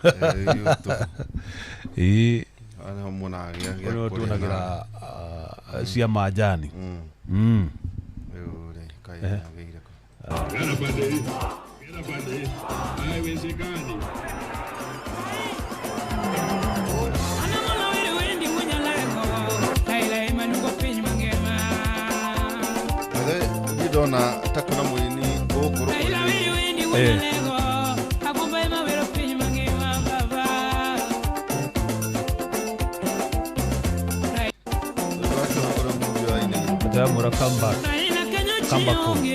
YouTube. Ĩĩ. Haha nĩho muonaga gĩa Ũrĩa kũrĩa tuonagĩra cia majani. Rĩu rĩ, kaĩ yagĩire kũ? Gara pande hii. Gara pande hii. Haiwezekani. By the way, niĩ ndona ta kwĩna mũini gũkũ rũkũ. Ndĩrakĩona kũrĩa mũthuri ũrainĩire. Ndamũra comeback. Comeback home.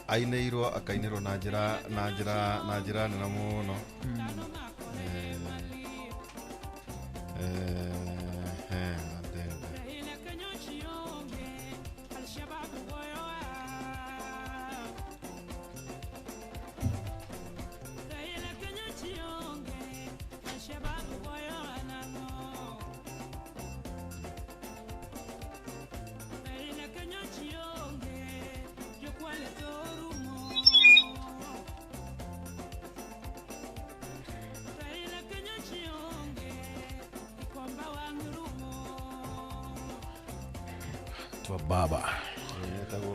Ainĩirwo, akainĩrwo na njĩra na njĩra nene mũno. Andende. Twa baba. Etagwo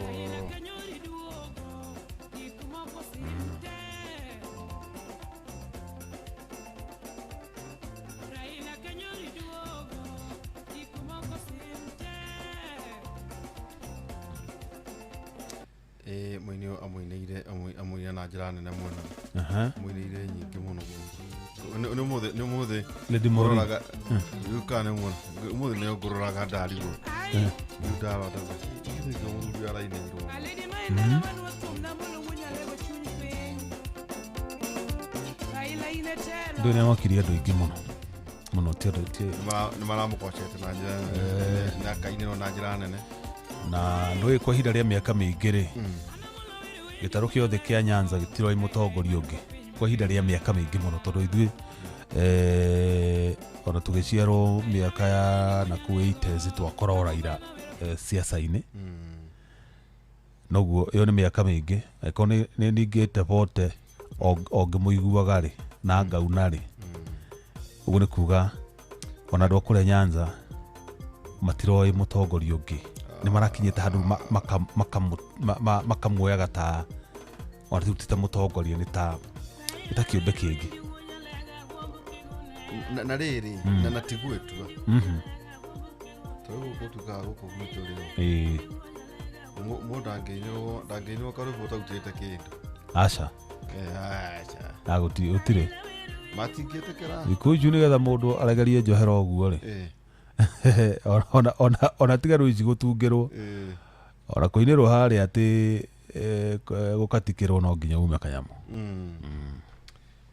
mũini ũyũ amũinĩire, amũinĩire na njĩra nene mũno. Amũinĩire nyingĩ mũno. Nĩ ũmũthĩ Lady Maureen. ngũroraga rĩu, kana nĩ ũmũthĩ, ũmũthĩ nĩyo ngũroraga ndarigwo rĩu, ndarora ndauga, "Githĩ nĩkĩo mũthuri ũyũ arainĩirwo?" Ndũ nĩ amakirie andũ aingĩ mũno mũno, ti andũ ti. Nĩ maramũgocete na njĩra nene, na akainĩrwo na njĩra nene. Na ndũĩ kwa ihinda rĩa mĩaka mĩingĩ rĩ, gĩtarũ gĩothe kĩa Nyanza gĩtiroĩ mũtongoria ũngĩ kwa ihinda rĩa mĩaka mĩingĩ mũno, tondũ ithuĩ ona tũgĩciarwo mĩaka ya nakũu 80s twakoragwo Raila siasa-inĩ. Noguo ĩyo nĩ mĩaka mĩingĩ, angĩkorwo nĩ ningĩte bote o ngĩmũiguaga rĩ na ngauna rĩ, ũguo nĩ kuga ona andũ a kũrĩa Nyanza matiroĩ mũtongoria ũngĩ, nĩ marakinyĩte handũ makamuoyaga ta ona ti ta mũtongoria, nĩ ta kĩũmbe kĩngĩ. Na rĩrĩ, na ti gwĩtua tondũ gũkũ tugaga gũkũ gwitũ rĩ, mũndũ ndangĩinĩrwo karwĩmbo ũtarutĩte kĩndũ. Aca. Aca. Na gũtirĩ. Matingĩtĩkĩra. Thikũ ici nĩgetha mũndũ aregerie njohera ũguo rĩ, ona tiga rĩu ici gũtungĩrwo, ona kũinĩrwo harĩa atĩ gũkatikĩrwo no nginya ume kanyamũ.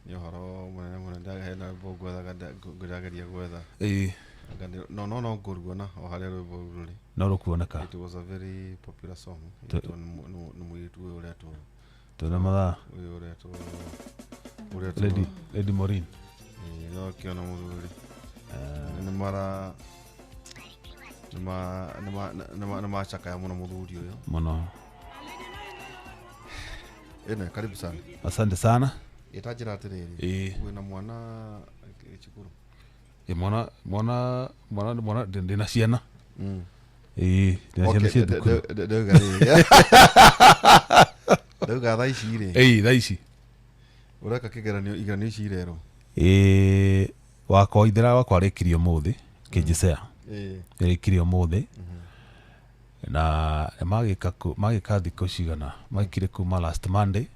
Nĩ ũhoro mũnene mũno. Hena rwĩmbo ngwethaga, ngĩrageria gwetha. Anga no ngũruona o harĩa rwĩmbo rũu rũrĩ. No rũkuoneka. It was a very popular song. Ĩtwo nĩ mũirĩtu ũyũ ũretwo Twĩna mathaa. Ũyũ ũretwo Lady Maureen. No kĩona mũthuri nĩ mara nĩ ma nĩ ma nĩ ma nĩ macakaya mũno mũthuri ũyũ. Mũno. Ĩne karibu sana. Asante sana. Ĩtanjĩra atĩrĩrĩ, wĩna mwana cukuru? Ĩ, mwana ndĩna ciana. Ĩ, ndĩna ciana cia thukuru. Ndauga rĩrĩ, ndauga thaa ici rĩ, Ĩ, thaa ici ũreka kĩgeranio, igeranio ici irerwo? Ĩ, wakwa ithera wakwa arĩkirie ũmũthĩ kĩnjicea. Ĩrĩkirie ũmũthĩ na magĩka thikũ cigana magĩkire kuma last Monday,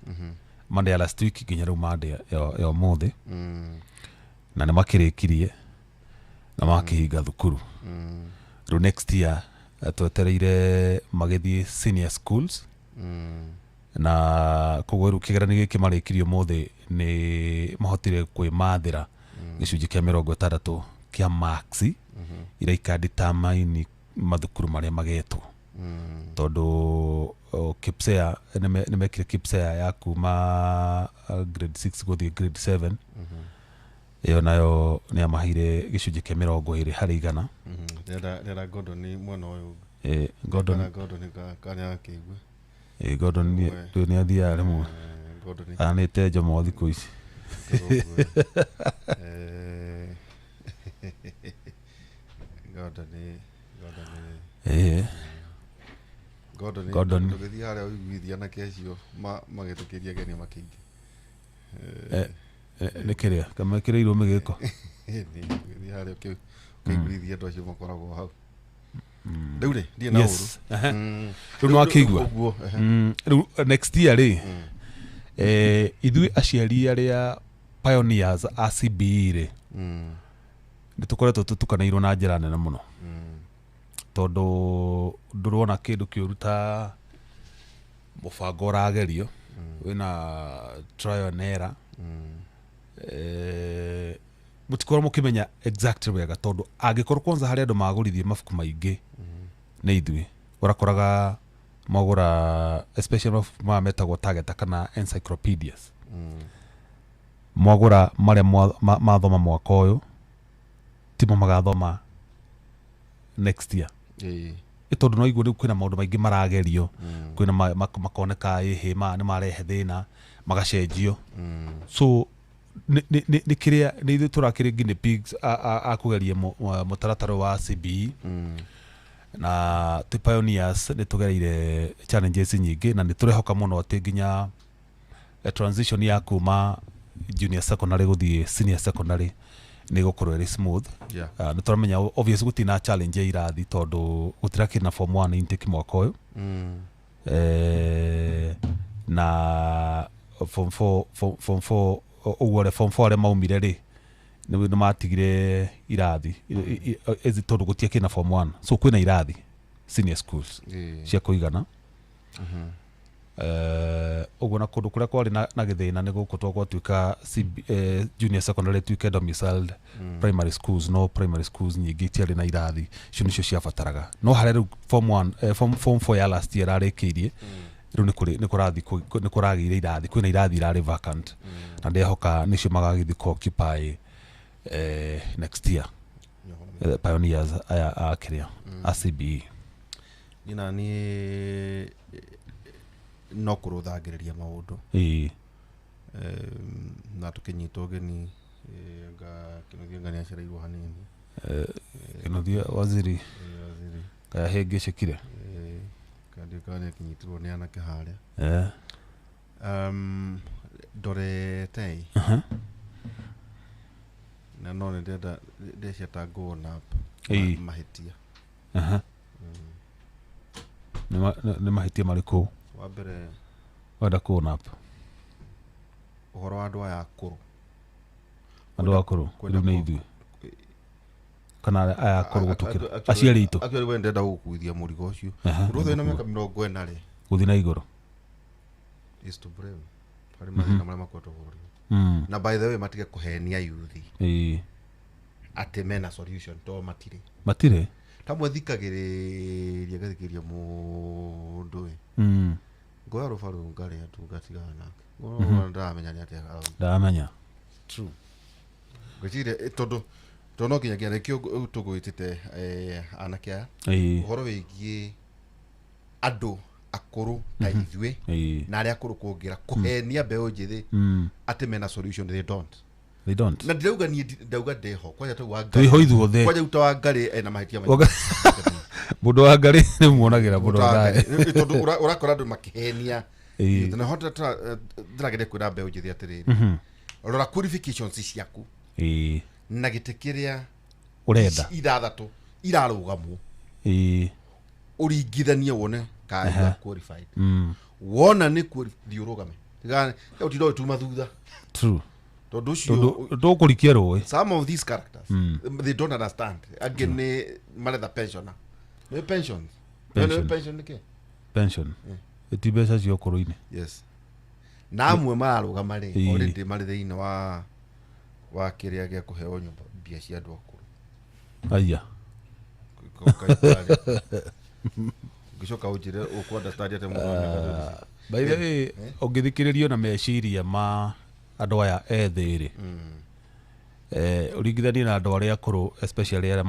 Monday ya last week nginya rĩu Monday ya ũmũthĩ, na nĩ makĩrĩkirie na makĩhinga thukuru. Rĩu next year twetereire magĩthiĩ senior schools, na koguo rĩu kĩgeranio gĩkĩ marĩkirie ũmũthĩ nĩ mahotire kwĩmathĩra gĩcunjĩ kĩa 60 kĩa marks iria ikadetermine mathukuru marĩa magetwo, tondũ KPSEA nĩmekire KPSEA ya kuma grade 6 gũthiĩ grade 7. Ĩyo nayo nĩ amaheire gĩcunjĩ kĩa 20%. Ndĩrenda Gordon nĩ mwena ũyũ. Gordon. Kana Gordon kana akĩigua. Gordon nĩ athiaga rĩmwe. Gordon. Anĩte Njomo thikũ ici. Gordon. Gordon. Gordon. Tũgĩthiĩ harĩa ũiguithia anake acio magĩtĩkĩria ageni makĩingĩ. Nĩ kĩrĩa kamekĩrĩirwo mĩgĩko. Tũgĩthiĩ harĩa ũkĩiguithia andũ acio makoragwo hau. Rĩu rĩ, ndirĩ na ũru. Rĩu nĩ wakĩigua. Rĩu next year rĩ, ithuĩ aciari arĩa pioneers a CBE rĩ, nĩ tũkoretwo tũtukanĩirwo na njĩra nene mũno. Tondũ ndũrona kĩndũ kĩũru ta mũbango ũragerio, wĩna trial and error. Mũtikorwo mũkĩmenya exactly wega tondũ angĩkorwo kwanza harĩ andũ magũrithie mabuku maingĩ nĩ ithuĩ, ũrakoraga magũra especially mabuku maya metagwo target kana encyclopedias. Mwagũra marĩa mathoma mwaka ũyũ timo magathoma next year. Tondũ no igue rĩu kwĩna maũndũ maingĩ maragerio, kwĩna makoneka ĩhĩ nĩ marehe thĩna magacenjio. So nĩ kĩrĩa nĩ ithuĩ tũrakĩrĩ guinea pigs a kũgeria mũtaratara wa CBE. Na twĩ pioneers nĩ tũgereire challenges nyingĩ na nĩ tũrehoka mũno atĩ nginya transition ya kuma junior secondary gũthiĩ senior secondary nĩ ĩgũkorwo ĩrĩ smooth. Nĩ tũramenya obviously gũtirĩ na challenge ya irathi tondũ gũtirakĩrĩ na form 1 intake mwaka ũyũ. Na form 4, form 4 ũguo rĩ, form 4 arĩa maumire rĩ nĩ matigire irathi tondũ gũtiakĩrĩ na form 1, so kwĩna irathi senior schools cia kũigana. Ũguo na kũndũ kũrĩa kwarĩ na gĩthĩna nĩ gũkũ twa gwatuĩka junior secondary tuĩke domiciled primary schools, no primary schools nyingĩ itiarĩ na irathi icio nĩcio ciabataraga. No harĩa rĩu form 1, form 4 ya last year ĩrarĩkĩirie, rĩu nĩ kũragĩire irathi, kwĩna irathi irarĩ vacant na ndehoka nĩcio magagĩthiĩ ku occupy next year. Pioneers aya a kĩrĩa a CBE. Niĩ na niĩ no kũrũthangĩrĩria maũndũ. Na tũkĩnyitwo ũgeni, anga Kĩnuthia anga nĩacereirwo hanini. Kĩnuthia waziri. Kaya hĩngĩcĩkire. Kandi kana nĩakĩnyitirwo nĩ anake harĩa. Ndorete. Na no nĩ ndĩrenda ndecia ta ngũona mahĩtia. Nĩ mahĩtia marĩkũ? Wa mbere wenda kuona ũhoro wa andũ aya akũrũ. Andũ akũrũ rĩu nĩ ithuĩ kana aya akũrũ gũtũkĩra aciari aitũ. Actually we ndĩrenda gũkuithia mũrigo ũcio. Mũndũ wothe wĩna mĩaka 40 rĩ gũthiĩ na igũrũ is to blame harĩ mathĩna marĩa makoretwo bũrũri-inĩ. Na by the way matige kũhenia yuthi atĩ mena solution to matirĩ. Matirĩ. Tamwe thikagĩrĩria ngathikĩrĩria mũndũ ĩ. Ngoya rũbarũ ngarĩa tu ngatigana nake. Ndĩramenya nĩ atĩa arauga. Ndamenya. True. Ngwĩciria tondũ no nginyagia nĩkĩo tũgwĩtĩte anake aya ũhoro wĩgiĩ andũ akũrũ ta ithuĩ na arĩa akũrũ kũngĩra kũhenia mbeũ njĩthĩ atĩ mena solution, they don't. They don't. Na ndirauga niĩ ndauga ndĩho kwanja tau wa Ngarĩ. Twĩho ithuothe. Kwanja ta wa Ngarĩ ena mahĩtia maingĩ. Mũndũ wa Ngarĩ nĩ muonagĩra mũndũ wa Ngarĩ. Tondũ ũrakora andũ makĩhenia. Na ho ndĩrageria kwĩra mbeũ njĩthĩ atĩrĩrĩ. Rora qualifications ciaku. Na gĩtĩ kĩrĩa ũrenda. Ithathatũ irarũgamwo. Ũringithanie wone kana you are qualified. Wona nĩ thiĩ ũrũgame. Tiga ũtinde ũgĩtuma thutha. True. Tondũ ũcio ndũkũrikia rũĩ. Some of these characters they don't understand. Angĩ nĩ maretha pensioner. Nĩ pensions. Nĩ pension nĩkĩ? Pension. Ti mbeca cia ũkũrũ-inĩ. Yes. Na amwe mararũgama rĩ already marĩ thĩinĩ wa kĩrĩa gĩa kũheo nyũmba mbia cia andũ akũrũ. Aya. Ngĩcoka ũnjĩre ũkũ understand atĩa mũndũ wa mĩaka 26. By the way, ũngĩthikĩrĩrio na meciria ma andũ aya ethĩ rĩ, Ũringithanie na andũ arĩa akũrũ, especially arĩa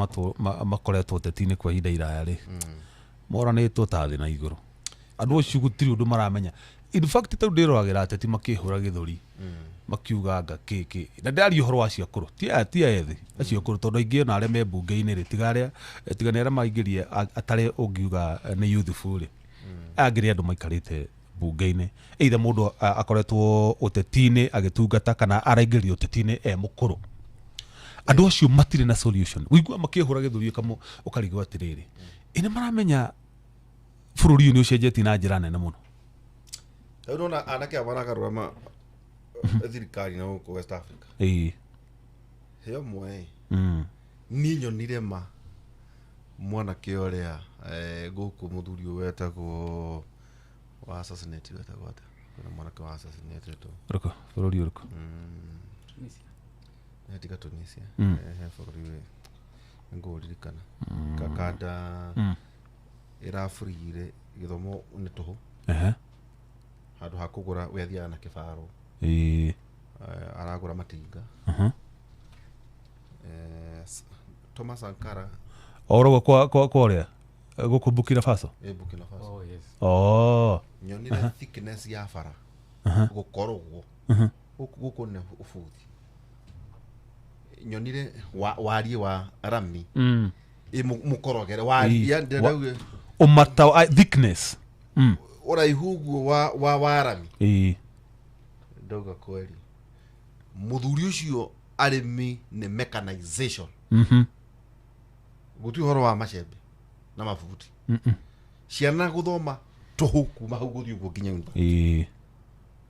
makoretwo ũteti-inĩ kwa ihinda iraya rĩ, moranĩtwo ta thĩ na igũrũ. Andũ acio gũtirĩ ũndũ maramenya. In fact, tau ndĩroragĩra ateti makĩhũra gĩthũri, makiuga anga kĩkĩ, na ndĩraria ũhoro wa acio akũrũ, ti aya, ti aya ethĩ, acio akũrũ, tondũ aingĩ ona arĩa me mbunge-inĩ rĩ, tiga arĩa, tiga nĩ arĩa maingĩrie atarĩ ũngiuga nĩ youthful rĩ, aya angĩ nĩ andũ maikarĩte mbunge-inĩ, either mũndũ akoretwo ũteti-inĩ agĩtungata kana araingĩrio ũteti-inĩ e mũkũrũ. Andũ acio matirĩ na solution. Ũiguaga makĩhũra gĩthũri ũkarigwo atĩrĩrĩ, ĩ nĩ maramenya bũrũri ũyũ nĩ ũcenjetie na njĩra nene mũno. Rĩu nĩwona anake aya maragarũra ma thirikari na gũkũ West Africa. He ũmwe ĩ, niĩ nyonire ma mwanake ũrĩa gũkũ mũthuri ũyũ wetagwo wa assassinate, wetagwo atĩa? Kwĩna mwanake wa assassinate tu. Ũrĩkũ? Bũrũri ũrĩkũ? Nĩ tiga Tunisia. He bũrũri wĩ ngũririkana. Kakanda ĩraburire gĩthomo nĩ tũhũ. Handũ ha kũgũra we athiaga na kĩbaro. Aragũra matinga. Thomas Sankara. Oro kwa ũrĩa? Gũkũ Burkina Faso? Burkina Faso. Oh, yes. Oh. Nyonire thickness ya bara. Gũkorogwo. Gũkũ nĩ ũbuthi. Nyonire wariĩ wa rami. Mũkorogere, wariĩ, ya, ndĩrenda uge. Ũmata, thickness. Ũraihu ũguo wa rami. Ndauga kweli. Mũthuri ũcio arĩmi nĩ mechanization. Gũtirĩ ũhoro wa macembe na mabuti. Ciana gũthoma tũhũ kuma hau gũthiĩ ũguo nginya university.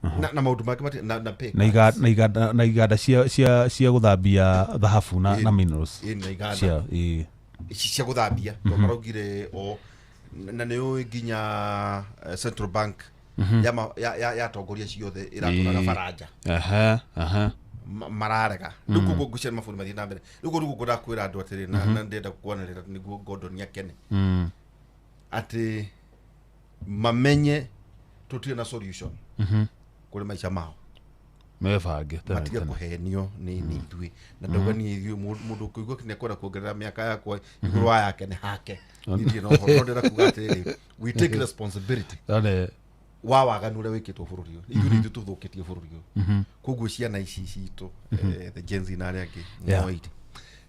Na maũndũ mangĩ na pay Na cuts. iganda cia gũthambia thahabu na minerals. Na iganda. Cia, Ici cia gũthambia. Tondũ maraugire o, na nĩ ũĩ nginya Central Bank ya atongoria ciothe ĩratũraga baranja. Mararega. Rĩu koguo ngũcia mabũrũri mathiĩ na mbere. Rĩu koguo nĩguo ngwendaga kwĩra andũ atĩrĩ, na ndĩrenda kwanĩrĩra nĩguo Gordon akene. Atĩ mamenye tũtirĩ na solution kũrĩ maica mao. Mebange, tene, Matige tene. kũhenio nĩ ithuĩ. Na ndauga nĩ ithuĩ, mũndũ ũkũigua nĩ ekwenda kuongerera mĩaka yakwa igũrũ wa yake nĩ hake. Niĩ ndirĩ na ũhoro, no ndĩrenda kuga atĩrĩrĩ, we take responsibility. None. Wa waganu ũrĩa wĩkĩtwo bũrũri ũyũ. Ithuĩ nĩ ithuĩ tũthũkĩtie bũrũri ũyũ. Koguo ciana ici citũ, the Gen Z na arĩa angĩ, no ite.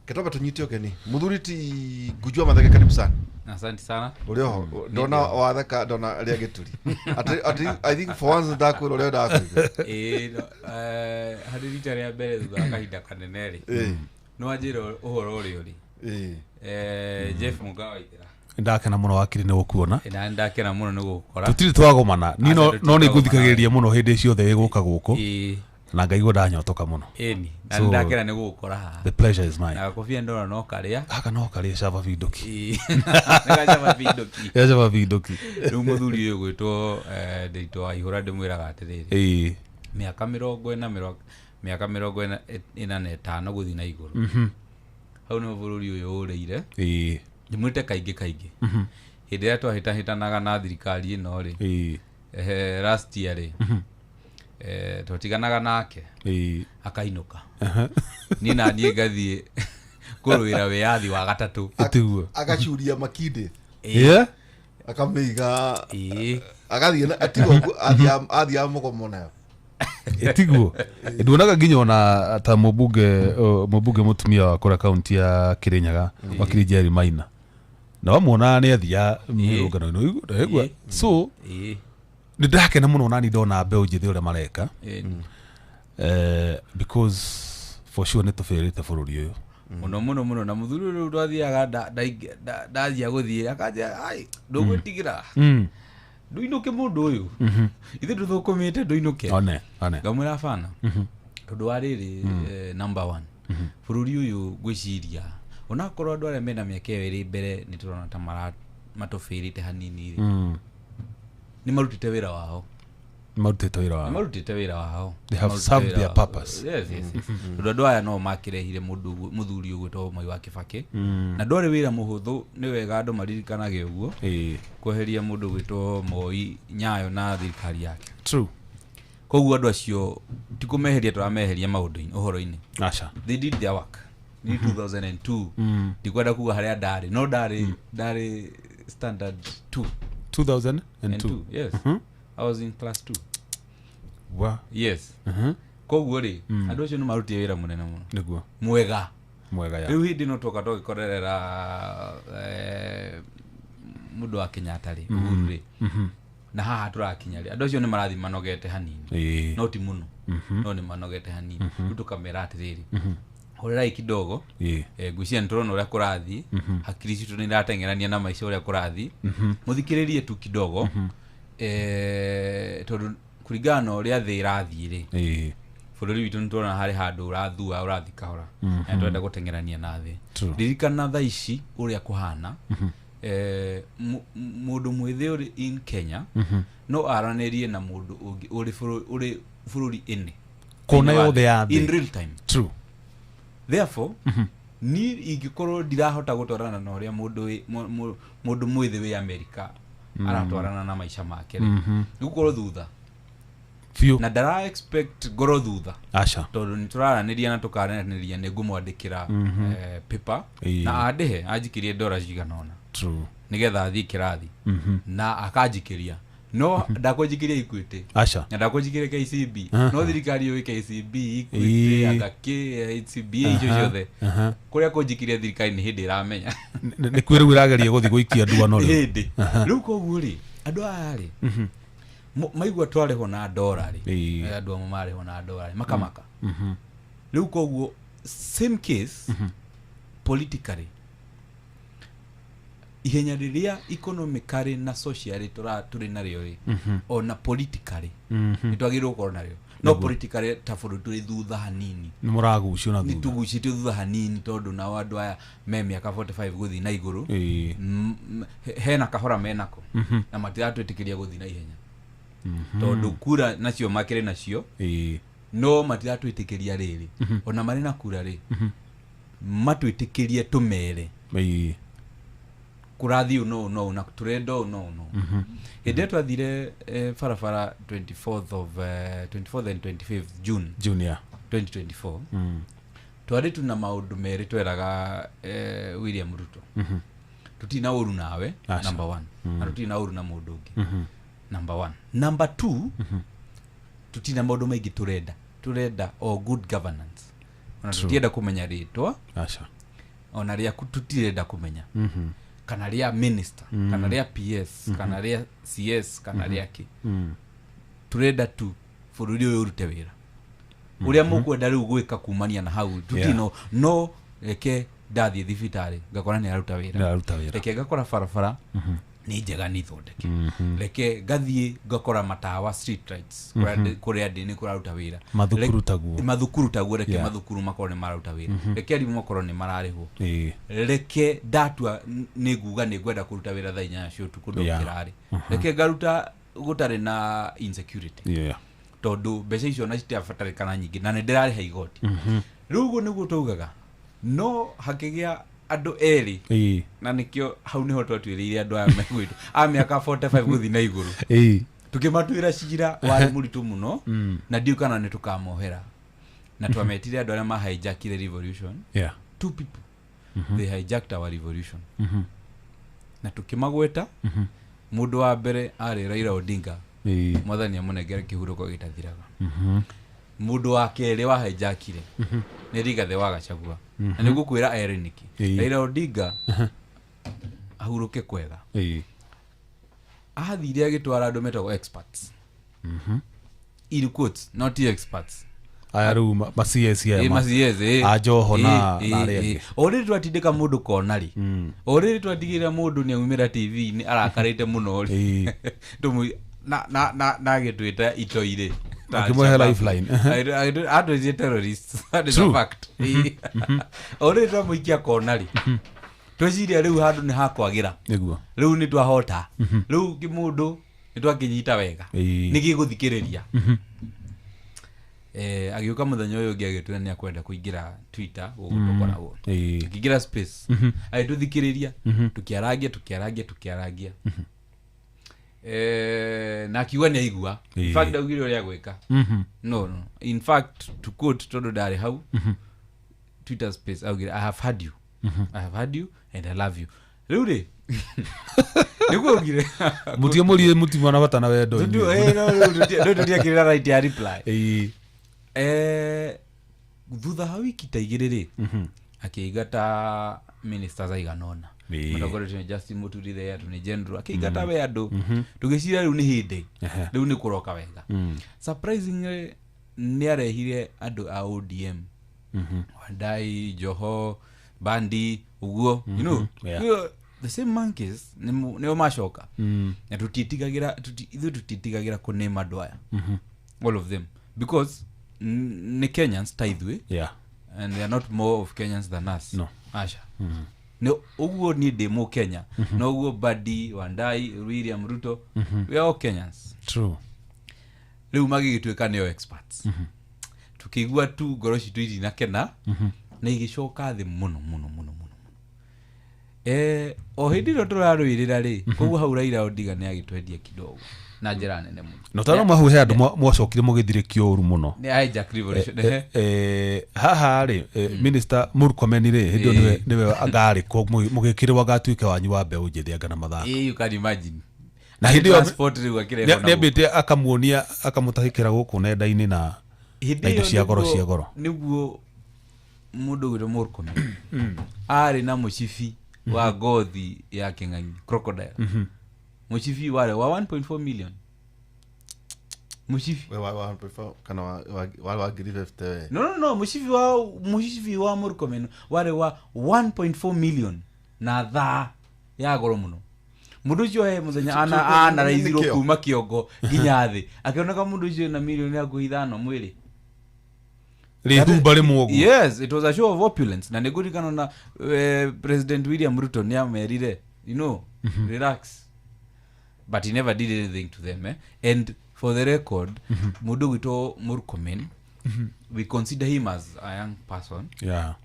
Ketamba tũnyite ũgeni. Mũthuri ti Ngujua Mathenge, karibu sana. Asante sana. Ũrĩ oho, ndona watheka, ndona rĩa gĩturi. Atĩ, atĩ, I think for once ndakwĩra ũrĩa ndakwĩra. Ĩĩ, no, harĩ rita rĩa mbere thutha wa kahinda kanene rĩ. No anjĩre ũhoro ũrĩa ũrĩ. Jeff Mũga wa Ithira. Ndakena mũno wakiri nĩ gũkuona. Na ndakena mũno nĩ gũgũkora. Tũtirĩ twagomana. Niĩ Aca, no nĩ tũtirĩ ngũthikagĩrĩria mũno hĩndĩ ciothe ĩgũka gũkũ. Na ngaigua ndanyotoka mũno. Ĩni, na So, ndakena nĩ gũgũkora haha. The pleasure is mine. Na gakobia ndona no karĩa. Gaka no karĩa caba binduki. Nĩ gacaba binduki. Gacaba binduki. Rĩu mũthuri ũyũ gwĩtwo, Ndĩritũ wa Ihũra ndĩmwĩraga atĩrĩrĩ. Mĩaka mĩrongo ĩna, mĩaka mĩrongo ĩna na ĩtano gũthiĩ na igũrũ. Hau nĩho bũrũri ũyũ ũrĩire. Ndĩmwĩte kaingĩ kaingĩ. Hĩndĩ ĩrĩa twahĩtahĩtanaga na thirikari ĩno rĩ. Last year rĩ. Twatiganaga nake. Akainũka. Niĩ na niĩ ngathiĩ kũrũĩra wĩyathi wa gatatũ. Ĩtiguo. Agacuria makindĩ. Akamĩiga. Agathiĩ na, atigwo ũguo, athiĩ mũgomo nayo. Ĩtiguo. Nduonaga nginya ona ta mũmbunge mũtumia wa kũrĩa kaunti ya Kirinyaga, wakiri Jerry Maina. Na wamuona nĩ athiaga mĩrũngano-inĩ, ũigua, ũigua. So, nĩ ndakena mũno nani ndona mbeũ njĩthĩ ũrĩa mareka. Because for sure nĩ tũbĩrĩte bũrũri ũyũ. Mũno, mũno, mũno. Na mũthuri ũyũ rĩu twathiaga ndathiaga gũthiĩ, akanjĩra, ai, ndũgwĩtigĩra. Ndũinũke mũndũ ũyũ. Ithuĩ tũthũkũmĩte ndũinũke. One, one. Ngamwĩra bana. Tondũ wa rĩrĩ, number one. Bũrũri ũyũ ngwĩciria, onakorwo andũ arĩa mena mĩaka ĩyo ĩrĩ mbere nĩ tũrona ta matũbĩrĩte hanini rĩ. Nĩ marutĩte wĩra wao. Marutĩte wĩra wao. Nĩ marutĩte wĩra wao. They have Marutĩte served wĩra their wao. purpose. Yes, yes, yes. Tondũ andũ aya no makĩrehire mũthuri ũgwĩtwo Mwai wa Kibaki. Na ndwarĩ wĩra mũhũthũ, nĩ wega andũ maririkanage ũguo. Kweheria mũndũ ũgwĩtwo Moi Nyayo na thirikari yake. Koguo andũ acio ti kũmeheria tũrameheria maũndũ-inĩ ũhoro-inĩ. Aca. They did their work. Ni 2002. Ndikwenda kuga harĩa ndarĩ, no ndarĩ standard 2. 2002. Yes. I was in class 2. Wa. Yes. Koguo rĩ, andũ acio nĩ marutire wĩra mũnene mũno. Nĩguo. Mwega. Mwega ya. Rĩu hĩndĩ no twoka twagĩkorerera mũndũ wa Kenyatta rĩ, Uhuru rĩ. Na haha tũrakinya rĩ, andũ acio nĩ marathiĩ manogete hanini. No ti mũno. No nĩ manogete hanini. Rĩu tũkamera atĩrĩrĩ, horerai kidogo. Ngwĩciria nĩ tũrona ũrĩa kũrathiĩ, hakiri citũ nĩ irateng'erania na maica ũrĩa kũrathiĩ. Mũthikĩrĩrie tu kidogo. Tondũ kũringana na ũrĩa thĩ ĩrathiĩ rĩ, bũrũri witũ nĩ tũrona harĩ handũ ũrathua ũrathiĩ kahora. Na tũrenda gũteng'erania na thĩ. Ririkana thaa ici ũrĩa kũhana. Mũndũ mwĩthĩ ũrĩ in Kenya no aranĩrie na mũndũ ũngĩ ũrĩ bũrũri ĩnĩ. Kona yothe ya thĩ. In real time. True. Therefore, ni ingĩkorwo ndirahota gũtwarana na ũrĩa mũndũ mwĩthĩ wĩ America aratwarana na maica make rĩ, nĩgũkorwo thutha. Biũ. Na ndara expect ngorwo thutha. Aca. Tondũ nĩ tũraranĩria na tũkaranĩria nĩ ngũmwandĩkĩra paper na andĩhe anjikirie ndora cigana ũna. True. Nĩgetha athiĩ kĩrathi. Na akanjikiria. No ndakũnjikiria Equity. Aca. Na ndakũnjikiria KCB. No thirikari yũĩ KCB, Equity, anga K, HCB, icio ciothe. Kũrĩa kũnjikiria thirikari nĩ hĩndĩ ĩramenya. Nĩ kwĩ rĩu ĩrageria gũthiĩ gũikia nduano rĩu. Hĩndĩ. Rĩu koguo rĩ, andũ aya rĩ, maigua twarĩhwo na ndora rĩ, andũ amwe marĩhwo na ndora rĩ, makamaka. Rĩu koguo same case politically, ihenya rĩrĩa economically na socially tũrĩ narĩo rĩ, ona politically nĩ twagĩrĩirwo gũkorwo narĩo. No politically ta bũrũri tũrĩ thutha hanini. Nĩ mũragucio na thutha. Nĩ tũgucĩtio thutha hanini tondũ nao andũ aya me mĩaka 45 gũthiĩ na igũrũ, hena kahora menako na matiratwĩtĩkĩria gũthiĩ na ihenya. Tondũ kura nacio makĩrĩ nacio, no matiratwĩtĩkĩria rĩrĩ. Ona marĩ na kura rĩ, matwĩtĩkĩrie tũmere kũrathiĩ ũũ no na tũrenda ũũ no. Hĩndĩ ĩrĩa twathire barabara 24th of 24th and 25th June 2024, twarĩ tu na maũndũ merĩ tweraga William Ruto. Tũtirĩ na ũru nawe, number 1, na tũtirĩ na ũru na mũndũ ũngĩ, number 1. Number 2, tũtirĩ na maũndũ maingĩ tũrenda. Tũrenda o good governance. Ona tũtienda kũmenya rĩtwa. Aca. Ona rĩaku tũtirenda kũmenya. Kana rĩa minister, kana rĩa PS, kana rĩa CS, kana rĩa kĩ. Tũrenda tu bũrũri ũyũ ũrute wĩra. Ũrĩa mũkwenda rĩu gwĩka kumania na hau, tũtirĩ no reke ndathiĩ thibitarĩ ngakora nĩ aruta wĩra. Reke ngakora barabara nĩ njega nĩ thondeke. Reke ngathiĩ ngakora matawa street lights kũrĩa ndĩ nĩ kũraruta wĩra. Mathukuru taguo. Mathukuru taguo, reke mathukuru makorwo nĩ mararuta wĩra. Reke arimũ makorwo nĩ mararĩhwo. Reke ndatua nĩ nguga nĩ ngwenda kũruta wĩra thaa 8 cia ũtukũ ndokĩra rĩ. Reke ngaruta gũtarĩ na insecurity. Tondũ mbeca icio na citiabatarĩkana nyingĩ na nĩ ndĩrarĩha igoti. Rĩu ũguo nĩguo twaugaga. No hakĩgĩa andũ erĩ, na nĩkĩo hau nĩho twatuĩrĩire andũ aya megwĩtwo a mĩaka 45 gũthiĩ na igũrũ. Tũkĩmatuĩra cira warĩ mũritũ mũno, na ndiũĩ kana nĩ tũkamohera. Na twametire andũ arĩa ma hijackire revolution. Two people. They hijacked our revolution. Na tũkĩmagweta, mũndũ wa mbere arĩ Raila Odinga. Mwathani amũnengere kĩhurũko gĩtathiraga. Mũndũ wa kerĩ wa hijackire nĩ Rigathĩ wa Gachagua. Na nĩ ngũkwĩra erĩ nĩkĩ. Raila Odinga ahurũke kwega. Athire agĩtwara andũ metagwo experts. In quotes, not experts. Aya rĩu ma CS aya. Ma CS a Joho na arĩa angĩ. O rĩrĩ twatindĩka mũndũ kona rĩ. O rĩrĩ twatigĩrĩra mũndũ nĩ aumĩra TV-inĩ arakarĩte mũno rĩ. Tũmũ na agĩtwĩta itoi rĩ. Akĩmũhe lifeline. Andũ terrorists. That is a fact. O rĩrĩ twamũikia kona rĩ. Tweciria rĩu handũ nĩ hakwagĩra. Nĩguo. Rĩu nĩ twahota. Rĩu kĩmũndũ nĩ twakĩnyita wega. Nĩ gĩgũthikĩrĩria. Agĩũka mũthenya ũyũ ũngĩ agĩtwĩra nĩ akwenda kũingĩra Twitter gũkũ tũkoragwo. Akĩingĩra space. Agĩtũthikĩrĩria, tũkĩarangia. Na akiuga nĩ aigua. In fact augire ũrĩa agwĩka. No, in fact, to quote, tondũ ndarĩ hau Twitter space, augire, "I have had you, I have had you and I love you." Rĩu rĩ, nĩguo augire. Mutige mũrie mũtimwana bata na wendo. Rĩu tũtiakĩrĩra right ya reply. Thutha wa wiki ta igĩrĩ rĩ, akĩingata ministers aigana ũna. Mũtongoretio nĩ Justin Muturi, the Attorney General, akĩingata we andũ. Tũgĩciria rĩu nĩ hĩndĩ, rĩu nĩ kũroka wega. Surprisingly, nĩ arehire andũ a ODM, Wandai, Joho, Bandi, ũguo, you know, the same monkeys nĩo macoka. Na tũtiĩtigagĩra, ithuĩ tũtiĩtigagĩra kũname andũ aya, all of them, because nĩ Kenyans ta ithuĩ. And they are not more of Kenyans than us. No. Aca. Nĩ ũguo niĩ ndĩ Mũkenya, no ũguo Badi, Wandai, William Ruto, we are all Kenyans. True. Rĩu magĩgĩtuĩka nĩo experts. Tukĩigua tu ngoro citũ itinakena na igĩcoka thĩ mũno mũno mũno mũno. O hĩndĩ ĩrĩa tũrarũĩrĩra rĩ, koguo hau Raila Odinga nĩ agĩtwendia kidogo na njĩra nene mũno. Na tano mahu he andũ mwacokire mũgĩthirĩkio ũru mũno. Nĩ hijack revolution. Haha rĩ, Minister Murkomen rĩ, hĩndĩ ĩyo nĩwe angarĩ mũgĩkĩrwo agatuĩke wanyu wa mbeũ njĩthĩ anga na mathako. You can imagine. Na hĩndĩ ĩyo transport rĩu akĩrehwo na nĩambĩte akamuonia akamũtahĩkĩra gũkũ nenda-inĩ na indo cia goro cia goro. Nĩguo mũndũ ũgwĩtwo Murkomen arĩ na mũcibi wa ngothi ya kĩng'ang'i, crocodile. Mũcibi warĩ wa 1.4 million. Mũcibi wa 1.4 kana wa 50. No, mũcibi wa Murkomen warĩ wa 1.4 million na thaa ya goro mũno. Mũndũ ũcio he mũthenya anaraithirwo kuma kĩongo nginya thĩ, akĩoneka mũndũ ũcio na milioni hakuhĩ 5 mwĩrĩ. Rĩthumba rĩmwe ũguo. Yes, it was a show of opulence. Na nĩngũririkana na President William Ruto nĩamerire, you know, relax. But he never did anything to them. And for the record, mũndũ gwitũ Murkomen, we consider him as a young person. Yeah.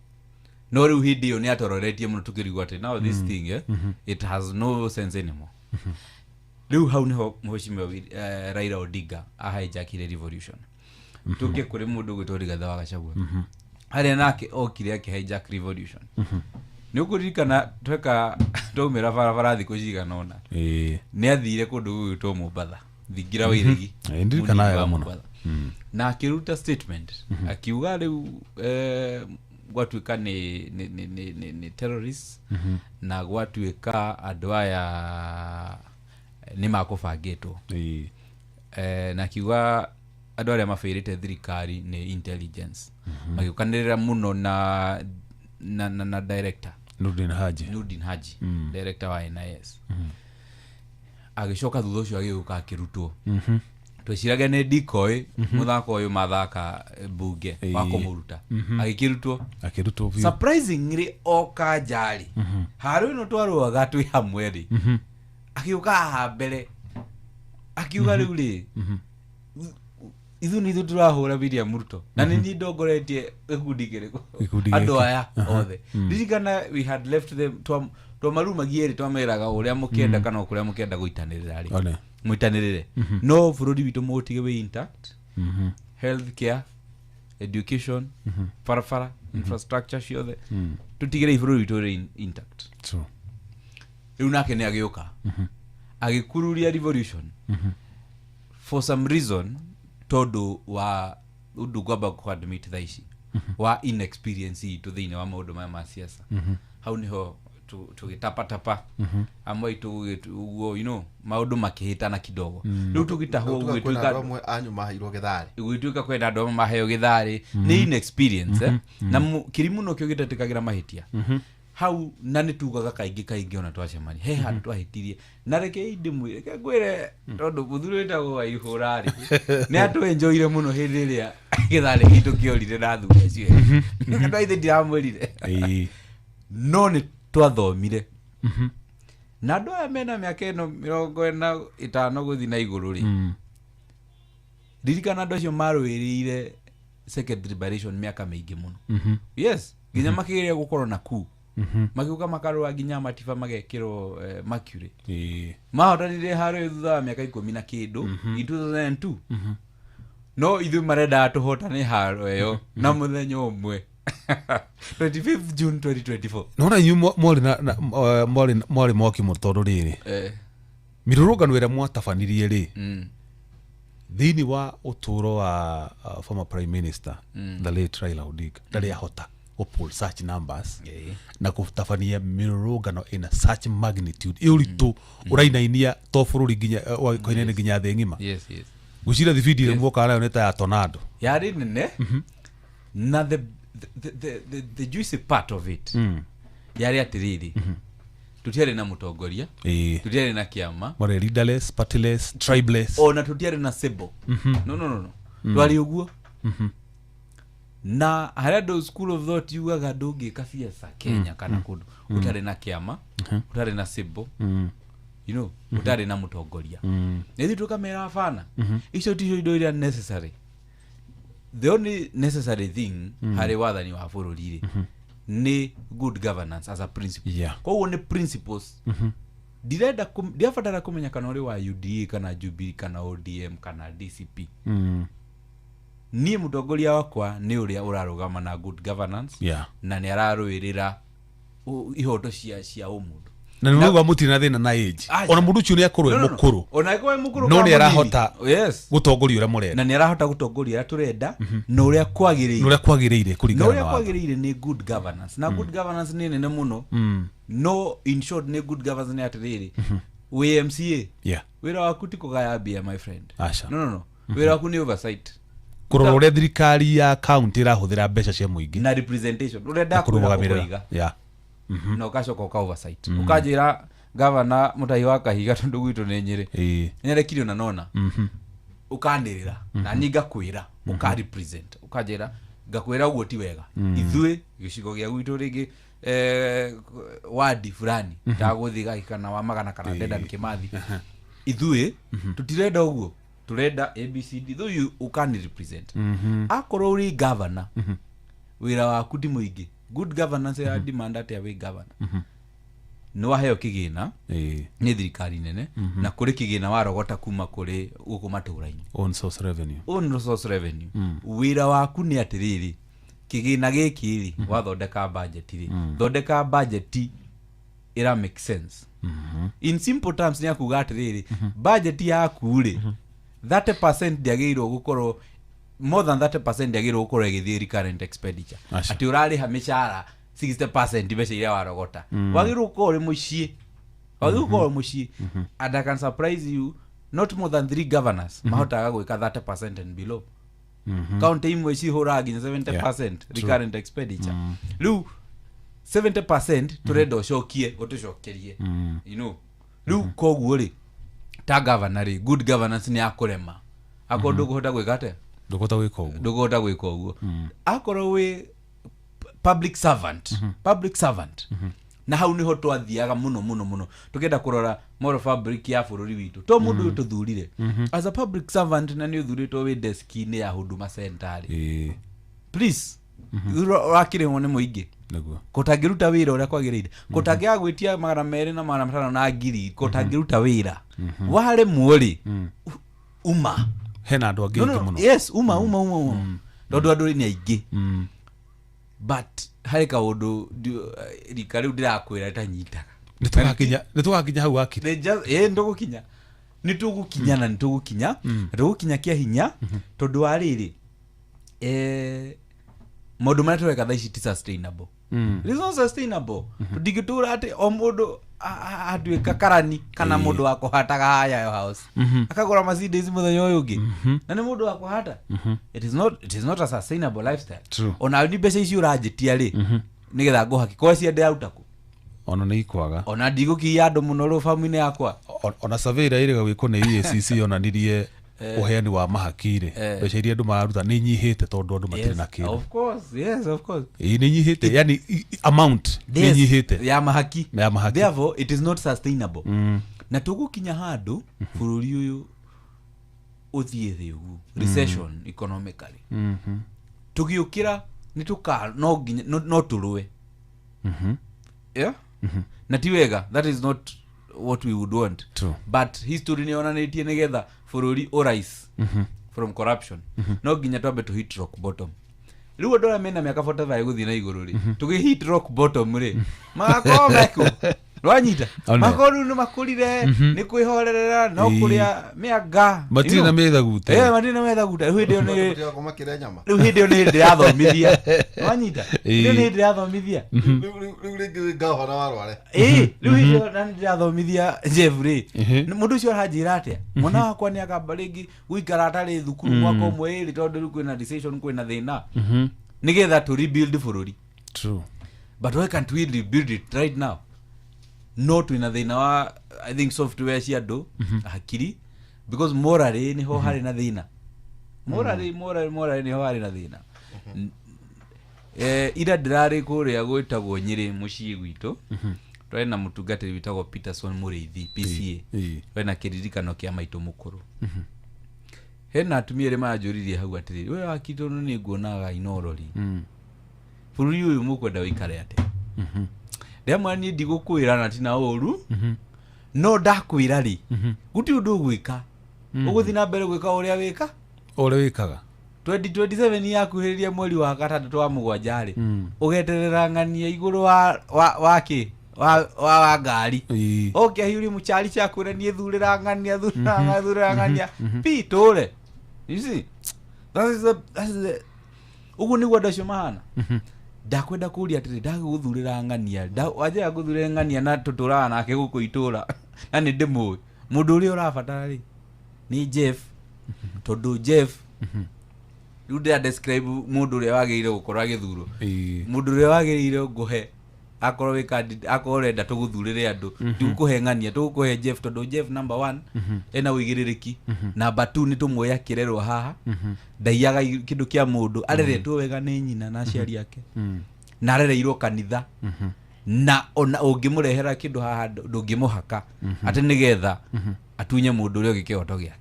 No rĩu hĩndĩ ĩyo nĩatororetie mũno tũkĩrigwo atĩ now this thing, it has no sense anymore. Rĩu hau nĩho Mheshimiwa Raila Odinga ahijackire revolution. Tũke kũrĩ mũndũ ũgwĩtwo Rigathĩ wa Gachagua. Harĩa nake okire akĩhijack revolution. Nĩ ũkũririkana tweka twaumĩra barabara thikũ cigana ũna. Nĩ athire kũndũ gũgwĩtwo Mombatha, thingira wa Iregi. Ndirikana wega mũno. Na akĩruta statement akiuga rĩu gwatuĩka nĩ terrorists na gwatuĩka andũ aya nĩ makũbangĩtwo. Na akiuga andũ arĩa mabĩrĩte thirikari nĩ intelligence. Magĩũkanĩrĩra mũno na director Nurdin Haji. Director wa NIS. Agĩcoka thutha ũcio agĩũka akĩrutwo. Tweciragia nĩ decoy mũthako ũyũ mathaka mbunge wa kũmũruta. Agĩkĩrutwo. Akĩrutwo biũ. Surprisingly oka njarĩ. Harũ ĩno twarũaga twĩ hamwe rĩ. Agĩũka haha mbere. Akiuga rĩu rĩ, ithuĩ nĩ ithuĩ tũrahũra William Ruto. Na nĩ niĩ ndongoretie gĩkundi kĩrĩkũ? Andũ aya othe. Ririkana we had left them, twamarumagia erĩ, twameraga ũrĩa mũkĩenda kana kũrĩa mũkĩenda gũitanĩrĩra rĩ. Mũitanĩrĩre. No bũrũri witũ mũũtige wĩ intact. Health care, education, barabara, infrastructure ciothe. Tũtigĩrĩre bũrũri witũ ũrĩ intact. Rĩu nake nĩ agĩũka. Agĩkururia revolution. For some reason, tondũ wa ũndũ ngwamba kũ-admit thaa ici, wa inexperience itũ thĩinĩ wa maũndũ maya ma siasa. Hau nĩho tũgĩtapatapa. Amwe aitũ ũguo, you know, maũndũ makĩhĩtana kidogo. Rĩu tũgĩtahwo gũtuĩka amwe anyu maheirwo gĩtharĩ. Gũgĩtuĩka kwenda andũ amwe maheo gĩtharĩ. Nĩ inexperience, na kĩrimũ nokĩo gĩtetĩkagĩra mahĩtia. Hau na nĩ tugaga kaingĩ kaingĩ ona twacemania he handũ twahĩtirie. Na reke ndĩmwĩre, reke ngwĩre tondũ mũthuri wĩtagwo Waihũra rĩ, nĩ atwenjoire mũno hĩndĩ ĩrĩa gĩtharĩ gitũ kĩorire na thuri acio. Andũ aithe ndiramwĩrire. No nĩ twathomire. Na andũ aya mena mĩaka ĩno 45 gũthiĩ na igũrũ rĩ, ririkana andũ acio marũĩrĩire second liberation mĩaka mĩingĩ mũno. Yes, nginya makĩgeria gũkorwo na coup. Magĩũka makarũa nginya matiba magekĩrwo mercury. Mahotanire haro ĩyo thutha wa mĩaka 10 na kĩndũ in 2002. No ithuĩ marendaga tũhotane haro ĩyo na mũthenya ũmwe 25th June 2024. Nona inyuĩ mwarĩ mwarĩ mwaki mũno tondũ rĩrĩ mĩrũrũngano ĩrĩa mwatabanirie rĩ thĩinĩ wa ũtũũro wa former prime minister the late Raila Odinga ndarĩ ahota gũ pull such numbers na gũtabania mĩrũrũngano ĩna such magnitude ĩ ũritũ ũrainainia to bũrũri nginya koinene nginya thĩ ng'ima. Yes, yes. Ngwĩciria thibindi ĩrĩa muokaga nayo nĩ ta ya tornado. Yarĩ nene na the juicy part of it yarĩ atĩrĩrĩ, tũtiarĩ na mũtongoria, tũtiarĩ na kĩama, Mwarĩ leaderless, partyless, tribeless. Ona tũtiarĩ na symbol. No, no, no, no, twarĩ ũguo. Na harĩa andũ school of thought yugaga ndũngĩka biaca Kenya kana kũndũ ũtarĩ na kĩama, ũtarĩ na symbol, ũtarĩ na mũtongoria. Na ithuĩ tũkamera bana, icio ticio indo iria necessary. The only necessary thing harĩ wathani wa bũrũri rĩ nĩ good governance as a principle. Koguo nĩ principles. Ndirenda ndirabatara kũmenya kana ũrĩ wa UDA kana Jubilee kana ODM kana DCP. Niĩ mũtongoria wakwa nĩ ũrĩa ũrarũgama na good governance na nĩ ararũĩrĩra ihoto cia ũmũndũ. Na nĩ ũguo mũtirĩ na thĩna na age. Aca. Ona mũndũ ũcio nĩ akorwo e No, no, no. mũkũrũ. Ona akorwo e mũkũrũ No kana nĩ mũnini. arahota Yes. gũtongoria ũrĩa mũrenda. Na nĩ arahota gũtongoria ũrĩa tũrenda na ũrĩa kwagĩrĩire. Na ũrĩa kwagĩrĩire kũringana Na na ũrĩa watho. kwagĩrĩire nĩ good governance. Na good governance nĩ nene mũno. No in short nĩ good governance nĩ atĩrĩrĩ, wĩ MCA. Wĩra waku ti kũgaya mbia, my friend. Aca. No, no, no. Wĩra waku nĩ oversight. Kũrora ũrĩa thirikari ya county ĩrahũthĩra mbeca cia mũingĩ. Na representation. Ũrĩa Na ndakwĩra kũrũgamĩrĩra. ũkoiga. Na ũgacoka ũka oversight. Ũkanjĩra gavana Mũtahi wa Kahiga tondũ gwitũ nĩ Nyĩrĩ. Nĩarekirio na nona. Ũkanĩrĩra. Na niĩ ngakwĩra, ũka represent. Ũkanjĩra, ngakwĩra ũguo ti wega. Ithuĩ gĩcigo gĩa gwitũ rĩngĩ, wadi fulani, ndagũthiĩ Gaki kana wa Magana kana Dedan Kimathi. Ithuĩ tũtirenda ũguo, tũrenda ABCD. Though you ũkani represent. Akorwo ũrĩ governor, wĩra waku ti mũingĩ. Good governance ya demand atĩa wĩ governor? Nĩ waheo kĩgĩna nĩ thirikari nene, na kũrĩ kĩgĩna warogota kuma kũrĩ gũkũ matũũra-inĩ. Own source revenue. Own source revenue. Wĩra waku nĩ atĩrĩrĩ, kĩgĩna gĩkĩ rĩ, wathondeka budget rĩ, thondeka budget ĩra make sense. In simple terms nĩ akuga atĩrĩrĩ, budget yaku rĩ, 30% ndĩagĩrĩirwo gũkorwo, more than 30% ndĩagĩrĩirwo gũkorwo ĩgĩthiĩ recurrent expenditure. Aca. Atĩ ũrarĩha mĩcara 60% mbeca iria warogota. Wagĩrĩirwo gũkorwo ũrĩ mũciĩ. Wagĩrĩirwo gũkorwo ũrĩ mũciĩ. And I can surprise you, not more than 3 governors mahotaga gwĩka 30% and below. County imwe cihũraga nginya 70% recurrent expenditure. Rĩu 70% tũrenda ũcokie, ũtũcokerie. You know. Rĩu koguo rĩ, ta governor rĩ, good governance nĩ akũrema. Akorwo ndũkũhota gwĩka atĩa? Ndũkũhota gwĩka ũguo. Ndũkũhota gwĩka ũguo. Akorwo wĩ public servant, public servant. Na hau niho twathiaga mũno mũno mũno tũkĩenda kũrora moral fabric ya bũrũri witũ. To mũndũ ũyũ tũthurire as a public servant, na nĩ ũthurĩtwo wĩ desk-inĩ ya Huduma Center rĩ, please, ũrakĩrĩhwo nĩ mũingĩ. Nĩguo. Kũtangĩruta wĩra ũrĩa kwagĩrĩire, kũtangĩaga gwĩtia 200 na 500 na 1000, kũtangĩruta wĩra waremwo rĩ, uma. Hena andũ angĩ No, no, aingĩ mũno. Yes, uma, uma, uma, uma. Tondũ andũ nĩ aingĩ. But harĩ kaũndũ rika rĩu ndĩrakwĩra rĩtanyitaga. Nĩ tũgakinya hau wakiri. They just, nĩtũgũkinya. Nĩtũgũkinya na nĩtũgũkinya. Na tũgũkinya kĩa hinya, tondũ wa rĩrĩ, maũndũ marĩa tũreka thaa ici ti sustainable. It is not sustainable. Tũtingĩtũra atĩ o mũndũ atuĩka karani kana mũndũ wa kũhataga haya house. Akagũra Mercedes mũthenya ũyũ ũngĩ. Na nĩ mũndũ wa kũhata. It is not a sustainable lifestyle. True. Ona ni mbeca ici ũranjĩtia rĩ, nĩgetha ngũhaki. Kwa cia ndĩraruta kũ? Ona nĩ ikwaga. Ona ndigũkiia andũ mũno rũbamu-inĩ yakwa. Ona survey ĩrĩa ĩrĩga gwĩkwo nĩ EACC yonanirie ũheani wa mahaki rĩ, mbeca iria andũ mararuta nĩ inyihĩte tondũ andũ matirĩ na kĩndũ. Of course, yes, of course. Ĩĩ, nĩ inyihĩte, yani amount nĩ Yes, inyihĩte. ya mahaki. Ya mahaki. Therefore, it is not sustainable. Na tũgũkinya handũ bũrũri ũyũ ũthiĩ thĩ ũguo, recession economically. Tũgĩũkĩra nĩ tũka, no nginya, no, no tũrũe. Yeah? Na ti wega, that is not what we would want. True. But history nä yonanä nä getha bå rå ri å rise from corruption, no nginya twambe tå hit rock bottom. Rä u andå arä a mena mä aka 45 gå thiä na igå rå rä, tå gä hit rock bottom rä, magakorwo mekå rwanyita. One. Magakorwo rä u nä makå rire nä kwä horerera no kå rä a mä anga. Matirĩ na mĩthagute. Matirä na methagute. Rä u hä ndä ä yo nä Matigakorwo makĩrĩa nyama. rä u hä ndä ä yo nä hä ndä rathomithia, wanyita, hä ndä ä yo nä hä ndä rathomithia. Rĩu rĩngĩ wĩ ngavana wa Rware. Ĩ, rĩu hĩndĩ ĩyo na nĩndĩrathomithia Jeff rĩ, mũndũ ũcio aranjĩra atĩa, mwana wakwa nĩ akamba rĩngĩ gũikara atarĩ thukuru mwaka ũmwe ĩrĩ, tondũ rĩu kwĩna decision, kwĩna thĩna, nĩgetha tũ rebuild bũrũri. True. But why can't we rebuild it right now? No twĩna thĩna wa, I think, software cia andũ hakiri, because morally nĩho harĩ na thĩna. Morally nĩho harĩ na thĩna. Ira ndĩrarĩ kũrĩa gwĩtagwo Nyĩrĩ mũciĩ gwitũ, twarĩ na mũtungatĩri wĩtagwo Peterson Mũrĩithi PCA. Twarĩ na kĩririkano kĩa maitũ mũkũrũ. Hena atumia erĩ maranjũririe hau atĩrĩrĩ, we wakiri, tondũ nĩ nguonaga inorori, bũrũri ũyũ mũkwenda ũikare atĩa? Ndĩamwĩra niĩ ndigũkwĩra na tina ũru, no ndakwĩra rĩ, gũtirĩ ũndũ ũgwĩka, ũgũthiĩ na mbere gwĩka ũrĩa wĩka. Ũrĩa wĩkaga. 2027 yakuhĩrĩria mweri wa gatandatũ wa mũgwanja rĩ, ũgeterera ng'ania igũrũ wa kĩ wa ngari. Oke ahiũrie mũchari chakwĩra niĩ thurĩra ng'ania, thurĩra ng'ania, thurĩra ng'ania pi tũre. You see, that is the ũguo nĩguo andũ acio mahana. Ndakwenda kũria atĩrĩ, ndagũthurĩra ng'ania, wanjĩra ngũthurĩre ng'ania na tũtũraga nake gũkũ itũra na nĩ ndĩmũĩ mũndũ ũrĩa ũrabatara rĩ nĩ Jeff, tondũ Jeff rĩu ndĩra describe mũndũ ũrĩa wagĩrĩire gũkorwo agĩthurwo. Mũndũ ũrĩa wagĩrĩire ngũhe akorwo wĩ candidate, akorwo ũrenda tũgũthurĩre andũ, tigũkũhe ng'ania, tũgũkũhe Jeff, tondũ Jeff, number one, ena ũigĩrĩrĩki, number two, nĩ tũmũĩ akĩrerwo haha, ndaiyaga kĩndũ kĩa mũndũ, areretwo wega nĩ nyina na aciari ake, na arereirwo kanitha, na ona ũngĩmũrehera kĩndũ haha ndũngĩmũhaka atĩ nĩgetha atunye mũndũ ũrĩa ũngĩ kĩhoto gĩake.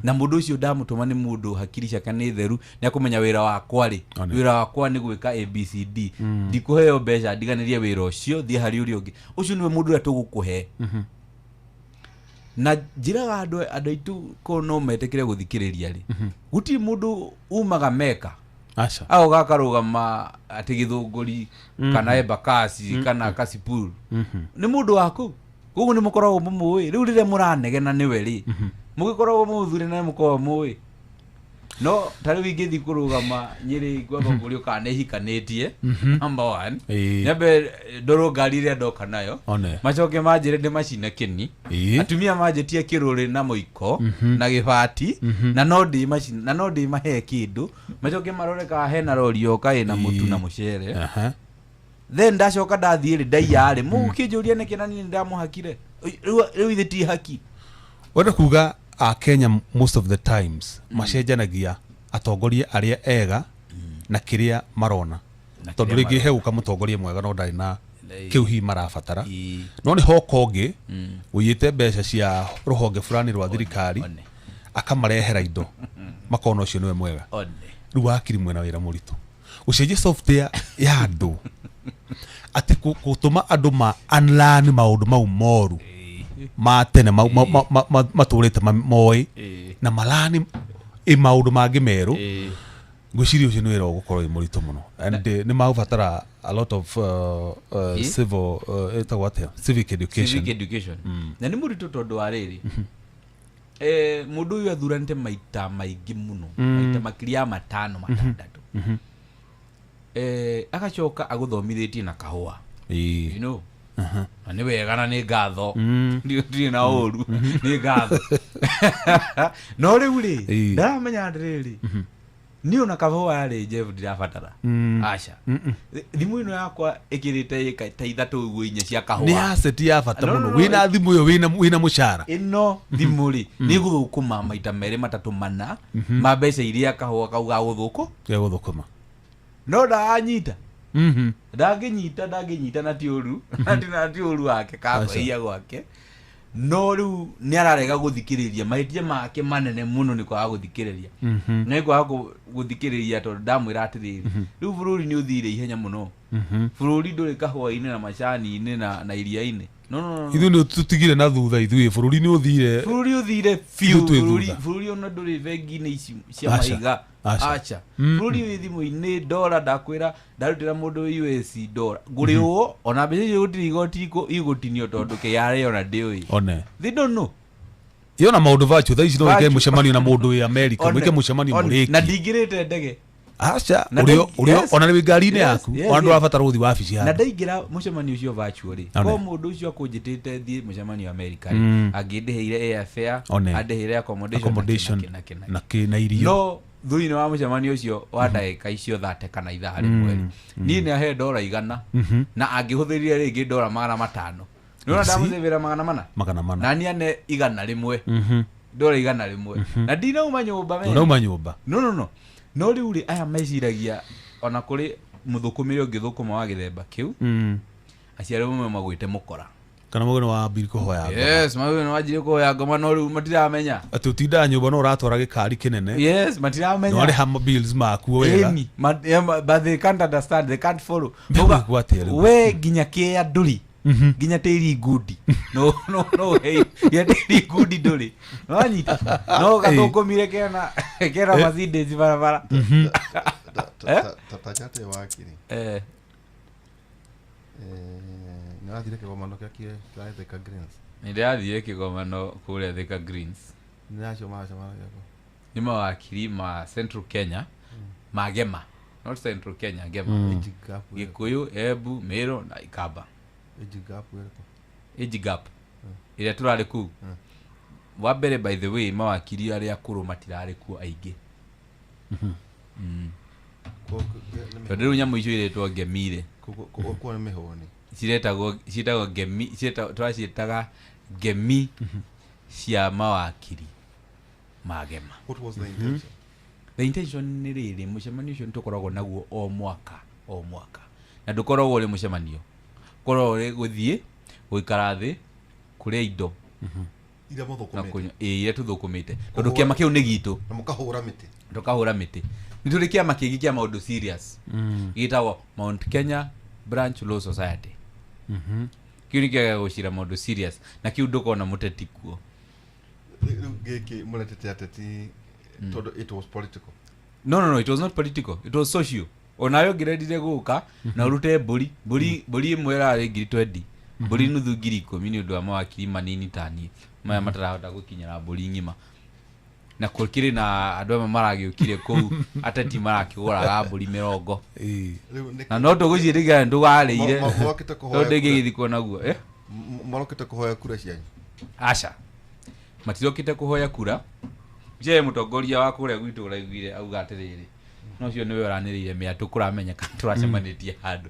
Na mũndũ ũcio ndamũtũma nĩ mũndũ hakiri ciake nĩ theru, nĩ akũmenya wĩra wakwa rĩ, wĩra wakwa nĩ gwĩka ABCD, ndikũheo mbeca ndiganĩrie wĩra ũcio thiĩ harĩ ũrĩa ũngĩ. Ũcio nĩwe mũndũ ũrĩa tũgũkũhe. Na njĩraga andũ aitũ ko no metĩkĩre gũthikĩrĩria rĩ, gũtirĩ mũndũ umaga meka Aca. agoka akarũgama atĩ Gĩthũngũri kana Embakasi kana Kasipul nĩ mũndũ wa kũu, koguo nĩ mũkoragwo mũmũĩ. Rĩu rĩrĩa mũranegena nĩwe rĩ, mũgĩkoragwo mũthure na mũkoragwo mũĩ. No ta rĩu ingĩthiĩ kũrũgama Nyĩrĩ, ngwamba kũrio kana nĩ hikanĩtie, number one. Nyambe ndorwo ngari ĩrĩa ndoka nayo. Macoke manjĩre ndĩmacine kĩni. Atumia manjĩtie kĩrũrĩ na mũiko na gĩbati, na no ndĩmacine na no ndĩmahe kĩndũ. Macoke marore kana hena rori yoka ĩna mũtu na mũcere. Then ndacoka ndathiĩ rĩ, ndaiya rĩ, mũgũkĩnjũria nĩkĩ na niĩ nĩndamũhakire? Rĩu ithe ti haki. Wenda kuga a Kenya most of the times macenjanagia atongoria arĩa ega na kĩrĩa marona. Na tondũ kĩrĩa rĩngĩ hegũka mũtongoria mwega no ndarĩ na kĩu hihi marabatara. No nĩ hoka ũngĩ ũiyĩte mbeca cia rũhonge fulani rwa thirikari, akamarehera indo, makona ũcio nĩwe mwega. Rĩu wakiri mwena wĩra mũritũ gũcenjia software ya andũ atĩ gũtũma andũ ma unlearn maũndũ mau moru ma tene matũrĩte moĩ na malani ĩ maũndũ mangĩ merũ. Ngwĩciria ũcio nĩ wĩra ũgũkorwo wĩ mũritũ mũno and nĩ magũbatara a lot of civil, ĩtagwo atĩa, civic education. Civic education, na nĩ mũritũ tondũ wa rĩrĩ, mũndũ ũyũ athuranĩte maita maingĩ mũno, maita makĩria ya matano matandatũ, agacoka agũthomithĩtie na kahũa. Na nĩ wega na nĩ ngatho. Ndirĩ na ũru, nĩ ngatho, no rĩu rĩ, ndaramenya atĩrĩrĩ, niĩ ona kahũa rĩ, Jeff, ndirabatara. Aca, thimũ ĩno yakwa ĩkĩrĩte ĩka ta ithatũ ũguo, inya cia kahũa. Nĩ asset ya bata No, mũno. no, no. Wĩna thimũ ĩyo, wĩna mũcara. Ĩno thimũ rĩ, nĩ gũthũkũma maita merĩ matatũ mana ma mbeca iria kahũa kau ga gũthũkũ. Gĩa gũthũkũma. No ndanyita, ndangĩnyita na ti ũru, na ti ũru wake kakwĩhia gwake, no rĩu nĩ ararega gũthikĩrĩria. Mahĩtia make manene mũno nĩ kwaga gũthikĩrĩria, nĩ kwaga gũthikĩrĩria, tondũ ndamwĩra atĩrĩrĩ, rĩu bũrũri nĩ ũthire ihenya mũno. Bũrũri ndũrĩ kahũa-inĩ na macani-inĩ na iria-inĩ. No, no, no, no. Ithuĩ nĩ tũtigire na thutha, ithuĩ bũrũri nĩ ũthire. Bũrũri ũthire biũ. Ithuĩ twĩ Bũrũri thutha. bũrũri ona ndũrĩ bengi-inĩ ici cia Aca. mahiga. Aca. Aca, bũrũri wĩ thimũ-inĩ. Ndora ndakwĩra, ndarutĩra mũndũ wĩ US ndora ngũrĩhwo ona mbeca icio, gũtirĩ igoti igũtinio tondũ KRA ona ndĩũĩ. One. They don't know. Yona maũndũ virtual thaa ici, no wĩke Virtual. mũcemanio na mũndũ wĩ America, mwĩke mũcemanio One. Na mũrĩkie. ndingĩrĩte ndege. Aca. Na ũrĩa ũrĩa ona nĩ wĩ ngari-inĩ yaku, ona ndũrabatara gũthiĩ wabici Na handũ. ndaingĩra mũcemanio ũcio virtually, One. ko mũndũ ũcio akũnjĩtĩte thiĩ mũcemanio America rĩ, angĩndĩhĩire airfare, One. andĩhĩire accommodation, Accommodation na kĩ na kĩ na kĩ. Na kĩ na irio. No thutha wa mũcemanio ũcio wa ndagĩka icio 30 kana ithaa rĩmwe rĩ, niĩ nĩ ahe ndora 100 na angĩhũthĩrire rĩngĩ ndora 500, nĩwona ndamũcĩvĩra 400. 400. Na niĩ ane 101, ndora 101, na ndinauma nyũmba we. Ndũnauma nyũmba. No, no, no, no rĩu rĩ, aya meciragia ona kũrĩ mũthũkũmĩre ũngĩthũkũma wa gĩthemba kĩu, aciari mamwe magwĩte mũkora. Kana mũgeno wa mbiri kũhoya ngoma. Yes, magwĩ nĩ wanjirie kũhoya ngoma, no rĩu matiramenya. Atĩ ũtindaga nyũmba no ũratwara gĩkari kĩnene. Yes, matiramenya. Na warĩha bills maku wega. Ĩni, yeah, but they can't understand, they can't follow. Megũigua atĩa rĩu? We nginya kĩa ndũri, nginya tĩri ngundi, no, no, no, hey, nginya tĩri ngundi ndũrĩ nowanyita, no gathũkũmire kena Mercedes barabara. Eh? Tatajate wakiri. Nĩ wathire kĩgomano kĩa kĩrĩa Thika Greens? Nĩ ndĩrathire kĩgomano kũrĩa Thika Greens. Nĩ acio maracemanagia kũ? Nĩ mawakiri ma Central Kenya, ma Gema, not Central Kenya, Gema. Age gap ĩrĩkũ? Gĩkũyũ, Embu, Meru na Ikamba. Age gap ĩrĩkũ? Age gap ĩrĩa tũrarĩ kũu wa mbere, by the way, mawakiri arĩa akũrũ matirarĩ kuo aingĩ. Tondũ rĩu nyamũ icio iretwo ngemire. Kuo nĩ mĩhũni. Ciretagwo, ciĩtagwo ngemi, tũraciĩtaga ngemi cia mawakiri ma Gema. What was the intention? The intention nĩ rĩrĩ, mũcemanio ũcio nĩ tũkoragwo naguo o mwaka o mwaka, na ndũkoragwo ũrĩ mũcemanio, ũkoragwo ũrĩ gũthiĩ gũikara thĩ, kũrĩa indo iria na mũthũkũmĩte. kũnyua, ĩĩ, iria tũthũkũmĩte, tondũ kĩama kĩu nĩ gitũ. Na mũkahũra mĩtĩ. Tũkahũra mĩtĩ. Nĩ tũrĩ kĩama kĩngĩ kĩa maũndũ serious gĩtagwo Mount Kenya Branch Law Society. Kĩu nĩ kĩaga gũcira maũndũ serious, na kĩu ndũkona mũteti kuo. Rĩu gĩkĩ mũretete ateti tondũ it was political? No, no, no, it was not political, it was social. Onawe ũngĩrendire gũka na ũrute mbũri ĩmwe ĩrarĩ 20,000, mbũri nuthu 10,000, nĩ ũndũ wa mawakiri manini taniĩ maya matarahota gũkinyĩra mbũri ng'ima. Na gũkĩrĩ na andũ amwe maragĩũkire kũu ateti marakĩgũraga mbũri 20. Rĩu nĩ Na no tũgũciĩrĩgĩra nĩ tũgarĩire. Morokĩte kũhoya Tondũ kura. ndĩngĩgĩthikwo naguo, eh? Morokĩte kũhoya kura cianyu? Aca, matirokĩte kũhoya kura. Je, mũtongoria wa kũrĩa gwitũ ũraiguire auga atĩrĩrĩ, no ũcio nĩwe ũranĩrĩire mĩatũ, kũramenyeka tũracemanĩtie handũ,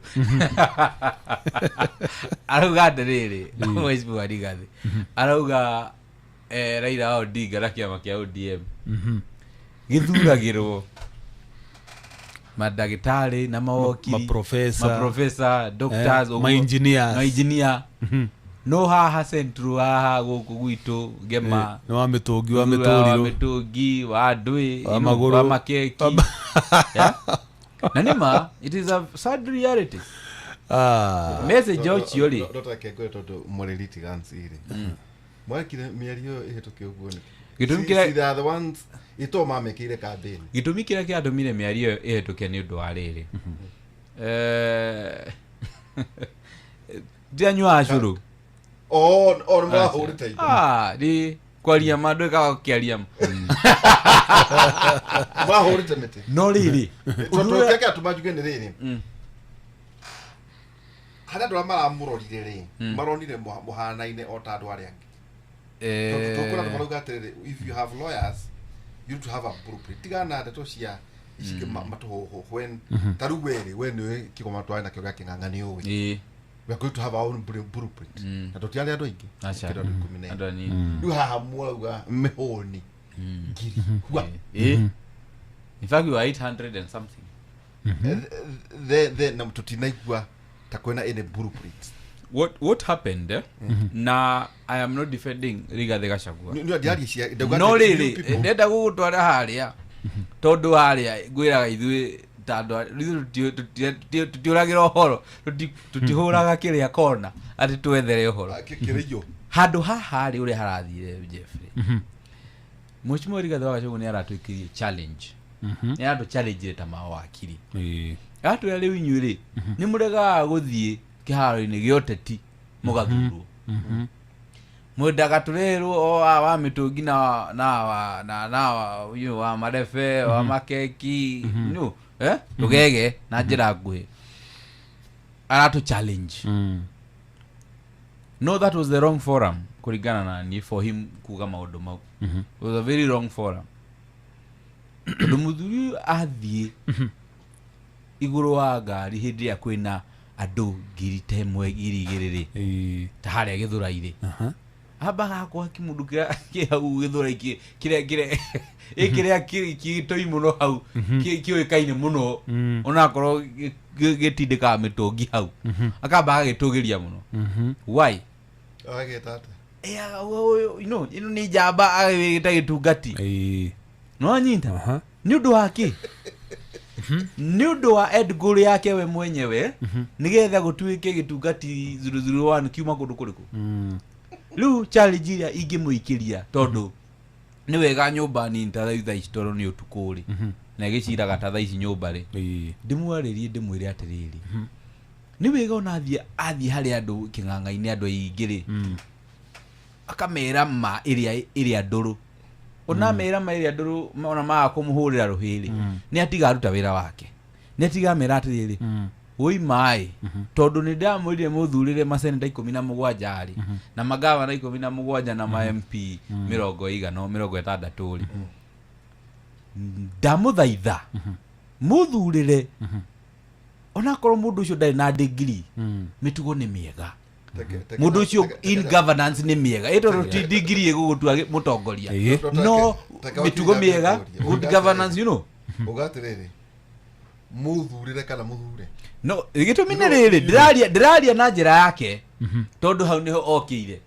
arauga atĩrĩrĩ, Mheshimiwa Rigathi arauga Raila Odinga na kĩama kĩa ODM gĩthuragĩrwo mandagĩtarĩ na mawokiri, maprofesa, maprofesa, doctors, ũguo. Ma-engineers. Ma-engineer. No haha Central, haha gũkũ gwitũ Ngema, nĩ wa mĩtũngi, wa wa mĩtũrirũ, mĩtũngi, wa ndwĩ, wa magũrũ. wa makeki. Yeah? Na nĩma it is a sad reality. Message ũcio rĩ, Ndotake ngwĩre, tondũ mũrĩ litigants rĩ, mwekire mĩario ĩyo ĩhĩtũke ũguo nĩkĩ? Gĩtũmi See, they are the ones ito mamekĩire campaign. Gĩtũmi kĩrĩa kĩratũmire mĩario ĩyo ĩhĩtũke nĩ ũndũ wa rĩrĩ, ndianyuaga cũrũ. O nĩ mũrahũrĩte indo. Ah, nĩ kwaria ma ndwĩkaga kĩaria ma. Mũrahũrĩte mĩtĩ. No rĩrĩ, Tondũ kĩrĩa kĩratũma njuge nĩ rĩrĩ, harĩa andũ arĩa maramũrorire rĩ, maronire mũhanaine o ta andũ arĩa angĩ. Tondũ tũkwĩra andũ marauga atĩrĩrĩ, if you have lawyers, you need to have a blueprint. Tigana na ndeto cia ici matũhũhũ when ta rĩu werĩ we nĩwe kĩgoma twarĩ nakĩo gĩa kĩng'ang'a, nĩ ũĩ we are going to have our own blueprint, na tũtiarĩ andũ aingĩ. Aca. Tũkĩrĩ andũ 14. Andũ anini. Rĩu haha mwarauga mĩhũni ngiri hua. Ĩĩ. In fact, we were 800 and something. The na tũtinaigua ta kwĩna any blueprint. What happened, eh? Na I am not defending Rigathi Gachagua. Nĩ ndiaria cia ndauga No atĩ you rĩrĩ, people- ndenda gũgũtwara harĩa, tondũ harĩa ngwĩraga ithuĩ ta ta andũ ithuĩ tũtiũragĩra ũhoro, tũtihũraga kĩrĩa kona atĩ twethere ũhoro. Kĩrĩiyo. Handũ haha rĩ, ũrĩa harathire, Jeffrey, Mheshimiwa Rigathĩ wa Gachagua nĩ aratwĩkĩrie challenge, nĩ aratũ challenge ta mawakiri. Aratwĩra rĩu inyuĩ rĩ, nĩ mũregaga gũthiĩ kĩharo-inĩ gĩa ũteti mũgathurwo, mwendaga tũrerwo o wa mĩtũngi na na wa na na wa you know, wa marebe wa makeki no tũgege na njĩra nguhĩ. Aratũ challenge. No, that was the wrong forum kũringana na niĩ for him kuga maũndũ mau. It was a very wrong forum, tondũ mũthuri ũyũ athiĩ igũrũ wa ngari hĩndĩ ĩrĩa kwĩna andũ 1000, 2000 rĩ, ta harĩa Gĩthũrai rĩ, ambaga akwa kĩmũndũ kĩrĩa kĩ hau Gĩthũrai, kĩrĩa ĩ kĩrĩa kĩtoi mũno hau, kĩũĩkaine mũno, onakorwo gĩtindĩkaga mĩtũngi hau, akamba agagĩtũgĩria mũno. Why? Agagĩta atĩa? You know, ĩno nĩ njamba, agagĩta gĩtungati. Nĩwanyita? Nĩ ũndũ wa kĩ? Nĩ ũndũ wa end goal yake we mwenyewe, nĩgetha gũtuĩke gĩtungati 001 kiuma kũndũ kũrĩkũ. Rĩu challenge ĩrĩa ingĩmũikĩria, tondũ nĩ wega nyũmba nini ta rĩu thaa ici, tondũ nĩ ũtukũ rĩ, na ĩgĩciraga ta thaa ici nyũmba rĩ, ndĩmwarĩrie, ndĩmwĩre atĩrĩrĩ, nĩ wega ona athiĩ harĩ andũ kĩng'ang'a-inĩ, andũ aingĩ rĩ, akamera ma ĩrĩa ndũrũ, ona mera ma ĩrĩa ndũrũ, ona maga kũmũhũrĩra rũhĩ rĩ, nĩ atiga aruta wĩra wake, nĩ atiga amera atĩrĩrĩ, woi maĩ, tondũ nĩ ndamwĩrire mũthurĩre maseneta 17 rĩ, na magavana 17, na ma MP mĩrongo ĩigana, 60 rĩ, ndamũthaitha mũthurĩre onakorwo mũndũ ũcio ndarĩ na degree, mĩtugo nĩ mĩega, mũndũ ũcio in governance nĩ mĩega, ĩ tondũ ti degree ĩgũgũtua mũtongoria, no mĩtugo mĩega, good governance. Uga atĩrĩrĩ, mũthurĩre kana mũthure? No gĩtũmi nĩ rĩrĩ, ndĩraria na njĩra yake, tondũ hau nĩho okĩire.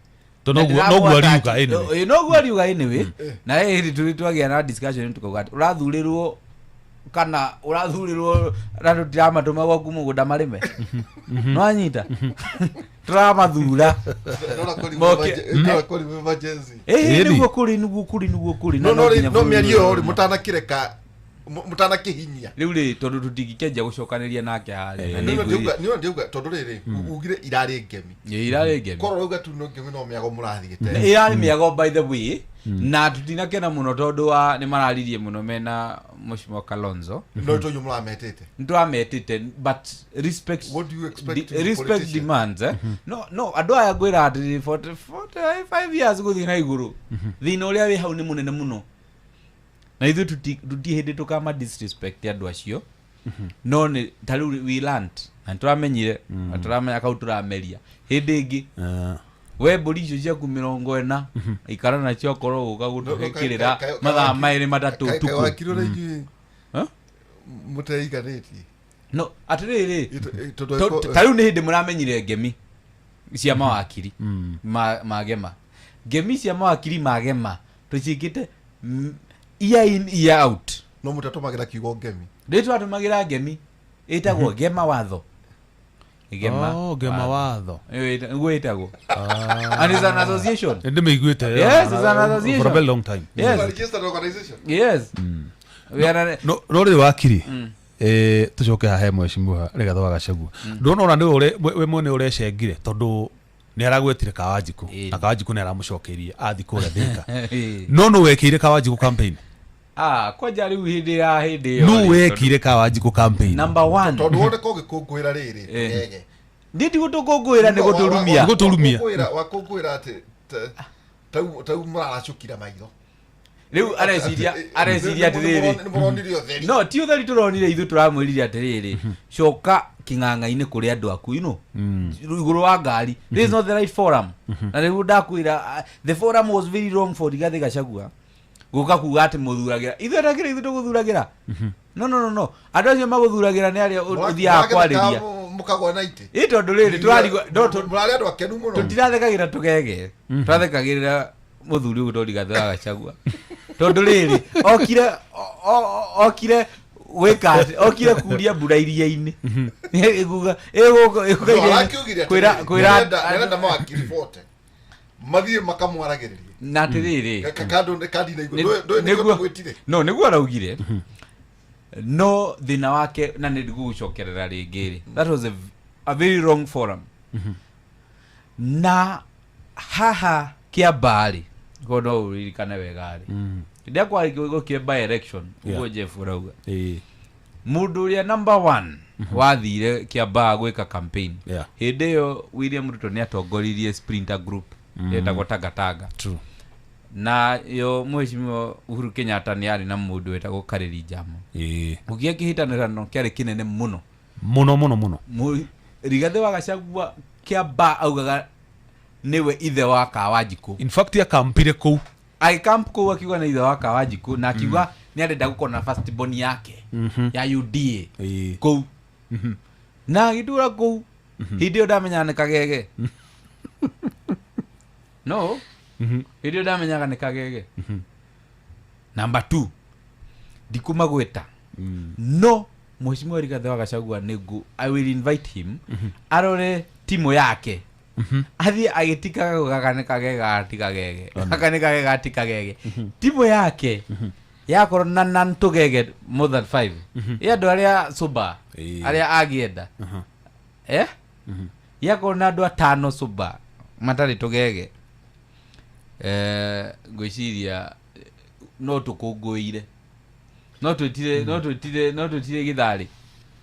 To noguo ariuga anyway. Ĩ, noguo ariuga anyway. Na hĩndĩ tũrĩ twagĩa na discussion, tukauga atĩ ũrathurĩrwo kana ũrathurĩrwo na tũtiramatũma gwaku mũgũnda marĩme, nĩwanyita? Tũramathura. Ndona kũrĩ emergency. Ĩĩ. Ĩni. Nĩguo kũrĩ, nĩguo kũrĩ, nĩguo kũrĩ. No no Na nginya no bũrũri mĩario ĩyo ũyũ. rĩ, mũtanakĩreka, mũtanakĩhinyia. Rĩu rĩ, tondũ tũtingĩkĩanjia gũcokanĩria nake harĩa na Nĩ nĩngwĩrire- ndauga, ndauga tondũ rĩrĩ, ugire irarĩ ngemi. Ĩ, irarĩ ngemi. Korwo rauga tu no ngemi, no mĩago mũrathiĩte. Ĩrarĩ mĩago, by the way, na tũtinakena mũno tondũ wa nĩ mararirie mũno mena Mheshimiwa Kalonzo. No tondũ mũrametĩte. Nĩ tũrametĩte, but respect What do you expect to respect politician? demands, eh? No andũ aya ngwĩra atĩrĩ, 40 45 years gũthiĩ na igũrũ, thĩna ũrĩa wĩ hau nĩ mũnene mũno, na ithuĩ tũti hĩndĩ tũkama disrespect andũ acio, no nĩ ta rĩu we learned na nĩ tũramenyire na tũramenya kau tũrameria hĩndĩ ĩngĩ. We mbũri icio ciaku 40 ikara nacio, okorwo gũka gũtũhe kĩrĩra mathaa 2, 3 ũtukũ. Wakiri ũrĩa inyuĩ Huh? mũteiganĩtie. No atĩrĩrĩ, Tondũ ta rĩu nĩ hĩndĩ mũramenyire ngemi cia mawakiri magema, ngemi cia mawakiri magema tũciĩkĩte year in, year out. No mũtatũmagĩra kiugo ngemi. Rĩ twatũmagĩra ngemi ĩtagwo gema watho, gema. Oh, ngema watho. Nĩguo ĩtagwo, and it's an association. Nĩ ndĩmĩiguĩte. Yes, it's an association. For a very long time. Yes. Registered organization. Yes. We are No no rĩrĩ, wakiri, tũcoke haha he Mheshimiwa Rigathĩ wa Gachagua. Ndona ona nĩwe we mwene ũrecengire, tondũ nĩ aragwetire Kawanjikũ, na Kawanjikũ nĩ aramũcokeirie athi kũrĩa Thika. No nũ wekĩire Kawanjikũ campaign? Ah, kwanja rĩu hĩndĩ ya hĩndĩ ĩyo Nũ rĩ, wekire Kawanjikũ campaign? Number one, Tondũ woneka ũgĩkũngũĩra rĩrĩ, tũgege. Niĩ ti gũtũkũngũĩra, nĩ gũtũrumia. Nĩ gũtũrumia. Wakũngũĩra atĩ tau mũraracũkira maitho. Rĩu areciria atĩrĩrĩ, Nĩ mũronire ũtheri. No ti ũtheri tũronire, ithuĩ tũramwĩrire atĩrĩrĩ, coka kĩng'ang'a-inĩ kũrĩ andũ aku, igũrũ wa ngari. This is not the right forum. Na rĩu ndakwĩra, the forum was very wrong for Rigathĩ Gachagua gũka kuga atĩ mũthuragĩra ithuĩ, atakĩrĩ ithuĩ tũgũthuragĩra. No, no, no, no, andũ acio magũthuragĩra nĩ arĩa ũthiaga kwarĩria. Mũkagwa na itĩ. Ĩ tondũ rĩrĩ tũrarigwo no Mũrarĩ andũ akenu mũno. Tũtirathekagĩra tũgege, twathekagĩrĩra mũthuri ũgũtwo Rigathĩ wa Gachagua, tondũ rĩrĩ okire okire Gwĩka atĩ okire kuria mbura iria-inĩ. Ĩkuga ĩgũka ĩgũka No, iria-inĩ. arakiugire Kwĩra atĩrĩrĩ, kwĩra nĩarenda mawakiri 40 mathiĩ makamwaragĩrĩrie. Na atĩrĩrĩ, Kando kandi na igũrũ ndũĩ nĩkĩo tũgwĩtire. No nĩguo araugire, no thĩna wake na nĩ ndigũgũcokerera rĩngĩ rĩ, that was a very wrong forum. Na haha Kĩambaa rĩ, korwo no ũririkane wega rĩ, hĩndĩ ĩrĩa kwarĩ gũkire by election, ũguo Jeff ũrauga, mũndũ ũrĩa number one wathire Kĩambaa gwĩka campaign, hĩndĩ ĩyo William Ruto nĩ atongoririe sprinter group yetagwo Tangatanga. True. Na yo mheshimiwa Uhuru Kenyatta nĩ arĩ na mũndũ wetagwo Karĩri Njamo. Gũkĩa kĩhĩtanĩrano kĩarĩ kĩnene mũno. Mũno mũno mũno. Rigathĩ wa Gachagua Kĩambaa augaga nĩwe ithe wa Kawanjikũ. In fact akampire kũu. Agĩkamp kũu akiuga nĩ ithe wa Kawanjikũ, na akiuga nĩ arenda gũkorwo na first born yake ya UDA kũu, na agĩtura kũu. Hĩndĩ ĩyo ndamenyaga nĩ kagege, no hĩndĩ ĩyo ndamenyaga nĩ kagege. Number 2, ndikumagwĩta, no mheshimiwa Rigathĩ wa Gachagua nĩngũ, I will invite him arore timu yake, athiĩ agĩtikaga gaka nĩ kagege, gaka ti kagege, gaka nĩ kagege, gaka ti kagege. Timu yake yakorwo na nan tũgege more than 5 ĩ andũ arĩa sober, arĩa agĩenda, yakorwo na andũ atano sober matarĩ tũgege, ngwĩciria no tũkũngũĩire, no twĩtire no twĩtire no twĩtire gĩtharĩ.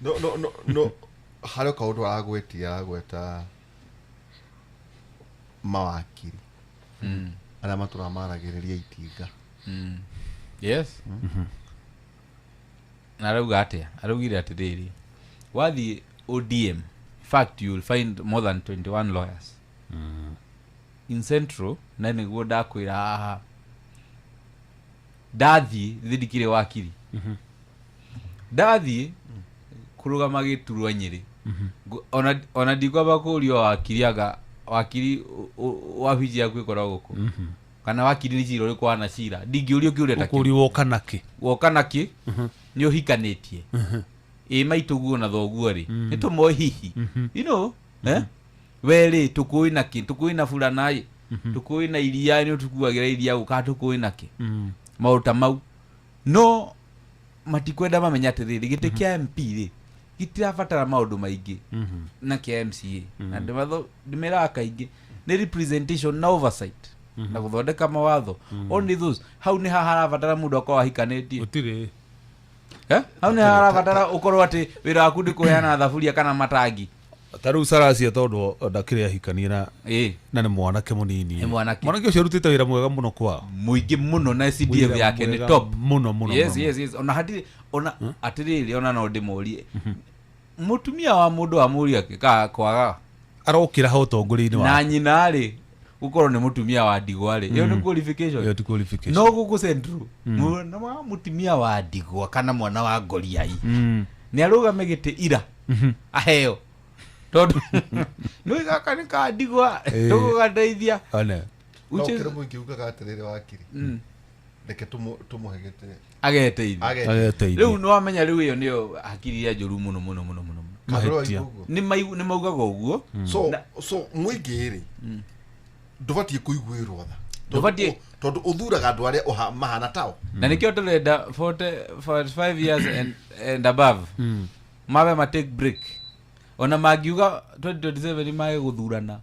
No no no no harĩ kaũndũ aragwetia, aragweta mawakiri arĩa matũra maragĩrĩria itinga. Yes. Na arauga atĩa? Araugire atĩrĩrĩ, wathiĩ ODM, in fact you will find more than 21 lawyers in Central. Na nĩguo ndakwĩra haha, ndathiĩ thĩ ndikĩrĩ wakiri, ndathiĩ kũrũgama gĩturwa Nyĩrĩ, ona ndikwamba kũũrio wakiri, anga wakiri wabici yaku ĩkoragwo kũ, kana wakiri nĩ cira ũrĩkũ wanacira, ndingĩũrio kĩũria ta kĩu. Ũkũrio woka nakĩ? Woka nakĩ? Nĩ ũhikanĩtie? Ĩ maitũguo na thoguo rĩ, nĩ tũmoĩ hihi, you know, eh? We rĩ, tũkũĩ nakĩ? Tũkũĩ na burana ĩ, tũkũĩ na iria, nĩ ũtũkuagĩra iria gũka, tũkũĩ nakĩ? Maũndũ ta mau no matikwenda mamenya atĩrĩrĩ, gĩtĩ kĩa MP rĩ gĩtirabatara maũndũ maingĩ na kĩa MCA, na ndĩmeraga kaingĩ nĩ representation na oversight na gũthondeka mawatho. Only those. Hau nĩ haha harabatara mũndũ akorwo ahikanĩtie? Gũtirĩ. Eh? Hau nĩ harabatara ũkorwo atĩ wĩra waku ndĩ kũheana thaburia kana matangi? Ta rĩu Saracia, tondũ ndakĩrĩ ahikanie na na nĩ mwanake mũnini. Nĩ mwanake. Mwanake ũcio arutĩte wĩra mwega mũno kwao. Mũingĩ mũno, na CDF Wĩra yake nĩ mwega top. Mũno mũno. Yes. Mũno. Yes, ona hatirĩ ona atĩrĩrĩ, ona no ndĩmũrie mũtumia wa mũndũ wa mũriũ ka kwaga Arokĩra ho ũtongoria-inĩ na wa nyina rĩ, gũkorwo nĩ mũtumia wa ndigwa rĩ, ĩyo nĩ qualification? Ĩyo ti qualification. No gũkũ Central mwana wa mũtumia wa ndigwa kana mwana wa ngoriai nĩ arũgame gĩtĩ ira aheo, tondũ nĩ gaka nĩ ka ndigwa, tũgũgateithia. One. No Which is kĩrĩ mũingĩ ugaga atĩrĩrĩ, wakiri, reke tũmũhe gĩtĩ ageteithia. Ageteithia. Ageteithia. Rĩu nĩ wamenya, rĩu ĩyo nĩyo hakiri iria njũru mũno mũno mũno mũno mũno. Kana Mahĩtia. ũraigua ũguo? Nĩ maugaga ũguo. So mũingĩ rĩ, ndũbatiĩ kũiguĩrwo tha? Ndũbatiĩ. Tondũ ũthuraga andũ arĩa mahana tao. Na nĩkĩo tũrenda 40 45 years and above mabe ma take break. Ona mangiuga 2027 mage gũthurana,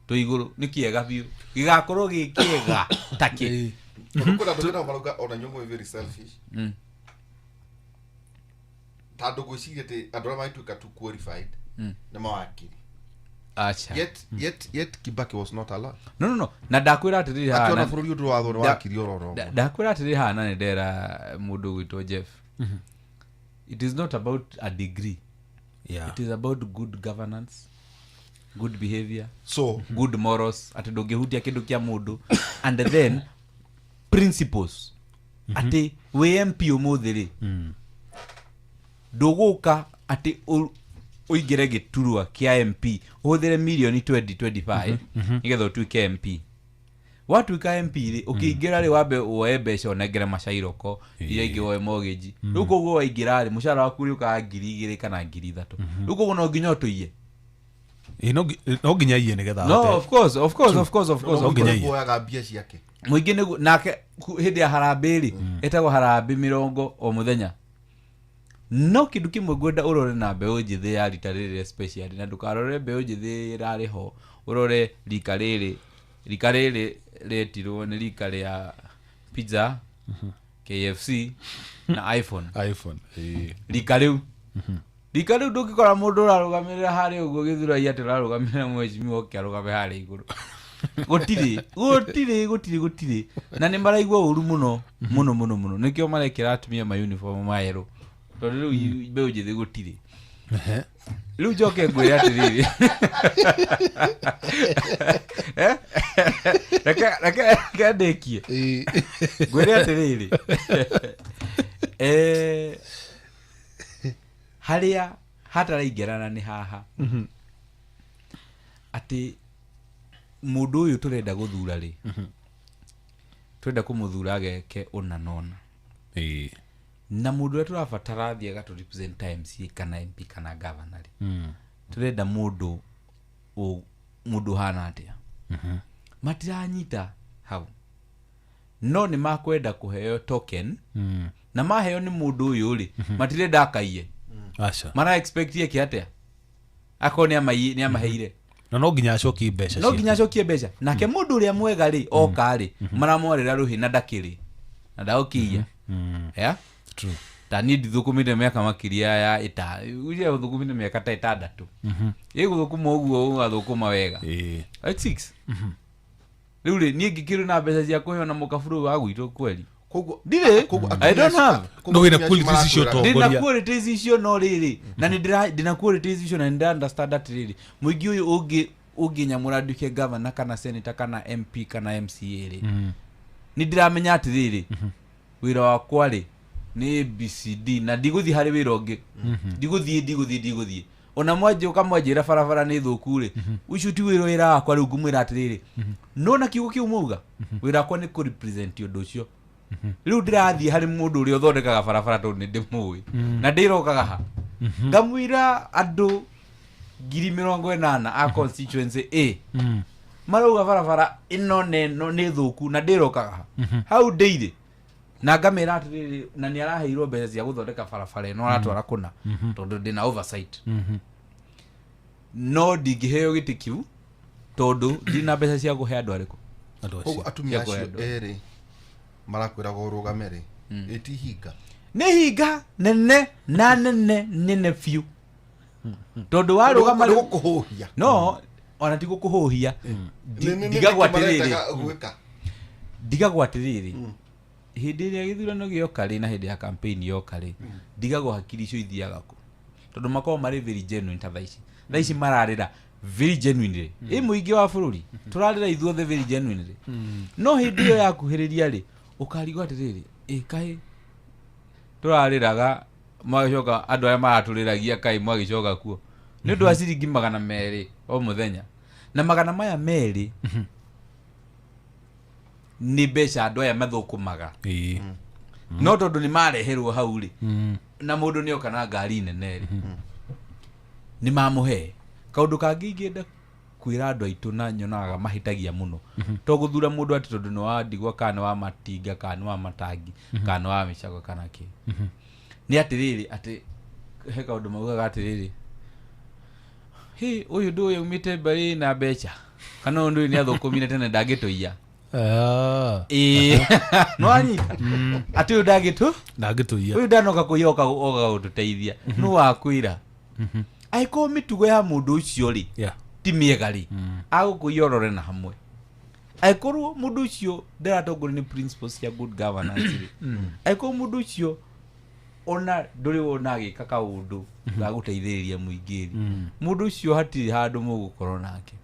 twĩ igũrũ, nĩ kĩega biũ, gĩgakorwo gĩ kĩega ta kĩ. Tondũ kwĩna andũ nao marauga ona inyuĩ mwĩ very selfish, tondũ ngwĩciria atĩ andũ arĩa magĩtuĩka tu qualified nĩ mawakiri. Acha. Yet Kibaki was not a lawyer. No, na ndakwĩra atĩrĩrĩ haha Akĩona bũrũri ũndũ wathwo nĩ wakiri ororo. Ndakwĩra atĩrĩrĩ haha, na nĩ ndera mũndũ gwĩtwo Jeff, it is not about a degree. It is about good governance, good behavior, So good morals, atĩ ndũngĩhutia kĩndũ kĩa mũndũ, and then principles, atĩ wĩ MP ũmũthĩ rĩ, ndũgũka atĩ ũingĩre gĩturwa kĩa MP ũhũthĩre mirioni 20 25 nĩgetha ũtuĩke MP. Watuĩka MP rĩ, ũkĩingĩra rĩ, wambe woe mbeca ũnengere macairoko iria ingĩ woe mortgage. Rĩu koguo waingĩra rĩ, mũcara waku ũrĩũkaga 2000 kana 3000. Rĩu koguo no nginya ũtũiye. Ĩ, no nginya iye nĩgetha No, ahote. of course, of course, of course, of course, No of nginya course. iye. Kuoyaga mbia ciake. Mũingĩ nĩguo nake hĩndĩ ya harambĩ rĩ, ĩtagwo harambĩ mĩrongo o mũthenya. No kĩndũ kĩmwe ngwenda ũrore na mbeũ njĩthĩ ya rita rĩrĩ especially, na ndũkarore mbeũ njĩthĩ ĩrarĩ ho, ũrore rika rĩrĩ, rika rĩrĩ rĩetirwo nĩ rika rĩa pizza, KFC na iPhone. iPhone, ĩ. Rika rĩu, rika rĩu ndũngĩkora mũndũ ũrarũgamĩrĩra harĩa ũguo gĩthũrai atĩ ũrarũgamĩrĩra mheshimiwa oke arũgame harĩa igũrũ. Gũtirĩ, gũtirĩ, gũtirĩ, gũtirĩ. Na nĩ maraigua ũru mũno, mũno, mũno, mũno. Nĩkĩo marekĩra atumia ma uniform maerũ. Tondũ rĩu mbeũ njĩthĩ gũtirĩ. Rĩu njoke ngwĩre atĩrĩrĩ. Eh? Reke, reke, reke ndĩkie. Ngwĩre atĩrĩrĩ. Harĩa hataraingĩrana nĩ haha. Atĩ mũndũ ũyũ tũrenda gũthura rĩ, tũrenda kũmũthura ageke ũna na ũna. Na mũndũ ũrĩa tũrabatara athiĩ agatũ represent MCA kana MP kana governor rĩ, tũrenda mũndũ ũhana atĩa. Matiranyita hau. No nĩ makwenda kũheo token, na maheo nĩ mũndũ ũyũ rĩ, matirenda akaiye. Aca. Mara expect eke atĩa? Akorwo nĩ amaheire. Na no nginya acokie mbeca No nginya ciake. acokie mbeca. Nake mũndũ ũrĩa mwega rĩ, oka rĩ, maramwarĩra rũhĩ na ndakĩrĩ. Na ndagũkĩiya. Yeah? True. Ta niĩ ndithũkũmĩte mĩaka makĩria ya ĩta, uge ũthũkũmĩte mĩaka ta ĩtandatũ. Ĩ gũthũkũma ũguo ũgathũkũma wega. At 6. Rĩu rĩ, niĩ ngĩkĩrĩ na mbeca cia kũheo na mũkaburu wa gwitũ kweri. Koguo Ndirĩ. koguo I don't have. No wĩna atumia acio qualities icio marakwĩra- to- Ndĩna Tongoria. qualities icio no rĩrĩ. Na nĩ ndĩna qualities icio na nĩ ndĩra understand atĩrĩrĩ. Mũingĩ ũyũ ũngĩnyamũra nduĩke governor kana senator kana MP kana MCA rĩ. Nĩ ndĩramenya atĩrĩrĩ. Wĩra wakwa rĩ nĩ ABCD na ndigũthiĩ harĩ wĩra ũngĩ. Ndigũthiĩ, ndigũthiĩ, ndigũthiĩ. Ona mwanjũka mwanjĩra barabara nĩ thũku rĩ, ũcio ti wĩra wakwa rĩu ngũmwĩra atĩrĩrĩ. No na kiugo kĩu mwauga, wĩra wakwa nĩ kũ represent ũndũ ũcio. Rĩu ndĩrathiĩ harĩ mũndũ ũrĩa ũthondekaga barabara tondũ nĩ ndĩmũĩ. Na ndĩrokaga ha. Ngamwĩra andũ ngiri mĩrongo ĩnana a constituency A. Marauga barabara ĩno na ĩno nĩ thũku na ndĩrokaga ha. Hau ndĩirĩ. Na ngamĩra atĩrĩrĩ, na nĩ araheirwo mbeca cia gũthondeka barabara ĩno aratwara kũna, tondũ ndĩna oversight. No ndingĩheo gĩtĩ kĩu tondũ ndirĩ na mbeca cia kũhe andũ arĩkũ. Andũ acio. Koguo atumia Cia acio kũhe andũ. erĩ marakwĩraga ũrũgame rĩ, ĩ ti hinga? Nĩ hinga nene na nene nene biũ. Tondũ warũgama Nĩ gũkũhũhia. No, ona ti gũkũhũhia. Nĩ Ndigagwo nĩkĩ atĩrĩrĩ. marendaga gwĩka? Ndigagwo atĩrĩrĩ. Hĩndĩ ĩrĩa gĩthurano gĩoka rĩ, na hĩndĩ ya campaign yoka rĩ, ndigagwo hakiri icio ithiaga kũ. Tondũ makoragwo marĩ very genuine ta thaa ici. Thaa ici mararĩra very genuinely. Ĩ mũingĩ wa bũrũri, tũrarĩra ithuothe very genuinely. No hĩndĩ ĩyo yakuhĩrĩria rĩ, ũkarigwo atĩrĩrĩ, ĩ kaĩ tũrarĩraga, mwagĩcoka andũ arĩa maratũrĩragia kaĩ mwagĩcoka kuo. Nĩ ũndũ wa ciringi magana merĩ o mũthenya. Na magana maya merĩ nĩ mbeca andũ aya mathũkũmaga. No tondũ nĩ mareherwo hau rĩ, na mũndũ nĩ oka na ngari nene rĩ, nĩ mamũhe. Kaũndũ kangĩ ingĩenda kwĩra andũ aitũ na nyonaga mahĩtagia mũno. To gũthura mũndũ atĩ tondũ nĩ wa ndigwa kana nĩ wa matinga kana nĩ wa matangi kana nĩ wa mĩcago kana kĩ. Nĩ atĩrĩrĩ, atĩ he kaũndũ maugaga atĩrĩrĩ, hĩ, ũyũ ndũĩ aumĩte mbarĩ na mbeca, kana ũyũ ndũĩ nĩ athũkũmire tene ndangĩtũiya. Ĩĩ. No anyita. Atĩ ũyũ ndangĩtũ? Ndangĩtũiya. Ũyũ ndanoka kũiya oka gũtũteithia. Nũ wakwĩra? Angĩkorwo mĩtugo ya mũndũ ũcio rĩ, ti mĩega rĩ, agũkũiya ũrore na hamwe. Angĩkorwo mũndũ ũcio ndaratongorio nĩ principles cia good governance rĩ, angĩkorwo mũndũ ũcio ona ndũrĩ wona agĩka kaũndũ ga gũteithĩrĩria mũingĩ rĩ, mũndũ ũcio hatirĩ handũ mũgũkorwo nake.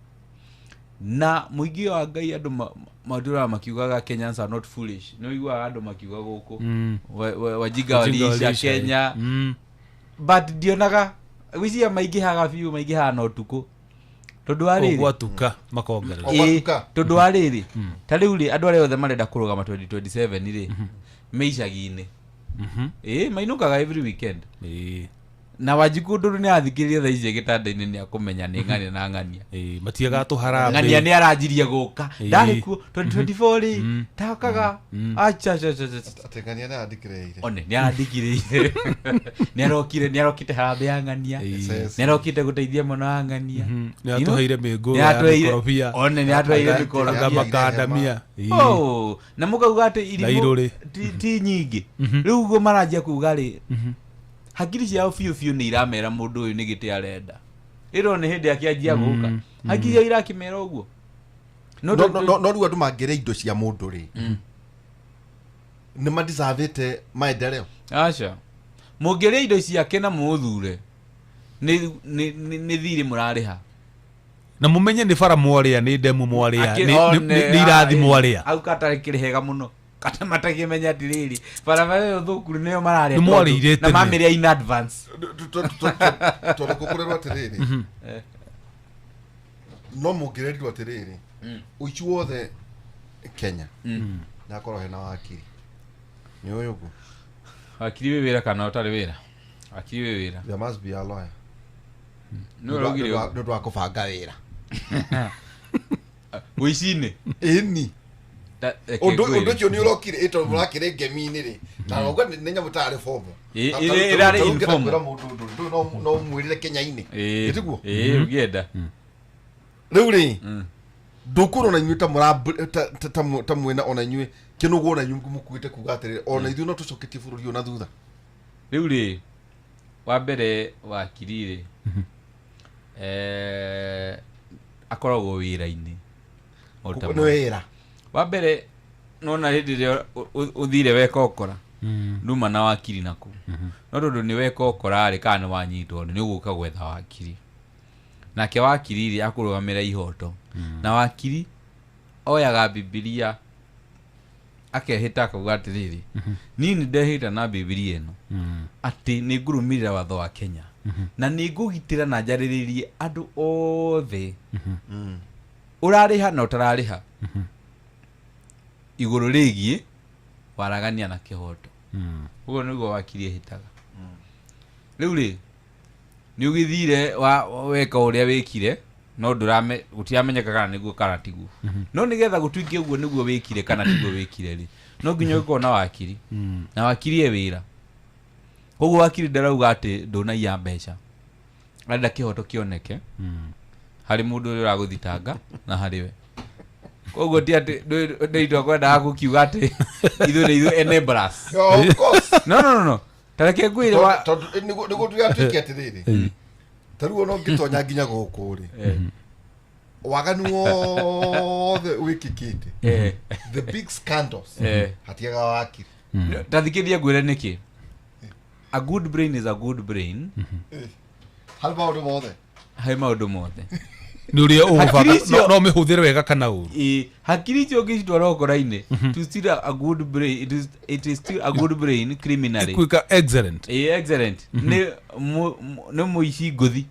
Na mũingĩ wa Ngai andũ matũraga makiugaga Kenyans are not foolish. Nĩ ũiguaga andũ makiuga gũkũ. Wajinga Wajinga waliisha waliisha, Kenya. But ndionaga gwĩciria maingĩhaga biũ, maingĩhaga na ũtukũ. Tondũ wa rĩrĩ Gwatuka makongerera. O Ĩĩ, gwatuka. tondũ wa rĩrĩ ta rĩu rĩ andũ arĩa othe marenda kũrũgama 2027 rĩ me icagi-inĩ, ĩĩ, mainũkaga every weekend. Na Wanjikũ ndũrũ nĩ athikĩrĩria thaa ici gĩtanda-inĩ, nĩ akũmenya nĩ ng'ania na ng'ania. Ĩĩ, matiaga tũharambĩ. Ng'ania nĩ aranjirie gũka, ndarĩ kuo 2024 rĩ, ndakaga acha acha acha acha. Atĩ ng'ania nĩ andĩkĩrĩire. One nĩ arandikĩrĩire, nĩ arokire, nĩ arokĩte harambĩ ya ng'ania, nĩ arokĩte gũteithia mwana wa ng'ania. Nĩ atũheire mĩngũ Nĩ ya atũheire- mĩkorobia. One nĩ atũheire Anga- mĩkorobia. Anga makandamia. Oh, na mũkauga atĩ Na irimũ irũrĩ. ti nyingĩ. Rĩu ũguo maranjia kuga rĩ, hakiri ciao biũ biũ nĩ iramera mũndũ ũyũ nĩ gĩtĩ arenda. Ĩro nĩ hĩndĩ akĩanjia gũka, hakiri ciao irakĩmera ũguo. No No rĩu andũ mangĩrĩa indo cia mũndũ rĩ, nĩ madisavĩte maendeleo? Aca, mũngĩrĩa indo ciake na mũũthure nĩ thirĩ mũrarĩha. Na mũmenye nĩ bara mwarĩa, nĩ ndemu mwarĩa, nĩ irathi mwarĩa. Au katarĩ kĩrĩ hega mũno kata matakĩmenya atĩrĩrĩ, barabara ĩyo thũku nĩyo mararĩa Nĩ tondũ- mwarĩire na tene. mamĩrĩa in advance. Tondũ kũkũrerwo atĩrĩrĩ, no mũngĩrerirwo atĩrĩrĩ, ũici wothe Kenya nakorwo hena wakiri nĩ ũyũ ũguo. Wakiri wĩ wĩra kana ũtarĩ wĩra? Wakiri wĩ wĩra. There must be a lawyer. Nĩ ũraugire Nĩ ũndũ wa kũbanga wĩra. Ũici-inĩ. Ĩni. Reke Ũndũ ngwĩre. ũndũ ũcio nĩ ũrokire ĩ tondũ mũrakĩrĩ ngemi-inĩ rĩ, na rauga nĩ nyamũ tarĩ formal. Ĩrarĩ informal. Kwĩra mũndũ ũndũ ndũ no ũmwĩrĩre Kenya-inĩ. Ĩtiguo? Ĩĩ, ũngĩenda. Rĩu rĩ, ndũkuona ona inyuĩ ta ta mwena ona inyuĩ kĩnũgũ, ona inyuĩ mũkuĩte kuga atĩrĩrĩ, ona ithuĩ no tũcoketie bũrũri ũyũ na thutha? Rĩu rĩ, wa mbere wakiri rĩ, akoragwo wĩra-inĩ O ta Nĩ wĩra. Wa mbere nona hĩndĩ ĩrĩa ũthire weka ũkora, nduma na wakiri naku, no tondũ nĩ weka ũkora rĩ, kana nĩ wanyitwo rĩ, nĩ ũgũka gwetha wakiri, nake wakiri rĩ akũrũgamĩra ihoto, na wakiri oyaga Bibilia akehĩta akauga atĩrĩrĩ, niĩ nĩ ndehĩta na Bibilia ĩno atĩ nĩ ngũrũmĩrĩra watho wa Kenya na nĩ ngũgitĩra na njarĩrĩrie andũ othe, ũrarĩha na ũtararĩha, igũrũ rĩgiĩ waragania na kĩhoto. Ũguo nĩguo wakiri ehĩtaga. Rĩu rĩ, nĩ ũgĩthire weka ũrĩa wĩkire, no ndũrame gũtiramenyeka kana nĩguo kana tiguo. No nĩgetha gũtuĩke ũguo nĩguo wĩkire kana tiguo wĩkire rĩ, no nginya ũgĩkorwo na wakiri, na wakiri e wĩra. Koguo wakiri ndarauga atĩ ndũnaiya mbeca, arenda kĩhoto kĩoneke harĩ mũndũ ũrĩa ũragũthitanga na harĩ we. Koguo ti atĩ ndĩitwa kwendaga gũkiuga atĩ ithuĩ nĩ ithuĩ enablers. Of course. No, no, no, no, tareke ngwĩre Tondũ nĩguo tũgatuĩke atĩrĩrĩ, ta rĩu ona ũngĩtonya nginya gũkũ rĩ, waganu wothe wĩkĩkĩte, the big scandals, hatiaga wakiri. Ta thikĩrĩria ngwĩre nĩkĩ a good brain is a good brain. Harĩ maũndũ mothe. Harĩ maũndũ mothe. Nĩ ũrĩa Hakiri ũgũbanga no mĩhũthĩre wega kana ũru. Ĩ, hakiri icio ũngĩcitwara ũkora-inĩ, it is still a good brain, it is still a good brain criminally. Ĩkuĩka excellent. Ĩ, excellent nĩ mũici ngũthi.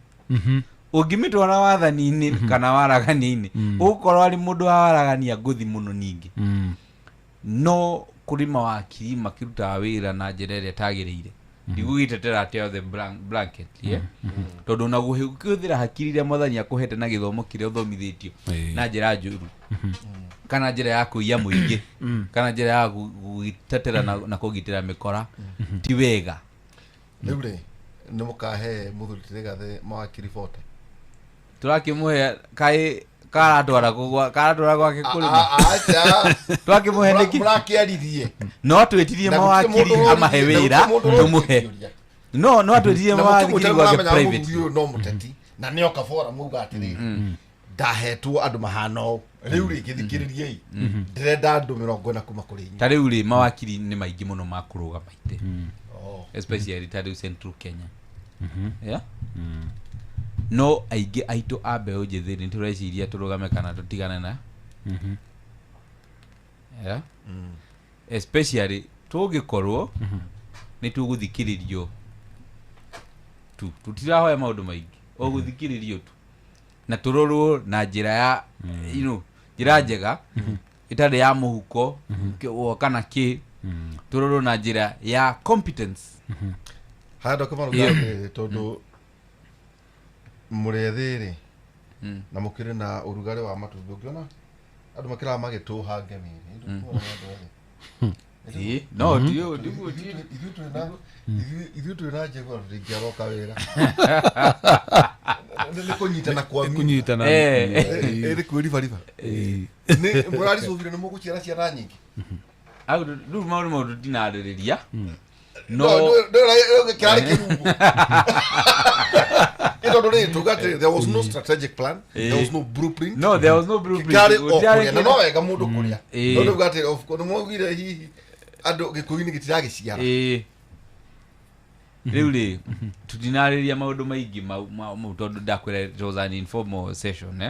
Ũngĩmĩtwara wathani-inĩ kana waragania-inĩ, ũgũkorwo arĩ mũndũ wa waragania ngũthi mũno ningĩ. No kũrĩ mawakiri makĩrutaga wĩra na njĩra ĩrĩa ĩtagĩrĩire. Ndigũgĩtetera atĩ othe blanket, yeah? Tondũ ona gũkĩhũthĩra hakiri iria mwathani akũhete na gĩthomo kĩrĩa ũthomithĩtio na njĩra njũru kana njĩra ya kũiya mũingĩ kana njĩra ya gũgĩtetera na kũgitĩra mĩkora ti wega. Rĩu rĩ, nĩ mũkahe mũthuri Tĩrĩgathe mawakiri 40? Tũrakĩmũhe kaĩ karatwara kũgwa karatwara gwake kũrĩma? Aca. Twakĩmũhe nĩkĩ? Mũrakĩaririe. No twĩtirie Na gũtirĩ mawakiri mũndũ amahe ũrĩ- na wĩra gũtirĩ mũndũ ũrĩ tũmũhe kĩũria. No atwĩtirie Na mawakiri mũkĩmwĩta gwake mũramenya private. mũthuri ũyũ no mũteti na nĩ oka bora muga atĩrĩrĩ, ndahetwo andũ mahana ũũ, rĩu rĩ, gĩthikĩrĩriei, ndĩrenda andũ 40 kuma kũrĩ inyuĩ. Ta rĩu rĩ, mawakiri nĩ maingĩ mũno ma kũrũgama itĩ, Oh. especially ta rĩu Central Kenya, yeah? No aingĩ aitũ a mbeũ njĩthĩ nĩ tũreciria tũrũgame kana tũtigane na, yeah? Especially tũngĩkorwo nĩ tũgũthikĩrĩrio tu, tũtirahoya maũndũ maingĩ, o gũthikĩrĩrio tu. Na tũrorwo na njĩra ya you know njĩra njega ĩtarĩ ya mũhuko kana kĩ, tũrorwo na njĩra ya competence. Haya ndokĩmaruga tondũ mũrĩ rĩ na mũkĩrĩ na ũrugarĩ wa matumbĩ, ũngĩona andũ makĩraga magĩtũha ngemi. No ithuĩ twĩ na njegwa tũtingĩaroka wĩra. Nĩ kũnyitana kwa kũnyitana ĩrĩ kwĩribariba. Nĩ mũraricũbire nĩ mũgũciara ciana nyingĩ. Au rĩu maũndũ mau tũtinarĩrĩria. No kĩrarĩ kĩrungu. Tondũ rĩ tuga atĩrĩ, there was no strategic plan, there was no blueprint. No, there was no blueprint. Kĩarĩ o kũrĩa, na no wega mũndũ kũrĩa. No tuga atĩrĩ, of course nĩmwaugire hihi andũ gĩkũyũ-inĩ gĩtiragĩciara. Rĩu rĩ tũtinarĩria maũndũ maingĩ mau tondũ ndakwĩra it was an informal session.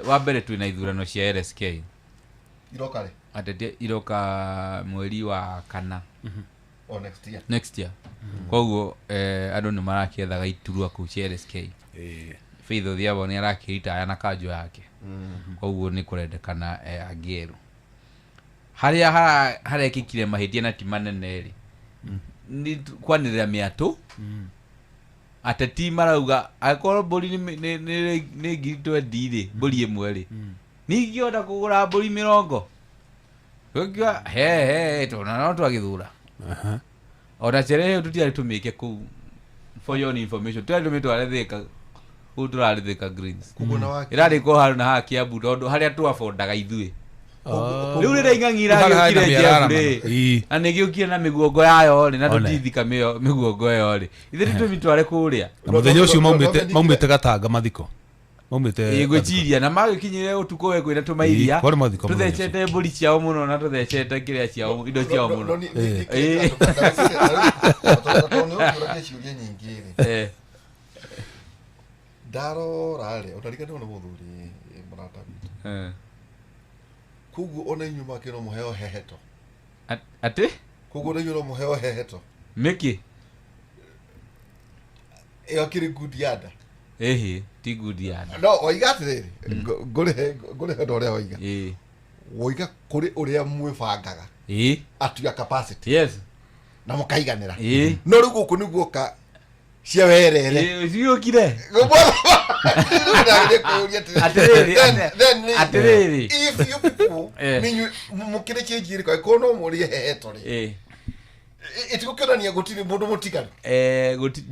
Wa mbere twĩna ithurano cia LSK iroka rĩ? Atete iroka mweri wa kana. Oh, next year. Next year. Koguo andũ nĩ marakĩethaga iturwa kũu cia LSK. Faith Odhiambo nĩ arakĩritaya na kanjũ yake. Koguo nĩ kũrendekana angĩ erũ. Harĩa harekĩkire mahĩtia na ti manene rĩ, nĩ kwanĩrĩra mĩatũ. Ateti marauga angĩkorwo mbũri nĩ ngiri 20 rĩ, mbũri ĩmwe rĩ, ningĩhota kũgũra mbũri 20. Ũkiuga he tondũ no twagĩthura. Ona sherehe tũtiarĩ tũmĩke kũu, for your information, tũtiarĩ tũmĩtware Thika kũu tũrarĩ Thika Greens. Ĩrarĩ ko handũ na haha Kiambu tondũ harĩa twafondaga ithuĩ. Rĩu rĩrĩa ing'ang'i iragĩũkire Kiambu rĩ, na nĩgĩũkire na mĩguongo yayo rĩ, na tũtithika mĩguongo ĩyo rĩ, ithuĩ tũmĩtware kũrĩa. Na mũthenya ũcio maumĩte Gatanga mathiko. Maumĩte ngwĩciria na magĩkinyire ũtukũ we kwĩna tũmairia tũthecete mbũri ciao mũno na tũthecete kĩrĩa ciao indo ciao mũno. Ciũria nyingĩ rĩ, ndarora rĩ, ũtariganĩrwo nĩ mũthuri mũrata witũ. Koguo ona inyuĩ makĩ no mũheo heheto. Atĩ? Koguo ona inyuĩ no mũheo heheto. Nĩkĩ? Ĩyo kĩrĩ good yada. Ĩhĩ, ti good yada. No oiga atĩrĩrĩ, ngũrĩhe ũndũ ũrĩa oiga. Woiga kũrĩ ũrĩa mwĩbangaga. At your capacity. Yes. Na mũkaiganĩra. No rĩu gũkũ nĩguo ka cia werere. Ciũkire. Atĩrĩrĩ. If you people ninyu mũkĩrĩ change ĩrĩkũ, angĩkorwo no mũrĩe heheto rĩ, ĩtigũkĩonania gũtirĩ mũndũ mũtiganu.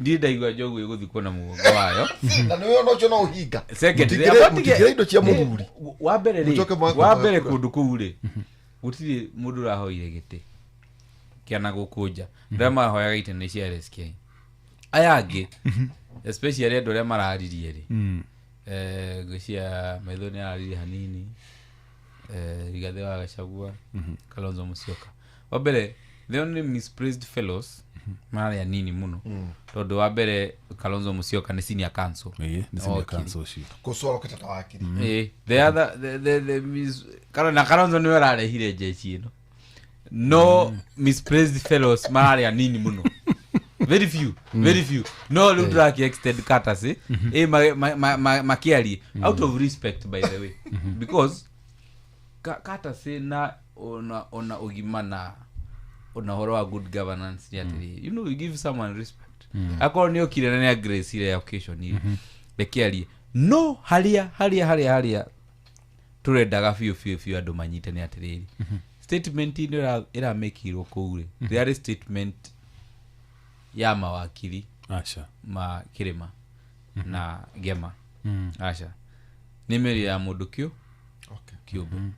Ndirĩ ndaigua njogu ĩgũthikwo na mũgongo wayo. Na nĩwe ona ũcio no ũhinga. Mũtigĩre indo cia mũthuri. Wa mbere rĩ, wa mbere kũndũ kũu rĩ, gũtirĩ mũndũ ũrahoire gĩtĩ kĩa na gũkũ nja. Arĩa marahoyaga itĩ nĩ cia LSK. Aya angĩ, especially andũ arĩa mararirie rĩ, ngwĩciria Maitho nĩ araririe hanini, Rigathĩ wa Gachagua, Kalonzo Musyoka. Wa mbere, the only misplaced fellows mararĩ anini mũno, tondũ wa mbere Kalonzo Musyoka nĩ senior counsel. Nĩ senior counsel ũcio. Kũcoro ta wakiri. The other the na Kalonzo nĩwe ũrarehire jeshi ĩno. No misplaced fellows mararĩ anini mũno. Very few, very few. No rĩu tũraki extend courtesy makĩarie out of respect, by the way, because courtesy na ona ũgima na ona ũhoro wa good governance nĩ atĩrĩrĩ, you know, you give someone respect. Akorwo nĩ okire na nĩ agracire occasion ĩ, reke arie. No harĩa harĩa tũrendaga biũ biũ biũ andũ manyite nĩ atĩrĩrĩ, statement ĩno ĩramĩkirwo kũu rĩ, there is statement ya mawakiri aca ma Kĩrĩma na Ngema. Aca nĩ mĩario ya mũndũ kĩũmbe.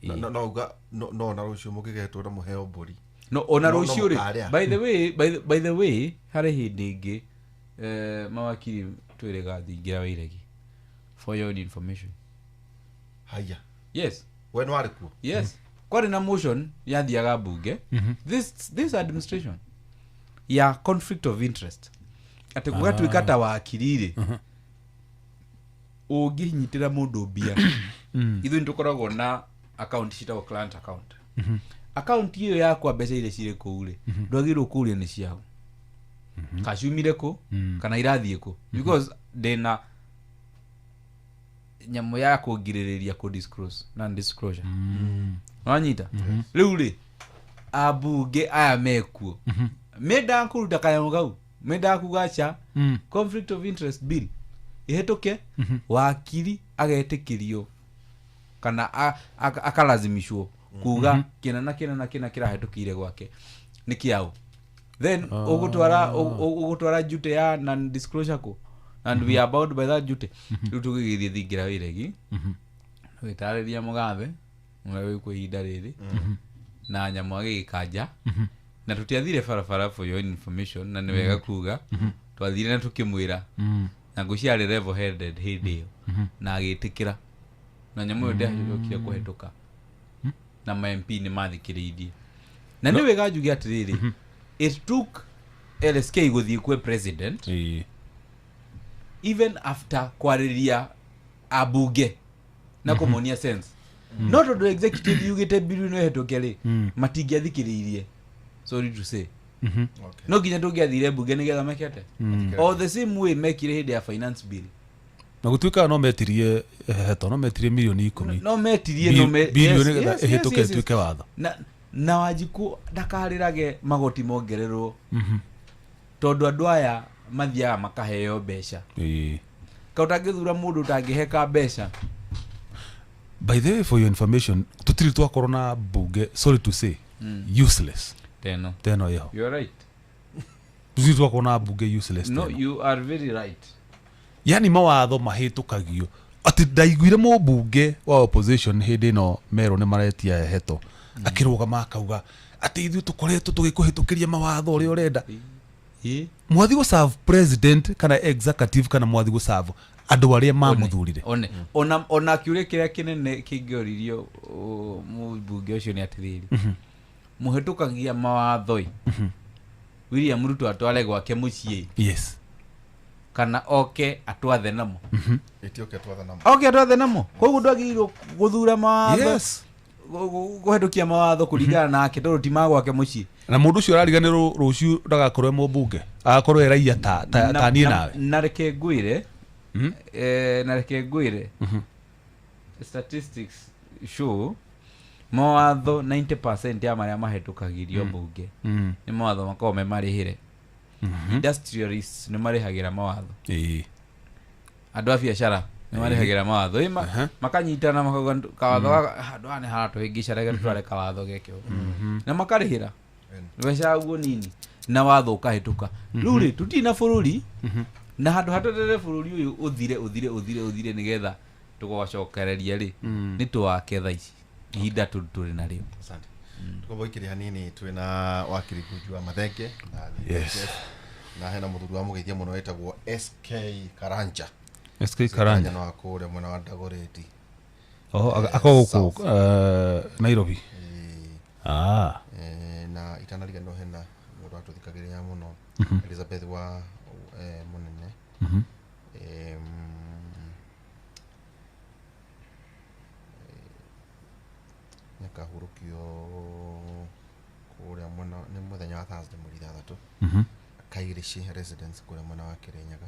No uga no na rũciũ mũkĩgetwo na mũheo mbũri. No ona rũciũ rĩ, by the way, by the way, harĩ hĩndĩ ĩngĩ mawakiri twĩrĩga thingira wa iregi, for your own information. Haya. Yes. We nĩ warĩ kuo? Yes. Kwarĩ na motion yathiaga bunge. This administration ya conflict of interest. Atĩ gũgatuĩka ta wakiri rĩ, ũngĩnyitĩra mũndũ mbia, ithuĩ nĩtũkoragwo na account citagwo client account. Account ĩyo yakwa mbeca iria cirĩ kũu rĩ, ndwagĩrĩirwo kũũria nĩ ciao, kaciumire kũ kana irathiĩ kũ, because Ndĩna nyamũ ya kũngirĩrĩria kũ disclose non disclosure. Wanyita rĩu rĩ ambunge aya mekuo mendaga kũruta kanyamũ kau, mendaga kuga ca conflict of interest bill ihĩtũke, wakiri agetĩkĩrio kana akalazimishwo kuga kĩna na kĩna na kĩna kĩrahĩtũkĩire gwake nĩ kĩaũ. Then ũgũtwara duty ya non disclosure kũ, and we are bound by that duty. Rĩu tũgĩgĩthiĩ thingira wĩregi tũgĩtarĩria mũgathe ũrĩa wĩkuo ihinda rĩrĩ na nyamũ agĩgĩkanja, na tũtiathire barabara for your information, na nĩ wega kuga twathire na tũkĩmwĩra, na ngũciarĩ level headed hĩndĩ ĩyo, na agĩtĩkĩra, na nyamũ ĩyo ndĩacokire kũhetũka, na ma MP nĩ mathikĩrĩirie. Na nĩ wega njuge atĩrĩrĩ, it took LSK gũthiĩ kwĩ president even after kwarĩria ambunge na kũmonia sense. No tondũ executive yugĩte bill ĩno ĩhetũke rĩ, matingĩathikĩrĩirie, sorry to say. No nginya tũngĩathire mbunge nĩgetha mekete o the same way mekire hĩndĩ ya finance bill. Na gũtuĩkaga no metirie heto, no metirie milioni 10, no metirie, no bilioni nĩgetha ĩhĩtũke ĩtuĩke watho. Na Wanjikũ ndakarĩrage magoti mongererwo, tondũ andũ aya mathiaga makaheo mbeca. Ka ũtangĩthura mũndũ ũtangĩheka mbeca. By the way, for your information, tũtirĩ twakorwo na bunge, sorry to say, useless teno teno ĩho. You are right. Tũtirĩ twakorwo na bunge useless. No, you are very right. Yani mawatho mahĩtũkagio atĩ ndaiguire mũmbunge wa opposition hĩndĩ ĩno merwo nĩ maretia heto, akĩrũgama akauga atĩ ithuĩ tũkoretwo tũgĩkũhĩtũkĩria mawatho ũrĩa ũrenda. Mwathi gũ serve president kana executive kana mwathi gũ serve andũ arĩa mamũthurire. Ona kĩũria kĩrĩa kĩnene kĩngĩoririo mũmbunge ũcio nĩ atĩrĩrĩ, mũhĩtũkagia mawatho William Ruto atware gwake mũciĩ, yes, kana oke atwathe namo. Ĩtioke atwathe namo. Oke atwathe namo. Koguo ndwagĩrĩirwo gũthura mawatho, yes, kũhetũkia mawatho kũringana nake tondũ ti ma gwake mũciĩ. Na mũndũ ũcio arariganĩrwo rũciũ ndagakorwo e mũmbunge, agakorwo e raia ta niĩ nawe. Na reke ngwĩre, na reke ngwĩre, statistics show mawatho 90% ya marĩa mahĩtũkagĩrio mbunge nĩ mawatho makoragwo me marĩhĩre. Industrialists nĩ marĩhagĩra mawatho, andũ a biacara nĩ marĩhagĩra mawatho, makanyitana makauga kawatho handũ haha nĩ haratũhĩngĩca, reke tũtware kawatho geke ũũ, na makarĩhĩra mbeca guo nini na watho ũkahĩtũka. Rĩu rĩ tũtirĩ na bũrũri, na handũ hatweterere bũrũri ũyũ ũthire ũthire ũthire ũthire nĩgetha tũgacokereria rĩ, nĩ tũwake thaa ici ihinda tũrĩ narĩo. Asante. Tukombo ikiri hanini twina wakiri Ngunju wa Mathenge na yes, na hena muthuri wa mugeithia muno wetagwo SK Karanja. SK Karanja no akure mwena wa Dagoretti. Oho, akoragwo gũkũ Nairobi. Na itanariganĩrwo hena mũndũ watũthikagĩrĩria mũno, Elizabeth wa Munene. Nyakahurũkio kũrĩa mwena nĩ mũthenya wa Thursday mweri 6, Kairishi residence kũrĩa mwena wa Kirinyaga,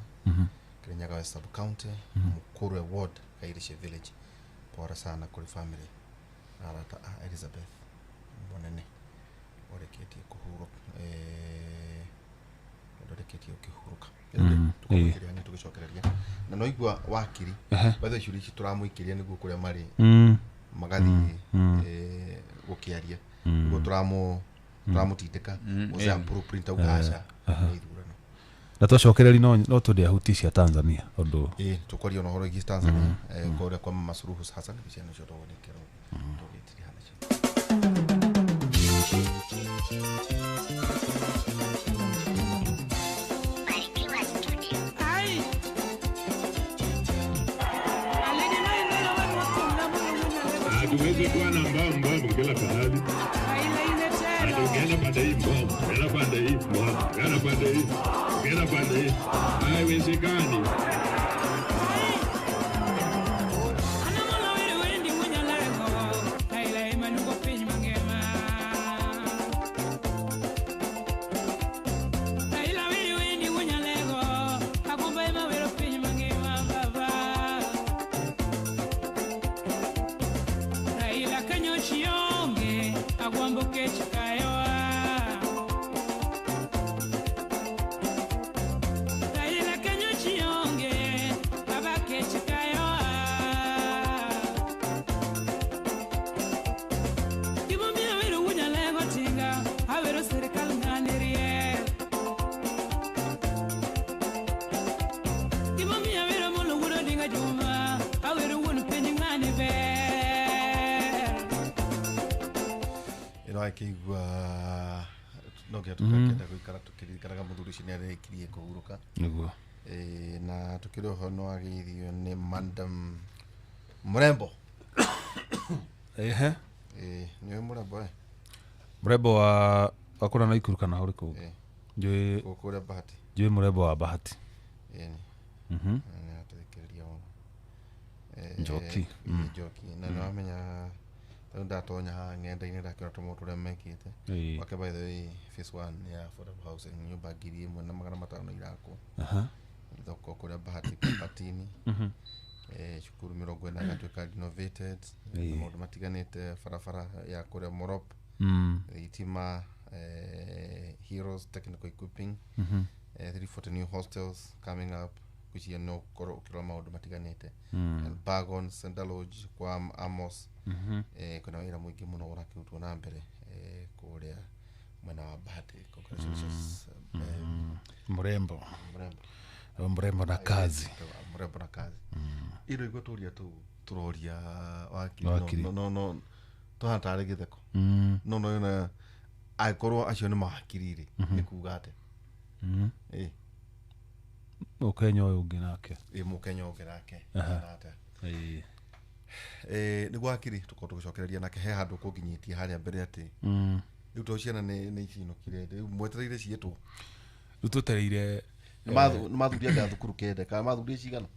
Kirinyaga West Sub County, Mukurwe Ward, Kairishi Village. Pora sana kũrĩ family na arata a Elizabeth Munene ũrĩkĩtie kũhurũka, ũrĩkĩtie ũkĩhurũka. Tũkamũikĩria nĩ tũgĩcokereria na no igua wakiri by the way ciũria ici tũramũikĩria nĩguo kũrĩa marĩ magathiĩ gũkĩaria, nĩguo tũramũtindĩka mũcea blueprint auga aca nĩ ithurano. Na twacokereria no twende ahuti cia Tanzania tondũ tũkwaria ona ũhoro wĩgiĩ Tanzania, kũrĩa kwa Mama Suluhu Hassan mbica ĩno cio tũgũnĩkĩrwo tũgĩtiriha nacio. Hatuwezi kuwa na mbao kila pahali. Ukienda pande hii mbao, ukienda pande hii mbao, ukienda pande hii, ukienda pande hii, haiwezekani. Nĩwakĩigua no nginya tũkakenda gũikara tũkĩririkanaga mũthuri ũcio nĩarĩkirie kũhurũka. Nĩguo. Na tukĩrĩ oho nĩwagĩithio nĩ Madam Mrembo. Ehe. Nĩwe Mrembo Mrembo wa kũrĩa Naikuru kana ũrĩkũ? Njũĩ kũrĩa Bahati. Njũĩ Mrembo wa Bahati. Ĩni. Nĩatũthikĩrĩria mũno. Njoki. Njoki. Na nĩwamenya rĩu ndatonya haha ng'enda-inĩ ndakĩona tũmaũndũ tũrĩa mekĩte. Wake by the way phase 1 ya affordable housing nyũmba 1500 irakwo. Thoko kũrĩa Bahati Pabatini. Cukuru 40 ĩgatuĩka renovated. Maũndũ matiganĩte barabara ya kũrĩa Morop. Thitima, Heroes technical equipping. 340 new hostels coming up. Kuchia no ũkorwo ũkĩrora maũndũ matiganĩte. Elbagon, Center Lodge kwa Amos. Kwĩna wĩra mũingĩ mũno ũrakĩrutwo na mbere kũrĩa mwena wa Bahati. Congratulations. Mrembo. Mrembo na kazi. Mrembo na kazi. Iro igwe tũria tũroria wakiri. No tũhana tarĩ gĩtheko. No no yona angĩkorwo acio nĩ mawakiri rĩ nĩ kuga atĩa? Mũkenya ũyũ ũngĩ nake. Mũkenya ũngĩ nake. Nĩguo wakiri tũkorwo tũgĩcokereria nake he handũ kũnginyĩtie harĩa mbere atĩ rĩu to ciana nĩ icinũkire rĩu mwetereire ciĩtwo. Rĩu twetereire nĩ mathurire anga thukuru kenda kana mathurire cigana?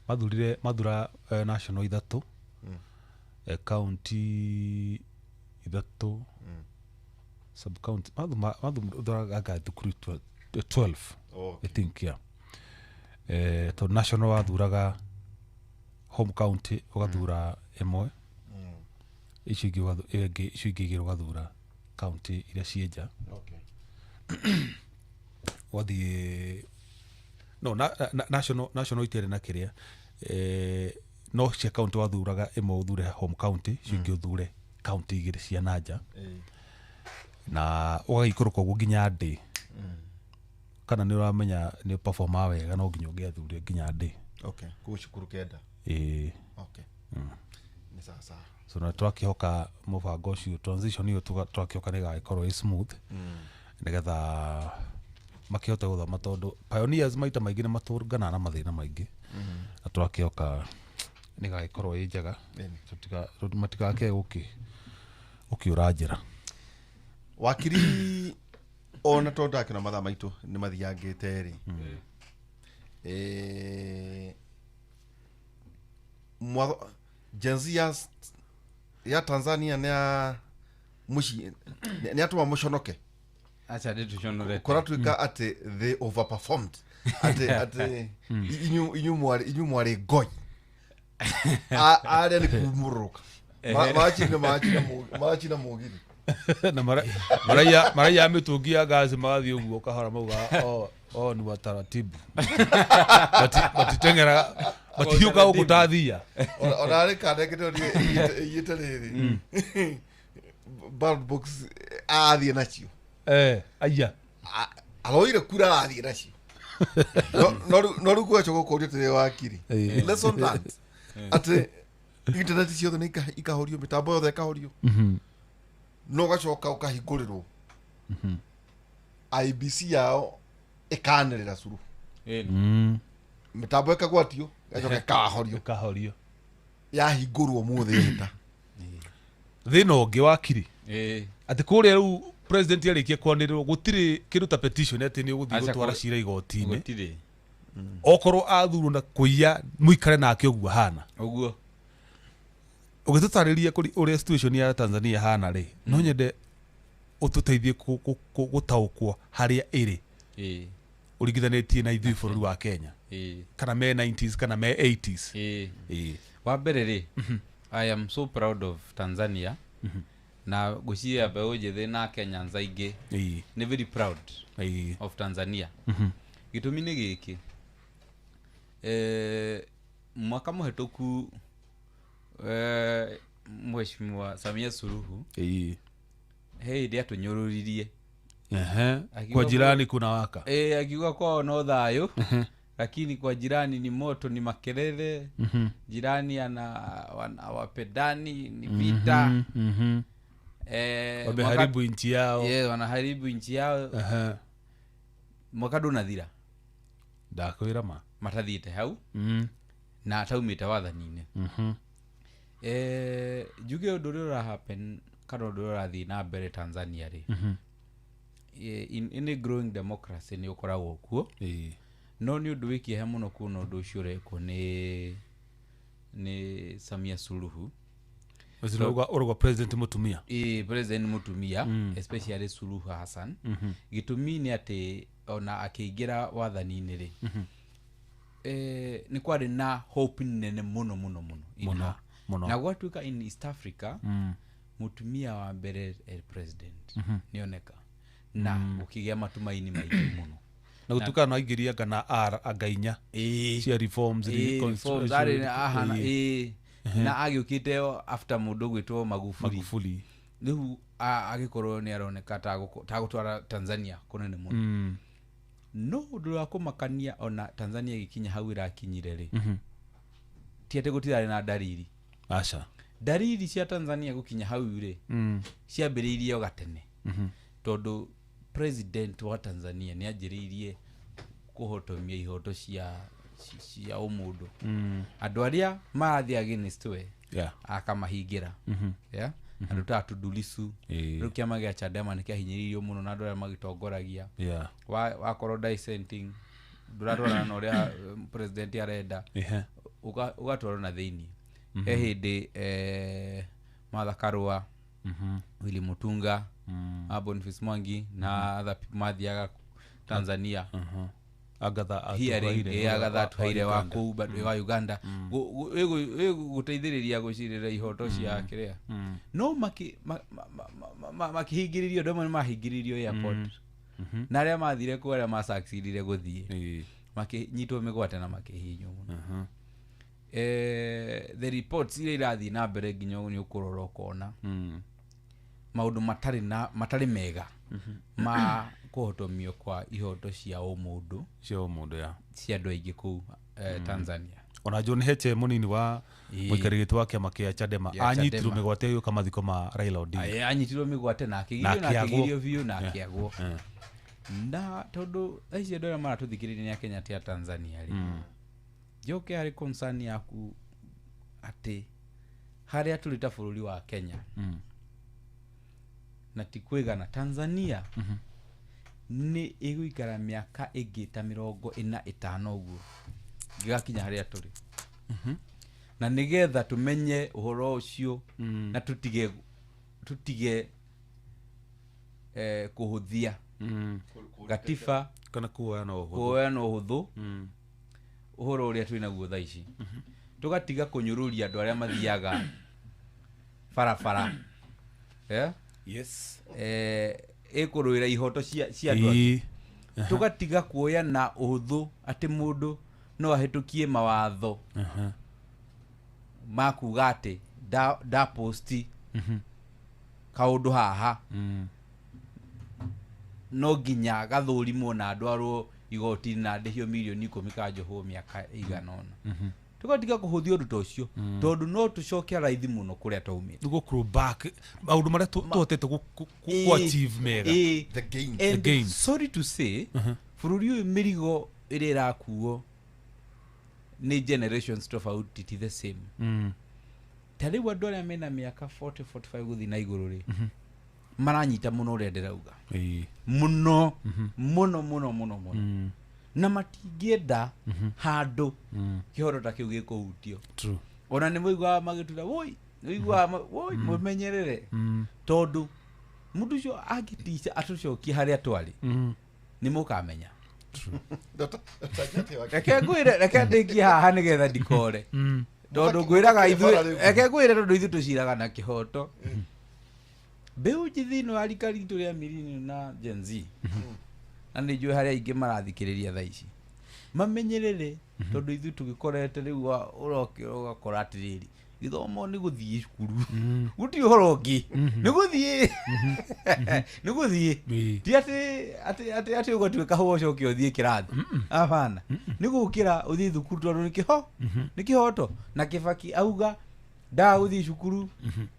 Mathurire mathura national ithatũ, county ithatũ, sub county mathuraga anga thukuru 12. I think yeah. To national wathuraga home county ugathura ĩmwe, icio ingĩ igĩrĩ ũgathura county iria ciĩ nja. Wathiĩ no national itiarĩ na kĩrĩa no cia county wathuraga ĩmwe ũthure home county, icio ingĩ ũthure county igĩrĩ cia na nja, na ũgagĩikũrũka ũguo nginya ndĩ. Kana nĩ ũramenya nĩ performa wega no nginya ũngĩathure nginya ndĩ. Okay, kũu cukuru kenda. Okay. Nĩ sawa sawa. So na twakĩhoka mũbango ũcio transition ĩyo twakĩhoka nĩ ĩgagĩkorwo ĩ smooth, nĩgetha makĩhote gũthoma tondũ pioneers maita maingĩ nĩ matũnganaga na mathĩna maingĩ, na twakĩhoka nĩ ĩgagĩkorwo ĩ njega, matigake gũkĩũra njĩra. Wakiri ona tondũ ndakĩona mathaa maitũ nĩ mathiangĩte rĩ, Gen Z ya Tanzania nĩ atũma mũconoke. Acha ndĩtũconorete. Kũratuĩka atĩ they overperformed. Atĩ inyu mwarĩ ngoi. Arĩa nĩ kumũrũrũka. Marachina mũgithi. Na maraiya mĩtũngi ya ngaci magathiĩ ũguo kahora mauga o ni wataratibu. Matiteng'eraga matihiũka gũkũ ta thia. Ona arĩ kandekete ĩiyĩte rĩrĩ ballot box athiĩ nacio. Aya. Aroire kura arathiĩ nacio. No rĩu gwacoka gũkũria atĩrĩ wakiri. Lesson learned. Atĩ internet ciothe nĩ ikahorio, mĩtambo yothe ĩkahorio. No ũgacoka ũkahingũrĩrwo. IEBC yao ĩkanĩrĩra curu. Mĩtambo ĩkagwatio, ĩgacoka ĩkahorio. Ĩkahorio. Yahingũrwo ũmũthĩ ĩta. Thĩna ũngĩ wakiri. Atĩ kũrĩa rĩu president arĩkia kwanĩrĩrwo gũtirĩ kĩndũ ta petition atĩ nĩ ũgũthiĩ gũtwara cira igoti-inĩ. Gũtirĩ. Okorwo athurwo na kũiya mũikare nake ũguo hana. Ũguo. Ũgĩtũtarĩria ũrĩa situation ya Tanzania hana rĩ, no nyende ũtũteithie gũtaũkwo harĩa ĩrĩ. Ũringithanĩtie na ithuĩ bũrũri wa Kenya. Kana me 90s kana me 80s. Wa mbere rĩ, I am so proud of Tanzania. Na ngwĩciria mbeũ njĩthĩ na Kenyans aingĩ nĩ very proud of Tanzania. Gĩtũmi nĩ gĩkĩ, mwaka mũhetũku Mheshimiwa Samia Suluhu he hĩndĩ atũnyũrũririe. Kwa jirani kuna waka. Akiuga kwao no thayũ, lakini kwa jirani ni moto, ni makelele. Jirani ana wapendani, ni vita. Wameharibu nchi yao. Yeah, wanaharibu nchi yao. Mwaka ndũnathira. Ndakwĩra ma. Matathiĩte hau. Na ataumĩte wathani-inĩ. Njuge ũndũ ũrĩa ũra happen kana ũndũ ũrĩa ũrathiĩ na mbere Tanzania rĩ. In a growing democracy nĩ ũkoragwo kuo. No nĩ ũndũ wĩ kĩeha mũno kuona ũndũ ũcio ũrekwo nĩ Samia Suluhu. Ũcio president mũtumia. President mũtumia, especially Suluhu Hassan. Gĩtũmi nĩ atĩ ona akĩingĩra wathani-inĩ rĩ, nĩ kwarĩ na hope nene mũno mũno mũno. Mũno. Na gwatuĩka in East Africa, mũtumia wa mbere president nĩoneka. Na gũkĩgĩa matumaini maingĩ mũno. Na gũtuĩka no aingĩria kana anga inya cia reforms, na agĩũkĩte after mũndũ gwĩtwo Magufuli. Rĩu agĩkorwo nĩ aroneka ta gũtwara Tanzania kũnene mũno. No ũndũ wa kũmakania ona Tanzania ĩgĩkinya hau ĩrakinyire rĩ, ti atĩ gũtirarĩ na dariri. Aca. Dariri cia Tanzania gũkinya hau rĩ, ciambĩrĩirie o gatene. Tondũ president wa Tanzania nĩ anjĩrĩirie kũhotomia ihoto cia ũmũndũ. Andũ arĩa marathiĩ against we, akamahingĩra. Andũ ta Tundu Lissu, rĩu kĩama gĩa Chadema nĩ kĩahinyĩrĩirio mũno na andũ arĩa magĩtongoragia. Wakorwo dissenting, ndũratwarana na ũrĩa president arenda, ũgatwarwo na thĩinĩ. He hĩndĩ Martha Karua, Willy Mutunga, Boniface Mwangi na other people mathiaga Tanzania. Agatha Atuhaire wa kũu wa Uganda gũteithĩrĩria gũcirĩra ihoto cia kĩrĩa. No makĩhingĩrĩrio, andũ amwe nĩmahingĩrĩirio airport. Na arĩa mathire kũu, arĩa masucceedire gũthiĩ, makĩnyitwo mĩgwate na makĩhihinywo mũno. The reports iria irathiĩ na mbere nginya nĩ ũkũrora ũkona maũndũ matarĩ mega ma kũhotomio kwa ihoto cia ũmũndũ cia andũ aingĩ kũu Tanzania. Ona John Heche mũnini wa mũikarĩri gĩtĩ wa kĩama kĩa Chadema anyitirwo mĩgwate agĩũka mathiko ma Raila Odinga. Anyitirwo mĩgwate na akĩgirio biũ na akĩagwo. Na tondũ aici andũ arĩa maratũthikĩrĩria nĩ a Kenya ti a Tanzania rĩ, njoke harĩ concern yaku atĩ harĩa tũrĩ ta bũrũri wa Kenya na ti kwĩgana Tanzania nĩ ĩgũikara mĩaka ĩngĩ ta 45 ũguo gĩgakinya harĩa tũrĩ. Na nĩgetha tũmenye ũhoro ũcio na tũtige kũhũthia gatiba kana kuoya na ũhũthũ ũhoro ũrĩa twĩ naguo thaa ici. Tũgatiga kũnyũrũria andũ arĩa mathiaga barabara. Yes. Ĩkũrũĩra ihoto cia andũ angĩ. Tũgatiga kuoya na ũhũthũ atĩ mũndũ no ahĩtũkie mawatho ma kuga atĩ ndaposti kaũndũ haha no nginya gathũrimwo na ndwarwo igoti na ndĩhio mirioni 10 kanjohwo mĩaka ĩigana ũna. Tũgatiga kũhũthia ũndũ ta ũcio tondũ no tũcoke raithi mũno kũrĩa twaumĩte. Nĩguo grow back maũndũ marĩa tũhotete ku achieve mega. The gains. The gains. Sorry to say, bũrũri ũyũ mĩrigo ĩrĩa ĩrakuo nĩ generations tofauti ti the same. Ta rĩu andũ arĩa mena mĩaka 40 45 gũthiĩ na igũrũ rĩ, maranyita mũno ũrĩa ndĩrauga. Mũno mũno mũno mũno mũno. Na matingĩenda handũ kĩhoro ta kĩu gĩkũhutio. Ona nĩ mũiguaga magĩtura woi, nĩũiguaga woi mũmenyerere. Tondũ mũndũ ũcio angĩtica atũcokie harĩa twarĩ, nĩ mũkamenya. Reke ngwĩre, reke ndĩkie haha nĩgetha ndikore. Tondũ ngwĩraga ithuĩ, reke ngwĩre tondũ ithuĩ tũciraga na kĩhoto. Mbeũ njĩthĩ ĩno ya rika ritũ rĩa millennial na Gen Z, na nĩ njũĩ harĩa aingĩ marathikĩrĩria thaa ici, mamenyerere tondũ ithuĩ tũgĩkorete rĩu ũrokĩra ũgakora atĩrĩrĩ, gĩthomo nĩ gũthiĩ cukuru, gũtirĩ ũhoro ũngĩ, nĩ gũthiĩ, nĩ gũthiĩ, ti atĩ ũgatuĩka kahũa ũcoke ũthiĩ kĩrathi, hapana, nĩ gũkĩra ũthiĩ thukuru tondũ nĩ kĩhoto. Na Kibaki auga Ndaa gũthiĩ cukuru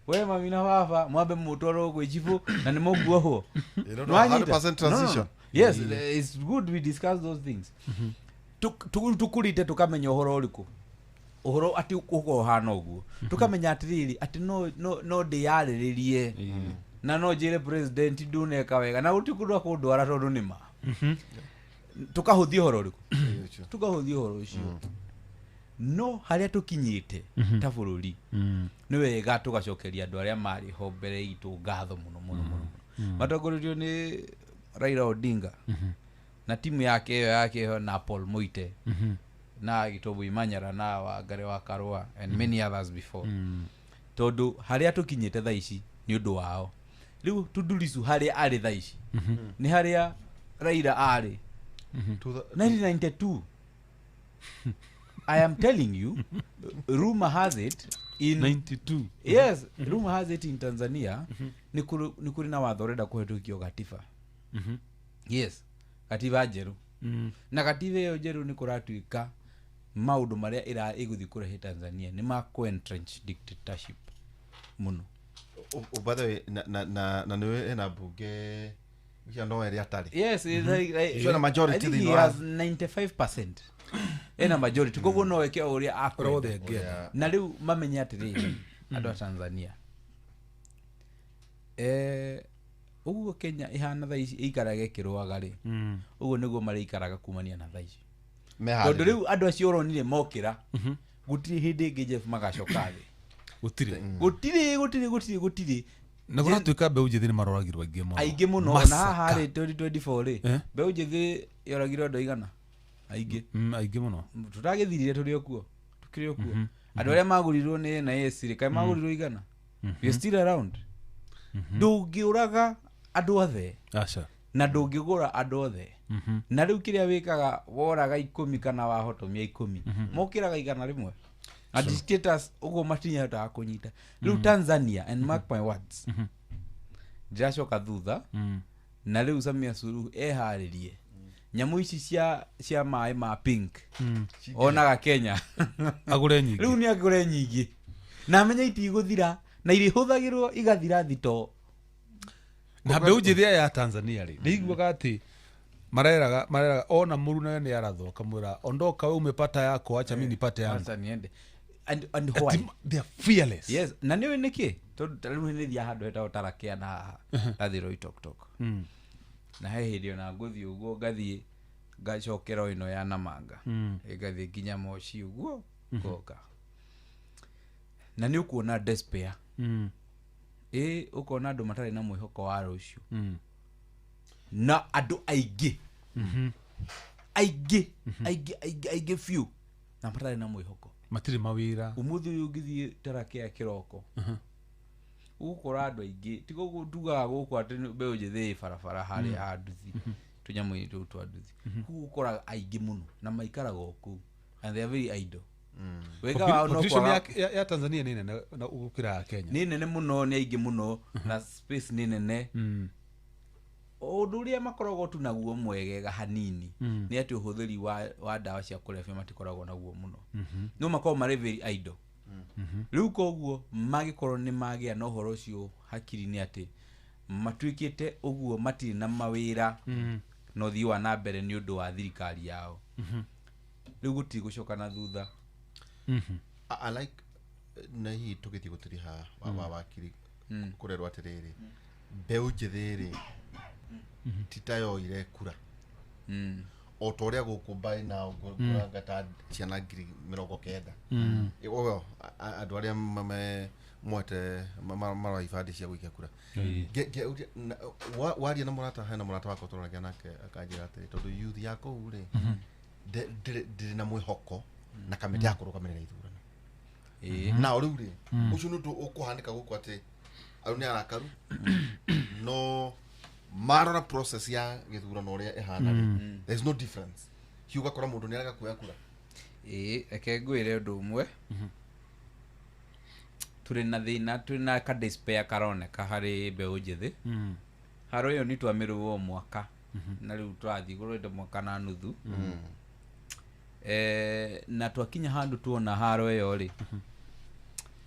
we mami na baba mwambe mũtwarwo gwĩ chibũ na nĩ mũkuohwo. Nĩwanyita? 100% transition. No. Yes, it's good we discuss those things. Tukurite tukamenya ũhoro ũrĩkũ, ũhoro atĩ ũkorwo ũhana ũguo, tukamenya atĩrĩrĩ atĩ no ndĩyarĩrĩrie na no njĩre president nduneka wega na gũtirĩ kũndũ akũndwara tondũ nĩ ma. Tukahũthia ũhoro ũrĩkũ, tukahũthia ũhoro ũcio. No harĩa tũkinyĩte ta bũrũri nĩ wega tũgacokeria andũ arĩa marĩ ho mbere itũ ngatho mũno mũno mũno. Matongoretio nĩ Raila Odinga na timu yake ĩyo yake na Paul Moite na Gitobu Imanyara na Wangari wa Karua and many others before. Tondũ harĩa tũkinyĩte thaa ici nĩ ũndũ wao. Rĩu Tundu Lissu harĩa arĩ thaa ici nĩ harĩa Raila arĩ 1992. I am telling you, rumor has it in 92. Yes, rumor has it in Tanzania ni kuri na watho ũrenda kũhetũkio gatiba. Yes, gatiba njerũ. Na gatiba ĩyo njerũ nĩ kũratuĩka maũndũ marĩa ĩgũthiĩ kũrehe Tanzania nĩ ma entrench dictatorship mũno. By the way, na nĩwe ena bunge icio no ĩrĩa atarĩ. Yes, like na majority I think he has 95%. Ena majority koguo no eke ũrĩa akwenda. Na rĩu mamenye atĩrĩrĩ andũ a Tanzania, ũguo Kenya ĩhana thaa ici ĩikaraga ĩkĩrũaga rĩ, ũguo nĩguo marĩikaraga kumania na thaa ici. Tondũ rĩu andũ acio ũronire mokĩra, gũtirĩ hĩndĩ ĩngĩ Jeff magacoka thĩ. Gũtirĩ. Na kũratuĩka mbeũ njĩthĩ nĩ maroragirwo aingĩ mũno. Aingĩ mũno. Na haha rĩ 2024 rĩ, mbeũ njĩthĩ yoragirwo andũ aigana? Aingĩ. Aingĩ mũno. Tũragĩthirire tũrĩ o kuo. Tũkĩrĩ o kuo. Andũ arĩa magũrirwo nĩ NIS rĩ, kaĩ magũrirwo igana? We are still around. Ndũngĩũraga andũ othe. Aca. Na ndũngĩgũra andũ othe. Na rĩu kĩrĩa wĩkaga woraga 10 kana wahotomia 10. Mokĩraga 100. And dictators ũguo matinyahotaga kũnyita. Rĩu Tanzania, and mark my words, ndĩracoka thutha na rĩu Samia Suluhu eharĩrie nyamũ ici cia maĩ ma pink onaga Kenya agũre nyingĩ. Rĩu nĩ agũre nyingĩ na amenye itigũthira na irĩhũthagĩrwo igathira thito. Na mbeũ njĩthĩ ya Tanzania rĩ, nĩiguaga atĩ mareraga ona mũruna nĩ arathwo akamwĩra ondoka we umepata yako, acha mimi nipate yangu. Acha niende. And why? They are fearless. Yes, na nĩũĩ nĩkĩ? Tondũ ta rĩu nĩ thiaga handũ hetagwo Tarakea na haha ndathiĩ Loitoktok. Na he hĩndĩ ona ngũthiĩ ũguo ngathiĩ ngacokera ĩno ya Namanga, ngathiĩ nginya Moshi ũguo ngoka. Na nĩ ũkuona despair. Ũkona andũ matarĩ na mwĩhoko wa rũciũ. Na andũ aingĩ. Aingĩ, aingĩ, aingĩ, aingĩ biũ na matarĩ na mwĩhoko. Matirĩ mawĩra. Ũmũthĩ ũyũ ũngĩthiĩ Tarakea kĩroko, ũgũkora andũ aingĩ tiga ũguo tugaga gũkũ atĩ mbeũ njĩthĩ ĩ barabara harĩa ha nduthi, tũnyamũ-inĩ tũu twa nduthi. Ũgũkora aingĩ mũno na maikaraga o kũu and they are very idle. Wega wao no kwaga ya Tanzania nĩ nene na gũkĩra ya Kenya. Nĩ nene mũno, nĩ aingĩ mũno na space nĩ nene. Ũndũ ũrĩa makoragwo tu naguo mwegega hanini nĩ atĩ ũhũthĩri wa ndawa cia kũrebia matikoragwo naguo mũno. No makoragwo marĩ very idle. Rĩu koguo magĩkorwo nĩ magĩa na ũhoro ũcio hakiri-inĩ atĩ matuĩkĩte ũguo matirĩ na mawĩra na ũthii wa na mbere nĩ ũndũ wa thirikari yao. Rĩu gũtirĩ gũcoka na thutha. I like na hihi tũgĩthiĩ gũtiriha wa wakiri kũrerwo atĩrĩrĩ, mbeũ njĩthĩ rĩ ti ta yoire kura o ta ũrĩa gũkũ by now ngũranga ta ciana 90,000. Andũ arĩa mwete marora ibandĩ cia gũikia kura. Waria na mũrata, hena mũrata wakwa tũraragia nake akanjĩra atĩrĩ, tondũ youth ya kũu rĩ ndĩrĩ na mwĩhoko na kamĩtĩ ya kũrũgamĩrĩra ithurano. Na rĩu rĩ ũcio nĩ ũndũ ũkũhanĩka gũkũ atĩ andũ nĩ arakaru no marora process ya gĩthurano ũrĩa ĩhana rĩ, there is no difference. Hihi ũgakora mũndũ nĩ arega kuoya kura. Reke ngwĩre ũndũ ũmwe. Tũrĩ na thĩna, tũrĩ na ka despair karoneka harĩ mbeũ njĩthĩ. Haro ĩyo nĩ twamĩrũa o mwaka na rĩu tũrathiĩ kũrũĩte mwaka na nuthu. Na twakinya handũ tuona haro ĩyo rĩ,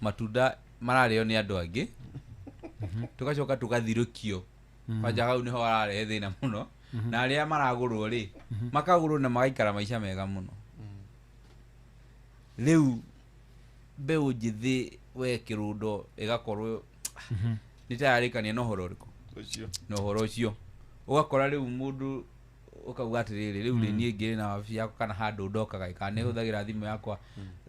Matunda mararĩo nĩ andũ angĩ, tũgacoka tũgathirũkio. Kwanja hau nĩho hararehe thĩna mũno, na arĩa maragũrwo rĩ, makagũrwo na magaikara maica mega mũno. Rĩu mbeũ njĩthĩ we kĩrũndo ĩgakorwo nĩ tayarĩkania na ũhoro ũrĩkũ? Ũcio. Na ũhoro ũcio ũgakora rĩu mũndũ ũkauga atĩrĩrĩ, rĩu rĩ, niĩ ngĩrĩ na wabici yakwa kana handũ ndokaga, kana nĩ hũthagĩra thimũ yakwa,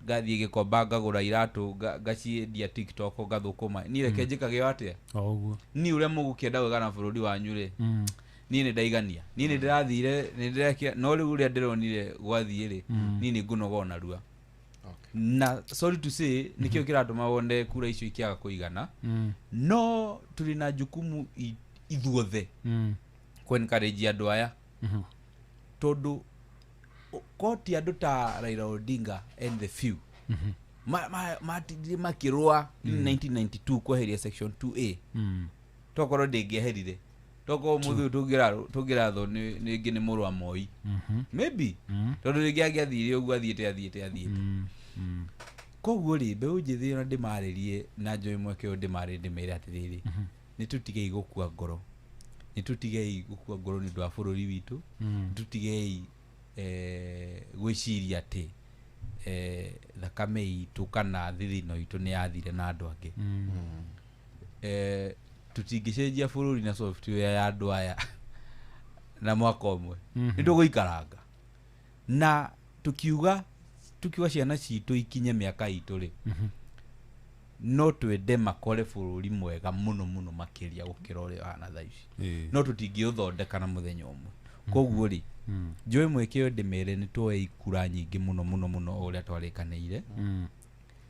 ngathiĩ Gĩkomba ngagũra iratũ, ngaciendia TikTok, ngathũkũma. Niĩ reke njĩkage o atĩa? O ũguo. Niĩ ũrĩa mũgũkĩenda gwĩka na bũrũri wanyu rĩ, niĩ nĩ ndaigania, niĩ nĩ ndĩrathire, nĩ ndĩrekire, no rĩu ũrĩa ndĩronire gwathiĩ rĩ, niĩ nĩ ngũnoga o narua. Na sorry to say, nĩkĩo kĩratũma wone kura icio ikĩaga kũigana. No tũrĩ na jukumu ithuothe kũ encourage andũ aya, tondũ koti andũ ta Raila Odinga and the few matindire makĩrũa in 1992 kweheria section 2A, tokorwo ndĩngĩeherire, tokorwo mũthĩ ũyũ tũngĩrathwo nĩ nĩ mũrũ wa Moi, maybe, tondũ rĩngĩ angĩathire ũguo athiĩte. Koguo rĩ, mbeũ njĩthĩ ona ndĩmarĩrie na njoe mweke ũyũ ndĩmarĩrie, ndĩmere atĩrĩrĩ, nĩ tũtigei gũkua ngoro, nĩ tũtigei gũkua ngoro nĩ ũndũ wa bũrũri witũ, nĩ tũtigei gwĩciria atĩ thakame itũ kana thithino itũ nĩ yathire na andũ angĩ. Tũtingĩcenjia bũrũri na software ya andũ aya na mwaka ũmwe, nĩ tũgũikaranga na tukiuga ciana citũ ikinye mĩaka itũ rĩ, no twende makore bũrũri mwega mũno mũno makĩria gũkĩra ũrĩa ũhana thaa ici, no tũtingĩũthondeka na mũthenya ũmwe. Koguo rĩ, njoe mweke ũyũ ndĩmere nĩ tuoe ikura nyingĩ mũno mũno mũno o ũrĩa twarĩkanĩire,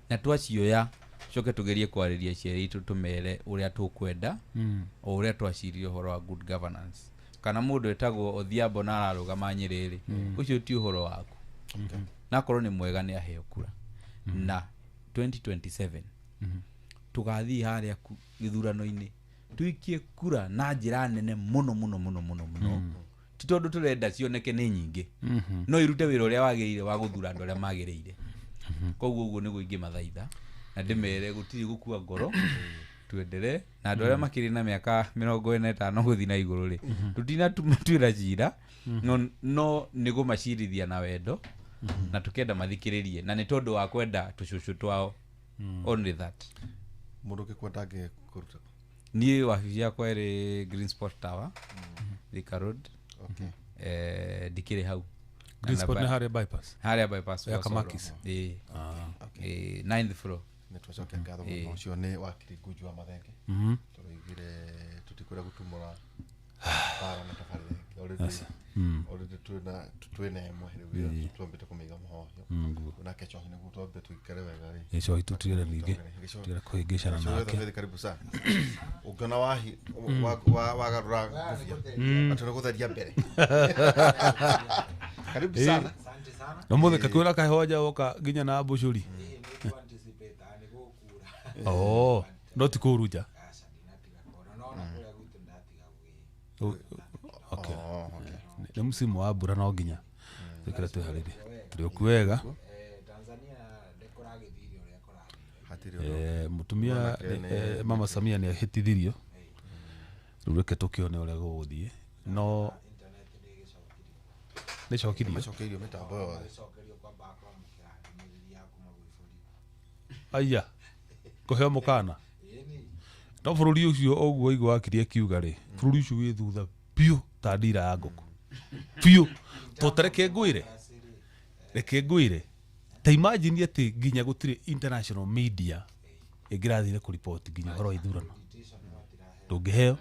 na twacioya coke tũgerie kwarĩria aciari aitũ, tũmere ũrĩa tũkwenda, o ũrĩa twaciririe ũhoro wa good governance. Kana mũndũ etagwo Odhiambo na ararũgama Nyĩrĩ rĩ, ũcio ti ũhoro waku, na akorwo nĩ mwega nĩ aheo kura. Na 2027 tũgathiĩ harĩa gĩthurano-inĩ tuikie kura na njĩra nene mũno mũno mũno mũno mũno, ti tondũ tũrenda cioneke nĩ nyingĩ, no irute wĩra ũrĩa wagĩrĩire wa gũthura andũ arĩa magĩrĩire. Koguo ũguo nĩguo ingĩmathaitha na ndĩmere gũtirĩ gũkua ngoro, tuendelee na andũ arĩa makĩrĩ na mĩaka 45 gũthiĩ na igũrũ rĩ, tũtinatuĩra cira, no nĩ kũmacirithia na wendo, na tũkenda mathikĩrĩrie, na nĩ tondũ wa kwenda tũcũcũ twao, only that. Mũndũ ũngĩkwenda angĩkũruta? Niĩ wabici yakwa ĩrĩ Green Sport Tower, Thika Road. Ndikĩrĩ hau. Green Spot nĩ harĩa bypass? Harĩa bypass Ya wa Soro. Kamakis. Ĩĩ. Ĩĩ, ninth floor. Nĩ twacokia ngatho mũno. Ũcio nĩ wakiri Ngunju wa Mathenge. Tũroigire tũtikwenda gũtumũra bara na tabarĩra ĩngĩ. Already twĩna ĩmwe rĩu twambĩte kũmĩiga mũhohio. Nake Cohi nĩguo twambe tũikare wega rĩ. Gĩcohi tũtigere ningĩ tigere kũhĩngĩcana nake. Gĩcohi, karibu sana. Ũngĩona wahi wagarũra ngũbia atĩ nĩ gũtheria mbere, karibu sana. Asante sana. No mũthĩ kakwĩra kahehoja woka nginya na mbucũri. Ĩĩ, nĩ anticipate nĩ gũkura. Oh, no ti kũru nja? Aca, ndinatiga kora, no ona kũrĩa gwitũ ndatiga gwĩ Okay. Oh, okay. Nĩ msimu wa mbura, no nginya twĩkĩre twĩharĩrie tũrĩ okuo wega. Tanzania nĩ kũragĩthire ũrĩa kũrathire. Hatirĩ ũndũ. Mũtumia Mwanake nĩ- mama Samia nĩ ahĩtithirio, rĩu reke tũkĩone ũrĩa gũgũthiĩ, no Internet nĩ ĩgĩcokirio. Nĩ cokirio? Macokeirio mĩtambo yothe. Ĩcokerio kwamba kwamũkĩra ndũmĩrĩri ya kuma gwĩ borithi. Aya kũheo mũkana. Ĩni. No bũrũri ũcio ũguo igua wakiri akiuga rĩ, bũrũri ũcio wĩ thutha biũ ta ndira ya ngũkũ biũ. To reke ngwĩre, ta imagine atĩ nginya gũtirĩ international media ĩngĩrathire kũriboti nginya ũhoro wa ithurano. Invitation matiraheo. Ndũngĩheo.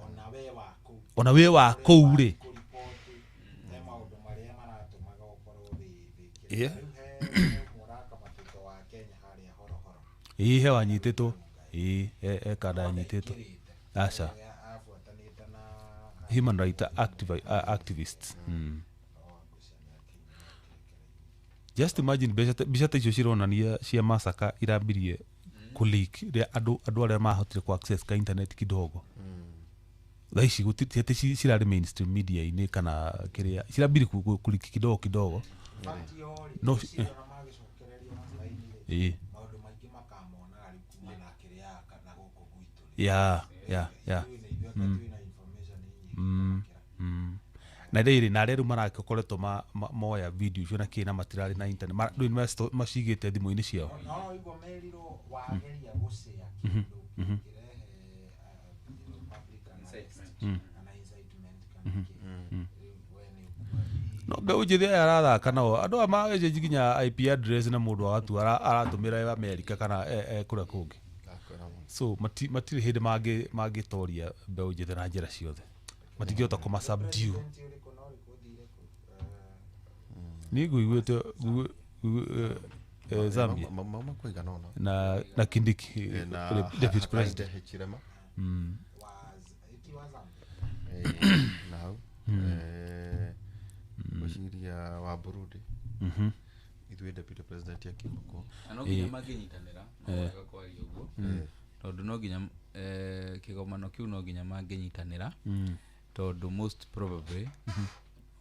Ona we wa kũu. Ona wĩ wa kũu rĩ. Kũriboti he maũndũ marĩa maratũmaga ũkorwo wĩ rĩu he mũrakamatĩtwo wa Kenya harĩa Horohoro. Ĩĩ, he wanyitĩtwo, ĩĩ, he kanda yanyitĩtwo. Ndaingĩrĩte. Aca. Ũrĩa abuatanĩte na Human right activists. Just imagine mbica ta icio cironania cia masaka irambirie kũleak rĩa andũ arĩa mahotire ku access ka internet kidogo. Thaa ici ti atĩ cirarĩ mainstream media-inĩ kana kĩrĩa, cirambirie kũleak kidogo kidogo. Fact yo rĩ, No, ngwĩciria ona magĩcokererio mabaini rĩ, ĩĩ maũndũ maingĩ maka Kuma na kĩrĩa kana gũkũ gwitũ. Yeah. Na rĩrĩ na rĩu marakoretwo moya video icio na kĩ na matirarĩ na internet rĩu macigĩte thimũ-inĩ ciao. No igua merirwo wageria gũcea kĩndũ kĩrehe public kana incitement kana kĩ no mbeũ njĩthĩ aya arathaka nao andũ aya magĩcenjia nginya IP address na mũndũ agatua aratũmĩra America kana kũrĩa kũngĩ. So matirĩ hĩndĩ mangĩtoria mbeũ njĩthĩ na njĩra ciothe. Matingĩhota kũma subdue. Ni ngũiguĩte Zambia mama kũigana ũna na Kindiki deputy president Hichilema na hau ngwĩciria wa Burundi ithuĩ deputy president akiuma kũu na no nginya mangĩnyitanĩra no wega kwaria ũguo tondũ no nginya kĩgomano kĩu no nginya mangĩnyitanĩra tondũ most probably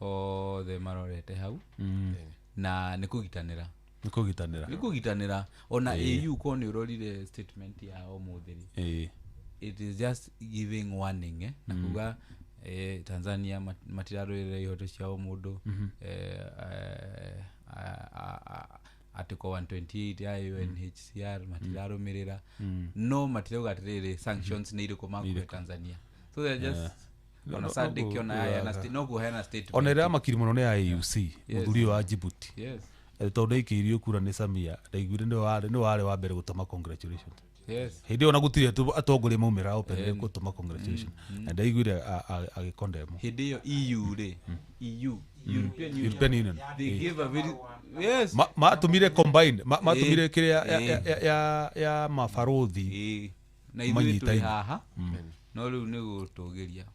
othe marorete hau na nĩ kũgitanĩra nĩ kũgitanĩra ona AU ko nĩ ũrorire statement ya ũmũthĩ rĩ it is just giving warning na kuga Tanzania matirarũĩrĩra ihoto cia ũmũndũ Article 128 ya UNHCR matirarũmĩrĩra no matirauga atĩrĩrĩ sanctions nĩ irĩkũ makũhe Tanzania so they're just ona SADC ona ya no kũheana statement ona ĩrĩa makiri mũno nĩ ya AUC mũthuri wa Djibouti yes tondũ ndaikĩirio kura nĩ Samia ndaiguire nĩ warĩ wa mbere gũtũma congratulations yes hĩndĩ ĩyo na gũtirĩ atongoria maumĩra openly gũtũma congratulations na ndaiguire agĩkondemwo hĩndĩ ĩyo EU rĩ EU European Union they gave a very yes matũmire combined matũmire kĩrĩa ya mabarothi na ithuĩ tũrĩ haha no rĩu nĩ gũtũgĩria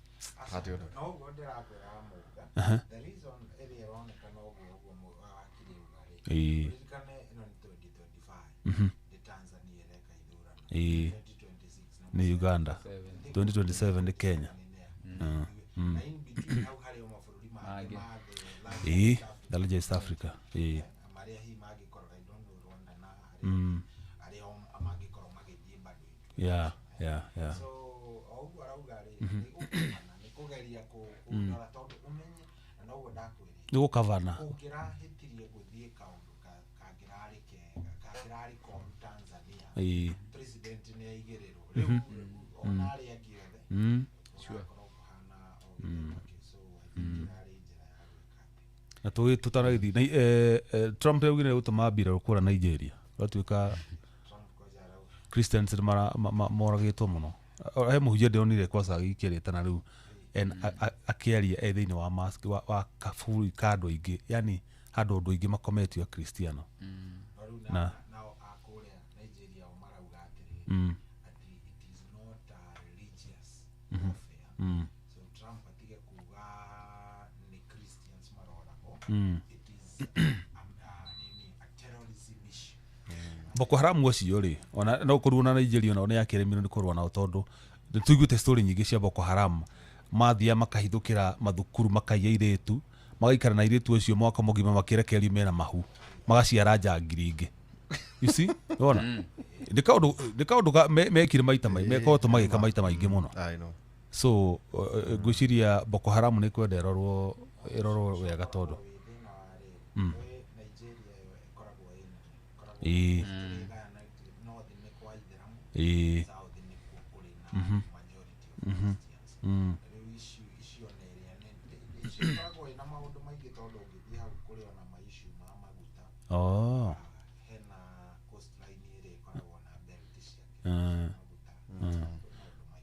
no ũguo ndĩrakwĩra Mũga the reason ĩrĩa ĩronekana ũguo ũguo wakiri uga rĩ ririkane ĩno nĩ 2025 nĩ Tanzania ĩreka ithurano 2026 nĩ Uganda 2027 nĩ Kenya na in between hau harĩ o mabũrũri mangĩ mangĩ the larger East Africa marĩa hihi mangĩkorwo I don't know Rwanda na arĩa mangĩkorwo magĩthiĩ bado yeah so o ũguo arauga rĩ nĩ kũgeria kũrora tondũ ũmenye na noguo ndakwĩrĩte nĩ gũkavana ũngĩrahĩtirie gũthiĩ kaũndũ kangĩrarĩ kega kangĩrarĩ koru Tanzania president nĩ aigĩrĩrwo rĩu ona arĩa angĩ othe ũgakorwo kũhana o gĩthemba kĩu so I think ĩrarĩ njĩra ya gwĩka atĩ na tũtanagĩthiĩ Trump augire gũtũma mbirarũ kũrĩa Nigeria ũratuĩka Christians moragĩtwo mũno he mũhunjia ndĩronire kwaca agĩikĩrĩte na rĩu akĩaria e thĩinĩ wa mask wa kaburi ka andũ aingĩ yani handũ andũ aingĩ makometio akristiano na nao a kũrĩa Nigeria o marauga atĩrĩrĩ atĩ it is not a religious warfare so Trump atige kuga nĩ Christians maroragwo it is a terrorism issue Boko Haram acio rĩ ona no kũrũo na Nigeria onao nĩ yakĩremirwo nĩ kũrũa nao tondũ nĩ tũiguĩte story nyingĩ cia Boko Haram mathiaga makahithũkĩra mathukuru makaiya airĩtu magaikara na airĩtu acio mwaka mũgima makĩrekererio mena mahu magaciara njangiri ingĩ you see wona nĩ kaũndũ mekire maita maingĩ mekoretwo magĩka maita maingĩ mũno so ngwĩciria Boko Haram nĩ kwenda ĩrorwo wega tondũ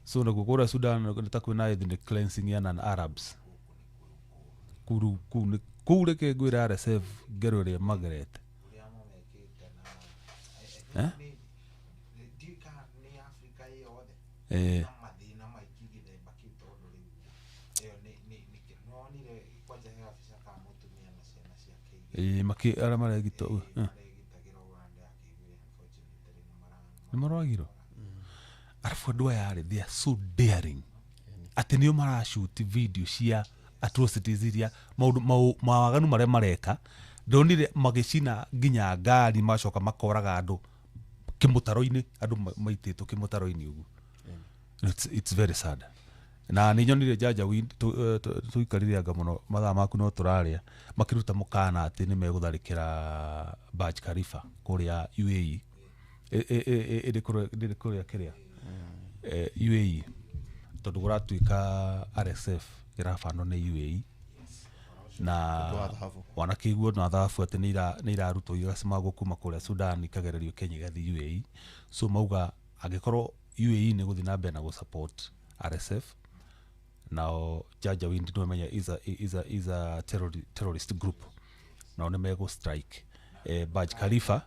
so nakuo kũrĩa Sudan nĩ ta kwĩna ethnic cleansing ya non Arabs kũu reke ngwĩre RSF ngero ĩrĩa magerete arĩa maregitwo nĩ maroragirwo arabu andũ aya rĩ they are so daring atĩ nĩo marashoot video cia atrocities iria maũndũ mawaganu marĩa mareka ndonire magĩcina nginya ngari macoka makoraga andũ Kimutaro-inĩ andũ maitĩtwo kimutaro-inĩ ũguo. It's very sad. Na nĩ nyonire Janja tuikarire anga mũno mathaa maku no tũraria makĩruta mũkana atĩ nĩ megũtharĩkĩra Burj Khalifa kũrĩa UAE. Ĩrĩ kũrĩa kĩrĩa UAE tondũ kũratuĩka RSF ĩrabanwo nĩ UAE na wanakĩiguo na thahabu atĩ nĩ irarutwo igacimagwo kuma kũrĩa Sudan ikagererio Kenya igathiĩ UAE. So mauga angĩkorwo UAE nĩ gũthiĩ na mbere na gũ-support RSF, nao Janjaweed no menya is a terrorist group, nao nĩ megũ strike Burj Khalifa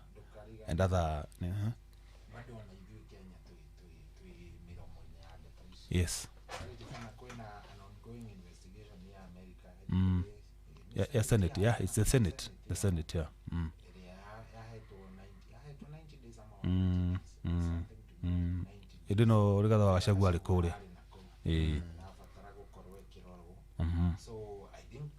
and other. Yes. Yeah, Senate. Yeah, it's the Senate. The Senate, yeah. Ĩndĩ no Rigathi wa Gachagua arĩ kũrĩa. Ĩĩ. So I think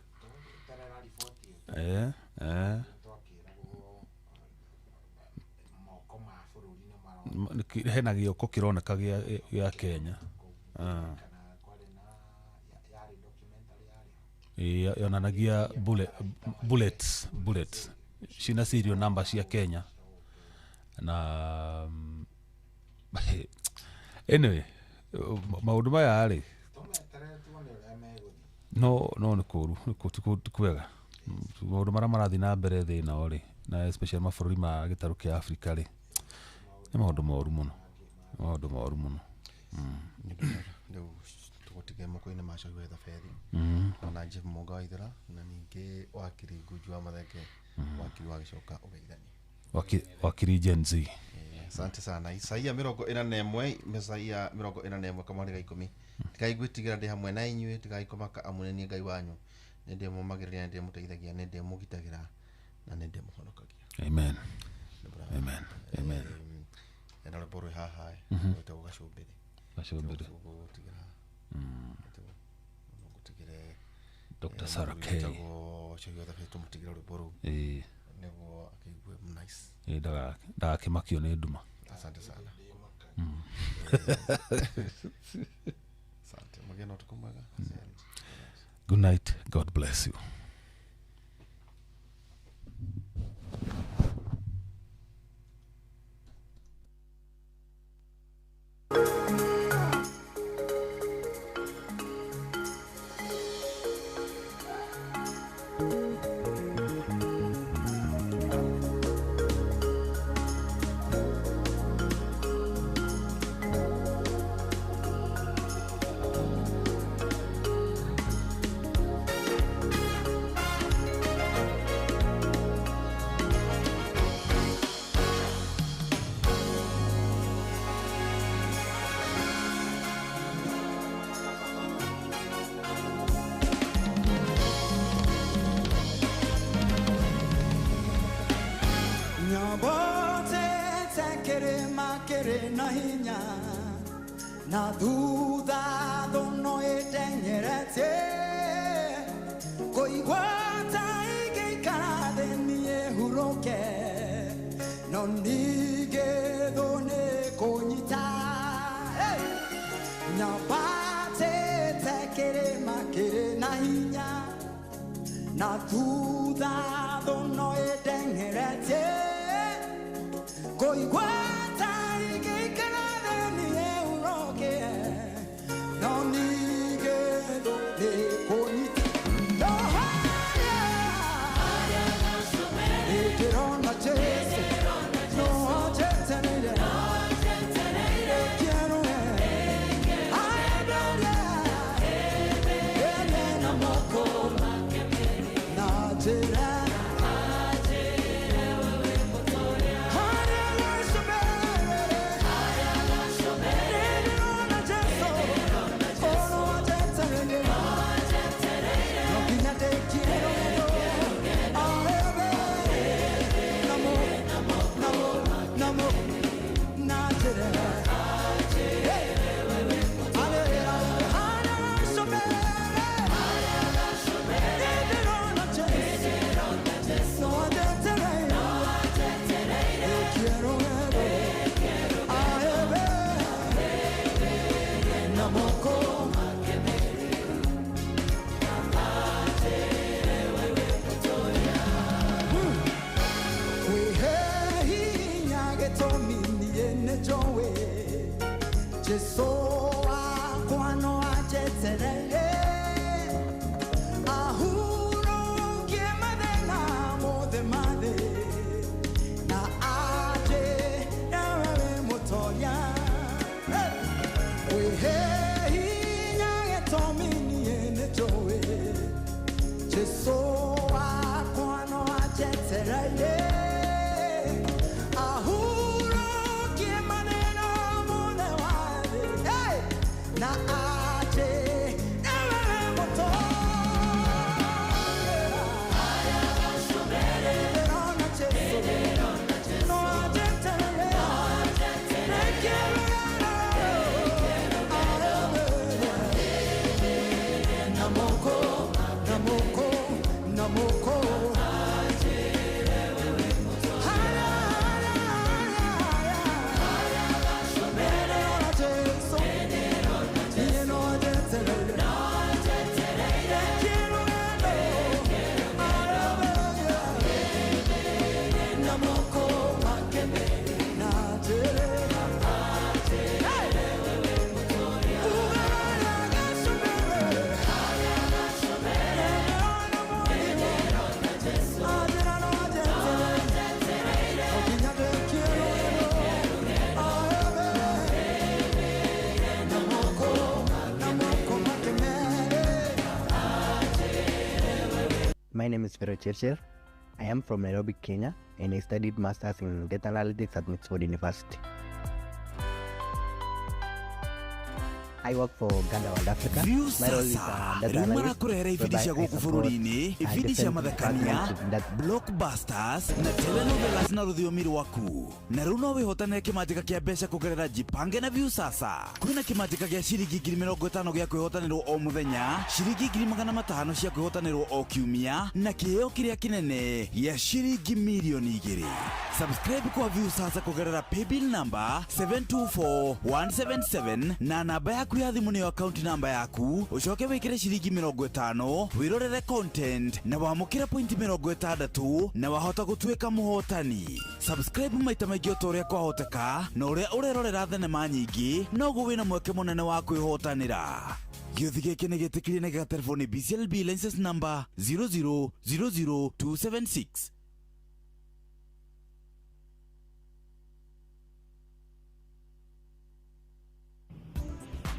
Hena gĩoko kĩroneka gĩa Kenya. Yonanagia bullets cina serial number cia Kenya na anyway maũndũ maya rĩ no nĩ kũũru ti kwega maũndũ marĩa marathiĩ na mbere thĩ ĩno rĩ na especially mabũrũri ma gĩtarũ kĩa Afrika rĩ nĩ maũndũ moru mũno, maũndũ moru mũno. Rĩu tũgũtige moko-inĩ ma Cohi wa Thabethi ona Jeff Mũnga wa Ithera na ningĩ wakiri Ngunju wa Mathenge, wakiri wa gĩcoka ũgeithanie wakiri Gen Z. Asante sana. Isaia 41 Mesaia 41 kamwari ga 10. Tigai gwĩtigĩra ndĩ hamwe na inyuĩ, tigai kũmaka amu nĩ niĩ Ngai wanyu, nĩ ndĩmũmagĩrĩria, nĩ ndĩmũteithagia, nĩ ndĩmũgitagĩra na nĩ ndĩmũhonokagia. Amen. Amen. Amen. Ena rwĩmbo rwĩ haha rwĩtagwo Gacũmbĩrĩ. Gacũmbĩrĩ. Gũtigĩra gũtigĩre Dr. Sarah K. Cohi wa Thabethi tũmũtigĩre rwĩmbo rũu nĩguo akĩigue nice. Ndagakĩmakio nĩ nduma. Asante sana. Asante. Mũgĩe na ũtukũ mwega. Good night. God bless you. Na thutha thono ĩteng'erete kũigua ta ingĩikara thĩ niĩ hurũke no ningĩ thũ nĩ kũnyita. Nyambatĩte kĩrĩma kĩrĩ na hinya na thutha thono ĩteng'erete kũigua ta ingĩikara thĩ niĩ hurũke no ningĩ thũ nĩ kũnyita. No harĩa ndĩrona Jesũ no anjetereire kĩerũe aenderie ene na moko na njĩra. Harĩa gacũmbĩrĩ Jesu wakwa no anjetereire ahurũkie mathĩna mothe ma thĩ na anjĩre wewe mũtoria. Wĩhe hinya gĩtũmi niĩ nĩnjũĩ Jesu wakwa no anjetereire ahurũkie mathĩna mothe ma thĩ. Hey! Na anjĩre wewe mũtoria. Ndĩrona Jesu no anjetereire Namoko, namoko, namoko. Haya, haya, haya, haya. Ndĩrona Jesu, niĩ no anjetereire. Namoko makene na njĩra. Hey! My name is Vero Chirchir. I am from Nairobi, Kenya, and I studied Masters in Data Analytics at Oxford University. I work for Ganda World Africa. View My role is sasa data rĩu analyst, marakũrehera ibindi whereby cia I gũkũ support bũrũri-inĩ, ibindi cia different mathekania, departments with data. blockbusters na telenovelas na rũthiomi rwaku. Na rĩu no wĩhotanĩre kĩmanjĩka kĩa mbeca kũgerera Jipange na View Sasa. Kwĩna kĩmanjĩka gĩa ciringi 50,000 gĩa kwĩhotanĩrwo o mũthenya, ciringi 500,000 cia kwĩhotanĩrwo o kiumia, na kĩheo kĩrĩa kĩnene gĩa ciringi 2 mirioni. Subscribe kwa View Sasa kũgerera paybill number 724177 na namba yaku ya thimũ nĩyo account namba yaku, ũcoke wĩkĩre ciringi 50 wĩrorere content na wamũkĩre point 60 na wahota gũtuĩka mũhotani. Subscribe maita maingĩ o ta ũrĩa kwahoteka, na ũrĩa ũrerorera thenema nyingĩ noguo wĩna mweke mũnene wa kwĩhotanĩra. Gĩũthi gĩkĩ nĩ gĩtĩkĩrie na gĩgaterefo nĩ BCLB license number 0000276.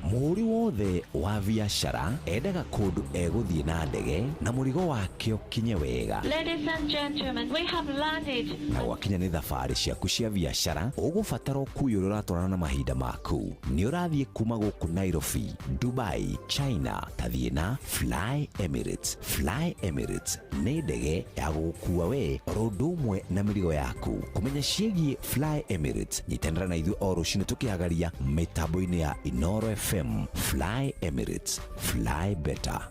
Mũhũri wothe wa biacara endaga kũndũ egũthiĩ na ndege na mũrigo wake ũkinye wega. Ladies and gentlemen, we have landed. Na gwakinya nĩ thabarĩ ciaku cia biacara, ũgũbatara ũkui ũrĩa ũratwarana na mahinda maku. Nĩ ũrathiĩ kuma gũkũ Nairobi, Dubai, China, tathiĩ na Fly Emirates. Fly Emirates nĩ ndege ya gũgũkua we oro ũndũ ũmwe na mĩrigo yaku. Kũmenya ciĩgiĩ Fly Emirates, nyitanĩra na ithuĩ o rũcinĩ tũkĩhagaria mĩtambo-inĩ ya Inoro FM. Fly Emirates, fly better.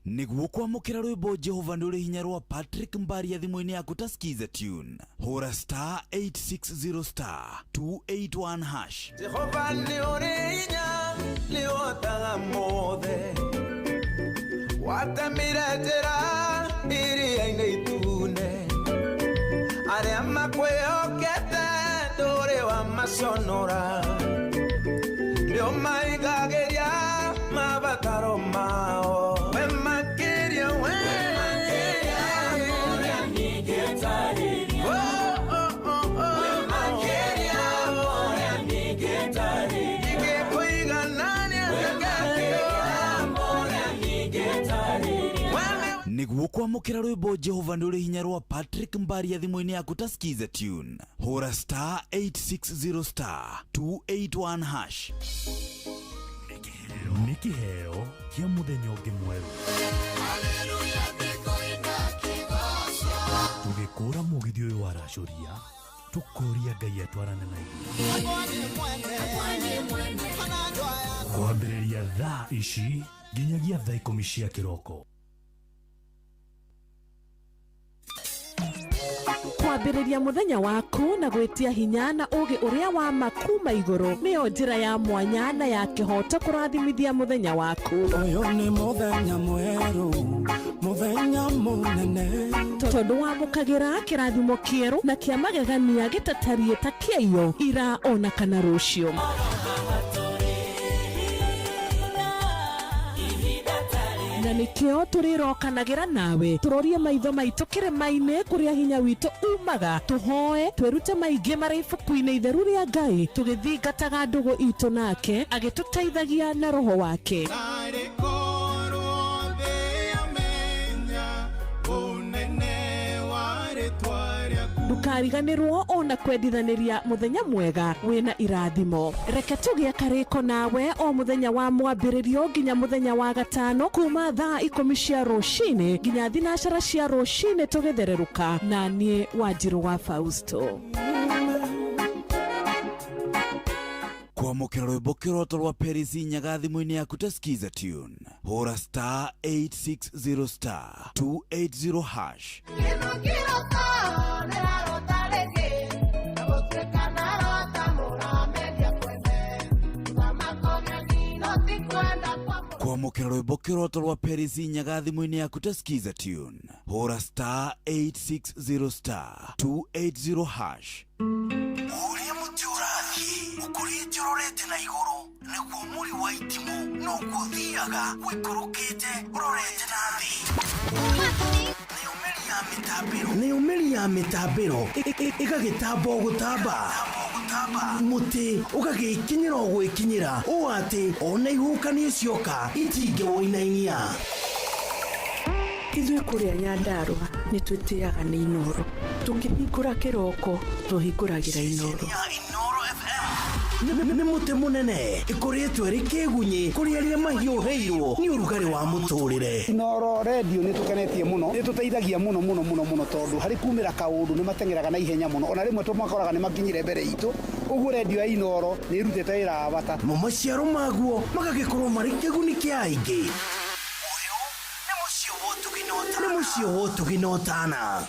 Nĩguo kwamũkĩra rwĩmbo Jehova nĩ ũrĩ hinya rwa Patrick Mbaria thimũ-inĩ yaku ta skiza tune, hũra star 860 star 281 hash. Jehova nĩ ũrĩ hinya, nĩ ũhotaga mothe. Watemire njĩra iria-inĩ itune, arĩa makwĩhokete ndũrĩ wamaconora, nĩ ũmaigagĩria mabataro mao. We makĩria, we Oh, oh, oh, oh. Ingĩkũiganania Nĩguo kwamũkĩra rwĩmbo Jehova nĩ ũrĩ hinya rwa Patrick Mbaria thimũ-inĩ yaku ta skiza tune, hũra star 860 star 281 hash. Nĩ kĩheo kĩa mũthenya ũngĩ mwerũ tũgĩkũra mũgithi ũyũ waracũria, tũkũria Ngai atwarane na ithuĩ kwambĩrĩria thaa ici nginyagia thaa 10 cia kĩroko. Kwambĩrĩria mũthenya waku na gwĩtia hinya na ũũgĩ ũrĩa wa ma kuma igũrũ nĩyo njĩra ya mwanya na ya kĩhooto kũrathimithia mũthenya waku. Ũyũ nĩ mũthenya mwerũ, mũthenya mũnene, tondũ wamũkagĩra kĩrathimo kĩerũ na kĩa magegania gĩtatariĩ ta kĩaiyo ira ona kana rũciũ. Na nĩkĩo tũrĩrokanagĩra nawe tũrorie maitho maitũ kĩrĩma-inĩ kũrĩa hinya witũ umaga, tũhoe twĩrute maingĩ marĩ ibuku-inĩ itheru rĩa Ngai, tũgĩthingataga ndũgũ itũ nake agĩtũteithagia na roho wake. Ndũkariganĩrwo ona kwendithanĩria mũthenya mwega wĩna irathimo. Reke tũgĩe karĩko nawe o mũthenya wa mwambĩrĩrio nginya mũthenya wa gatano kuma thaa 10 cia rũcinĩ nginya 12 cia rũcinĩ tũgĩthererũka na niĩ Wanjirũ wa Fausto. Kwamũkĩra rwĩmbo kĩroto rwa Paris Nyaga thimũ-inĩ yaku ta Skiza Tune. Hũra star 860 star 280 hash. Kwamũkĩra rwĩmbo kĩroto rwa Paris Nyaga thimũ-inĩ yaku ta Skiza Tune. Hũra star 860 star 280 hash. Ũrĩa mũtĩ ũrathiĩ ũkũrĩte ũrorete na igũrũ nĩguo mũri wa itimũ noguo ũthiaga ũikũrũkĩte ũrorete na thĩ. Nĩyũmĩri ya mĩtambĩro ĩgagĩtamba o gũtamba, mũtĩ ũgagĩkinyĩra o gwĩkinyĩra ũũ atĩ ona ihuhũkanio cioka itingĩwũinainia. Ithuĩ kũrĩa Nyandarũa nĩ twĩtĩaga nĩ Inooro. Tũkĩhingũra kĩroko tũhingũragĩra Inooro. Nĩ mũtĩ mũnene ĩkũrĩtwo ĩrĩ kĩgunyĩ kũrĩ arĩa mahiũhĩirwo nĩ ũrugarĩ wa mũtũrĩre. Inooro redio nĩ tũkenetie mũno, nĩ tũteithagia mũno mũno mũno mũno tondũ harĩ kumĩra kaũndũ nĩ mateng'eraga na ihenya mũno, ona rĩmwe tũmakoraga nĩ makinyire mbere itũ. Ũguo redio ya Inooro nĩ ĩrutĩte wĩra wa bata. Mo maciaro maguo magagĩkorwo marĩ kĩguni kĩa aingĩ. Nĩ mũciĩ wa ũtugi na ũtana.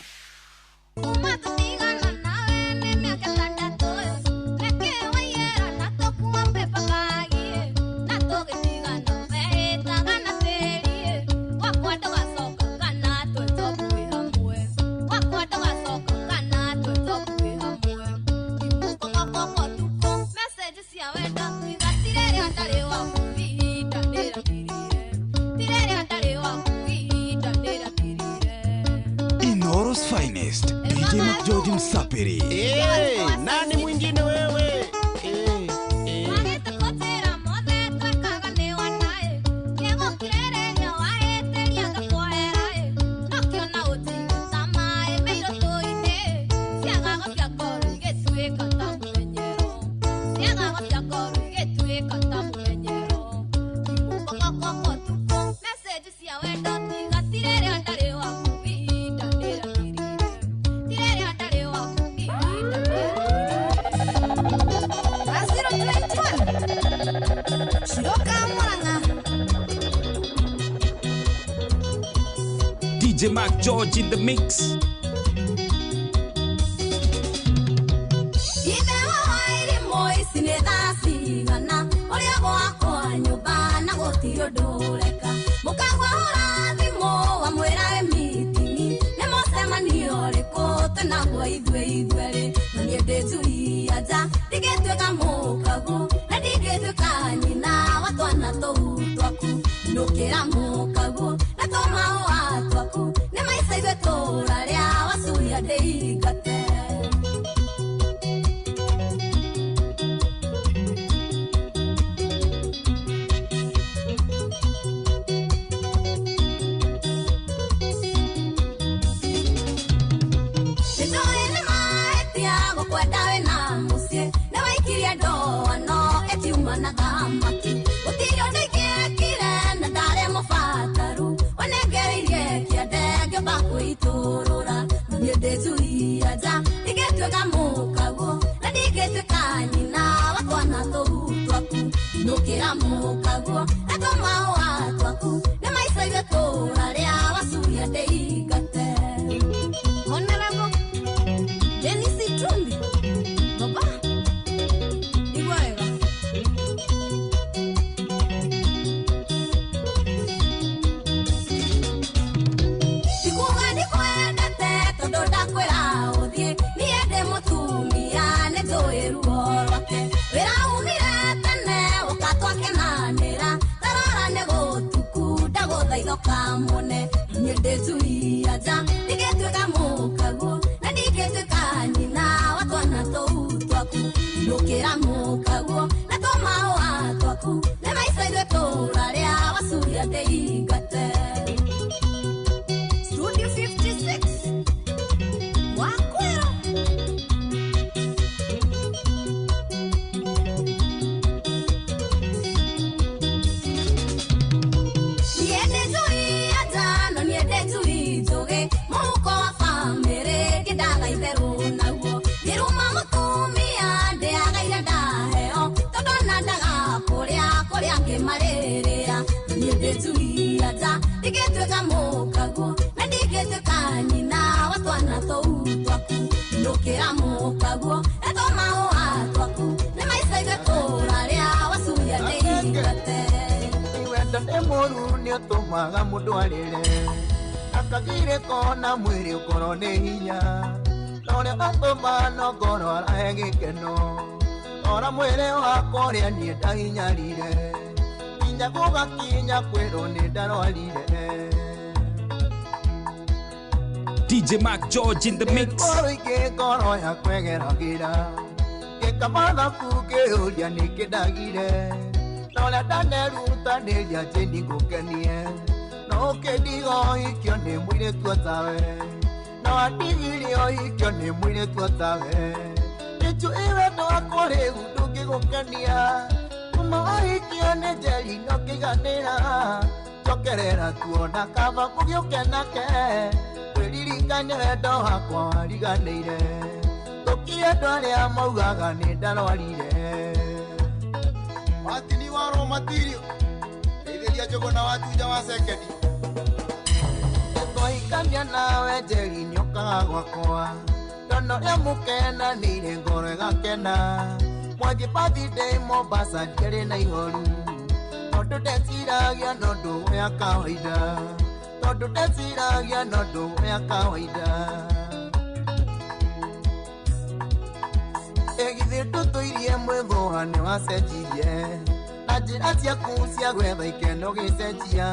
Inooro's finest, DJ McGeorge Msapiri. Hey, nani mwingine wewe? DJ Mark George in the mix. Honorable. Inũkĩra mũkaguo na tũmahũa twaku nĩ maica ithuĩ tũrarĩa wacuria ndĩingate. Studio 56 wakwĩra niende njui ya njano niende njui njũgĩ mũhuko wa bamĩrĩ ngĩndaga itherũ naguo ngĩruma mũtumia ndĩagaire ndaheo tondũ ona ndaga kũrĩa kũrĩa ngĩmarĩrĩra niende njui ya nja ndingĩtuĩka mũkaguo na ndingĩtuĩka nyina wa twana tũu twaku inũkĩra mũkaguo na tũmahũa twaku nĩ maica ithuĩ tũrarĩa wacuria ndĩingate. Wendo nĩ mũru nĩ ũtũmaga mũndũ arĩre akagirĩko na mwĩrĩ ũkorwo nĩ hinya na ũrĩa atũma no ngoro arahe gĩkeno ora mwĩrĩ wakwa ũrĩa niĩ ndahinyarire nginya gũgakinya kwĩrwo nĩ ndarwarire. DJ Mark George in the mix. Ngoro ingĩ ngoro yakwa ĩgeragĩra ngĩka mathabu ngĩũria nĩkĩ ndagire na ũrĩa ndanerutanĩria njĩni ngũkenie no ũkĩndiga ũhikio nĩ mũirĩtu o tawe no andigire ũhikio nĩ mũirĩtu o tawe nĩnjũĩ wendo wakwa rĩu ndũngĩgũkenia kuma ũhikio nĩ Njeri no ngĩiganĩra njokerera tuona kaba mũgĩũkenake wĩririkane wendo wakwa wariganĩire tũkire andũ arĩa maugaga nĩ ndarwarire. Watini wa raw material teithĩria njũgũ na watuja wa sekendi twahikania nawe Njeri nĩũkaga gwakwa ndona ũrĩa mũkenanĩire ngoro ĩgakena mwanjĩ birthday Mombasa ndiarĩ na ihoru tondũ ndeciragia no ndũgũ ya kawaida tondũ ndeciragia no ndũgũ ya kawaida ĩgithĩ ndũtũirie mwĩthũa nĩ wacenjirie na njĩra ciaku cia gwetha ikeno gĩcenjia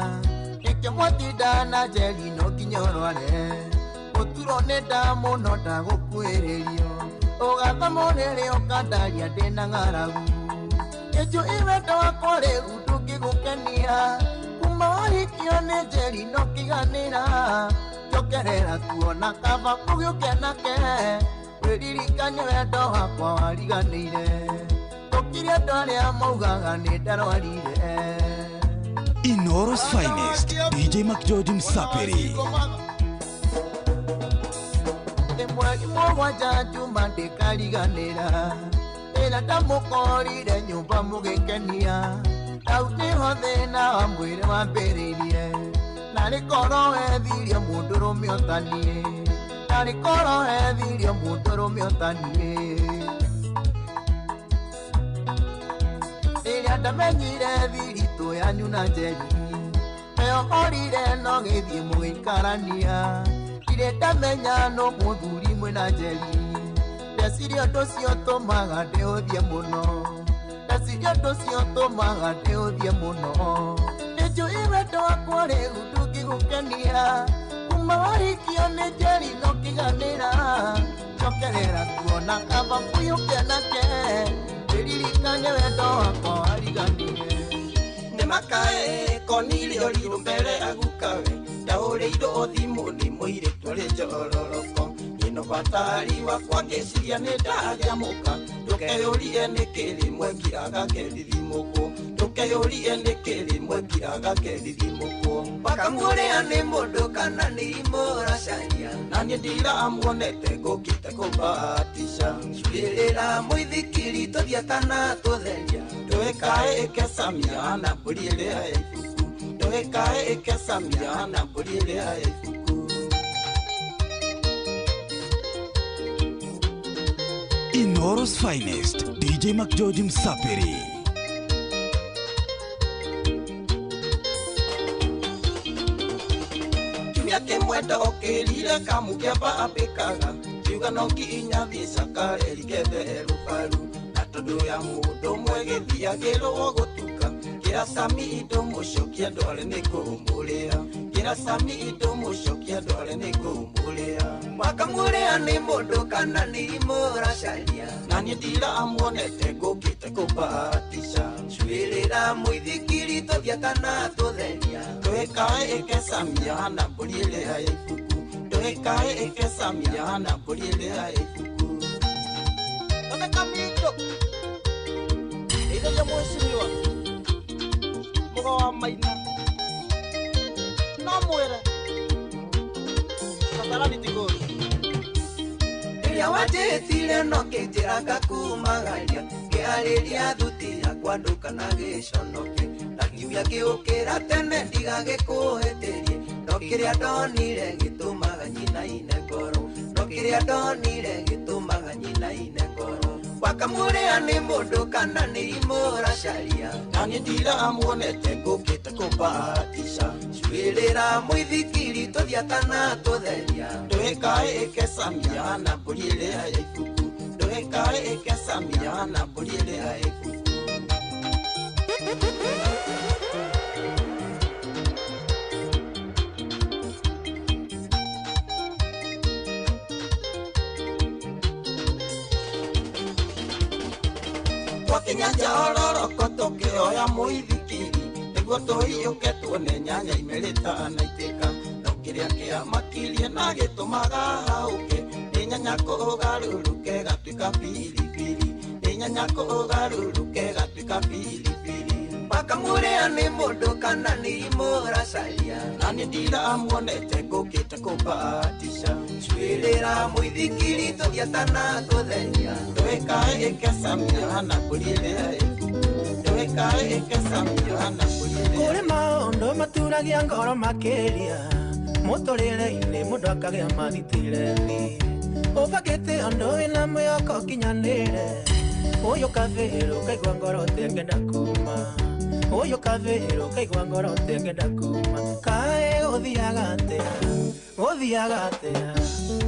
nĩkĩo mwatinda na Njeri no nginya ũrware gũturwo nĩ nda mũno ndagũkuhĩrĩrio ũgatha mũrĩrĩ ũkandaria ndĩna ng'aragu nĩnjũĩ wendo wakwa rĩu ndũngĩgũkenia kuma ũhikio nĩ Njeri no kĩiganĩra njokerera tuona kaba mũgĩũkenake wĩririkane wendo wakwa wariganĩire tũkire andũ arĩa maugaga nĩ ndarwarire. Inoro's finest DJ Mark George Msapiri. Nĩ mweri mũgwanja Juma ndĩkariganĩra ĩrĩa ndamũkorire nyũmba mũgĩkenia hau nĩho thĩna wa mwĩrĩ wambĩrĩirie narĩ korwo wethirie mũndũrũme ũtaniĩ narĩ korwo wethirie mũndũrũme ũtaniĩ rĩrĩa ndamenyire thiritũ yanyu na Njeri nĩohorire no gĩthiĩ mũgĩikarania ndirĩ ndamenya no mũthuri mwĩna Njeri ndeciria ũndũ ũcio ũtũmaga ndĩũthie mũno ndeciria ũndũ ũcio ũtũmaga ndĩũthie mũno nĩnjũĩ wendo wakwa rĩu ndũngĩgũkenia kuma wahikio nĩ Njeri no kĩiganĩra njokerera tuona kaba mũyũkenake wĩririkane wendo wakwa wariganĩire. Nĩ makae konirio rirũ mbere agukawe ndahũrĩirwo thimũ nĩ mũirĩtu ũrĩ njororoko ĩno batari wakwa ngĩciria nĩ ndagĩa mũka ndũkeyũrie nĩkĩ rĩmwe ngiraga kerithimũkwo ndũkeyũrie nĩkĩ rĩmwe ngiraga kerithimũkwo wakamuorea nĩ mũndũ kana nĩ imũracaria na niĩ ndiramuonete ngũkĩte kũmbahatisha cuĩrĩra mũithikiri tũthiĩ kana tũtheria ndũĩkae ĩkecamia na mbũri ĩrĩa ya ibuku ndũĩkae ĩkecamia na mbũri ĩrĩa ya ibuku. Inoro's finest DJ Mark George Msapiri. Kiumia kĩmwe ndokĩrire kamũkĩamba ambĩkaga kiuga no nginya thiĩ cakareri kethe rũbaru na tondũ ya mũndũ ũmwe gĩthiagĩrwo gũtuka kĩra Sami ndũmũcokia ndware nĩ kũmũrĩa. Ngĩra Sami ndũmũcokia ndware nĩngũmũrĩa. Wakamũrĩa nĩ mũndũ kana nĩ imũracaria. Na niĩ ndiramuonete ngũkĩte kũbahatisha. Cuĩrĩra mũithikiri tũthiĩ kana tũtheria. Ndũĩkae ĩke Samia na mbũri ĩrĩa ya ibuku. Ndũĩkae ĩke Samia na mbũri ĩrĩa ya ibuku. Thondeka mĩindo. Ĩtheria mheshimiwa. Mũgo wa Maina. No mwĩre. Kasarani ti kũũru. Rĩrĩa wanjĩtire no kĩnjĩra ngakumagaria. Ngĩarĩria thuti yakwa ndũkana gĩconoke. Na kiumia gĩũkĩra tene ndigagĩkũhĩtĩrie. No kĩrĩa ndonire gĩtũmaga nyinaine ngoro. No kĩrĩa ndonire gĩtũmaga nyinaine ngoro. Wakamũrĩa nĩ mũndũ kana nĩ imũracaria. Na niĩ ndiramuonete ngũkĩte kũbahatisha. Cuĩrĩra mũithikiri tũthiĩ kana tũtheria. Ndũĩkae ĩke Samia na mbũri ĩrĩa ya ibuku. Ndũĩkae ĩke Samia na mbũri ĩrĩa ya ibuku. Twakinya Njororoko tũkĩoya mũithikiri nĩguo tũhiũke tuone nyanya imerĩta na itĩka. No kĩrĩa kĩamakirie na gĩtũmaga haũke nĩ nyanya kũgarũrũke gatuĩka biribiri. Nĩ nyanya kũgarũrũke gatuĩka biribiri. Wakamũrĩa nĩ mũndũ kana nĩ imũracaria. Na niĩ ndiramuonete ngũkĩte kũbahatisha. Cuĩrĩra mũithikiri tũthiĩ kana tũtheria. Ndũĩkae ĩke Samia na mbũri ĩrĩa ya ibuku. Ndũĩkae ĩke Samia na mbũri ĩrĩa. Kũrĩ maũndũ maturagia ngoro makĩria. Mũtũrĩre-inĩ mũndũ akagĩa mathitireni. Ũbangĩte ũndũ wĩna mwĩhoko ũkinyanĩre. Ũyũ kabĩrũ ũkaigua ngoro ũtengenda kuma. Ũyũ kabĩrũ ũkaigua ngoro ũtengenda kuma. Kaĩ gũthiaga atĩa? Gũthiaga atĩa?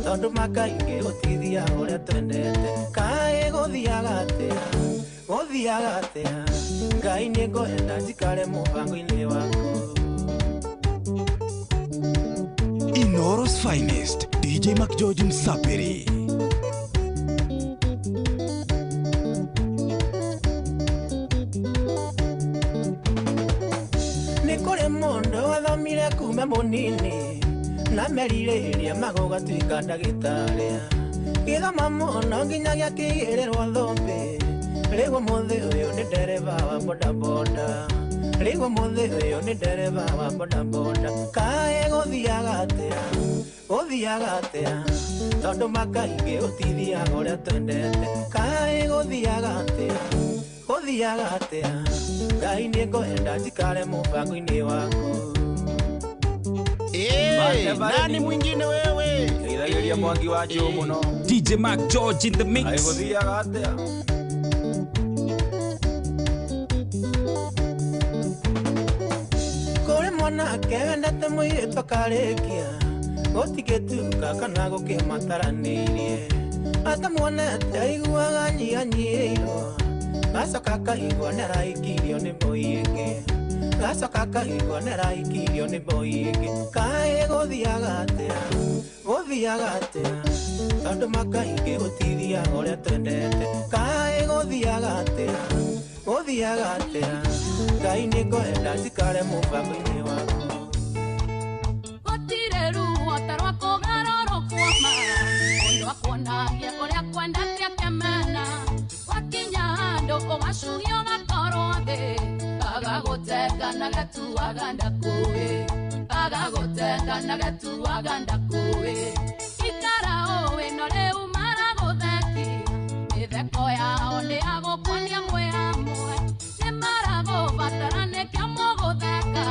Tondũ makaingĩ gũtithiaga ũrĩa twendete. Kaĩ gũthiaga atĩa? Gũthiaga atĩa? Ngai nĩngwenda njikare mũbango-inĩ waku. Inooro's finest, DJ McGeorge Msapiri. Nĩ kũrĩ mũndũ wathomire kuma mũnini na merirĩria magũgatuĩka ndagĩtarĩ. Gĩthoma mũno nginya gĩakĩigĩrĩrwo thũmbĩ. Rĩu ũmũthĩ ũyũ nĩ ndereba wa bodaboda. Rĩu ũmũthĩ ũyũ nĩ ndereba wa bodaboda. Kaĩ gũthiaga atĩa? Gũthiaga atĩa? Tondũ makaingĩ gũtithiaga ũrĩa twendete. Kaĩ gũthiaga atĩa? Gũthiaga atĩa? Ngai nĩngwenda njikare mũbango-inĩ waku. Nani mwingine wewe? Ĩthagĩria mwangi wa njũ mũno. DJ Mark George in the mix. Kaĩ gũthiaga atĩa? Kũrĩ mwanake wendete mũirĩtu akarĩkia gũtigĩtuka kana gũkĩmataranĩirie. Atamuonete aiguaga nyihanyiihĩirwo. Gacoka akaigua nĩaraikirio nĩ mbũi ĩngĩ. Gacoka akaigua nĩaraikirio nĩ mbũi ĩngĩ. Kaĩ gũthiaga atĩa? Gũthiaga atĩa? Tondũ makaingĩ gũtithiaga ũrĩa twendete. Kaĩ gũthiaga atĩa? Gũthiaga atĩa? Ngai nĩngwenda njikare mũbango-inĩ waku. Gũtirĩ ruo ta rwa kũgarũrũkwo ma. Mũndũ akuonagia ũrĩa kwendete akĩmena. Wakinya handũ ũgacuhio ũgakorwo thĩ. Agagũtenga na gatuaga ndakũĩ. Agagũtenga na gatuaga ndakũĩ. Ikara ũĩ no rĩu maragũthekia. Mĩtheko yao nĩ ya gũkuonia mwĩ hamwe. Nĩ maragũbatara nĩkĩo mũgũtheka.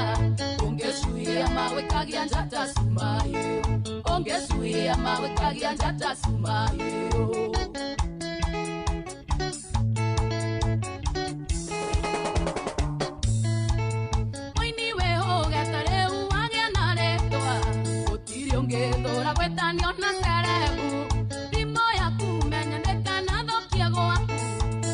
Ũngĩcuhia mawĩkagia njata cumayo. Ũngĩcuhia mawĩkagia njata cumayo. Mũini wĩhũgete rĩu wagĩa na rĩtwa. Gũtirĩ ũngĩthũra gwĩtanio na cerebu. Thimũ yaku menya ndĩkanathũkie gwaku.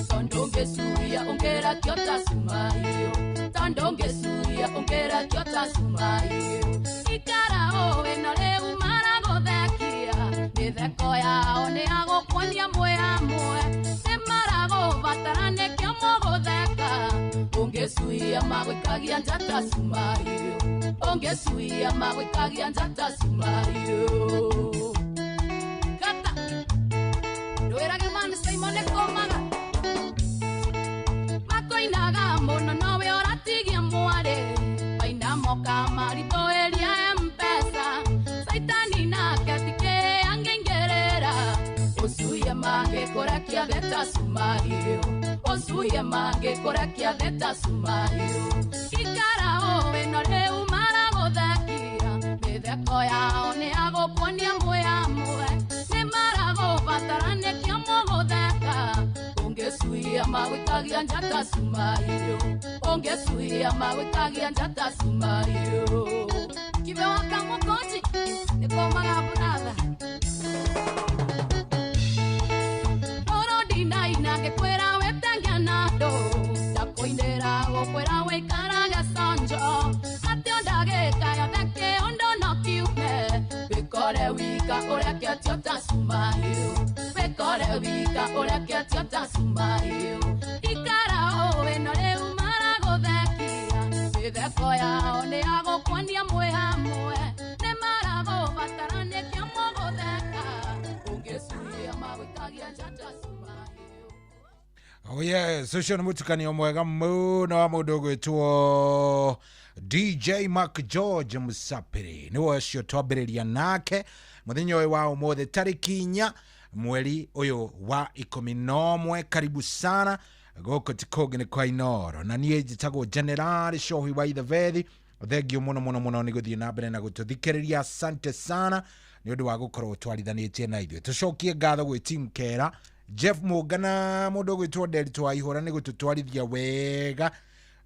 Tondũ ũngĩcuhia ũngĩrakio ta cumayo. Tondũ ũngĩcuria ũngĩrekio ta cuma irio. Ikara ũĩ no rĩu maragũthekia. Mĩtheko yao nĩ ya gũkuonia mwĩ hamwe. Nĩ maragũbatara nĩkĩo mũgũtheka. Ũngĩcuia magũikagia njata cuma irio. Ũngĩcuia magũikagia njata cuma irio. Kata ndwĩrage mami Simon nĩ kũmaga. Makoinaga mũno nowe ũratigia mwarĩ. Maina moka maritũhĩria M-Pesa. Caitani nake tikĩ angĩingĩrĩra. Ũcuie mangĩkũrekia thĩ ta cuma irio. Ũcuie mangĩkũrekia thĩ ta cuma irio. Ikara ũĩ no rĩu maragũthekia. Mĩtheko yao nĩ ya gũkuonia mwĩ hamwe. Nĩ maragũbatara nĩkĩo mũgũtheka. Ũngĩcuia magũikagia njata cuma irio. Ũngĩcuia magũikagia njata cuma irio. Kibe wa Kamũkũnji nĩ kũmaga buratha. Rũrũ ndinaina ngĩkwĩra wĩtenge na andũ. Ndakũinĩra gũkwĩra wĩikarage conjo. Atĩ o ndagĩka yothe kĩũndũ no kiume. Wĩkore wika ũreketio ta cuma irio. Wĩkore wika ũreketio ta cuma irio. Ikara ũĩ no rĩu maragũthekia. Mĩtheko yao nĩ ya gũkuonia mwĩ hamwe. Nĩ maragũbatara nĩkĩo mũgũtheka. Ũngĩcuria magũikagia njata cuma irio. Oh yes, ũcio nĩ mũtukanio mwega mũno wa mũndũ ũgwĩtwo DJ Mark George Musapiri. Nĩwe ũcio twambĩrĩria nake mũthenya ũyũ wa ũmũthĩ tarĩki 4 mweri ũyũ wa 11. Karibu sana gũkũ ti kũngĩ nĩ kwa Inooro, na niĩ njĩtagwo General Shohi wa Ithebethi. Thengio mũno mũno mũno nĩ gũthiĩ na mbere na gũtũthikĩrĩria. Asante sana nĩ ũndũ wa gũkorwo twarithanĩtie na ithuĩ. Tũcokie ngatho gwĩ team Kera, Jeff Mũngana, mũndũ ũgwĩtwo Nderitu wa Ihũra nĩ gũtũtwarithia wega.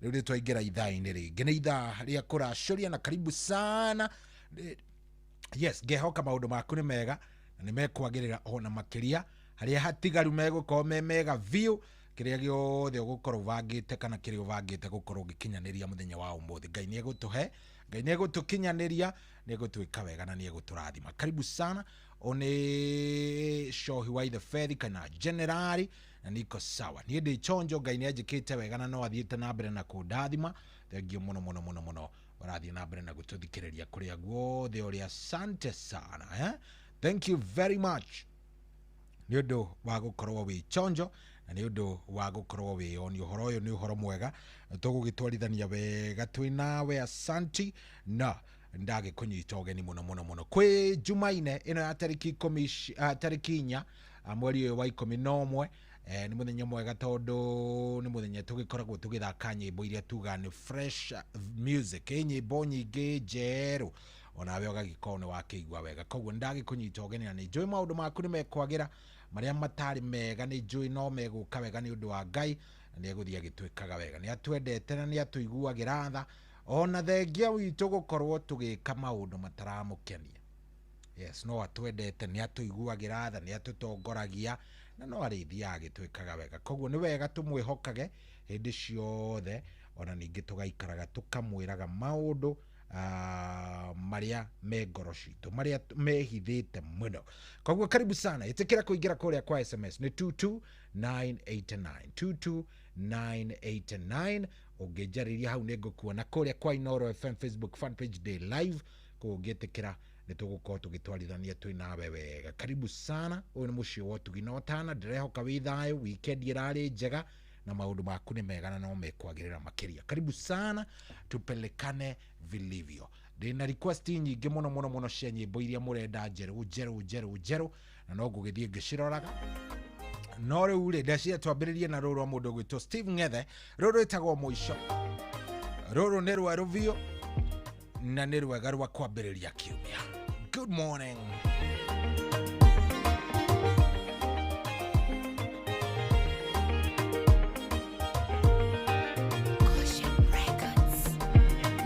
Rĩu nĩ twaingĩra ithaa-inĩ rĩngĩ, nĩ ithaa rĩa kũracũria, na karibu sana. Yes, ngehoka maũndũ maku nĩ mega na nĩ mekwagĩrĩra ona makĩria. Harĩa hatigaru megũkorwo me mega biũ, kĩrĩa gĩothe ũgũkorwo ũbangĩte kana kĩrĩa ũbangĩte gũkorwo ũgĩkinyanĩria mũthenya wa ũmũthĩ, Ngai nĩ egũtũhe, Ngai nĩ egũtũkinyanĩria, nĩ egũtwĩka wega na nĩ egũtũrathima. Karibu sana. One Shohi wa Ithebethi kana Generali, na niko sawa. Niĩ ndĩ chonjo, Ngai nĩ anjĩkĩte wega na no athiĩte na mbere na kũndathima. Thengio mũno mũno mũno mũno ũrathiĩ na mbere na gũtũthikĩrĩria kũrĩa guothe ũrĩ. Asante sana, eh? Thank you very much nĩ ũndũ wa gũkorwo wĩ chonjo na nĩ ũndũ wa gũkorwo wĩ oni. Ũhoro ũyũ nĩ ũhoro mwega, tũgũgĩtwarithania wega twĩ nawe. Asanti na ndagĩkũnyita ũgeni mũno mũno mũno kwĩ Jumaine ĩno ya tarĩki 4 mweri ũyũ wa 11. Nĩ mũthenya mwega tondũ nĩ mũthenya tũgĩkoragwo tũgĩthaka nyĩmbo iria tuga nĩ fresh music, nyĩmbo nyingĩ njerũ, onawe ũgagĩkorwo nĩ wakĩigua wega. Koguo nĩ ndagĩkũnyita ũgeni na nĩ njũĩ maũndũ maku nĩ mekwagĩra, marĩa matarĩ mega nĩ njũĩ no megũka wega nĩ ũndũ wa Ngai, na nĩ egũthiĩ agĩtwĩkaga wega. Nĩ atwendete na nĩ atũiguagĩra tha, ona thengia witũ gũkorwo tũgĩka maũndũ mataramũkenia. Yes, no atwendete, nĩ atũiguagĩra tha, nĩ atũtongoragia na no arĩthiaga agĩtwĩkaga wega. Koguo nĩ wega tũmwĩhokage hĩndĩ ciothe, ona ningĩ tũgaikaraga tũkamwĩraga maũndũ marĩa me ngoro citũ, marĩa mehithĩte mũno. Koguo karibu sana, ĩtĩkĩra kũingĩra kũrĩa kwa SMS nĩ 22989 22989. Ũngĩnjarĩria hau nĩ ngũkuona kũrĩa kwa Inooro FM Facebook fan page day live. Koguo ũngĩtĩkĩra nĩ tũgũkorwo tũgĩtwarithania twĩ nawe wega. Karibu sana. Ũyũ nĩ mũciĩ wa ũtugi na ũtana. Ndĩrehoka wĩ thayũ, weekend ĩrarĩ njega na maũndũ maku nĩ mega na no mekwagĩrĩra makĩria. Karibu sana, tupelekane vilivyo. Ndĩna request nyingĩ mũno mũno mũno cia nyĩmbo iria mũrenda njerũ njerũ njerũ njerũ, na no ngũgĩthiĩ ngĩciroraga. No rĩu rĩ, ndeciria twambĩrĩrie na rũrũ rwa mũndũ ũgwĩtwo Steve Ng'ethe. Rũrũ rwĩtagwo mũico. Rũrũ nĩ rwerũ biũ na nĩ rwega rwa kwambĩrĩria kiumia. Good morning.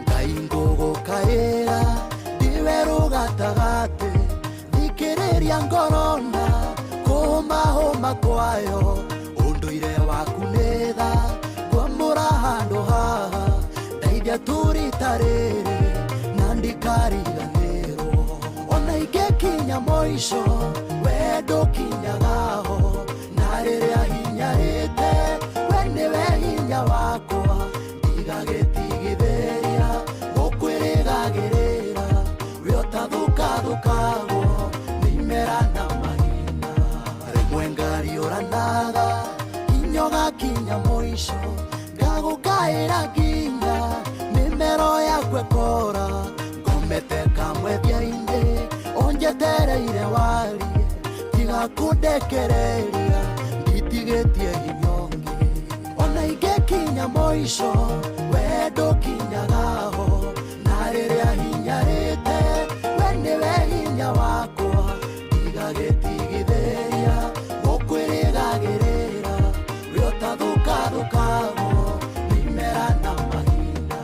Ngai ngũgũkaĩra ndiwe rũgatagatĩ, thikĩrĩria ngoro na kũhũmahũma kwayo, ũndũire waku nĩ tha ngwamũra handũ haha rĩrĩ na ndikariganĩrwo ona ingĩkinya mũico we ndũkinyagaho na rĩrĩa hinyarĩte we nĩwe hinya wakwa ndigagĩtigithĩria gũkwĩrĩgagĩrĩra we ũtathũkathũkagwo nĩ imera na mahinda rĩmwe ngariũranaga inyoga kinya mũico ngagũkaĩra nginya mĩmero yakwa ĩkora ngomete kamwethia-inĩ ũnjetereire warie tiga kũndekereria nditigĩtie hinya ũngĩ ona ingĩkinya mũico we ndũkinyagaho na rĩrĩa hinyarĩte we nĩwe hinya wakwa ndigagĩtigithĩria gũkwĩrĩgagĩrĩra we ũtathũkathũkagwo nĩ imera na mahinda.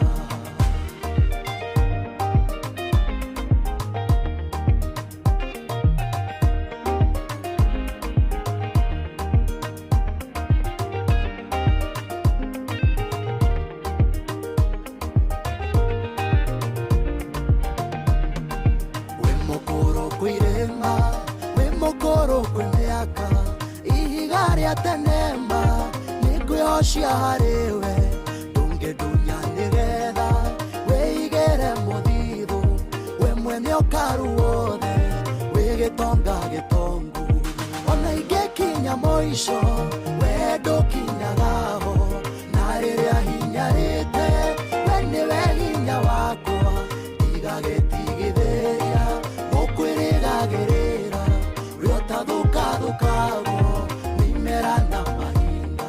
Wĩ mũkũrũ kwĩ irĩma wĩ mũkũrũ kwĩ mĩaka ihiga rĩa tenema nĩngwĩhocia harĩwe ndũngĩndunya nĩgetha wĩigĩre mũthithũ we mwene ũkaru wothe wĩ gĩtonga gĩtongu ona ingĩkinya mũico we ndũkinyagaho na rĩrĩa hinyarĩte we nĩwe hinya wakwa ndigagĩtigithĩria gũkwĩrĩgagĩrĩra we ũtathũkathũkagwo nĩ imera na mahinda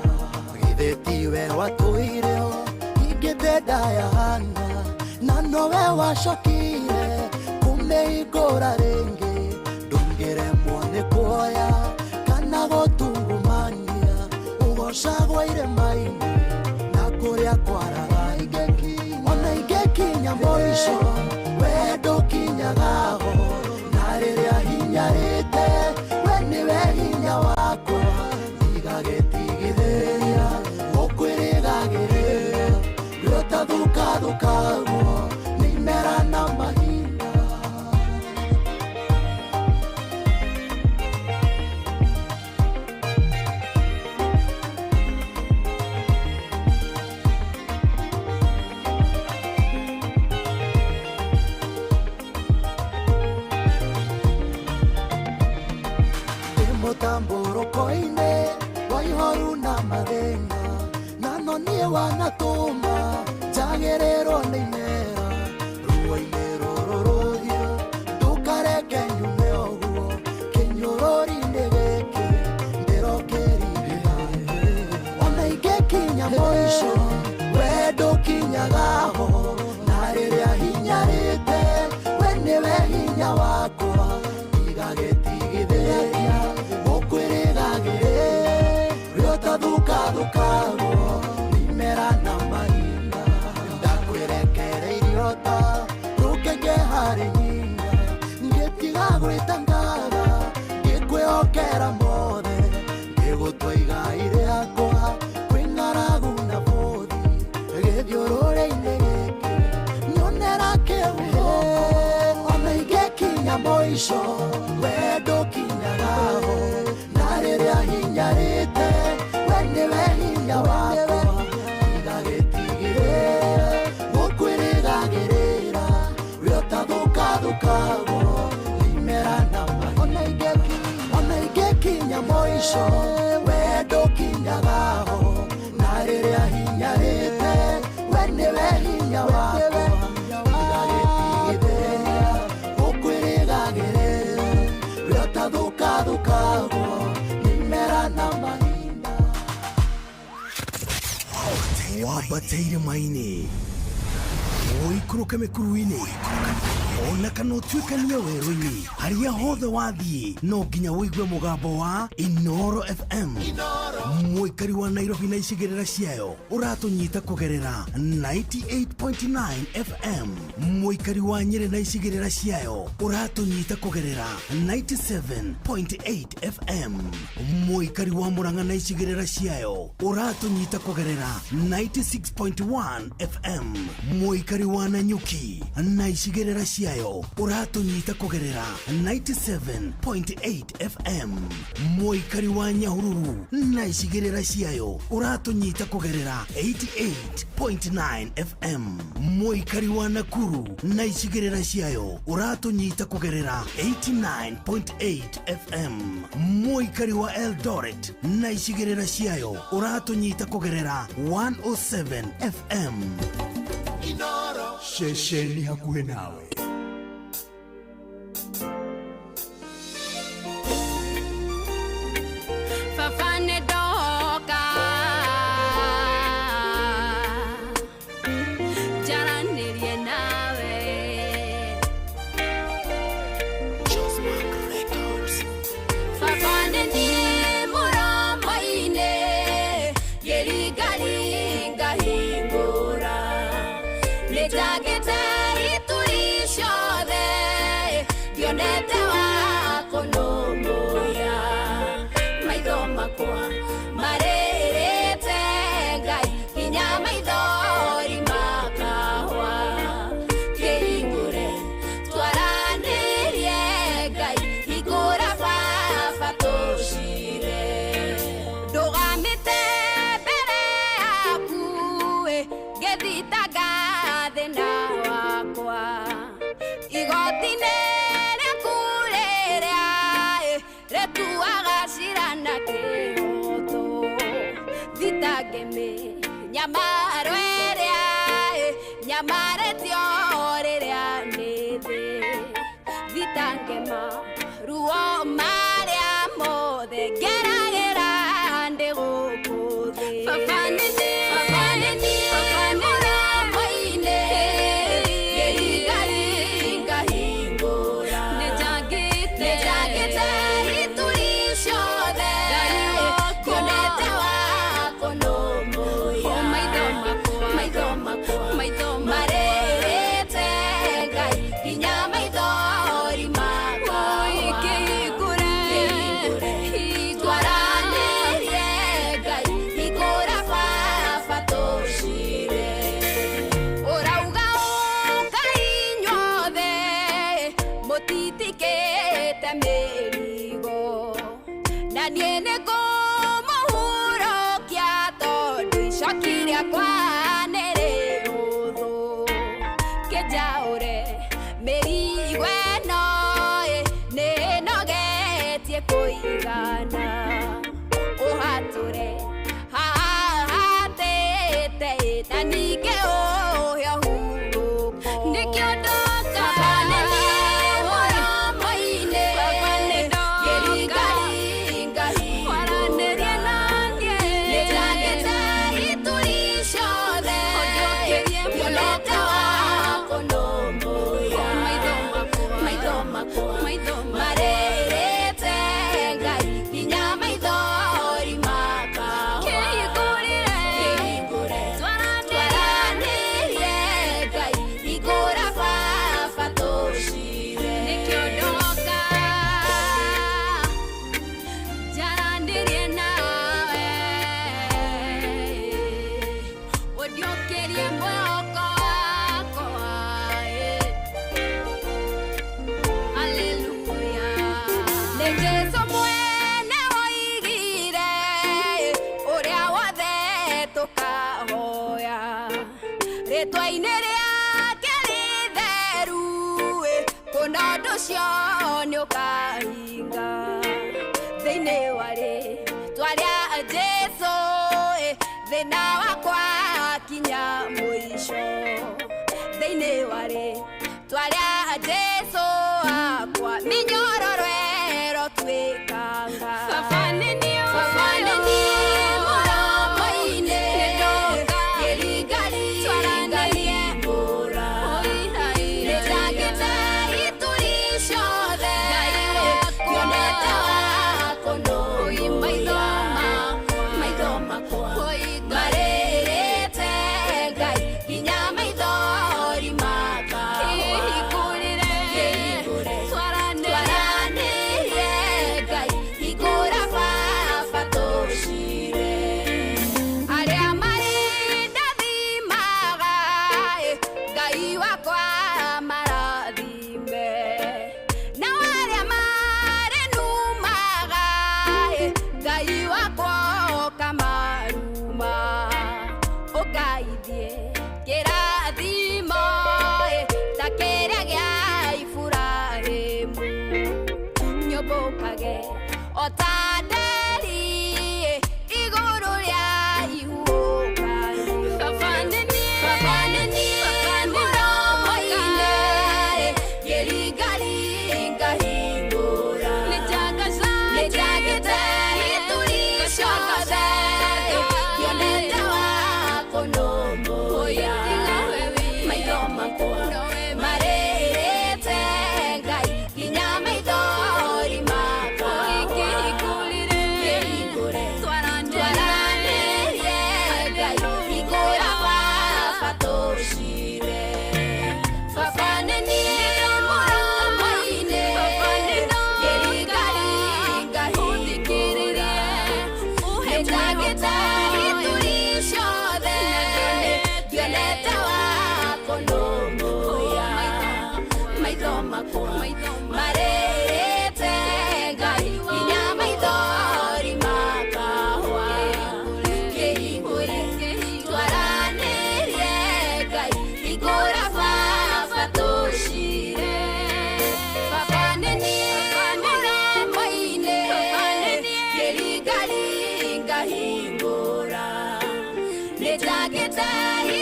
githĩ tiwe watũire ingĩte ndayahana na nowe wacokire kũmĩhingũra rĩngĩ ndũngĩremwo nĩ kuoya kana gũtungumania ũgocagwo irĩma-inĩ na kũrĩa kwaraga ona ingĩkinya mũico we ndũkinyagaho na rĩrĩa hinyarĩte we nĩwe hinya wakwa ndigagĩtigithĩria gũkwĩrĩgagĩrĩra we ũtathũkathũkagwo nĩ imera na mahinda. Ndĩ mũtambũrũko-inĩ wa ihoru na mathĩna na no niĩ wanatũma njagĩrĩrwo nĩ imera ruo-inĩ rũrũ rũhiũ ndũkareke nyume ũguo kĩnyũrũri-inĩ gĩkĩ ndĩrokĩrire ona ingĩkinya mũico we ndũkinyagaho na rĩrĩa hinyarĩte we nĩwe hinya wakwa ndigagĩtigithĩria gũkwĩrĩgagĩrĩra we ũtathũkathũkagwo nĩ imera na mahinda ndakwĩrekereirio ta rũkenge harĩ nyina ngĩtiga gwĩtangatha ngĩkwĩhokera mothe ngĩgũtua igai rĩakwa kwĩ ng'aragu na bũthi gĩthiũrũrĩ-inĩ gĩkĩ nyonera kĩhuhũko ona ingĩkinya mũico we ndũkinyagaho na rĩrĩa hinyarĩte we nĩwe hinya wakwa ndigagĩtigithĩria gũkwĩrĩgagĩrĩra we ũtathũkathũkagwo nĩ imera na mahinda ona ingĩkinya mũico we ndũkinyagaho na rĩrĩa hinyarĩte we nĩwe hinya wakwa ndigagĩtigithĩria gũkwĩrĩgagĩrĩra we ũtathũkathũkagwo nĩ imera na mahinda. Wambate irĩma-inĩ ũikũrũke mĩkuru-inĩ ona kana ũtuĩkanie werũ-inĩ harĩa hothe wathiĩ no nginya ũigue mũgambo wa Inooro FM. Mũikari wa Nairobi na icigĩrĩra ciayo ũratũnyita kũgerera 98.9 FM. Mũikari wa Nyĩrĩ na icigĩrĩra ciayo ũratũnyita kũgerera 97.8 FM. Mũikari wa Murang'a na icigĩrĩra ciayo ũratũnyita kũgerera 96.1 FM. Mũikari wa Nanyuki na icigĩrĩra ciayo ũratũnyita kũgerera 97.8 FM. Mũikari wa Nyahururu na icigĩrĩra ciayo ũratũnyita kũgerera 88.9 FM. Mũikari wa Nakuru na icigĩrĩra ciayo ũratũnyita kũgerera 89.8 FM. Mũikari wa Eldoret na icigĩrĩra ciayo ũratũnyita kũgerera 107 FM. Inoro. Ceceni hakuhĩ nawe. Baba nĩ ndoka njaranĩrie nawe. Baba nĩ niĩ mũromo-inĩ ngĩringaringa hingũra, nĩnjangĩte ituri ciothe ndionete wa kũnũmbũiya. Maitho makwa marĩrĩte Ngai nginya maithori makahwa, kĩhingũre twaranĩrie Ngai hingũra baba tũcire. Ndũgamĩte mbere yaku ĩ ngĩthitanga thĩna wakwa, igoti-inĩ rĩaku rĩrĩa ĩ rĩtuaga cira na kĩhoto, thitange mĩnyamaro ĩrĩa ĩ nyamarĩtio rĩrĩa nĩ thĩ, thitange maruo marĩa mothe ngeragĩra ndĩ gũkũ thĩ. Baba nĩ niĩ mũromo-inĩ ngĩringaringa hingũra, nĩnjangĩte ituri ciothe ndionete wa kũnũmbũiya. Maitho makwa marĩrĩte Ngai nginya maithori makwa, kĩhingũre twaranĩrie Ngai hingũra baba tũcire. Ũrauga ũka inyuothe mũtitikĩte mĩrigo, na niĩ nĩngũmũhurũkia tondũ icoki rĩakwa nĩ rĩhũthũ. Kĩnjaũre mĩrigo ĩno ĩ nĩĩnogetie kũigana, ũhatũre haha hatĩte ĩ na ningĩ ũhe ũhurũko. Nĩkĩo ndoka Baba nĩ niĩ mũromo-inĩ ngĩringaringa hingũra, nĩnjangĩte ituri ciothe ndionete wa kũnũmbũiya. Maitho makwa marĩrĩte Ngai nginya maithori makahwa, kĩhingũre twaranĩrie Ngai hingũra baba tũcire. Nĩkĩo ndoka njaranĩrie nawe, ũndiũkĩrie mwĩhoko wakwa ĩ. Haleluya. Nĩ Jesũ mwene woigire ũrĩa wothe tũkahoya rĩtwa-inĩ rĩake rĩtheru ĩ, kũna ũndũ ũcio nĩũkahinga. Thĩinĩ wa rĩtwa rĩa Jesũ ĩ, thĩna wakwa kinya mũico, thĩinĩ wa rĩtwa rĩa Jesũ akwa mĩnyororo ĩrotuĩkanga. Baba nĩ niĩ mũromo-inĩ ngĩringaringa hingũra, nĩnjangĩte ituri ciothe ndionete wa kũnũmbũiya. Ndĩrathiĩ kĩrathimo ta kĩrĩa gĩa Iburahĩmu, nyũmbũkage o ta nderi igũrũ rĩa ihuhũkanio. Baba nĩ niĩ mũromo-inĩ, ngĩringaringa hingũra. Nĩnjagĩte ituri ciothe, nyonete wa kũnũmbũiya. Maitho makwa marĩrĩte Ngai nginya maithori makwa. Kĩhingũre, twaranĩrie Ngai, hingũra baba tũcire. Baba nĩ niĩ mũromo-inĩ, ngĩringaringa hingũra. Nĩnjagĩte ituri ciothe, ndionete wa kũnũmbũiya. Maitho makwa marĩrĩte Ngai nginya maithori makahũa. Kĩhingũre, twaranĩrie Ngai, hingũra baba tũcire. Baba nĩ niĩ mũromo-inĩ, ngĩringaringa hingũra. Nĩnjagĩte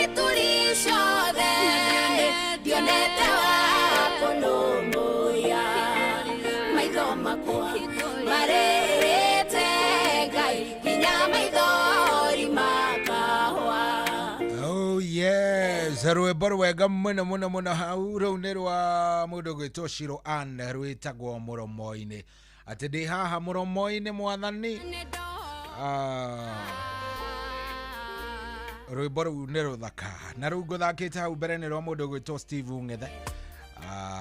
ituri ciothe, ndionete wa kũnũmbũiya. Maitho makwa marĩrĩte Ngai nginya maithori makahũa. Oh yes, rwĩmbo rwega mũno mũno mũno hau. Rũu nĩ rwa mũndũ gwĩtwo Shiro Ann, rwĩtagwo mũromo-inĩ. Atĩ ndĩ haha mũromo-inĩ mwathani. Rwĩmbo rũu nĩ rũthaka, na rũu ngũthakĩte hau mbere nĩ rwa mũndũ gwĩtwo Steve Ng'ethe,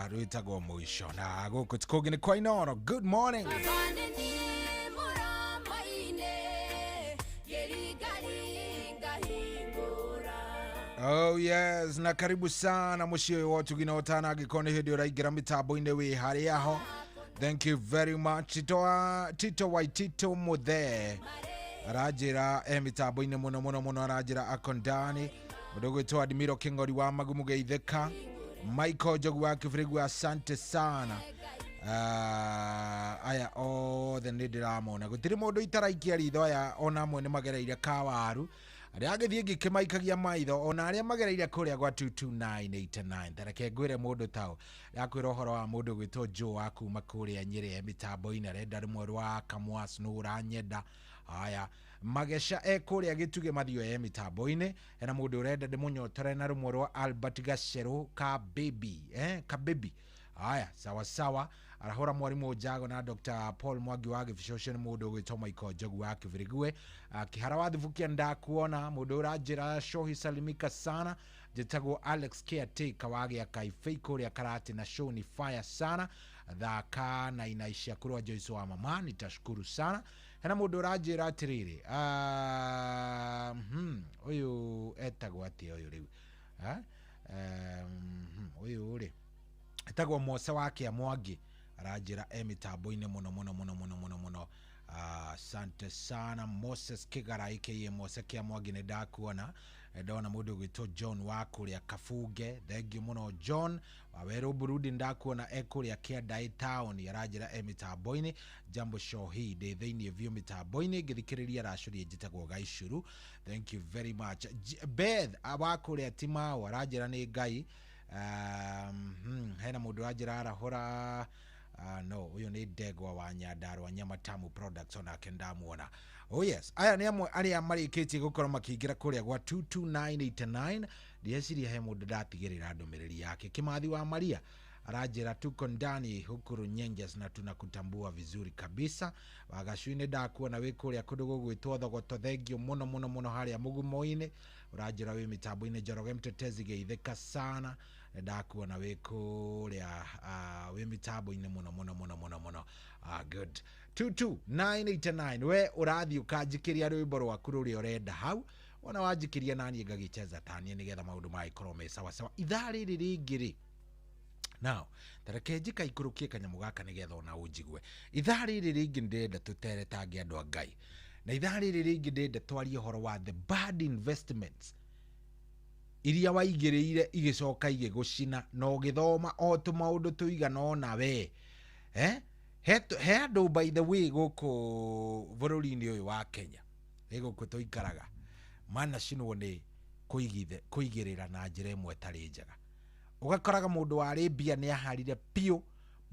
rwĩtagwo mũico. Na gũkũ ti kũngĩ nĩ kwa Inooro. Good morning. Baba nĩ niĩ mũromo-inĩ, ngĩringaringa hingũra. Oh yes, na karibu sana muciĩ ũyũ wa ũtugi na ũtana angĩkorwo nĩ hĩndĩ ũraingĩra mĩtambo-inĩ wĩ harĩa ho. Thank you very much. Tito Waitito Muthee aranjĩra e mĩtambo-inĩ mũno mũno mũno, aranjĩra akondani. Mũndũ ũgwĩtwo Admiro Kĩng'ori wa Magumu Geithĩka, Michael Njogu wa Kĩbĩrĩgu, asante sana. Aya othe nĩ ndĩramona, gũtirĩ mũndũ itaraikia ritho. Aya ona amwe nĩ magereire kawaru, arĩa angĩthiĩ ngĩkĩmaikagia maitho, ona arĩa magereire kũrĩa gwa 22989. Tareke ngwĩre mũndũ tao yakwĩra ũhoro wa mũndũ gwĩtwo Joe wa kuma kũrĩa Nyĩrĩ e mĩtambo-inĩ, arenda rũmwe rwa Kamwas nũ ũranyenda. Aya Mageca e kũrĩa Gĩtugĩ Mathio e mĩtambo-inĩ. Hena mũndũ ũrenda ndĩmũnyotore na rũmwe rwa Albert Gacerũ ka baby, ka baby. Aya, sawa sawa. Arahũra mwarimũ Njago na Dr. Paul Mwangi wa Gĩbico. Ũcio nĩ mũndũ ũgwĩtwo Michael Njogu wa Kĩbĩrĩgue. Kĩhara wa Thubukia ndakuona. Mũndũ ũranjĩra shohi salimika sana, njĩtagwo Alex Caretaker wa Gĩaka Ibei kũrĩa Karati, na show ni fire sana. Thaka na inaishia kurwa Joyce wa mama, nitashukuru sana. Hena mũndũ ũranjĩra atĩrĩrĩ, ũyũ etagwo atĩa ũyũ rĩu? Ũyũ rĩ etagwo Mose wa Kĩamwangi, aranjĩra e mĩtambo-inĩ mũno mũno mũno mũno mũno mũno. Asante sana Moses Kĩgara aka Mose Kĩamwangi, nĩ ndakuona. Ndona mũndũ ũgwĩtwo John wa kũrĩa Kabunge, thengiũ mũno John Wawerũ Burundi, ndakuona e kũrĩa Kĩandaĩ town, aranjĩra e mĩtambo-inĩ. Jambo shohi, ndĩ thĩiniĩ biũ mĩtambo-inĩ ngĩthikĩrĩria racũria, njĩtagwo Gaicuru, thank you very much. Beth wa kũrĩa Timau aranjĩra nĩ Ngai. Hena mũndũ ũranjĩra arahũra, no ũyũ nĩ Ndegwa wa Nyandarua Nyama Tamu Products, onake ndamuona. Oh yes, aya nĩ amwe arĩa marĩkĩtie gũkorwo makĩingĩra kũrĩa gwa 22989. Ndĩreciria he mũndũ ndatigĩrĩra ndũmĩrĩri yake. Kĩmathi wa Maria aranjĩra tuko ndani huku Runyenjes na tunakutambua vizuri kabisa. Wagacuinĩ ndakuona wĩ kũrĩa kũndũ gũgwĩtwo Thogoto, thengio mũno mũno mũno harĩa Mũgumo-inĩ. Ũranjĩra wĩ mĩtambo-inĩ. Njoroge Mtetezi geithĩka sana, ndakuona wĩ kũrĩa wĩ mĩtambo-inĩ mũno mũno mũno mũno mũno. Good. 22989, we ũrathiĩ ũkanjikĩria rwĩmbo rwaku rũrĩa ũrenda hau, wona wanjikĩria naniĩ ngagĩcheza taniĩ nĩgetha maũndũ magĩkorwo me sawa sawa. Ithaa rĩrĩ rĩngĩ rĩ, now tareke njika ikũrũkie kanyamũ gaka nĩgetha ona ũnjigue. Ithaa rĩrĩ rĩngĩ ndĩrenda tũteretange andũ a Ngai, na ithaa rĩrĩ rĩngĩ ndĩrenda twarie ũhoro wa the bad investments. Iria waigĩrĩire igĩcoka igĩgũcina na ũgĩthoma o tũmaũndũ tũigana ũna we. He andũ by the way gũkũ bũrũri-inĩ ũyũ wa Kenya nĩ gũkũ tũikaraga manacinwo nĩ kũigĩrĩra na njĩra ĩmwe ĩtarĩ njega. Ũgakoraga mũndũ warĩ mbia nĩ aharire piũ,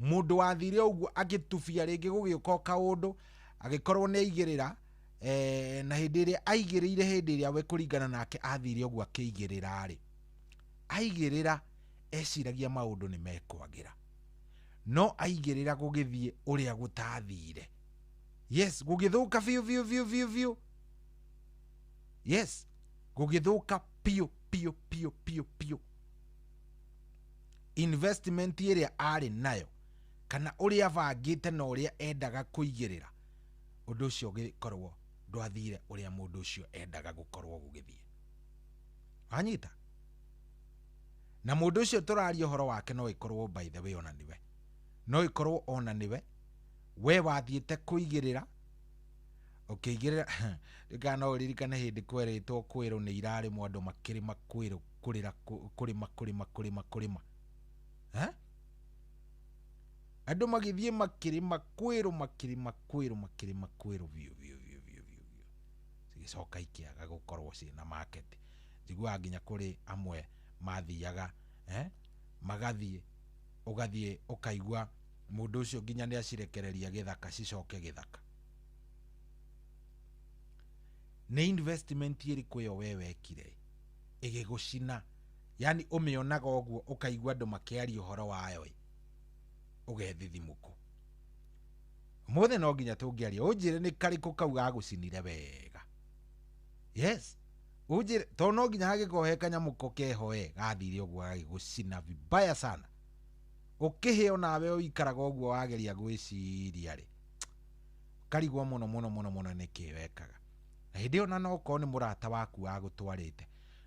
mũndũ wathire ũguo agĩtubia rĩngĩ gũgĩũka o kaũndũ agĩkorwo nĩ aigĩrĩra, na hĩndĩ ĩrĩa aigĩrĩire, hĩndĩ ĩrĩa we kũringana nake athire ũguo akĩigĩrĩra rĩ, aigĩrĩra eciragia maũndũ nĩ mekwagĩra, no aigĩrĩra gũgĩthiĩ ũrĩa gũtathire. Yes, gũgĩthũka biũ biũ biũ biũ biũ. Yes, gũgĩthũka piũ piũ piũ piũ piũ. Investment ĩrĩa arĩ nayo kana ũrĩa abangĩte na ũrĩa endaga kũigĩrĩra, ũndũ ũcio ũgĩkorwo ndwathire ũrĩa mũndũ ũcio endaga gũkorwo gũgĩthiĩ. Wanyita? Na mũndũ ũcio tũraria ũhoro wake no ĩkorwo by the way ona nĩwe, no ĩkorwo ona nĩwe we wathiĩte kũigĩrĩra ũkĩigĩrĩra. Rĩu no ũririkane hĩndĩ kwerĩtwo kwĩrũ nĩ irarĩmwo andũ makĩrĩma kwĩrũ kũrĩra kũrĩma kũrĩma kũrĩma kũrĩma, andũ magĩthiĩ makĩrĩma kwĩrũ makĩrĩma kwĩrũ makĩrĩma kwĩrũ biũ biũ biũ biũ biũ, cigĩcoka ikĩaga gũkorwo ciĩna market. Njiguaga nginya kũrĩ amwe mathiaga, magathiĩ ũgathiĩ ũkaigua mũndũ ũcio nginya nĩ acirekereria gĩthaka cicoke gĩthaka. Nĩ investment ĩrĩkũ ĩyo we wekire ĩgĩgũcina? Yani ũmĩonaga ũguo ũkaigua andũ makĩaria ũhoro wayo ũgethithimũkũ. Ũmũthĩ no nginya tũngĩaria, ũnjĩre nĩ karĩkũ kau gagũcinire wega. Yes, ũnjĩre, tondũ no nginya hagĩkorwo he kanyamũ keho gathire ũguo gagĩgũcina vibaya sana. Ũkĩhĩo nawe ũikaraga ũguo wageria gwĩciria rĩ, ũkarigwo mũno mũno mũno mũno nĩkĩ wekaga. Na hĩndĩ ĩyo na no ũkorwo nĩ mũrata waku wagũtwarĩte,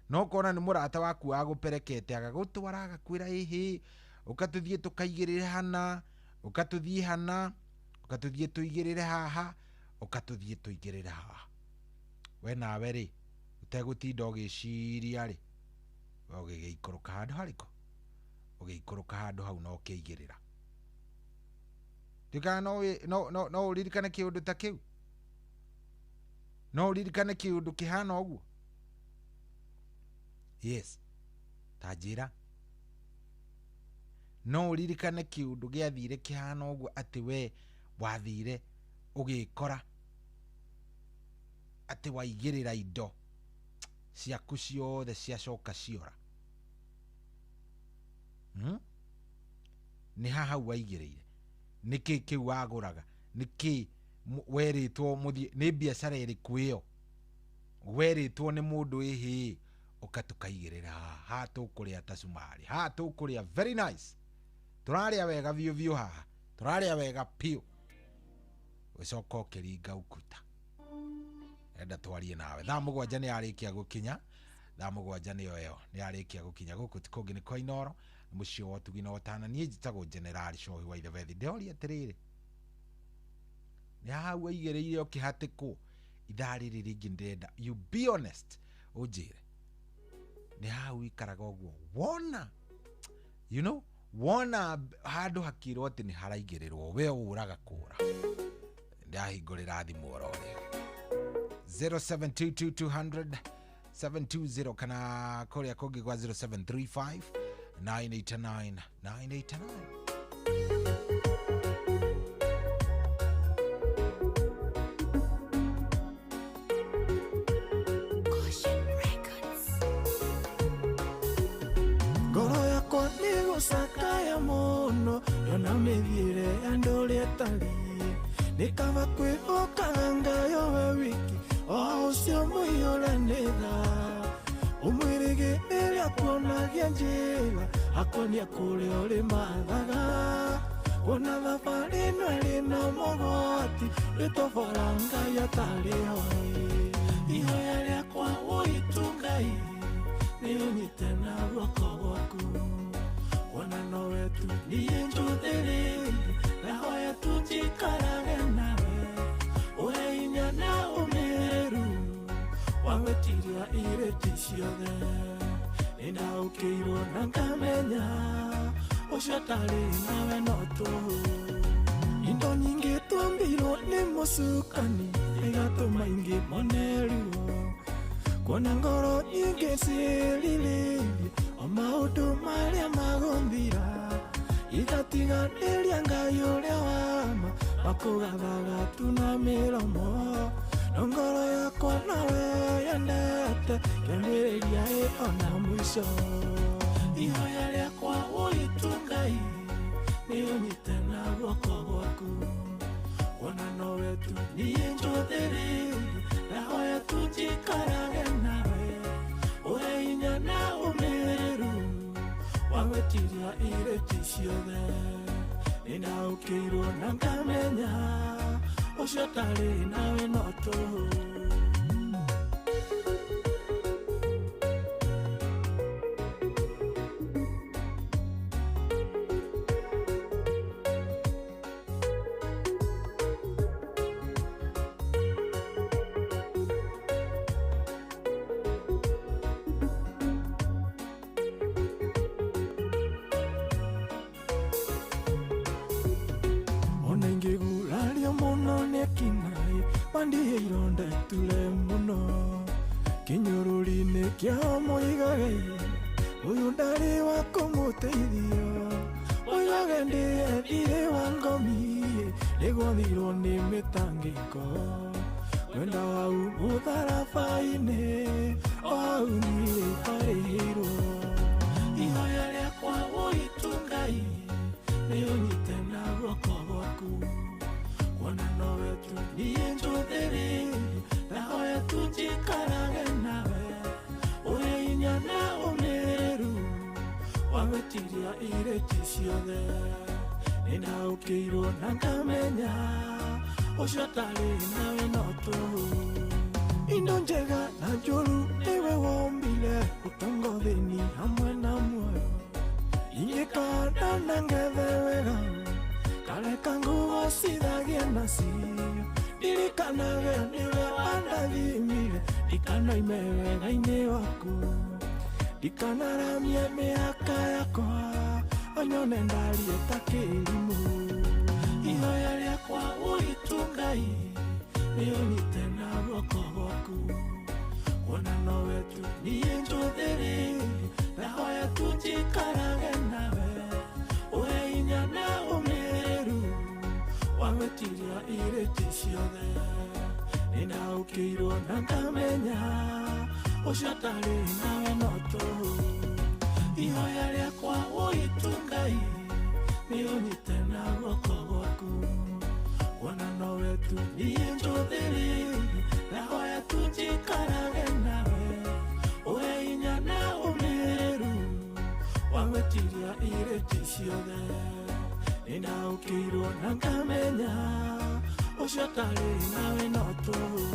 no ũkona nĩ mũrata waku wagũperekete agagũtwara agakwĩra ĩhĩ, ũka tũthiĩ tũkaigĩrĩre hana, ũka tũthiĩ hana, ũka tũthiĩ tũigĩrĩre haha, ũka tũthiĩ tũigĩrĩre haha. We nawe rĩ, ũtegũtinda ũgĩciria rĩ, we ũgĩgĩikũrũka handũ harĩkũ? Ũgĩikũrũka handũ hau na ũkĩigĩrĩra. Ndikana no ũririkane kĩũndũ ta kĩu? No ũririkane kĩũndũ kĩhana ũguo? Yes, ta njĩra. No ũririkane kĩũndũ gĩathire kĩhana ũguo atĩ we wathire ũgĩkora atĩ waigĩrĩra indo ciaku ciothe ciacoka ciora. Nĩ haha hau waigĩrĩire, nĩkĩ kĩu wagũraga, nĩkĩ werĩtwo mũthiĩ, nĩ biacara ĩrĩkũ ĩyo werĩtwo nĩ mũndũ ĩhĩ ũka tũkaigĩrĩra haha tũkũrĩa ta cumarĩ, haha tũkũrĩa very nice, tũrarĩa wega biũ biũ haha, tũrarĩa wega piũ. Ũgĩcoka ũkĩringa ukuta. Enda twarie nawe. Thaa 7 nĩ yarĩkia gũkinya, thaa 7 nĩyo ĩyo nĩ yarĩkia gũkinya gũkũ ti kũngĩ nĩ kwa Inooro, mũciĩ wa ũtugi na ũtana. Niĩ njĩtagwo General Cohi wa Ithebethi. Ndĩroria atĩrĩrĩ, nĩ hau waigĩrĩire ũkĩhatĩkwo ithaa rĩrĩ rĩngĩ ndĩrenda you be honest ũnjĩre nĩ hau ũikaraga ũguo wona, you know, wona handũ hakĩrwo atĩ nĩ haraigĩrĩrwo we ũraga kũra. Ndahingũrĩra thimũ oro rĩu 0722 200 720 kana kũrĩa kũngĩ gwa 0735 989 989. Ngoro yakwa nĩ gũcakaya mũno yona mĩthiĩre ya andũ ũrĩa ĩtariĩ, nĩ kaba kwĩhokaga Ngai we wiki o ũcio mũiyũre nĩ tha, ũmwĩrĩgĩrĩre akuonagia njĩra, akuonia kũrĩa ũrĩmathaga, kuona thabarĩ ĩno ĩrĩ na mogwati, rĩtobora Ngai atarĩ ho. Ihoya rĩakwa ũitu Ngai nĩ ũnyite na guoko gwaku, wona nowe tu niĩ njũthĩrĩirie, ndahoya tu njikarage nawe, ũhe hinya na ũmĩrĩru wa gwĩtiria irĩti ciothe. Nĩndaũkĩirwo na ngamenya ũcio atarĩ nawe no tũhũ. Indo nyingĩ twambirwo nĩ mũcukani igatũma ingĩ mone ruo. Kuona ngoro nyingĩ ciĩrirĩirie o maũndũ marĩa magũthira. Igatiganĩria Ngai ũrĩa wa ma makũgathaga tu na mĩromo. No ngoro yakwa nawe yendete kĩambĩrĩria ĩ ona mũico. Ihoya rĩakwa ũitu Ngai nĩ ũnyite na guoko gwaku. Kuona nowe tu niĩ njũthĩrĩirie ndahoya tu njikarage nawe. Ũhe hinya na ũmĩrĩru wa gwĩtiria irĩti ciothe. Nĩndaũkĩirwo na ngamenya ũcio atarĩ nawe no tũhũ. Ona ingĩgurario mũno nĩ kinaĩ mandie ironda iture mũno. Kĩnyũrũri-inĩ kĩao moigage ũyũ ndarĩ wa kũmũteithia. Moigage ndĩethire wa ngomi nĩgwathirwo nĩ mĩtangĩko. Kwenda hau mũtharaba-inĩ o hau niĩ harĩhĩirwo. Ihoya rĩakwa ũitu Ngai nĩ ũnyite na guoko gwaku. Kuona nowe tu niĩ njũthĩrĩirie ndahoya tu njikarage nawe. Ũhe hinya na ũmĩrĩru wa gwĩtiria irĩti ciothe. Nĩndaũkĩirwo na ngamenya ũcio atarĩ nawe no tũhũ. Indo njega na njũru nĩwe wombire ũtonga ũthĩni hamwe na muoyo. Ingĩkanda na ngethe wega kareka ngũgocithagie nacio. Ndirikanage nĩwe wandathimire ndikanoime wega-inĩ waku. Ndikanaramie mĩhaka yakwa onyone ndarie ta kĩrimũ. Ihoya rĩakwa ũitu Ngai nĩ ũnyite na guoko gwaku. Kuona nowe tu niĩ njũthĩrĩirie ndahoya tu njikarage nawe. Ũhe hinya na ũmĩrĩru wa gwĩtiria irĩti ciothe. Nĩndaũkĩirwo na ngamenya ũcio atarĩ nawe no tũhũ. Ihoya rĩakwa ũitu Ngai nĩ ũnyite na guoko gwaku. Kuona nowe tu niĩ njũthĩrĩirie ndahoya tu njikarage nawe. Ũhe hinya na ũmĩrĩru wa gwĩtiria irĩti ciothe. Nĩndaũkĩirwo na ngamenya ũcio atarĩ nawe no tũhũ.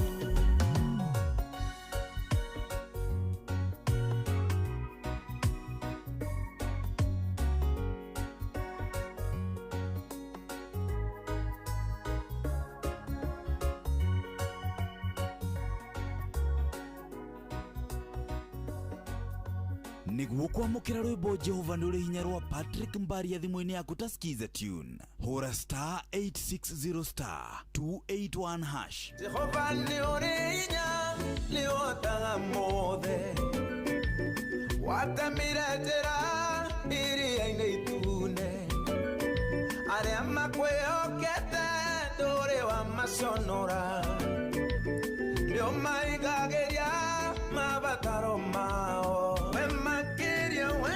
Nĩguo kwamũkĩra rwĩmbo Jehova nĩ ũrĩ hinya rwa Patrick Mbaria thimũ-inĩ yaku ta Skiza tune. Hũra star 860 star 281 hash. Jehova nĩ ũrĩ hinya nĩ ũhotaga mothe. Watemire njĩra iria-inĩ itune. Arĩa makwĩhokete ndũrĩ wamaconora. Nĩ ũmaigagĩria mabataro mao. We makĩria we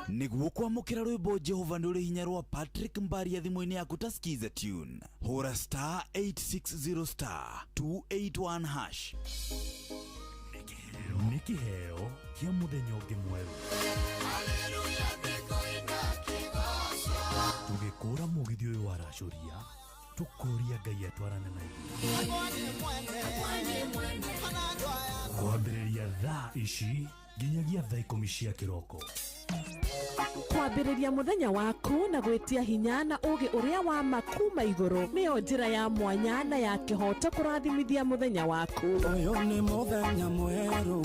Nĩguo kwamũkĩra rwĩmbo Jehova nĩ ũrĩ hinya rwa Patrick Mbaria thimũ-inĩ yaku ta Skiza tune. Hũra star 860 star 281 hash. Nĩ kĩheo kĩa mũthenya ũngĩ mwerũ. Tũgĩkũra mũgithi ũyũ wa racũria tũkũria Ngai atwarane na ithuĩ. Kwambĩrĩria thaa ici Nginyagia thaa 10 cia kĩroko. Kwambĩrĩria mũthenya waku na gwĩtia hinya na ũgĩ ũrĩa wa makuma igũrũ nĩyo njĩra ya mwanya na ya kĩhoto kũrathimithia mũthenya waku. Ũyũ nĩ mũthenya mwerũ,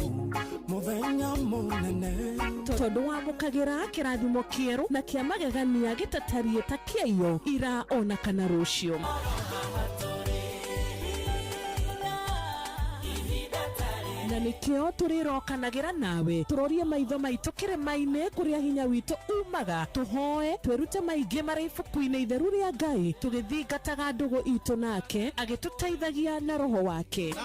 mũthenya mũnene, tondũ wamũkagĩra kĩrathimo kĩerũ na kĩa magegania gĩtatariĩ ta kĩaiyo ira ona kana rũciũ. Na nikio tũrĩrokanagĩra nawe tũrorie maitho maitũ kĩrĩma-inĩ kũrĩa hinya witũ umaga, tũhoe twĩrute maingĩ marĩ ibuku-inĩ itheru rĩa Ngai, tũgĩthingataga ndũgũ itũ nake agĩtũteithagia na roho wake.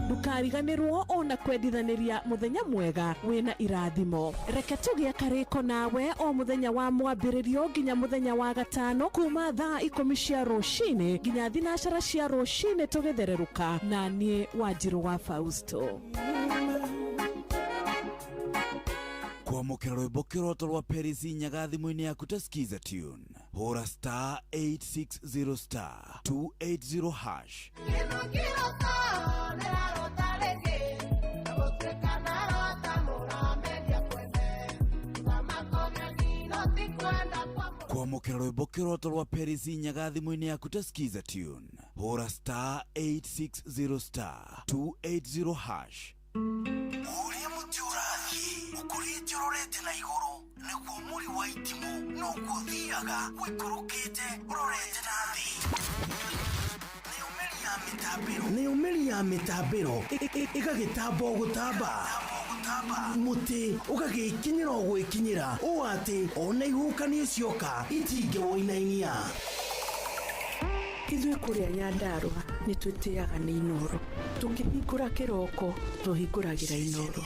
Ndũkariganĩrwo ona kwendithanĩria mũthenya mwega wĩna irathimo. Reke tũgĩe karĩko nawe o mũthenya wa mwambĩrĩrio nginya mũthenya wa gatano kuma thaa 10 cia rũcinĩ nginya 12 cia rũcinĩ tũgĩthererũka na niĩ Wanjirũ wa Fausto. Kwamũkĩra rwĩmbo kĩroto rwa Paris Nyaga thimũ-inĩ yaku ta Skiza Tune. Hũra star 860 star 280 hash. Kwamũkĩra rwĩmbo kĩroto rwa Paris Nyaga thimũ-inĩ yaku ta Skiza Tune. Hũra star 860 star 280 hash. Ũrĩa mũtĩ ũrathiĩ ũkũrĩte ũrorete na igũrũ nĩguo mũri wa itimũ noguo ũthiaga ũikũrũkĩte ũrorete na thĩ. Nĩyũmĩri ya mĩtambĩro ĩgagĩtamba o gũtamba, mũtĩ ũgagĩkinyĩra o gwĩkinyĩra ũũ atĩ ona ihuhũkanio cioka itingĩwũinainia. Ithuĩ kũrĩa Nyandarũa nĩ twĩtĩaga nĩ Inooro. Tũkĩhingũra kĩroko tũhingũragĩra Inooro.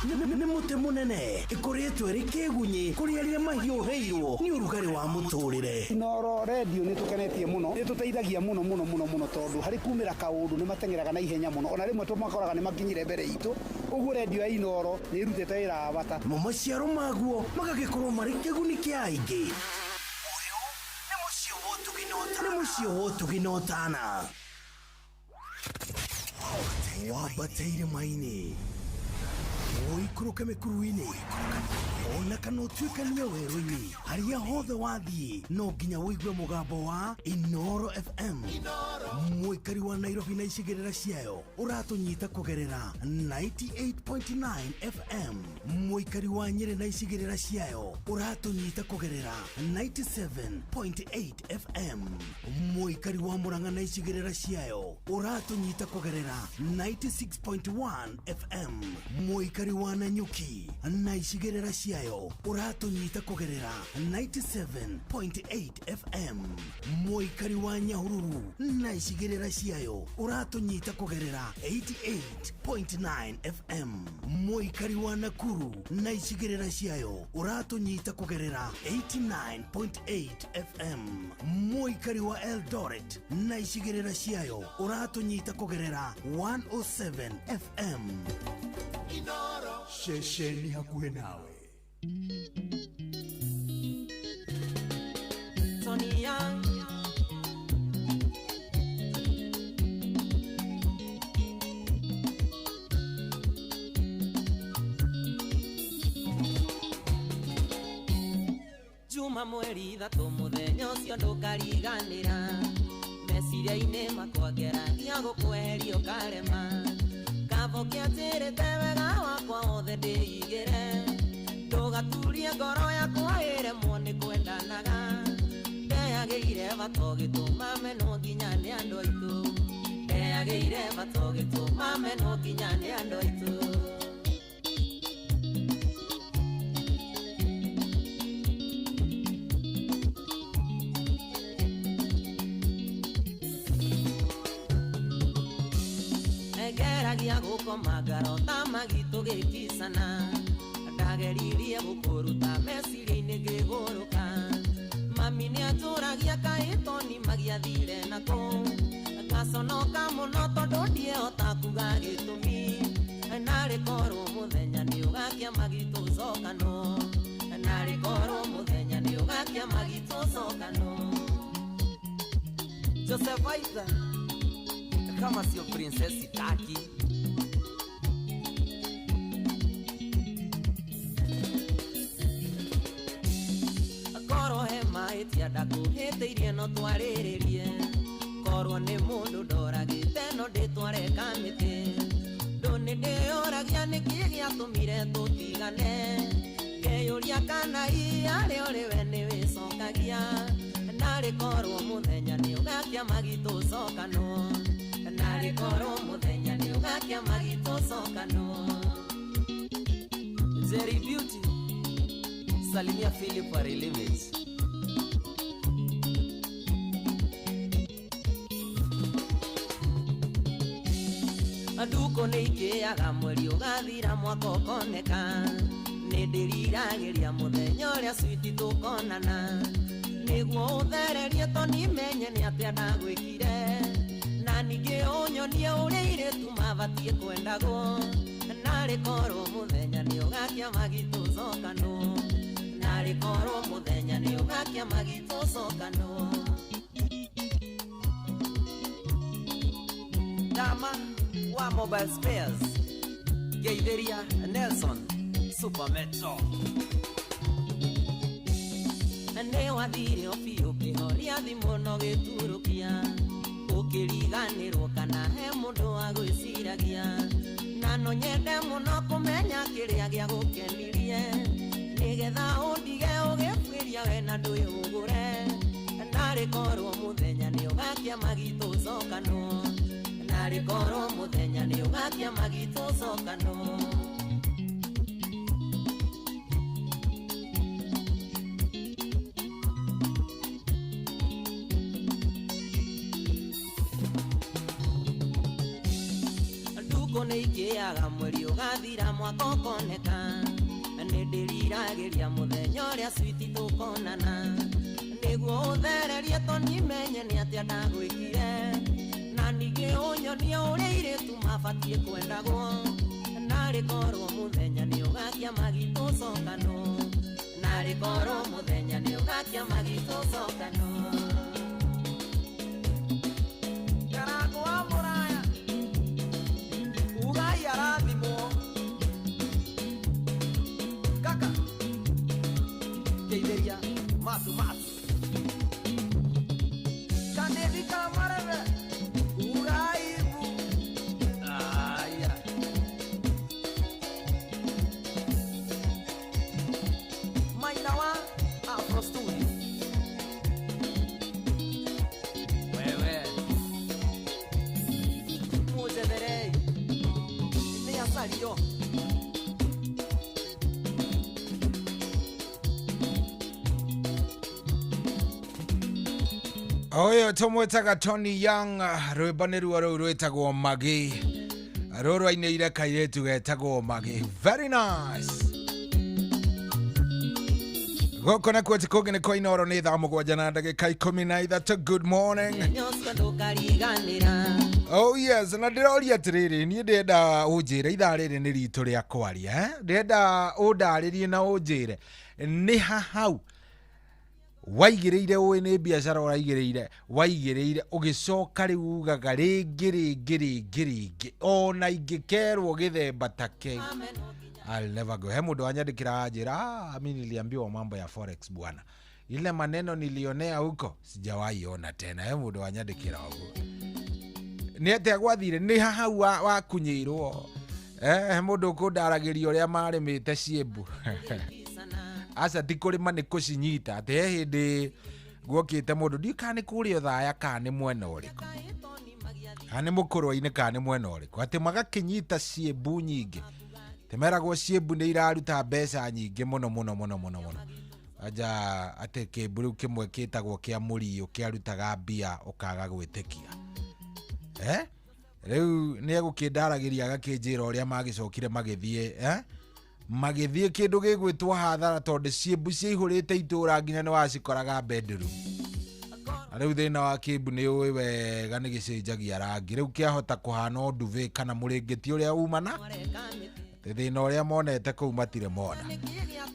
Nĩ mũtĩ mũnene ĩkoretwo ĩrĩ kĩgunyĩ kũrĩ arĩa mahiũhĩirwo nĩ ũrugarĩ wa mũtũrĩre. Inooro redio nĩ tũkenetie mũno, nĩ tũteithagia mũno mũno mũno mũno tondũ harĩ kumĩra kaũndũ nĩ mateng'eraga na ihenya mũno, ona rĩmwe tũmakoraga nĩ makinyire mbere itũ. Ũguo redio ya Inooro nĩ ĩrutĩte wĩra wa bata. Mo maciaro maguo magagĩkorwo marĩ kĩguni kĩa aingĩ. Nĩ mũciĩ wa ũtugi na ũtana. Wambate irĩma-inĩ, ũikũrũke mĩkuru-inĩ, ona kana ũtuĩkanie werũ-inĩ, harĩa hothe wathiĩ no nginya ũigue mũgambo wa Inooro FM. Mũikari wa Nairobi na icigĩrĩra ciayo ũratũnyita kũgerera 98.9 FM. Mũikari wa Nyĩrĩ na icigĩrĩra ciayo ũratũnyita kũgerera 97.8 FM. Mũikari wa Murang'a na icigĩrĩra ciayo ũratũnyita kũgerera 96.1 FM. Mũikari wa Nanyuki na icigĩrĩra ciayo ũratũnyita kũgerera 97.8 FM. Mũikari wa Nyahururu na icigĩrĩra ciayo ũratũnyita kũgerera 88.9 FM. Mũikari wa Nakuru na icigĩrĩra ciayo ũratũnyita kũgerera 89.8 FM. Mũikari wa Eldoret na icigĩrĩra ciayo ũratũnyita kũgerera 107 FM. Ceceni hakuhĩ nawe. Sonia Juma mweri 3 mũthenya ũcio ndũkariganĩra, meciria-inĩ makwa ngeragia gũkweheria ũkarema, kabo kĩanjĩrĩte wega wakwa wothe ndĩigĩre, ndũgaturie ngoro yakwa ĩremwo nĩ kwendanaga, ndeyagĩire bata ũgĩtũma menwo nginya nĩ andũ aitũ, ndeyagĩire bata ũgĩtũma menwo nginya nĩ andũ aitũ. Ngeragia gũkoma ngarota magitũ gĩkicana, ndageririe gũkũruta meciria-inĩ ngĩgũrũka, mami nĩanjũragia kaĩ Toni magiathire nakũ, ngaconoka mũno tondũ ndiehota kuga gĩtũmi, narĩ korwo mũthenya nĩũgakia magitũ cokano, narĩ korwo mũthenya nĩũgakia magitũ cokano. Joseph Aitha, kama sio princess sitaki. Korwo he mahĩtia ndakũhĩtĩirie no twarĩrĩrie, korwo nĩ mũndũ ndoragĩte no ndĩtware kamĩtĩ. Ndũ nĩndĩyũragia nĩkĩ gĩatũmire tũtigane, ngeyũria kana hihi ũrĩ we nĩwĩcokagia. Narĩ korwo mũthenya nĩũgakia magitũcokanwo, narĩ korwo mũthenya nĩũgakia magitũcokanwo. Jerry Beauty, salimia Philip Arilimit. Nduko nĩikĩaga mweri ũgathira mwaka ũkoneka, nĩndĩriragĩria mũthenya ũrĩa switi tũkonana, nĩguo ũthererie to nimenye nĩ atĩa ndagwĩkire, na ningĩ ũnyonie ũrĩa airĩtu mabatiĩ kwendagwo. Narĩ korwo mũthenya nĩũgakia magitũcokanwo, narĩ korwo mũthenya nĩũgakia magitũcokanwo. Dama wa Mobile Spares, Geitheria Nelson, Super Metro. Nĩ wathire o biũ ũkĩhoria thimũ na ũgĩturũkia, ũkĩriganĩrwo kana he mũndũ wagwĩciragia. Na no nyende mũno kũmenya kĩrĩa gĩagũkenirie, nĩgetha ũndige ũgĩbuĩria we na ndwĩhũgũre. Narĩ korwo mũthenya nĩũgakia magitũcokanwo, narĩ korwo mũthenya nĩũgakia magitũcokanwo. Nduko nĩikĩaga mweri ũgathira mwaka ũkoneka, nĩndĩriragĩria mũthenya ũrĩa switi tũkonana, nĩguo ũthererie to nimenye nĩ atĩa ndagwĩkire, na ningĩ ũnyonie ũrĩa airĩtu mabatiĩ kwendagwo. Narĩ korwo mũthenya nĩũgakia magitũcokanwo, narĩ korwo mũthenya nĩũgakia magitũcokanwo. Karango wa mũraya ugai arathimwo, kaka ngeithĩria matu matu kanĩthi ka marebe uraibu aya. Maina wa Afro Studio, wewe mujetherei nĩ acario. Oyo tũmwĩtaga Tony Young, rwĩmbo nĩ ruo rũu rwĩtagwo Magi, rũrũ ainĩire kairĩtu getagwo Magi. Very nice. Gũkũ nakuo ti kũngĩ nĩ kwa Inooro, nĩ thaa 7 na ndagĩka 13. Good morning. Oh yes, na ndĩroria atĩrĩrĩ, niĩ ndĩrenda ũnjĩre ithaa rĩrĩ nĩ ritũ rĩa kwaria, ndĩrenda ũndarĩrie na ũnjĩre nĩ ha hau waigĩrĩire ũĩ nĩ biacara ũraigĩrĩire, waigĩrĩire ũgĩcoka rĩu ugaga rĩngĩ rĩngĩ rĩngĩ rĩngĩ, ona ingĩkerwo gĩthemba ta kĩu I'll never go. He mũndũ wanyandĩkĩra anjĩra, mimi niliambiwa mambo ya forex bwana, ile maneno nilionea huko sijawahi ona tena. He mũndũ wanyandĩkĩra ũguo, nĩ atĩa gwathire, nĩ ha hau wakunyĩirwo. He mũndũ ũkũndaragĩria ũrĩa marĩmĩte ciĩmbu. Aca ti kũrĩma nĩ kũcinyita, atĩ he hĩndĩ guokĩte mũndũ ndiũĩ kana nĩ kũrĩa Othaya kana nĩ mwena ũrĩkũ, kana nĩ mũkũrwa-inĩ kana nĩ mwena ũrĩkũ, atĩ magakĩnyita ciĩmbu nyingĩ, atĩ meragwo ciĩmbu nĩ iraruta mbeca nyingĩ mũno mũno mũno mũno mũno. Anja atĩ kĩmbu rĩu kĩmwe kĩtagwo kĩa mũriũ kĩarutaga mbia ũkaga gwĩtĩkia. Rĩu nĩ egũkĩndaragĩria agakĩnjĩra ũrĩa magĩcokire magĩthiĩ, magĩthiĩ kĩndũ gĩgwĩtwo hathara, tondũ ciĩmbu ciaihũrĩte itũra nginya nĩ wacikoraga bedroom. Na rĩu thĩna wa kĩmbu nĩ ũĩ wega nĩ gĩcenjagia rangi, rĩu kĩahota kũhana o nduve kana mũrĩngĩti ũrĩa umana, thĩna ũrĩa monete kũu matirĩ mona.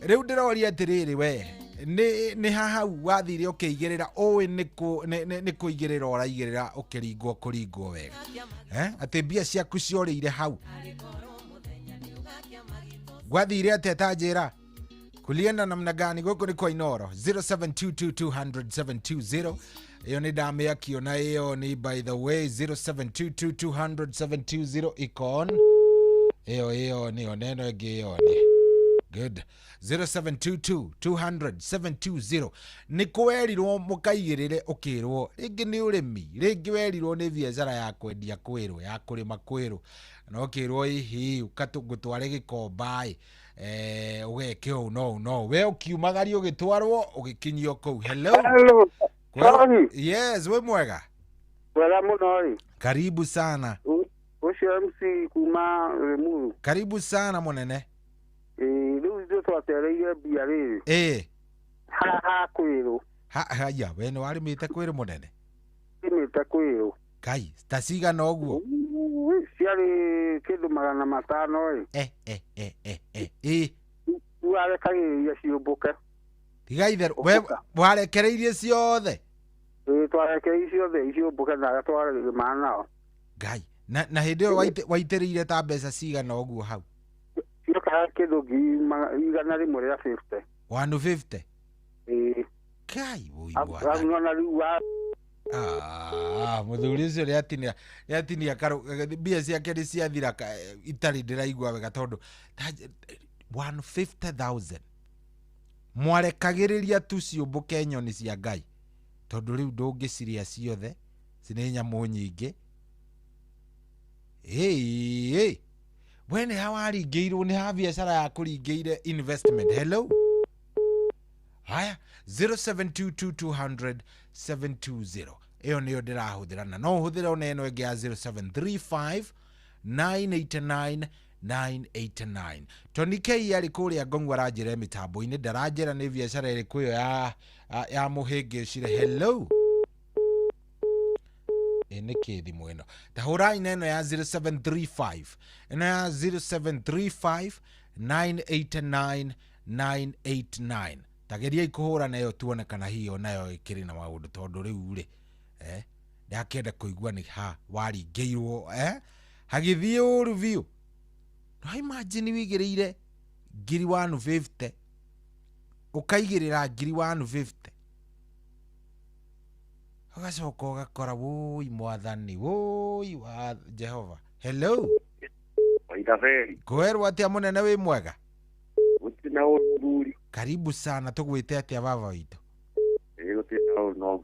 Rĩu ndĩroria atĩrĩrĩ, we Nĩ ha hau wathire ũkĩigĩrĩra ũĩ nĩ kũigĩrĩra ũraigĩrĩra ũkĩringwo kũringwo wega. Atĩ mbia ciaku ciorĩire hau. Gwathire atĩa ta njĩra? Kulienda namna gani? Gũkũ nĩ kwa Inoro 0722200720. Ĩyo nĩ ndamĩakio na ĩyo nĩ by the way 0722200720 icon. Ĩyo nĩyo neno ĩngĩ ĩyo nĩ good. 0722200720. Nĩ kwerirwo mũkaigĩrĩre ũkĩrwo rĩngĩ nĩ ũrĩmi, rĩngĩ werirwo nĩ biacara ya kwendia kwĩrwo, ya kũrĩma kwĩrwo, na ũkĩrwo hihi ngũtware gĩkomba ĩ, ũgeke ũũ no no we ũkiumagario ũgĩtwarwo ũgĩkinyio kũu. Hello. Hello. Yes, we mwega. Mwega mũno ĩ. Karibu sana. Ũcio MC kuma Limuru. Karibu sana mũnene. Rĩu ithuĩ twatereire mbia rĩrĩ. Haha kwĩrũ. Haya, we nĩ warĩmĩte kwĩrũ mũnene? Rĩmĩte kwĩrũ. Kai, ta cigana ũguo? Ciarĩ kĩndũ 500 ĩ. Rĩu warekagĩrĩria ciũmbũke. Tiga itherũ, we warekereirie ciothe? Ĩĩ, twarekereirie ciothe iciũmbũke na arĩa twarĩmaga nao. Ngai, na hĩndĩ ĩyo waitĩrĩire ta mbeca cigana ũguo hau? Ciokaga kĩndũ 150. 150? Ĩĩ. Kai, woi bwana. Mũthuri ũcio nĩatinia mbia ciake nĩ ciathira itarĩ ndĩraigua wega tondũ 150,000 mwarekagĩrĩria tu ciũmbũke nyoni cia Ngai tondũ rĩu ndũngĩcirĩa ciothe, ci nĩ nyamũ nyingĩ. We nĩ ha waringĩirwo, nĩ ha biacara ya kũringĩire investment. Hello. Haya, 0722200720. Ĩyo nĩyo ndĩrahũthĩra na no ũhũthĩre ona ĩno ĩngĩ ya 0735989989. Tony K arĩ kũrĩa Ngong'u aranjĩra mĩtambo-inĩ, ndaranjĩra nĩ biacara ĩrĩkũ ĩyo ya mũhĩngĩcire. Hello. Nĩ kĩ thimũ ĩno? Ta hũrai na ĩno ya 0735. Ĩno ya 0735989989. Tageria kũhũra nayo tuone kana hiyo nayo ĩkĩrĩ na maũndũ tondũ rĩu rĩ ndakĩenda kũigua nĩ ha waringĩirwo hagĩthiĩ ũru biũ. No imagine wigĩrĩire 150 ũkaigĩrĩra 150 ũgacoka ũgakora wũi mwathani, wũi wa Jehova. Hello. Waithaberi. Kwerwo atĩa mũnene, wĩ mwega? Gũtirĩ na ũru mũthuri. Karibu sana, tũgwĩte atĩa baba witũ? Ĩĩ gũtirĩ na ũru no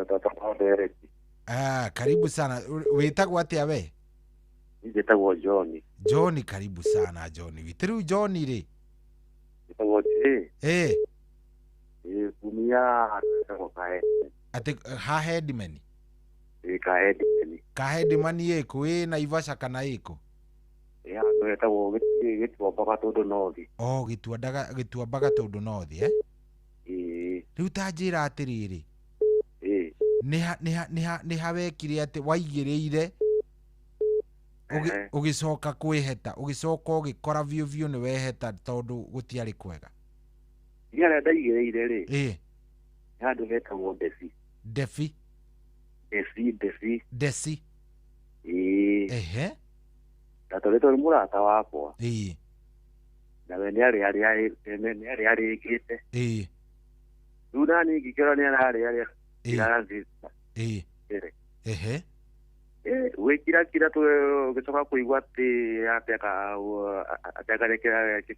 tata Derek. Karibu sana. Wĩtagwo atĩa we? Njĩtagwo John. John, karibu sana John witũ. Rĩu John rĩ? Njĩtagwo J. Ĩĩ kumia handũ kahe. Atĩ ha headman? Ĩĩ ka headman. Ka headman ĩkũ? Ĩ Naivasha kana ĩkũ? Ĩ handũ hetagwo Gĩtuamba Gatũndũ North. Oh, Gĩtuamba Gatũndũ North, eh? Ĩĩ. Rĩu ta njĩra atĩrĩrĩ. Ĩĩ. Nĩ ha wekire atĩ waigĩrĩire ũgĩcoka kwĩheta, ũgĩcoka ũgĩkora biũ biũ nĩ weheta tondũ gũtiarĩ kwega. Niĩ harĩa ndaigĩrĩire rĩ? Ĩĩ. Nĩ handũ hetagwo Desi. Defi? Desi, Desi. Desi. Ĩĩ. Ehe. Ndatwarĩtwo nĩ mũrata wakwa. Ĩĩ. Nawe nĩ arĩarĩkĩte. Ĩĩ. Rĩu nani ngĩkĩra nĩ ararĩarĩa. Ĩĩ. Ĩĩ. Ehe. Gwĩkira kira tũgĩcoka kũigua atĩ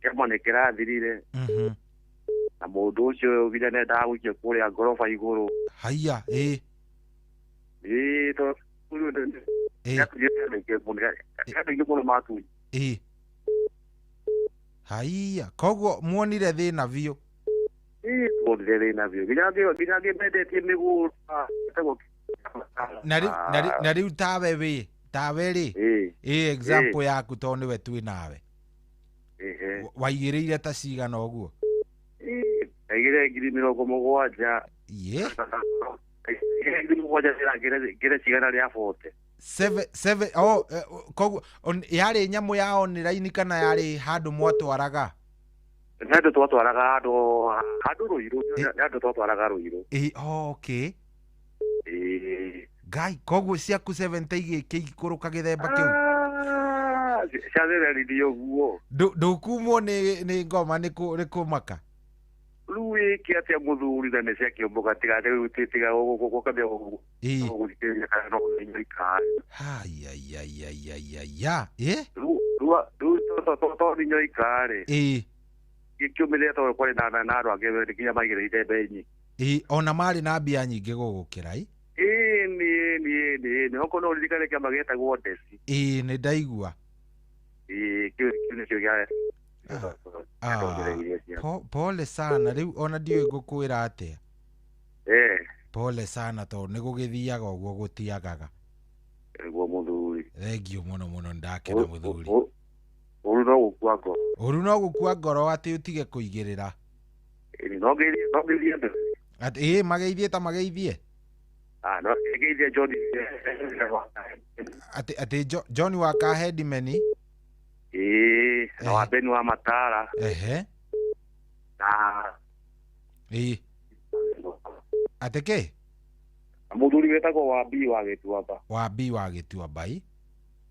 kĩama nĩ kĩrathirire. Na mũndũ ũcio nginya nĩendaga gũikio kũrĩa ngoroba igũrũ. Haiya, ĩĩ. Ĩĩ, tondũ andũ mũno matunya. Ĩĩ. Haiya, koguo muonire thĩna biũ. Ĩĩ, tuonire thĩna biũ. Nginya ngĩmendetie mĩgũnda ĩtagwo. Na rĩu tawe wĩ, tawe rĩ, ĩ example yaku tondũ nĩwe twĩ nawe. Waigĩrĩire ta cigana ũguo? Ndaigĩrĩire 70,000. Ĩĩ. 70,000 ngĩre cigana rĩa 40. Seven, oh, koguo yarĩ nyamũ ya online kana yarĩ handũ mwatwaraga? Nĩ andũ twatwaraga handũ Rũirũ, nĩ andũ twatwaraga Rũirũ. Ĩ, okay. Ĩĩ. Ngai, koguo ciaku 70 igĩkĩikũrũka gĩthemba kĩu. Ciathereririe ũguo. Ndũkumwo nĩ ngoma nĩ kũmaka. Rĩu wĩke atĩa mũthuri na nĩ ciakĩũmbũka tiga rĩu tiga gũkambia gũthikĩrĩria kana no nĩnyoikaga. Hayayayayaya. Ĩ? Rĩu to nĩnyoika rĩ. Ĩ. Gĩkiumĩrĩra tondũ kwarĩ na andũ angĩ nginya maigĩrĩire mbeũ nyingĩ. Ĩ, ona marĩ na mbia nyingĩ gũgũkĩra ĩ? Ĩ, nĩ okorwo no ũririkane kĩama gĩetagwo Ndeci. Ĩ, nĩ ndaigua. Ĩ, kĩu nĩkĩo gĩa Pole sana rĩu ona ndiũĩ ngũkwĩra atĩa. Pole sana tondũ nĩ gũgĩthiaga ũguo gũtiagaga. Nĩguo mũthuri. Thengiũ mũno mũno ndakena mũthuri. Ũru no gũkua ngoro. Ũru no gũkua ngoro atĩ ũtige kũigĩrĩra. No ngeithie andũ. Atĩ ĩ mageithie ta mageithie. No ngeithie John. Atĩ John wa Kahedimeni. Ĩĩ, na wa Beni wa Matara. Ehe. Na ĩĩ. Atĩ kĩ? Mũthuri wĩtagwo wa B wa Gĩtuamba. Wa B wa Gĩtuamba ĩ?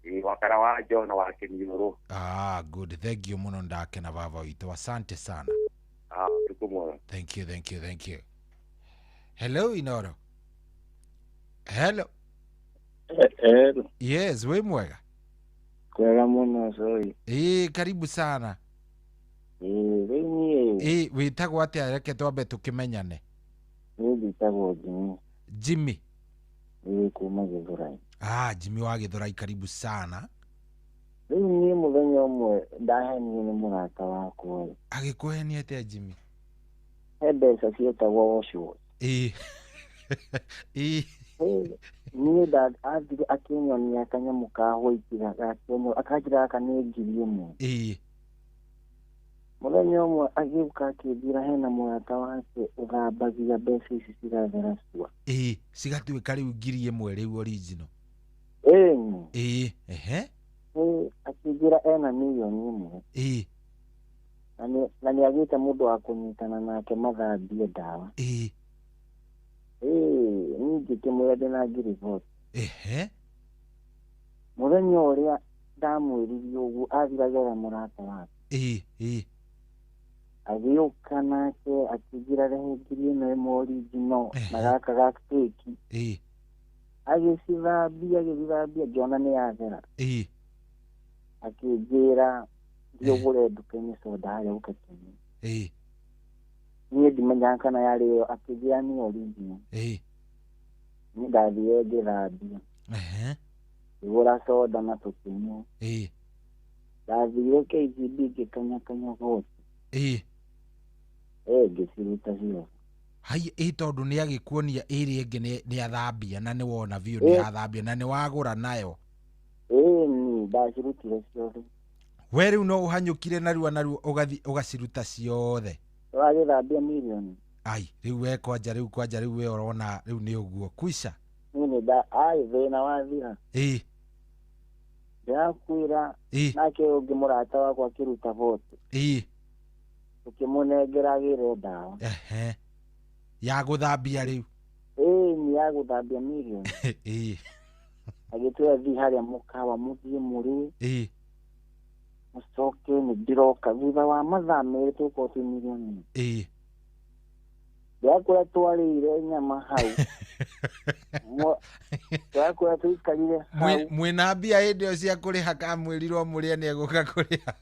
Ĩĩ, wa Karawanjo na wa Kĩmiũrũ. Ah, good. Thank you mũno ndakena baba witũ. Asante sana. Ah, ũtukũ mwega. Thank you, thank you, thank you. Hello, Inoro. Hello. Hello. Yes, wĩ mwega? Kwega mũno sorry. Ĩĩ, karibu sana. Ĩĩ, rĩu niĩ. Ĩĩ, wĩtagwo atĩa? Reke twambe tũkĩmenyane. Niĩ njĩtagwo Jimmy. Jimmy. Ĩĩ, kuma Gĩthũrai. Ah, Jimmy wa Gĩthũrai, karibu sana. Rĩu niĩ mũthenya ũmwe ndahenirio nĩ mũrata wakwa. Agĩkũhenia atĩa Jimmy? He mbeca cietagwo wash wash. Ĩĩ. Ĩĩ. Niĩ athire akĩnyonia kanyamũ ka white akanjĩra gaka nĩ 1,000. Ĩĩ. Mũthenya ũmwe agĩũka akĩnjĩra hena mũrata wake ũthambagia mbeca ici cigathera cua. Ĩĩ, cigatuĩka rĩu 1,000 rĩu original. Ĩĩ. Ĩĩ, ehe. Ĩĩ, akĩnjĩra ena 1,000,000. Ĩĩ. Na nĩagĩte mũndũ wa kũnyitana nake mathambie ndawa. Ĩĩ. Ĩĩ, niĩ ngĩkĩmwĩra ndĩna 40,000. Ehe. Mũthenya ũrĩa ndamwĩrire ũguo athire agĩetha mũrata wake. Ĩĩ, ĩĩ. Agĩũka nake akĩnjĩra rehe 1,000 original na gaka ga fake. Ĩĩ. Agĩcithambia ngĩona nĩ yathera. Ĩĩ. Akĩnjĩra thiĩ ũgũre nduka-inĩ soda harĩa ũke tũnyue. Ĩĩ. Niĩ ndimenyaga kana yarĩ ĩyo, akĩnjĩra nĩ original. Ĩĩ. Niĩ ndathire ngĩthambia. Ehe. Ngĩgũra soda na tũkĩnyua. Ĩĩ. Ndathire KCB ngĩkanyakanya boti. Ĩĩ. Ngĩciruta ciothe. Hai, ĩ tondũ nĩ agĩkuonia ĩrĩa ĩngĩ nĩ athambia na nĩ wona biũ nĩ athambia na nĩ wagũra nayo. Ĩĩ, niĩ ndacirutire ciothe. We rĩu no ũhanyũkire narua narua ũgathi ũgaciruta ciothe. Wagĩthambia 1,000,000. Ai, rĩu we kwanja rĩu kwanja rĩu we ũrona rĩu nĩ ũguo kwisha. Niĩ nĩ nda ai thĩna wathira. Ĩĩ. Ndĩrakwĩra nake ũngĩ mũrata wakwa akĩruta boti. Ĩĩ. Ũkĩmũnengera agĩre ndawa. Ehe. Ya gũthambia rĩu. Ĩĩ, nĩ ya gũthambia 1,000,000. Ĩĩ. Agĩtwĩra thiĩ harĩa mũkawa mũthiĩ mũrĩe. Ĩĩ. Mũcoke nĩ ndĩroka thutha wa mathaa 2 tũkorwo twĩ 1,000,000. Ĩĩ. Ndĩrakwĩra twarĩire nyama hau. Ndĩrakwĩra tũikarire hau. Mwĩna mbia hĩndĩ ĩyo cia kũrĩha kamwĩrirwo mũrĩe nĩ egũka kũrĩha.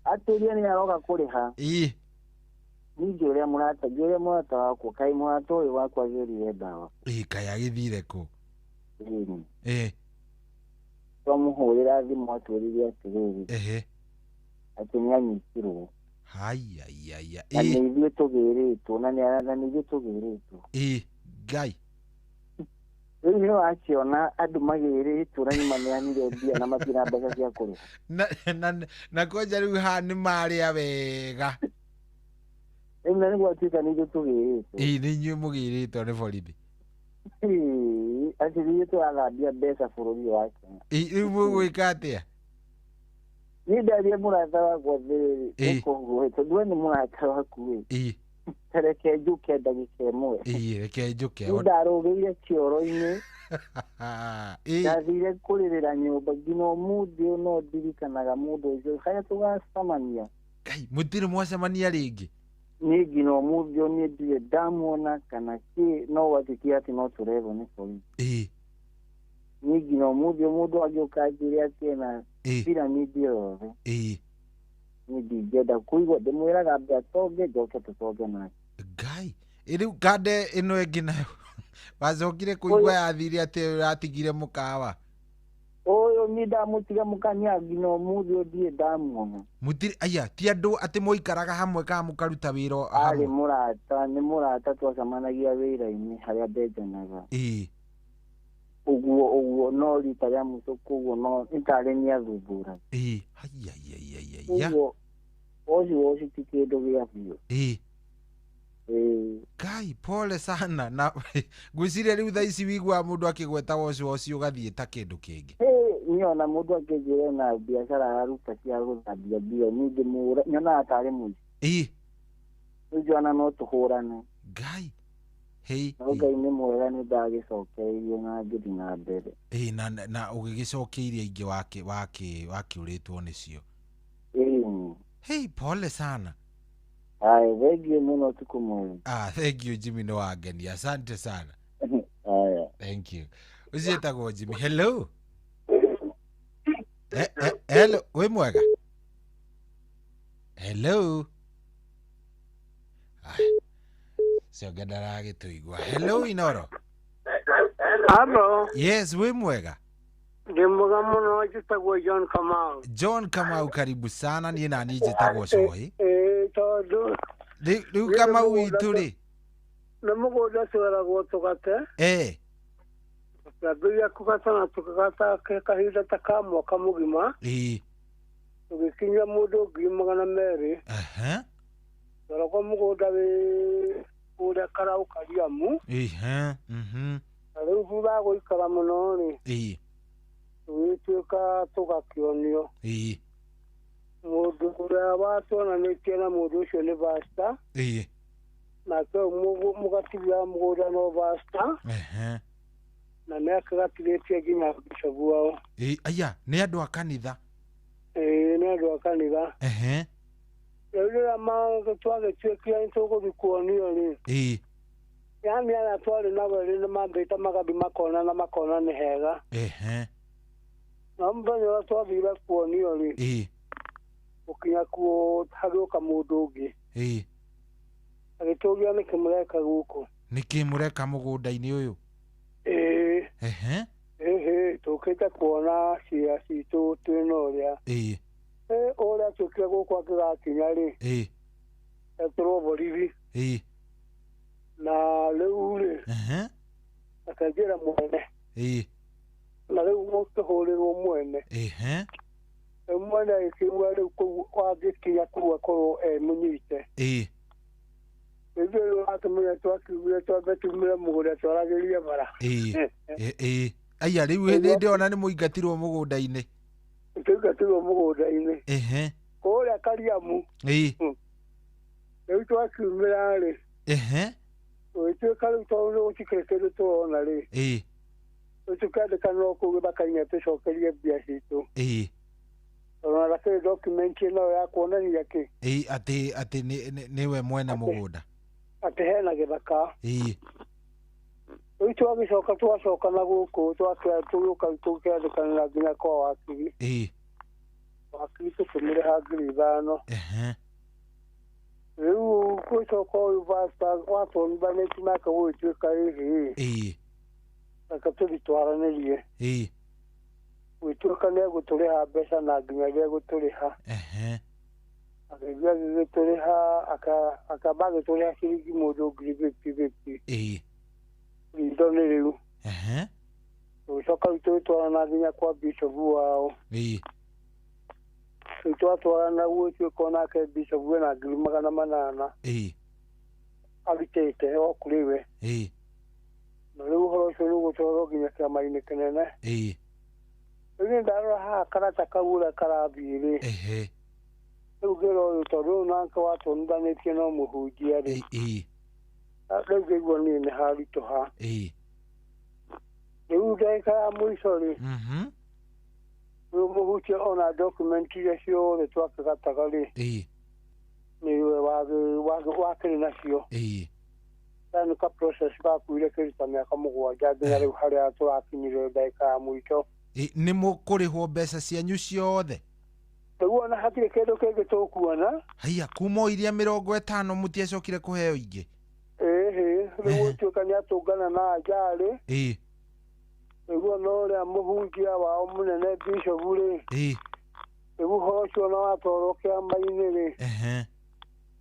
Atĩria nĩ aroka kũrĩha. Ĩĩ. Niĩ ngĩũria mũrata wakwa kaĩ mũrata ũyũ wakwa agĩrire ndawa. Ĩĩ, kaĩ agĩthire kũ? Ĩĩ. Ĩĩ. Twamũhũrĩra thimũ atwĩrire atĩrĩrĩ. Ehe. Atĩ nĩ anyitirwo. Haiya. Na nĩ ithuĩ tũgĩrĩtwo na nĩ ithuĩ tũgĩrĩtwo. Ĩĩ, Ngai. Rĩu nĩ wakĩona andũ magĩrĩtwo na nĩ maneanire mbia na matirĩ mbeca cia kũrĩha. Na kwanja rĩu haha nĩ marĩa wega. Rĩu na nĩguo atuĩka nĩ ithuĩ tũgĩrĩtwo. Ĩĩ, nĩ inyuĩ mũgĩrĩtwo nĩ borithi. Ĩĩ, atĩ ithuĩ tũrathambia mbeca bũrũri wa Kenya. Ĩĩ, rĩu mũgwĩka atĩa? Niĩ ndaria mũrata wakwa atĩrĩrĩ, ũkoguo tondũ we nĩ mũrata waku ĩ, ta reke njũke ndagĩka ĩmwe. Ĩĩ, reke njũke. Niĩ ndarũgĩire kĩoro-inĩ, ndathire kũrĩrĩra nyũmba nginya ũmũthĩ ũyũ no ndirikanaga mũndũ ũcio harĩa tũgacemania. Ngai, mũtirĩ mwacemania rĩngĩ? Niĩ nginya ũmũthĩ ũyũ niĩ ndirĩ ndamuona kana kĩ, no gwatuĩkire atĩ no tũrerwo nĩ borithi. Niĩ nginya ũmũthĩ ũyũ mũndũ angĩũka anjĩre atĩ ena piramidi yothe, niĩ ndingĩenda kũigua, ndĩmwĩraga ambe atonge njoke tũtonge nake. Ngai, rĩu kande ĩno ĩngĩ nayo wacokire kũigua yathire atĩ ũratigire mũkawa? Ũyũ niĩ ndamũtiga mũkania nginya ũmũthĩ ũyũ ndirĩ ndamuona. Mũtirĩ, aya ti andũ atĩ mũikaraga hamwe kana mũkaruta wĩra Arĩ hamwe? mũrata, nĩ mũrata twacemanagia wĩra-inĩ harĩa ndenjanaga. Ũguo ũguo no rita rĩa mũico koguo no nĩ tarĩ nĩ athumbũraga. Haiya. Ũguo woci woci ti kĩndũ gĩa biũ. Ngai, pole sana. Na ngwĩciria rĩu thaa ici wiguaga mũndũ akĩgweta woci woci ũgathiĩ ta kĩndũ kĩngĩ. Niĩ ona mũndũ angĩnjĩra na biacara araruta cia gũthambia mbia, niĩ ngĩmũra nyonaga tarĩ mũici. Rĩu ona no tũhũrane. Ngai. Hei. No Ngai nĩ mwega, nĩ ndagĩcokereirie na ngĩthiĩ na mbere. Ĩĩ, na ũgĩgĩcokia iria ingĩ wakĩũrĩtwo nĩcio. Hei, pole sana. Haya, thank you mũno, ũtukũ mwega. Ah, thank you Jimmy, nĩ wangenia. Asante sana. Haya. Thank you. Ũcio etagwo Jimmy. Hello. Hello, wĩ mwega? Hello. Cionge ndaragĩtũigua. Hello Inoro. Hello. Yes, wĩ mwega? Ndĩ mwega mũno, njĩtagwo John Kamau. John Kamau, karibu sana. Niĩ naniĩ njĩtagwo Cohi. Ĩĩ, tondũ Rĩu Kamau witũ rĩ? Nĩ mũgũnda tweragwo tũgate. Tũkĩambĩrĩria kũgata na tũkĩgata kahinda ta ka mwaka mũgima. Tũgĩkinyia mũndũ 200,000. Tweragwo mũgũnda wĩ kũrĩa Karau Kariamu. Na rĩu thutha wa gũikara mũno rĩ, tũgĩtuĩka tũgakĩonio. Mũndũ ũrĩa watuonanĩtie na mũndũ ũcio nĩ pastor. Nake mũgatithia wa mũgũnda no pastor. Na nĩ akĩgatirĩtie nginya bishop wao. Aya, nĩ andũ a kanitha? Ĩĩ, nĩ andũ a kanitha. Rĩu rĩrĩa twagĩtuĩkire nĩ tũgũthiĩ kuonio rĩ, yaani arĩa twarĩ nao erĩ nĩ mambĩte magathiĩ makona na makona nĩ hega. Na mũthenya ũrĩa twathire kuonio rĩ, gũkinya kuo hagĩũka mũndũ ũngĩ. Agĩtũria nĩkĩ mũreka gũkũ? Nĩkĩ mũreka mũgũnda-inĩ ũyũ? Ĩĩ. Ĩhĩ, tũkĩte kuona cia citũ twĩna ũrĩa. Ũrĩa tuĩkire gũkũ angĩgakinya rĩ, etũrwo borithi. Na rĩu rĩ, akanjĩra mwene. Na rĩu gũkĩhũrĩrwo mwene. Rĩu mwene agĩkiuga rĩu kũu angĩkinya kũu akorwo e mũnyite. Ithuĩ rĩu atumia twakiugire twambe tumire mũgũnda twaragĩrie bara. Aya, rĩu hĩndĩ ĩyo ona nĩ mũingatirwo mũgũnda-inĩ? Tũingatirwo mũgũnda-inĩ. Kũrĩa Kariamu. Rĩu twakiumĩra rĩ, tũgĩtuĩka rĩu tondũ gũtikĩrĩ kĩndũ tũrona rĩ, rĩu tũkĩandĩkanĩrwo kũu gĩthaka-inĩ tũcokerie mbia citũ. Tondũ ona ndakĩrĩ document ĩno ya kuonania kĩ? Atĩ nĩwe mwene mũgũnda. Atĩ hena gĩthaka. Rĩu twagĩcoka twacoka na gũkũ tũgĩũka tũkĩandĩkanĩra nginya kwa wakiri. Wakiri tũkĩmũrĩha 5,000. Rĩu gũcoka ũyũ pastor watũrithanĩtie nake gũgĩtuĩka ĩhĩ. Reke tũthiĩ twaranĩrie. Gũgĩtuĩka nĩ egũtũrĩha mbeca na nginya rĩrĩa egũtũrĩha. Agĩthiĩ agĩgĩtũrĩha, akamba agĩtũrĩha ciringi mũndũ 50,000. Rindo nĩ rĩu. Tũgĩcoka rĩu tũgĩtwarana nginya kwa bishop wao. Rĩu twatwarana gũgĩtuĩka onake bishop ena 800,000. Arutĩte o kũrĩ we. Na rĩu ũhoro ũcio nĩ ũgũtwarwo nginya kĩama-inĩ kĩnene. Rĩu ndarora haha karata kau ũrĩa karathiĩ rĩ. Ehe. Rĩu ngĩra ũyũ tondũ ũyũ nake watũnithanĩtie no mũhunjia rĩ. Ĩĩ. Rĩu ngĩigua niĩ nĩ haritũha. Ĩĩ. Rĩu ndagĩka ya mũico rĩ. Rĩu mũhunjia ona document iria ciothe twakĩgataga rĩ. Ĩĩ. Nĩwe wakĩrĩ nacio. Ĩĩ. Yani ka process gakuire kĩndũ ta mĩaka 7 nginya rĩu harĩa tũrakinyire ndagĩka ya mũico. Nĩ mũkũrĩhwo mbeca cianyu ciothe? Rĩu ona hatirĩ kĩndũ kĩngĩ tũkuona. Haiya, kuma o iria 50 mũtiacokire kũheo ingĩ? Ĩhĩ, rĩu gũtuĩka nĩ atũngana na Anjarĩ. Ĩĩ. Rĩu ona ũrĩa mũhunjia wao mũnene bishop rĩ. Ĩĩ. Rĩu ũhoro ũcio ona watwarwo kĩama-inĩ rĩ. Ehe.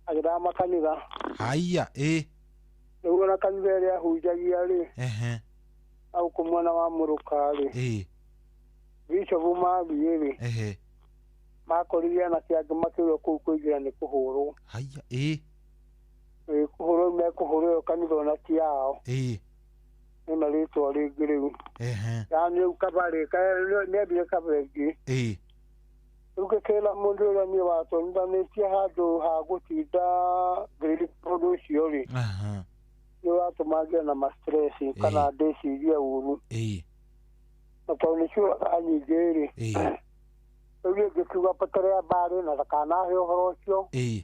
Agĩthama kanitha. Haiya, ĩĩ. Rĩu ona kanitha ĩrĩa ahunjagia rĩ. Ehe. Hau kũ mwena wa Mũrũka rĩ. Ĩĩ. Bishop mathiĩ rĩ. Ehe. Makorire anake angĩ makĩũrio kũu kũingĩra nĩ kũhũrwo. Haiya, ĩĩ. Ĩĩ, kũhũrwo mekũhũrwo ĩyo kanitha ona ti yao. Ĩĩ. Ĩna rĩtwa rĩngĩ rĩu. Ehe. Yani rĩu kabarĩ, nĩambire kaba ĩngĩ. Ĩĩ. Rĩu ngĩkĩra mũndũ ũrĩa niĩ watũnithanĩtie handũ ha gũtinda ngĩririkana ũndũ ũcio rĩ. Aha. Nĩ ũratũma ngĩe na ma-stress kana ndĩcirie ũru. Ĩĩ. Na tondũ nĩ ciũraga nyingĩ rĩ. Ĩĩ. Rĩu niĩ ngĩkiuga potelea mbarĩ na ndakanahe ũhoro ũcio. Ĩĩ.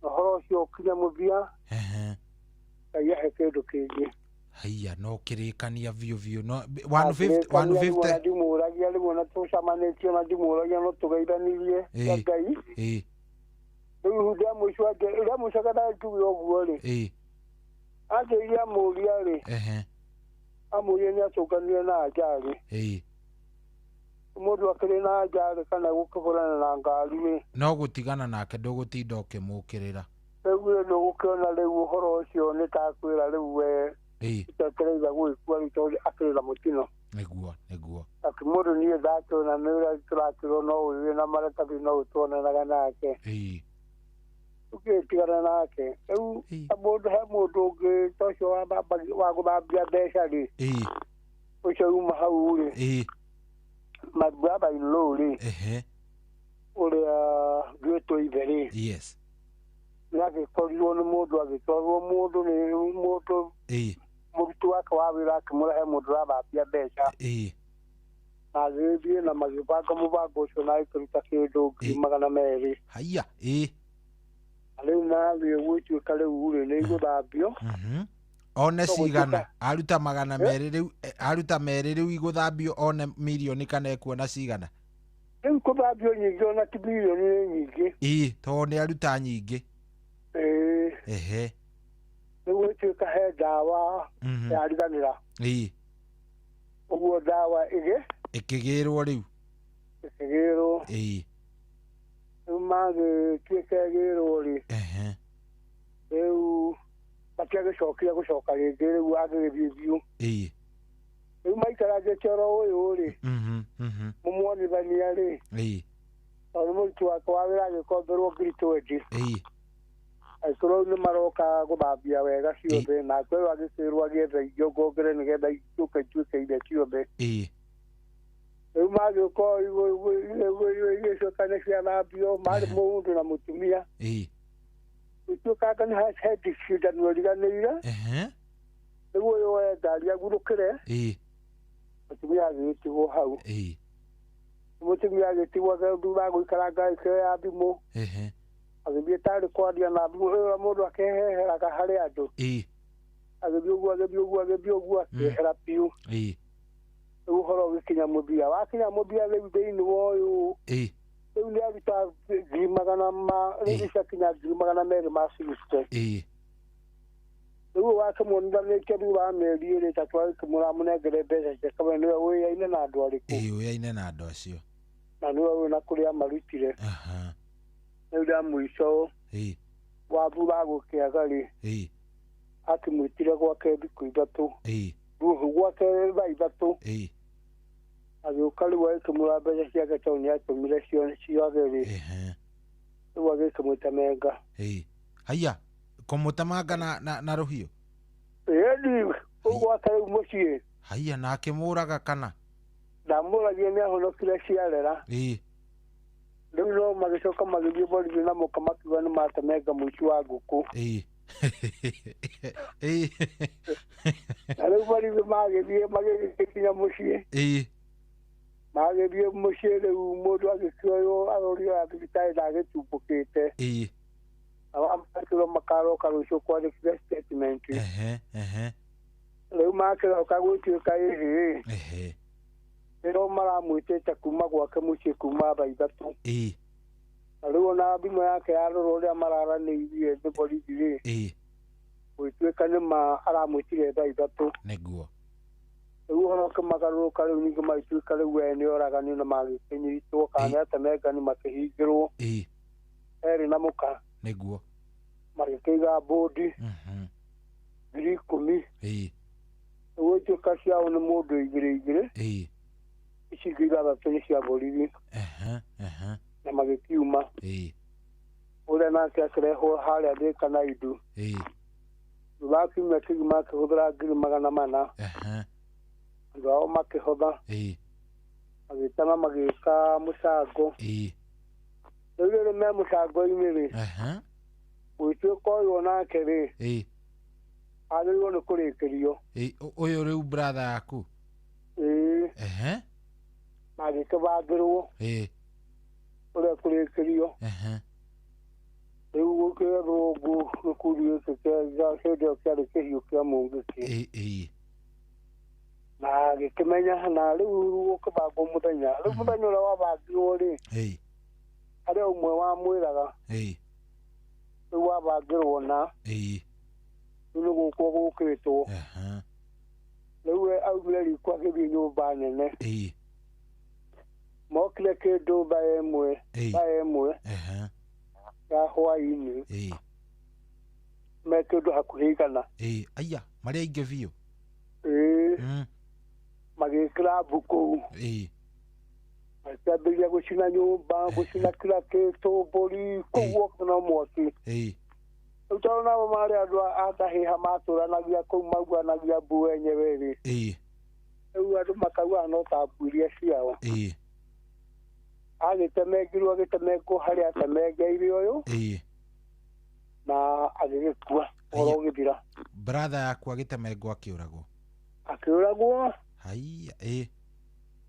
Na ũhoro ũcio ũkinye mũthia. Ehe. Ngai ahe kĩndũ kĩngĩ. Haiya, no kĩrĩkania biũ biũ. No 150 150. Ndimũragia rĩmwe na tũcamanĩtio na ndimũragia no tũgeithanirie Ĩĩ. Ngai. Ĩĩ. Rĩu rĩa mũico rĩa mũico kana njuge ũguo rĩ. Ĩĩ. Anjĩrire amũria rĩ. Ehe. Amũria nĩ atũnganire na Anjarĩ. Ĩĩ. Mũndũ akĩrĩ na Anjarĩ kana gũkĩhũrana na ngari rĩ. No gũtigana nake ndũgũtinda ũkĩmũkĩrĩra. Rĩu ndũgũkĩona rĩu ũhoro ũcio nĩ takwĩra rĩu we. Ĩĩ. Itetereire gwĩkua rĩu tondũ akĩrĩ na mũtino. Nĩguo, nĩguo. Atĩ mũndũ niĩ ndakĩona nĩ ũrĩa tũrakĩrwo no ũyũ wĩna maratathi no ũtuonanaga nake. Ĩĩ. Ũgĩtigana nake. Rĩu mũndũ he mũndũ ũngĩ ta ũcio wa gũthambia mbeca rĩ. Ĩĩ. Ũcio uma hau rĩ. Ĩĩ. My brother in law rĩ. Ehe. Ũrĩa ngĩtwo ithe rĩ. Yes. Nĩagĩkorirwo nĩ mũndũ agĩtwarwo mũndũ nĩ mũndũ. Ĩĩ. Mũruti wake wa wĩra akĩmũrehe mũndũ ũrathambia mbeca. Ĩĩ. Na agĩthiĩ na magĩbanga mũbango ũcio na agĩkĩruta kĩndũ 200,000. Haiya, ĩĩ. Rĩu nathiĩ gwĩtuĩka rĩu rĩ nĩ igũthambio. One cigana, aruta 200 rĩu, aruta 2 rĩu igũthambio one mirioni kana ekuona cigana. Rĩu kũthambio nyingĩ ona ti mirioni nĩ nyingĩ. Ĩĩ, tondũ nĩ aruta nyingĩ. Ĩĩ. Ehe. Rĩu gwĩtuĩka he ndawa yariganĩra. Ĩĩ. Ũguo ndawa ĩgĩ ĩkĩgĩrwo rĩu. Ĩkĩgĩrwo. Ĩĩ. Rĩu magĩtuĩka ĩgĩrwo rĩ. Ehe. Rĩu matiagĩcokire gũcoka rĩngĩ rĩu agĩgĩthiĩ biũ. Ĩĩ. Rĩu maikarangĩte oro ũyũ rĩ. Mũmuonithania rĩ. Ĩĩ. Tondũ mũruti wake wa wĩra agĩkomberwo 20,000. Ĩĩ. Angĩkorwo nĩ maroka gũthambia wega ciothe nake ũyũ agĩkĩrwo agĩetha ingĩ ngongere nĩgetha ituĩke ituĩke iria ciothe. Ĩĩ. Rĩu magĩũka igĩcoka nĩ ciathambio marĩ mũndũ na mũtumia. Ĩĩ. Gũtuĩkanga nĩ he cindano ĩriganĩire. Ehe. Rĩu ũyũ oe ngari agurũkĩre. Ĩĩ. Mũtumia agĩgĩtigwo hau. Ĩĩ. Mũtumia agĩtigwo thutha gũikaranga akĩoya thimũ. Ehe. Agĩthiĩ tarĩ kwaria na thimũ ĩyo mũndũ akeheheraga harĩ andũ. Ĩĩ. Agĩthiĩ ũguo agĩthiĩ ũguo agĩthiĩ ũguo akĩehera biũ. Ĩĩ. Rĩu ũhoro ũgĩkinya mũthia. Wakinya mũthia rĩu thĩinĩ wa ũyũ. Ĩĩ. Rĩu nĩ aruta 200,000 ma rĩu ciakinya 260,000. Ĩĩ. Rĩu wakĩmuonithanĩtie thutha wa mĩeri ĩrĩ ĩtatũ agĩkĩmũramũnengere mbeca ciake we nĩwe wĩyaine na andũ arĩkũ. Ĩĩ, ũyaine na andũ acio. Na nĩwe wĩ na kũrĩa marutire. Aha. Rĩu rĩa mũico. Ĩĩ. Wa thutha gũkĩaga rĩ. Ĩĩ. Akĩmwĩtire gwake thikũ 3. Ĩĩ. Rũhũ gwake thaa 3. Ĩĩ. Agĩũka rĩu agĩkĩmũra mbeca ciake tondũ nĩatũmire ciage rĩ. Ehe. Rĩu agĩkĩmũtemanga. Ĩĩ. Haiya, kũmũtemanga na rũhiũ? Ĩĩ, kũu gwake rĩu mũciĩ. Haiya, na akĩmũraga kana? Ndamũragia nĩ ahonokire ciarera. Ĩĩ. Rĩu no magĩcoka magĩthiĩ borithi na mũka makiuga nĩ matemenga mũici wa ngũkũ. Ĩĩ. Ĩĩ. Na rĩu borithi magĩthiĩ magĩgĩkinya mũciĩ. Ĩĩ. Magĩthiĩ mũciĩ rĩu mũndũ agĩkĩoywo arorio ya thibitarĩ na agĩtumbũkĩte. Ĩĩ. Nao makĩrwo makaroka rũciũ kwandĩkithia statement. Ehe, ehe. Rĩu makĩroka gwĩtuĩka ĩhĩ. Ehe. Rĩo maramwĩtĩte kuma gwake mũciĩ kuma thaa 3. Ĩĩ. Na rĩu ona thimũ yake yarorwo ũrĩa mararanĩirie nĩ borithi rĩ. Ĩĩ. Gwĩtuĩka nĩ ma aramwĩtire thaa 3. Nĩguo. Rĩu ũhoro ũkĩmagarũrũka rĩu ningĩ magĩtuĩka rĩu we nĩ oragani na magĩkĩnyitwo kana nĩ atemengani makĩhingĩrwo. Ĩĩ. Erĩ na mũka. Nĩguo. Magĩkĩiga mbũndi. 10,000. Ĩĩ. Rĩu gwĩtuĩka ciao nĩ mũndũ 2 2. Ĩĩ. Ici ingĩ 6 nĩ cia borithi. Ehe, ehe. Na magĩkiuma. Ĩĩ. Ũrĩa nake akĩrehwo harĩa Thĩka na Indu. Ĩĩ. Thutha wa kiumia kĩgima akĩhũthĩra 400,000. Ehe. Andũ ao makĩhotha. Ĩĩ. Magĩtana magĩka mũcango. Ĩĩ. Rĩu rĩrĩ me mũcango-inĩ rĩ. Ehe. Gwĩtuĩka ũyũ onake rĩ. Ĩĩ. Agĩrĩirwo nĩ kũrĩkĩrio. Ĩĩ, ũyũ rĩu brother yaku. Ĩĩ. Ehe. Magĩkĩbangĩrwo. Ĩĩ. Ũrĩa kũrĩkĩrio. Ehe. Rĩu gũkĩethwo ngũ gĩkundi gĩkĩ kĩa hĩndĩ ĩyo kĩarĩ kĩhiũ kĩa Mũngĩkĩ. Ĩĩ, ĩĩ. Na gĩkĩmenya na rĩu gũkĩbangwo mũthenya. Rĩu mũthenya ũrĩa wabangirwo rĩ. Ĩĩ. Harĩ ũmwe wamwĩraga. Ĩĩ. Rĩu wabangĩrwo na. Ĩĩ. Rĩu nĩ gũkwo gũkĩtwo. Ehe. Rĩu we aumire riko agĩthiĩ nyũmba nene. Ĩĩ. Mokire kĩndũ thaa 1. Thaa 1. Ehe. Ya hwaĩ-inĩ. Ĩĩ. Me kĩndũ hakuhĩ 100. Ĩĩ, aya, marĩ aingĩ biũ. Ĩĩ. Magĩkĩra mbu kũu. Ĩĩ. Makĩambĩrĩria gũcina nyũmba, gũcina kila kĩndũ, mbũri, kũu guothe no mwaki. Ĩĩ. Rĩu tondũ nao marĩ andũ a Kahĩha matũranagia kũu mauanagia mbu wenyewe rĩ. Ĩĩ. Rĩu andũ makaugaga no ta mbu iria ciao. Ĩĩ. Agĩtemengirwo agĩtemengwo harĩa atemengeire ũyũ. Ĩĩ. Na agĩgĩkua ũhoro ũgĩthira. Brother yaku agĩtemengwo akĩũragwo. Akĩũragwo. Haiya, ĩĩ.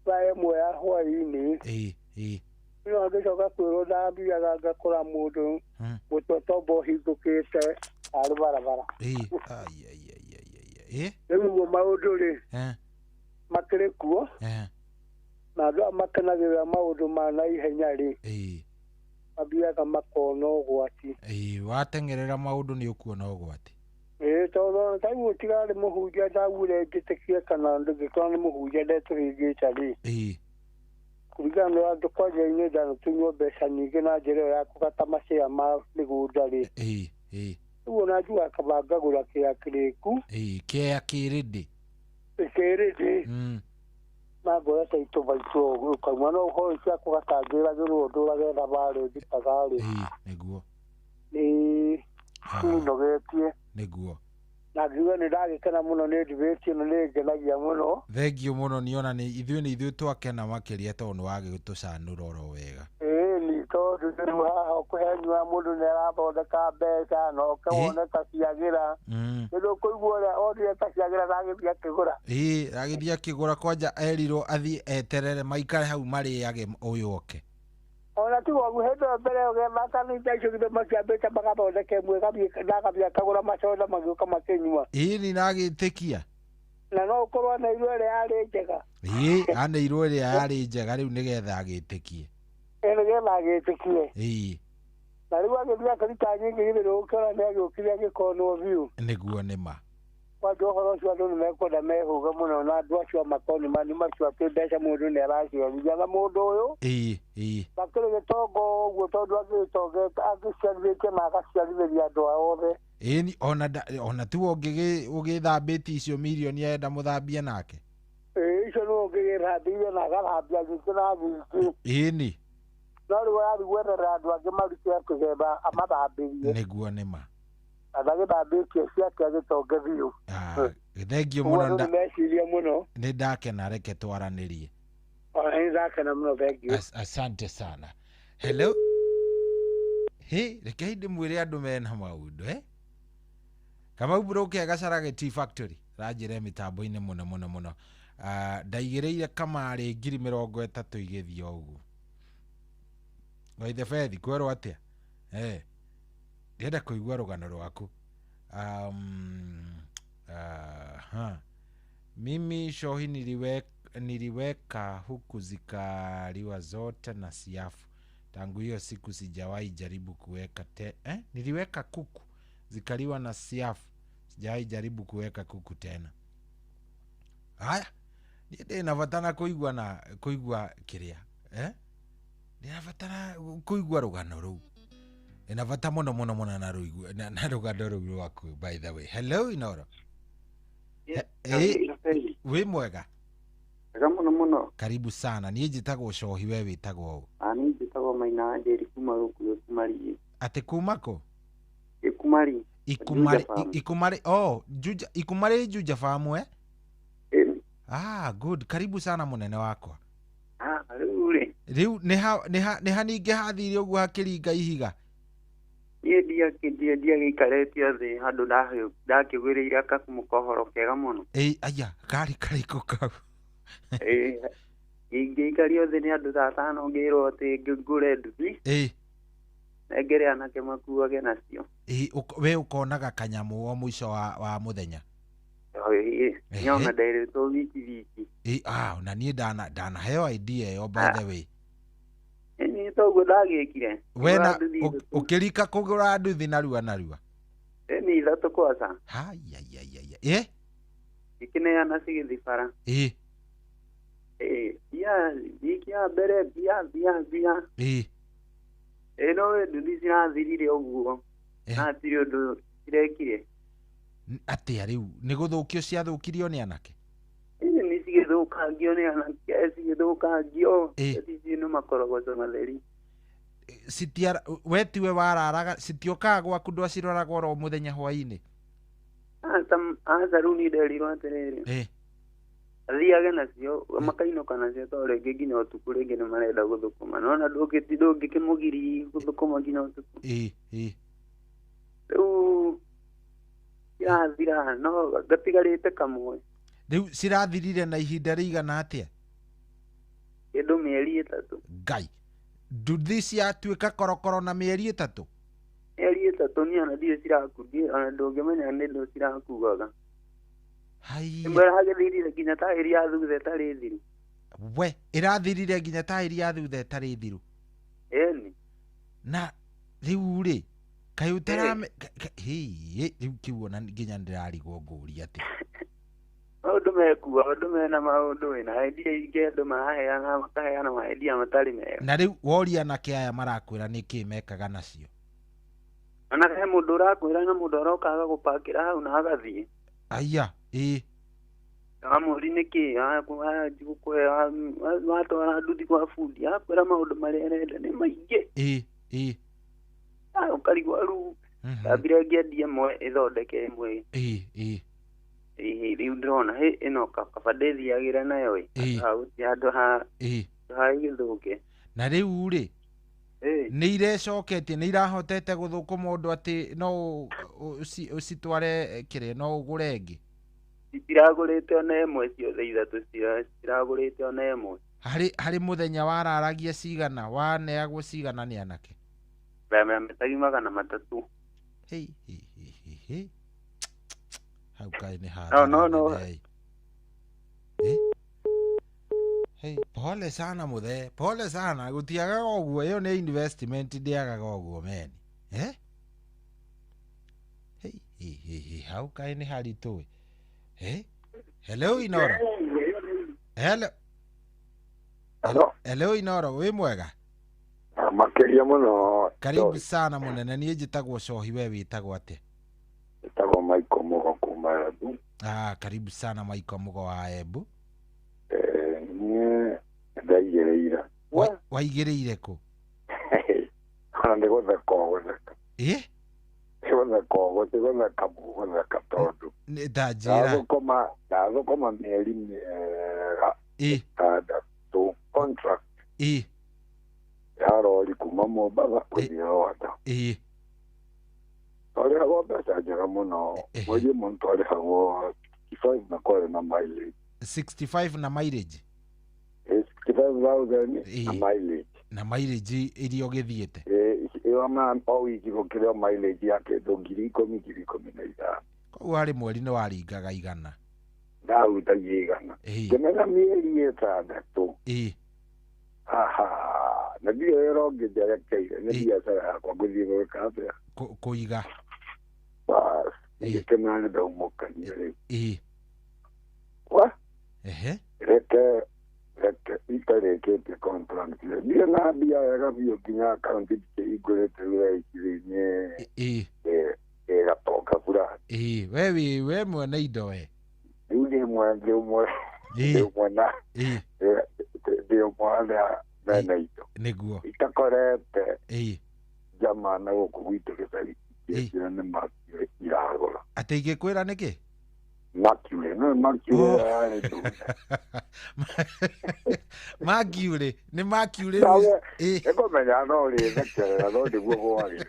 Thaa 1 ya hwaĩ-inĩ. Ĩĩ, ĩĩ. No ngĩcoka kwĩrwo ndathiaga ngakora mũndũ mũtwe tombo ũhingũkĩte arĩ barabara. Ĩĩ, ai ai ai ai. Ĩĩ. Rĩu ũguo maũndũ rĩ. Makĩrĩ kuo. Na andũ aya makenagĩrĩra maũndũ ma naihenya rĩ. Ĩĩ. Mathiaga makona ũgwati. Ĩĩ, wateng'erera maũndũ nĩ ũkuona ũgwati. Ĩĩ, tondũ taiguo tigarĩ mũhunjia ndaugire njĩtĩkie kana ndĩngĩkorwo nĩ mũhunjia ndetũhĩngĩca rĩ. Ĩĩ. Kũringana na andũ kwanja-inĩ ndanatunywo mbeca nyingĩ na njĩra ĩyo ya kũgata macĩa ma mĩgũnda rĩ. Ĩĩ, ĩĩ. Rĩu ona njugaga kaba ngagũra kĩea kĩrĩku. Ĩĩ, kĩea kĩrĩndĩ. Kĩrĩndĩ. Na ngoya ta itũbaitũ ũguo ũkauma no ũhoro cia kũgata ngĩragĩrwo ndũrage thabarĩ ndutaga rĩ. Ĩĩ, nĩguo. Nĩ nĩnogetie. Nĩguo. Na ngiuga nĩ ndagĩkena mũno nĩ debate ĩno nĩ ĩngenagia mũno. Thengiũ mũno nĩona nĩ ithuĩ nĩ ithuĩ twakena makĩria tondũ nĩ wagĩtũcanũra oro wega. Ĩĩ ni tondũ rĩu haha ũkũhenyua mũndũ nĩ arathondeka mbeca na ũke wone ta ciagĩra. Nĩ ũkũigua ũrĩa onire ta ciagĩra na agĩthiĩ akĩgũra. Ĩĩ, agĩthiĩ akĩgũra kwanja erirwo athiĩ eterere maikare hau marĩage ũyũ oke. Ona tiga ũguo hĩndĩ ĩyo mbere ĩyo makanitha icio githĩ matiambĩte magathondeka ĩmwe ĩgathiĩ na agathiĩ akagũra macoda magĩũka makĩnyua. Ĩĩ ni na agĩtĩkia. Na no ũkorwo aneirwo ĩrĩa yarĩ njega. Ĩĩ, aneirwo ĩrĩa yarĩ njega rĩu nĩgetha agĩtĩkie. Ĩĩ, nĩgetha agĩtĩkie. Ĩĩ. Na rĩu agĩthiĩ akĩruta nyingĩ githĩ ndũgũkĩona nĩ agĩũkire agĩkonwo biũ. Nĩguo nĩ ma. Kwanja ũhoro ũcio andũ nĩ mekwenda mehũge mũno na andũ acio a makoni mani macio atĩ mbeca mũndũ nĩ araciarithia na mũndũ ũyũ. Ĩĩ, ĩĩ. Makĩrĩ gĩtongo ũguo tondũ angĩgĩtongete angĩciarithĩtie na agaciarithĩria andũ ao othe. Ĩĩ, ona tiwe ũgĩthambĩtie icio mirioni enda mũthambie nake. Ĩĩ, icio nĩwe ũngĩgĩthambĩire na agathambia nyingĩ na nyingĩ. Ĩĩ ni. No rĩu arathiĩ gwetherera andũ angĩ marute akĩgetha amathambĩrie. Nĩguo nĩ ma. Na ndagĩthambĩtie ciake agĩtonge biũ. Thengiũ mũno. Nĩ meciria mũno. Nĩ ndakena reke twaranĩrie. Ona nĩ ndakena mũno, thank you. Asante sana. Hello. He, reke ndĩmwĩre andũ mena maũndũ, eh? Kamau Broke agacarage Tea Factory ranjĩre mĩtambo-inĩ mũno mũno mũno. Ndaigĩrĩire kamarĩ 30,000 igĩthiĩ o ũguo. Waithe bethi kwerwo atĩa? Ndĩrenda kũigua rũgano rwaku. Mimi shohi niliweka huku zikaliwa zote na siafu. Tangu hiyo siku sijawahi jaribu kuweka niliweka kuku zikaliwa na siafu. Sijawahi jaribu kuweka kuku tena. Haya, ndĩ na kũigua na kũigua kĩrĩa, Ndĩrabatara kũigua rũgano rũu. Ndĩna bata mũno mũno mũno na rũigua na rũgano rũu rwaku, by the way. Hello, Inoro. Wĩ mwega? Wega mũno mũno. Karibu sana. Niĩ njĩtagwo Cohi, we wĩtagwo ũ? Niĩ njĩtagwo Maina wa Njeri kuma gũkũ Ikumari. Atĩ kuma kũ? Ikumari. Ikumari, Ikumari, oh, Juja, Ikumari Juja Farm, eh? Ah, good. Karibu sana munene wakwa. Rĩu rĩ. Rĩu nĩ ha ningĩ hathire ũguo hakĩringa ihiga? Niĩ ndiagĩikarĩte thĩ handũ ndakĩgwĩrĩire kamũkohoro kega mũno. Ĩ, aya, karĩ karĩkũ kau? Ingĩikario thĩ nĩ andũ ta atano ngĩrwo atĩ ngũre nduthi. Nengere anake makuage nacio. We ũkonaga kanyamũ o mũico wa mũthenya? Nyona nderĩtwo wiki wiki. Na niĩ ndanaheo idea ĩyo, by the way. Nĩ toguo ndagĩkire. Wena ũkĩrika kũgũra nduthi narua narua? Nĩ ithatũ kwaca. Haya. Ngĩkĩneana cigĩthiĩ bara. Wiki ya mbere mbia. No nduthi cirathirire ũguo. Na hatirĩ ũndũ cirekire. Atĩa rĩu nĩ gũthũkio ciathũkirio nĩ anake? Nĩ cigĩthũkangio nĩ anake, cigĩthũkangio. Ici nĩ makorogoco matheri. We tiwe wararaga, citiokaga gwaku ndwaciroraga oro mũthenya hwaĩ-inĩ? Aca, rĩu niĩ nderirwo atĩrĩrĩ. Athiage nacio makainũka nacio tondũ rĩngĩ nginya ũtukũ rĩngĩ nĩ marenda gũthũkũma. Nĩwona ndũngĩkĩmũgiria gũthũkũma nginya ũtukũ. Rĩu cirathira no gatigarĩte kamwe. Rĩu cirathirire na ihinda rĩigana atĩa? Kĩndũ mĩeri 3. Ngai, nduthi ciatuĩka korokoro na mĩeri 3? Mĩeri 3 niĩ ona ndirĩ cirakundi, ona ndũngĩmenya nĩ ndũ cirakuaga. Haiya. Ĩmwe ĩragĩthirire nginya taĩri ya thutha ĩtarĩ thiru. We, ĩrathirire nginya taĩri ya thutha ĩtarĩ thiru? Ĩni. Na rĩu rĩ, kaĩ ũtarame rĩu kĩu ona nginya ndĩrarigwo ngũria atĩ. Maũndũ mekuo, maũndũ mena maũndũ wĩna idea ingĩ andũ maraheana makaheana ma idea matarĩ mega. Na rĩu woria anake aya marakwĩra nĩkĩ mekaga nacio? Ona he mũndũ ũrakwĩra na mũndũ aroka agagũpakĩra hau na agathiĩ. Aya, Amũri nĩkĩ gũkũhe watwara nduthi kwa bundi akwĩra maũndũ marĩa arenda nĩ maingĩ. Ũkarigwo rĩu ndambire ngĩendia ĩmwe ĩthondeke ĩmwe. Rĩu ndĩrona ĩno kaba ndĩthiagĩra nayo handũ ha ĩgĩthũke. Na rĩu rĩ, nĩ irecoketie, nĩ irahotete gũthũkũma ũndũ atĩ no ũcitware kĩrĩa, no ũgũre ĩngĩ? Citiragũrĩte ona ĩmwe, ciothe ithatũ citiragũrĩte ona ĩmwe. Harĩ mũthenya wararagia cigana, waneagwo cigana nĩ anake? Mĩtagi 300. Hei. Hau kaĩ nĩ hathara. No. Hey, pole sana muthe, pole sana. Gũtiagaga ũguo, ĩyo nĩ investment ndĩagaga ũguo meni. Hey, hau kaĩ nĩ haritũ. Hello Inoro. Hello. Hello Inoro, wĩ mwega? Makĩria mũno. Karibu sana munene, niĩ njĩtagwo Cohi, we wĩtagwo atĩa? Njĩtagwo Michael Mugo kuma Embu. Karibu sana Michael Mugo wa Embu. Niĩ ndaigĩrĩire. Waigĩrĩire kũ? Ona nĩ gũtheka ũgũtheka. Nĩ gũtheka gũtheka gũtheka tondũ. Nĩ ta njĩra. Ndathũkũma mĩeri mĩega 6. Contract ya rori kuma Mombatha gũthiĩ Rwanda. Twarĩhagwo mbeca njega mũno. Mweri ũmwe twarĩhagwo 65 na kwarĩ na mileage. 65 na mileage. 65,000 na mileage. Na mileage iria ũgĩthiĩte. Ĩyo ma o wiki gũkĩrĩ o mileage ya kĩndũ 10,000 15,000. Koguo harĩ mweri nĩ waringaga igana. Ndarutagia igana. Ngĩmenya mĩeri 6. Aha, na ndirĩ wĩra ũngĩ njerekeire, nĩ biacara yakwa ngũthiĩ gwĩka atĩa? Kũiga. Bas, ngĩkĩmenya nĩ ndaumũkania rĩu. Wa? Reke itarĩkĩtie contract. Ndirĩ na mbia wega biũ nginya akaunti ndikĩhingũrĩte rĩu thaa ici rĩu nĩ ĩgatonga fulani. We we mwene indo we. Rĩu ndĩ ũmwe na ndĩ ũmwe arĩa mena indo. Nĩguo. Itakorete jamaa na gũkũ gwitũ gĩcagi kĩnjĩra nĩ Mercury iragũra. Atĩ ingĩkwĩra nĩkĩ? Mercury, no Mercury yarĩ ndune. Mercury, nĩ Mercury. Nĩngũmenya no ũrĩthekerera no nĩguo gwagĩrĩire.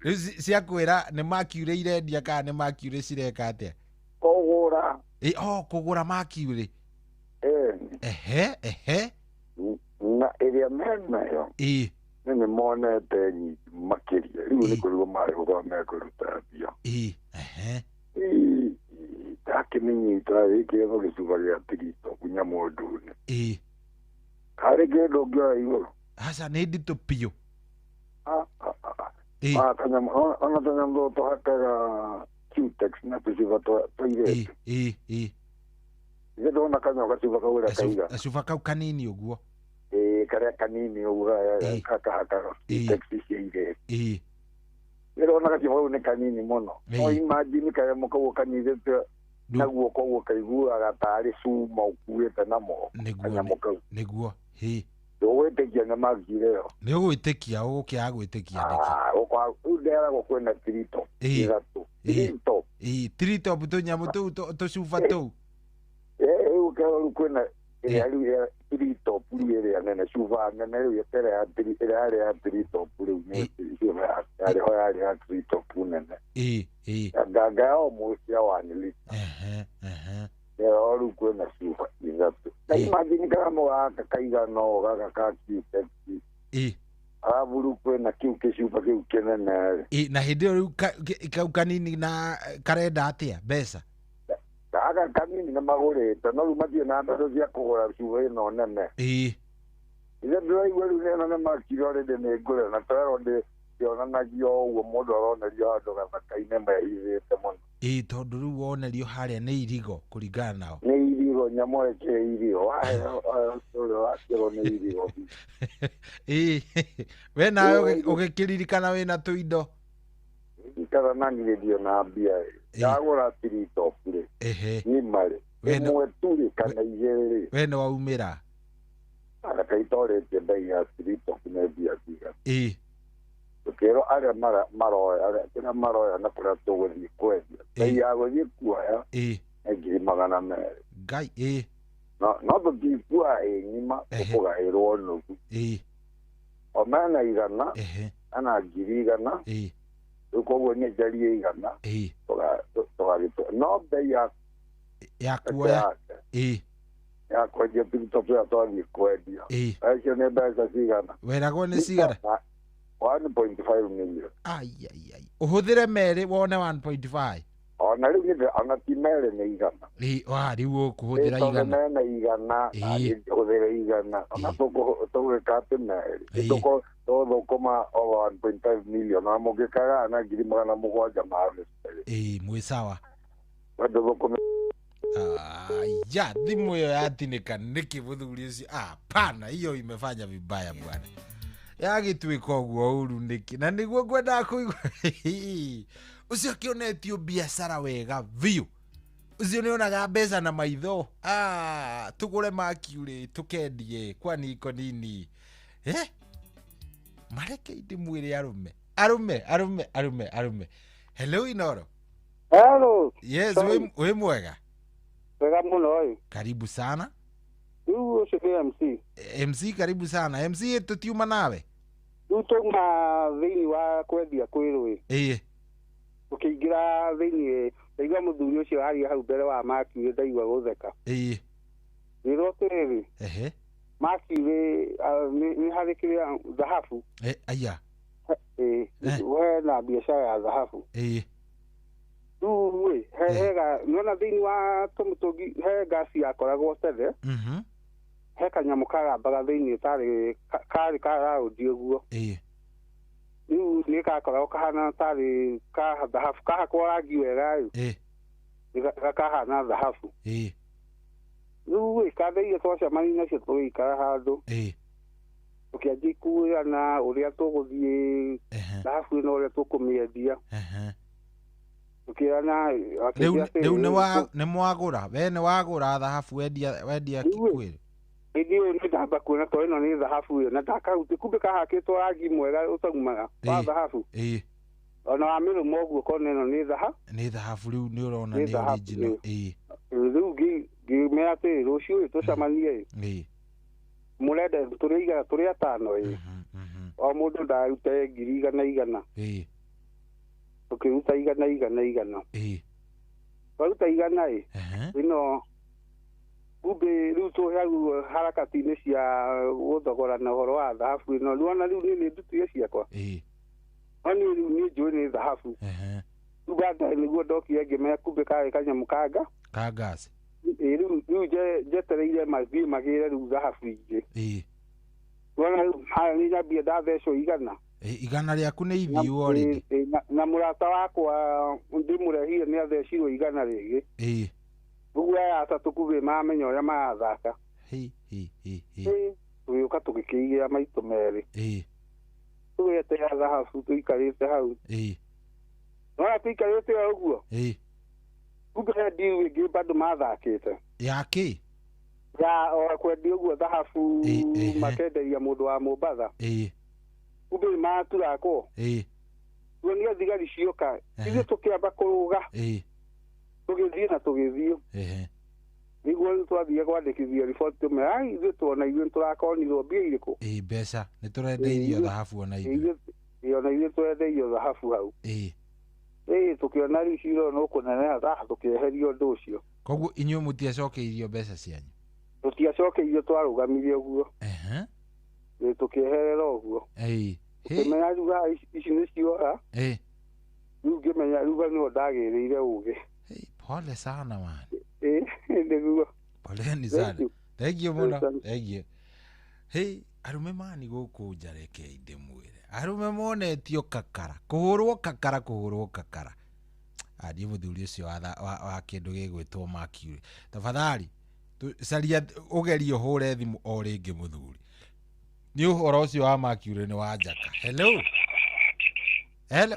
Rĩu ciakwĩra nĩ Mercury irendia kana nĩ Mercury cireka atĩa? Kũgũra. Kũgũra Mercury. Ehe. Na ĩrĩa menayo nĩ monete nyingĩ makĩria. Rĩu nĩ kũrigwo marĩ gũkorwo mekũruta mbia. Ndakĩmĩnyita ĩkĩrwo gĩcuba gĩa tirito nyamũ ndune. Harĩ kĩndũ ũngĩoya igũrũ? Aca nĩ nditũ biũ. Ona tũnyamũ tũtũ tũhakaga Cutex na tũcuba twa airĩtu. Ithe ndona kanyamũ gacuba kau ũrĩa kaigana. Gacuba kau kanini ũguo. Karĩa kanini ũguo gakahakaga Cutex cia airĩtu. Ndĩrona gacuba kau nĩ kanini mũno. No imagine kanyamũ kau kanyitĩte na guoko ũguo kaiguaga tarĩ cuma ũkuĩte na moko. Kanyamũ kau. Nĩguo. Ndũgwĩtĩkia nĩ Mercury ĩyo. Nĩ ũgwĩtĩkia ũgũkĩaga gwĩtĩkia nĩkĩ? Rĩu nderagwo kwĩna tritop ithatũ. Tritop. Tritop tũnyamũ tũu tũcuba tũu. Rĩu ũkerwo rĩu kwĩna ĩrĩa rĩu ya tritop rĩu ĩrĩa nene cuba nene rĩu ĩrĩa yarĩ ya tritop rĩu nĩ cuba yarĩ ho yarĩ ya tritop nene. Nganga ya almost ya 1 liter. Ĩyo rĩu kwĩna cuba ithatũ. Na imagine kanyamũ gaka kaigana ũũ gaka ka Cutex. Arabu rĩu kwĩna kĩu kĩcuba kĩu kĩnene rĩ. Na hĩndĩ ĩyo rĩu kau kanini na karenda atĩa mbeca? Gaka kanini nĩ magũrĩte no rĩu matirĩ na mbeca cia kũgũra cuba ĩno nene. Ithe ndĩraigua rĩu ĩno nĩ Mercury already nĩ ngũre na twerwo ndĩonanagio ũguo mũndũ aronerio handũ gathaka-inĩ mehithĩte mũno. Tondũ rĩu wonerio harĩa nĩ irigo kũringana nao. Nĩ irigo nyamũ ĩkĩrĩ irigo waheo ũrĩa wakĩrwo nĩ irigo. We nawe ũgĩkĩririkana wĩna tũindo. Ririkana na niĩ ndirĩ na mbia ĩ. Ndagũra tritop rĩ. Ng'ima rĩ. Ĩmwe tu rĩ kana igĩrĩ rĩ. We nĩ waumĩra. Reke itorĩtie mbei ya tritop nĩ mbia cigana. Tũkĩrwo arĩa maroya kĩrĩa maroya na kũrĩa tũgũthiĩ kwendia. Mbei ya gũthiĩ kuoya nĩ 200,000. Ngai. No tũtikuoya ĩ ng'ima tũkũgaĩrwo nuthu. O mena 100 kana 100,000. Rĩu koguo niĩ njarie 100. Tũgagĩtwara. No mbei ya kuoya. Ya kwendia tritop ĩrĩa twathiĩ kwendia. Acio nĩ mbeca cigana? Weragwo nĩ cigana? 1.5 million. Ai. Ũhũthĩre merĩ wone 1.5. Ona rĩu githĩ ona ti merĩ nĩ 100. Rĩu ũkũhũthĩra 100. Mena 100 na hũthĩre 100. Ona tũgwĩka atĩ merĩ. Tũgũthũkũma over 1.5 million. Na mũngĩkagaya na 700,000 ma merĩ. Mwĩ sawa. Tũthũkũme. Ya thimu ĩyo yatinĩka nĩkĩ mũthuri ũcio? Hapana, hiyo imefanya vibaya bwana. Yagĩtuĩka ũguo ũru nĩkĩ? Na nĩguo ngwendaga kũigua. Ũcio akĩonetio biacara wega biũ. Ũcio nĩonaga mbeca na maitho. Tũgũre Mercury tũkendie kwani iko nini? Mareke ndĩmwĩre arũme. Arũme. Hello Inoro. Hello. Yes, wĩ mwega. Wega mũno ĩ. Karibu sana. Rĩu ũcio nĩ MC. MC karibu sana. MC tutiuma nawe. Rĩu twauma thĩinĩ wa kwendia kwĩrũ ĩ. Tũkĩingĩra thĩinĩ ndaigua mũthuri ũcio aria hau mbere wa Mercury ndaigua gũtheka. Ngĩrwo atĩrĩrĩ. Mercury nĩ harĩ kĩrĩa thahabu. Aya. Hena biacara ya thahabu. Rĩu ĩ hega nĩwona thĩinĩ wa tũmĩtũngi he ngasi yakoragwo tene. He kanyamũ karambaga thĩinĩ tarĩ karĩ ka raundi ũguo. Rĩu nĩ gakoragwo kahana tarĩ ka thahabu kahakwo rangi wega ĩ gakahana thahabu. Rĩu ĩ kanda iria twacemania nacio tũgĩikara handũ. Tũkĩanjia kwĩrana ũrĩa tũgũthiĩ thahabu ĩno ũrĩa tũkũmĩendia. Tũkĩrana rĩu nĩ mwagũra we nĩ wagũra thahabu wendia kwĩrĩ. Hĩndĩ ĩyo nĩ ndamba kuona to ĩno nĩ thahabu ĩyo na ndakaruti kumbe kahakĩtwo rangi mwega ũtaumaga wa thahabu. Ona wamĩrũma ũguo ũkona ĩno nĩ thahabu. Nĩ thahabu rĩu nĩ ũrona nĩ original. Rĩu ngĩmera atĩrĩ rũciũ ĩ tũcemanie ĩ. Mũrenda tũrĩ igana tũrĩ atano ĩ. O mũndũ ndarute 100,000 100,000. Tũkĩruta 100,000 100,000. Twaruta 100 ĩ. Ĩno kumbe rĩu tũ hau harakati-inĩ cia gũthogorana ũhoro wa thahabu ĩno nĩwona rĩu niĩ nĩ ndutire ciakwa. No niĩ rĩu nĩ njũĩ nĩ thahabu. Rĩu baadaye nĩguo ndokire ngĩmenya kumbe karĩ kanyamũ kanga. Ka gas. Rĩu njetereire mathiĩ magĩre rĩu thahabu ingĩ. Nĩwona rĩu haya nĩ nyambia ndathecwo 100. 100 rĩaku nĩ ithiu already. Na mũrata wakwa ndĩmũrehire nĩ athecirwo 100 rĩngĩ. Ũguo aya atatũ kumbe mamenya ũrĩa marathaka. Tũgĩũka tũgĩkĩigĩra maitũ merĩ. Tũgeterera thahabu tũikarĩte hau. Nĩwona tũikarĩte o ũguo. Kumbe he deal ĩngĩ bado mathakĩte. Ya kĩ? Ya o kwendia ũguo thahabu makenderia mũndũ wa Mombatha. Kumbe maturakwo. Tuonia thigari cioka. Ithuĩ tũkĩamba kũrũga. Tũgĩthiĩ na tũgĩthiĩ. Nĩguo rĩu twathire kwandĩkithia riboti tũmera ithuĩ tuona ithuĩ nĩtũrakonirwo mbia irĩkũ. Mbeca nĩtũrendeirio thahabu ona ithuĩ. Ona ithuĩ tũrendeirio thahabu hau. Tũkĩona rĩu cira ũyũ nĩũkũneneha tũkĩeheria ũndũ ũcio. Koguo inyuĩ mũtiacokeirio mbeca cianyu? Tũtiacokeirio twarũgamire ũguo. Tũkĩeherera ũguo. Tũkĩmenya rĩu ici nĩ ciora. Rĩu ngĩmenya rĩu nĩho ndagĩrĩire ũgĩ. Pole sana man. Nĩguo. Poleni sana. Thank you mũno. Thank you. Hey, arume mani gũkũ nja reke ndĩmwĩre. Arume monetio kakara. Kũhũrwo kakara kũhũrwo kakara. Niĩ mũthuri ũcio wa kĩndũ gĩgwĩtwo Mercury. Tafadhali caria ũgerie ũhũre thimũ o rĩngĩ mũthuri. Nĩ ũhoro ũcio wa Mercury nĩ wa njaka. Hello. Hello.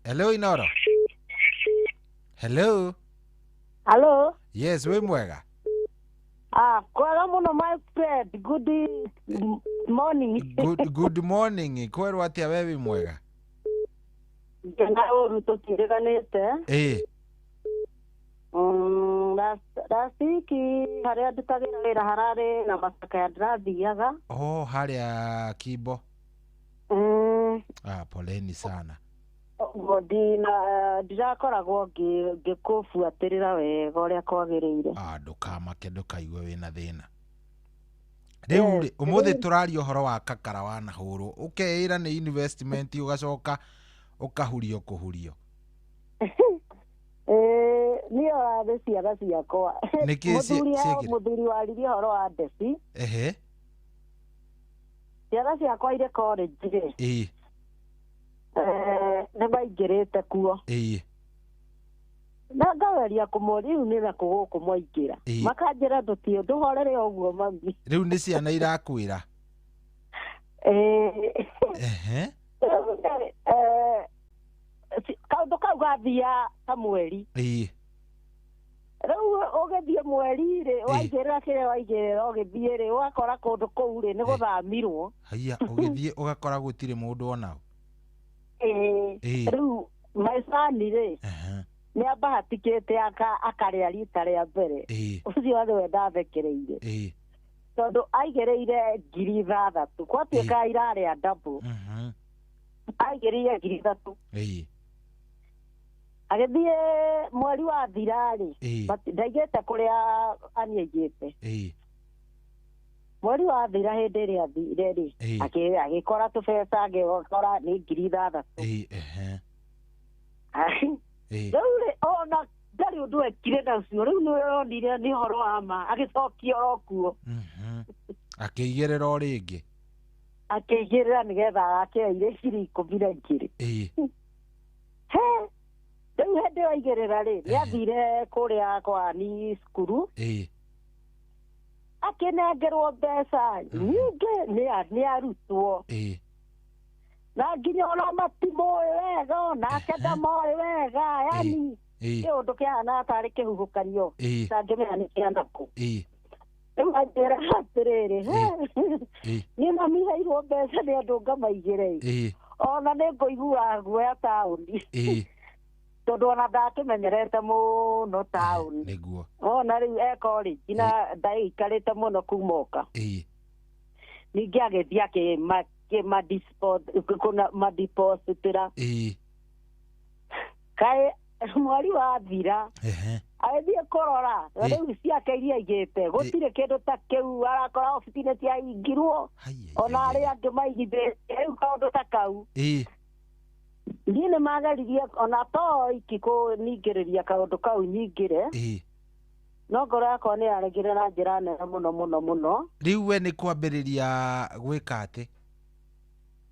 Hello Inoro. Hello. Hello. Yes, wĩ mwega. Kwega mũno my friend. Good morning. Good morning. Kwerwo atĩa we wĩ mwega? Ngena ũru tũtirĩganĩte. Last week harĩa ndutagĩra wĩra hararĩ na macakaya ndĩrathiaga. Oh, harĩa Kibo. Poleni sana. Ũguo ndirakoragwo ngĩkũbuatĩrĩra wega ũrĩa kwagĩrĩire. Ndũkamake ndũkaigue wĩna thĩna. Rĩu rĩ ũmũthĩ tũraria ũhoro wa kakara wanahũrwo ũkeĩra nĩ investment ũgacoka ũkahurio kũhurio. Niĩ ũrathĩ ciana ciakwa. Mũthuri waririe ũhoro wa ndeci. Ciana ciakwa irĩ college rĩ. Nĩ maingĩrĩte kuo. Na ngageria kũmoria rĩu nĩ nakũ gũkũ mwaingĩra. Makanjĩra ndũtiĩ ndũhorere ũguo mami. Rĩu nĩ ciana irakwĩra. Kaũndũ kau gathia ta mweri. Rĩu ũgĩthiĩ mweri rĩ waigĩrĩra kĩrĩa waigĩrĩra ũgĩthiĩ rĩ ũgakora kũndũ kũu rĩ nĩ gũthamirwo. Haiya ũgĩthiĩ ũgakora gũtirĩ mũndũ onao. Rĩu maicani rĩ Nĩ ambahatikĩte akarĩa rita rĩa mbere. Ũcio nĩwe ndathekereire. Tondũ aigĩrĩire 6,000. Gwatuĩka irarĩa double. Aigĩrĩire 3,000. Agĩthiĩ mweri wa thira-rĩ, ndaigĩte kũrĩa aniaigĩte. Mweri wa thira hĩndĩ ĩrĩa athire rĩ, agĩkora tũbeca, agĩkora nĩ 6,000. Rĩu rĩ, ona ndarĩ ũndũ ekire nacio, rĩu nĩ onire nĩ ũhoro wa ma, agĩcokia oro kuo. Akĩigĩrĩra o rĩngĩ. Akĩigĩrĩra nĩgetha agakĩoire 12,000. Rĩu hĩndĩ ĩyo aigĩrĩra rĩ, nĩ athire kũrĩa kwa ni cukuru. Akĩnengerwo mbeca nyingĩ nĩ arutwo. Na nginya ona matimũĩ wega, onake ndamoĩ wega, yani kĩũndũ kĩahana tarĩ kĩhuhũkanio, tangĩmenya nĩ kĩa nakũ. Rĩu anjĩra atĩrĩrĩ, niĩ mami heirwo mbeca nĩ andũ ngamaigĩre, ona nĩ ngũiguaga guoya taũni. Tondũ ona ndakĩmenyerete mũno taũni. Nĩguo. Ona rĩu e college na ndaikarĩte mũno kuma oka. Ningĩ agĩthiĩ akĩmadepositĩra. Kaĩ mweri wa thira agĩthiĩ kũrora rĩu ciake iria aigĩte gũtirĩ kĩndũ ta kĩu, arakora obici-inĩ ciahingirwo, ona arĩa angĩ maigithĩtie rĩu kaũndũ ta kau. Niĩ nĩ mageririe ona to iki kũningĩrĩria kaũndũ kau nyingĩre, no ngoro yakwa nĩ yaregire na njĩra nene mũno mũno mũno. Rĩu we nĩ kwambĩrĩria gwĩka atĩ?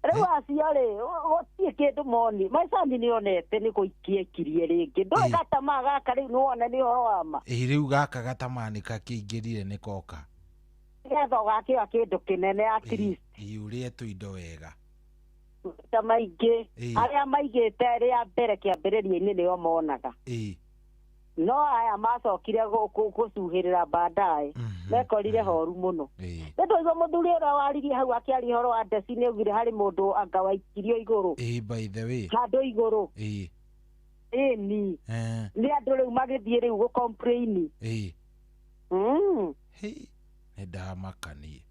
Rĩu acio rĩ, gũtirĩ kĩndũ moni maicani nĩ onete nĩ gũikia ikirie rĩngĩ. Ndũĩ gatamaa gaka rĩu nĩ wona nĩ ũhoro wa ma. Rĩu gaka gatamaa nĩ kakĩingĩrire nĩ koka. Nĩgetha ũgakĩoya kĩndũ kĩnene at least. Ũrĩe tũindo wega. Ta maingĩ arĩa maigĩte rĩa mbere kĩambĩrĩria-inĩ nĩo monaga. No aya macokire gũcuhĩrĩra baadaye, mekorire horu mũno. Nĩ twaigua mũthuri ũrĩa waririe hau akĩaria ũhoro wa ndeci nĩ augire harĩ mũndũ anga waikirio igũrũ. By the way. Handũ igũrũ. Ĩni. Nĩ andũ rĩu magĩthiĩ rĩu gũ-complain. Nĩ ndamakanie.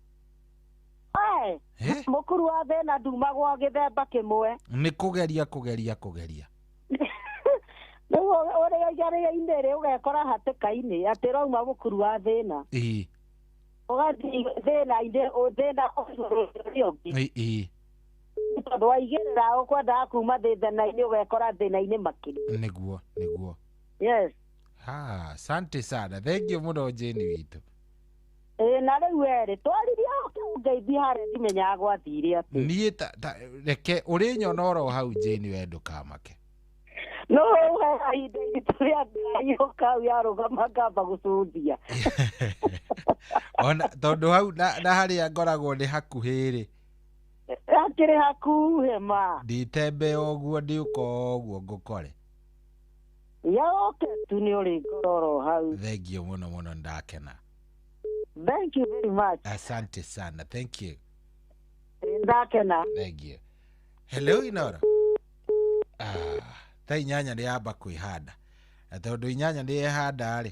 Mũkuru wa thĩna ndumagwo gĩthemba kĩmwe. Nĩ kũgeria kũgeria kũgeria. Rĩu ũrĩa igarĩga-inĩ rĩ ũgekora hatĩka-inĩ atĩ ũrauma mũkuru wa thĩna. Ũgathiĩ thĩna-inĩ thĩna ũrĩa ũngĩ. Tondũ waigĩrĩra ũkwendaga kuma thĩna-inĩ ũgekora thĩna-inĩ makĩria. Nĩguo nĩguo. Yes. Ha, asante sana. Thank you mũno Jane witũ. Na rĩu werĩ twaririe ũngeithia harĩa ndimenyaga gwathire atĩ. Niĩ reke ũrĩnyona oro hau Jane we ndũkamake. No ihinda iritũ rĩa Ngai ũkau yarũgama ngamba gũcũthia. Ona tondũ hau na harĩa ngoragwo nĩ hakuhĩ rĩ. Hakĩrĩ hakuhĩ ma. Nditembea ũguo ndĩũka ũguo ngũkore. Yoke tu nĩ ũrĩ ngoro oro hau. Thank you mũno mũno ndakena. Thank you very much. Asante sana. Thank you. Ndakena. Thank you. Hello Inoro. Thaa 8 nĩ yamba kwĩhanda. Na tondũ 8 nĩ yehanda rĩ,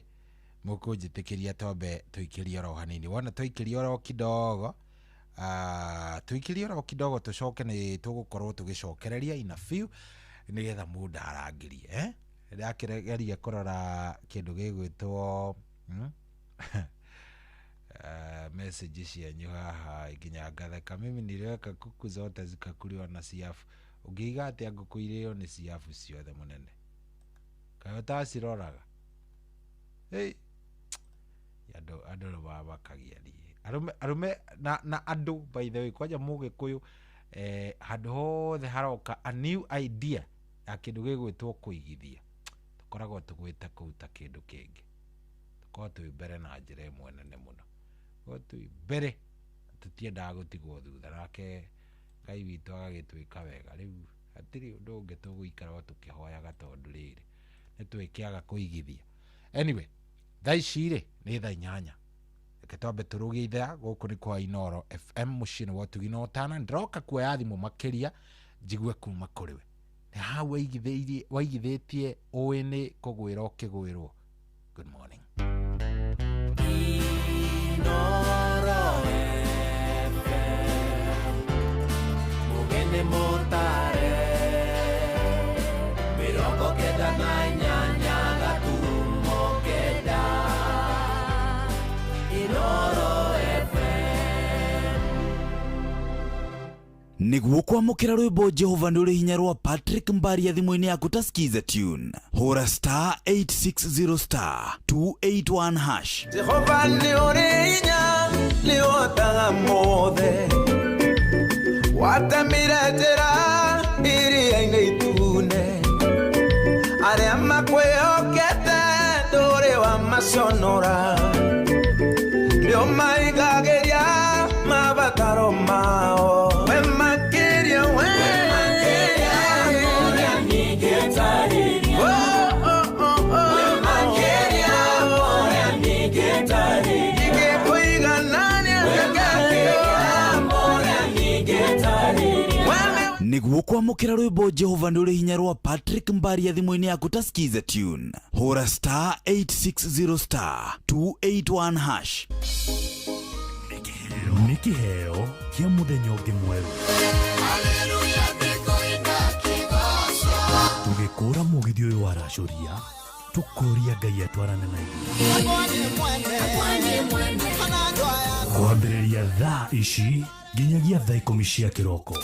mũkũnjĩtĩkĩria twambe tũikĩrie oro hanini. Wona tũikĩrie oro kidogo, tũikĩrie oro kidogo tũcoke nĩ tũgũkorwo tũgĩcokereria in a few nĩgetha mũndũ arangĩrie, Ndakĩgeria kũrora kĩndũ gĩgwĩtwo message cianyu haha nginya ngatheka. Mimi niliweka kuku zote zikakuliwa na siafu. Ũngĩiga atĩa ngũkũ irĩo nĩ ciabu ciothe mũnene? Kaĩ ũtaciroraga? Andũ nĩ mamakagia niĩ. Arũme na andũ by the way, kwanja mũgĩkũyũ handũ hothe haroka a new idea ya kĩndũ gĩgwĩtwo kũigithia, tũkoragwo tũgwĩte kũu ta kĩndũ kĩngĩ. Tũkoragwo twĩ mbere na njĩra ĩmwe nene mũno. Tũkoragwo twĩ mbere, tũtiendaga gũtigwo thutha. Nake Ngai witũ agagĩtwĩka wega. Rĩu hatirĩ ũndũ ũngĩ tũgũikara o tũkĩhoyaga tondũ rĩrĩ nĩ twĩkĩaga kũigithia. Anyway, thaa ici rĩ nĩ thaa 8. Reke twambe tũrũgie ithaa. Gũkũ nĩ kwa Inoro FM mũciĩ-inĩ wa ũtugi na ũtana. Ndĩroka kuoya thimũ makĩria njigue kuma kũrĩ we. Nĩ hau waigithĩtie ũĩ nĩ kũgwĩra ũkĩgwĩrwo. Good morning. Inoro FM, mugene motare, 98 gaturumo kenda. Inoro FM. Nĩguo kwamũkĩra rwĩmbo Jehova nĩ ũrĩ hinya rwa Patrick Mbaria thimũ-inĩ yaku ta skiza tune, hũra star 860 star 281 hash. Jehova nĩ ũrĩ hinya, nĩ ũhotaga mothe, watemire njĩra iria-inĩ itune, arĩa makwĩhokete ndũrĩ wamaconora, nĩ ũmaigagĩria mabataro mao. We makĩria, we Nĩguo kwamũkĩra rwĩmbo Jehova nĩ ũrĩ hinya rwa Patrick Mbaria thimũ-inĩ yaku ta skiza tune, hũra star 860 star 281 hash. Nĩ kĩheo kĩa mũthenya ũngĩ mwerũ. Tũgĩkũra mũgithi ũyũ waracũria, tũkũria Ngai atwarane na ithuĩ. Kwambĩrĩria thaa ici nginyagia thaa 10 cia kĩroko.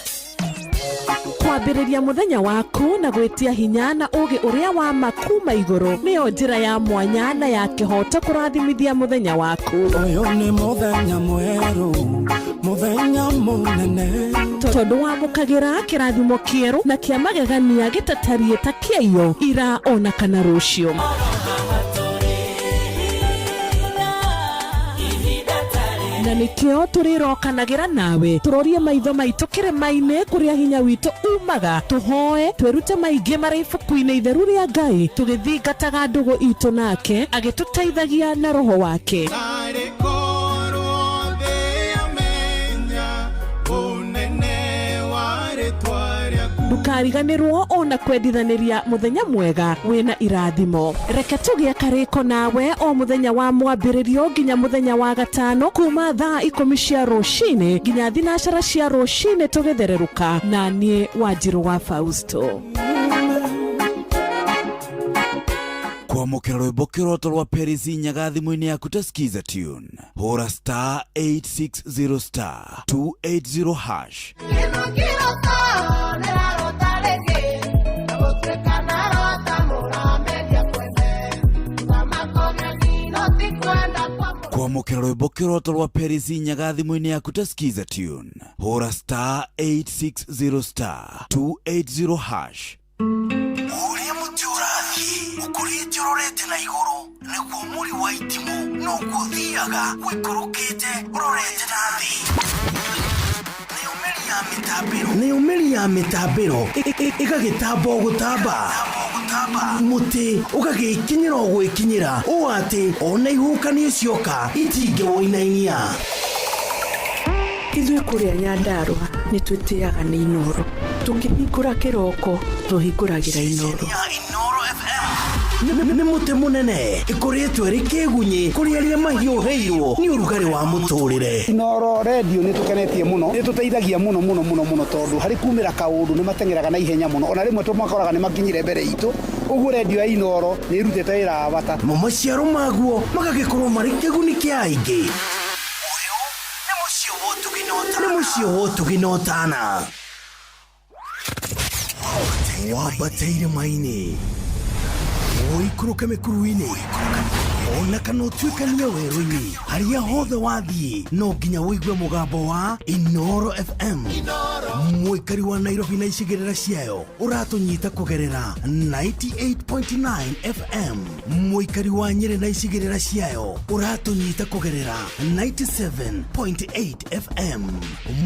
Kwambĩrĩria mũthenya waku na gwĩtia hinya na ũũgĩ ũrĩa wa ma kuma igũrũ nĩyo njĩra ya mwanya na ya kĩhooto kũrathimithia mũthenya waku. Ũyũ nĩ mũthenya mwerũ, mũthenya mũnene, tondũ wamũkagĩra kĩrathimo kĩerũ na kĩa magegania gĩtatariĩ ta kĩaiyo ira ona kana rũciũ. Na nĩkĩo tũrĩrokanagĩra nawe tũrorie maitho maitũ kĩrĩma-inĩ kũrĩa hinya witũ umaga, tũhoe twĩrute maingĩ marĩ ibuku-inĩ itheru rĩa Ngai, tũgĩthingataga ndũgũ itũ nake agĩtũteithagia na roho wake. Ndũkariganĩrwo ona kwendithanĩria mũthenya mwega wĩna irathimo. Reke tũgĩe karĩko nawe o mũthenya wa mwambĩrĩrio nginya mũthenya wa gatano kuma thaa 10 cia rũcinĩ nginya 12 cia rũcinĩ tũgĩthererũka na niĩ Wanjirũ wa Fausto. Kwamũkĩra rwĩmbo kĩroto rwa Paris Nyaga thimũ-inĩ yaku ta skiza tune, hũra star 860 star 280 hash. Kwamũkĩra rwĩmbo kĩroto rwa Paris Nyaga thimũ-inĩ yaku ta skiza tune, hũra star 860 star 280 hash. Ũrĩa mũtĩ ũrathiĩ ũkũrĩte ũrorete na igũrũ nĩguo mũri wa itimũ noguo ũthiaga ũikũrũkĩte ũrorete na thĩ. Nayo mĩri ya mĩtambĩro ĩgagĩtamba o gũtamba, mũtĩ ũgagĩkinyĩra o gwĩkinyĩra ũũ atĩ ona ihuhũkanio cioka itingĩwũinainia. Ithuĩ kũrĩa Nyandarũa nĩ twĩtĩaga nĩ Inoro. Tũkĩhingũra kĩroko tũhingũragĩra Inoro. Nĩ mũtĩ mũnene ĩkũrĩtwo ĩrĩ kĩgunyĩ kũrĩ arĩa mahiũhĩirwo nĩ ũrugarĩ wa mũtũrĩre. Inoro redio nĩ tũkenetie mũno, nĩ tũteithagia mũno mũno mũno mũno tondũ harĩ kumĩra kaũndũ nĩ mateng'eraga na ihenya mũno, ona rĩmwe tũmakoraga nĩ makinyire mbere itũ. Ũguo redio ya Inoro nĩ ĩrutĩte wĩra wa bata. Mo maciaro maguo magagĩkorwo marĩ kĩguni kĩa aingĩ. Nĩ mũciĩ wa ũtugi na ũtana. Wambate irĩma-inĩ, ũikũrũke mĩkuru-inĩ, ona kana ũtuĩkanie werũ-inĩ, harĩa hothe wathiĩ no nginya ũigue mũgambo wa Inoro FM. Mũikari wa Nairobi na icigĩrĩra ciayo ũratũnyita kũgerera 98.9 FM. Mũikari wa Nyĩrĩ na icigĩrĩra ciayo ũratũnyita kũgerera 97.8 FM.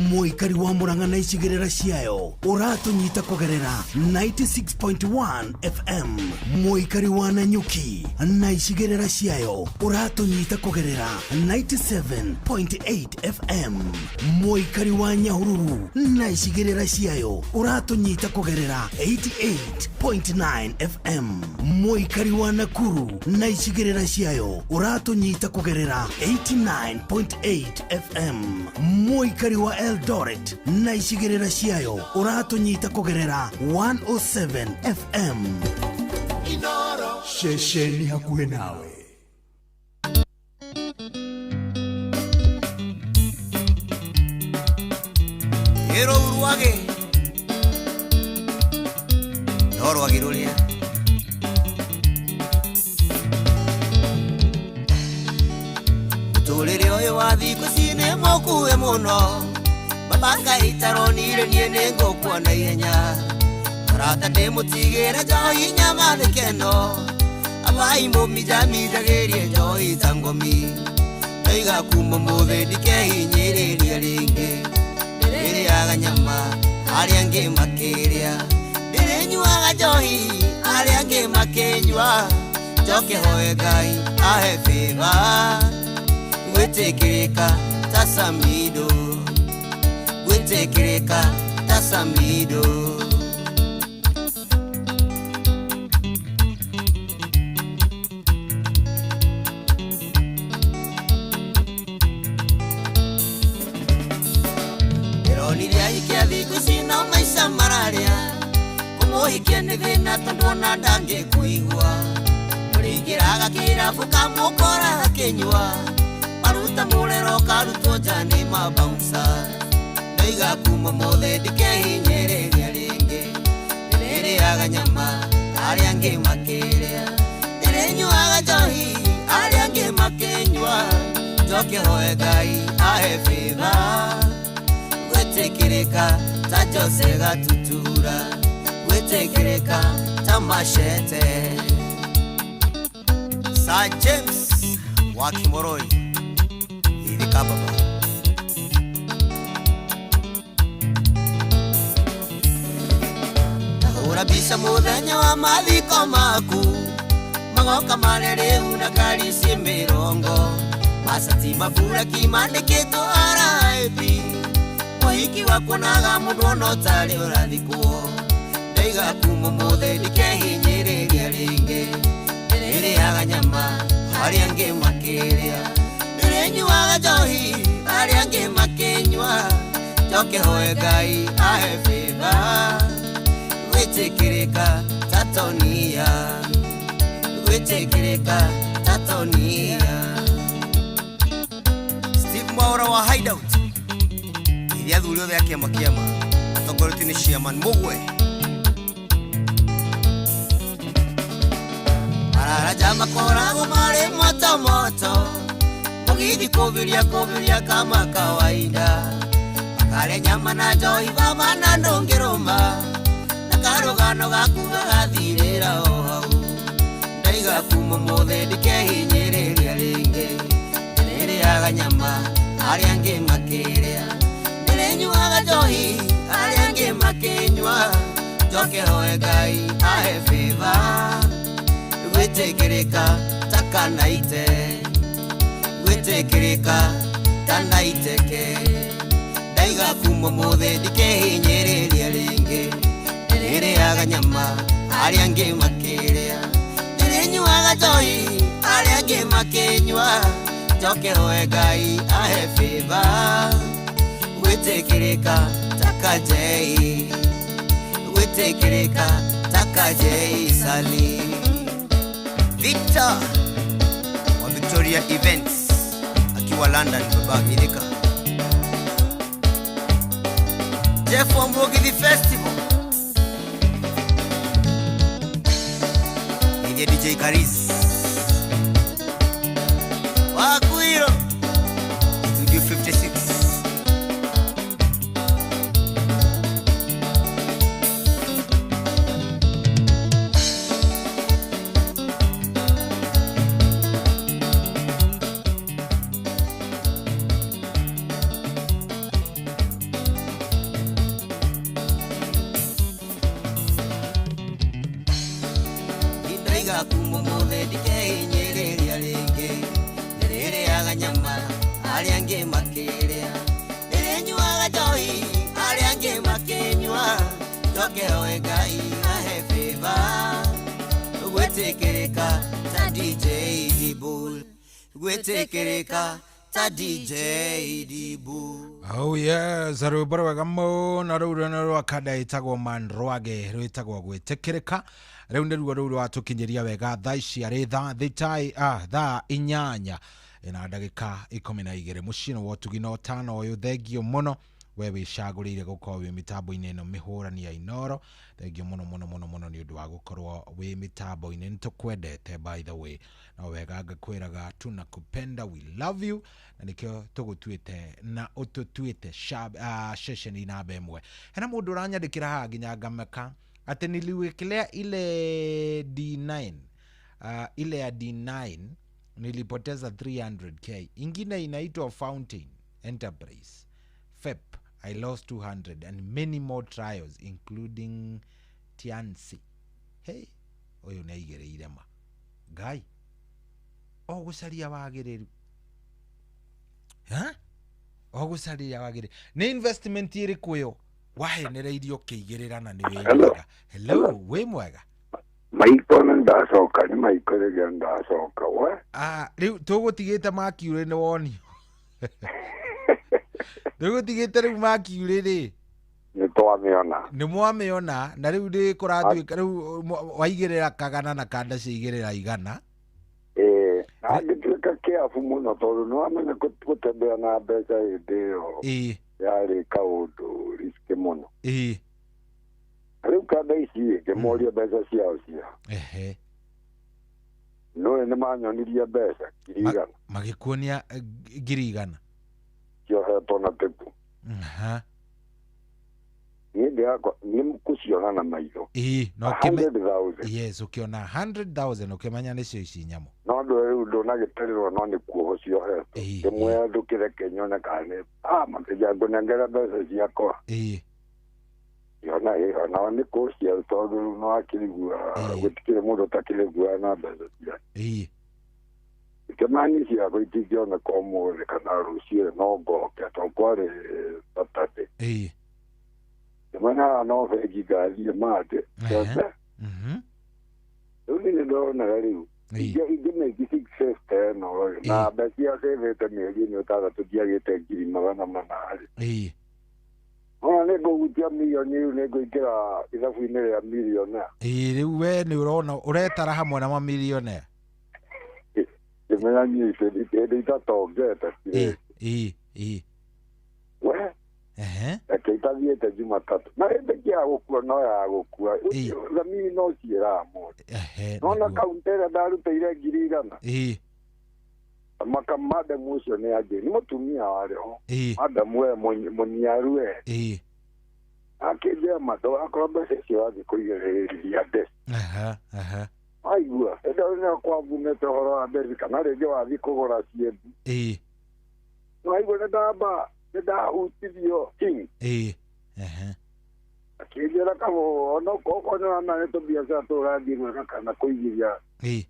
Mũikari wa Murang'a na icigĩrĩra ciayo ũratũnyita kũgerera 96.1 FM. Mũikari wa Nanyuki na icigĩrĩra ciayo ciayo ũratũnyita kũgerera 97.8 FM. Mũikari wa Nyahururu na icigĩrĩra ciayo ũratũnyita kũgerera 88.9 FM. Mũikari wa Nakuru na icigĩrĩra ciayo ũratũnyita kũgerera 89.8 FM. Mũikari wa Eldoret na icigĩrĩra ciayo ũratũnyita kũgerera 107 FM. Inoro. Ceceni hakuhĩ nawe. Ĩro urwage no rwage rũrĩa mũtũrĩre ũyũ wa thikũ ici nĩ mũkuhĩ mũno. Baba Ngai taronire niĩ nĩ ngũkua na ihenya. Arata ndĩmũtigĩre njohi nyama thĩkeno. Abai mũminjaminjagĩrie njohi ta ngomi. Ndaiga kuma ũmũthĩ ndikehinyĩrĩria rĩngĩ. Ndĩrĩaga nyama arĩa angĩ makĩrĩa. Ndĩrĩnyuaga njohi arĩa angĩ makĩnyua. Njoke hoe Ngai ahe favor. Gwĩtĩkĩrĩka ta Samido. Gwĩtĩkĩrĩka ta Samido. Ndĩronire ahikia thikũ ici no maica mararĩa. Kũmũhikia nĩ thĩna tondũ ona ndangĩkũigua. Mũrĩingĩraga kĩrabu kamũkora akĩnyua. Maruta mũrero karutwo nja nĩ mabouncer. Ndaiga kuma ũmũthĩ ndikehinyĩrĩria rĩngĩ. Ndĩrĩaga nyama arĩa angĩ makĩrĩa. Ndĩrĩnyuaga njohi arĩa angĩ makĩnyua. Njoke hoe Ngai ahe favor. Gwĩtĩkĩrĩka ta Jose Gatutura. Gwĩtĩkĩrĩka ta Machete. Sir James wa Kimoroi Ithika baba. Ndahũra mbica mũthenya wa mathiko maku. Magoka marĩa rĩu na ngari ci mĩrongo. Macati maburaki mandĩkĩtwo RIP. Mũhiki wakuonaga mũndũ ona ũtarĩ ũrathikwo. Ndaiga kuma ũmũthĩ ndikehinyĩrĩria rĩngĩ. Ndĩrĩaga nyama arĩa angĩ makĩrĩa. Ndĩrĩnyuaga njohi arĩa angĩ makĩnyua. Njoke hoe Ngai ahe favor. Gwĩtĩkĩrĩka ta Tonia. Gwĩtĩkĩrĩka ta Tonia. Steve Mwaura wa Hideout. Iria athuri othe a kĩama kĩama atongoretio nĩ Chairman Mugwe. Mararaja makoragwo marĩ moto moto. Mũgithi kũbiria kũbiria kama kawaida. Makarĩa nyama na njohi baba na ndũngĩrũma. Na karũgano gaku gagathirĩra o hau. Ndaiga kuma ũmũthĩ ndikehinyĩrĩria rĩngĩ. Ndĩrĩaga nyama arĩa angĩ makĩrĩa. Ndĩrĩnyuaga njohi arĩa angĩ makĩnyua. Njoke hoe Ngai ahe favor. Gwĩtĩkĩrĩka ta Kanaite. Gwĩtĩkĩrĩka ta Naiteke. Ndaiga kuma ũmũthĩ ndikehinyĩrĩria rĩngĩ. Ndĩrĩaga nyama arĩa angĩ makĩrĩa. Ndĩrĩnyuaga njohi arĩa angĩ makĩnyua. Njoke hoe Ngai ahe favor. Gwĩtĩkĩrĩka ta Kajei. Gwĩtĩkĩrĩka ta Kajei Sali. Victor wa Victoria Events akiwa London baba Githika. Jeff wa Mugithi Festival. Ndiye DJ Karis Wakuiro Studio 56. Ndaiga kuma ũmũthĩ ndikehinyĩrĩria rĩngĩ. makĩrĩa. Ndĩrĩnyuaga njohi arĩa angĩ makĩnyua, njoke hoe Ngai ahe favor. Gwĩtĩkĩrĩka ta DJ Dibul, gwĩtĩkĩrĩka ta DJ Dibul. Oh yes, rwĩmbo rwega mũno rũu nĩ rwa kanda ĩtagwo Manrwage rwĩtagwo gwĩtĩkĩrĩka. Rĩu nĩruo rũu rwatũkinyĩria wega thaa ici arĩ thaa thaa 8 na ndagĩka 12 mũciĩ wa ũtugi na ũtano ũyũ. Thengio mũno we wĩcagũrĩire gũkorwo wĩ mĩtambo-inĩ ĩno mĩhũrani ya Inooro. Thengio mũno mũno mũno mũno nĩ ũndũ wa gũkorwo wĩ mĩtambo-inĩ, nĩtũkwendete by the way, no wega ngakwĩraga tunakupenda, we love you, na nĩkĩo tũgũtuĩte na ũtũtuĩte ceceni namba 1. Hena mũndũ ũranyandĩkĩra haha nginya ngameka atĩ niliwekelea ile D9 ile ya D9 nilipoteza 300k, ingine inaitwa Fountain Enterprise FEP, I lost 200 and many more trials including Tiansi. Hey, ũyũ nĩ aigĩrĩire ma Ngai o gũcaria wagĩrĩru, ha o gũcaria wagĩrĩru. Nĩ investment ĩrĩkũ ĩyo wahenereirio ũkĩigĩrĩra na nĩ wĩigaga? Hello, wĩ mwega? Maiko nĩ ndacoka, nĩ maiko rĩrĩa ndacoka we. Rĩu tũgũtigĩte Mercury nĩ wonio. Tũgũtigĩte rĩu Mercury rĩ, nĩ twamĩona, nĩ mwamĩona, na rĩu nĩ kũratuĩka rĩu waigĩrĩra kagana na kanda ciaigĩrĩra 100. Ĩĩ, na ngĩtuĩka kĩabu mũno tondũ nĩ wamenya gũtembea na mbeca hĩndĩ ĩyo yarĩ kaũndũ riski mũno. Ĩĩ, rĩu kanda ici ngĩmoria mbeca ciao cia ehe, no nĩ manyonirie mbeca 100,000, magĩkuonia 100,000 ciohetwo na tepu. Aha, niĩ ndĩrakwa nĩ kũciona na maitho. Ĩĩ, no 100,000. Yes, ũkĩona 100,000 ũkĩmenya nĩcio ici nyamũ. No ndũ rĩu ndũnagĩtarĩrwo no nĩ kuoho ciohetwo. Ndĩmwĩra ndũkĩreke nyone kana nĩ makĩnja ngũnengera mbeca ciakwa. Ĩĩ, yona ĩyo nao nĩ kũcia tondũ rĩu no akĩrigua gũtikĩrĩ mũndũ ũtakĩrigua na mbeca ciake. Ĩĩ, Kĩmani ciakwa itingĩoneka ũmũthĩ kana rũciũ no ngoke tondũ kwarĩ Saturday. Ĩĩ, Kĩmani no bengi ngathiĩ Monday. Rĩu niĩ nĩndonaga rĩu ingĩmĩki 650 ĩno rĩ, na mbeca iria cĩvĩte mĩeri ĩno ĩtandatũ ndiagĩte 400,000 rĩ. Ĩĩ, Ona nĩ ngũhutia mirioni rĩu nĩ ngũingĩra ithabu-inĩ rĩa milionea. Ĩĩ, rĩu we nĩ ũrona ũretara hamwe na mamilionea. Kĩmenya niĩ hĩndĩ itatongete. Ĩĩ, ĩĩ, we ehe, reke itathiĩte Jumatatũ na hĩndĩ kĩa gũkua no ya gũkua thamiri no ciĩraga mũndũ. Nona kaunti ĩrĩa ndarutĩire 100,000. Ĩĩ, maka madamu ũcio nĩ angĩ nĩ mũtumia warĩ ho. Ĩĩ, madamu we mũniaru we. Ĩĩ, akĩnjĩra matũ akorwo mbeca icio wathiĩ kũigĩrĩria ndeci. Aha, aha, waigua hĩndĩ ĩyo nĩyo kwambumĩte ũhoro wa mbeca kana rĩngĩ wathiĩ kũgũra ciembu. Ĩĩ, waigua nĩ ndamba nĩ ndahutirio king. Ĩĩ, ehe, akĩnjĩra kabo ona okorwo nĩ wamenya nĩ tũbiacara tũrathiĩ gwĩka kana kũigithia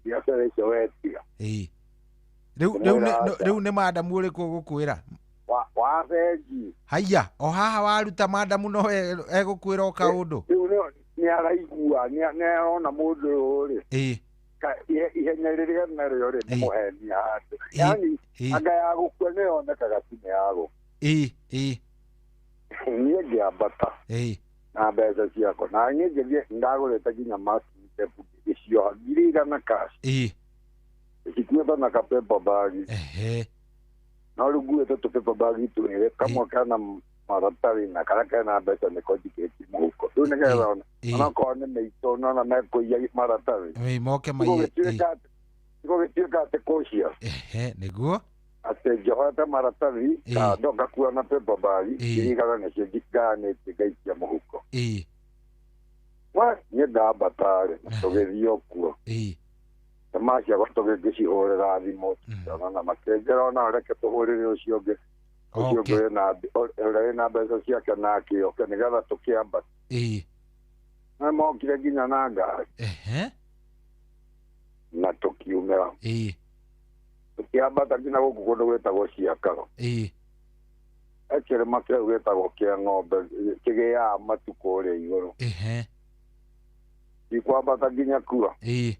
biacara icio wetiga. Ĩĩ, rĩu nĩ madamu ũrĩkũ ũgũkwĩra? Wa bengi. Haiya, o haha waruta madamu no egũkwĩra o kaũndũ. Rĩu nĩ araigua nĩ arona mũndũ ũyũ rĩ. Ĩĩ, ihenya rĩrĩa narĩo rĩ nĩ mũhenia handũ. Yaani anga ya gũkua nĩ yonekaga ti nĩ ya gũkua. Ĩĩ, ĩĩ, niĩ ngĩambata Ĩĩ, na mbeca ciakwa na niĩ ngĩthiĩ ndagũrĩte nginya mask ngĩcioha 100,000 cash. Ĩĩ, cikuĩtwo na ka paper bag. Ehe, no rĩu nguĩte tũ paper bag twĩrĩ, kamwe kana maratathi na karĩa kena mbeca nĩko njikĩtie mũhuko. Rĩu nĩgetha onakorwo nĩ mĩitũ nona mekũiya maratathi. Ĩĩ, moke maiye. Gũgĩtuĩka atĩ kũcia. Ehe, nĩguo atĩ njohete maratathi kando ngakua na paper bag 100,000 nĩcio ngayanĩtie ngaikia mũhuko. Ĩĩ, we niĩ ndambata rĩ tũgĩthiĩ o kuo. Ĩĩ, Tamaa ciakwa tũgĩcihũrĩra thimũ na makĩnjĩra ona reke tũhũrĩre ũcio ũngĩ ũcio ũngĩ ũrĩa wĩna mbeca ciake na akĩoke nĩgetha tũkĩambata. Ĩĩ, na mokire nginya na ngari. Ehe, na tũkiumĩra. Ĩĩ, tũkĩambata nginya gũkũ kũndũ gwĩtagwo Ciakaro. Ĩĩ, He kĩrĩma kĩu gĩtagwo kĩa ng'ombe kĩgĩaga matu kũrĩa igũrũ. Ehe. Ikwambata nginya kua. Ĩĩ.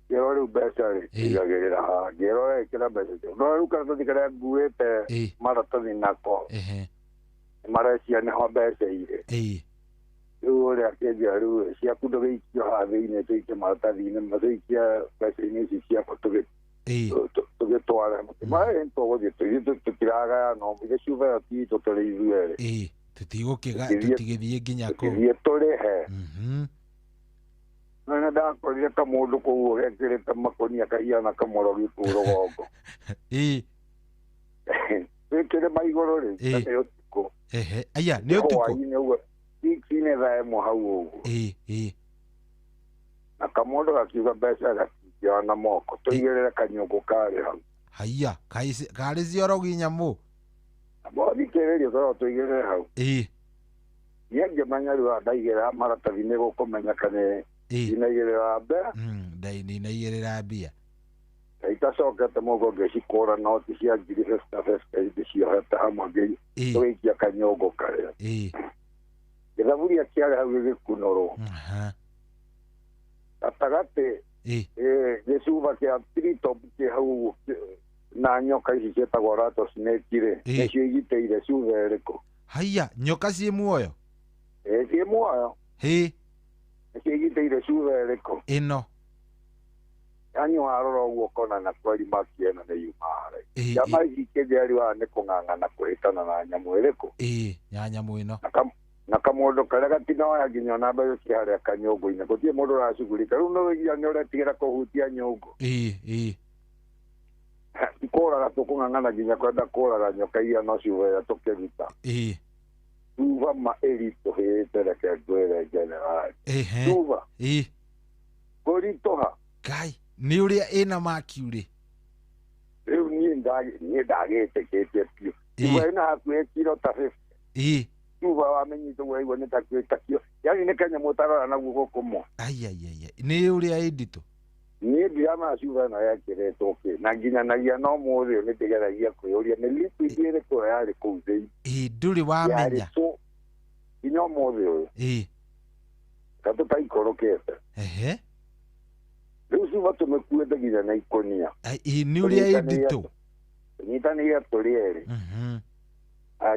Ngĩrwo rĩu mbeca rĩ igagĩrĩra haha, ngĩrwo ĩkĩra mbeca icio. No rĩu karatathi karĩa nguĩte maratathi nako. Ehe. Marecia nĩho mbeca irĩ. Ĩĩ. Rĩu ũrĩa akĩnjĩra rĩu ciaku ndũgĩikio haha thĩinĩ tũikie maratathi-inĩ tũikie mbeca-inĩ ici ciakwa tũgĩtware. Maĩ tũgũthiĩ tũthiĩ tũtiragayana ithe cuba ĩyo ti itũ tũrĩ ithuerĩ. Ĩĩ. Tũtigũgĩthiĩ nginya kũu. Tũthiĩ tũrĩhe. Na ndakorire kamũndũ kũu gekĩrĩte makũnia kahiana kamũrogi kũu rũgongo. Ĩĩ. Wĩkĩrĩma igũrũ rĩ, nĩ ũtukũ. Ehe. Aya, nĩ ũtukũ. Hwaĩ-inĩ ũguo. Six-inĩ thaa ĩmwe hau ũguo. Ĩĩ, ĩĩ. Na kamũndũ gakiuga mbeca gatingĩoya na moko. Tũigĩrĩre kanyũngũ karĩ hau. Haiya, karĩ ciorogi nyamũ. Bothikĩrĩria toro tũigĩrĩre hau. Ĩĩ. Niĩ ngĩmenya rĩu ndaigĩrĩra maratathi nĩ gũkũmenya kana ndinaigĩrĩra mbia. Ndinaigĩrĩra mbia. Itacokete mũhuko ngĩcikũra noti cia ngiri 50 ndĩciohete hamwe tũgĩikia kanyũngũ karĩa. Ĩĩ. Gĩthaburia kĩarĩ hau gĩgĩkunũrwo. Gatagatĩ gĩcuba kĩa tritop kĩ hau na nyoka ici ciĩtagwo rattlesnake rĩ, nĩcio igitĩire cuba ĩrĩkũ. Haiya, nyoka ciĩ muoyo? Ĩĩ ciĩ muoyo. Hĩ. Nĩcio igitĩire cuba ĩrĩkũ. Ĩno. Yani warora ũguo ũkona na kweri maki ĩno nĩ yuma harĩa. Njama ici ikĩnjĩra rĩu haha nĩ kũng'ang'ana kũhĩtana na nyamũ ĩrĩkũ. Ĩĩ, ya nyamũ ĩno. Na kamũndũ karĩa gatinoya nginya ona mbeca ci harĩa kanyũngũ-inĩ gũtirĩ mũndũ ũracugurika rĩu nĩ ũigua nĩ ũretigĩra kũhutia nyũngũ. Ĩĩ, ĩĩ. Kũraga tũkũng'ang'ana nginya kwenda kũraga nyoka iria no ciuga ĩrĩa tũkĩruta. Ĩĩ. Cuba ma ĩritũhĩte reke ngwĩre generali. Ehe. Cuba. Ĩĩ. Kũritũha. Ngai, nĩ ũrĩa ĩna mercury. Rĩu niĩ ndagĩtĩkĩtie biũ. Cuba ĩna hakuhĩ kiro ta 50. Ĩĩ. Cuba wamĩnyita ũguo waigua nĩ ta kĩo. Yani nĩ kanyamũ ũtarora na guoko kũmwe. Ai ai ai. Nĩ ũrĩa ĩ nditũ. Niĩ ndiramenya cuba ĩno yekĩrĩtwo kĩ na nginyanagia no mũthĩ ũyũ nĩndĩgeragia kwĩyũria nĩ liquid ĩrĩkũ yarĩ kũu thĩinĩ. Ĩĩ ndũrĩ wamenya. Nginya ũmũthĩ ũyũ. Ĩĩ. Gatũtaikũrũkĩte. Ehe. Rĩu cuba tũmĩkuĩte nginya na ikũnia. Ĩĩ nĩ ũrĩa ĩ nditũ. Tũnyitanĩire tũrĩ erĩ.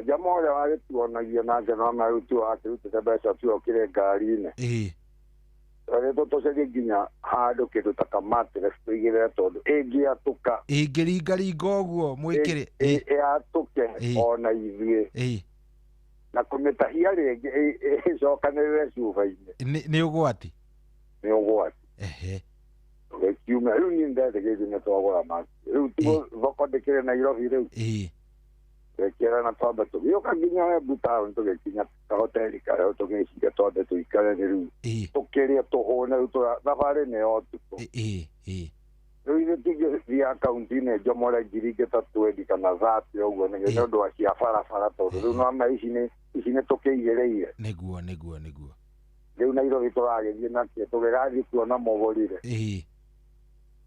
Njama ũrĩa wagĩtuonagia nake no rĩu tu akĩrutĩte mbeca tu okire ngari-inĩ. Ĩĩ. Twarĩtwo tũcarie nginya handũ kĩndũ ta kamattress tũigĩrĩre tondũ ĩngĩatũka. Ĩngĩringaringa ũguo mwĩkĩre. Ĩatũke ona ithuĩ. Ĩĩ. Na kũmĩtahia rĩngĩ ĩcokanĩrĩre cuba-inĩ. Nĩ ũgwati. Nĩ ũgwati. Ehe. Tũgĩkiuma rĩu niĩ ndetĩkĩtie nĩ twagũra maki. Rĩu thoko ndĩkĩrĩ Nairobi rĩu. Ĩĩ. Tũgĩkĩrana twambe tũgĩũka nginya Embu town tũgĩkinya kahoteri karĩa tũgĩciria twambe tũikare nĩ rĩu. Tũkĩrĩe tũhũne rĩu thabarĩ nĩ ya ũtukũ. Ĩĩ, ĩĩ. Rĩu ithuĩ tũngĩthiĩ akaunti-inĩ njomore ngiri ingĩ ta 20 kana 30 ũguo nĩ ũndũ wa cia barabara tondũ rĩu nĩwamenya ici nĩ tũkĩigĩrĩire. Nĩguo, nĩguo, nĩguo. Rĩu Nairobi tũragĩthiĩ nakĩ tũgĩgathiĩ kuona mũgũrire. Ĩĩ.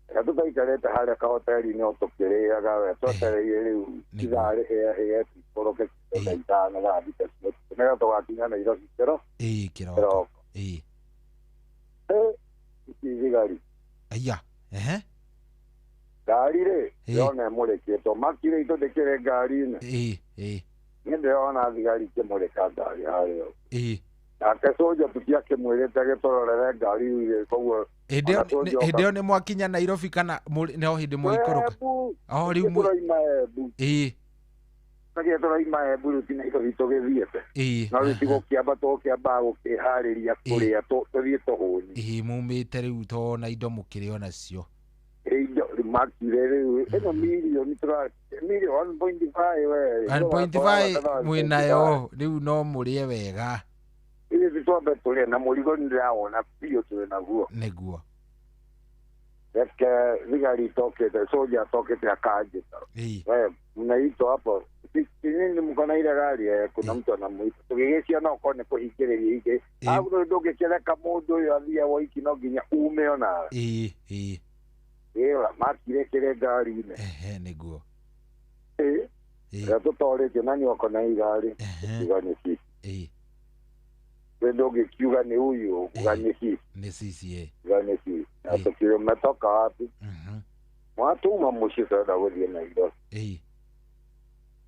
Reke tũtaikarĩte harĩa kahoteri-inĩ o tũkĩrĩaga we twetereire rĩu ithaa rĩhĩahĩe tũikũrũke kĩndũ thaa ithano thaa thita cia ũtukũ nĩgetha tũgakinya Nairobi kĩro. Ĩĩ kĩroko. Ĩĩ. Ici thigari. Aya, ehe. Ngari rĩ, ndĩrona ĩmũrĩkĩtwo. Makiri itũ ndĩkĩrĩ ngari-inĩ. Ĩĩ, ĩĩ. Niĩ ndĩrona thigari ikĩmũrĩka ngari harĩa ũguo. Ĩĩ. Nake soja tũtiakĩmwĩrĩte agĩtũrorere ngari rĩu koguo Hĩndĩ ĩyo nĩ mwakinya Nairobi kana no hĩndĩ mwaikũrũka? O rĩu tũraima Embu. Ĩĩ. Tũgĩe tũraima Embu rĩu ti Nairobi tũgĩthiĩte. Ĩĩ. No rĩu ti gũkĩamba tũgũkĩamba gũkĩharĩria kũrĩa tũthiĩ tũhũni. Ĩĩ mumĩte rĩu to na indo mũkĩrĩ onacio. Indo makire rĩu ĩno mirioni tũra mirioni 1.5 we. 1.5 mwĩnayo rĩu no mũrĩe wega. Ithuĩ twambe tũrĩe na mũrigo nĩndĩrawona biũ twĩ naguo. Nĩguo. Reke thigari itokĩte soja atokĩte akanjĩta. We mnaitwa hapo nini mko na ile gari kuna mtu anamuita tũgĩgĩcia no okorwo nĩ kũhingĩrĩria ingĩ hau ndũngĩkĩreka mũndũ ũyũ athiĩ woiki no nginya ume onawe. Ĩĩ, ĩĩ. Ĩĩ makire kĩrĩ ngari-inĩ. Ehe nĩguo. Ĩĩ. Rĩrĩa tũtorĩtio na nĩ na igari uga nĩ sisi. We ndũngĩkiuga nĩ huyu, uga nĩ sisi. Nĩ sisi ĩ. Uga nĩ sisi. Na tũkiuga mmetoka wapi? Mwatuma mũciĩ tũrenda gũthiĩ Nairobi.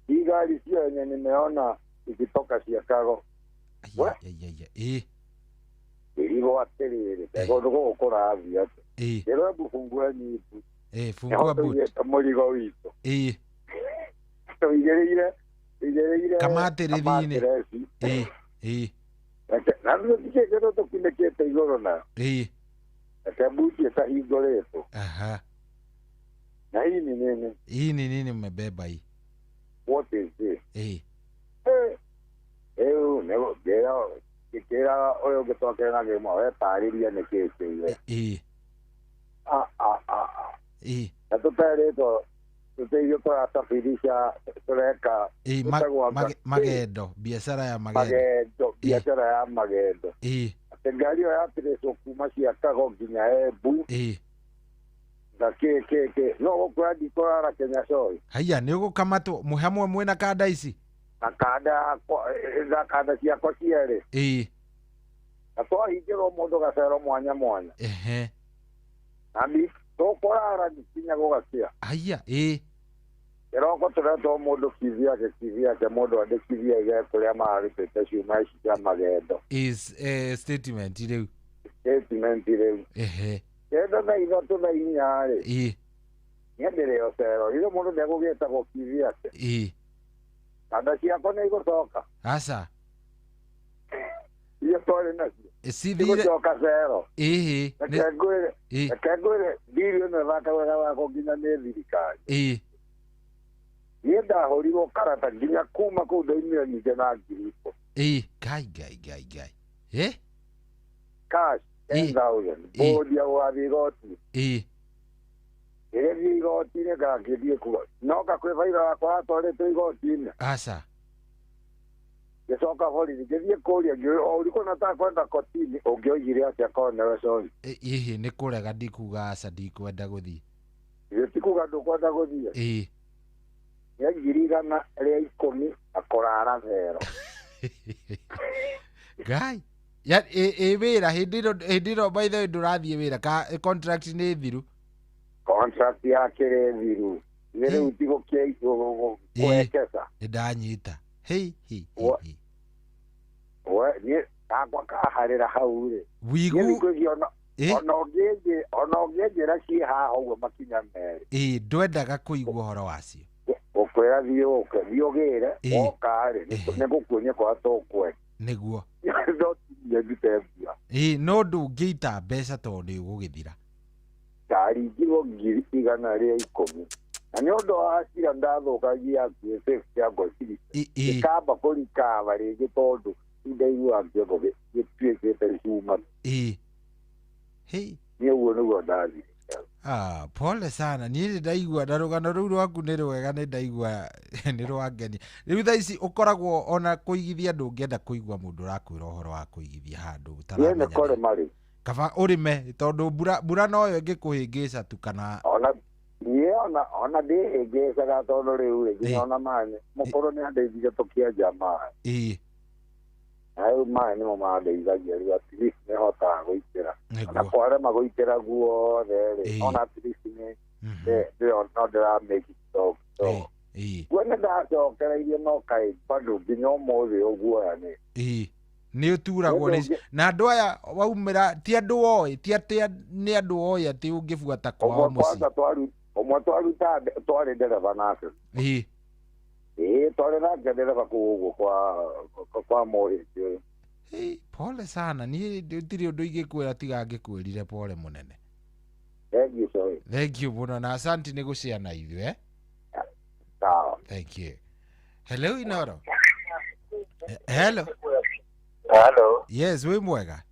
Hii gari sio yenye nimeona ikitoka Chicago. We? Ĩ. Ĩrigwo atĩrĩrĩ, kũndũ gũkũ kũrathiĩ atĩa? Ĩrwo hebu fungueni boot. Fungua boot. Nĩho mũrigo witũ. Tũigĩrĩire kamatĩrĩthi-inĩ. Ĩ. Na tũtikĩ kĩndũ tũkunĩkĩte igũrũ nayo. Reke buti ĩtahingũrĩtwo. Aha. Na hii ni nini? Hii ni nini mmebeba hii? What is this? Rĩu nĩguo ngĩra ũyũ ũngĩ twakĩra na ngĩmwa we tarĩria nĩkĩĩ kĩu. Na tũterĩtwo tũteithio tũrasafirisha tũreka magendo, biacara ya magendo. Biacara ya magendo. Atĩ ngari ĩyo yatirĩcwo kuma Chicago nginya Embu. Na kĩ kĩ kĩ no gũkũra ndikũrara Kenya Soy. Haiya nĩ ũgũkamatwo mwĩ hamwe mwĩna kanda ici? Na kanda na kanda ciakwa cierĩ. Na twahingĩrwo mũndũ gacero mwanya mwanya. Na tũkũrara nginya gũgakĩa. Haiya Kĩroko tũretwo mũndũ kithi yake mũndũ andĩkithie ige kũrĩa mararutĩte ciuma ici cia magendo. Is statement rĩu. Statement rĩu. Kenda thaa ithatũ thaa inya rĩ. Niĩ ndĩrĩ o cero. Ithe mũndũ ndegũgĩtagwo kithi yake. Kanda ciakwa nĩ igũcoka. Aca. Iria twarĩ nacio. Igũcoka cero. Reke ngwĩre ndiri ĩno ĩthakagwo ĩgathakwo nginya nĩ thirikari. Niĩ ndahũrirwo karata nginya kuma kũu ndaumire ningĩ na 10,000. Ngai ngai ngai ngai. Cash 10,000. Bũndi ya gũgathiĩ igoti. Ĩgĩthiĩ igoti-inĩ ngakĩthiĩ kuo. Noka kwĩ bairo yakwa yatwarĩtwo igoti-inĩ. Aca. Ngĩcoka borithi ngĩthiĩ kũria ũrikũ na takwenda kotini ũngĩoigire atĩa korwo nĩwe sorry. Ĩhĩ nĩ kũrega ndikuga aca ndikwenda gũthiĩ. Githĩ ti kuga ndũkwenda gũthiĩ? Nĩ 110,000 na kũrara thero. Ngai. Ya ĩ wĩra hĩndĩ ĩno by the way ndũrathiĩ wĩra ka contract nĩ thiru. Contract yakĩrĩ thiru. Nĩ rĩu ti gũkĩekesa. Nĩ ndanyita. Hei hei. We niĩ gakwa kaharĩra hau rĩ. Wigu. Ona ũngĩnjĩra ciĩ haha ũguo makinya merĩ. Ndwendaga kũigua ũhoro wacio. Ũkwĩra thiĩ ũke thiĩ ũgĩre woka rĩ nĩ gũkuonia kwa tũkwe. Nĩguo. No tinie ndute mbia. No ndũngĩita mbeca tondũ nĩ ũgũgĩthira. Ndaringirwo 110,000. Na nĩ ũndũ wa cira ndathũkagia hakuhĩ 50 ngociri. Gĩkamba kũrikaba rĩngĩ tondũ ndaigua kĩongo gĩtuĩkĩte cuma. Hei. Niĩ ũguo nĩguo ndathire. Pole sana. Niĩ ndaigua na rũgano rũu rwaku nĩ rwega nĩ ndaigua nĩ rwangenia. Rĩu thaa ici ũkoragwo ona kũigithia ndũngĩenda kũigua mũndũ ũrakwĩra ũhoro wa kũigithia handũ ũtaramenya. Niĩ nĩ kũrĩma rĩ. Kaba ũrĩme tondũ mbura noyo ĩngĩkũhĩngĩca tu kana ona niĩ ona ndĩhĩngĩcaga tondũ rĩu rĩ nginya ona maĩ mũkũrũ nĩ andeithirie tũkĩenja maĩ. Na rĩu maĩ nĩmo mandeithagia rĩu at least nĩhotaga gũitĩra. Ona kwarema gũitĩra guothe rĩ ona at least nĩ no ndĩramake kidogo kidogo. Guo nĩ ndacokereirie no kaĩ bado nginya ũmũthĩ ũguoya nĩ. Nĩ ũturagwo nĩ na andũ aya waumĩra ti andũ oĩ ti atĩ nĩ andũ oĩ atĩ ũngĩbuata kwao mũciĩ. Ũmwe twaruta twarĩ ndereba nake. Twarĩ nake ndereba kũu ũguo kwa mũhĩti ũyũ. Pole sana. Niĩ ndirĩ ũndũ ingĩkwĩra tiga ngĩkwĩrire pole mũnene. Thank you, sorry. Thank you mũno na asanti nĩ gũshare na ithuĩ. Sawa. Thank you. Hello Inoro. Hello. Hello. Yes, wĩ mwega?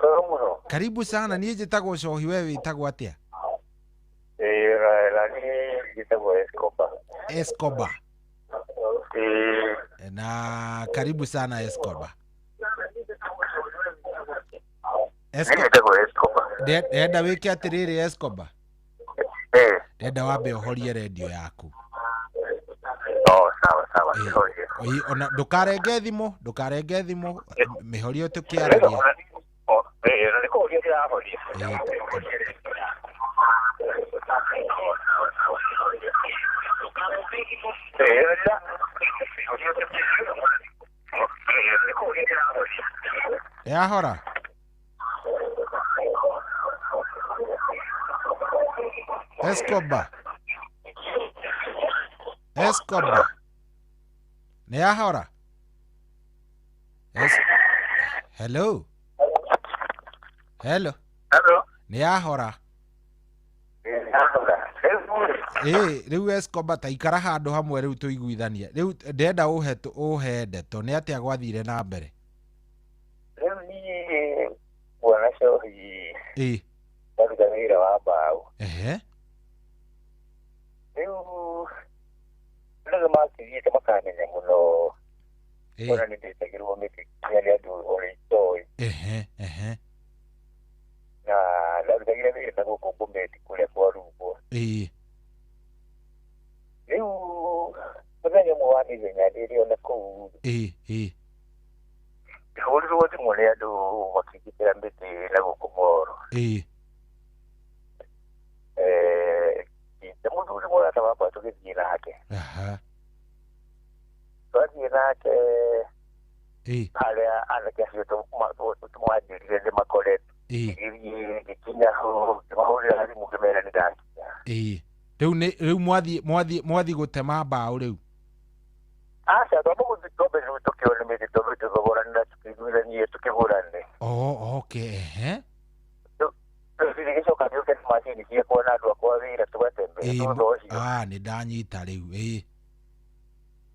Koro mũno. Karibu sana. Niĩ njĩtagwo Cohi, we wĩtagwo atĩa? Na niĩ njĩtagwo Escobar. Escobar. Na karibu sana Escobar. Escobar. Ndĩrenda wĩke atĩrĩrĩ Escobar. Ndĩrenda wambe ũhorie redio yaku. Oh, sawa sawa, kĩhoria. Ĩĩ, ona ndũkarenge thimũ, ndũkarenge thimũ, mĩhorio tũkĩaragia. Ĩĩ, na nĩ kũhoria ndĩrahoria. Yahora. Escobar. Escobar. Nĩ yahora. Hello. Hello. Hello. Nĩ yahora. Ĩĩ, rĩu Escobar ta ikara handũ hamwe rĩu tũiguithanie. Rĩu ndĩrenda ũhe ũhe ndeto nĩ atĩa gwathire na mbere. Rĩu niĩ bwana Cohi Ĩĩ. ndaruta wĩra wa mbaũ. Ehe. Rĩu andũ nĩ makĩthiĩte makamenya mũno ona nĩ ndĩtagĩrwo mĩtĩ nginya nĩ andũ ũrĩa itoĩ. Ehe, ehe. Na ndarutagĩra wĩra na gũkũ Bomet kũrĩa kwa Rungwa. Ĩĩ. Rĩu mũthenya ũmwe wa mĩthenya ndĩrĩ ona kũu Ĩĩ, ĩĩ. ngĩhũrĩrwo thimũ nĩ andũ makĩnjĩtĩra mĩtĩ na gũkũ Moro. Ĩĩ. Na mũthuri mũrata wakwa tũgĩthiĩ nake. Aha. Twathiĩ nake Ĩĩ. harĩa anake acio tũmanjĩrire nĩ makoretwo. Ĩĩ. Ngĩthiĩ ngĩkinya ho ngĩmahũrĩra thimũ ngĩmera nĩ ndakinya. Ĩĩ. Rĩu nĩ rĩu mwathiĩ mwathiĩ mwathiĩ gũtema mbaũ rĩu. Aca twamba gũthiĩ twambe rĩu tũkĩone mĩtĩ twambe tũthogorane tũkĩiguithanie tũkĩgũrane. Oh, okay, ehe. Gĩcoka gĩũke na macini ciakwa na andũ akwa wĩra tũgatembea thutha ũcio. Ah, nĩ ndanyita rĩu. Ĩĩ.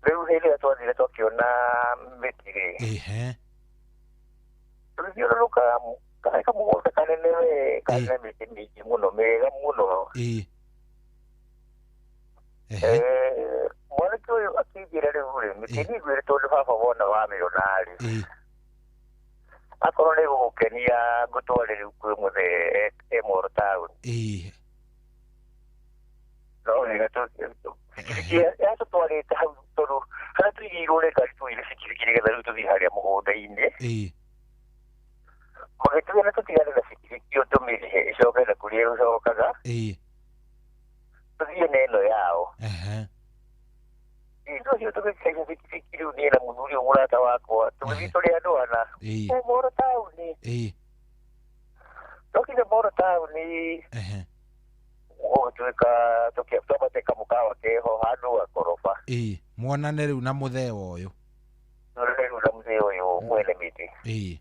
Rĩu hĩndĩ ĩrĩa twathire twakĩona mĩtĩ rĩ. Ehe. Tũgĩthiũrũrũka karĩ kamũgũnda kanene we karĩ na mĩtĩ mĩingĩ mũno mĩega mũno. Ĩĩ. Mwanake ũyũ akĩnjĩra rĩu rĩ mĩtĩ nĩngwĩre tondũ baba wona wamĩona rĩ. Akorwo nĩ gũgũkenia ngũtware rĩu kwĩ mũthee e Moro taũni. Ĩĩ. No wega bikibiki yatũtwarĩte hau tondũ harĩa tũigĩirwo nĩ ngari tũire bikibiki nĩgetha rĩu tũthiĩ harĩa mũgũnda-inĩ. Ĩĩ. Magĩtwĩra tũtigane na bikibiki ĩyo tũmĩrĩhe ĩcoke na kũrĩa ĩgũcokaga. Ĩĩ. Tũthiĩ na ĩno yao. Ehe. Ithuĩ acio tũgĩkaica bikibiki rĩu niĩ na mũthuri ũyũ mũrata wakwa tũgĩthiĩ tũrĩ andũ ana. Ĩĩ. Kũu Moro taũni. Ĩĩ. Twakinya Moro taũni. Ehe. Gũgĩtuĩka twambate kamũkawa keho handũ gakoroba. Ĩĩ. Muonane rĩu na mũthee ũyũ. Muonane rĩu na mũthee ũyũ mwene mĩtĩ. Ĩĩ.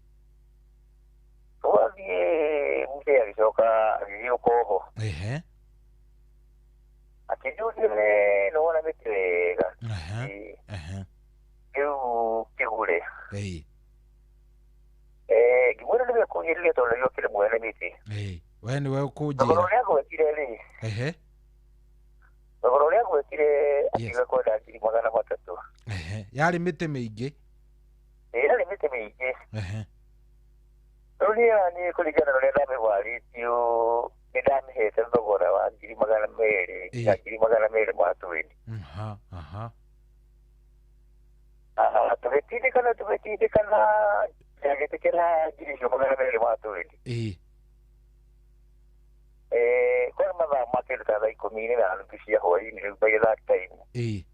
Twathiĩ mũthee agĩcoka agĩgĩũka oho. Ehe. Akĩnjũria we nĩwona mĩtĩ wega. Ehe. Ehe. Rĩu kĩgũre. Ĩĩ. Ngĩmwĩra nĩwe ũkũnjĩrire tondũ nĩwe ũkĩrĩ mwene mĩtĩ. Ĩĩ. We nĩwe ũkũnjĩra. Thogora ũrĩa ngwetire rĩ. Ehe. Thogora ũrĩa ngwetire akiuga kwenda 300,000. Ehe. Yarĩ mĩtĩ mĩingĩ. Ĩĩ, yarĩ mĩtĩ mĩingĩ. Ehe. Rĩu niĩ niĩ kũringana na ũrĩa ndamĩwarĩtio nĩ ndamĩhete thogora wa 200,000 na 220,000. Aha, aha. Tũgĩtindĩkana tũgĩtindĩkana agĩtĩkĩra 220,000. Ĩĩ. Kwarĩ mathaa ma kĩndũ ta thaa 10:30 cia hwaĩ-inĩ rĩu by that time. Ĩĩ.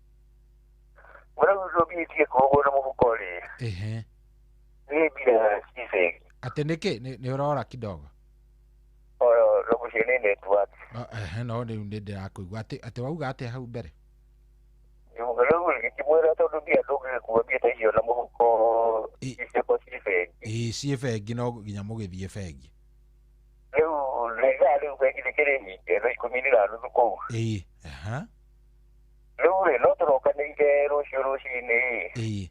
Rĩu ndũngĩtie kũhũrwo na mũhuko rĩ. Ehe. Nĩ mbia ci bengi. Atĩ nĩkĩ nĩ ũrora kidogo? Oro mũciĩ nĩ network. Ehe, no rĩu nĩ ndĩrakũigua. Atĩ wauga atĩa hau mbere? Rĩu ngĩkĩmwĩra tondũ mbia ndũngĩgĩkua mbia ta icio na mũhuko ciakwa ci bengi. Ĩĩ, ciĩ bengi no nginya mũgĩthiĩ bengi. Rĩu ithaa rĩu bengi rĩkĩrĩ hinge thaa 10:30 kũu. Ĩĩ. Aha. Rĩu rĩ no tũrokanĩire rũciũ rũcinĩ. Ĩĩ.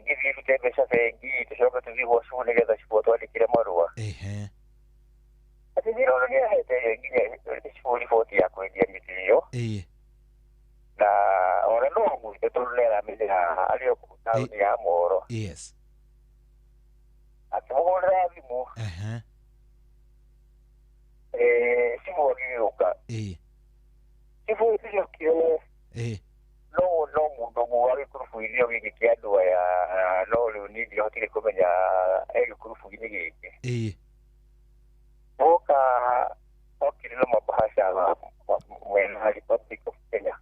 Ngĩthiĩ ndute mbeca bengi tũcoke tũthiĩ gwa cibũ nĩgetha cibũ atwandĩkĩre marũa. Ehe. Atĩ ndĩrona nĩahete nginya cibũ riboti ya kwendia mĩtĩ ĩyo. Ĩĩ. Na ona no amwĩte tondũ nĩaramenya arĩ o kũu taũni ya Moro. Yes. Akĩmũhũrĩra thimũ. Ehe. Cibũ agĩgĩũka. Ĩĩ. Cibũ agĩokire No no mundu ũmwe wa gĩkurubu-inĩ o gĩkĩ kĩa andũ aya no rĩu niĩ ndiahotire kũmenya e gĩkurubu-inĩ gĩkĩ. Woka okire na mabahasha mwena wa Republic of Kenya.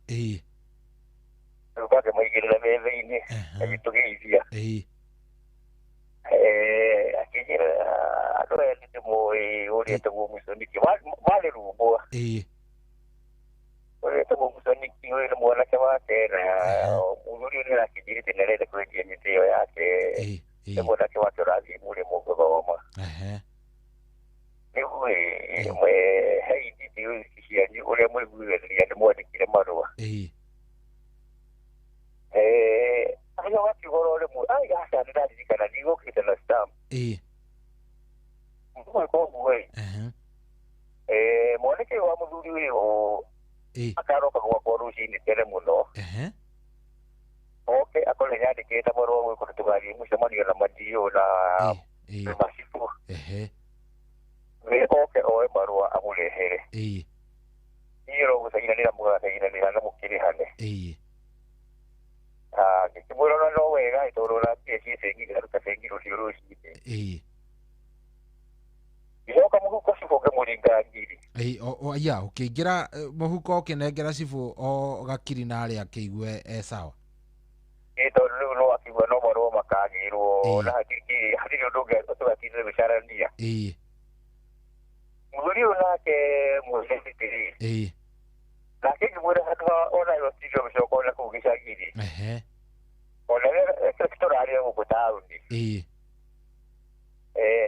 Rĩu akĩmaigĩrĩra metha-inĩ agĩtũgeithia. Akĩnjĩra andũ aya nĩ ndĩmoĩ ũrĩa etagwo Mũconiki marĩ Rumbwa. Ũrĩa etagwo Mũconiki ũyũ nĩ mwanake wake na mũthuri ũyũ nĩarakĩnjĩrĩte nĩ arenda kwendia mĩtĩ ĩyo yake nĩ mwanake wake ũrathiĩ mũrĩmo gũthoma. Rĩu he details cianyu ũrĩa mwaiguithanĩria nĩ mwandĩkire marũa. Agĩcoka akiuga oro rĩmwe ai aca nĩ ndaririkana ndigũkĩte na stamp. Gwĩka ũguo ĩ mwanake ũyũ wa mũthuri ũyũ akaroka gwakwa rũcinĩ tene mũno oke akorwo nĩnyandĩkĩte marũa gwĩkũ tũgathiĩ mũcemanio na mandio na macibũ oke oe marũa amũrehere. Niĩ ro gũcainanĩra mũgacainanĩra na mũkĩrĩhane. Ngĩkĩmwĩra ona no wega tondũ ona mbia ciĩ bengi ngaruta bengi rũciũ rũcinĩ. Ngĩcoka mũhuko cibũ ngĩmũringa ngiri. Ya ũkĩingĩra mũhuko ũkĩnengera cibũ o gakiri na harĩa akĩigue e sawa. Tondũ rĩu no akiuga no marũa makagĩrwo na hatirĩ ũndũ ũngĩ tũgatinda gũcarania. Mũthuri ũyũ nake mwene mĩtĩ rĩ nake ngĩmwĩra handũ ha ona yo tinda gũcoka ona kũu gĩcagi-rĩ ona tũrarĩa gũkũ taũni.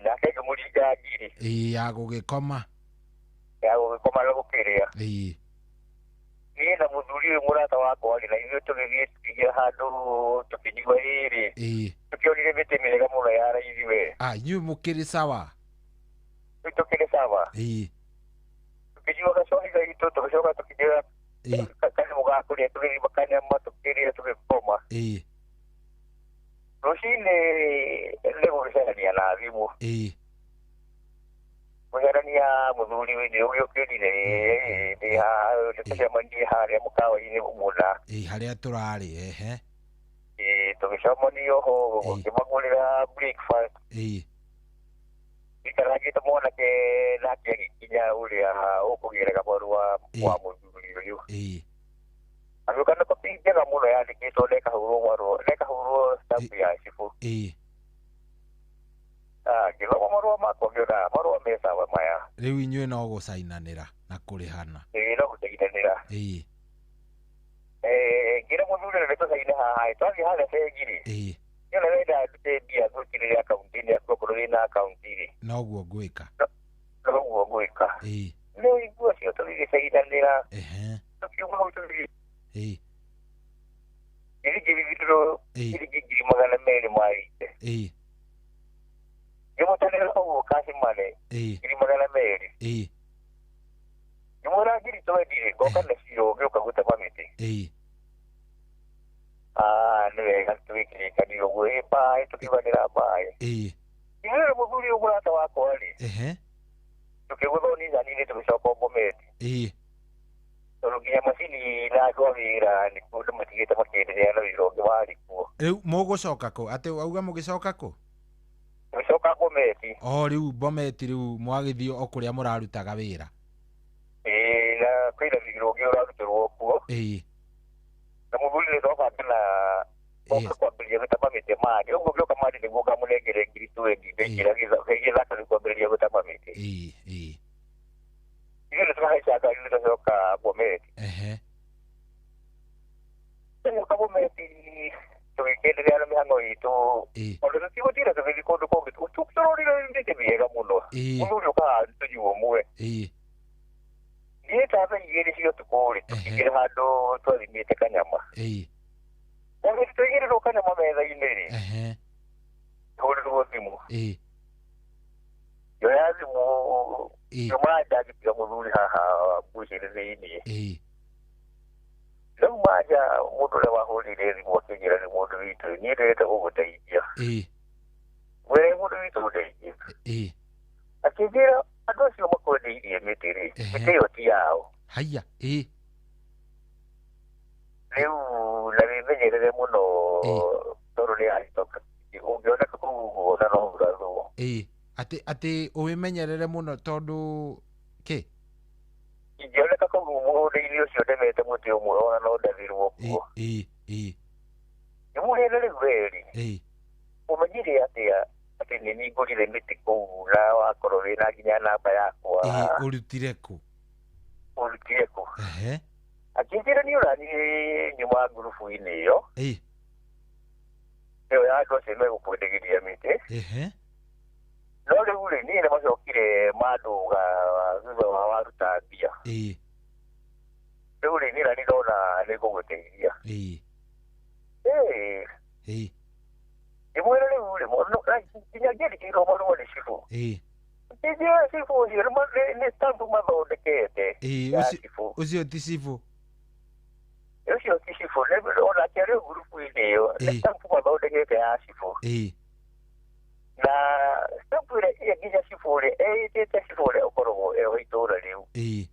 Nake ngĩmũringa ngiri. Ya gũgĩkoma. Ya gũgĩkoma na gũkĩrĩa. Niĩ na mũthuri ũyũ mũrata wakwa rĩ na ithuĩ tũgĩthiĩ tũkĩgĩa handũ tũkĩnyua ĩrĩ tũkĩonire mĩtĩ mĩega mũno ya raithi we. Inyuĩ mũkĩrĩ sawa? Rĩu tũkĩrĩ sawa. Tũkĩnyua gacohi gaitũ tũgĩcoka tũkĩnyua kanyamũ ga kũrĩa tũgĩthima kanyama tũkĩrĩa tũgĩkoma. Rũcinĩ nĩ gũgĩcarania na thimũ. Gũcarania mũthuri ũyũ ũgĩũkĩrire ndĩ haha tũcemanie harĩa mũkawa-inĩ mũna. Harĩa tũrarĩ Tũgĩcemania ho ngĩmagũrĩra breakfast. Ikarangĩte mwanake nake agĩkinya ũrĩa ũkũgĩraga marũa wa mũthuri ũyũ. Agĩũka na kopi njega mũno yandĩkĩtwo na ĩkahũrwo marũa na ĩkahũrwo stamp ya cibũ. Ngĩthoma marũa makwa ngĩona marũa me sawa maya. Rĩu inyuĩ no gũcainanĩra na kũrĩhana. No gũcainanĩra. Ngĩra mũthuri nĩ tũcaine haha twathiĩ harĩa bengi rĩ. Nĩ wenda ndute mbia ngwĩkĩrĩre akaunti-inĩ yaku okorwo wĩna akaunti rĩ. Noguo ngwĩka. Noguo ngwĩka. Rĩu iguo cio tũgĩgĩcainanĩra. Tũkiuma hau tũgĩthiĩ. Ngĩthiĩ ciringi 200 ma ite. Ngĩmũtarĩra ũguo cash money 200. Ngĩmwĩra 20 rĩ ngoka nacio ngĩũka gũtema mĩtĩ. Nĩ wega tũgĩkĩrĩkanĩra ũguo ĩ mbaĩ tũkiuganĩra mbaĩ. Ithuĩ mũthuri ũyũ mũrata wakwa rĩ tũkĩgũthwo Nissan-inĩ tũgĩcoka Bomet. Tondũ nginya macini na andũ a wĩra nĩkuo andũ matigĩte makĩenderea na wĩra ũngĩ warĩ kuo. Rĩu mũgũcoka kũ? Atĩ wauga mũgĩcoka kũ? Tũgĩcoka Bomet. O rĩu Bomet rĩu mwagĩthiĩ o kũrĩa mũrarutaga wĩra. Na kwĩna wĩra ũngĩ ũrarutĩrwo kuo. Na mũthuri nĩ twabanga na oka kwambĩrĩria gũtema mĩtĩ mandi ũguo ngĩũka mandi nĩguo ngamũnengere 20 ndaingĩra gĩthaka rĩu kwambĩrĩria gũtema mĩtĩ. Ithuĩ nĩ tũkahaica ngari nĩ twacoka Bomet. Twacoka Bomet tũgĩkĩenderea na mĩhang'o itũ tondũ tũtigũtinda tũgĩthiĩ kũndũ kũngĩ tũrorire mĩtĩ mĩega mũno. Mũthuri ũkaga tũnyue ũmwe. Niĩ ta thaa 2 cia ũtukũ rĩ tũkĩingĩra handũ twathimĩte kanyama. Na hĩndĩ twaigĩrĩrwo kanyama metha-inĩ rĩ hũrĩrwo thimũ. Ngĩoya thimũ ngiuma nja ngĩtiga mũthuri haha mbucĩrĩ thĩiniĩ. Rĩu manja mũndũ ũrĩa wahũrire thimũ akĩnjĩra nĩ mũndũ witũ niĩ ndĩrenda gũgũteithia. Mwĩre mũndũ witũ ũndeithie. Akĩnjĩra andũ acio makwendeirie mĩtĩ rĩ mĩtĩ ĩyo ti yao. Haiya. Wĩmenyerere mũno tondũ nĩ agĩtoka ũngĩoneka kũu ũguo na no ũrathwo. Ĩĩ, atĩ ũwĩmenyerere mũno tondũ kĩ? Ingĩoneka kũu mũgũnda-inĩ ũcio ndemete mũtĩ ũmwe ona no ndathirwo kuo. Ĩĩ, ĩĩ. Nĩmũrĩre rĩu weri. Ĩĩ. Ũmenyire atĩa atĩ nĩ niĩ ngũrire mĩtĩ kũu na wakorwo wĩna nginya namba yakwa. Ĩĩ, ũrutire kũ? Ũrutire kũ? Ehe. Akĩnjĩra nĩ ũraniĩ nyuma ngurubu-inĩ ĩyo. Ĩĩ. Ĩyo ya andũ acio megũkwendagĩria mĩtĩ. Ehe. No rĩu rĩ, niĩ nĩmacokire mandũga thutha wa waruta mbia. Ĩĩ. Rĩu rĩ, niĩ nani ndona nĩngũgũteithia. Ĩĩ. Ĩĩ. Ĩĩ. Ngĩmwĩra rĩu rĩ, nginya ngĩandĩkĩirwo marũa nĩ cibũ. Ĩĩ. Ngĩnjĩra cibũ ũcio nĩ stamp mathondekete. Ĩĩ, ya cibũ. Ũcio ti cibũ. Ũcio ti cibũ, onake arĩ ngurubu-inĩ ĩyo, nĩ stamp mathondekete ya cibũ. Ĩĩ. Na stamp ĩrĩa ĩrĩa nginya cibũ ũrĩa ĩĩtĩte cibũ ũrĩa ũkoragwo e wa itũũra rĩu. Ĩĩ.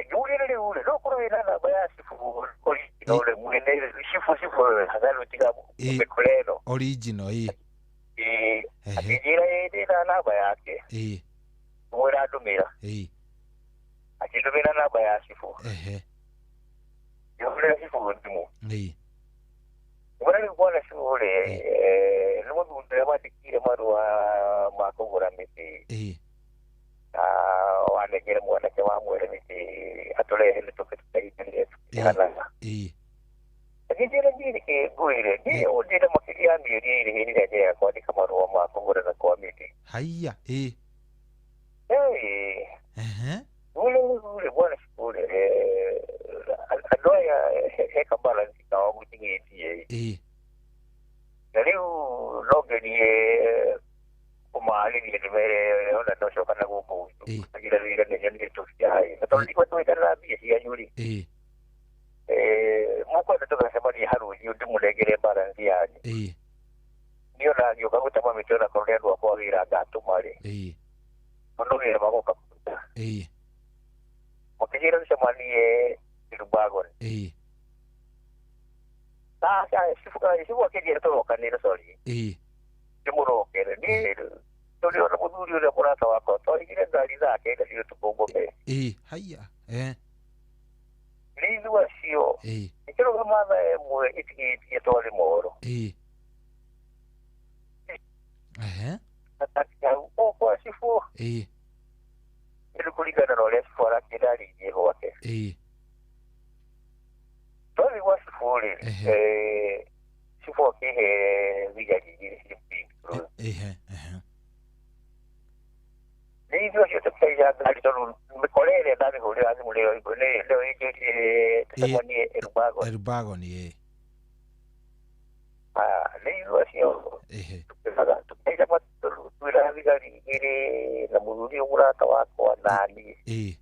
Ngĩmwĩra rĩu rĩ, no ũkorwo wĩna namba ya cibũ original rĩ, mwene cibũ hatharũ tiga mĩkora ĩno. Original, ĩĩ. Ĩĩ, akĩnjĩra ĩĩ ndĩna namba yake. Ĩĩ. Ngĩmwĩra ndũmĩra. Ĩĩ. Akĩndũmĩra namba ya cibũ. Ehe. Ngĩhũrĩra cibũ thimũ. Ĩĩ. Ngĩmwĩra rĩu bwana cibũ rĩ, nĩ mũthuri ũrĩa wandĩkire marũa ma kũgũra mĩtĩ. Ĩĩ. Na wanengere mwanake wa mwere mĩtĩ atũrehe nĩ tũke tũteithanie tũkĩhanaga. Ĩĩ. Akĩnjĩra niĩ nĩkĩ ngwĩre, niĩ ũnjĩre makĩria ya mĩeri ĩĩrĩ hĩndĩ ĩrĩa njĩraga kwandĩka marũa ma kũgũrana kwa mĩtĩ. Haiya, ĩĩ. Ĩĩ. Ehe. Rĩu rĩ, bwana cibũ rĩ, andũ aya he kabalance kao mũtigĩtie. Ĩĩ. Na rĩu no ngerie kũmaarĩria ndĩmere ona ndocoka na gũkũ agira wĩra nĩ nyonire tũciaĩ. Na tondũ ndigua twĩkanĩra mbia cianyu rĩ. Ĩĩ. Mũkwenda tũgacemania harũciũ ndĩmũnengere balance yanyu. Ĩĩ. Niĩ ona ngĩũka gũtema mĩtĩ ona korwo nĩ andũ akwa wĩra ngatũma rĩ. Ĩĩ. Tondũ wĩra magoka kũruta. Ĩĩ. Makĩnjĩra tũcemanie Rubagon. Ĩĩ. Aca, cibũ akĩnjĩra tũrokanĩre, sorry. Ĩĩ. Ndĩmũrokere. Niĩ tũrĩ ona mũthuri ũrĩa mũrata wakwa twarigire ngari thaa kenda cia ũtukũ Ngome. Ĩĩ, haiya. Eh. Nĩ ithuĩ acio. Ĩĩ. Ĩkĩrũgama thaa ĩmwe ĩtigĩtie twarĩ Moro. Ĩĩ. Ehe. Hau o kwa cibũ. Ĩĩ. Rĩu kũringana na ũrĩa cibũ arakĩra arĩirie gwake. Ĩĩ. Twathiĩ gwa cibũ rĩ, cibũ akĩhe thigari igĩrĩ cia Pink. Ehe, ehe. Nĩ ithuĩ acio tũkĩhaica ngari tondũ mĩkora ĩrĩa ndamĩhũrĩra thimũ nĩyo ĩnjĩrire tũcemanie Erubagon. Erubagon, ĩĩ. Nĩ ithuĩ acio Ehe. tũkĩhaica twĩra thigari igĩrĩ na mũthuri ũyũ mũrata wakwa na niĩ. Ĩĩ.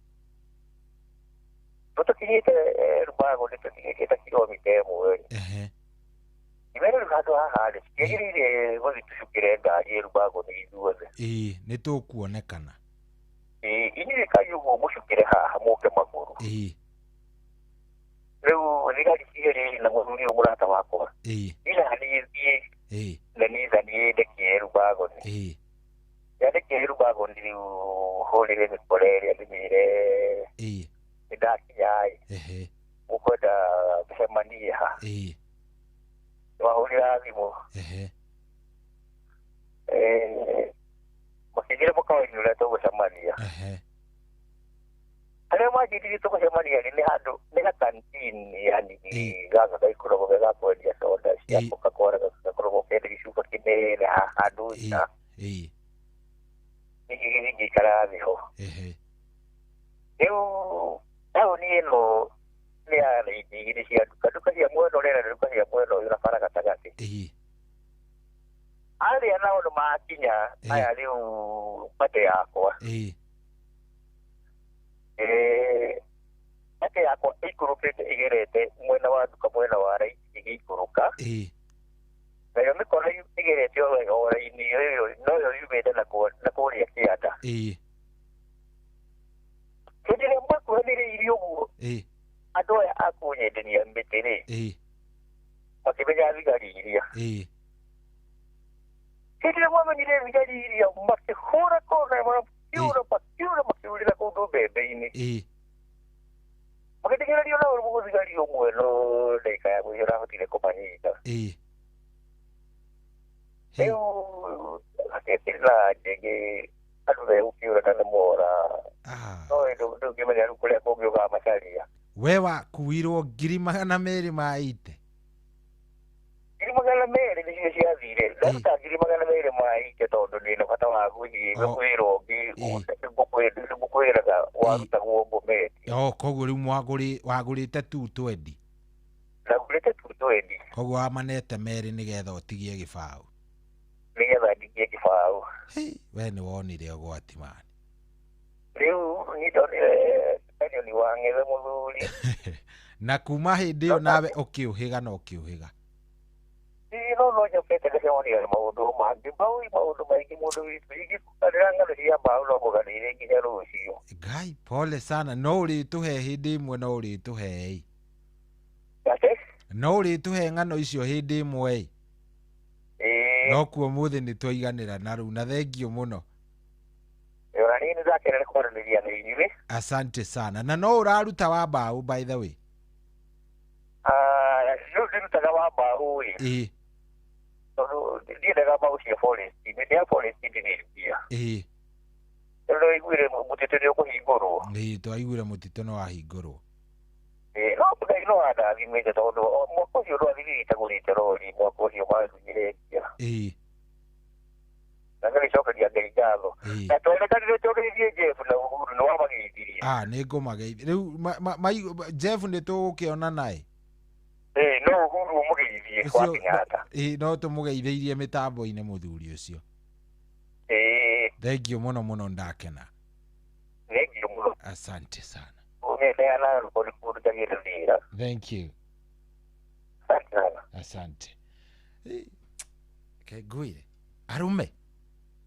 Tũtũkinyĩte Erubagon tũkinyĩte ta kilomita ĩmwe rĩ. Ehe. Imere rĩu handũ haha rĩ, tũtiagĩrĩire gũthiĩ tũcukĩre ngari Erubagon ithuothe. Ĩĩ, nĩ tũkuonekana. Ĩĩ, inyuĩ kai ũguo mũcukĩre haha mũke magũrũ. Ĩĩ. Rĩu thigari cierĩ na mũthuri ũyũ mũrata wakwa. Ĩĩ. Ila niĩ thiĩ Ĩĩ. na Nissan ĩndekie Erubagon. Ĩĩ. Yandekia Erubagon rĩu hũrĩre mĩkora ĩrĩa ndĩmĩre Ĩĩ. nĩ ndakinya ĩ. Ehe. Mũkwenda tũcemanie ha. Ĩĩ. Nĩwahũrĩra thimũ. Ehe. Makĩnjĩra mũkawa-inĩ ũrĩa tũgũcemania. Ehe. Harĩa manjĩrire tũgũcemania rĩ nĩ handũ nĩ gakantini yani gaka gaikoragwo ge ga kwendia soda cia Coca-Cola gakoragwo kena gĩcuba kĩnene haha handũ nja. Ĩĩ. Ningĩ ngĩikara thĩ ho. Ehe. Rĩu taũni ĩno nĩ ya raini igĩrĩ cia nduka, nduka cia mwena ũrĩa na nduka cia mwena ũyũ na bara gatagatĩ. Ĩĩ. Arĩa nao nĩ makinya aya rĩu mbate yakwa. Ĩĩ. Mbate yakwa ĩikũrũkĩte ĩgerete mwena wa nduka mwena wa right ĩgĩikũrũka. Ĩĩ. Nayo mĩkora ĩgerete o raini ĩyo noyo yumĩte na kũrĩa kĩanda. Ĩĩ. Hĩndĩ ĩrĩa makuhanĩrĩirie ũguo Ĩĩ. andũ aya a kũnyenderia mĩtĩ mũtĩ rĩ, makĩmenya thigari iria. Hĩndĩ ĩrĩa mwamenyire thigari iria makĩhũra kona makiura makiura makiurĩra kũndũ mbembe-inĩ. Magĩtigĩrĩrio na ũrũmũ thigari ũmwe no ndagĩka ya mũico ndahotire kũmanyita. Rĩu hakĩrĩ na njĩngĩ andũ megũkĩũra na nĩmora. No ndũngĩmenya rĩu kũrĩa kũngĩ ũkamacaria. We wakuirwo 280,000. 200,000 nĩcio ciathire. Ndaruta 280,000 tondũ ndĩna bata wa gũthiĩ ngũkwĩra ũngĩ ngũkwĩraga warutagwo Bomet. Koguo rĩu wagũrĩte 220. Ndagũrĩte 220. Koguo wamanete merĩ nĩgetha ũtigie gĩbaũ. Nĩgetha ndigie gĩbaũ. We nĩ wonire ũgwati mani. Rĩu niĩ ndonire kanyoni wa ng'ethe mũthuri. Na kuma hĩndĩ ĩyo nawe ũkĩũhĩga na ũkĩũhĩga. No no njokete ngacemania na maũndũ mangĩ maũndũ maingĩ mũndũ witũ ingĩkũganĩra ng'ano cia mbaũ no ngũganĩire nginya rũciũ. Ngai pole sana, no ũrĩtũhe hĩndĩ ĩmwe, no ũrĩtũhe ĩ. No ũrĩtũhe ng'ano icio hĩndĩ ĩmwe ĩ. No kuo ũmũthĩ nĩ twaiganĩra na rĩu, na thengio mũno. Ona niĩ nĩndakenera kwaranĩria na inyuĩ. Asante sana. Na no ũraruta wa mbaũ by the way? Rĩu ndĩrutaga wa mbaũ ĩ. Tondũ ndiendaga mbaũ cia forest, mĩtĩ ya forest ndĩrĩ mbia. Rĩu nĩwaiguire mũtitũ nĩ ũkũhingũrwo. Twaiguire mũtitũ nĩ wahingũrwo. No Ngai no andathimĩte tondũ mwaka ũcio ndwathirire itagũrĩte rori, mwaka ũcio mandunyire mbia. Na ngagĩcokeria Ngai ngatho. Na twonekanire tũgeithie Jeff na Uhuru nĩ wamageithirie. Nĩ ngũmageithia. Rĩu Jeff nĩ tũgũkĩona naĩ. No Uhuru ũmũgeithie kwa Kenyatta. No tũmũgeithĩirie mĩtambo-inĩ mũthuri ũcio. Thengio mũno mũno, ndakena. Thengio mũno. Asante sana. Thank you. Asante. Ke ngwire arume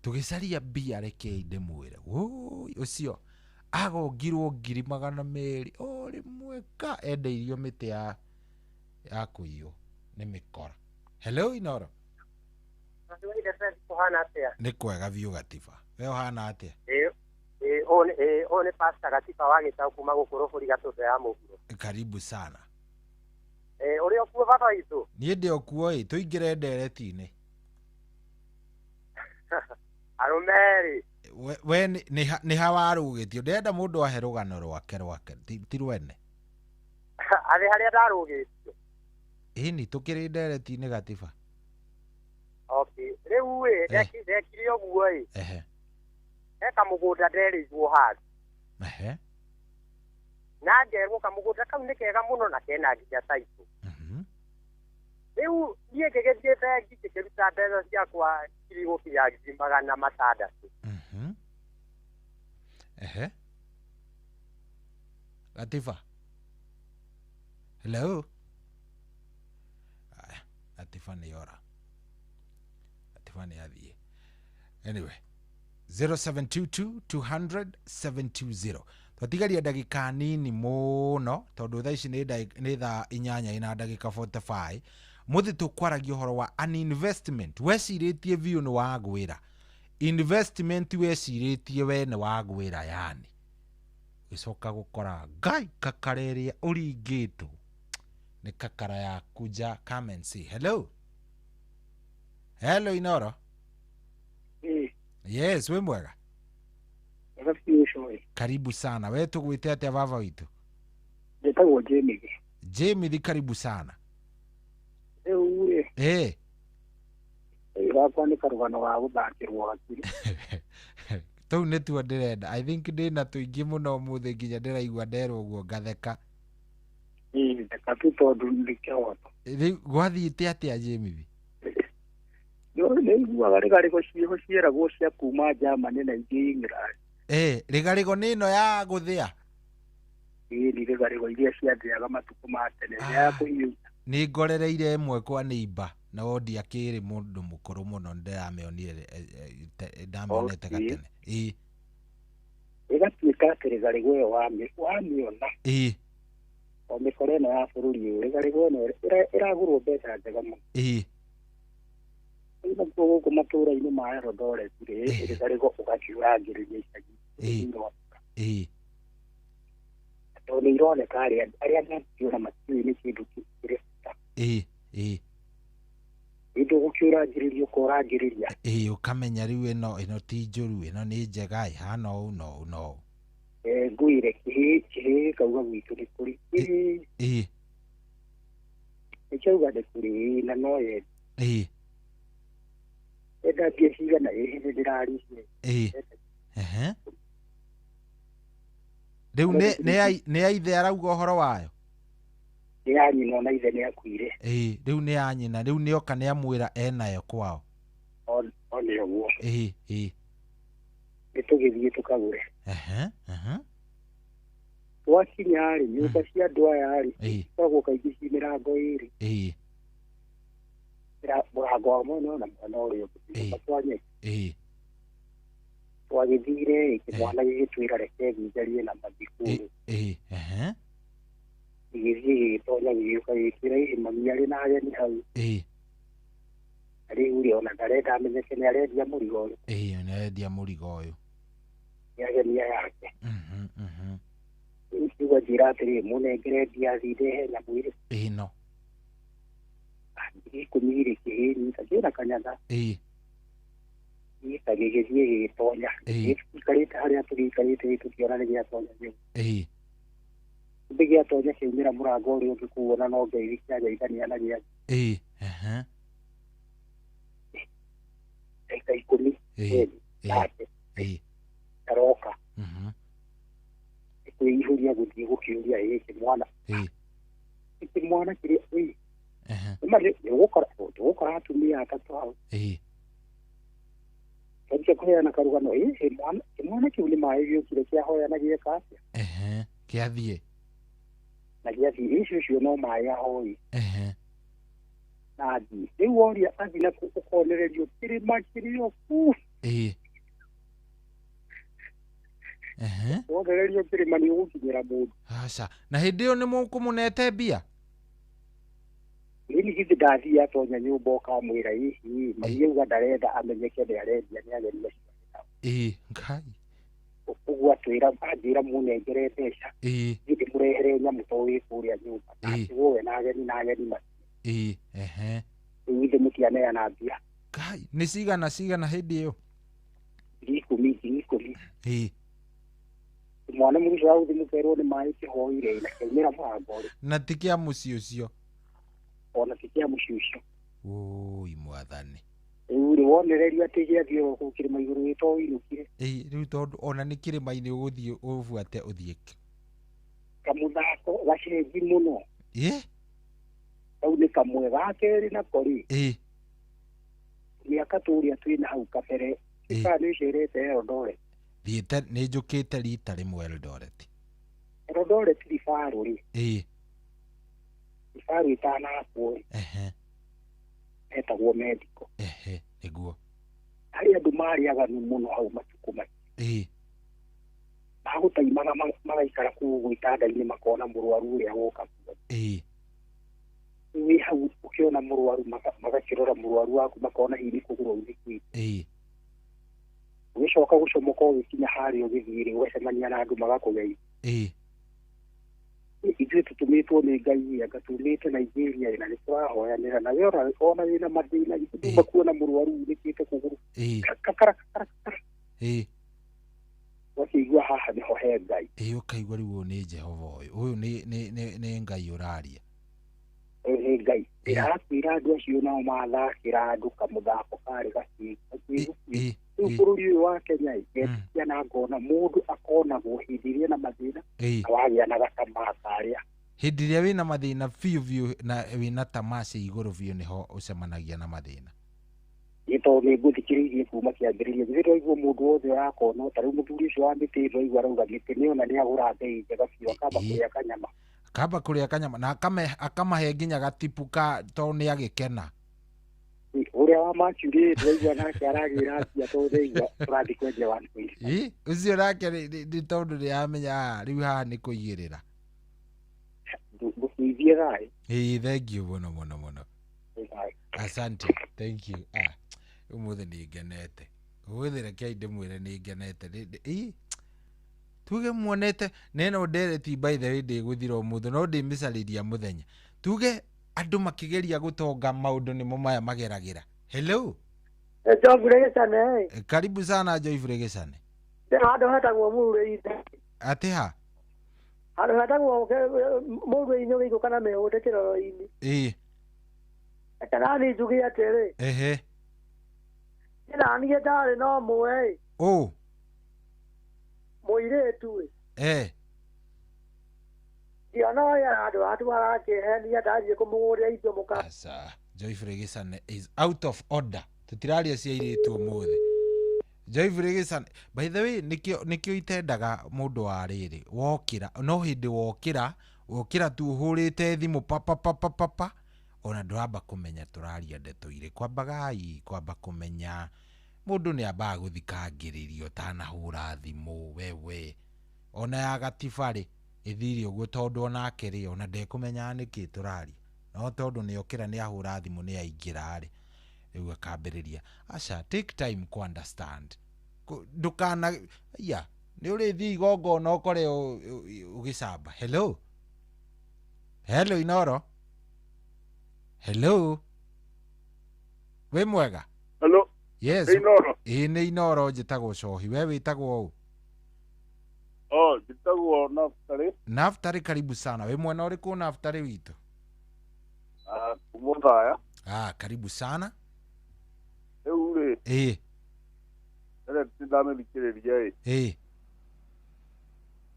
tugicaria mbia rekei ndĩmwĩre wũi ũcio agongirwo 200,000 o rĩmwe ka endeirio mĩtĩ ya kũiywo nĩ mĩkora. Hello Inoro. Nĩ kwega biũ Gatiba. We ũhana atĩa? Ũyũ nĩ Pastor Gatiba wa Gĩtaũ kuma gũkũ Rũbũri Gatũndũ ya Mũhuro. Karibu sana. Ũrĩ o kuo baba witũ? Niĩ ndĩ o kuo ĩ, tũingĩre ndereti-inĩ. Arũme rĩ. We nĩ ha warũgĩtio? Ndĩrenda mũndũ ahe rũgano rwake ti rwene. Arĩ harĩa ndarũgĩtio. Ĩni tũkĩrĩ ndereti-inĩ Gatiba. Okay, rĩu ĩ ndekire ũguo ĩ. He kamũgũnda nderĩirwo handũ. Na ngerwo kamũgũnda kau nĩ kega mũno na kena nginya taitũ. Rĩu niĩ ngĩgĩthiĩ bengi ngĩkĩruta mbeca ciakwa ngiri gũkinya 600,000. Gatiba. Hello. Aya, Gatiba nĩ ora. Gatiba nĩ athiĩ. Anyway, 0722 200 720. Twatigaria ndagĩka nini mũno tondũ thaa ici nĩ thaa 8 na ndagĩka 45. Mũthĩ tũkwaragia ũhoro wa an investment wecirĩtie biũ nĩ wagwĩra. Investment wecirĩtie we nĩ wagwĩra yani. Ũgĩcoka gũkora Ngai kakara ĩrĩa ũringĩtwo nĩ kakara ya kuja come and see. Hello. Hello Inoro. Yes, we mwega. Karibu sana. We tũgwĩte atĩa baba witũ? Njĩtagwo Jemithi. Jemithi, karibu sana. Rĩu rĩ. Gakwa nĩ karũgano ga gũthakĩrwo hakiri. Tũu nĩtuo ndĩrenda. I think ndĩna tũingĩ mũno ũmũthĩ nginya ndĩraigua nderwo ũguo ngatheka. Theka tu tondũ nĩ kĩhoto. Rĩu gwathiĩte atĩa Jemithi? Nĩiguaga rĩgarĩgo ciĩho cieragwo cia kuma Germany na ingĩ England. Rĩgarĩgo nĩ ĩno ya gũthĩa? Ĩĩ nĩ rĩgarĩgo iria ciathĩaga matukũ ma tene ya kũhiũha. Nĩ ngorereire ĩmwe kwa neighbor na wondi akĩrĩ mũndũ mũkũrũ mũno ndĩramĩonire ndamĩonete gatene. Ĩgatuĩka atĩ rĩgarĩgo ĩyo wamĩona. O Mĩkora ĩno ya bũrũri ũyũ rĩgarĩgo ĩno ĩragũrwo mbeca njega mũno. Rĩu nakuo gũkũ matũũra-inĩ ma Eldoret rĩ, rĩgarĩgo ũgakiũrangĩrĩria icagi thĩinĩ wa tondũ nĩ ironeka arĩa metiũra matiũĩ nĩ kĩndũ kĩrĩ bata. Indo gũkĩũrangĩrĩria ũkorangĩrĩria. Ũkamenya rĩu ĩno ti njũru, ĩno nĩ njega, ĩhana ũũ na ũũ na ũũ. Ngwĩre kĩhĩĩ gĩkauga gwitũ nĩ kũrĩ. Nĩkĩauga nĩ kũrĩ na no yende. Enda mbia cigana ĩhĩ ndĩrarĩhire. Rĩu nĩ ya ithe arauga ũhoro wayo? Nĩ ya nyina ona ithe nĩ akuire. Rĩu nĩ ya nyina, rĩu nĩoka nĩamwĩra enayo kwao. O nĩ ũguo. Nĩ tũgĩthiĩ tũkagũre. Twakinya rĩ, nyũmba cia andũ aya rĩ, cikoragwo kaingĩ ci mĩrango ĩrĩ. Mũrango wa mwena ũyũ na mwena ũrĩa ũngĩ. Nyũmba twa nyeki. Twagĩthire kĩmwana gĩgĩtwĩra reke thiĩ njarie na mami kũu. Gĩgĩthiĩ gĩgĩtonya gĩgĩũka gĩgĩtwĩra ĩhĩ mami arĩ na ageni hau. Na rĩu rĩ ona ndarenda amenyeke nĩ arendia mũrigo ũyũ. Nĩ arendia mũrigo ũyũ. Nĩ ageni aya ake. Rĩu kiuga njĩra atĩrĩrĩ mũnengere mbia thiĩ ndehe nyamũ ĩrĩ. Ĩno. 10,000 rĩ kĩhĩĩ nyita kĩna kanyaga. Nyita gĩgĩthiĩ gĩgĩtonya. Gĩikarĩte harĩa tũgĩikarĩte tũkĩona nĩ gĩatonya nyũmba. Kumbe gĩatonya kĩaumĩra mũrango ũrĩa ũngĩ kũu ona no ngeithi kĩageithania na gĩathiĩ. Ndagĩka 10 nake aroka. Kwĩihũria gũthiĩ gũkĩũria ĩ kĩmwana. Kĩmwana kĩrĩa ĩ. Nĩũgũkora atumia atatũ hau. Kĩanjia kũheana karũgano ĩ kĩmwana kĩu nĩ maĩ gĩũkire kĩahoya na gĩeka atĩa. Kĩathiĩ. Na gĩathiĩ icio ũcio no maĩ ahoi. Na athiĩ. Rĩu woria athiĩ nakuo ũkonererio kĩrĩma kĩrĩ o kũu. Wonererio kĩrĩma nĩ ũgũkinyĩra mũndũ. Aca. Na hĩndĩ ĩyo nĩ mũkũmũnete mbia? Nĩ githĩ ndathiĩ atonya nyũmba ũkamwĩra ĩhi mami auga ndarenda amenyeke nĩ arendia nĩ ageni acio. Ngai. Ũguo atwĩra anjĩra mũnengere mbeca. Thiĩ ndĩmũrehere nyamũ tondũ wĩ kũrĩa nyũmba. Atigwo we na ageni na ageni macio. Rĩu ithe mũtianeana mbia. Ngai, nĩ cigana hĩndĩ ĩyo? 10,000 10,000. Mwana mũruca wa gũthiĩ mũkerwo nĩ maĩ kĩhoire na kĩaumĩra mũrango ũrĩ. Na ti kĩa mũciĩ ũcio. Ona ti kĩa mũciĩ ũcio. Ũi mwathani. Rĩu rĩ wonererio atĩ gĩathiĩ oro kũu kĩrĩma igũrũ gĩto ũinũkire. Rĩu tondũ ona nĩ kĩrĩma-inĩ ũgũthiĩ ũbuate ũthiĩ. Kamũthako gacenji mũno. Kau nĩ kamwe ga kerĩ nako rĩ. Mĩaka tũrĩa twĩna hau kabere. Kana nĩ ũcerete Eldoret? Thiĩte nĩ njũkĩte rita rĩmwe Eldoret. Eldoret ribarũ rĩ. Ribarũ ĩtanakwo rĩ. Etagwo medical. Nĩguo. Harĩ andũ marĩ aganu mũno hau matukũ macio. Magũtaimaga magaikara kũu ũguo itanda-inĩ makona mũrwaru ũrĩa woka kuo. Wĩ hau ũkĩona mũrwaru magakĩrora mũrwaru waku makona hihi nĩ kũgũrũ aunĩkĩte. Ũgĩcoka gũcomoka ũgĩkinya harĩa ũgĩthiĩ rĩ ũgacemania na andũ magakũgeithia. Ithuĩ tũtũmĩtwo nĩ Ngai anga tumĩte Nigeria na nĩ tũrahoyanĩra na we ona wĩna mathĩna nduma kuona mũrwaru unĩkĩte kũgũrũ. Kakara kakara kakara. Ũgakĩigua haha nĩho he Ngai. Ũkaigua rĩu ũyũ nĩ Jehova ũyũ. Ũyũ nĩ Ngai ũraria. Ũyũ nĩ Ngai. Ndĩrakwĩra andũ acio nao mathakĩra andũ kamũthako karĩ gacĩgu. Rĩu bũrũri ũyũ wa Kenya ĩ na ngona mũndũ akonagwo hĩndĩ ĩrĩa ena mathĩna na wagĩa na gatamaa karĩa. Hĩndĩ ĩrĩa wĩna mathĩna biũ biũ na wĩna tamaa cia igũrũ biũ nĩho ũcemanagia na mathĩna. Nĩ tondũ nĩ ngũthikĩrĩirie kuma kĩambĩrĩria githĩ ndwaigua mũndũ wothe ũrakona ta rĩu mũthuri ũcio wa mĩtĩ ndwaigua arauga mĩtĩ nĩona nĩ agũra mbei njega biũ akamba kũrĩa kanyama. Akamba kũrĩa kanyama na akamahe nginya gatipu ka tondũ nĩ agĩkena. Ũrĩa wa Mercury ndwaigua nake aragĩra mbia tondũ ndaigua tũrathiĩ kwendia 1.5. Ũcio nake nĩ tondũ nĩ amenya rĩu haha nĩ kũigĩrĩra. Ngũbuithie thayũ. Ĩĩ, thank you mũno mũno mũno. Thayũ. Asante, thank you. Ah, ũmũthĩ nĩ ngenete. Ũmũthĩ rekei ndĩmwĩre nĩ ngenete. Ĩ, tuge muonete neno ndereti by the way ndĩgũthira ũmũthĩ no ndĩmĩcarĩria mũthenya. Tuge andũ makĩgeria gũtonga maũndũ nĩmo maya mageragĩra. Hello. Joyfrey Gĩcane. Karibu sana Joyfrey Gĩcane. Handũ hetagwo Mũrũrĩ-inĩ. Atĩ ha? Handũ hetagwo Mũrũrĩ-inĩ ũgĩikũrũka na mĩhũndĩ kĩroro-inĩ. Ĩĩ. Reke nani njuge atĩrĩ. Ehe. Niĩ naniĩ ndarĩ na ũmwe ĩ. Ũ. Mũirĩtu ĩ. Eh. Ndiona ũyũ andũ andũ arakĩhenia ndathiĩ kũmũgũrĩra indo mũka. Aca, Joyfrey Gĩcane is out of order. Tũtiraria cia airĩtu ũmũthĩ. Joyfrey Gĩcane, by the way, nĩkĩo itendaga mũndũ wa rĩrĩ, wokĩra, no hĩndĩ wokĩra, wokĩra tu ũhũrĩte thimũ pa pa pa pa pa pa, ona ndũramba kũmenya tũraria ndeto irĩkũ. Ambagai kwamba kũmenya mũndũ nĩ ambaga gũthikangĩrĩrio ũtanahũra thimũ wewe. Ona ya gatiba rĩ, ĩthire ũguo tondũ onake rĩ, ona ndekũmenyaga nĩkĩ tũraria. No tondũ nĩ okĩra nĩ ahũra thimũ nĩ aingĩra rĩ, rĩu akambĩrĩria. Aca, take time ku understand. Ndũkana, ya, nĩ ũrĩthiĩ igongona ũkore ũgĩcamba. Hello. Hello Inoro. Hello. Wĩ mwega? Hello. Yes. Nĩ Inoro. Ĩĩ nĩ Inoro, njĩtagwo Cohi. We wĩtagwo ũ? Oh, njĩtagwo Naftali. Naftali, karibu sana. Wĩ mwena ũrĩkũ Naftali witũ? Ah, kuma Othaya. Ah, karibu sana. Rĩu rĩ. Ĩĩ. Rĩrĩa ndamĩthikĩrĩria ĩ. Ĩĩ.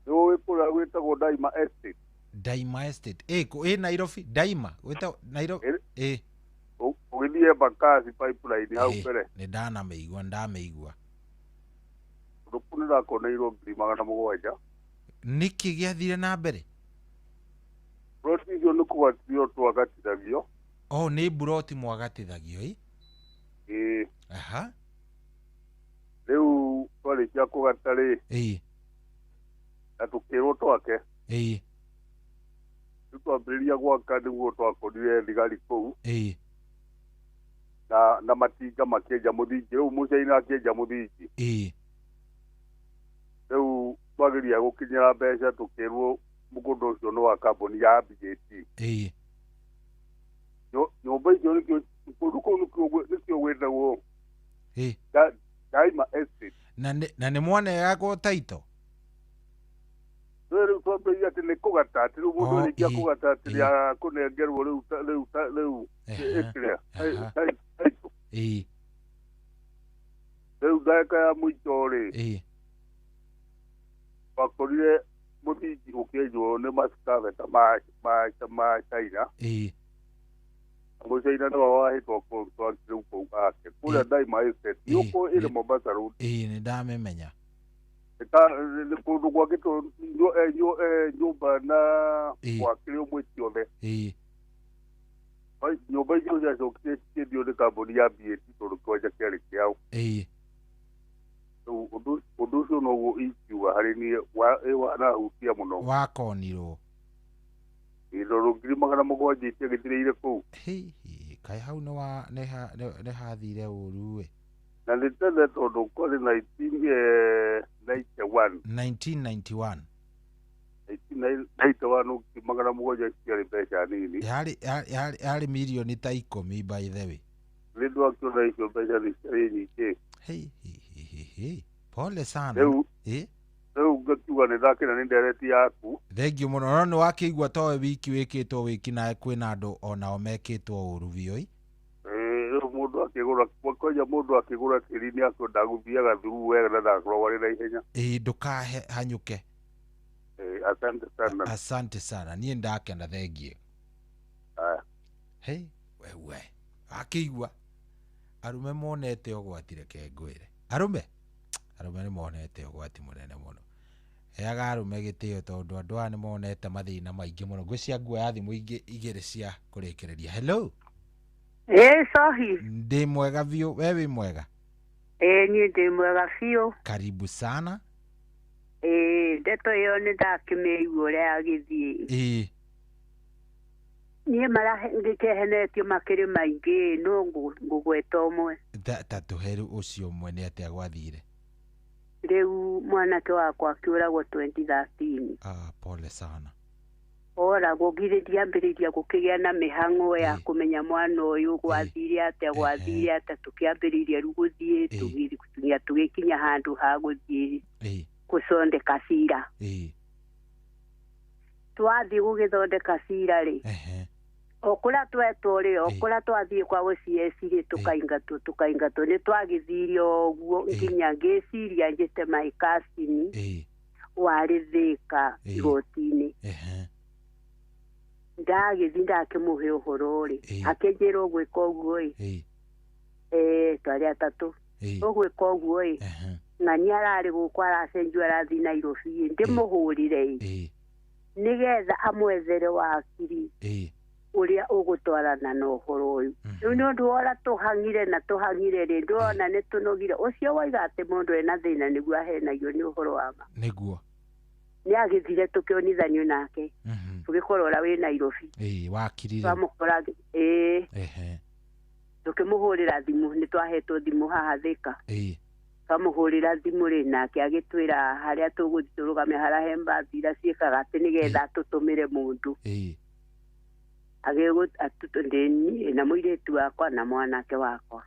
Nĩ ũĩ kũrĩa gwĩtagwo Daima Estate? Daima Estate. Ĩĩ, ĩ Nairobi, Daima. Gwĩtagwo Nairobi. Ĩĩ. Ũgĩthiĩ Embakasi pipeline hau mbere. Nĩ ndanamĩigua, ndamĩigua. Ũndũ kũu nĩndakoneirwo 700,000. Nĩkĩ gĩathire na mbere? Buroti icio nĩ kũgatithio twagatithagio. Oh, nĩ buroti mwagatithagio ĩ? Ĩĩ. Aha. Rĩu twarĩkia kũgata rĩ. Ĩĩ. Na tũkĩrwo twake. Ĩĩ. Rĩu twambĩrĩria gwaka nĩguo twakorire thigari kũu. Ĩĩ. Na matinga makĩenja mũthingi. Rĩu mũcaina akĩenja mũthingi. Ĩĩ. Rĩu twageria gũkinyĩra mbeca tũkĩrwo mũgũnda ũcio nĩ wa kambuni ya BAT. Ĩĩ. Nyũmba icio nĩkĩo kũndũ kũu nĩkĩo gwĩtagwo Ĩĩ. Daima Estate. Na nĩ mwaneyagwo taito? Rĩu twambĩrĩria atĩ nĩ kũgata atĩ rĩu mũndũ arĩkia kũgata atĩ nĩakũnengerwo rĩu rĩu ĩkĩrĩa taito. Ĩĩ. Rĩu ndagĩka ya mũico rĩ. Ĩĩ. Twakorire mũthingi ũkĩenjwo nĩ macikabeta ma China. Ĩĩ. Mũcaina nĩwe wahĩtwo contract rĩu kũu ake kũrĩa Daima Estate nĩ ũkũ ĩrĩ Mombasa Road. Ĩĩ, nĩ ndamĩmenya. Nĩ kũndũ gwakĩtwo nyũmba na gwakĩrĩ ũmwe ciothe. Ĩĩ. Nyũmba icio ciacokire cikĩendio nĩ kambuni ya BAT tondũ kĩwanja kĩarĩ kĩao. Ĩĩ. Rĩu ũndũ ũcio noguo ingiuga harĩ niĩ wanahutia mũno. Wakonirwo. Tondũ 700,000 itiagĩthirĩire kũu. Kaĩ hau nĩ hathire ũru ĩ. Na nĩ tene tondũ kwarĩ 1991. 1991. 1991 700,000 ciarĩ mbeca nini. Yarĩ mirioni ta 10 by the way. Nĩ ndwakĩona icio mbeca nĩ ciarĩ nyingĩ. Hei, pole sana. Rĩu ngakiuga nĩ ndakena nĩ ndereti yaku. Thank you mũno. No nĩ wakĩigua towe wiki wĩkĩtwo wĩki nawe kwĩna andũ onao mekĩtwo ũru biũ ĩ. Rĩu mũndũ akĩgũra kwanja mũndũ akĩgũra tĩri nĩ akwenda gũthiaga through wega na ndakoragwo arĩ na ihenya. Ĩĩ, ndũkahanyũke. Asante sana. Asante sana. Niĩ ndakena, thank you. Hei, wewe. Akĩigua arũme monete ũgwati, reke ngwĩre. Arũme nĩ monete ũgwati mũnene mũno. Heaga arũme gĩtĩo tondũ andũ aya nĩ monete mathĩna maingĩ mũno. Ngwĩciria nguoya thimũ ingĩ igĩrĩ cia kũrĩkĩrĩria. Hello. Ĩĩ Cohi. Ndĩ mwega biũ, we wĩ mwega? Ĩĩ niĩ ndĩ mwega biũ. Karibu sana. Ĩĩ, ndeto ĩyo nĩ ndakĩmĩigua ũrĩa yagĩthiĩ. Ĩĩ. Niĩ marangĩkehenetio makĩrĩ maingĩ no ngũgweta ũmwe. Ta tũhe rĩu ũcio ũmwe nĩ atĩa gwathire? Rĩu mwanake wakwa akĩũragwo 2013. Ah, pole sana. Oragwo githĩ ndiambĩrĩria gũkĩgĩa na mĩhang'o ya kũmenya mwana ũyũ gwathire atĩa gwathire atĩa tũkĩambĩrĩria rĩu gũthiĩ tũgĩthiĩ tũgĩkinya handũ ha gũthiĩ gũthondeka cira. Twathiĩ gũgĩthondeka cira rĩ, o kũrĩa twetwo rĩ, o kũrĩa twathiĩ kwa OCS rĩ, tũkaingatwo nĩ twagĩthire ũguo nginya ngĩciria njĩte my cousin warĩ Thĩka igoti-inĩ. Ndagĩthiĩ ndakĩmũhe ũhoro rĩ, akĩnjĩra ũgwĩka ũguo ĩ, twarĩ atatũ, ũgwĩka ũguo ĩ, ng'ani ararĩ gũkũ aracenjio arathiĩ Nairobi ĩ, ndĩmũhũrĩre ĩ, nĩgetha amwethere wakiri ũrĩa ũgũtwarana na ũhoro ũyũ. Rĩu nĩ ũndũ wa ũrĩa tũhang'ire na tũhang'ire rĩ, ndĩrona nĩ tũnogire. Ũcio waiga atĩ mũndũ ena thĩna nĩguo ahenagio nĩ ũhoro wa ma. Nĩguo. Nĩ agĩthire tũkĩonithanio nake. Tũgĩkora ũrĩa wĩ Nairobi. Wakiri. Twamũkora tũkĩmũhũrĩra thimũ, nĩ twahetwo thimũ haha Thĩka. Twamũhũrĩra thimũ rĩ, nake agĩtwĩra harĩa tũgũthiĩ tũrũgame harĩa he mbathi iria ciĩkaga atĩ nĩgetha atũtũmĩre mũndũ. Agĩgũ na mũirĩtu wakwa na mwanake wakwa.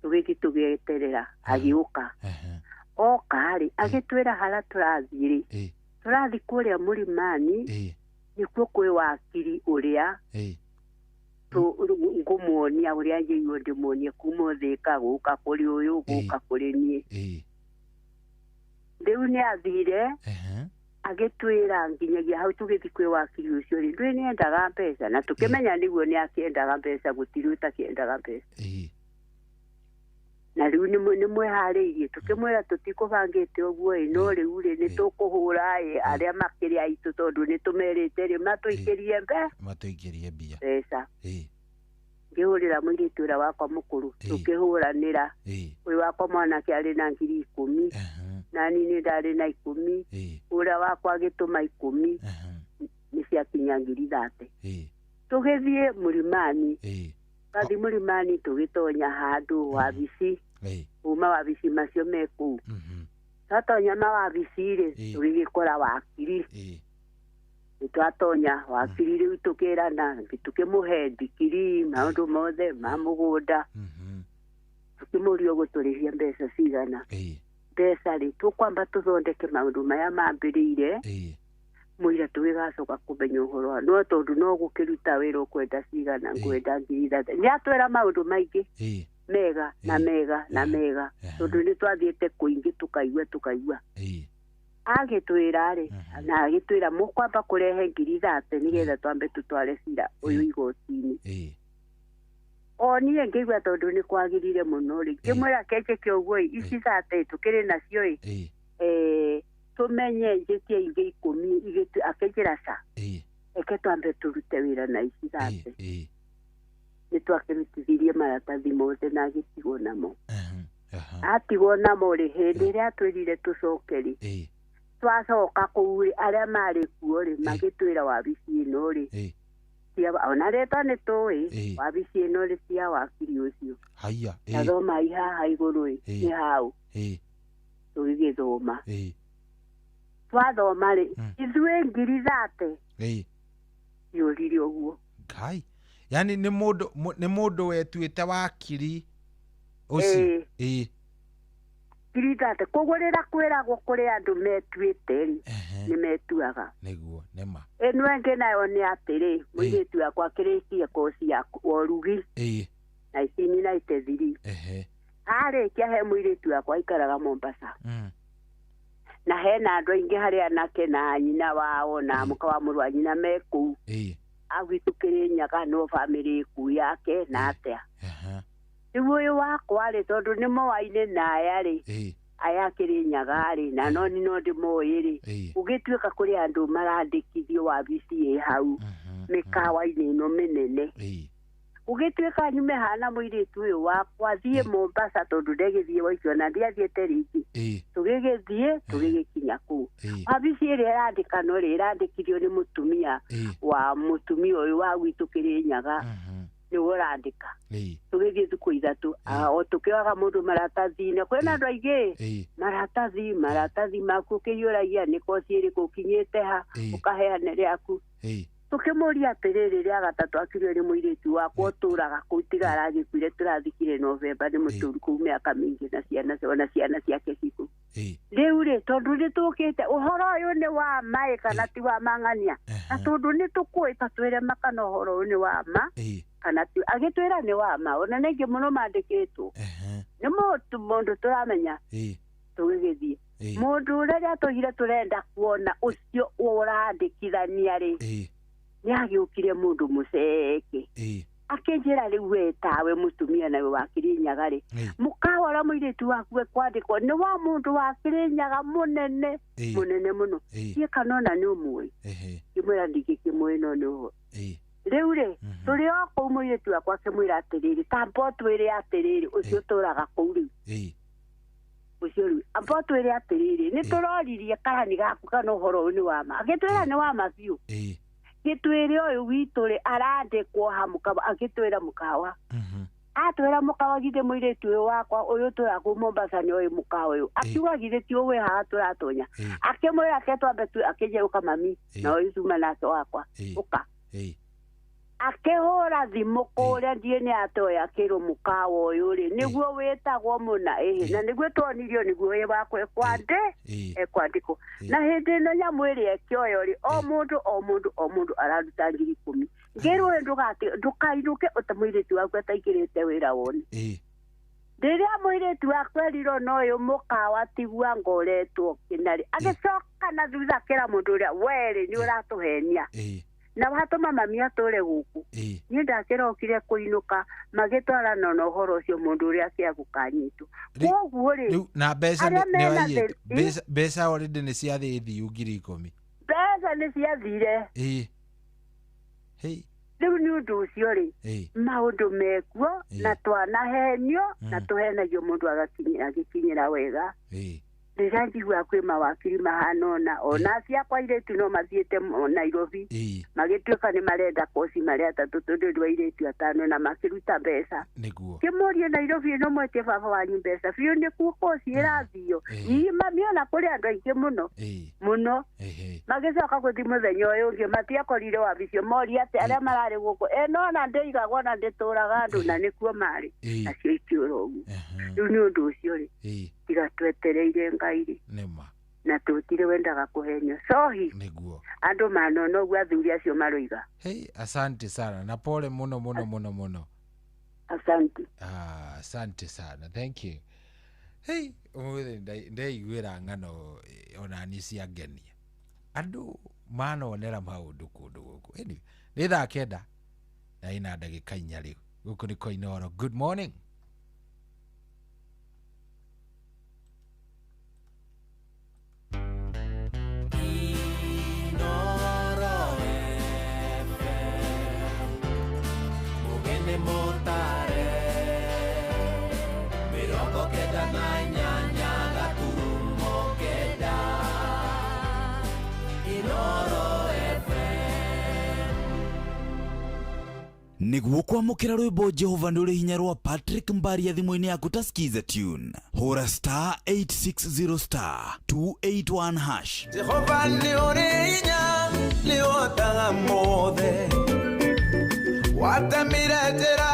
Tũgĩthiĩ tũgĩeterera agĩũka. Oka rĩ, agĩtwĩra harĩa tũrathiĩ rĩ, tũrathiĩ kũrĩa Mũlimani nĩkuo kwĩ wakiri ũrĩa ngũmuonia ũrĩa njĩirwo ndĩmuonie kuma Thĩka gũka kũrĩ ũyũ gũka kũrĩ niĩ. Rĩu nĩ athire agĩtwĩra nginyagia hau tũgĩthiĩ kwĩ wakiri ũcio rĩ, ndũĩ nĩendaga mbeca na tũkĩmenya nĩguo nĩ akĩendaga mbeca, gũtirĩ ũtakĩendaga mbeca. Na rĩu nĩ mwĩharĩirie, tũkĩmwĩra tũtikũbangĩte ũguo ĩ, no rĩu rĩ nĩ tũkũhũra ĩ arĩa makĩrĩ aitũ tondũ nĩ tũmerĩte rĩ matũikĩrie matũikĩrie mbia mbeca. Ngĩhũrĩra mũirĩtu ũrĩa wakwa mũkũrũ, tũkĩhũranĩra. Ũyũ wakwa mwanake arĩ na 10,000, nani nĩ ndarĩ na 10, ũrĩa wakwa agĩtũma 10, nĩ ciakinya 30,000. Tũgĩthiĩ Mũlimani. Twathi Mũlimani tũgĩtonya handũ wabici, kuma wabici macio me kũu. Twatonya mawabici rĩ, tũgĩgĩkora wakiri. Nĩ twatonya wakiri rĩu tũkĩrana, tũkĩmũhe ndikiri maũndũ mothe ma mũgũnda. Tũkĩmũria ũgũtũrĩhia mbeca cigana. Mbeca rĩ, tũkwamba tũthondeke maũndũ maya mambĩrĩire, mũira tũgĩgacoka kũmenya ũhoro wa no tondũ no gũkĩruta wĩra ũkwenda cigana, ngwenda 30,000. Nĩ atwĩra maũndũ maingĩ mega na mega na mega, tondũ nĩ twathiĩte kũingĩ tũkaigua. Agĩtwĩra rĩ, na agĩtwĩra mũkwamba kũrehe 30,000 nĩgetha twambe tũtware cira ũyũ igoti-inĩ. O niĩ ngĩigua tondũ nĩ kwagĩrire mũno rĩ, ngĩmwĩra kenjĩke ũguo ĩ, ici 30 tũkĩrĩ nacio ĩ, tũmenye njĩtie ingĩ 10 akĩnjĩra ca, eke twambe tũrute wĩra na ici 30. Nĩ twakĩrutithirie maratathi mothe na agĩtigwo namo. Atigwo namo rĩ, hĩndĩ ĩrĩa atwĩrire tũcoke rĩ, twacoka kũu rĩ, arĩa marĩ kuo rĩ, magĩtwĩra wabici ĩno rĩ, ona rĩtwa nĩ tũĩ, wabici ĩno rĩ ti ya wakiri ũcio. Tathomai haha igũrũ ĩ, nĩ hau. Tũgĩgĩthoma. Twathoma rĩ, ithuĩ 30,000 ciũrire ũguo. Ngai, yani nĩ mũndũ wetuĩte wakiri ũcio. 30,000. Koguo rĩrĩa kwĩragwo kũrĩ andũ metuĩte rĩ, nĩ metuaga. Nĩguo, nĩ ma. Ĩno ĩngĩ nayo nĩ atĩrĩ, mũirĩtu wakwa akĩrĩkia koci ya ũrugi 1993. Arĩkia he mũirĩtu wakwa aikaraga Mombasa. Na hena andũ aingĩ harĩa anake na nyina wao na mũka wa mũrũ wa nyina me kũu. Agwitũ Kĩrĩnyaga no bamĩrĩ ĩkuu yake na atĩa. Rĩu ũyũ wakwa rĩ, tondũ nĩ moaine na aya rĩ, aya Kĩrĩnyaga rĩ, na no no ndĩmoĩ rĩ, gũgĩtuĩka kũrĩ andũ marandĩkithio wabici ĩ hau mĩkawa-inĩ ĩno mĩnene. Gũgĩtuĩka nyume hana mũirĩtu ũyũ wakwa thiĩ Mombasa tondũ ndegĩthiĩ waikio na ndiathiĩte rĩngĩ. Tũgĩgĩthiĩ tũgĩgĩkinya kũu. Wabici ĩrĩa ĩrandĩkanwo rĩ ĩrandĩkirio nĩ mũtumia wa mũtumia ũyũ wa gwitũ Kĩrĩnyaga nĩwe ũrandĩka. Tũgĩthiĩ thikũ ithatũ o tũkĩoyaga mũndũ maratathi na kwĩna andũ aingĩ maratathi maku ũkĩiyũragia nĩ koci ĩrĩkũ ũkinyĩte ha ũkaheana rĩaku. Tũkĩmũria atĩrĩrĩ rĩa gatatũ akirio nĩ mũirĩtu wakwa ũtũraga kũu tiga aragĩkuire tũrathikire Novemba nĩ mũtũru kũu mĩaka mĩingĩ na ciana ona ciana ciake cikũ. Rĩu rĩ tondũ nĩ tũkĩte ũhoro ũyũ nĩ wa ma kana ti wa mang'ania na tondũ nĩ tũkũĩ ta twĩre ma kana ũhoro ũyũ nĩ wa ma kana ti agĩtwĩra nĩ wa ma ona nĩ aingĩ mũno mandĩkĩtwo nĩ mũndũ tũramenya tũgĩgĩthiĩ mũndũ ũrĩa rĩatũgire tũrenda kuona ũcio ũrandĩkithania rĩ nĩ agĩũkire mũndũ mũceke akĩnjĩra rĩu we tawe mũtumia nawe wa Kĩrĩnyaga rĩ mũkawa ũrĩa mũirĩtu waku ekwandĩkwo nĩ wa mũndũ wa Kĩrĩnyaga mũnene mũnene mũno niĩ kana ona nĩ ũmũĩ ngĩmwĩra ndingĩkĩmũĩ no nĩ ũhoro rĩu rĩ tũrĩ o kũu mũirĩtu wakwa akĩmwĩra atĩrĩrĩ tamba ũtwĩre atĩrĩrĩ ũcio ũtũraga kũu rĩu ũcio rĩu amba ũtwĩre atĩrĩrĩ nĩ tũroririe karani gaku kana ũhoro ũyũ nĩ wa ma agĩtwĩra nĩ wa ma biũ gĩtwĩre ũyũ witũ rĩ arandĩkwo ha mũkawa agĩtwĩra mũkawa atwĩra mũkawa githĩ mũirĩtu ũyũ wakwa ũyũ tũra kũu Mombasa nĩ ũyũ mũkawa ũyũ akiuga githĩ ti ũwĩ haha tũratonya akĩmwĩra ke twambe akĩnjĩra ũka mami na ũyũ cuma nake wakwa ũka akĩhũra thimũ kũrĩa ndiĩ nĩ atoya akĩrwo mũkawa ũyũ rĩ nĩguo wĩtagwo mũna ĩhĩ na nĩguo tuonirio nĩguo wĩ wakwa ekwandĩkwo na hĩndĩ ĩno nyamũ ĩrĩa ĩkĩoyo rĩ o mũndũ o mũndũ o mũndũ araruta 10,000 ngĩrwo ndũkainũke ũta mũirĩtu waku ataingĩrĩte wĩra wone rĩrĩa mũirĩtu wakwa erirwo no ũyũ mũkawa tigua ngoretwo kĩnarĩ agĩcoka na thutha akĩra mũndũ ũrĩa werĩ nĩ ũratũhenia na watũma mami atũre gũkũ niĩ ndakĩrokire kũinũka magĩtwarana na ũhoro ũcio mũndũ ũrĩa akĩa gũkanyitwo koguo rĩ na mbeca nĩ mbeca already nĩ ciathiĩ thiu 10,000 mbeca nĩ ciathire rĩu nĩ ũndũ ũcio rĩ maũndũ mekuo na twanahenio na tũhenagio mũndũ agĩkinyĩra wega rĩrĩa njiguaga kwĩ mawakiri mahana ona ona ciakwa airĩtu no mathiĩte Nairobi magĩtuĩka nĩ marenda koci marĩ atatũ tondũ ndĩ airĩtu atano na makĩruta mbeca kĩmũrie Nairobi ĩno mwetie baba wanyu mbeca biũ nĩkuo koci ĩrathio ii mami ona kũrĩ andũ aingĩ mũno mũno magĩcoka gũthiĩ mũthenya ũyũ ũngĩ matiakorire wabici moria atĩ arĩa mararĩ gũkũ ĩno ona ndĩigagwo na ndĩtũraga andũ na nĩkuo marĩ nacio ikĩũra ũguo rĩu nĩ ũndũ ũcio rĩ tiga twetereire Ngai rĩ na tũtirĩ wendaga kũhenio cohi nĩguo andũ manona ũguo athuri acio maroiga. Hey, asante sana na pole muno muno muno muno. Asante. Asante sana, thank you. Hey, umuthi ndeiguĩra ng'ano ona ni cia ngenia andũ manonera maũndũ kũndũ gũkũ. Anyway, nĩ thaa 9 na ina ndagĩka 4 rĩu gũkũ nĩ Koinoro. Good morning. Nĩguo kwamũkĩra rwĩmbo Jehova nĩ ũrĩ hinya rwa Patrick Mbaria thimũ-inĩ yaku ta skiza tune hũra star 860 star 281 hash. Jehova nĩ ũrĩ hinya nĩ ũhotaga mothe watemire njĩra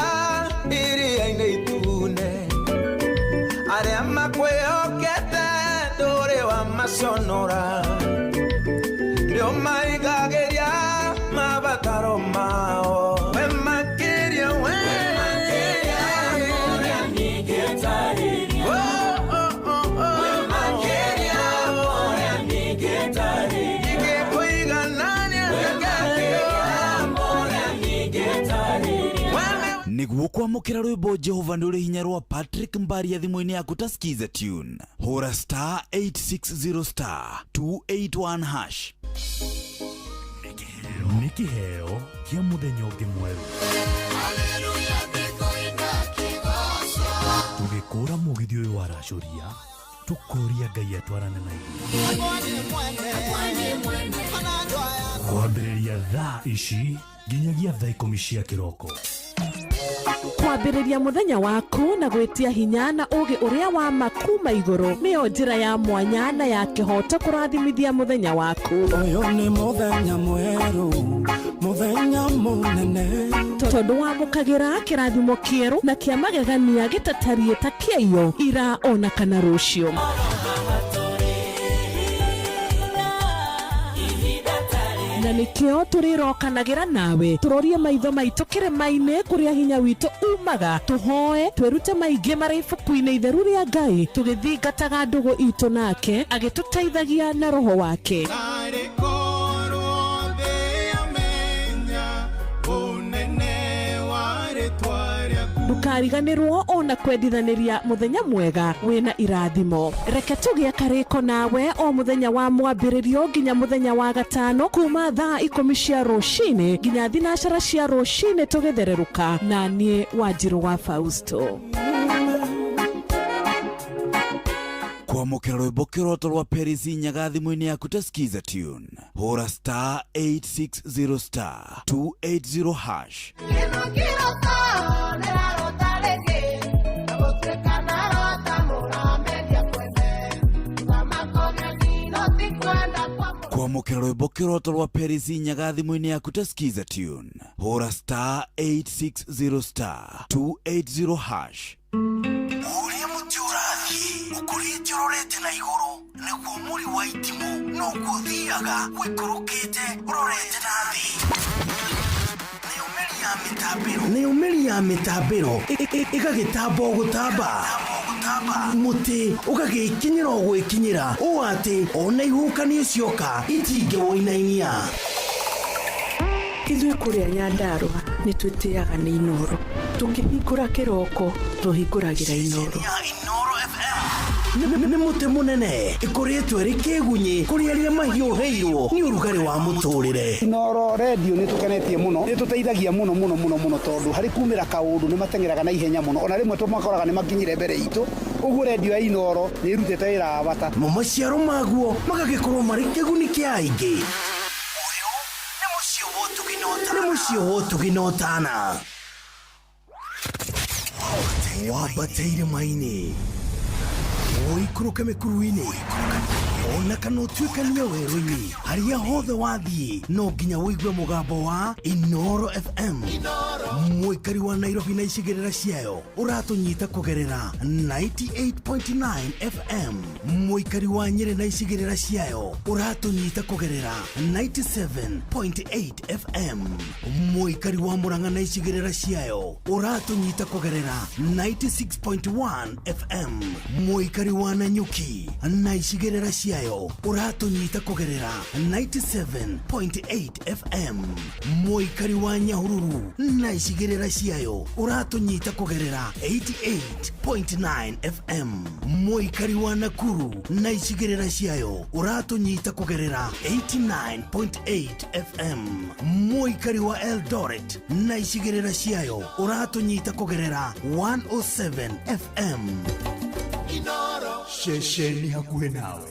iria-inĩ itune arĩa makwĩhokete ndũrĩ wamaconora nĩ ũmaigagĩria mabataro mao. Nĩguo kwamũkĩra rwĩmbo Jehova nĩ ũrĩ hinya rwa Patrick Mbaria thimũ-inĩ yaku ta skiza tune hũra star 860 star 281 hash. Nĩ kĩheo kĩa mũthenya ũngĩ mwerũ tũgĩkũra mũgithi ũyũ waracũria Tũkoria Ngai atwarane na ithuĩ. Kwambĩrĩria thaa ici nginyagia thaa 10 cia kĩroko. Kwambĩrĩria mũthenya waku na gwĩtia hinya na ũũgĩ ũrĩa wa ma kuma igũrũ nĩyo njĩra ya mwanya na ya kĩhooto kũrathimithia mũthenya waku. Ũyũ nĩ mũthenya mwerũ, mũthenya mũnene. Tondũ wamũkagĩra kĩrathimo kĩerũ na kĩa magegania gĩtatariĩ ta kĩaiyo ira ona kana rũciũ. Na nĩkĩo tũrĩrokanagĩra nawe tũrorie maitho maitũ kĩrĩma-inĩ kũrĩa hinya witũ umaga, tũhoe twĩrute maingĩ marĩ ibuku-inĩ itheru rĩa Ngai, tũgĩthingataga ndũgũ itũ nake agĩtũteithagia na roho wake. Ndũkariganĩrwo ona kwendithanĩria mũthenya mwega wĩna irathimo. Reke tũgĩe karĩko nawe o mũthenya wa mwambĩrĩrio nginya mũthenya wa gatano kuma thaa 10 cia rũcinĩ nginya 12 cia rũcinĩ tũgĩthererũka na niĩ Wanjirũ wa Fausto. Kwamũkĩra rwĩmbo kĩroto rwa Peris Nyaga thimũ-inĩ yaku ta Skiza Tune. Hũra star 860 star 280 hash. Kwamũkĩra rwĩmbo kĩroto rwa Peris Nyaga thimũ-inĩ yaku ta Skiza Tune. Hũra star 860 star 280 hash. Ũrĩa mũtĩ ũrathiĩ ũkũrĩte ũrorete na igũrũ nĩguo mũri wa itimũ noguo ũthiaga ũikũrũkĩte ũrorete na thĩ. Nayo mĩri ya mĩtambĩro ĩgagĩtamba o gũtamba, mũtĩ ũgagĩkinyĩra o gwĩkinyĩra ũũ atĩ ona ihuhũkanio cioka itingĩwũinainia. Ithuĩ kũrĩa Nyandarũa nĩ twĩtĩaga nĩ Inooro. Tũkĩhingũra kĩroko tũhingũragĩra Inooro. Nĩ mũtĩ mũnene ĩkũrĩtwo ĩrĩ kĩgunyĩ kũrĩ arĩa mahiũhĩirwo nĩ ũrugarĩ wa mũtũrĩre. Inooro redio nĩ tũkenetie mũno, nĩ tũteithagia mũno mũno mũno mũno tondũ harĩ kumĩra kaũndũ nĩ mateng'eraga na ihenya mũno, ona rĩmwe tũmakoraga nĩ makinyire mbere itũ. Ũguo redio ya Inooro nĩ ĩrutĩte wĩra wa bata. Mo maciaro maguo magagĩkorwo marĩ kĩguni kĩa aingĩ. Nĩ mũciĩ wa ũtugi na ũtana. Wambate irĩma-inĩ, ũikũrũke mĩkuru-inĩ, ona kana ũtuĩkanie werũ-inĩ, harĩa hothe wathiĩ no nginya ũigue mũgambo wa Inooro FM. Mũikari wa Nairobi na icigĩrĩra ciayo ũratũnyita kũgerera 98.9 FM. Mũikari wa Nyĩrĩ na icigĩrĩra ciayo ũratũnyita kũgerera 97.8 FM. Mũikari wa Murang'a na icigĩrĩra ciayo ũratũnyita kũgerera 96.1 FM. Mũikari wa Nanyuki na icigĩrĩra ciayo ũratũnyita kũgerera 97.8 FM. Mũikari wa Nyahururu na icigĩrĩra ciayo ũratũnyita kũgerera 88.9 FM. Mũikari wa Nakuru na icigĩrĩra ciayo ũratũnyita kũgerera 89.8 FM. Mũikari wa Eldoret na icigĩrĩra ciayo ũratũnyita kũgerera 107 FM. Ceceni hakuhĩ nawe.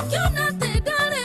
Kĩona atĩ ndarĩ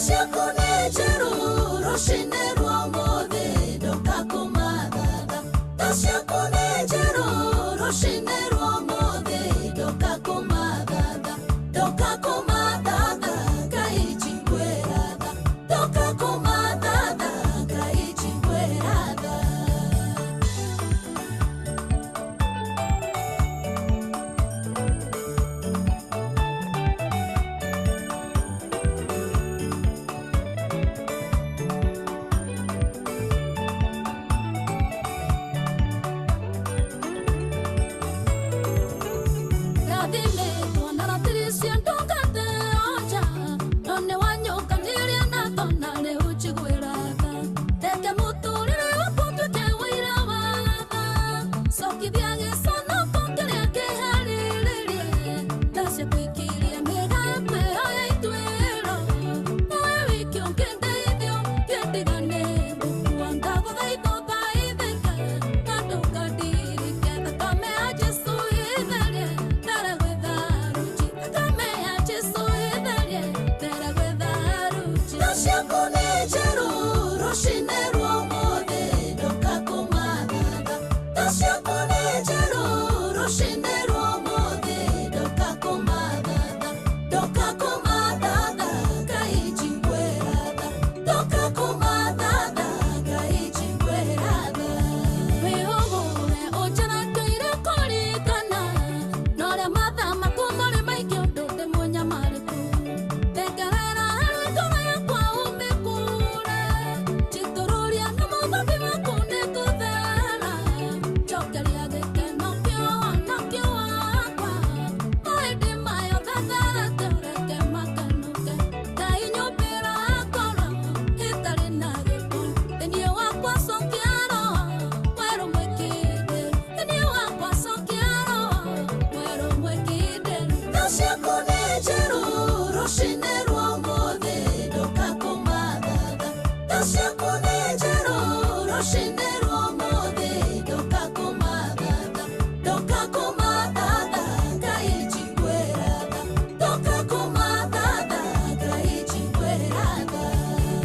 Ciaku nĩ njerũ rũcinĩ rwa ũmũthĩ ndoka kũmathatha. Tha ciaku nĩ njerũ rũcinĩ rwa ũmũthĩ ndoka kũmathatha. Ndoka kũmathatha Ngai njiguĩra tha. Ndoka kũmathatha Ngai njiguĩra tha. Rathimĩtwo na ratiricio ndungata onja no nĩ wanyũkanirie na thona rĩu njiguĩra tha. Reke mũtũrĩre wakwa ũtuĩke ũira wa tha. Cokithia gĩconoko kĩrĩa kĩharĩrĩrie. Tha ciaku ikirie mĩgambo ĩyo ya ituĩro. Nowe wiki ũngĩndeithia ngĩndigane gũkua ndagũthaitha ũthaithĩke na ndũkandirike. Thakame ya Jesũ ĩtherie ndere gwĩtha rũci. Thakame ya Jesũ ĩtherie ndere gwĩtha rũci. Tha ciaku nĩ njerũ rũcinĩ rwa ũmũthĩ ndoka kũmathatha. Tha ciaku nĩ njerũ rũcinĩ rwa ũmũthĩ ndoka kũmathatha. Ndoka kũmathatha Ngai njiguĩra tha. Ndoka kũmathatha Ngai njiguĩra tha. Wĩhũgũre ũnjerekeire kũringana na ũrĩa mathaa makwa marĩ maingĩ ũndũ ndĩ mũnyamarĩku. Thengerera harĩ ngoro yakwa ũmĩkũũre. Njitũrũria na mũthambi waku nĩngũthera. Njokeria gĩkeno kĩa ũhonokio wakwa. Mahĩndĩ mayo thetherete ũreke makenũke. Ngai nyũmbĩra ngoro ĩtarĩ na gĩko. Thĩinĩ wakwa cokia roho mwerũ mwĩkindĩru. Thĩinĩ wakwa cokia roho mwerũ mwĩkindĩru. Tha ciaku nĩ njerũ rũcinĩ rwa ũmũthĩ ndoka kũmathatha. Tha ciaku nĩ njerũ rũcinĩ rwa ũmũthĩ ndoka kũmathatha. Ndoka kũmathatha Ngai njiguĩra tha. Ndoka kũmathatha Ngai njiguĩra tha.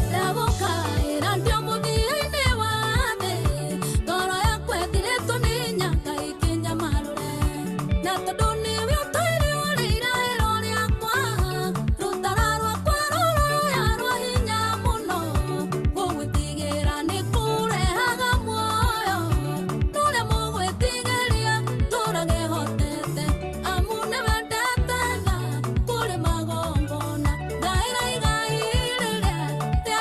Ndagũkaĩra ndĩ o mũthia-inĩ wa thĩ. Ngoro yakwa ĩthirĩtwo nĩ hinya Ngai kĩnyamarũre. Na tondũ nĩwe ũtũire ũrĩ iraĩro rĩakwa, rũtara rwakwa rũraya rwa hinya mũno. Gũgwĩtigĩra nĩ kũrehaga muoyo. Nũrĩa mũgwĩtigĩria tũrage hotete. Amu nĩwendete tha kũrĩ magongona. Ngaĩra igai rĩrĩa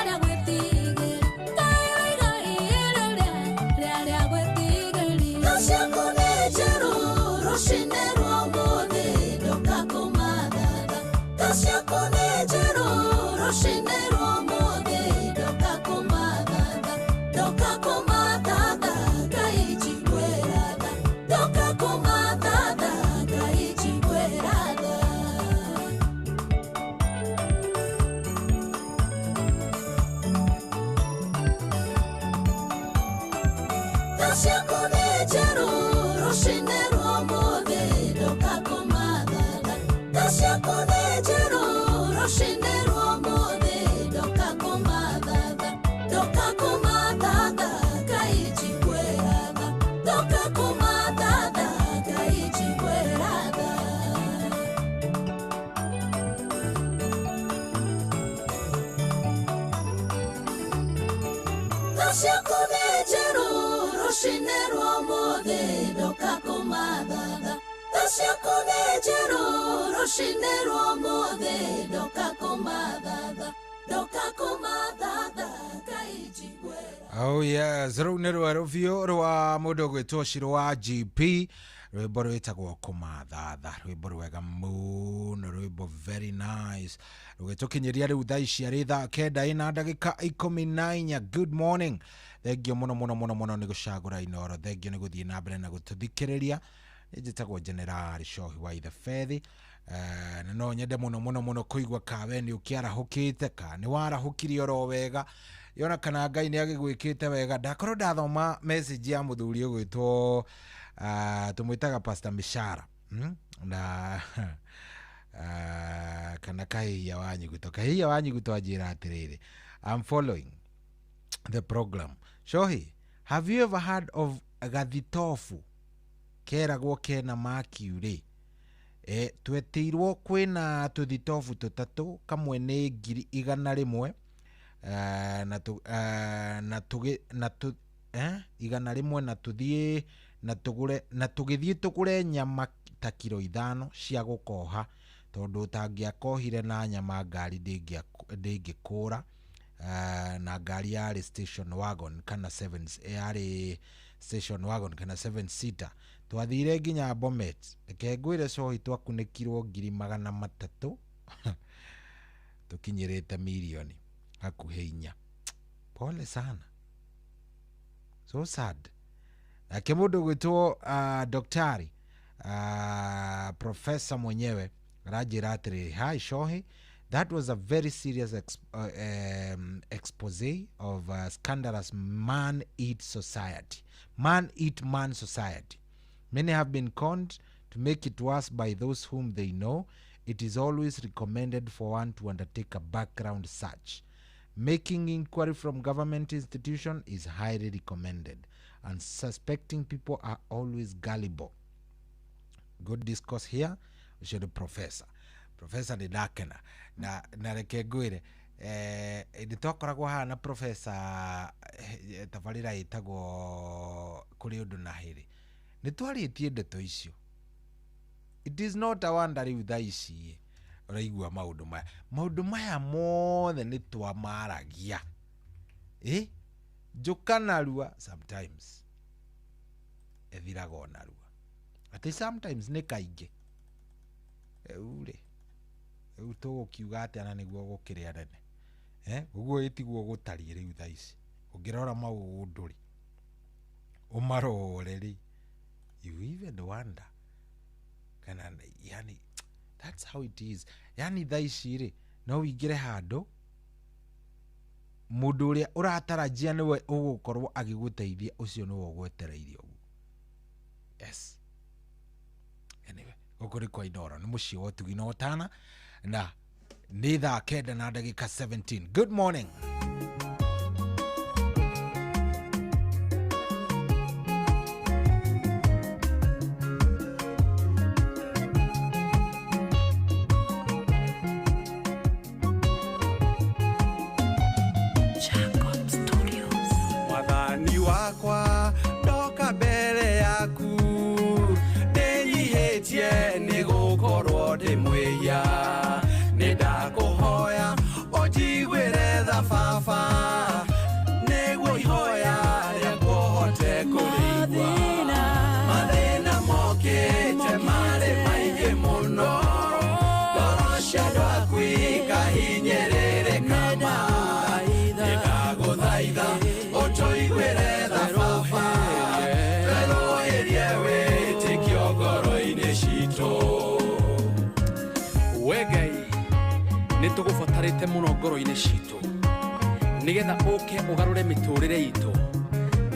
rĩa gwĩtigĩri. Ngaĩra igai rĩrĩa rĩa gwĩtigĩri. Tha ciaku nĩ njerũ rũcinĩ rwa ũmũthĩ ndoka kũmathatha. Tha ciaku nĩ njerũ rũcinĩ rwa ũmũthĩ ndoka kũmathatha. Ndoka kũmathatha Ngai njiguĩra tha. Ndoka kũmathatha Ngai njiguĩra tha. Tha ciaku nĩ njerũ rũcinĩ rwa ũmũthĩ ndoka kũmathatha. Tha ciaku nĩ njerũ rũcinĩ rwa ũmũthĩ ndoka kũmathatha. Ndoka kũmathatha Ngai njiguĩra tha. Ndoka kũmathatha Ngai njiguĩra tha. Tha ciaku nĩ njerũ rũcinĩ rwa ũmũthĩ ndoka kũmathatha. Tha ciaku nĩ njerũ rũcinĩ rwa ũmũthĩ ndoka kũmathatha. Ndoka kũmathatha Ngai njiguĩra. Oh yes, rũu nĩ rwerũ biũ rwa mũndũ ũgwĩtwo Shiro wa GP, rwĩmbo rwĩtagwo kũmathatha, rwĩmbo rwega mũno, rwĩmbo very nice, rũgĩtũkinyĩria rĩu thaa ici arĩ thaa 9 na ndagĩka 14. Good morning, thengio mũno mũno mũno mũno nĩ gũcagũra Inooro, thengio nĩ gũthiĩ na mbere na gũtũthikĩrĩria. Njĩtagwo General Shohi wa Ithebethi. Na no nyende mũno mũno mũno kũigua kawe nĩ ũkĩarahũkĩte ka nĩ warahũkire oro wega yona kana Ngai nĩ agĩgwĩkĩte wega. Ndakorwo ndathoma message ya mũthuri ũgwĩtwo tũmwĩtaga Pastor Mishara, na Kana Kahihia wa Nyuguto. Kahihia wa Nyuguto anjĩra atĩrĩrĩ, I'm following the program. Shohi, have you ever heard of gathitofu keragwo kena mercury? Twetirwo kwina tuthitofu tutatu, kamwe nĩ 100,000 na tu, na tugi, na tu, 100 na tuthiĩ na tugure na tugithie tugure nyama ta kiro 5 cia gukoha tondu utangiakohire na nyama ngari ndingikura. Na ngari yarĩ station wagon kana 7 yarĩ station wagon kana 7 seater. Twathire nginya Bomet. Reke ngwĩre cohi twakunĩkirwo 300,000 tukinyĩrĩte mirioni hakuhĩ 4. Pole sana, so sad. Nake mũndũ gwĩtwo daktari professor mwenyewe aranjĩra atĩrĩrĩ, hi Shohi, that was a very serious expose of scandalous man eat society. Man eat man society. Many have been conned to make it worse by those whom they know. It is always recommended for one to undertake a background search. Making inquiry from government institution is highly recommended. And suspecting people are always gullible. Good discourse here. Should professor. Professor nĩ ndakena na reke ngwĩre nĩ twakoragwo haha na professor tabarĩra ĩtagwo kũrĩ ũndũ na hĩrĩ. Nĩ twarĩtie ndeto icio. It is not a wonder rĩu thaa ici ũraigua maũndũ maya. Maũndũ maya mothe nĩ twamaragia. Njũka narua sometimes ĩthiraga o narua. Atĩ sometimes nĩ kaingĩ. Rĩu rĩ, rĩu tũgũkiuga atĩa na nĩguo gũkĩrĩa nene. Ũguo ĩtiguo gũtariĩ rĩu thaa ici. Ũngĩrora maũndũ rĩ, ũmarore rĩ, you even wonder. Kana yani that's how it is. Yani thaa ici rĩ, no wĩingĩre handũ mũndũ ũrĩa ũratarajia nĩwe ũgũkorwo agĩgũteithia ũcio nĩwe ũgwetereire ũguo. Yes. Anyway, gũkũ nĩ kwa Inooro, nĩ mũciĩ wa ũtugi na ũtana, na nĩ thaa 9:17. Good morning. Mwathani wakwa ndoka mbere yaku ndĩnyihĩtie nĩ gũkorwo ndĩ mwĩhia nĩ ndakũhoya ũnjiguĩre tha baba nĩguo ihoya rĩakwa ũhote kũrĩigua. Mathĩna mokĩte marĩ maingĩ mũno, ngoro cia andũ aku ikahinyĩrĩrĩka ma. Nĩ ndagũthaitha ũtũiguĩre tha baba twerũhĩrie wĩtĩkio ngoro-inĩ citũ. We Ngai nĩ tũgũbatarĩte mũno ngoro-inĩ citũ nĩgetha ũke ũgarũre mĩtũrĩre itũ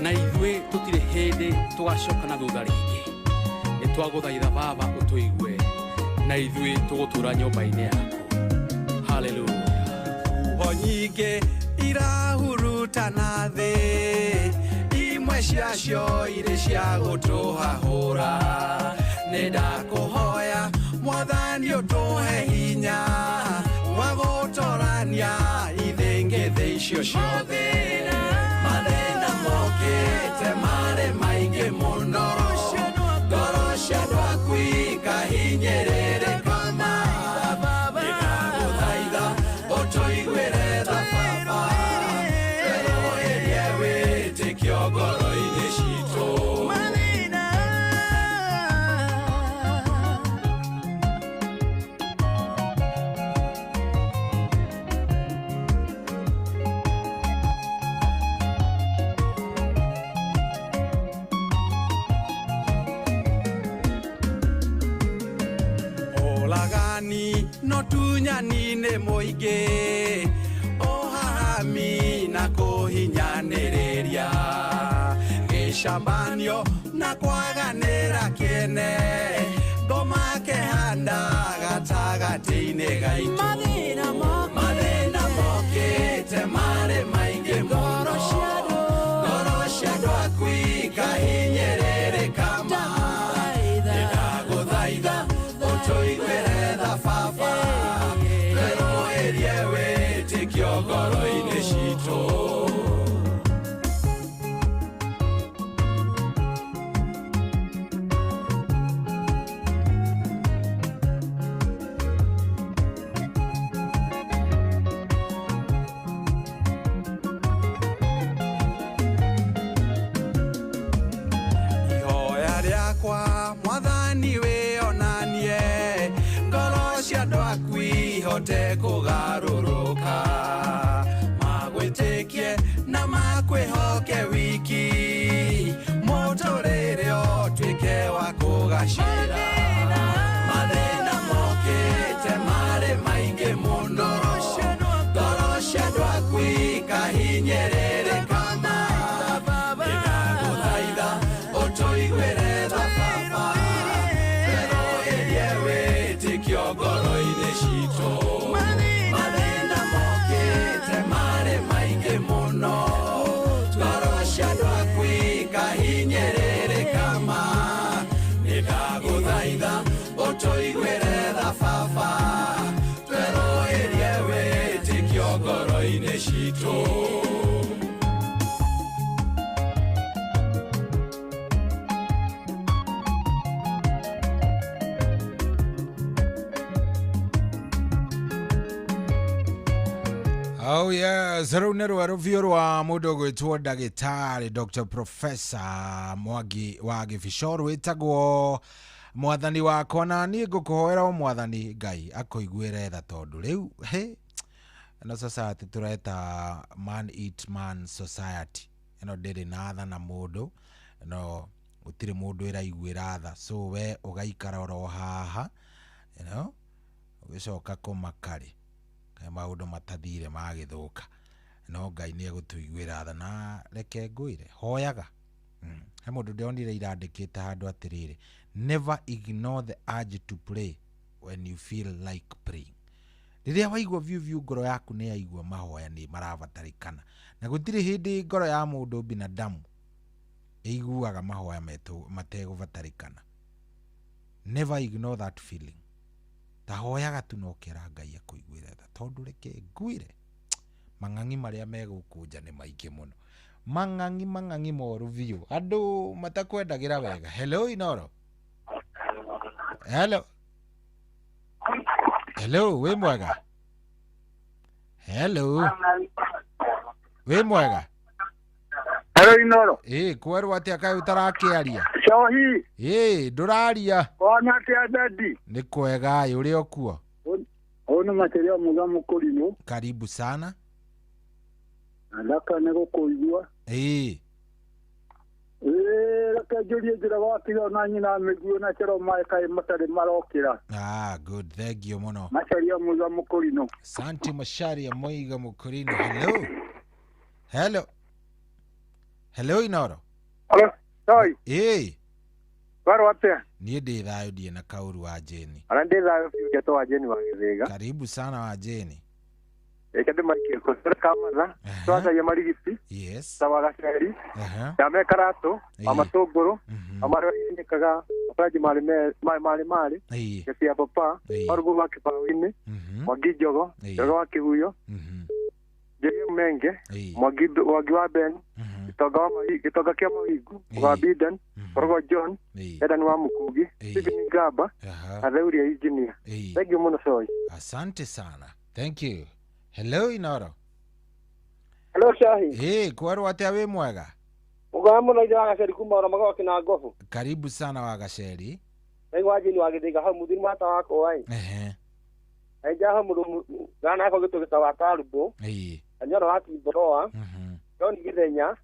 na ithuĩ tũtirĩ hĩndĩ tũgacoka na thutha rĩngĩ. Nĩ twagũthaitha baba ũtũigue na ithuĩ tũgũtũra nyũmba-inĩ yaku. Hallelujah. Huho nyingĩ irahurutana thĩ, imwe ciacio irĩ cia gũtũhahũra. Nĩ ndakũhoya Mwathani ũtũhe hinya wa gũtorania ithĩngĩthĩ icio ciothe. Mathĩna mokĩte marĩ maingĩ mũno, ngoro cia andũ aku ikahinyĩrĩrĩka ma. Nĩ ndagũthaitha ũtũiguĩre tha baba twerũhĩrie wĩtĩkio ngoro-inĩ citũ. Ũragani no tunyani-inĩ mũingĩ, ũhahami na kũhinyanĩrĩria, gĩcambanio na kwaganĩra kĩene, ngoma kehanda gatagatĩ. gatagatĩ-inĩ gaitũ. Mathĩna mokĩte marĩ maingĩ mũno, ngoro cia andũ aku ikahinyĩrĩrĩka ma. Nĩndagũthaitha ũtũiguĩre tha baba, twerũhĩrie wĩtĩkio ngoro-inĩ citũ. Ihoya rĩakwa mwathani wĩonanie, ngoro cia andũ aku ihote kũgarũrũka, magwĩtĩkie na makwĩhoke wiki, mũtũrĩre ũtuĩke wa kũgacĩra. Mathĩna mokĩte marĩ maingĩ mũno, ngoro cia andũ aku ikahinyĩrĩrĩka ma. Nĩndagũthaitha ũtũiguĩre tha baba, twerũhĩrie wĩtĩkio ngoro-inĩ citũ. Mathĩna mokĩte marĩ maingĩ mũno, ngoro cia andũ aku ikahinyĩrĩrĩka ma. Nĩndagũthaitha ũtũiguĩre tha baba, twerũhĩrie wĩtĩkio ngoro-inĩ citũ. Oh yes, rĩu nĩ rwerũ biũ rwa mũndũ ũgwĩtwo ndagĩtarĩ Dr. Professor Mwangi wa Gĩbico, rwĩtagwo mwathani wakwa, na niĩ ngũkũhoera o mwathani Ngai akũiguĩre tha, tondũ rĩu he ĩno society tũreta man eat man society, ĩno ndĩrĩ na tha na mũndũ, ĩno gũtirĩ mũndũ ĩraiguĩra tha, so we ũgaikara oro haha, you know, ũgĩcoka kũmaka rĩ kaĩ maũndũ matathire magĩthũka, no Ngai nĩ egũtũiguĩra tha. Na reke ngwĩre, hoyaga. He mũndũ ndĩronire irandĩkĩte handũ atĩrĩrĩ, never ignore the urge to pray when you feel like praying. Rĩrĩa waigua biũ biũ ngoro yaku nĩ yaigua mahoya nĩ marabatarĩkana, na gũtirĩ hĩndĩ ngoro ya mũndũ binadamu ĩiguaga mahoya mategũbatarĩkana. Never ignore that feeling. Ta hoyaga tu na ũkera Ngai akũiguĩre tha, tondũ reke ngwĩre mang'ang'i marĩa megũkũ nja nĩ maingĩ mũno, mang'ang'i mang'ang'i moru biũ, andũ matakwendagĩra wega. Hello Inoro. Hello. Hello, wĩ mwega? Hello. Wĩ mwega? Hello Inoro. Ĩ, kwerwo atĩa kaĩ ũtarakĩaria? Cohi. Ĩ, ndũraria. Kwana atĩa Bendi? Nĩ kwega ĩ, ũrĩ o kuo? Ũyũ nĩ makĩria mũga mũkũrinũ. Karibu sana. Na ndaka nĩ gũkũigua. Ĩ. Ĩ, reke njũrie njĩra gwatiga na nyina mĩguo na cero maĩ kaĩ matarĩ marokĩra. Ah, good, thank you mũno. Macharia mũga mũkũrinũ. Asante Macharia Moiga Mũkũrinũ. Hello. Hello. Hello Inoro. Hello. Sorry. Ĩ. Warwo atĩa? Niĩ ndĩ thayũ, ndirĩ na kaũru wa Jeni. Ona ndĩ thayũ biũ, ndeto wa Jeni wa Gĩthĩga. Karibu sana wa Jeni. Reke ndĩmaikie kũcora kamatha, twacaria marigiti. Yes. Ta wa gaceri. Aha. Ya mekaratũ, wa matũngũrũ, wa marĩa inyĩkaga, mabaranji marĩ marĩ marĩ, Ĩĩ. gĩci ya papa, warugu wa kĩbaũ-inĩ, Mwangi Njogo, Njogo wa Kĩhuyo, Njeri Menge, Mwangi Mwangi wa Ben, Gĩtonga wa Gĩtonga kĩa Mawingu, wa Bidan, Korogo John, Edan wa Mukugi, Stephen Ngamba, na Theuria Engineer. Thank you mũno Coy. Asante sana. Thank you. Hello Inoro. Hello Shahi. Ĩ, kwerwo atĩa wĩ mwega? Mũgaa mũno ithe wa Gaceri kuma ora magoka kina ngobu. Karibu sana wa Gaceri. Ndaigua Jeni wa Gĩthĩga hau mũthuri mata wakwa ĩ. Ehe. Aija hau mũndũ gana yako gĩtũ wa Karumbo. Ĩĩ. Anyoro wa Kimboroa. John Gĩthenya.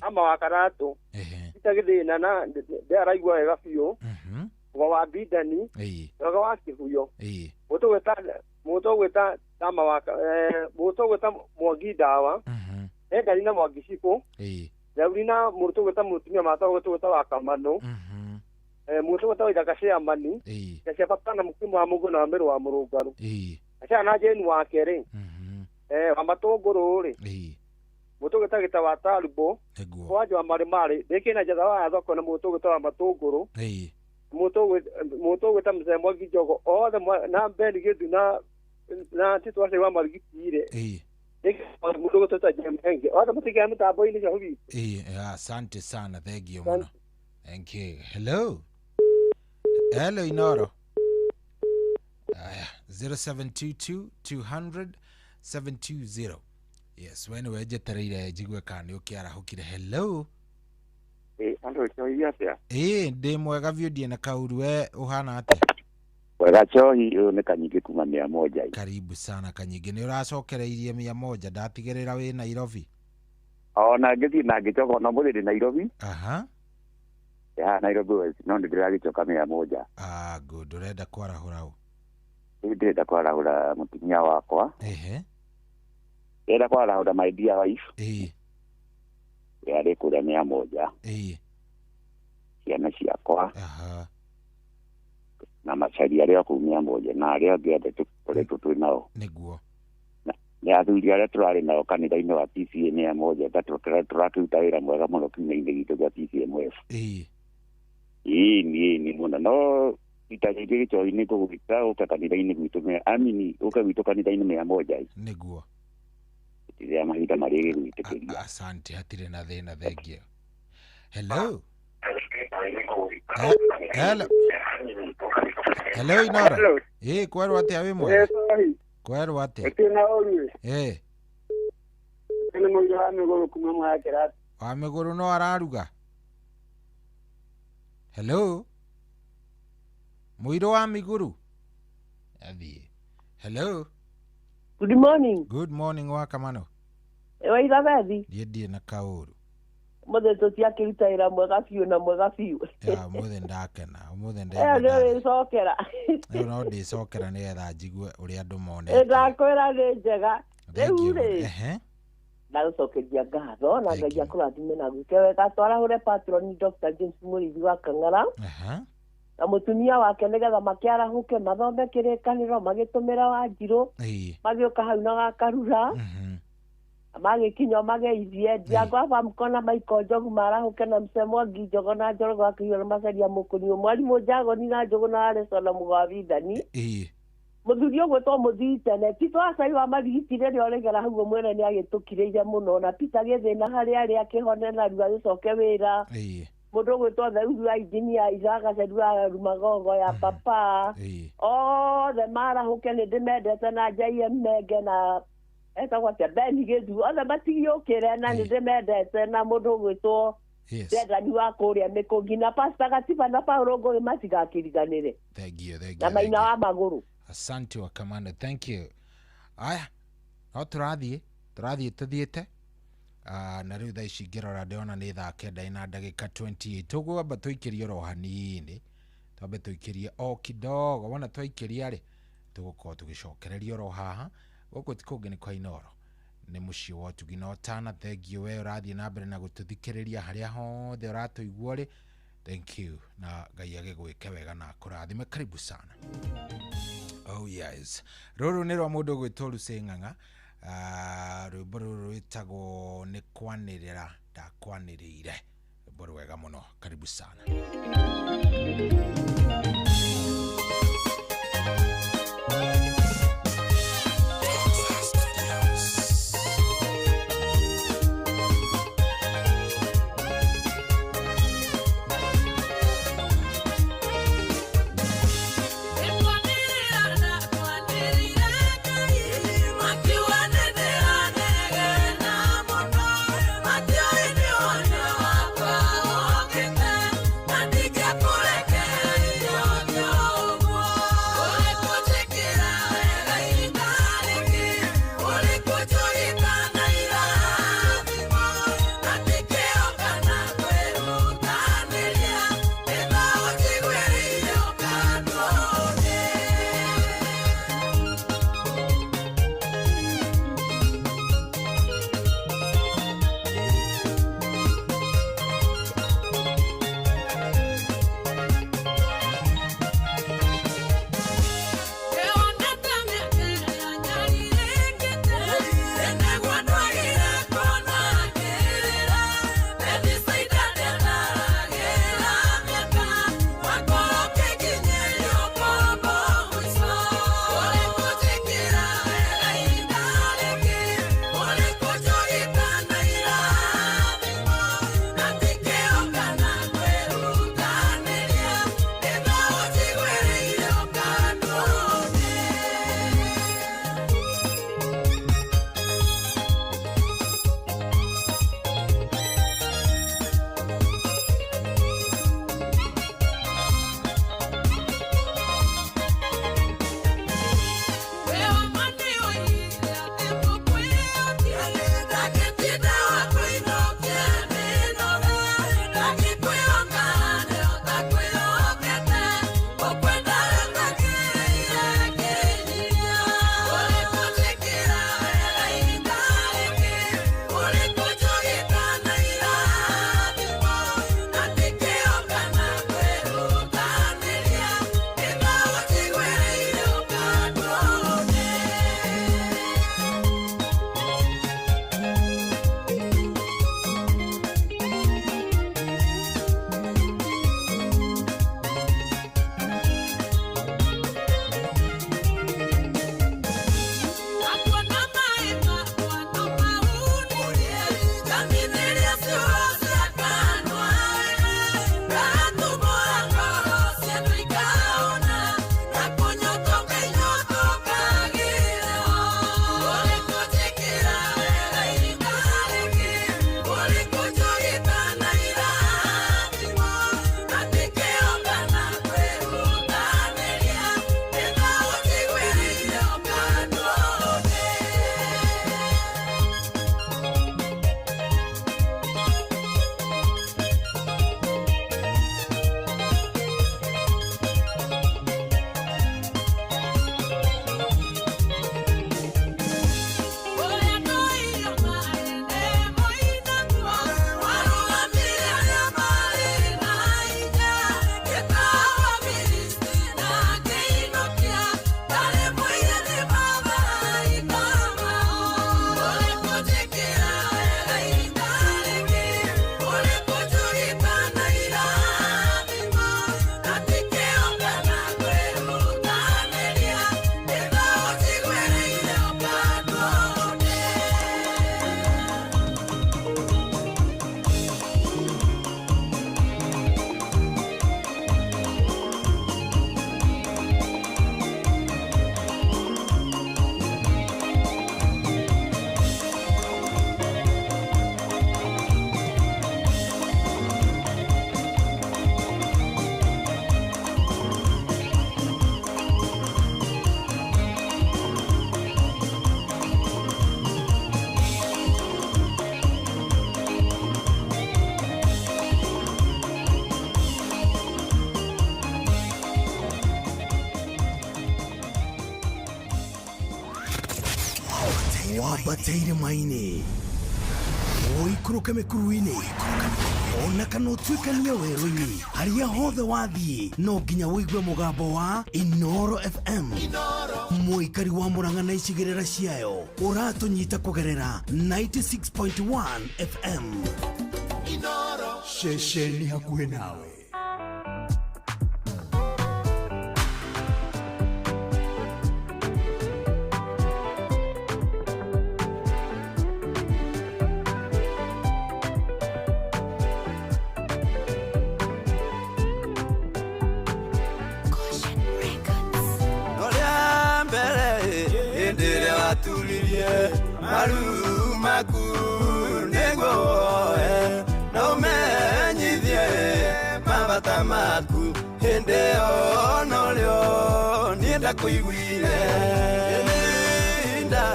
Ama wa Karatũ. Peter Gĩthĩna na ndĩaraigua wega biũ. Mũga wa Bidani. Mũga wa Kĩhuyo. Ĩĩ. Mũtũ gwĩta Tama wa mũtũ gwĩta Mwangi Ndawa. Engari na Mwangi Cibũ. Ĩĩ. Daudi na mũrutwo gwĩta mũtumia mata gwĩta wa Kamano. Mũrutwo gwĩta Waithaka Chairman. Ĩĩ. Cia baba na mũkimo wa mũgũ na wa mĩrũ wa mũrũngaru. Ĩĩ. Acia na Jane wa kerĩ. Wa matũngũrũ rĩ. Ĩĩ. Mũtũ gĩta wa Tarubo. Nĩguo. Kwanja wa marĩ marĩ. Ndĩkĩ na njatha wa thoko na mũtũ gĩta wa matũngũrũ. Ĩĩ. Mũtũ gwĩta Mzee Mwangi Njogo othe na Ben Gĩthu na Tito wa Marigiti rĩ. Ĩĩ. Mũndũ gũtũta Jemhenge othe mũtigae mũtambo-inĩ cia witũ. Ĩĩ, asante sana, thank you mũno. Thank you. Hello. Hello Inoro. Aya, 0722 200 720. Yes, we nĩwe njetereire njigue kana nĩ ũkĩarahũkire. Hello. Ĩĩ, andũ njohi atĩa? Ĩĩ, ndĩ mwega biũ ndiĩ na kaũru, we ũhana atĩa? Wega njohi, ũyũ nĩ Kanyingĩ kuma 100. Karibu sana Kanyingĩ, nĩ ũracokereirie 100, ndatigĩrĩra wĩ Nairobi. Ona ngĩthiĩ na ngĩcoka ona ũmũthĩ ndĩ Nairobi. Aha. Ya Nairobi West, no nĩ ndĩragĩcoka 100. Ah, good, ũrenda kwarahũra ũ? Rĩu ndĩrenda kwarahũra mũtumia wakwa. Ehe. Ndĩrenda kwarahũra my dear wife. Ĩĩ. Ũrĩa arĩ kũrĩa 100. Ĩĩ. Ciana ciakwa. Aha. Na macari arĩa kũu 100 na arĩa angĩ othe tũkoretwo twĩ nao. Nĩguo. Nĩ athuri arĩa tũrarĩ nao kanitha-inĩ wa PCA 100 tũrakĩruta wĩra mwega mũno kiumia-inĩ gitũ gĩa PCMF. Ĩĩ. Ĩĩ, nĩ mũno no ita rĩngĩ gĩcohi-inĩ ngũgwĩta ũke kanitha-inĩ gwitũ amini ũke gwitũ kanitha-inĩ 100. Nĩguo. Rĩrĩa mahinda marĩa gĩgwĩtĩkĩria. Asante, hatirĩ na thĩna, thank you. Hello. Hello. Hello Inora. Ĩĩ, kwerwo atĩa wĩ mwega? Kwerwo atĩa? Gũtirĩ na ũru. Ĩĩ. Nĩ mũirũ wa mĩgũrũ kuma Mwakĩra. Wa mĩgũrũ no araruga? Hello. Mũirũ wa mĩgũrũ? Athiĩ. Hello. Good morning. Good morning wa Kamano. Ewa Ithabethi. Ndiĩ ndiĩ na kaũru. Mũthĩ tũtiakĩruta wĩra mwega biũ na mwega biũ. Ya ũmũthĩ ndakena, ũmũthĩ Ĩyo nĩ ũrĩcokera. Rĩu no ndĩcokera nĩgetha njigue ũrĩa andũ monete. Ndakwĩra nĩ njega. Rĩu rĩ. Ehe. Ndagũcokeria ngatho na Ngai akũrathime na gwĩke wega. Twarahũre patron Dr. James Mũrĩithi wa Kang'ara. Aha. Na mũtumia wake nĩgetha makĩarahũke mathome kĩrĩkanĩro magĩtũmĩra Wanjirũ. Ĩĩ. Magĩũka hau na gakarura. Magĩkinya mageithie Ndiangwa wa Mkona Michael Njogu marahũke na Mzee Mwangi Njogo na Njorogo akĩiywo na Macaria Mũkũni Mwarimũ Njagoni na Njũgũ na Areso na Mũgwabithani. Ĩĩ. Mũthuri ũgwĩtwo Mũthii tene Tito Acai wa Marigiti rĩrĩa ũregera hau mwene nĩ agĩtũkirĩire mũno na Peter gĩthĩna harĩa arĩ akĩhone narua agĩcoke wĩra. Ĩĩ. Mũndũ ũgwĩtwo Theuru wa injinia Isaac Gaceru wa Rumagogo ya papa. Ĩĩ. Othe marahũke nĩ ndĩmendete na J.M. Menge na etagwo atĩa Ben Gĩthu othe matigiũkĩre na nĩ ndĩmendete na mũndũ ũgwĩtwo Ndendani wa kũrĩa Mĩkũngi na Pastor Gatiba na Paulo Ngũgĩ matigakĩriganĩre. Thank you, thank you. Na maina wa magũrũ. Asante wa Kamano, thank you. Aya, no tũrathiĩ tũthiĩte. Na rĩu thaa ici ngĩrora ndĩrona nĩ thaa 9 na ndagĩka 28. Tũgwamba tũikĩrie oro hanini. Twambe tũikĩrie o kidogo. Wona twaikĩria rĩ, tũgũkorwo tũgĩcokereria oro haha. Gũkũ ti kũngĩ nĩ kwa Inoro. Nĩ mũciĩ wa ũtugi na ũtana. Thank you we ũrathiĩ na mbere na gũtũthikĩrĩria harĩa hothe ũratũigua rĩ. Thank you. Na Ngai agĩgwĩke wega na akũrathime. Karibu sana. Oh yes. Rũrũ nĩ rwa mũndũ ũgwĩtwo Lucy Ng'ang'a. Rwĩmbo rũrũ rwĩtagwo nĩ kwanĩrĩra ndakwanĩrĩire. Rwĩmbo rwega mũno. Karibu sana. Thank you. Wambate irĩma-inĩ, ũikũrũke mĩkuru-inĩ, ona kana ũtuĩkanie werũ-inĩ, harĩa hothe wathiĩ no nginya ũigue mũgambo wa Inoro FM. Mũikari wa Murang'a na icigĩrĩra ciayo ũratũnyita kũgerera 96.1 FM. Ceceni hakuhĩ nawe. Noria mbere hĩndĩ ĩrĩa waturirie maru maku nĩguo woe na ũmenyithie mabata maku hĩndĩ ĩyo norĩo niĩ ndakũiguire. Ihinda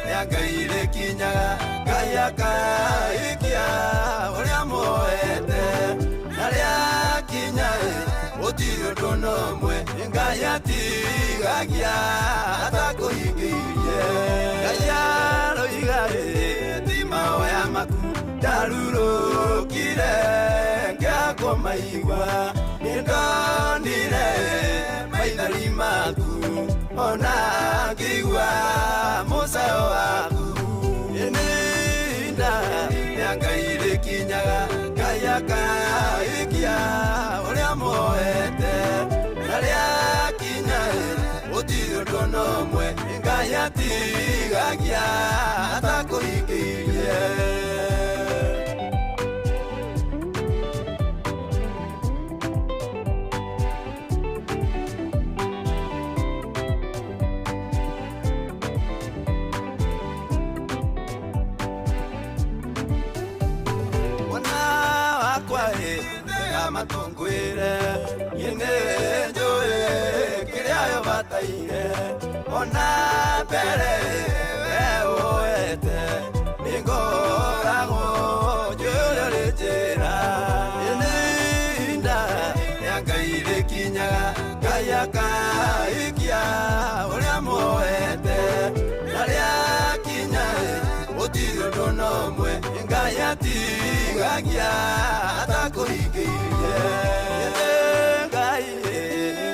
rĩa Ngai rĩkinyaga, Ngai akaikia ũrĩa muoete, na rĩakinya gũtirĩ ũndũ na ũmwe Ngai atigagia atakũhingĩirie. Ngai aroiga ti mahoya maku ndarurũkire ngĩakũmaigua, nĩndonire maithori maku ona ngĩigua mũcayo waku. Ihinda rĩa Ngai rĩkinyaga, Ngai akaikia ũrĩa muoete, na rĩakinya gũtirĩ ũndũ na ũmwe Ngai atigagia atakũhingĩirie. Matungwire niĩ nĩnjũĩ kĩrĩa yo bataire, ona mbere we ũete nĩngoragwo njũĩ ũrĩa ũrĩ njĩra. Ihinda rĩa Ngai rĩkinyaga, Ngai akaikia ũrĩa muoete, na rĩakinya gũtirĩ ũndũ na ũmwe Ngai atigagia atakũhingĩirie. Ngai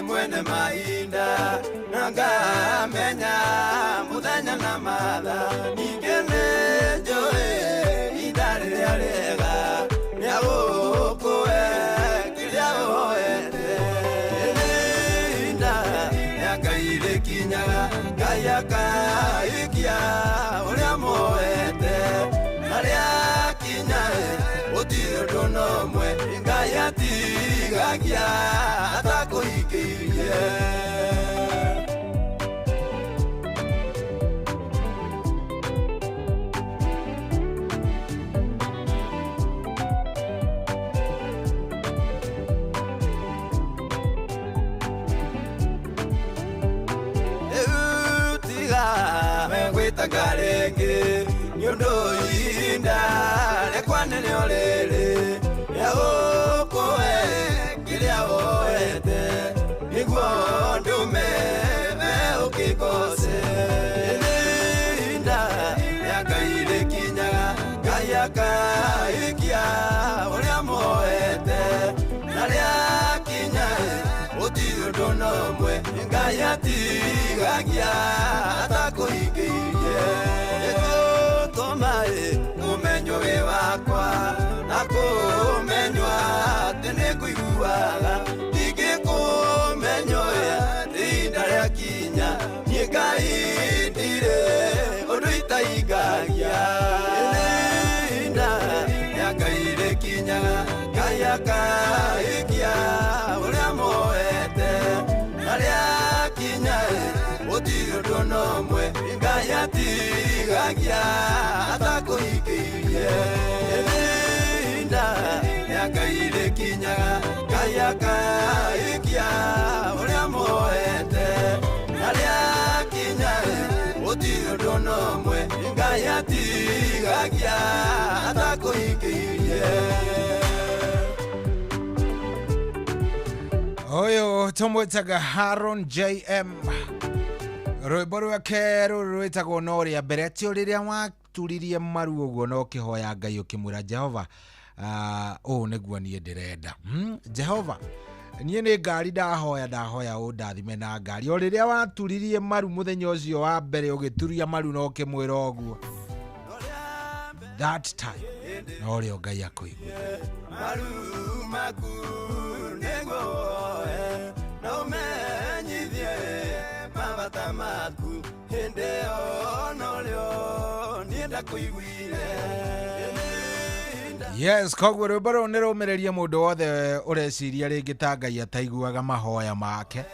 mwene mahinda na ngamenya mũthenya na mathaa, ningĩ nĩnjũĩ ihinda rĩrĩa rĩega nĩagũkũhe kĩrĩa ũhoete. Ihinda rĩa Ngai rĩkinyaga, Ngai akaikia ũrĩa muoete, na rĩakinya gũtirĩ ũndũ na ũmwe Ngai atigagia atakũhingĩirie. Rĩu tiga gwĩtanga rĩngĩ nĩ ũndũ ihinda rĩakwa nĩrĩo rĩrĩ rĩa gũkũhe kĩrĩa woete, nĩguo ndũme we ũkĩgoce. Ihinda rĩa Ngai rĩkinyaga, Ngai akaikia ũrĩa muoete, na rĩakinya gũtirĩ ũndũ na ũmwe Ngai atigagia atakũhingĩirie. Nĩngũtũma ũmenywo wĩ wakwa na kũmenywo atĩ nĩngũiguaga, ndingĩkũmenywo ihinda rĩakinya niĩ Ngai ndirĩ ũndũ itahingagia. Ihinda rĩa Ngai rĩkinyaga, Ngai akaikia ũrĩa muoete, na rĩakinya gũtirĩ ũndũ na ũmwe Ngai atigagia atakũhingĩirie. Ihinda rĩa Ngai rĩkinyaga, Ngai akaikia ũrĩa muoete, na rĩakinya gũtirĩ ũndũ na ũmwe Ngai atigagia atakũhingĩirie. Ũyũ tũmwĩtaga Haron JM. Rwĩmbo rwake rũrũ rwĩtagwo no rĩa mbere atĩ o rĩrĩa waturirie maru ũguo na ũkĩhoya Ngai ũkĩmwĩra Jehova ũũ nĩguo niĩ ndĩrenda. Jehova niĩ nĩ ngari ndahoya ũndathime na ngari. O rĩrĩa waturirie maru mũthenya ũcio wa mbere ũgĩturia maru na ũkĩmwĩra ũguo, that time no rĩo Ngai akũigua. Maru maku nĩguo na ũmenyithie mabata maku hĩndĩ ĩyo norĩo niĩ ndakũiguire. Yes, koguo rwĩmbo rũrũ nĩ rũmĩrĩrie mũndũ wothe ũreciria rĩngĩ ta Ngai ataiguaga mahoya make.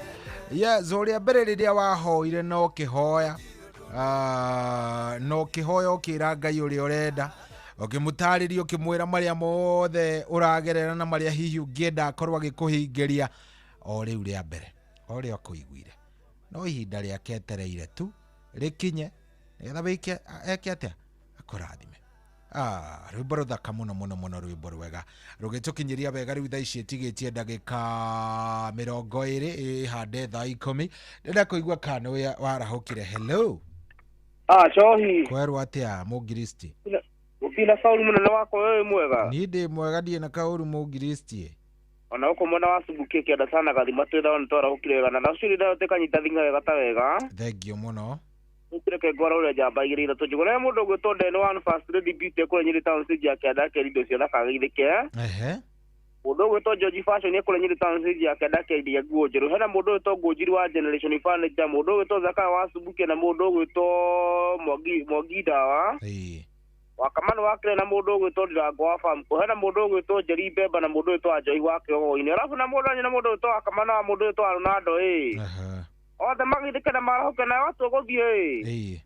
Yes, ũrĩa mbere rĩrĩa wahoire na ũkĩhoya na ũkĩhoya ũkĩra Ngai ũrĩa ũrenda, ũkĩmũtarĩria ũkĩmwĩra marĩa mothe ũragerera na marĩa hihi ũngĩenda akorwo agĩkũhingĩria, o rĩu rĩa mbere o rĩo akũiguire, no ihinda rĩake etereire tu rĩkinye nĩgetha wĩke eke atĩa akũrathime. Rwĩmbo rũthaka mũno mũno mũno, rwĩmbo rwega rũgĩtũkinyĩria wega. Rĩu thaa ici ĩtigĩtie ndagĩka 20 ĩhande thaa 10. Ndĩrenda kũigua kana nĩ warahũkire. Hello. Cohi. Kwerwo atĩa mũngiristi? Gũtirĩ kaũru mũnene wakwa, wewe mwega? Niĩ ndĩ mwega, ndirĩ na kaũru mũngiristi. Ona gũkũ mwena wa Subukia kĩanda sana gathima twĩthawa nĩ twarahũkire wega na nacio ndĩratũkanyita thinga wega ta wega. Thengio mũno. Reke ngwara ũrĩa njamba igĩrĩ ithatũ njugũ mũndũ ũgwĩtwo Ndeno one first lady beauty kũrĩa Nyĩrĩ town stage ya kĩanda akĩendia indo cia thaka geithĩke. Mũndũ ũgwĩtwo George Fashion kũrĩa Nyĩrĩ town stage ya kĩanda akĩendia nguo njerũ. Hena mũndũ ũgwĩtwo Ngũnjiri wa Generation Furniture, mũndũ ũgwĩtwo Zakayo wa Subukia na mũndũ ũgwĩtwo Mwangi Ndawa wa Kamano wa Kĩrĩa na mũndũ ũgwĩtwo Ndirango wa Famco. Hena mũndũ ũgwĩtwo Njeri Mbemba na mũndũ ũgwĩtwo Anjoi wa Kĩogoinĩ. Arabu na mũndũ na mũndũ ũgwĩtwo wa Kamano wa mũndũ ũgwĩtwo Ronaldo othe magithike na marahuke na watu gũthiĩ.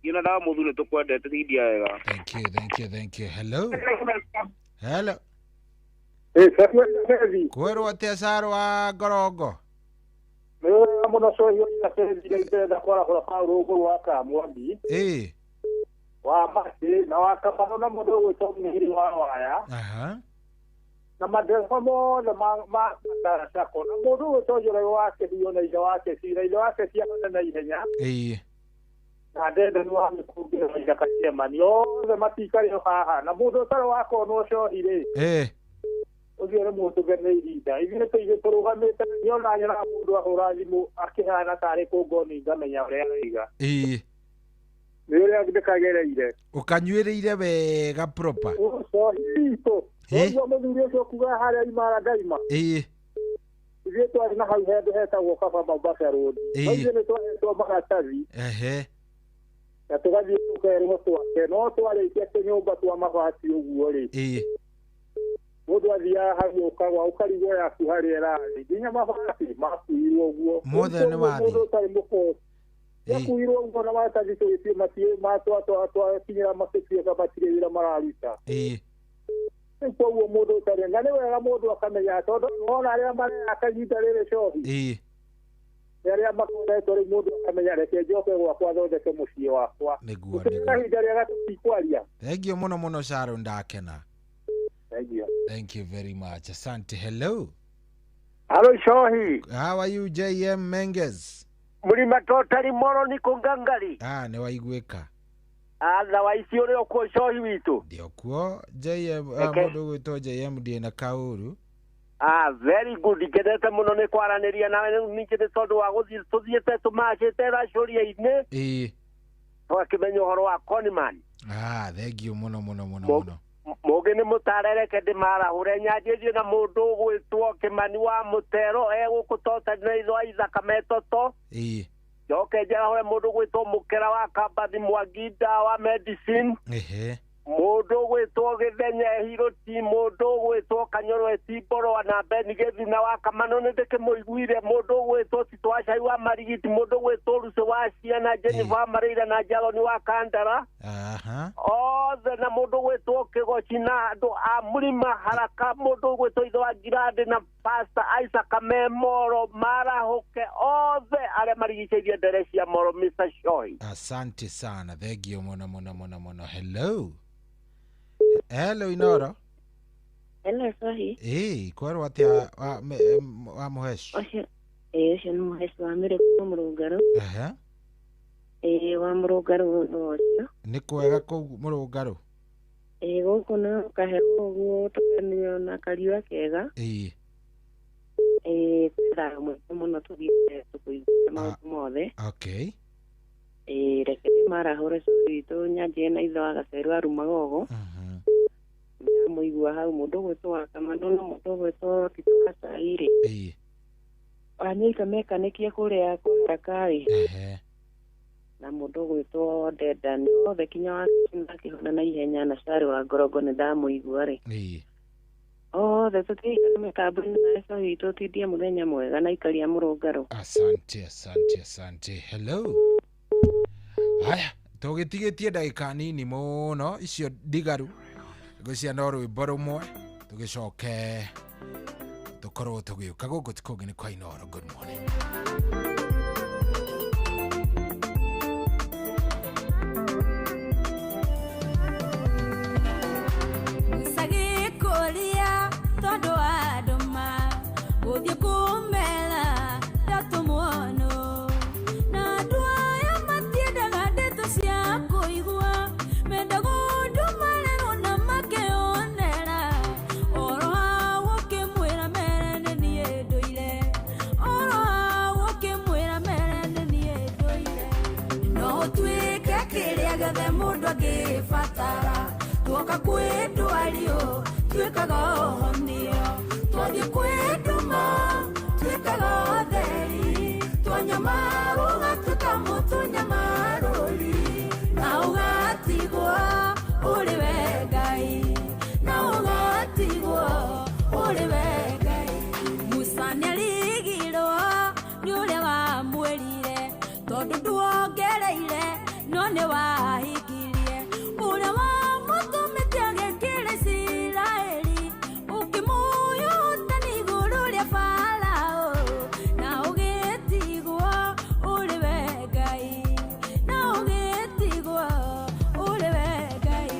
Ina dawa mũthuri nĩ tũkwendete tindia wega. Thank you, thank you, thank you. Hello. Hello. Kwerwo atĩa Caro wa Ngorongo? Nĩ wega mũno cohi ina bethi ndĩrenda kwarahũra Paũlũ ũgũrũ wa Kamwambi. Wa Mati na wa Kamano na mũndũ ũgwĩtwo Mihiri wa Waya. Na madereba mothe ma Sacco na mũndũ ũgwĩtwo Njoroge wa Kĩhiũ na ithe wake Cira, ithe wake Ciamane na ihenya. Na Ndende wa Mĩkũngĩro na ithaka Ciamani othe matikarĩo haha na mũndũ ũtarĩ wakonwo cohi rĩ ũcio nĩ mũtũge nĩ ihinda. Ithuĩ tũigĩ tũrũgamĩte nĩona nyonaga mũndũ ahũra thimũ akĩhana tarĩ kũngoni ngamenya ũrĩa araiga. Nĩ ũrĩa ndĩkagereire. Ũkanyuĩrĩire wega proper. Cohi witũ. Ũguo mũthuri ũcio kuga harĩa imara ndaima. Ithuĩ twarĩ na hau handũ hetagwo Kaba Mombasa Road. Ithuĩ nĩ twahetwo maratathi. Na tũgathiĩ tũkerwo twake no twarĩkia tũnyũmba twa mabati ũguo rĩ. Mũndũ athiaga hau ũkagwa ũkarigwo yaku harĩa ĩrarĩ nginya mabati makuirwo ũguo. Mothe nĩ wathiĩ. Mũndũ ũtarĩ mũkũ yakuirwo ũguo na maratathi tũgĩthiĩ matwakinyĩra makĩtuĩka matirĩ wĩra mararuta. Koguo mũndũ ũtarĩ na nĩ wega mũndũ akamenya tondũ wona arĩa mareyaka ihinda rĩrĩ cohi nĩ arĩa makoretwo rĩu mũndũ akamenya reke njoke gwakwa thondeke mũciĩ wakwa. Nĩguo nĩguo. Ihinda rĩega tũtikwaria. Thengio mũno mũno Sharon, ndakena. Thank you. Thank you very much. Asante. Hello. Hello Shohi. How are you JM Menges? Mlima totally moro niko ngangari. Nĩ waiguĩka. Atha wa ici ũrĩ okuo Shohi witũ. Ndĩ okuo JM, mũndũ ũgwĩtwo JM ndĩ na kaũru. Very good. Ngenete mũno nĩ kwaranĩria nawe ningĩ nĩ tondũ wa gũthiĩ tũthiĩte tũmacĩte racũria-inĩ. Twakĩmenya ũhoro wa Conman. Thank you mũno mũno mũno mũno. Mũgĩ nĩ mũtarereke ndĩmarahũre nyanjĩrie na mũndũ ũgwĩtwo Kĩmani wa Mũtero egũkũ Totari na itho Ithaka Metoto. Njoke njarahũre mũndũ ũgwĩtwo Mũkera wa Kambathi Mwangi Ndawa Medicine. Mũndũ ũgwĩtwo Gĩthenya Ehirũti, mũndũ ũgwĩtwo Kanyoro Etimboro na Beni Gĩthina wa Kamano nĩ ndĩkĩmũiguire, mũndũ ũgwĩtwo Tito wa Cai wa Marigiti, mũndũ ũgwĩtwo Rucĩ wa Ciana, Jennifer Marĩire na Jaloni wa Kandara. Othe na mũndũ ũgwĩtwo Kĩgoci na andũ a Mũrima Haraka, mũndũ ũgwĩtwo ithe wa Ngirandĩ na Pastor Isaac Memoro marahũke othe arĩa marigicĩirie ndere cia Moro Mr. Shohi. Asante sana. Thank you mũno mũno mũno mũno. Hello. Hello Inoro. Hello Shohi. Kwerwo atĩa wa Mũhesh? Ũcio nĩ Mũhesh wa Mĩrĩ kuma Mũrũngarũ. Ĩĩ wa Mũrũngarũ ũcio. Nĩ kwega kũu Mũrũngarũ? Ĩĩ gũkũ no kaheho ũguo tũkaniona kariũa kega. Ĩĩ. Ĩĩ kwĩ thayũ mũingĩ mũno tũthiĩte tũkũiguĩte maũndũ mothe. Okay. Ĩĩ reke ndĩmarahũre cũĩ witũ Nyanjie na ithe wa Gaceru Arumagogo. Ndamũigua hau mũndũ ũgwĩtwo wa Kamanũ na mũndũ ũgwĩtwo Tito Gacai rĩ. Ĩĩ. Wanyoika mekanikie kũrĩa kwa Haraka-rĩ. Ehe. Na mũndũ ũgwĩtwo Dedan othe kinya wa akĩhona na ihenya na Cari wa Ngorongo nĩ ndamũigua rĩ. Ĩĩ. Othe tũtiikara mĩtambo-inĩ na cũĩ witũ tindie mũthenya mwega na ikaria Mũrũngarũ. Asante, asante, asante. Hello. Haya, tũgĩtigĩtie ndagĩka nini mũno icio ndigaru ngwĩciria no rwĩmbo rũmwe tũgĩcoke tũkorwo tũgĩũka gũkũ ti kũngĩ nĩ kwa Inooro. Good morning. Sagĩkũria tondũ wa ndũma gũthiĩ kũmera ndatũmwono na andũ aya matiendaga ndeto cia kũigua mendaga ũndũ marerwo na makeyonera oro hau ũkĩmwĩra mere nĩ niĩ ndũire oro hau ũkĩmwĩra mere nĩ niĩ ndũire no ũtuĩke kĩrĩa gĩothe mũndũ angĩbatara tuoka kwĩ ndwario tuĩkaga ũhonio twathiĩ kwĩ nduma tuĩkaga ũtheri twanyamarwo ũgatuĩka mũtũnyamarũri na ũgatigwo ũrĩ we Ngai na ũgatigwo ũrĩ we Ngai. Musa nĩarigirwo nĩ ũrĩa wamwĩrire tondũ nduongereire no nĩ wahingirie ũrĩa wamũtũmĩte agĩkĩra Isiraeli ũkĩmũyũta igũrũ rĩa Farao na ũgĩtigwo ũrĩ we Ngai na ũgĩtigwo ũrĩ we Ngai.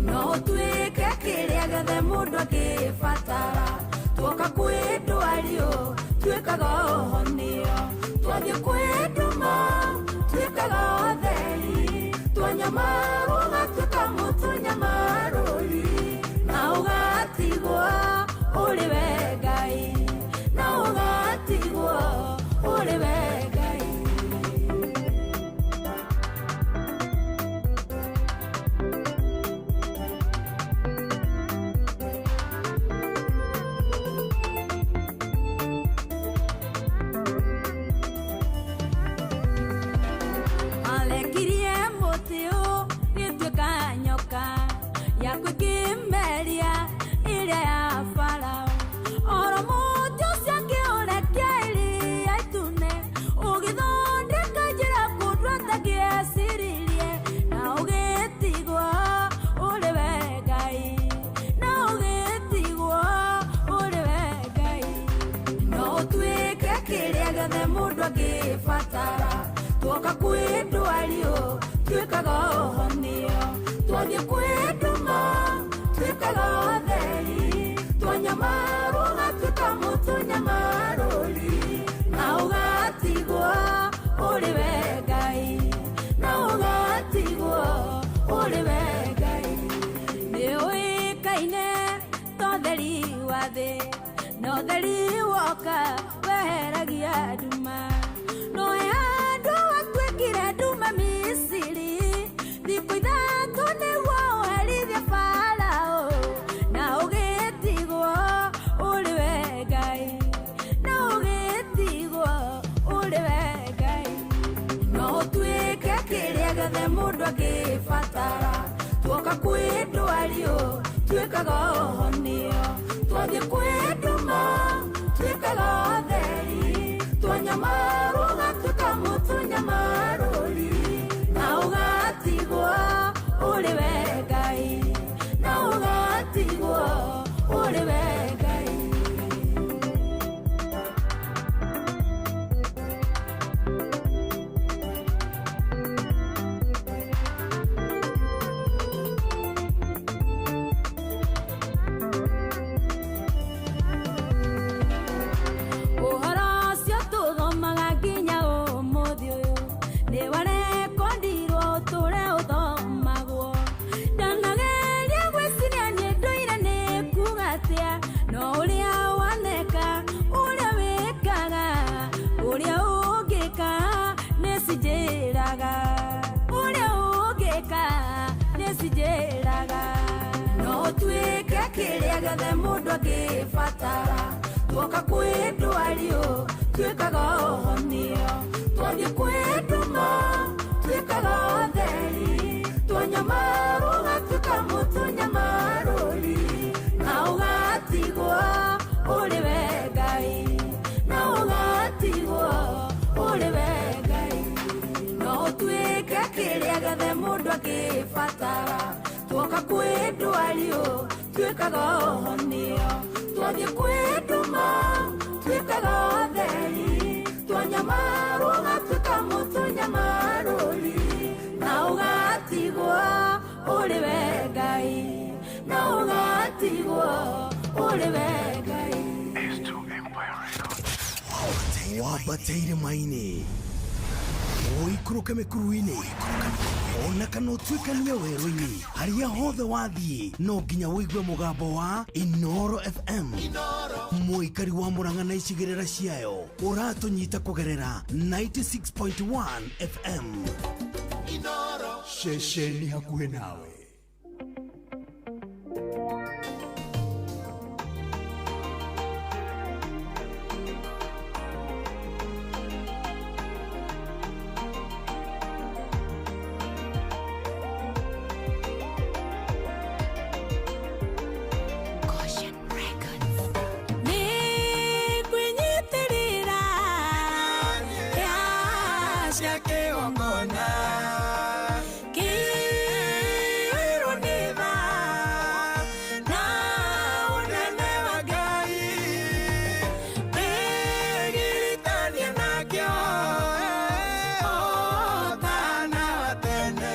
No ũtuĩke kĩrĩa gĩothe mũndũ angĩbatara tuoka kwĩ ndwario tuĩkaga ũhonio twathiĩ kwĩ nduma tuĩkaga ũtheri twanyamarwo ũgatuĩka mũtũnyamarũri na ũgatigwo ũrĩ we Ngai na ũgatigwo ũrĩ we Ngai. Alekirie mũtĩ ũgĩtuĩka nyoka yaku ĩkĩmeria ĩrĩa ya Farao oro mũtĩ ũcio akĩũrekia iria itune ũgĩthondeka njĩra kũndũ atangĩeciririe na ũgĩtigwo ũrĩ we Ngai na ũgĩtigwo ũrĩ we Ngai. No ũtuĩke kĩrĩa gĩothe mũndũ angĩbatara tuoka kwĩ ndwario tuĩkaga ũhonio twathiĩ kwĩ nduma tuĩkaga ũtheri twanyamarwo ũgatuĩka mũtũnyamarũri na ũgatigwo ũrĩ we Ngai na ũgatigwo ũrĩ we Ngai. Nĩũĩkaine ta ũtheri wa thĩ na ũtheri woka weheragia nduma no he handũ watuĩkire nduma Misiri thikũ ithatũ nĩguo ũherithie Farao na ũgĩtigwo ũrĩ we Ngai na ũgĩtigwo ũrĩ we Ngai. No ũtuĩke kĩrĩa gĩothe mũndũ angĩbatara tuoka kwĩ ndwario tuĩkaga ũhonio twathiĩ kwĩ nduma tuĩkaga ũtheri twanyamarwo ũgatuĩka mũtũnyamarũri na ũgatigwo ũrĩ we Ngai na ũgatigwo ũrĩ we Ngai. Ũhoro ũcio tũthomaga nginya ũmũthĩ ũyũ nĩ warehwo kĩrĩa gĩothe mũndũ angĩbatara. Tuoka kwĩ ndwario tuĩkaga ũhonio, twathiĩ kwĩ nduma tuĩkaga ũtheri, twanyamarwo ũgatuĩka mũtũnyamarũri, na ũgatigwo ũrĩ we Ngai, na ũgatigwo ũrĩ we Ngai. No ũtuĩke kĩrĩa gĩothe mũndũ angĩbatara, tuoka kwĩ ndwario tuĩkaga ũhonio, twathiĩ kwĩ nduma tuĩkaga ũtheri, twanyamarwo ũgatuĩka mũtũnyamarũri, na ũgatigwo ũrĩ we Ngai, na ũgatigwo ũrĩ we Ngai. Wambate irĩma-inĩ, ũikũrũke mĩkuru-inĩ, ona kana ũtuĩkanie werũ-inĩ, harĩa hothe wathiĩ no nginya ũigue mũgambo wa Inooro FM. Mũikari wa Murang'a na icigĩrĩra ciayo ũratũnyita kũgerera 96.1 FM. Ceceni hakuhĩ nawe. Nĩngwĩnyitĩrĩra cia kĩgongona kĩirwo nĩ tha na ũnene wa Ngai, ndĩgiritania nakĩo ũtana wa tene,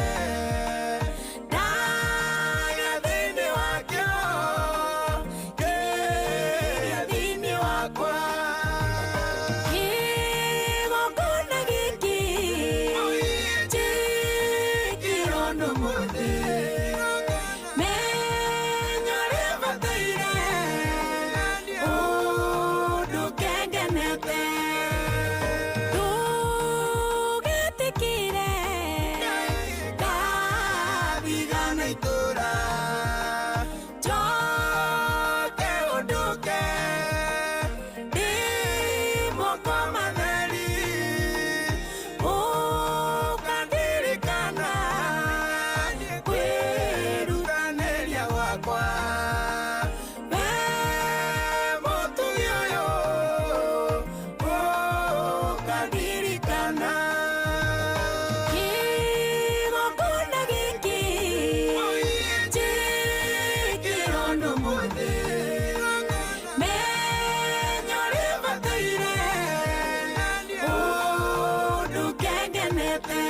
ndagĩa thĩinĩ wakĩo kĩrĩa thĩinĩ wakwa. Kĩgongona gĩkĩ njĩkĩrwo nĩ mũthĩ, menya ũrĩa bataire ũndũ kengenete, ndũgetĩkĩre ngathigana itũra, njoke ũndũke ndĩ moko matheri, ũkandirikana kwĩrutanĩria gwakwa, we mũtugi ũyũ ũkandirikana. Kĩgongona gĩkĩ njĩkĩrwo nĩ mũthĩ, menya ũrĩa bataire ũndũ kengenete.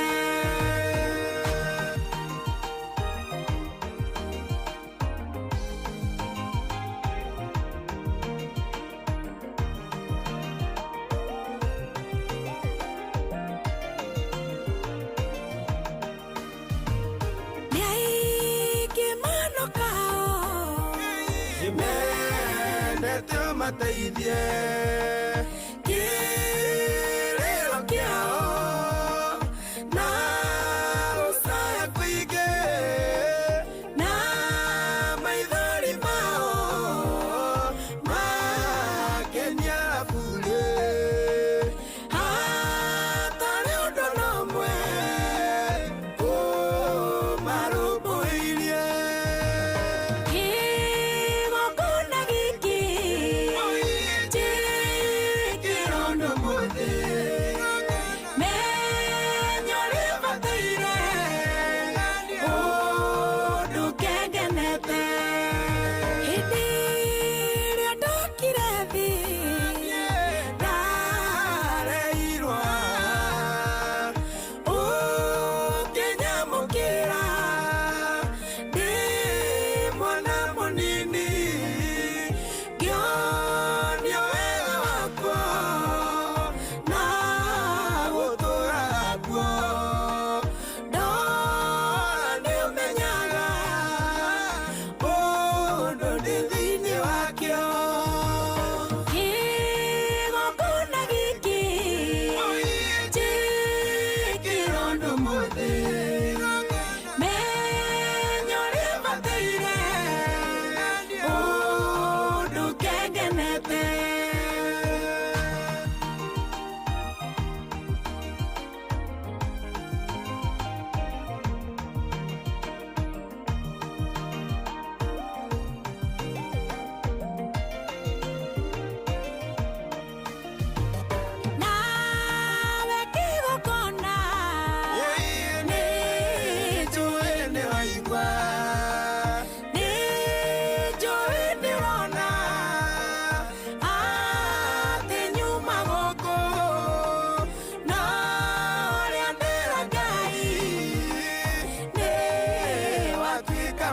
Nĩ aingĩ manokao Mendete ũmateithie kĩrĩro kĩao na gũcaya kũingĩ na maithori mao makenia burĩ, hatarĩ ũndũ na ũmwe ũmarũmbũirie. Kĩgongona gĩkĩ njĩkĩrwo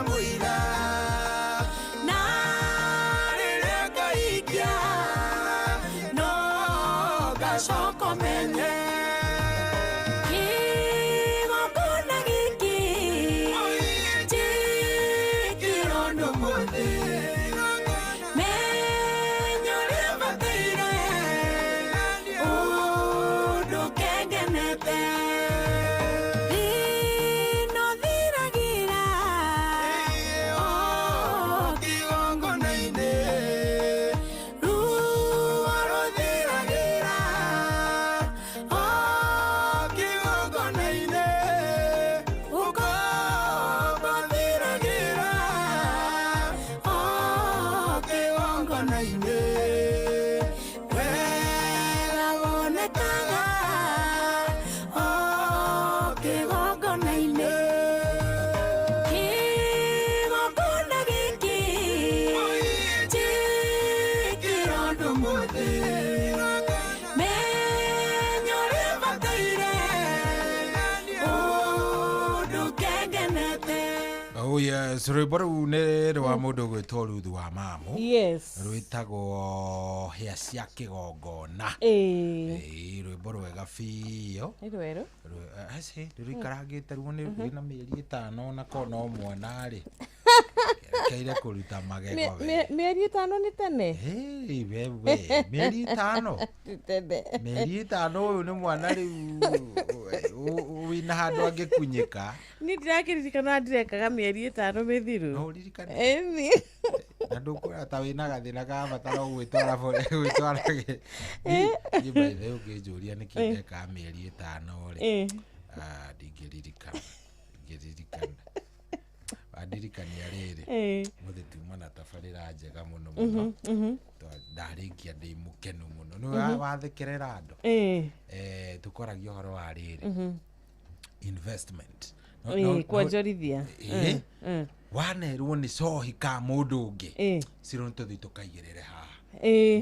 Kamũira na rĩrĩa ngaikia no ngacoka menye kĩgongona gĩkĩ njĩkĩrwo nĩ mũthĩ menya ũrĩa bataire ũndũ kengenete thĩna ũthiragĩra o kĩgongona-inĩ ruo rũthiragĩra o kĩgongona-inĩ ũkombo ũthiragĩra o kĩgongona-inĩ wega wonekaga o kĩgongona-inĩ kĩgongona gĩkĩ njĩkĩrwo nĩ mũthĩ menya ũrĩa bataire ũndũ kengenete. Oh yes, rwĩmbo rũu nĩ rwa mũndũ ũgwĩtwo Ruth wa Mamu. Yes. Rwĩtagwo hĩa cia kĩgongona. Ĩĩ. Ĩĩ, rwĩmbo rwega biũ. Nĩ rwerũ. Aci rũikarangĩte ruo nĩ rwĩna mĩeri 5 na ko no mwana rĩ rekeire kũruta magego we. Mĩeri 5 nĩ tene. Hey, wewe mĩeri 5 Ti tene. Mĩeri 5 ũyũ nĩ mwana rĩu wĩna handũ angĩkunyĩka. Niĩ ndirakĩririkana ndirekaga mĩeri 5 mĩthiru. No ũririkane. Ĩni. Na ndũkwĩra ta wĩna gathĩna ka batara gwĩtwara gwĩtwara niĩ by the way ũngĩnjũria nĩkĩ ndekaga mĩeri 5 rĩ, ndingĩririkana. Wandirikania rĩrĩ mũthĩ tuma na tabarĩra njega mũno mũno. Ndarĩkia ndĩ mũkenu mũno. Nĩ wathekerera andũ. Tũkoragia ũhoro wa rĩrĩ investment. Kwonjorithia. Wanerwo nĩ cohi ka mũndũ ũngĩ ciro nĩ tũthiĩ tũkaigĩrĩre haha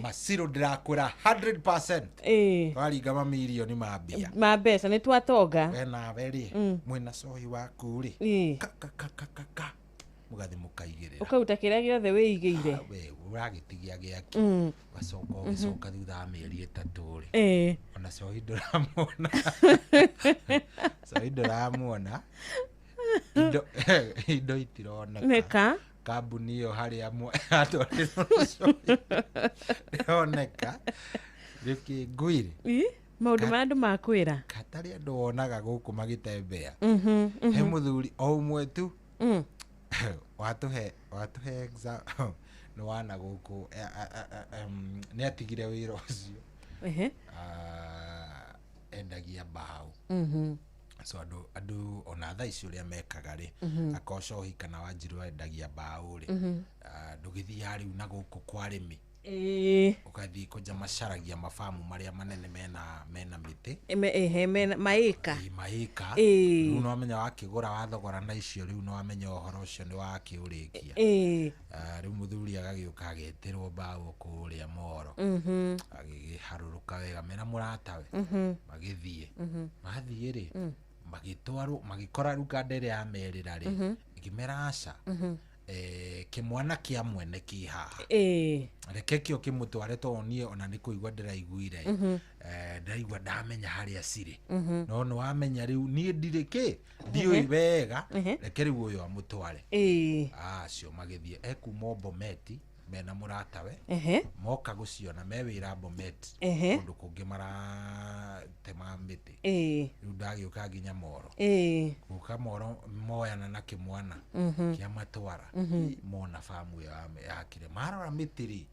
maciro ndĩrakwĩra 100% twaringa mamirioni ma mbia ma mbeca nĩ twatonga. We nawe rĩ mwĩna cohi waku rĩ ka ka ka ka ka mũgathiĩ mũkaigĩrĩra ũkaruta kĩrĩa gĩothe wĩigĩire. We ũragĩtigia gĩake ũgacoka ũgĩcoka thutha wa mĩeri 3 rĩ ona cohi ndũramuona. Cohi ndũramuona. Indo itironeka. Kambuni ĩyo harĩa atwarĩrwo cohi ndĩroneka. Rĩkĩ ngwĩre maũndũ marĩa andũ makwĩra katarĩ andũ wonaga gũkũ magĩtembea. He mũthuri o ũmwe tu watũhe nĩ wana gũkũ nĩ atigire wĩra ũcio. Endagia mbaũ. So andũ ona thaa ici ũrĩa mekaga rĩ akorwo cohi kana Wanjirũ endagia mbaũ rĩ ndũgĩthiaga rĩu na gũkũ kwa arĩmi. Ũgathiĩ kũnja macaragia mabamu marĩa manene mena mĩtĩ. Maĩka. Maĩka. Rĩu nĩ wamenya wakĩgũra wathogora na icio rĩu nĩ wamenya ũhoro ũcio nĩ wakĩũrĩkia. Rĩu mũthuri agagĩũka agetĩrwo mbaũ kũrĩa Moro. Agĩkĩharũrũka wega mena mũratawe. Magĩthiĩ. Mathiĩ rĩ magĩtwarwo magĩkora rĩu kanda ĩrĩa yamerĩra rĩ ĩkĩmera aca kĩmwana kĩa mwene kĩ haha reke kĩo kĩmũtware tondũ niĩ ona nĩ kũigua ndĩraiguire ndĩraigua ndamenya harĩa cirĩ no nĩ wamenya rĩu niĩ ndirĩ kĩ ndiũĩ wega reke rĩu ũyũ amũtware. Acio magĩthiĩ ekuma Bometi mena mũratawe moka gũciona me wĩra Bomet kũndũ kũngĩ maratema mĩtĩ rĩu ndagĩũka nginya Moro gũka Moro moyana na kĩmwana kĩa matwara mona bamu ĩyo yakire marora mĩtĩ rĩ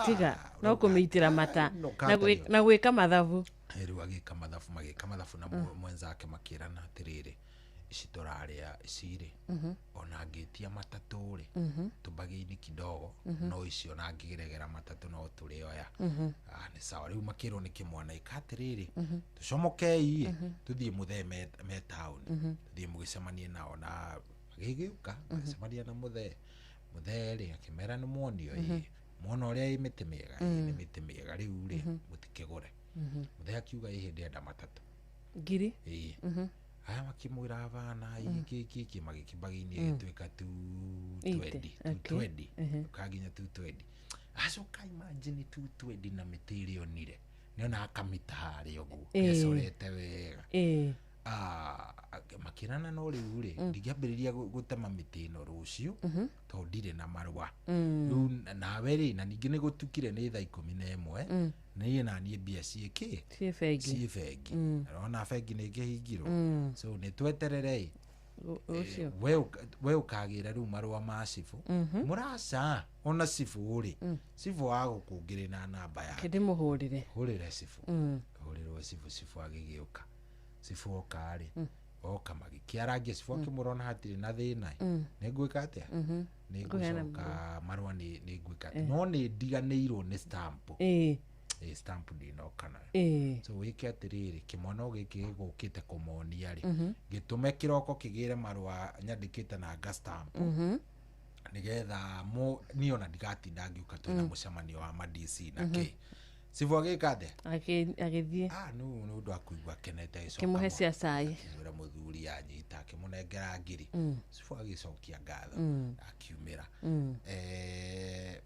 tiga no kũmĩitĩra mata na gwĩka mathabu. Rĩu agĩka mathabu magĩka mathabu na mwenzake makĩrana atĩrĩrĩ ici tũrarĩa ici rĩ ona ngĩtia matatũ rĩ tũmbagĩini kidogo no ici ona ngĩregera matatũ no tũrĩoya. Nĩ sawa rĩu makĩrwo nĩ kĩmwana ĩka atĩrĩrĩ tũcomokei tũthiĩ mũthee me taũni tũthiĩ mũgĩcemanie nao na magĩgĩũka magĩcemania na mũthee mũthee rĩ akĩmera nĩ muonio ĩ mwona ũrĩa ĩ mĩtĩ mĩega ĩ nĩ mĩtĩ mĩega rĩu rĩ mũtikĩgũre. Mũthee akiuga ĩ hĩndĩ enda matatũ ngiri ĩ. Aya makĩmwĩra bana iki magĩkĩmbaginia gĩtuĩka 220 220 kaginya 220. Acoka imagine 220 na mĩtĩ ĩrĩa onire nĩona akamĩta harĩa ũguo ecorete wega. Makĩrana no rĩu rĩ ndingĩambĩrĩria gũtema mĩtĩ ĩno rũciũ tondũ ndirĩ na marũa. Rĩu nawe rĩ na ningĩ nĩ gũtukire nĩ thaa 11 niĩ na niĩ mbia ciĩkĩ ciĩ bengi ona bengi nĩ ĩngĩhingirwo so nĩ tweterere we ũkagĩra rĩu marũa ma cibũ mũraca ona cibũ rĩ cibũ wa gũkũngĩrĩ na namba yake ndĩmũhũrĩre hũrĩre cibũ hũrĩrwo cibũ cibũ agĩgĩũka cibũ oka rĩ oka magĩkĩarangia cibũ akĩmũrona hatirĩ na thĩna nĩ ngwĩka atĩa nĩ ngũcoka marũa nĩ ngwĩka atĩa no nĩ ndiganĩirwo nĩ stamp stamp ndinoka nayo so wĩke atĩrĩrĩ kĩmwana gĩkĩ gĩgũkĩte kũmonia rĩ gĩtũme kĩroko kĩgĩre marũa nyandĩkĩte na nga stamp nĩgetha niĩ ona ndigatinda ngĩũka twĩna mũcemanio wa ma DC na kĩ cibũ agĩka atĩa agĩthiĩ nĩ ũndũ wa kũigua akenete agĩcoka kĩmũhe cia cai akĩmwĩra mũthuri anyita akĩmũnengera ngiri cibũ agĩcokia ngatho akiumĩra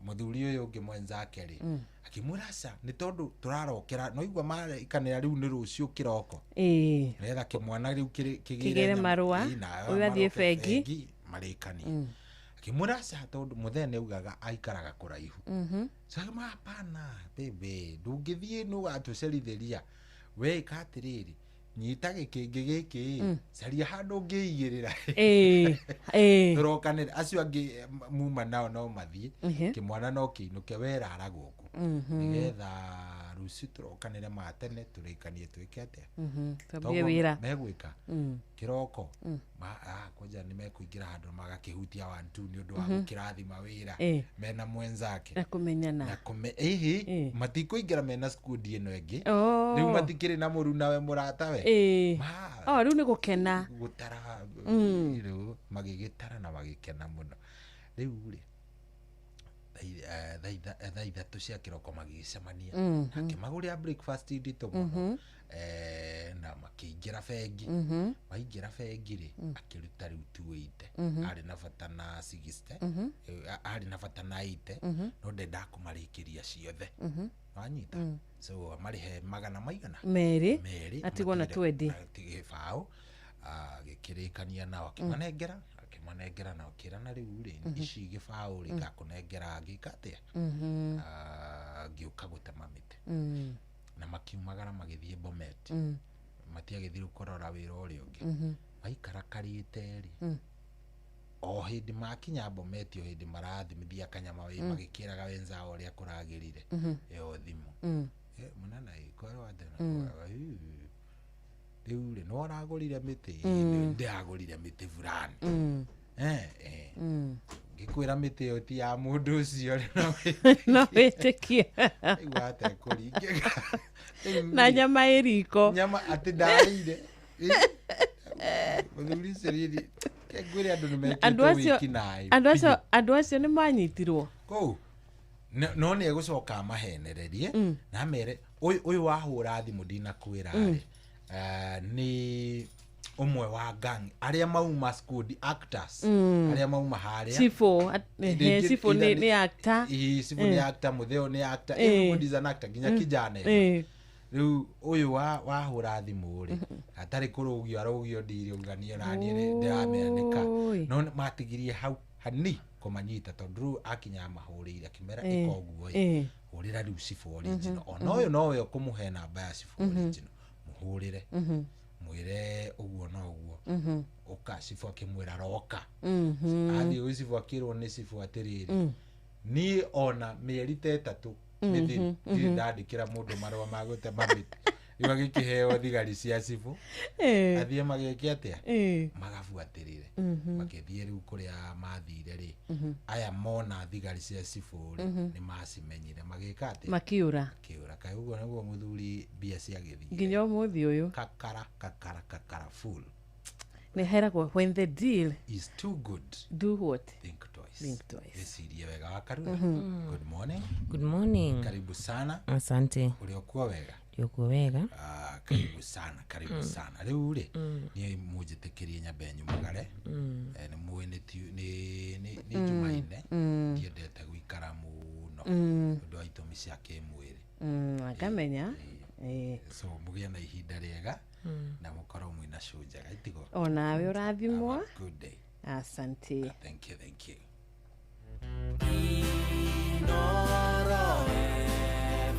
mũthuri ũyũ ũngĩ mwenzake rĩ akĩmwĩra aca nĩ tondũ tũrarokera no igua marekanĩra rĩu nĩ rũciũ kĩroko nĩgetha kĩmwana rĩu kĩgĩre marũa ũyũ athiĩ bengi marĩkanie akĩmwĩra aca tondũ mũthee nĩ augaga aikaraga kũraihu so akĩmwĩra hapana bebe ndũngĩthiĩ nĩ ũgatũcerithĩria we ĩka atĩrĩrĩ nyita gĩkĩngĩ gĩkĩ caria handũ ũngĩigĩrĩra tũrokanĩre acio angĩ muma nao no mathiĩ kĩmwana no kĩinũke werara gũkũ nĩgetha rũciũ tũrokanĩre ma tene tũrĩkanie twĩke atĩa twambie wĩra megwĩka kĩroko kwanja nĩ mekũingĩra handũ magakĩhutia 1 2 nĩ ũndũ wa gũkĩrathima wĩra mena mwenzake na kũmenyana ĩhĩ matikũingĩra mena skundi ĩno ĩngĩ rĩu matikĩrĩ na mũrunawe mũratawe rĩu nĩ gũkena gũtara rĩu magĩgĩtara na magĩkena mũno rĩu rĩ thaa ithatũ cia kĩroko magĩgĩcemania akĩmagũrĩra breakfast nditũ mũno na makĩingĩra bengi maingĩra bengi rĩ akĩruta rĩu 280 arĩ na bata na 60 arĩ na bata na 80 no ndendaga kũmarĩkĩria ciothe wanyita so marĩhe magana maigana merĩ atigwo na 20 gĩbaũ agĩkĩrĩkania nao akĩmanengera akĩmanengera na akĩrana rĩu rĩ ici gĩbaũ rĩ ngakũnengera ngĩka atĩa ngĩũka gũtema mĩtĩ na makiumagara magĩthiĩ Bomet matiagĩthiĩ kũrora wĩra ũrĩa ũngĩ maikara karĩte rĩ o hĩndĩ makinya Bomet o hĩndĩ marathimithia kanyama wĩ magĩkĩraga wenzao ũrĩa kũragĩrire ĩyo thimũ mũnana ĩkorwo atĩa rĩu rĩ no aragũrire mĩtĩ ndĩragũrire mĩtĩ fulani ngĩkwĩra mĩtĩ ĩyo ti ya mũndũ ũcio no wĩtĩkie igua atekũringĩka na nyama ĩ riko nyama atĩ ndarĩire mũthuri ũcio rĩrĩ ngwĩre andũ nĩ mekĩtwo wĩkinaĩ andũ acio nĩ manyitirwo kũu no nĩ egũcoka amahenererie na amere ũyũ wahũra thimũ ndinakwĩra rĩ nĩ ũmwe wa gang arĩa mauma squad actors arĩa mauma harĩa Cibũ nĩ actor Cibũ nĩ actor Mutheo nĩ actor everybody is an actor nginya kijana rĩu ũyũ wahũra thimũ rĩ atarĩ kũrũgio arũgio ndirũgania na niĩ ndĩramenya nĩka no matigirie hau hani kũmanyita tondũ rĩu akinya amahũrĩire akĩmera ĩka ũguo ĩ hũrĩra rĩu Cibũ original ona ũyũ nowe ũkũmũhe namba ya Cibũ original mũhũrĩre mwĩre ũguo na ũguo ũka Cibũ akĩmwĩra roka athiĩ gwĩ Cibũ akĩrwo nĩ Cibũ atĩrĩrĩ niĩ ona mĩeri ta ĩtatũ mĩthiru ndirĩ ndandĩkĩra mũndũ marũa ma gũtema mĩtĩ rĩu agĩkĩheo thigari cia Cibũ athiĩ magĩke atĩa magabuatĩrĩre makĩthiĩ rĩu kũrĩa mathire rĩ aya mona thigari cia Cibũ rĩ nĩ macimenyire magĩka atĩa makiũra kaĩ ũguo nĩguo mũthuri mbia ciagĩthire nginya ũmũthĩ ũyũ kakara kakara kakara full Nĩ heragwo when the deal is too good, do what? Think twice. Think twice. Ecirie wega wa Karura. Good morning. Good morning. Karibu sana. Asante. Ũrĩ wega? Ndĩokuo wega. Karibu sana, karibu sana. Rĩu rĩ, niĩ mũnjĩtĩkĩrie nyambe nyumagare. Nĩ mũĩ nĩ Jumaine. Ndiendete gũikara mũno ũndũ wa itũmi cia kĩmwĩrĩ. Ngamenya. So mũgĩe na ihinda rĩega na mũkorwo mwĩna show njega itigo. Onawe ũrathimwo. Good day. Asante. Thank you, thank you. Inoro FM,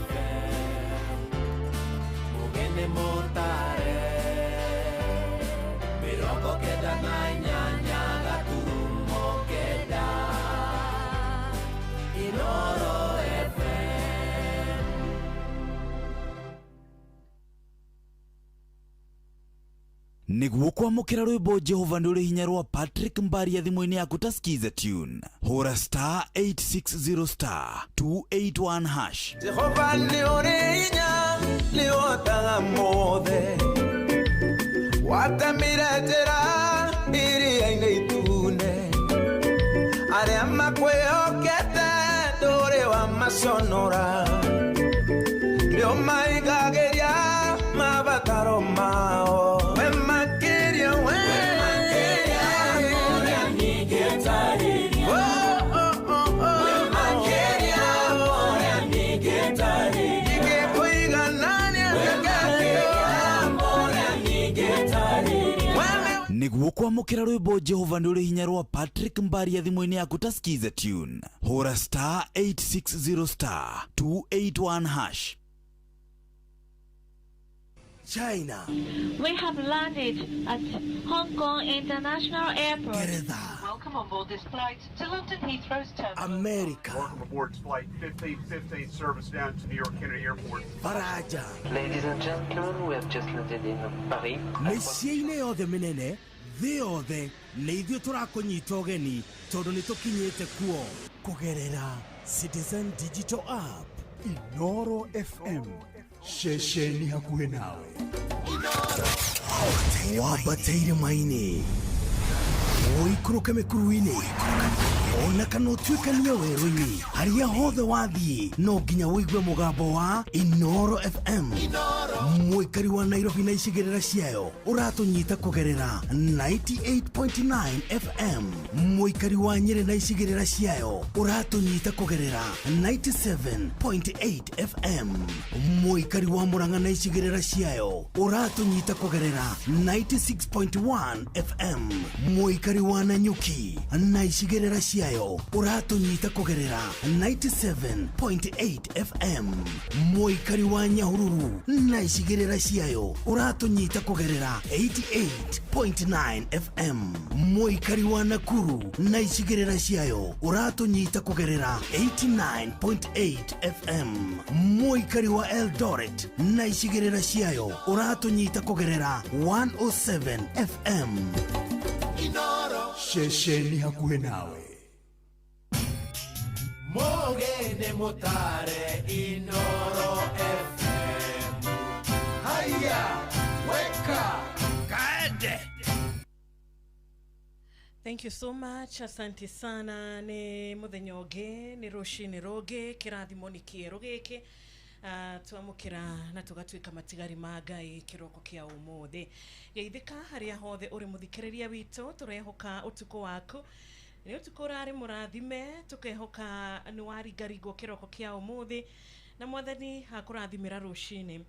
mugene motare, 98 gaturumo kenda. Inoro FM. Nĩguo kwamũkĩra rwĩmbo Jehova nĩ ũrĩ hinya rwa Patrick Mbaria thimũ-inĩ yaku ta skiza tune, hũra star 860 star 281 hash. Jehova nĩ ũrĩ hinya, nĩ ũhotaga mothe, watemire njĩra iria-inĩ itune, arĩa makwĩhokete ndũrĩ wamaconora, nĩ ũmaigagĩria mabataro mao. Nĩguo kwamũkĩra rwĩmbo Jehova nĩ ũrĩ hinya rwa Patrick Mbaria thimũ-inĩ yaku ta skiza tune, hũra star 860 star 281 hash. China. We have landed at Hong Kong International Airport. Gereza. Welcome on board this flight to London Heathrow's terminal. America. Welcome aboard flight 1515 service down to New York Kennedy Airport. Faraja. Ladies and gentlemen, we have just landed in Paris. Mĩciĩ-inĩ yothe mĩnene thĩ yothe nĩ ithuĩ tũrakũnyita ũgeni tondũ nĩ tũkinyĩte kuo kũgerera Citizen Digital App. Inoro FM, ceceni hakuhĩ nawe. Wambate irĩma-inĩ, ũikũrũke mĩkuru-inĩ, ona kana ũtuĩkanie werũ-inĩ, harĩa hothe wathiĩ no nginya ũigue mũgambo wa Inoro FM. Mũikari wa Nairobi na icigĩrĩra ciayo ũratũnyita kũgerera 98.9 FM. Mũikari wa Nyĩrĩ na icigĩrĩra ciayo ũratũnyita kũgerera 97.8 FM. Mũikari wa Murang'a na icigĩrĩra ciayo ũratũnyita kũgerera 96.1 FM. Mũikari wa Nanyuki na icigĩrĩra ciayo ũratũnyita kũgerera 97.8 FM. Mũikari wa Nyahururu na icigĩrĩra ciayo ũratũnyita kũgerera 88.9 FM. Mũikari wa Nakuru na icigĩrĩra ciayo ũratũnyita kũgerera 89.8 FM. Mũikari wa Eldoret na icigĩrĩra ciayo ũratũnyita kũgerera 107 FM. Inoro, ceceni hakuhĩ nawe. Mogene motare Inoro FM. Haya, weka, kaende. Thank you so much. Asante sana. Nĩ mũthenya ũngĩ, nĩ rũcinĩ rũngĩ, kĩrathimo nĩ kĩerũ gĩkĩ. Twamũkĩra na tũgatuĩka matigari ma Ngai kĩroko kĩa ũmũthĩ. Geithĩka harĩa hothe ũrĩ mũthikĩrĩria witũ, tũrehoka ũtukũ waku nĩ ũtukũ ũrarĩ mũrathime, tũkehoka nĩ waringaringwo kĩroko kĩa ũmũthĩ na mwathani akũrathimĩra rũcinĩ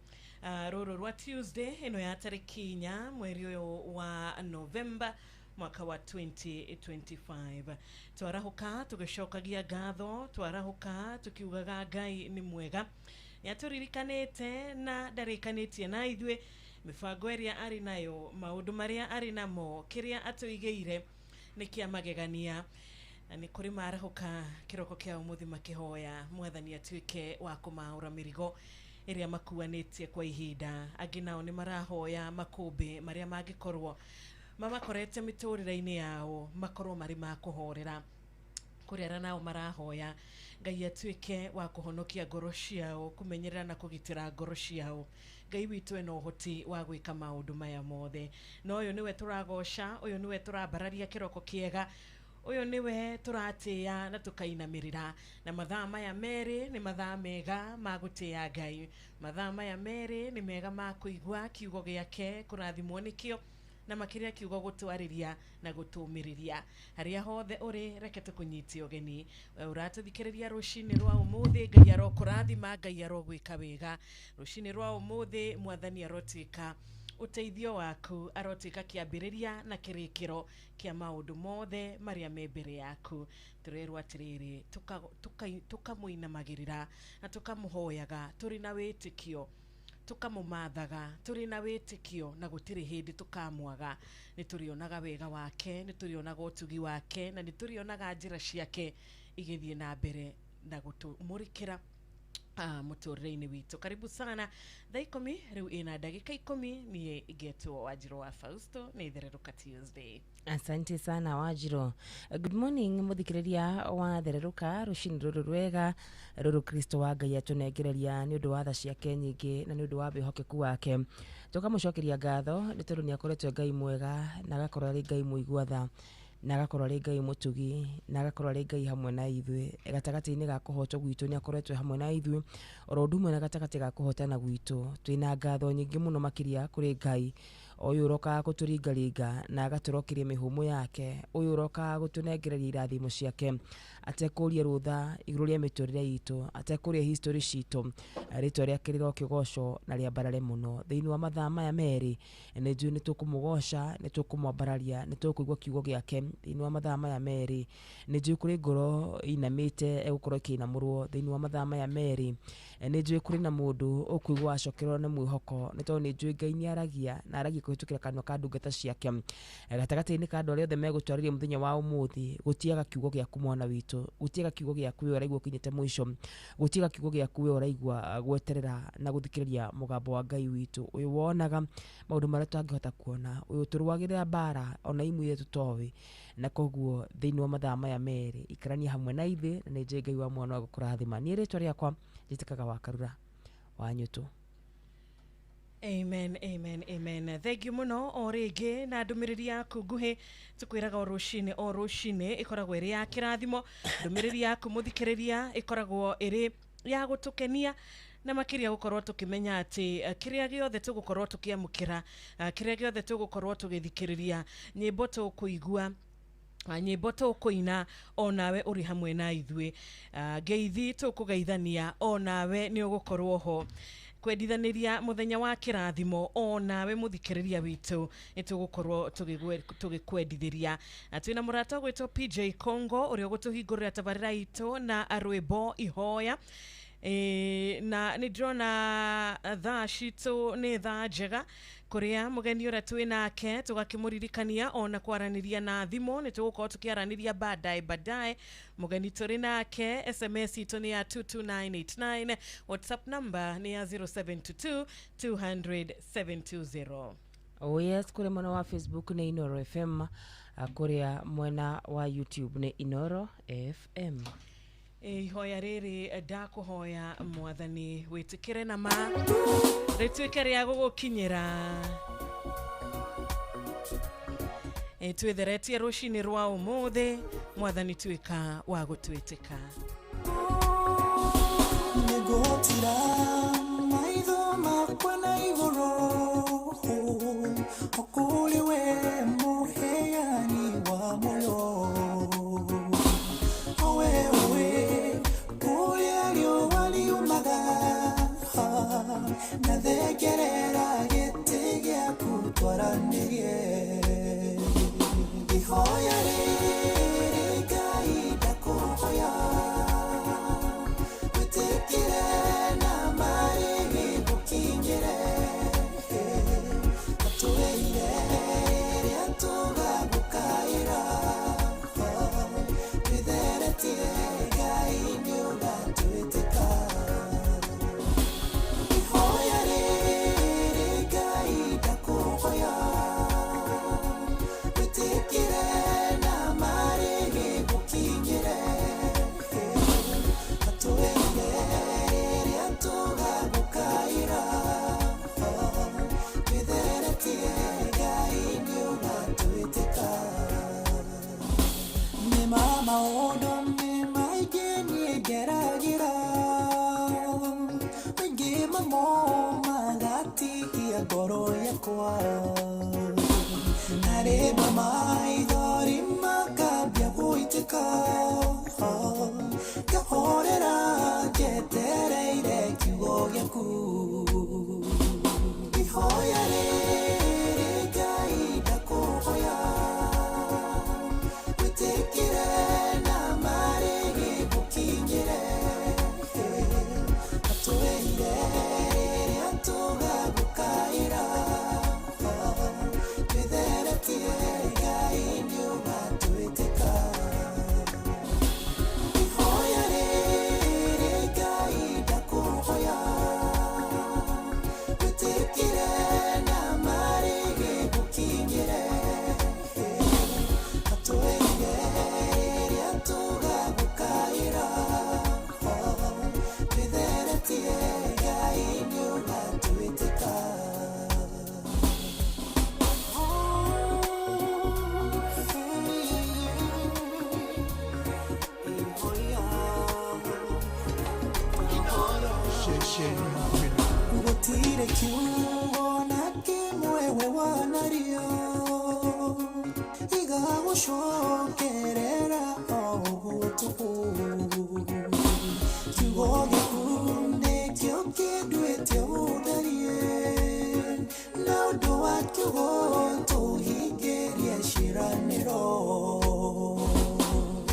rũrũ rwa Tuesday ĩno ya tarĩki 4 mweri ũyũ wa November mwaka wa 2025. Twarahuka tũgĩcokagia ngatho, twarahuka tũkiugaga Ngai nĩ mwega, nĩatũririkanĩte na ndarĩkanĩtie na ithuĩ mĩbango ĩrĩa arĩ nayo, maũndũ marĩa arĩ namo, kĩrĩa atũigĩire nĩ kĩa magegania. Na nĩ kũrĩ marahũka kĩroko kĩa ũmũthĩ makĩhoya mwathani atuĩke wa kũmaũra mĩrigo ĩrĩa makuanĩtie kwa ihinda. Angĩ nao nĩ marahoya makũmbĩ marĩa mangĩkorwo mamakorete mĩtũrĩre-inĩ yao makorwo marĩ ma kũhorera. Kũrĩ arĩa nao marahoya Ngai atuĩke wa kũhonokia ngoro ciao, kũmenyerera na kũgitĩra ngoro ciao. Ngai witũ ena ũhoti wa gwĩka maũndũ maya mothe, na ũyũ nĩwe tũragoca, ũyũ nĩwe tũrambararia kĩroko kĩega, ũyũ nĩwe tũratĩĩa na tũkainamĩrĩra. Na mathaa maya merĩ nĩ mathaa mega ma gũtĩĩa Ngai, mathaa maya merĩ nĩ mega ma kũigua kiugo gĩake, kũrathimwo nĩkĩo, na makĩria kiugo gũtwarĩria na gũtũmĩrĩria. Harĩa hothe ũrĩ, reke tũkũnyitie ũgeni. We ũratũthikĩrĩria rũcinĩ rwa ũmũthĩ, Ngai arokũrathima, Ngai arogwĩka wega. Rũcinĩ rwa ũmũthĩ mwathani arotuĩka ũteithio waku, arotuĩka kĩambĩrĩria na kĩrĩkĩro kĩa maũndũ mothe marĩa me mbere yaku. Tũrerwo atĩrĩrĩ, tũkamũinamagĩrĩra na tũkamũhoyaga tũrĩ na wĩtĩkio, tukamũmathaga tũrĩ na wĩtĩkio, na gũtirĩ hĩndĩ tũkamwaga. Nĩ tũrĩonaga wega wake, nĩ tũrĩonaga ũtugi wake, na nĩ tũrĩonaga njĩra ciake igĩthiĩ na mbere na gũtũmũrĩkĩra mũtũrĩre-inĩ witũ. Karibu sana. Thaa 10 rĩu ĩna ndagĩka 10. Niĩ ngetwo Wanjirũ wa Fausto, nĩ Thererũka Tuesday. Asante sana Wanjirũ. Good morning mũthikĩrĩria wa Thererũka, rũcinĩ rũrũ rwega rũrũ Kristo wa Ngai atũnengereria nĩ ũndũ wa tha ciake nyingĩ na nĩ ũndũ wa wĩhokeku wake. Tũkamũcokeria ngatho nĩ tondũ nĩ akoretwo Ngai mwega, na agakorwo arĩ Ngai mũigua tha, na agakorwo arĩ Ngai mũtugi, na agakorwo arĩ Ngai hamwe na ithuĩ. Gatagatĩ-inĩ ga kũhotwo gwitũ nĩ akoretwo hamwe na ithuĩ, oro ũndũ ũmwe na gatagatĩ ga kũhotana gwitũ. Twĩna ngatho nyingĩ mũno makĩria kũrĩ Ngai ũyũ ũrokaga gũtũringaringa na agatũrokeria mĩhũmũ yake, ũyũ ũrokaga gũtũnengereria irathimo ciake atekũria rũtha igũrũ rĩa mĩtũrĩre itũ, atekũria history citũ. Rĩtwa rĩake rĩrokĩgocwo na rĩambarare mũno. Thĩinĩ wa mathaa maya merĩ nĩ njũĩ nĩ tũkũmũgoca, nĩ tũkũmwambararia, nĩ tũkũigua kiugo gĩake. Thĩinĩ wa mathaa maya merĩ nĩ njũĩ kũrĩ ngoro inamĩte ĩgũkorwo ĩkĩinamũrwo. Thĩinĩ wa mathaa maya merĩ nĩ njũĩ kũrĩ na mũndũ ũkũigua acokerwo nĩ mwĩhoko, nĩ tondũ nĩ njũĩ Ngai nĩ aragia na aragia kũhĩtũkĩra kanua ka ndungata ciake. Gatagatĩ-inĩ ka andũ arĩa othe megũtwarĩria mũthenya wa ũmũthĩ, gũtiaga kiugo gĩaku mwana witũ, gũtiaga kiugo gĩaku we ũraigua ũkinyĩte mũico, gũtiaga kiugo gĩaku we ũraigua gweterera na gũthikĩrĩria mũgambo wa Ngai witũ, ũyũ wonaga maũndũ marĩa tũtangĩhota kuona, ũyũ tũrũagĩrĩra mbara ona imwe iria tũtoĩ. Na koguo thĩinĩ wa mathaa maya merĩ ikarania hamwe na ithuĩ, na nĩ njũĩ Ngai wa mwana wa gũkũrathima. Niĩ rĩtwa rĩakwa njĩtĩkaga wa Karura wa Nyũtũ. Amen, amen, amen. Thank you mũno o rĩngĩ na ndũmĩrĩri yaku nguhĩ. Tũkwĩraga o rũcinĩ o rũcinĩ ĩkoragwo ĩrĩ ya kĩrathimo. Ndũmĩrĩri yaku mũthikĩrĩria ĩkoragwo ĩrĩ ya gũtũkenia, na makĩria gũkorwo tũkĩmenya atĩ kĩrĩa gĩothe tũgũkorwo tũkĩamũkĩra, kĩrĩa gĩothe tũgũkorwo tũgĩthikĩrĩria, nyĩmbo tũkũigua, nyĩmbo tũkũina, onawe ũrĩ hamwe na ithuĩ, ngeithi tũkũgeithania, onawe nĩ ũgũkorwo ho kwendithanĩria mũthenya wa kĩrathimo, onawe mũthikĩrĩria witũ nĩ tũgũkorwo tũgĩkwendithĩria. Na twĩna mũrata ũgwĩtwo PJ Congo ũrĩa ũgũtũhingũrĩra tabarĩra itũ na rwĩmbo ihoya. Na nĩ ndĩrona thaa citũ nĩ thaa njega kũrĩa mũgeni ũrĩa twĩ nake tũgakĩmũririkania ona kwaranĩria na thimũ nĩ tũgũkorwo tũkĩaranĩria baadaye baadaye. Mũgeni tũrĩ nake, SMS itũ nĩ ya 22989, WhatsApp number nĩ ya 0722 200 720. Oh yes, kũrĩa mwena wa Facebook nĩ Inoro FM, kũrĩa mwena wa YouTube nĩ Inoro FM. Ihoya rĩrĩ ndakũhoya mwathani wĩtĩkĩre na ma rĩtuĩke rĩa gũgũkinyĩra. Twĩtheretie rũcinĩ rwa ũmũthĩ, mwathani tuĩka wa gũtwĩtĩka. Nĩngũtira maitho makwa na igũrũ, o kũrĩ we mũheani wa muoyo. Owe owe kũrĩa riũa riumaga, na thengerera gĩtĩ gĩaku twaranĩrie. Ihoya rĩrĩ Ngai ndakũhoya, wĩtĩkĩre na marĩrĩ gũkinyĩre. Atũĩire rĩrĩa tũgagũkaĩra, twĩtheretie Ngai nĩ ũgatwĩtĩka. Ihoya rĩrĩ Ngai ndakũhoya, wĩtĩkĩre na marĩrĩ gũkinyĩre. wakwa na rĩmwe maithori makambia gũitĩka ngahorera njetereire kiugo gĩaku ihoya rĩrĩ Ngai ndakũhoya wĩtĩkĩre na marĩ gĩgũkinyĩre atwĩrire rĩrĩa tũgagũkaĩra twĩtheretie Ngai nĩũgatwĩtĩka ihoya rĩrĩ Ngai ndakũhoya wĩtĩkĩre na marĩ gĩgũkinyĩre atwĩrire rĩrĩa tũgagũkaĩra twĩtheretie Ngai nĩũgatwĩtĩka. Ceceni hakuhĩ nawe. Gũtirĩ kiugo na kĩmwe we wanario igagũcokerera o ũguo tũhũ kiugo gĩaku nĩkĩo kĩnduĩte ũndarie na ũndũ wa kiugo tũhingĩrie ciĩranĩro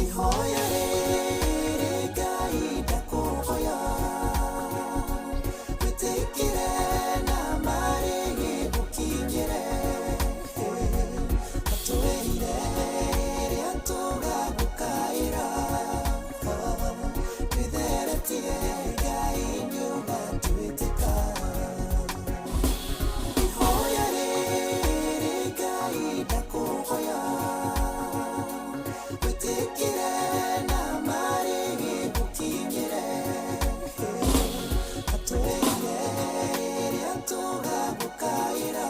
ihoya rĩrĩ Ngai ndakũhoya wĩtĩkĩre na marĩ gĩgũkinyĩre atwĩrire rĩrĩa tũgagũkaĩra twĩtheretie Ngai nĩũgatwĩtĩka ihoya rĩrĩ Ngai ndakũhoya wĩtĩkĩre na marĩ gĩgũkinyĩre atwĩrire rĩrĩa tũgagũkaĩra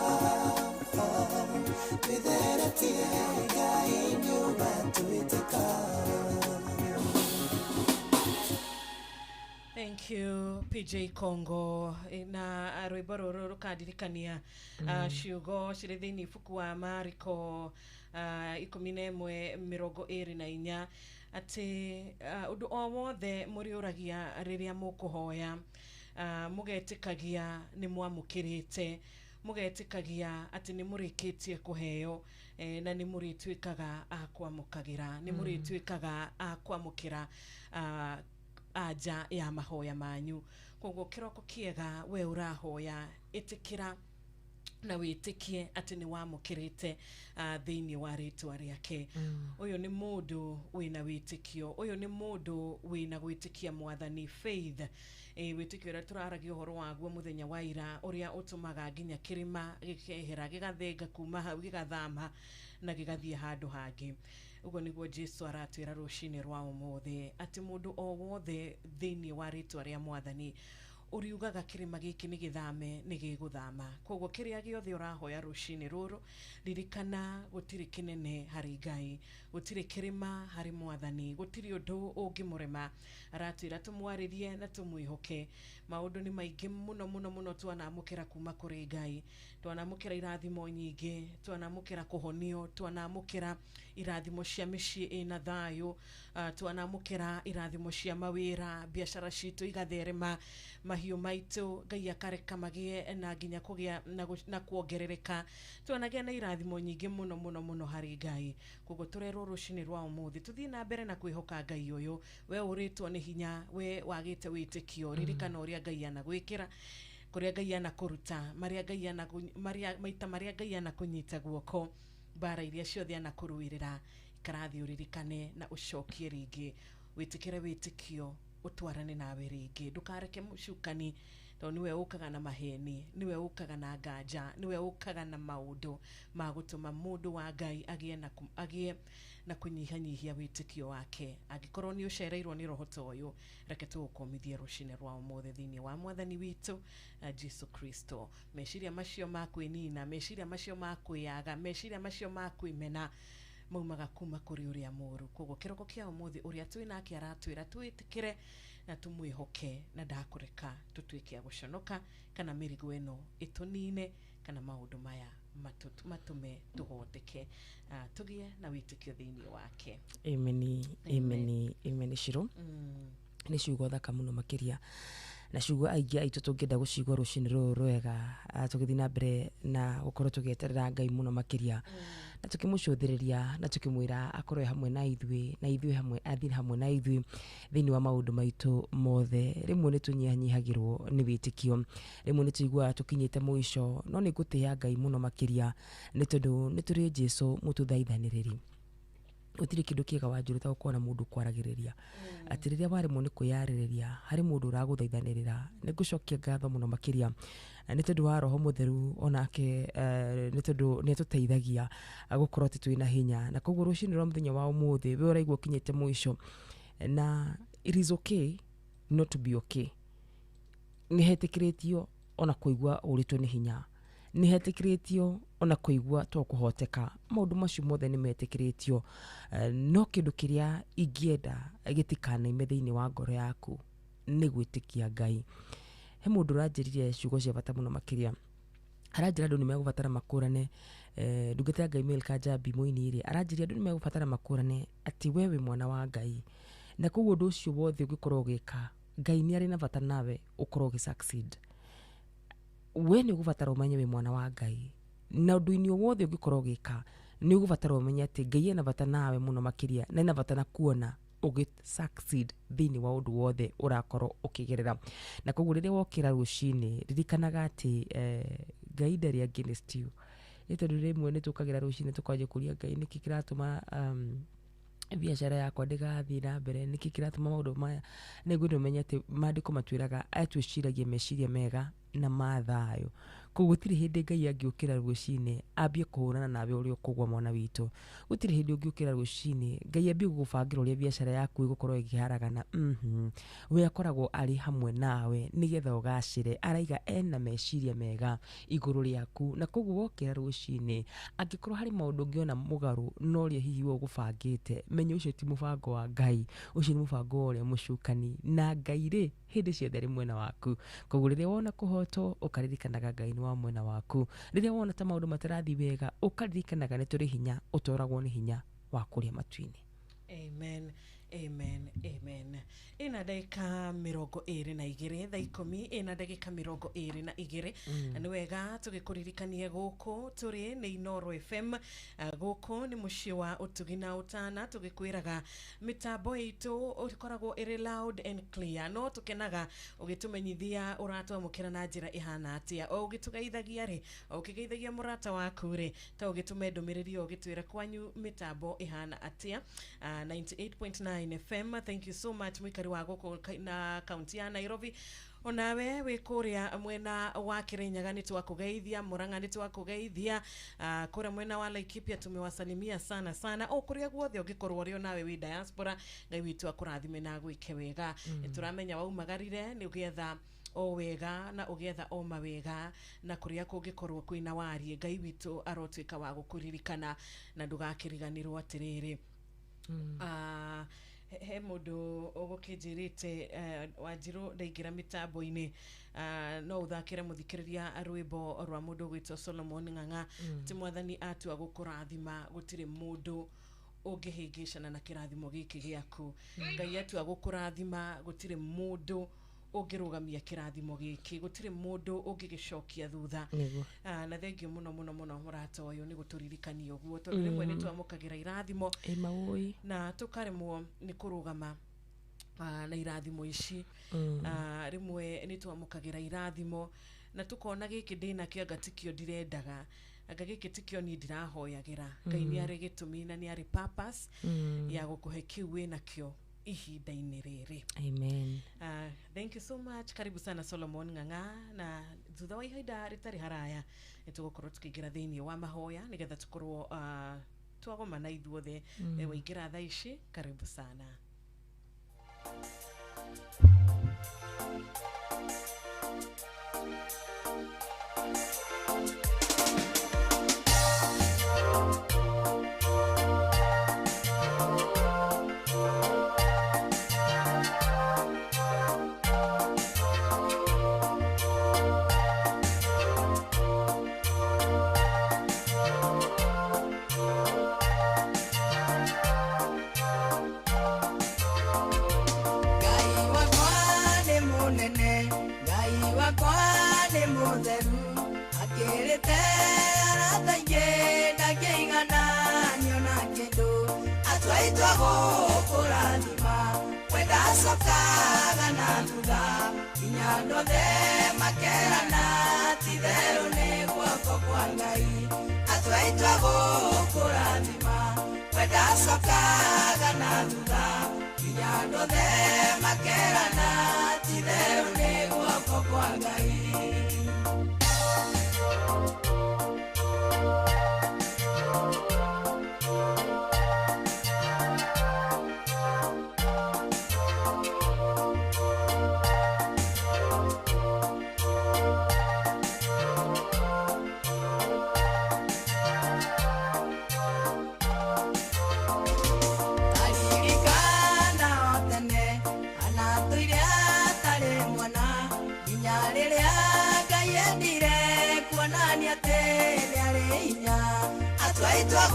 twĩtheretie Ngai nĩũgatwĩtĩka. Thank you PJ Congo na rwĩmbo rũrũ rũkandirikania ciugo cirĩ thĩinĩ ibuku wa Mariko 11:24 atĩ ũndũ o wothe mũrĩũragia rĩrĩa mũkũhoya mũgetĩkagia nĩ mwamũkĩrĩte mũgetĩkagia atĩ nĩ mũrĩkĩtie kũheo na nĩ mũrĩtuĩkaga a kwamũkagĩra nĩ mũrĩtuĩkaga a kwamũkĩra anja ya mahoya manyu koguo kĩroko kĩega we ũrahoya ĩtĩkĩra na wĩtĩkie atĩ nĩ wamũkĩrĩte thĩinĩ wa rĩtwa rĩake. Ũyũ nĩ mũndũ wĩna wĩtĩkio, ũyũ nĩ mũndũ wĩna gwĩtĩkia mwathani, faith. Wĩtĩkio ũrĩa tũraragia ũhoro waguo mũthenya wa ira, ũrĩa ũtũmaga nginya kĩrĩma gĩkehera gĩgathenga kuma hau gĩgathama na gĩgathiĩ handũ hangĩ. Ũguo nĩguo Jesu aratwĩra rũcinĩ rwa ũmũthĩ atĩ mũndũ o wothe thĩinĩ wa rĩtwa rĩa mwathani ũriugaga kĩrĩma gĩkĩ nĩ gĩthame nĩ gĩgũthama. Koguo kĩrĩa gĩothe ũrahoya rũcinĩ rũrũ ririkana gũtirĩ kĩnene harĩ Ngai, gũtirĩ kĩrĩma harĩ mwathani, gũtirĩ ũndũ ũngĩmũrema. Aratwĩra tũmwarĩrie na tũmwĩhoke. Maũndũ nĩ maingĩ mũno mũno mũno twanamũkĩra kuma kũrĩ Ngai, twanamũkĩra irathimo nyingĩ, twanamũkĩra kũhonio, twanamũkĩra irathimo cia mĩciĩ ĩna thayũ, twanamũkĩra irathimo cia mawĩra, biacara citũ igatherema, mahiũ maitũ Ngai akareka magĩe na nginya kũgĩa na kuongerereka. Twanagĩa na irathimo nyingĩ mũno mũno mũno harĩ Ngai. Koguo tũrerwo rũcinĩ rwa ũmũthĩ tũthiĩ na mbere na kwĩhoka Ngai ũyũ. We ũrĩtwo nĩ hinya, we wagĩte wĩtĩkio, ririkana ũrĩa Ngai anagwĩkĩra, kũrĩa Ngai anakũruta, marĩa Ngai maita marĩa Ngai anakũnyita guoko, mbara iria ciothe anakũrũĩrĩra, ikara thĩ ũririkane na ũcokie rĩngĩ, wĩtĩkĩre wĩtĩkio ũtwarane nawe rĩngĩ. Ndũkareke mũcukani, tondũ nĩwe ũkaga na maheni, nĩwe ũkaga na nganja, nĩwe ũkaga na maũndũ ma gũtũma mũndũ wa Ngai agĩe na kũnyihanyihia wĩtĩkio wake. Angĩkorwo nĩ ũcereirwo nĩ roho ta ũyũ, reke tũgũkomithie rũcinĩ rwa ũmũthĩ thĩinĩ wa mwathani witũ Jesu Kristo. Meciria macio ma kwĩnina, meciria macio ma kwĩyaga, meciria macio ma kwĩmena maumaga kuma kũrĩ ũrĩa mũũru. Koguo kĩroko kĩa ũmũthĩ ũrĩa twĩ nake aratwĩra twĩtĩkĩre na tũmwĩhoke, na ndakũreka tũtuĩke a gũconoka kana mĩrigo ĩno ĩtũnine kana maũndũ maya matũme tũhoteke, tũgĩe na wĩtĩkio thĩinĩ wake. Amen, amen, amen. Shiro nĩ ciugo thaka mũno makĩria, na ciugo aingĩ aitũ tũngĩenda gũcigua rũcinĩ rũrũ rwega, tũgĩthiĩ na mbere na gũkorwo tũgĩeterera Ngai mũno makĩria, na tũkĩmũcũthĩrĩria na tũkĩmwĩra akorwo hamwe na ithuĩ, na ithuĩ hamwe athiĩ hamwe na ithuĩ thĩinĩ wa maũndũ maitũ mothe. Rĩmwe nĩ tũnyihanyihagĩrwo nĩ wĩtĩkio, rĩmwe nĩ tũiguaga tũkinyĩte mũico, no nĩ ngũtĩĩa Ngai mũno makĩria nĩ tondũ nĩ tũrĩ Jesũ mũtũthaithanĩrĩri. Gũtirĩ kĩndũ kĩega Wanjirũ ta gũkorwo na mũndũ kwaragĩrĩria, atĩ rĩrĩa waremwo nĩ kwĩyarĩrĩria harĩ mũndũ ũragũthaithanĩrĩra. Nĩ ngũcokia ngatho mũno makĩria nĩ tondũ wa Roho Mũtheru onake, nĩ tondũ nĩ atũteithagia gũkorwo atĩ twĩna hinya. Na koguo rũcinĩ rwa mũthenya wa ũmũthĩ, we ũraigua ũkinyĩte mũico, na it is okay not to be okay. Nĩ hetĩkĩrĩtio ona kũigua ũrĩtwo nĩ hinya, nĩ hetĩkĩrĩtio ona kũigua to kũhoteka, maũndũ macio mothe nĩ metĩkĩrĩtio. No kĩndũ kĩrĩa ingĩenda gĩtikanaime thĩinĩ wa ngoro yaku nĩ gwĩtĩkia Ngai. He mũndũ ũranjĩrire ciugo cia bata mũno makĩria, aranjĩra andũ nĩ megũbatara makũrane. Ndungata ya Ngai Milka Njambi mũini rĩ, aranjĩria andũ nĩ megũbatara makũrane atĩ we wĩ mwana wa Ngai, na koguo ũndũ ũcio wothe ũngĩkorwo ũgĩka, Ngai nĩ arĩ na bata nawe ũkorwo ũgĩ succeed. We nĩ ũgũbatara ũmenye wĩ mwana wa Ngai, na ũndũ-inĩ o wothe ũngĩkorwo ũgĩka nĩ ũgũbatara ũmenye atĩ Ngai ena bata nawe mũno makĩria, na ena bata na kuona ũgĩ succeed thĩinĩ wa ũndũ wothe ũrakorwo ũkĩgerera. Na koguo rĩrĩa wokĩra rũcinĩ, ririkanaga atĩ Ngai ndarĩ against you. Nĩ tondũ rĩmwe nĩ tũkagĩra rũcinĩ tũkanjia kũria Ngai nĩkĩ kĩratũma biacara yakwa ndĩgathiĩ na mbere, nĩkĩ kĩratũma maũndũ maya. Nĩ ngwenda ũmenye atĩ maandĩko matwĩraga atwĩciragie meciria mega na ma thayũ. Koguo gũtirĩ hĩndĩ Ngai angĩũkĩra rũcinĩ ambie kũhũrana nawe ũrĩa ũkũgwa mwana witũ. Gũtirĩ hĩndĩ ũngĩũkĩra rũcinĩ Ngai ambie gũgũbangĩra ũrĩa biacara yaku ĩgũkorwo ĩkĩharagana. We akoragwo arĩ hamwe nawe nĩgetha ũgacĩre, araiga ena meciria mega igũrũ rĩaku. Na koguo wokĩra rũcinĩ, angĩkorwo harĩ maũndũ ũngĩona mũgarũ na ũrĩa hihi we ũgũbangĩte, menya ũcio ti mũbango wa Ngai, ũcio nĩ mũbango wa ũrĩa mũcukani. Na Ngai rĩ, hĩndĩ ciothe arĩ mwena waku. Koguo rĩrĩa wona kũhotwo, ũkaririkanaga Ngai nĩ wa mwena waku. Rĩrĩa wona ta maũndũ matarathiĩ wega, ũkaririkanaga nĩ tũrĩ hinya ũtoragwo nĩ hinya wa kũrĩa matu-inĩ. Amen, amen, amen. Ĩna ndagĩka 22, thaa 10 ĩna ndagĩka 22. Nĩ wega tũgĩkũririkanie gũkũ tũrĩ nĩ Inooro FM. Gũkũ nĩ mũciĩ wa ũtugi na ũtana, tũgĩkwĩraga mĩtambo itũ ĩkoragwo ĩrĩ loud and clear, no tũkenaga ũgĩtũmenyithia ũratwamũkĩra na njĩra ĩhana atĩa. O ũgĩtũgeithagia rĩ, o ũkĩgeithagia mũrata waku rĩ, ta ũgĩtũme ndũmĩrĩri o ũgĩtwĩra kwanyu mĩtambo ĩhana atĩa. 98.9 FM, thank you so much mũikari wa gũkũ na kaunti ya Nairobi. Onawe wĩ kũrĩa mwena wa Kirinyaga nĩ twakũgeithia, Murang'a nĩ twakũgeithia, kũrĩa mwena wa Laikipia tumewasalimia sana sana. O kũrĩa guothe ũngĩkorwo ũrĩ onawe wĩ diaspora, Ngai witũ akũrathime na agwĩke wega. Tũramenya waumagarire nĩ ũgĩetha o wega na ũgĩetha o mawega, na kũrĩa kũngĩkorwo kwĩna warie, Ngai witũ arotuĩka wa gũkũririkana na ndũgakĩriganĩrwo atĩrĩrĩ. He mũndũ ũgũkĩnjĩrĩte Wanjirũ ndaingĩra mĩtambo-inĩ, no ũthakĩre mũthikĩrĩria rwĩmbo rwa mũndũ ũgwĩtwo Solomon Ng'ang'a. Ti mwathani atua gũkũrathima, gũtirĩ mũndũ ũngĩhĩngĩcana na kĩrathimo gĩkĩ gĩaku. Ngai atua gũkũrathima, gũtirĩ mũndũ ũngĩrũgamia kĩrathimo gĩkĩ, gũtirĩ mũndũ ũngĩgĩcokia thutha. Na thengio mũno mũno mũno mũrata ũyũ nĩ gũtũririkania ũguo, tondũ rĩmwe nĩ twamũkagĩra irathimo na tũkaremwo nĩ kũrũgama na irathimo ici. Rĩmwe nĩ twamũkagĩra irathimo na tũkona gĩkĩ ndĩnakĩo anga tikĩo ndirendaga, anga gĩkĩ tikĩo niĩ ndĩrahoyagĩra. Ngai nĩ arĩ gĩtũmi na nĩ arĩ purpose ya gũkũhe kĩu wĩnakĩo ihinda-inĩ rĩrĩ. Amen. Thank you so much. Karibu sana Solomon Ng'ang'a, na thutha wa ihinda rĩtarĩ haraya nĩ tũgũkorwo tũkĩingĩra thĩinĩ wa mahoya nĩgetha tũkorwo twagomana ithuothe. Waingĩra thaa ici, karibu sana. Wakwa nĩ mũtheru akĩrĩte arata aingĩ ndangĩigananio na kĩndũ atua itua gũkũrathima we ndacokaga na thutha nginya andũ othe makerana ti-itherũ nĩ guoko kwa Ngai atua itua gũkũrathima we ndacokaga na thutha nginya andũ othe makerana ti-itherũ nĩ guoko kwa Ngai.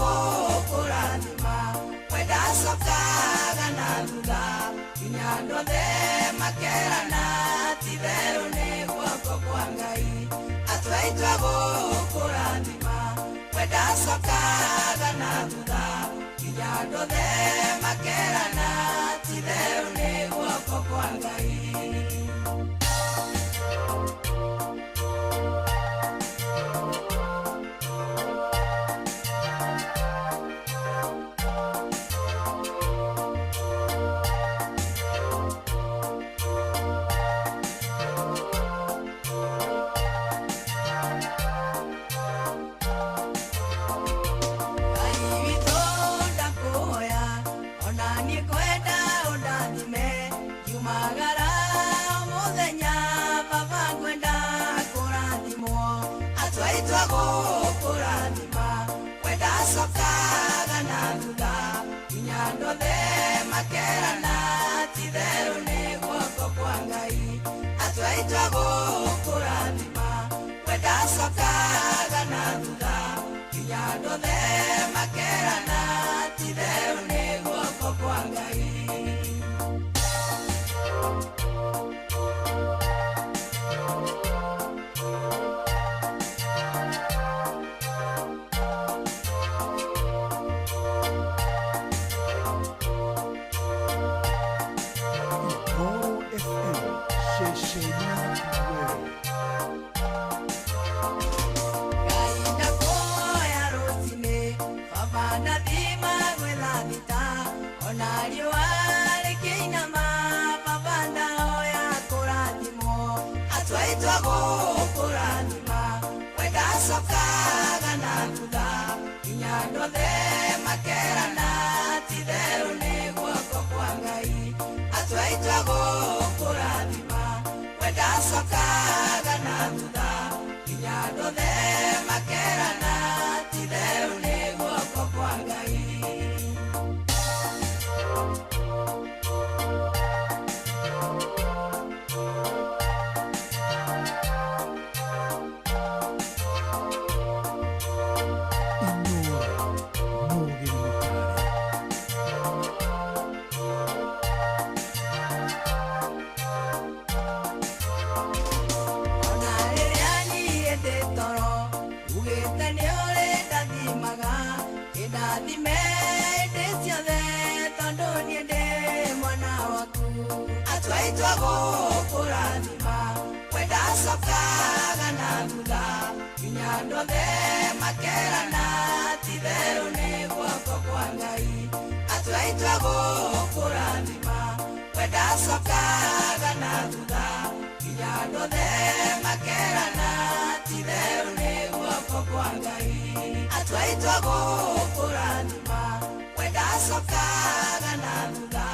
Gũkũrathima we ndacokaga na thutha nginya andũ othe makerana ti-itherũ nĩ guoko kwa Ngai atua itua gũkũrathima we ndacokaga na thutha nginya andũ othe makerana ti-itherũ nĩ guoko kwa Ngai. Ndacokaga na thutha nginya andũ othe makerana ti-itherũ nĩ guoko kwa Ngai atua itua gũkũrathima we ndacokaga na thutha nginya andũ othe makerana ti-itherũ nĩ guoko kwa Ngai. Ndacokaga na thutha nginya andũ othe makerana ti-itherũ nĩ guoko kwa Ngai atua itua gũkũrathima we ndacokaga na thutha nginya andũ othe makerana ti-itherũ nĩ guoko kwa Ngai. Atua itua gũkũrathima we ndacokaga na thutha nginya andũ othe makerana ti-itherũ nĩ guoko kwa Ngai atua itua gũkũrathima we ndacokaga na thutha nginya andũ othe makerana ti-itherũ nĩ guoko kwa Ngai atua itua gũkũrathima we ndacokaga na thutha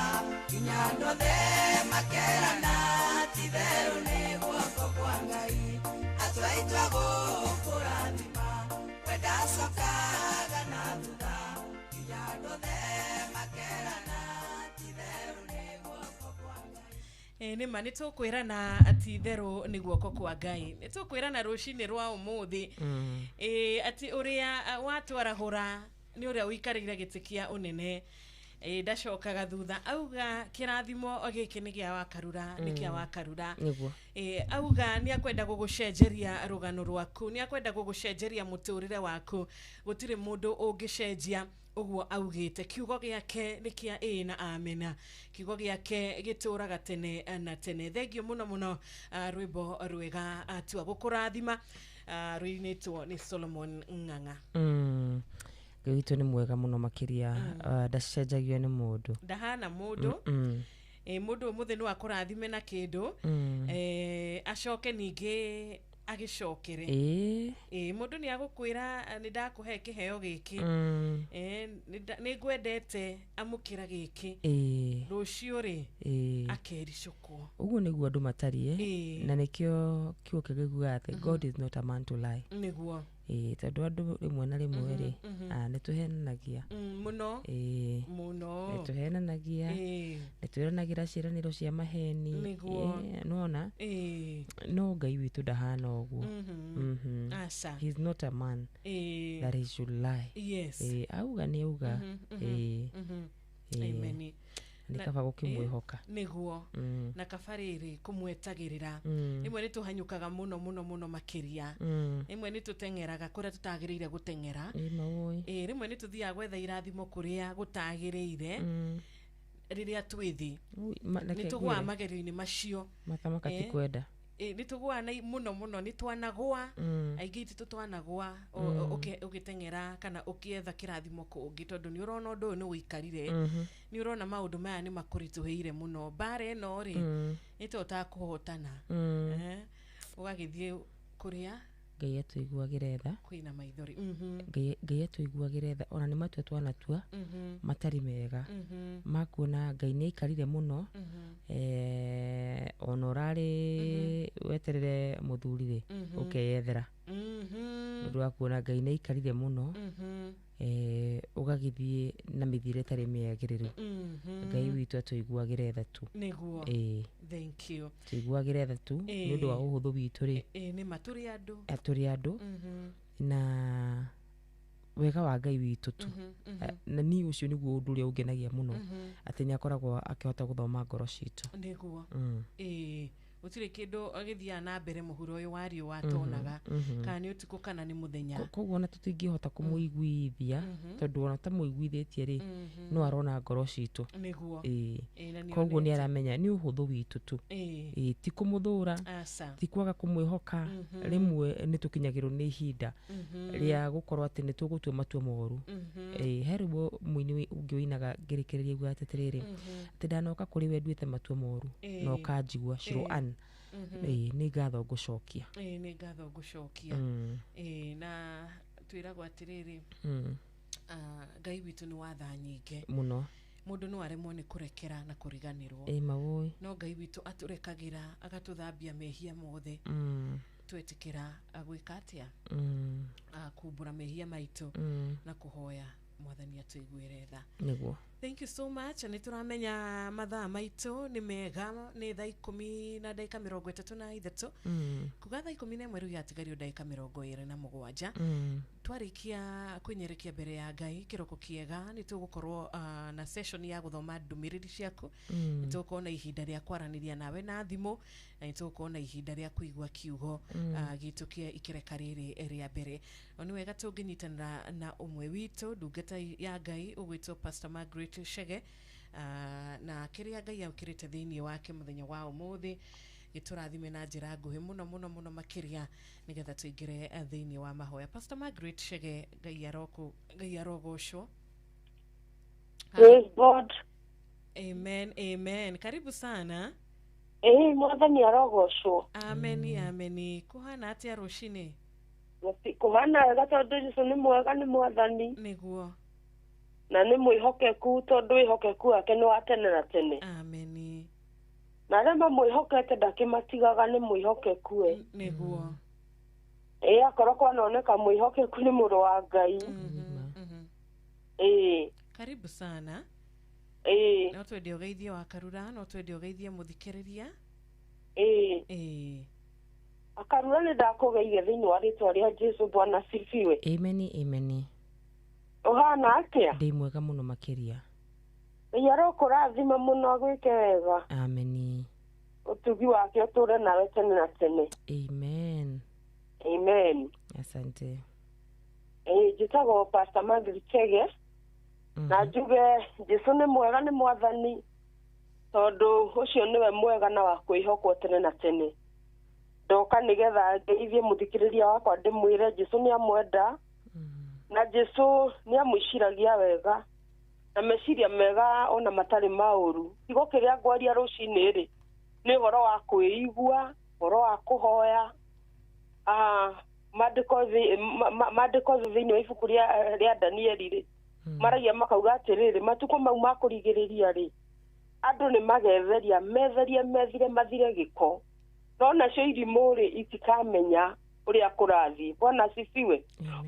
nginya andũ othe makerana ti-itherũ nĩ guoko kwa Ngai atua itua gũkũrathima we ndacokaga na thutha nginya andũ othe makerana ti-itherũ nĩ guoko kwa Ngai. Nĩ ma nĩ tũkwĩrana atĩ itherũ nĩ guoko kwa Ngai nĩ tũkwĩrana rũcinĩ rwa ũmũthĩ atĩ ũrĩa watwarahũra nĩ ũrĩa ũikarĩire gĩtĩ kĩa ũnene Ndacokaga thutha auga kĩrathimo gĩkĩ nĩ gĩa Wakarura nĩ kĩa Wakarura. Nĩguo. Auga nĩ akwenda gũgũcenjeria rũgano rwaku, nĩ akwenda gũgũcenjeria mũtũrĩre waku, gũtirĩ mũndũ ũngĩcenjia ũguo augĩte. Kiugo gĩake nĩ kĩa ĩĩ na amena, kiugo gĩake gĩtũraga tene na tene. Thengio mũno mũno, rwĩmbo rwega tua gũkũrathima, rũinĩtwo nĩ Solomon Ng'ang'a. Ngai witũ nĩ mwega mũno makĩria, ndacenjagio nĩ mũndũ, ndahana mũndũ. Mũndũ ũmũthĩ no akũrathime na kĩndũ, acoke ningĩ agĩcokere. Mũndũ nĩ agũkwĩra nĩ ndakũhe kĩheo gĩkĩ, nĩ ngwendete, amũkĩra gĩkĩ, rũciũ rĩ akericũkwo. Ũguo nĩguo andũ matariĩ, na nĩkĩo kiugo kĩgiugaga atĩ God is not a man to lie. Nĩguo. Tondũ andũ rĩmwe na rĩmwe rĩ, nĩ tũhenanagia mũno mũno, nĩ tũhenanagia, nĩ twĩranagĩra ciĩranĩro cia maheni. Nĩguo. Nĩwona? No Ngai witũ ndahana ũguo. Aca. He is not a man that he should lie. Yes. Auga nĩ auga. Amen. Nĩ kaba gũkĩmwĩhoka. Nĩguo. Na kaba rĩrĩ kũmwetagĩrĩra. Rĩmwe nĩ tũhanyũkaga mũno mũno mũno makĩria. Rĩmwe nĩ tũteng'eraga kũrĩa tũtagĩrĩire gũteng'era. Rĩmwe nĩ tũthiaga gwetha irathimo kũrĩa gũtagĩrĩire. Rĩrĩa twĩthĩ nĩ tũgũaga magerio-inĩ macio. Mathamaka ti kwenda. Nĩ tũgũaga na mũno mũno, nĩ twanagũa, aingĩ itũ twanagũa ũgĩteng'era kana ũkĩetha kĩrathimo kũngĩ, tondũ nĩ ũrona ũndũ ũyũ nĩ ũikarire, nĩ ũrona maũndũ maya nĩ makũritũhĩire mũno, mbara ĩno rĩ nĩ ta ũtakũhotana, ũgagĩthiĩ kũrĩa Ngai atũiguagĩre tha, kwĩna maithori. Ngai atũiguagĩre tha, ona nĩ matua twanatua matarĩ mega, makuona Ngai nĩ aikarire mũno, ona ũrarĩ weterere mũthuri rĩ, ũkeyethera ũndũ wa kuona Ngai nĩ aikarire mũno, ũgagĩthiĩ na mĩthiĩre ĩtarĩ mĩagĩrĩru. Ngai witũ atũiguagĩre tha tu. Nĩguo. Thank you. Tũiguagĩre tha tu nĩ ũndũ wa ũhũthũ witũ rĩ. Nĩ ma tũrĩ andũ. Tũrĩ andũ na wega wa Ngai witũ tu. Na niĩ ũcio nĩguo ũndũ ũrĩa ũngenagia mũno, atĩ nĩ akoragwo akĩhota gũthoma ngoro citũ. Nĩguo. Gũtirĩ kĩndũ gĩthiaga na mbere mũhuro ũyũ wa riũa tonaga, kana nĩ ũtukũ kana nĩ mũthenya. Koguo ona tũtingĩhota kũmũiguithia, tondũ ona tamũiguithĩtie rĩ, no arona ngoro citũ. Nĩguo. Koguo nĩ aramenya nĩ ũhũthũ witũ tu. Ti kũmũthũra, ti kwaga kũmwĩhoka. Rĩmwe nĩ tũkinyagĩrwo nĩ ihinda rĩa gũkorwo atĩ nĩ tũgũtua matua moru. He rwĩmbo mũini ũngĩ ũinaga ngĩrĩkĩrĩria augaga atĩrĩrĩ, atĩ ndanoka kũrĩ we nduĩte matua moru, na ũkanjigua Shiro Ann. Nĩ ngatho ngũcokia. Nĩ ngatho ngũcokia. Na twĩragwo atĩrĩrĩ, Ngai witũ nĩ wa tha nyingĩ mũno. Mũndũ no aremwo nĩ kũrekera na kũriganĩrwo. No Ngai witũ atũrekagĩra agatũthambia mehia mothe. Twetĩkĩra gwĩka atĩa? Kumbũra mehia maitũ na kũhoya Mwathani atũiguĩre tha. Nĩguo. Thank you so much. Nĩ tũramenya mathaa maitũ nĩ mega, nĩ thaa 10:33. Kuga thaa 11 rĩu yatigario ndagĩka 27. Twarĩkia kwĩnyerekia mbere ya Ngai kĩroko kĩega, nĩ tũgũkorwo na session ya gũthoma ndũmĩrĩri ciaku, nĩ tũgũkorwo na ihinda rĩa kwaranĩria nawe na thimũ, na nĩ tũgũkorwo na ihinda rĩa kũigua kiugo gitũ kĩa ikereka rĩrĩ rĩa mbere. Nĩ wega tũngĩnyitanĩra na ũmwe witũ ndungata ya Ngai ũgwĩtwo Pastor Margaret Chege, na kĩrĩa Ngai aukĩrĩte thĩinĩ wake mũthenya wa ũmũthĩ gĩtũrathime na njĩra nguhĩ mũno mũno mũno makĩria, nĩgetha tũingĩre thĩinĩ wa mahoya. Pastor Margaret Chege, Ngai arogocwo. Praise God. Amen, amen. Karibu sana. Mwathani arogocwo. Amen, amen. Kuhana atĩa rũcinĩ? Kũhana wega tondũ Jesũ nĩ mwega, nĩ Mwathani. Nĩguo. Na nĩ mwĩhokeku tondũ wĩhokeku wake nĩ wa tene na tene. Amen. Na arĩa mamwĩhokete ndakĩmatigaga, nĩ mwĩhokeku. Nĩguo. Akorwo kwanoneka mwĩhokeku nĩ mũrũ wa Ngai. Karibu sana. No twende ũgeithie wa Karura, no twende ũgeithie mũthikĩrĩria. Akarura nĩ ndakũgeithia thĩinĩ wa rĩtwa rĩa Jesũ. Bwana asifiwe. Amen, amen. Ũhana atĩa? Ndĩ mwega mũno makĩria. Ngai arokũrathima mũno agwĩke wega. Amen. Ũtugi wake ũtũũre nawe tene na tene. Amen. Amen. Asante. Njĩtagwo Pastor Margaret Chege. Na njuge Jesu nĩ mwega, nĩ mwathani, tondũ ũcio nĩwe mwega na wa kwĩhokwo tene na tene. Ndoka nĩgetha ngeithie mũthikĩrĩria wakwa ndĩmwĩre Jesu nĩ amwenda, na Jesu nĩ amwĩciragia wega na meciria mega ona matarĩ maũru. Kiugo kĩrĩa ngwaria rũcinĩ rĩ nĩ ũhoro wa kwĩigua, ũhoro wa kũhoya. Maandĩko thĩinĩ wa ibuku rĩa Danieli rĩ maragia makauga atĩrĩrĩ, matukũ mau ma kũrigĩrĩria rĩ andũ nĩ magetheria metherie methire mathire gĩko, no nacio irimũ rĩ itikamenya ũrĩa kũrathiĩ. Bwana asifiwe.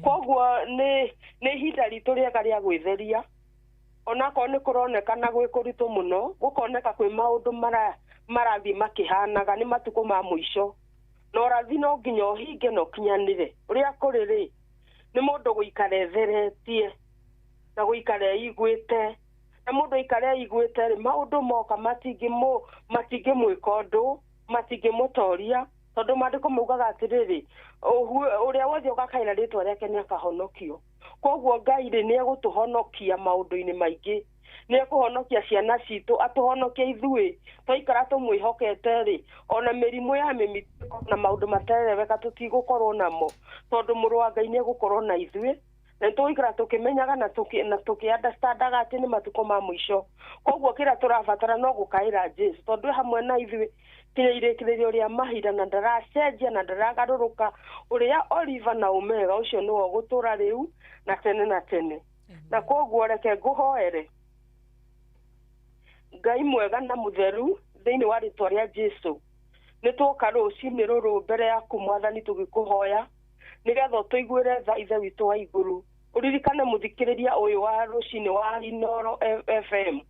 Koguo nĩ ihinda ritũ rĩega rĩa gwĩtheria, onakorwo nĩ kũronekana gwĩ kũritũ mũno, gũkoneka kwĩ maũndũ marathiĩ makĩhanaga, nĩ matukũ ma mũico, na ũrathi no nginya ũhinge na ũkinyanĩre. Ũrĩa kũrĩ rĩ nĩ mũndũ gũikara etheretie na gũikara eiguĩte, na mũndũ aikara eiguĩte rĩ maũndũ moka matingĩmwĩka ũndũ, matingĩmũtoria, tondũ maandĩko maugaga atĩrĩrĩ, ũrĩa wothe ũgakaĩra rĩtwa rĩake nĩ akahonokio. Koguo Ngai rĩ nĩ egũtũhonokia maũndũ-inĩ maingĩ, nĩ ekũhonokia ciana citũ, atũhonokie ithuĩ twaikara tũmwĩhokete rĩ, ona mĩrimũ ya mĩmitĩko na maũndũ matereweka tũtigũkorwo namo, tondũ mũrũ wa Ngai nĩ egũkorwo na ithuĩ, na tũgũikara tũkĩmenyaga na tũkĩ-understandaga atĩ nĩ matukũ ma mũico. Koguo kĩrĩa tũrabatara no gũkaĩra Jesu, tondũ hamwe na ithuĩ kinya irĩkĩrĩrio rĩa mahinda, na ndaracenjia na ndaragarũrũka. Ũrĩa Oliva na Omega ũcio nĩwe ũgũtũũra rĩu na tene na tene. Na koguo reke ngũhoere Ngai mwega na mũtheru thĩinĩ wa rĩtwa rĩa Jesu. Nĩ twoka rũcinĩ rũrũ mbere yaku mwathani tũgĩkũhoya nĩgetha ũtũiguĩre tha Ithe witũ wa igũrũ. Ũririkane mũthikĩrĩria ũyũ wa rũcinĩ wa Inoro FM,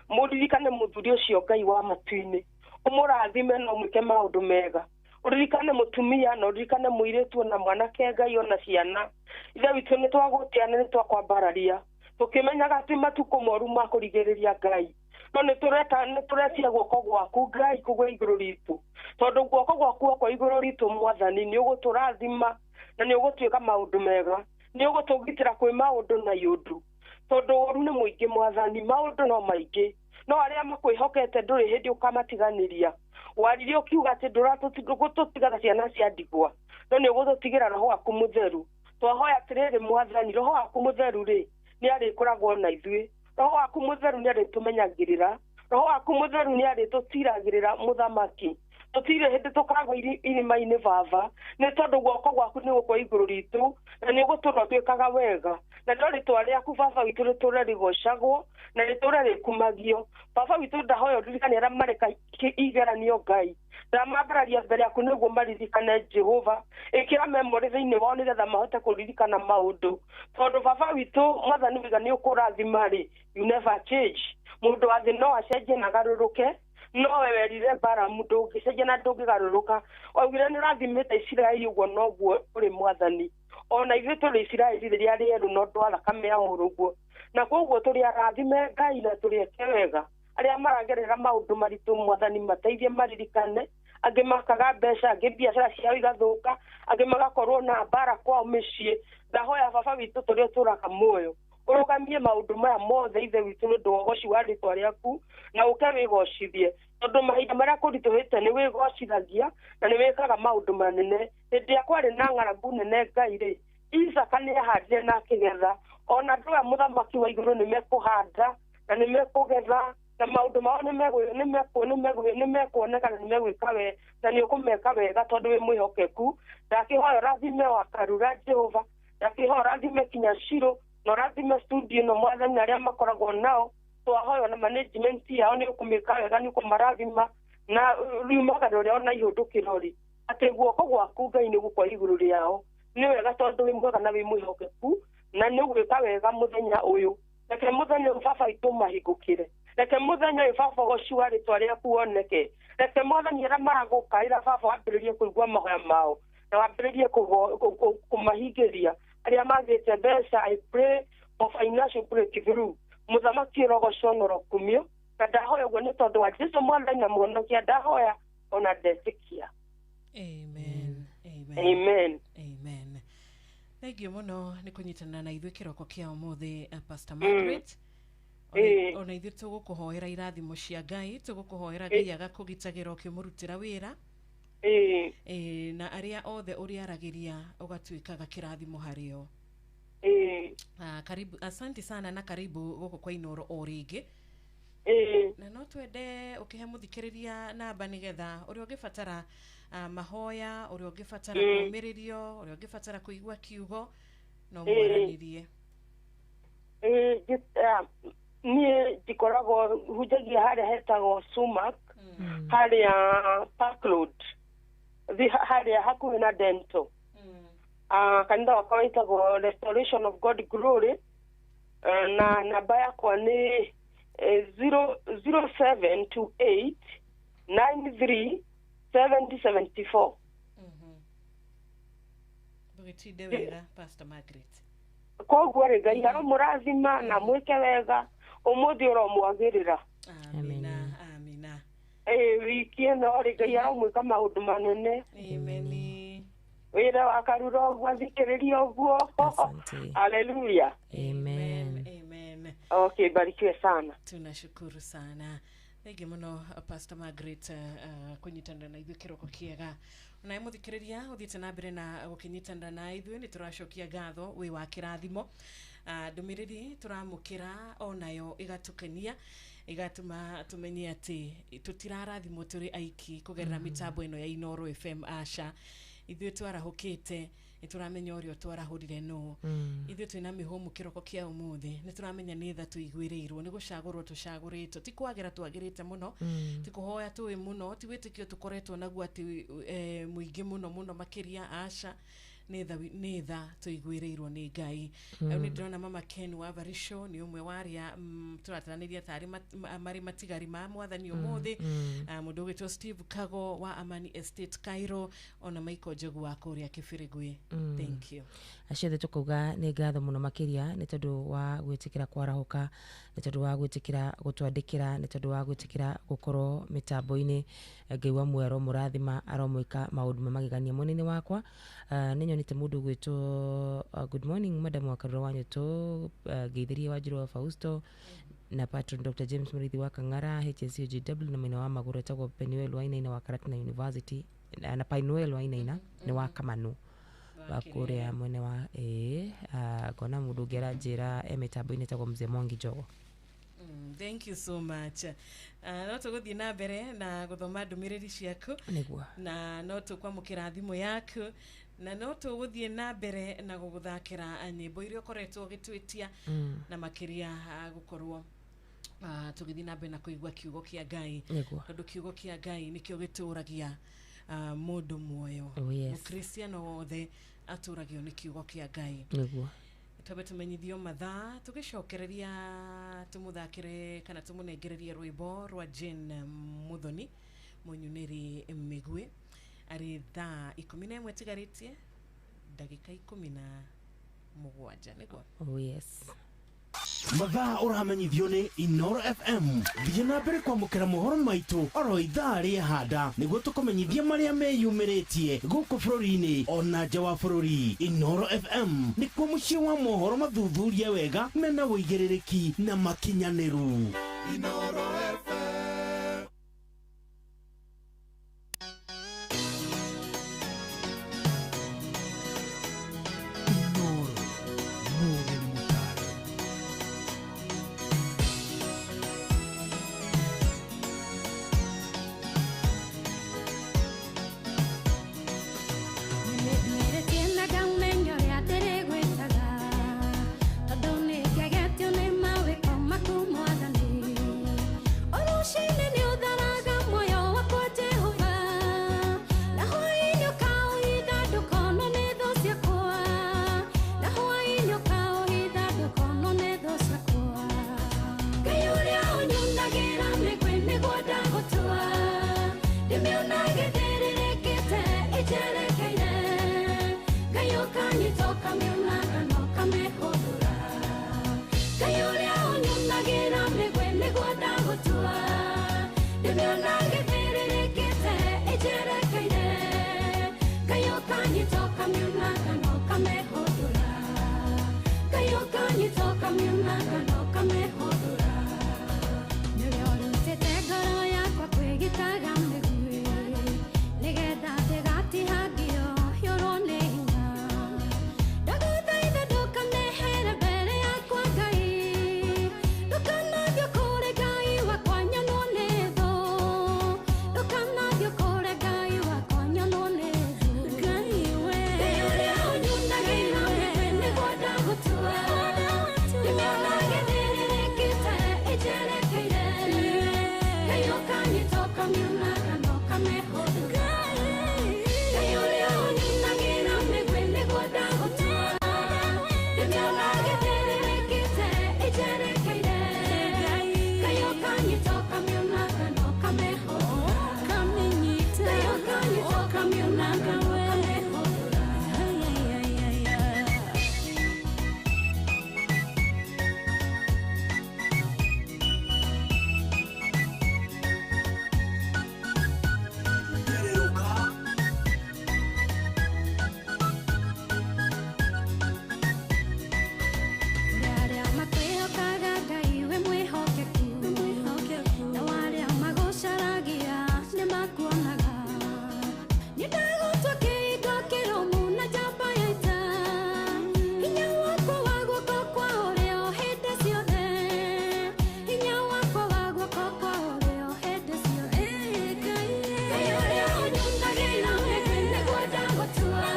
mũririkane mũthuri ũcio Ngai wa matu-inĩ, ũmũrathime na ũmwĩke maũndũ mega. Ũririkane mũtumia na ũririkane mũirĩtu na mwanake Ngai ona ciana. Ithe witũ nĩ twagũtĩa na nĩ twakwambararia, tũkĩmenyaga atĩ matukũ moru ma kũrigĩrĩria Ngai, no nĩ tũretia guoko gwaku Ngai kũgwe igũrũ ritũ, tondũ guoko gwaku kwa igũrũ ritũ mwathani nĩ ũgũtũrathima na nĩ ũgũtuĩka maũndũ mega, nĩ ũgũtũgitĩra kwĩ maũndũ na iũndũ, tondũ ũru nĩ mũingĩ mwathani, maũndũ no maingĩ, no arĩa makwĩhokete ndũrĩ hĩndĩ ũkamatiganĩria. Waririe ũkiuga atĩ ndũratũtigana ciana cia ndigwa, no nĩ ũgũtũtigĩra roho waku mũtheru. Twahoya atĩrĩrĩ mwathani, roho waku mũtheru rĩ nĩ arĩkoragwo na ithuĩ, roho waku mũtheru nĩ arĩtũmenyagĩrĩra, roho waku mũtheru nĩ arĩtũtiragĩrĩra mũthamaki. Tũtirĩ hĩndĩ tũkagwa irima-inĩ baba, nĩ tondũ guoko gwaku nĩ gũkwa igũrũ ritũ na nĩ ũgũtũra twĩkaga wega, na no rĩtwa rĩaku baba witũ rĩtũre rĩgocagwo na rĩtũre rĩkumagio. Baba witũ ndahoya ũririkane arĩa mareka igeranio Ngai, ndamambararia mbere yaku nĩguo maririkane Jehova, ĩkĩra memory thĩinĩ wao nĩgetha mahote kũririkana maũndũ, tondũ baba witũ mwathani wiga nĩ ũkũrathima rĩ, you never change. Mũndũ wa thĩ no acenjie na agarũrũke, no we werire Balamu ndũngĩcenjia na ndũngĩgarũrũka. Waugire nĩ ũrathimĩte Isiraeli, ũguo noguo ũrĩ mwathani. Ona ithuĩ tũrĩ Isiraeli rĩrĩa rĩerũ no ũndũ wa thakame ya mũrũguo, na koguo tũrĩ arathime Ngai na tũrĩeke wega. Arĩa maragerera maũndũ maritũ mwathani mateithie maririkane, angĩ makaga mbeca, angĩ biacara ciao igathũka, angĩ magakorwo na mbara kwao mĩciĩ. Ndahoya baba witũ tũrĩa ũtũraga muoyo ũrũgamie maũndũ maya mothe Ithe witũ nĩ ũndũ wa ũgoci wa rĩtwa rĩaku, na ũke wĩgocithie, tondũ mahinda marĩa kũritũhĩte nĩ wĩgocithagia na nĩ wĩkaga maũndũ manene. Hĩndĩ ĩrĩa kwarĩ na ng'aragu nene Ngai rĩ, Isaka nĩ ahandire na akĩgetha, ona andũ aya mũthamaki wa igũrũ nĩ mekũhanda na nĩ mekũgetha, na maũndũ mao nĩ mekuoneka na nĩ megwĩka we na nĩ ũkũmeka wega tondũ wĩ mwĩhokeku. Ndakĩhoya ũrathime wa Karura Jehova, ndakĩhoya ũrathime kinya Shiro, na ũrathime studio na mwathani arĩa makoragwo nao. Twahoya na management yao nĩ ũkũmĩka wega, nĩ ũkũmarathima na riumagara rĩao na ihũndũkĩro rĩ, atĩ guoko gwaku Ngai nĩ gũkwa igũrũ rĩao. Nĩ wega tondũ wĩ mwega na wĩ mwĩhokeku, na nĩ ũgwĩka wega mũthenya ũyũ. Reke mũthenya ũyũ baba witũ mahingũkĩre, reke mũthenya ũyũ baba ũgoci wa rĩtwa rĩaku woneke, reke mwathani arĩa maragũkaĩra baba wambĩrĩrie kũigua mahoya mao na wambĩrĩrie kũmahingĩria. Arĩa magĩte mbeca, I pray for financial breakthrough. Mũthamaki ũrogocwo na ũrokumio na ndahoya ũguo nĩ tondũ wa Jesũ mwathani na mũhonokia ndahoya ona ndetĩkia. Amen. Amen. Amen. Amen. Thank you muno nĩ kũnyitanĩra na ithuĩ kĩroko kĩa ũmũthĩ, Pastor Margaret. Ona ithuĩ tũgũkũhoera irathimo cia Ngai, tũgũkũhoera Ngai agakũgitagĩra ũkĩmũrutĩra wĩra. Na arĩa othe ũrĩaragĩria ũgatuĩkaga kĩrathimo harĩo. Karibu, asante sana na karibu gũkũ kwa Inooro o rĩngĩ. Na no twende ũkĩhe mũthikĩrĩria namba nĩgetha ũrĩa ũngĩbatara mahoya, ũrĩa ũngĩbatara kũũmĩrĩrio, ũrĩa ũngĩbatara kũigua kiugo no mwaranĩrie. Niĩ njikoragwo hunjagia harĩa hetagwo Sumac, harĩa Park Road, harĩa hakuhĩ na Dental. Kanitha wakwa wĩtagwo Restoration of God Glory, na namba yakwa nĩ 0728 93 7074. Ndũgĩtinde wega Pastor Margaret. Koguo rĩ Ngai aromũrathima na mwĩke wega ũmũthĩ ũromwagĩrĩra. Amina. Amina. Wiki ĩno rĩ Ngai aromwĩka maũndũ manene. Amen. Wĩra wa Karura ũguo athikĩrĩria ũguo. Hallelujah. Amen. Amen. Okay, barikiwe sana. Tunashukuru sana. Thank you muno Pastor Margaret kunyitanĩra na ithuĩ kĩroko kĩega. Onawe mũthikĩrĩria ũthiĩte na mbere na gũkĩnyitanĩra na ithuĩ nĩ tũracokia ngatho wĩ wa kĩrathimo. Ndũmĩrĩri tũramũkĩra onayo ĩgatũkenia ĩgatũma tũmenye atĩ tũtirarathimwo tũrĩ aiki kũgerera mĩtambo ĩno ya Inooro FM. Aca, ithuĩ twarahũkĩte nĩ tũramenya ũrĩa twarahũrire nũ. Ithuĩ twĩna mĩhũmũ kĩroko kĩa ũmũthĩ nĩ tũramenya nĩ tha tũiguĩrĩirwo nĩ gũcagũrwo tũcagũrĩtwo, ti kwagĩra twagĩrĩte mũno, ti kũhoya tũĩ mũno, ti wĩtĩkio tũkoretwo naguo atĩ mũingĩ mũno mũno makĩria. Aca, nĩ tha tũiguĩrĩirwo nĩ Ngai. Rĩu nĩ ndĩrona Mama Ken wa Varisho nĩ ũmwe wa arĩa tũrataranĩria tarĩ marĩ matigari ma mwathani ũmũthĩ. Mũndũ ũgwĩtwo Steve Kago wa Amani Estate Cairo, ona Michael Njogu wa kũrĩa Kĩbĩrĩgwĩ. Thank you. Acio othe tũkauga nĩ ngatho mũno makĩria nĩ tondũ wa gwĩtĩkĩra kwarahũka, nĩ tondũ wa gwĩtĩkĩra gũtwandĩkĩra, nĩ tondũ wa gwĩtĩkĩra gũkorwo mĩtambo-inĩ. Ngai wa muoyo aromũrathima, aromwĩka maũndũ ma magegania. Mwena-inĩ wakwa nĩ nyonete mũndũ ũgwĩtwo good morning madam wa Karura wa Nyũtũ, ngeithĩrie Wanjirũ wa Fausto na patron Dr. James Mũrĩithi wa Kang'ara HSUGW, na mwena wa magũrũ etagwo Penuel Wainaina wa Karatina University, na Penuel Wainaina nĩ wa Kamanu wa kũrĩa mwena wa ngona mũndũ ũngĩ aranjĩra e mĩtambo-inĩ etagwo Mzee Mwangi Njogo. Thank you so much. No tũgũthiĩ na mbere na gũthoma ndũmĩrĩri ciaku na no tũkwamũkĩra thimũ yaku na no tũgũthiĩ na mbere na gũgũthakĩra nyĩmbo iria ũkoretwo ũgĩtwĩtia na makĩria gũkorwo tũgĩthiĩ na mbere na kũigua kiugo kĩa Ngai, tondũ kiugo kĩa Ngai nĩkĩo gĩtũragia mũndũ muoyo. Mũkristiano wothe atũragio nĩ kiugo kĩa Ngai. Twambe tũmenyithio mathaa tũgĩcokereria tũmũthakĩre kana tũmũnengererie rwĩmbo rwa Jane Muthoni mũnyunĩri mĩguĩ arĩ thaa 11 tigarĩtie ndagĩka 17 nĩguo. Oh yes. Mathaa ũramenyithio nĩ Inooro FM. Thiĩ na mbere kwamũkĩra mohoro maitũ oro ithaa rĩa handa nĩguo tũkũmenyithia marĩa meyumĩrĩtie gũkũ bũrũri-inĩ ona nja wa bũrũri. Inooro FM nĩkuo mũciĩ wa mohoro mathuthuria wega mena ũigĩrĩrĩki na makinyanĩru. Inooro FM. Tondũ nĩ ngegetio nĩ mawĩko maku mwathani. ũkanyita ũkamiunanga na ũkamĩhũndũra. Ngai ũkanyita ũkamiunanga na ũkamĩhũndũra. Nĩwe ũrutĩte ngoro yakwa kwĩgitaga mĩguĩ, nĩgetha ndĩgatihangio yũrwo nĩ hinya. Ndagũthaitha ndũkanehere mbere yakwa Ngai, ndũkanathiĩ kũrĩ Ngai wakwa nyonwo nĩ thũ. Ndũkanathiĩ kũrĩ Ngai wakwa nyonwo nĩ thũ. Ngai ũrĩa ũnyunagĩra mĩguĩ nĩguo ndagũtua, ndĩmĩonage thĩrĩrĩkĩte ĩnjerekeire. Ngai ũkanyita ũkamiunanga na ũkamĩhũndũra. Ngai ũrĩa ũnyunagĩra mĩguĩ nĩguo ndagũtua, ndĩmĩonage thĩrĩrĩkĩte ĩnjerekeire. Ngai ũkanyita ũkamiunanga na ũkamĩhũndũra. Ngai ũkanyita ũkamiunanga na ũkamĩhũndũra. Arĩa makwĩhokaga Ngai wĩ mwĩhokeku, nao arĩa magũcaragia nĩmakuonaga. Niĩ ndagũtua kĩhingo kĩrũmu na njamba ya ita, hinya wakwa wa guoko kwa ũrĩo hĩndĩ ciothe, hinya wakwa wa guoko kwa ũrĩo hĩndĩ ciothe. Ngai ũrĩa ũnyunagĩra mĩguĩ nĩguo ndagũtua,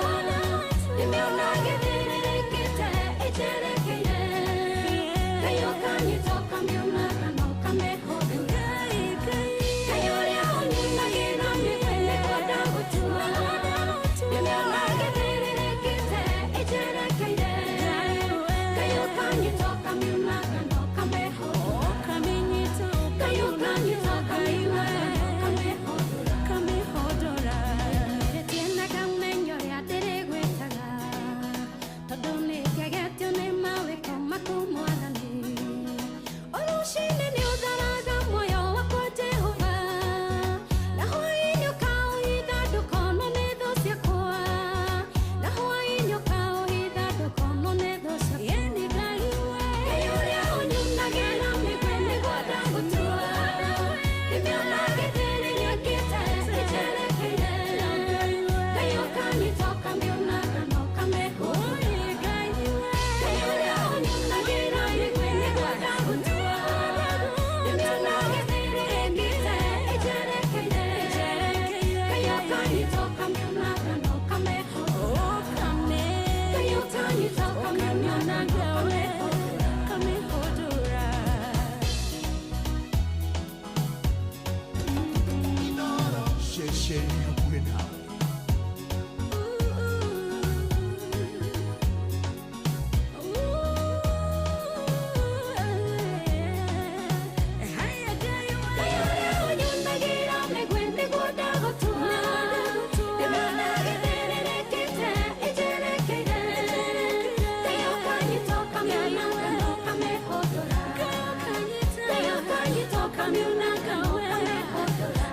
ndĩmĩonage thĩrĩrĩkĩte ĩnjerekeire. Ngai ũkanyita ũkamiunanga na ũkamĩhũndũra. Ngai ũrĩa ũnyunagĩra mĩguĩ nĩguo ndagũtua, ndĩmĩonage thĩrĩrĩkĩte ĩnjerekeire. Ngai ũkanyita ũkamiunanga na ũkamĩhũndũra. Ngai ũkanyita ũkamiunanga na ũkamĩhũndũra. Ndĩrĩtie na ngamenya ũrĩa ndĩrĩgwĩtaga, tondũ nĩngegetio nĩ mawĩko maku Mwathani. O rũciinĩ nĩũtharaga muoyo wakwa Jehova, na hwaĩ-inĩ ũkaũhitha ndũkonwo nĩ thũ ciakwa, na hwaĩ-inĩ ũkaũhitha ndũkonwo nĩ thũ ciakwa. Ngai ũrĩa ũnyunagĩra mĩguĩ nĩguo ndagũtua, ndĩmĩonage thĩrĩrĩkĩte ĩnjerekeire. Ngai ũkanyita ũkamiunanga na ũkamĩhũndũra. Ngai ũrĩa ũnyunagĩra mĩguĩ nĩguo ndagũtua, ndĩmĩonage thĩrĩrĩkĩte ĩnjerekeire. Ngai ũkanyita ũkamiunanga na ũkamĩhũndũra. Ngai ũkanyita ũkamiunanga na ũkamĩhũndũra. Ceceni hakuhĩ nawe. Ngai ũrĩa ũnyunagĩra mĩguĩ nĩguo ndagũtua, ndĩmĩonage thĩrĩrĩkĩte ĩnjerekeire. Ngai ũkanyita ũkamiunanga na ũkamĩhũndũra. Ngai ũkanyita ũkamiunanga na ũkamĩhũndũra.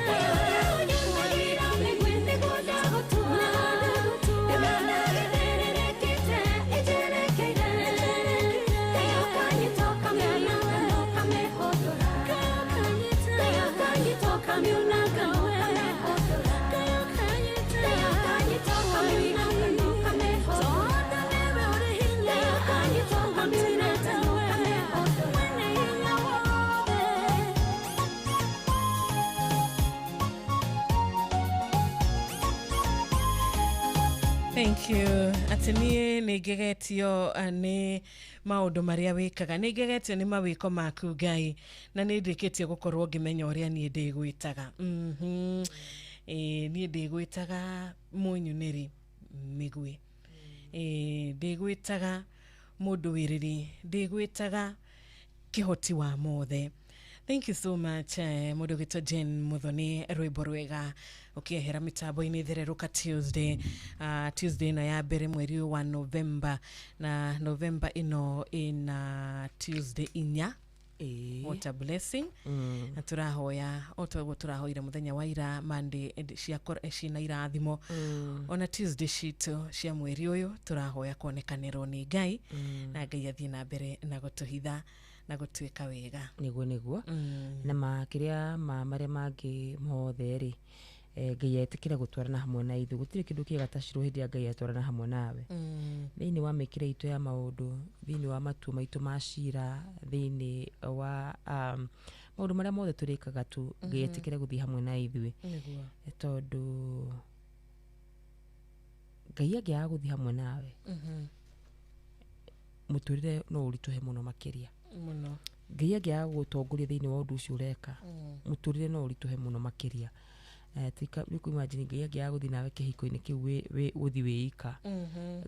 Ngai ũrĩa ũnyunagĩra mĩguĩ nĩguo ndagũtua, ndĩmĩonage thĩrĩrĩkĩte ĩnjerekeire. Ngai ũkanyita ũkamiunanga na ũkamĩhũndũra. Ngai ũkanyita ũkamiunanga na ũkamĩhũndũra. Ngai ũkanyita ũkamiunanga na ũkamĩhũndũra. Ngai ũkanyita ũkamiunanga na ũkamĩhũndũra. Thank you. Atĩ niĩ nĩ ngegetio nĩ maũndũ marĩa wĩkaga, nĩ ngegetio nĩ mawĩko maku Ngai, na nĩ ndĩkĩtie gũkorwo ngĩmenya ũrĩa niĩ ndĩgwĩtaga. Niĩ ndĩgwĩtaga mũnyunĩri mĩguĩ, ndĩgwĩtaga mũndũ wĩrĩri, ndĩgwĩtaga kĩhoti wa mothe. Thank you so much mũndũ ũgwĩtwo Jane Muthoni, rwĩmbo rwega ũkĩehera mĩtambo-inĩ thererũka Tuesday, Tuesday ĩno ya mbere mweri wa November, na November ĩno ĩna Tuesday inya. What a blessing. Na tũrahoya o toguo tũrahoire mũthenya wa ira Monday ciakor cina irathimo. Ona Tuesday citũ cia mweri ũyũ tũrahoya kuonekanĩrwo nĩ Ngai. Na Ngai athiĩ na mbere na gũtũhitha na gũtuĩka wega. Nĩguo. Na makĩria ma marĩa mangĩ mothe rĩ, Ngai etĩkĩre gũtwarana hamwe na ithuĩ. Gũtirĩ kĩndũ kĩega ta Shiro hĩndĩ ya Ngai atwarana hamwe nawe. Thĩinĩ wa mĩkĩre itũ ya maũndũ, thĩinĩ wa matua maitũ ma cira, thĩinĩ wa maũndũ marĩa mothe tũrĩkaga tu, Ngai etĩkĩre gũthiĩ hamwe na ithuĩ. Tondũ Ngai angĩaga gũthiĩ hamwe nawe, mũtũrĩre no ũritũhe mũno makĩria. Mũno. Ngai angĩaga gũgũtongoria thĩinĩ wa ũndũ ũcio ũreka, mũtũrĩre no ũritũhe mũno makĩria. Rĩu imagine Ngai angĩaga gũthiĩ nawe kĩhiko-inĩ kĩu ũthiĩ wĩika.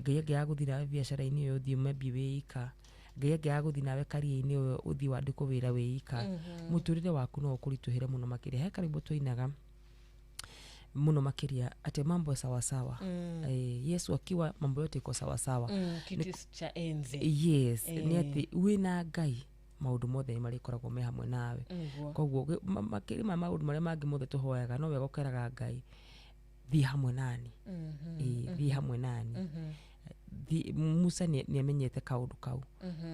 Ngai angĩaga gũthiĩ nawe biacara-inĩ ĩyo ũthiĩ maybe wĩika. Ngai angĩaga gũthiĩ nawe career-inĩ ĩyo ũthiĩ wandĩkwo wĩra wĩika. Mũtũrĩre waku no ũkũritũhĩre mũno makĩria. He karwĩmbo twainaga mũno makĩria atĩ mambo sawasawa. Yesu akiwa mambo yote iko sawasawa. Kiti cha enzi. Yes, nĩ atĩ wĩna Ngai maũndũ mothe nĩ marĩkoragwo me hamwe nawe. Koguo makĩria ma maũndũ marĩa mangĩ mothe tũhoyaga, no wega ũkeraga Ngai thiĩ hamwe nani. Thiĩ hamwe nani. Musa nĩ amenyete kaũndũ kau.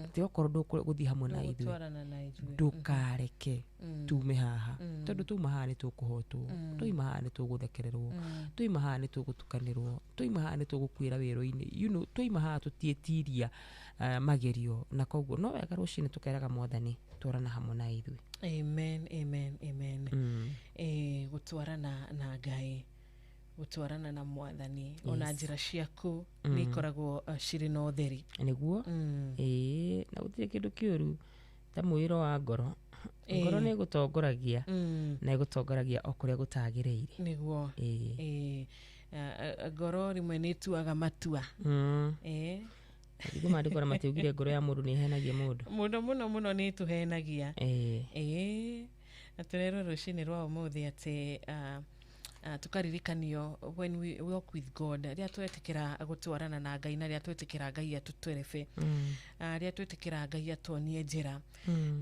Atĩ okorwo ndũgũthiĩ hamwe na ithuĩ, ndũkareke tume haha. Tondũ tuma haha nĩ tũkũhotwo, twaima haha nĩ tũgũthekererwo, twaima haha nĩ tũgũtukanĩrwo, twaima haha nĩ tũgũkuĩra wĩra-inĩ, you know, twaima haha tũtiĩtiria magerio. Na koguo no wega rũcinĩ tũkeraga Mwathani twarana hamwe na ithuĩ. Amen, amen, amen. Gũtwarana na Ngai, gũtwarana na Mwathani, ona njĩra ciaku nĩ ikoragwo cirĩ na ũtheri. Nĩguo. Na gũtirĩ kĩndũ kĩũru ta mwĩro wa ngoro. Ngoro nĩ ĩgũtongoragia, na ĩgũtongoragia o kũrĩa gũtagĩrĩire. Nĩguo. Ngoro rĩmwe nĩ ĩtuaga matua. Maandĩko maandĩko na matiugire ngoro ya mũndũ nĩ ĩhenagia mũndũ. Mũno mũno mũno nĩ ĩtũhenagia. Na tũrerwo rũcinĩ rwa ũmũthĩ atĩ tukaririkanio when we walk with God, rĩrĩa twetĩkĩra gũtwarana na Ngai na rĩrĩa twetĩkĩra Ngai atũtwerebe, rĩrĩa twetĩkĩra Ngai atuonie njĩra,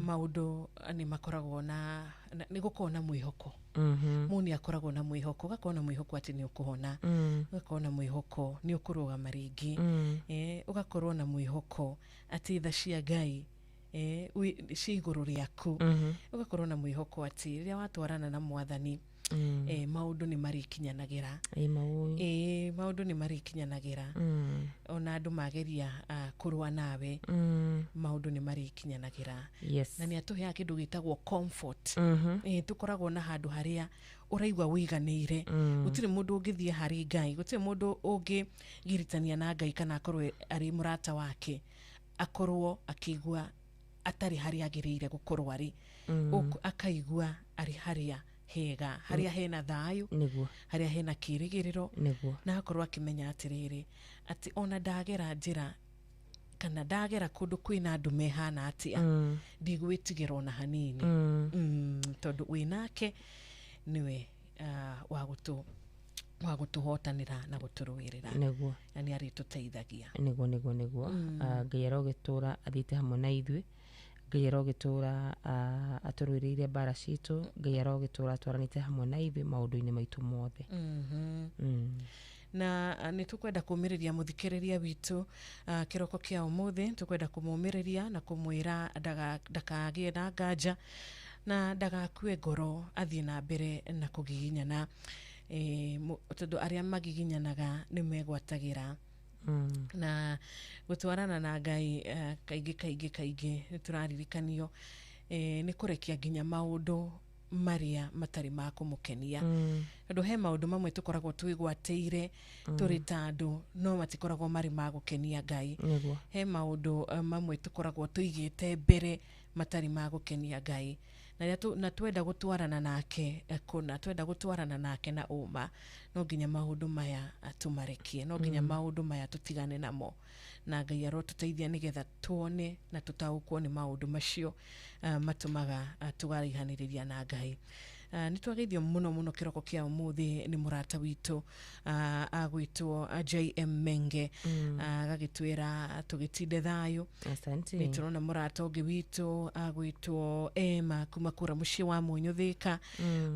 maũndũ nĩ makoragwo na nĩ gũkoragwo na mwĩhoko. Mũndũ nĩ akoragwo na mwĩhoko, ũgakorwo na mwĩhoko atĩ nĩ ũkũhona, ũgakorwo na mwĩhoko nĩ ũkũrũgama rĩngĩ, ũgakorwo na mwĩhoko atĩ tha cia Ngai ciĩ igũrũ rĩaku, ũgakorwo na mwĩhoko atĩ rĩrĩa watwarana na Mwathani, maũndũ nĩ marĩkinyanagĩra. Maũndũ nĩ marĩkinyanagĩra. Ona andũ mageria kũrũa nawe, maũndũ nĩ marĩkinyanagĩra. Yes. Na nĩ atũheaga kĩndũ gĩtagwo comfort. Tũkoragwo na handũ harĩa ũraigua wĩiganĩire. Gũtirĩ mũndũ ũngĩthiĩ harĩ Ngai, gũtirĩ mũndũ ũngĩgiritania na Ngai kana akorwo arĩ mũrata wake, akorwo akĩigua atarĩ harĩa agĩrĩire gũkorwo arĩ. Akaigua arĩ harĩa hega, harĩa hena thayũ, harĩa hena kĩrĩgĩrĩro, na akorwo akĩmenya atĩrĩrĩ, atĩ ona ndagera njĩra kana ndagera kũndũ kwĩna andũ mehana atĩa, ndigwĩtigĩra ona hanini. Tondũ wĩnake nĩwe wa gũtũhotanĩra na gũtũrũĩrĩra. Nĩguo. Na nĩ arĩtũteithagia. Nĩguo. Ngai arogĩtũra athiĩte hamwe na ithuĩ. Ngai arogĩtũra atũrũĩrĩire mbara citũ. Ngai arogĩtũra atwaranĩte hamwe na ithuĩ maũndũ-inĩ maitũ mothe. Na nĩ tũkwenda kũmĩrĩria mũthikĩrĩria witũ kĩroko kĩa ũmũthĩ, tũkwenda kũmũmĩrĩria na kũmwĩra ndakagĩe na nganja na ndagakue ngoro, athiĩ na mbere na kũgiginyana, tondũ arĩa magiginyanaga nĩ megwatagĩra. Na gũtwarana na Ngai kaingĩ kaingĩ kaingĩ nĩ tũraririkanio nĩ kũrekia nginya maũndũ marĩa matarĩ ma kũmũkenia. Tondũ he maũndũ mamwe tũkoragwo twĩgwatĩire tũrĩ ta andũ no matikoragwo marĩ ma gũkenia Ngai. He maũndũ mamwe tũkoragwo tũigĩte mbere matarĩ ma gũkenia Ngai. Na twenda gũtwarana nake kũna, twenda gũtwarana nake na ũma, no nginya maũndũ maya tũmarekie, no nginya maũndũ maya tũtigane namo. Na Ngai arotũteithia nĩgetha tuone na tũtaũkwo nĩ maũndũ macio matũmaga tũkaraihanĩrĩria na Ngai. Nĩ twageithio mũno mũno kĩroko kĩa ũmũthĩ nĩ mũrata witũ agwĩtwo JM Menge, agagĩtwĩra tũgĩtinde thayũ. Asante. Nĩ tũrona mũrata ũngĩ witũ agwĩtwo Emma kuma kũrĩa mũciĩ wa Mũnyũ Thĩka,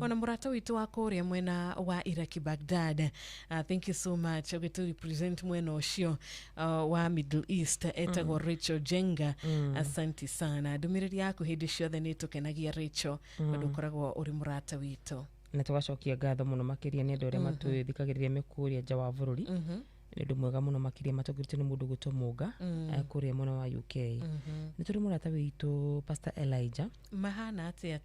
ona mũrata witũ wa kũrĩa mwena wa Iraki Baghdad. Thank you so much ũgĩtũ represent mwena ũcio wa Middle East, etagwo Rachel Jenga. Asante sana, ndũmĩrĩri yaku hĩndĩ ciothe nĩ tũkenagia Rachel, tondũ ũkoragwo ũrĩ mũrata witũ. Na tũgacokia ngatho mũno makĩria nĩ andũ arĩa matũthikagĩrĩria me kũrĩa nja wa bũrũri. Nĩ ũndũ mwega mũno makĩria matongoretio nĩ mũndũ gwĩtwo Mũnga, kũrĩa mwena wa UK. Nĩ tũrĩ mũrata witũ Pastor Elijah. Mahana atĩa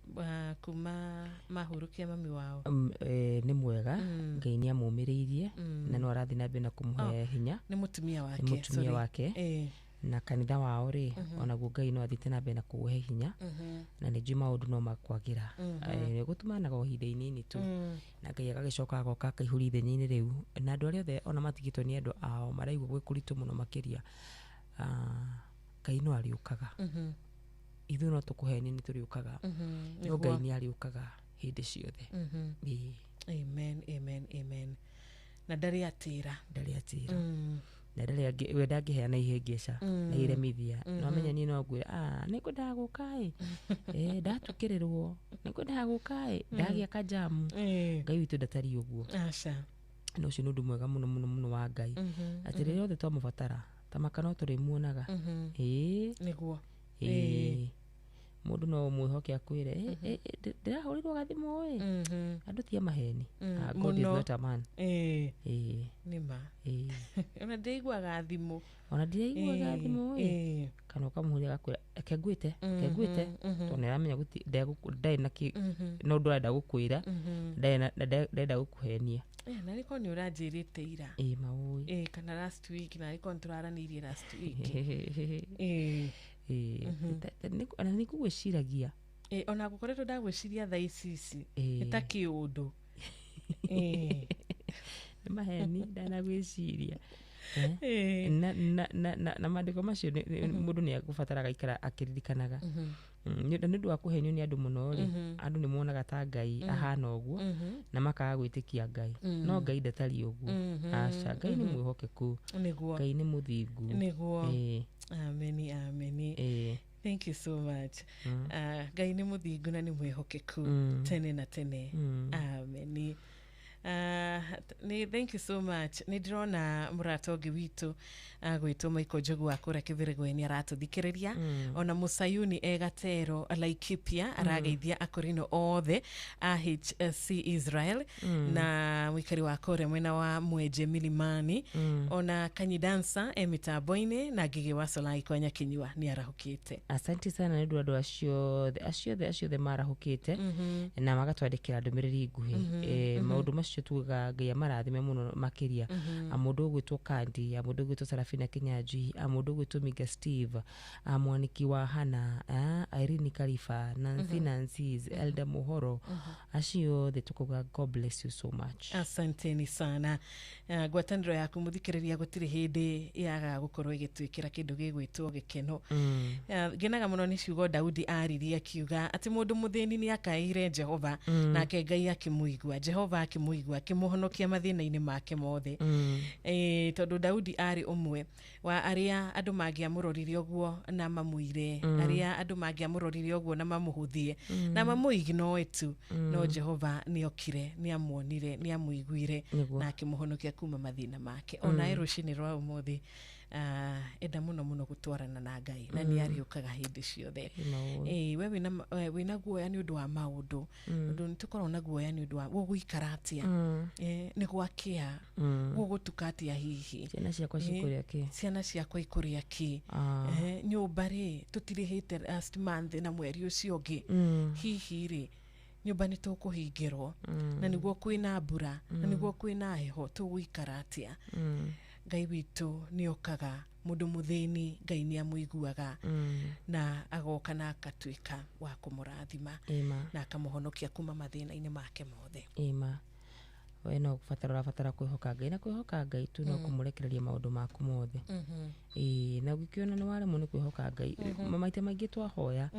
kuma mahurũkia mami wao? Nĩ mwega, Ngai nĩ amũmĩrĩirie na no arathiĩ na mbere na kũmũhe hinya. Nĩ mũtumia wake. Nĩ mũtumia sorry. wake. Na kanitha wao rĩ, onaguo Ngai no athiĩte na mbere na kũũhe hinya, na nĩ njũĩ maũndũ no makwagĩra. Nĩ gũtumanaga o ihinda inini tu, na Ngai agagĩcoka agoka akaihũria ithenya-inĩ rĩu, na andũ arĩa othe ona matigĩtwo nĩ andũ ao maraigua gwĩ kũritũ mũno makĩria, Ngai no arĩũkaga. Ithuĩ no tũkũhenie nĩ tũrĩũkaga, no Ngai nĩ arĩũkaga hĩndĩ ciothe. Ĩĩ. Amen, amen, amen. Na ndarĩ atĩra. Ndarĩ atĩra. Na ndarĩ angĩ, we ndangĩheana ihĩngĩca na iremithia. No amenya niĩ no ngwĩre, nĩ ngwendaga gũka ĩ, ndatukĩrĩrwo, nĩ ngwendaga gũka ĩ, ndagĩa kajamu. Ngai witũ ndatariĩ ũguo. Aca. Na ũcio nĩ ũndũ mwega mũno mũno mũno wa Ngai, atĩ rĩrĩa othe twamũbatara ta maka no tũrĩmuonaga. Ĩĩ. Nĩguo. Ĩĩ. Mũndũ no mwĩhoke akwĩre, ndĩrahũrirwo gathimũ ĩ, andũ ti a maheni. God is Mũno. not a man. Ĩĩ. Nĩ ma. Ĩĩ. Ona ndĩiguaga thimũ. Ona ndĩraiguaga thimũ ĩ, kana ũkamũhũrĩra agakwĩra reke ngwĩte, reke ngwĩte, tondũ nĩaramenya ndarĩ na kĩ, no ũndũ arenda gũkwĩra, ndarĩ na ndarenda gũkũhenia. Na rĩkorwo nĩ ũranjĩrĩte ira. Ĩĩ, maũĩ. Kana last week, na rĩkorwo nĩ tũraranĩirie last week. Ĩĩ. Ona nĩ ngũgwĩciragia. Ona ngũkoretwo ndagwĩciria thaa ici ici. Ĩĩ. Nĩ ta kĩũndũ. Nĩ maheni ndanagwĩciria. Na maandĩko macio mũndũ nĩ agũbatara agaikara akĩririkanaga. Nĩ ũndũ wa kũhenio nĩ andũ mũno rĩ, andũ nĩ monaga ta Ngai ahana ũguo, na makaga gwĩtĩkia Ngai. No Ngai ndatariĩ ũguo. Aca, Ngai nĩ mwĩhokeku. Nĩguo. Ngai nĩ mũthingu. Nĩguo. Ĩĩ. Ameni, ameni. Ĩĩ. Thank you so much. Ngai nĩ mũthingu na nĩ mwĩhokeku tene na tene. Ameni. Thank you so much. Nĩ ndĩrona mũrata ũngĩ witũ agwĩtwo Michael Njogu wa kũrĩa Kĩbĩrĩgwe nĩ aratũthikĩrĩria. Ona Mũsayuni e Gatero Laikipia arageithia akorino othe a HC Israel, na mũikari wa kũrĩa mwena wa Mwenje Milimani, ona Kanyidansa e mĩtambo-inĩ, na Ngigĩ wa Solai kwa Nyakinyua nĩ arahũkĩte. Asante sana nĩ ũndũ wa andũ acio othe, acio othe, acio othe marahũkĩte na magatwandĩkĩra ndũmĩrĩri nguhĩ. Maũndũ macio tugaga Ngai amarathime mũno makĩria. A mũndũ ũgwĩtwo Kandi, a mũndũ ũgwĩtwo Sarafina Kinyanjui, a mũndũ ũgwĩtwo Minga Steve, a mwaniki wa Hana, Irene Kariba, Nancy, Nancy's Elder Muhoro, acio othe tukuga God bless you so much. Asanteni sana. Ngwatanĩro yaku mũthikĩrĩria gũtirĩ hĩndĩ yagaga gũkorwo ĩgĩtwĩkĩra kĩndũ gĩgwĩtwo gĩkeno. Ngenaga mũno nĩ ciugo Daudi aririe akiuga atĩ mũndũ mũthĩni nĩ akaĩire Jehova, nake Ngai akĩmũigua, Jehova akĩmũigua, akĩmũhonokia mathĩna-inĩ make mothe. Tondũ Daudi arĩ ũmwe wa arĩa andũ mangĩamũrorire ũguo na mamũire, arĩa andũ mangĩamũrorire ũguo na mamũhũthie, na mamũignoe tu, no Jehova nĩokire, nĩamuonire, nĩamũiguire, na akĩmũhonokia kuma mathĩna make. Ona rũcinĩ rwa ũmũthĩ, enda mũno mũno gũtwarana na Ngai, na nĩ arĩũkaga hĩndĩ ciothe. We wĩna guoya nĩ ũndũ wa maũndũ, ũndũ nĩ tũkoragwo na guoya nĩ ũndũ wa gũgũikara atĩa, nĩ gwakĩa, gũgũtuka atĩa hihi, ciana ciakwa cikũrĩa kĩ, ciana ciakwa ikũrĩa kĩ, nyũmba rĩ tũtirĩhĩte last month na mweri ũcio ũngĩ, hihi rĩ nyũmba nĩ tũkũhingĩrwo, na nĩguo kwĩna mbura, na nĩguo kwĩna heho, tũgũikara atĩa? Ngai witũ nĩokaga, mũndũ mũthĩni Ngai nĩamũiguaga, na agoka na akatuĩka wa kũmũrathima, na akamũhonokia kuma mathĩna-inĩ make mothe. Ĩma. We no gũbatara ũrabatara kwĩhoka Ngai, na kwĩhoka Ngai tu no kũmũrekereria maũndũ maku mothe. Ĩĩ, na ũngĩkĩona nĩ waremwo nĩ kwĩhoka Ngai, maita maingĩ twahoya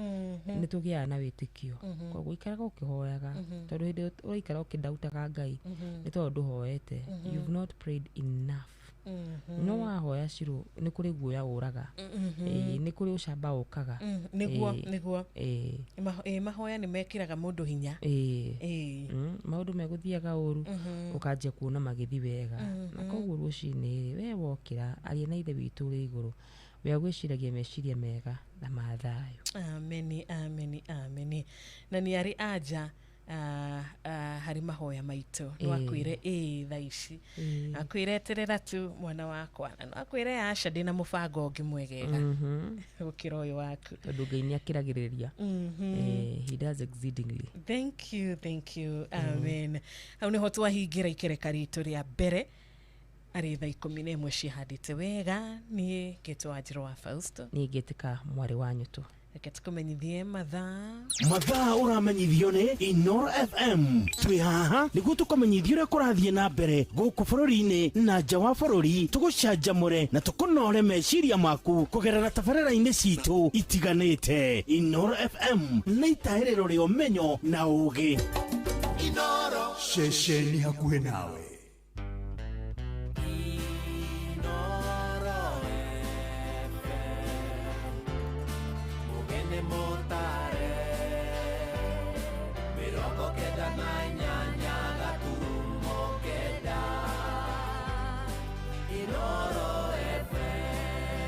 nĩ tũgĩaga na wĩtĩkio. Koguo ikaraga ũkĩhoyaga, tondũ hĩndĩ ĩrĩa ũraikara ũkĩndautaga Ngai nĩ tondũ ndũhoete. You've not prayed enough. No wahoya Shiro, nĩ kũrĩ guoya ũraga. Ĩĩ, nĩ kũrĩ ũcamba ũkaga. Nĩguo. Nĩguo. Mahoya nĩ mekĩraga mũndũ hinya. Ĩĩ. Maũndũ megũthiaga ũru, ũkanjia kuona magĩthi wega. Na koguo rũcinĩ we wokĩra, aria na Ithe witũ ũrĩ igũrũ, we agwĩciragia meciria mega na ma thayũ. Ameni, ameni, ameni. Na nĩ arĩ anja harĩ mahoya maitũ. No akwĩre ĩĩ thaa ici, akwĩre eterera tu mwana wakwa, na no akwĩre aca, ndĩna mũbango ũngĩ mwegega gũkĩra ũyũ waku. Tondũ Ngai nĩ akĩragĩrĩria. He does exceedingly. Thank you, thank you. Amen. Hau nĩho twahingĩra ikereka ritũ rĩa mbere arĩ thaa 11 cihandĩte wega. Niĩ ngetwo Wanjirũ wa Fausto. Niĩ ngĩtĩka mwarĩ wa Nyũtũ. Reke tũkũmenyithie mathaa. Mathaa ũramenyithio nĩ Inoro FM. Twĩ haha nĩguo tũkũmenyithie ũrĩa kũrathiĩ na mbere gũkũ bũrũri-inĩ na nja wa bũrũri, tũgũcanjamũre na tũkũnore meciria maku kũgerera tabarĩra-inĩ citũ itiganĩte. Inoro FM nĩ itahĩrĩro rĩa ũmenyo na ũũgĩ. Inoro. Ceceni hakuhĩ nawe. Inoro FM. Mugene motare. 98 gaturumo 9. Inoro FM.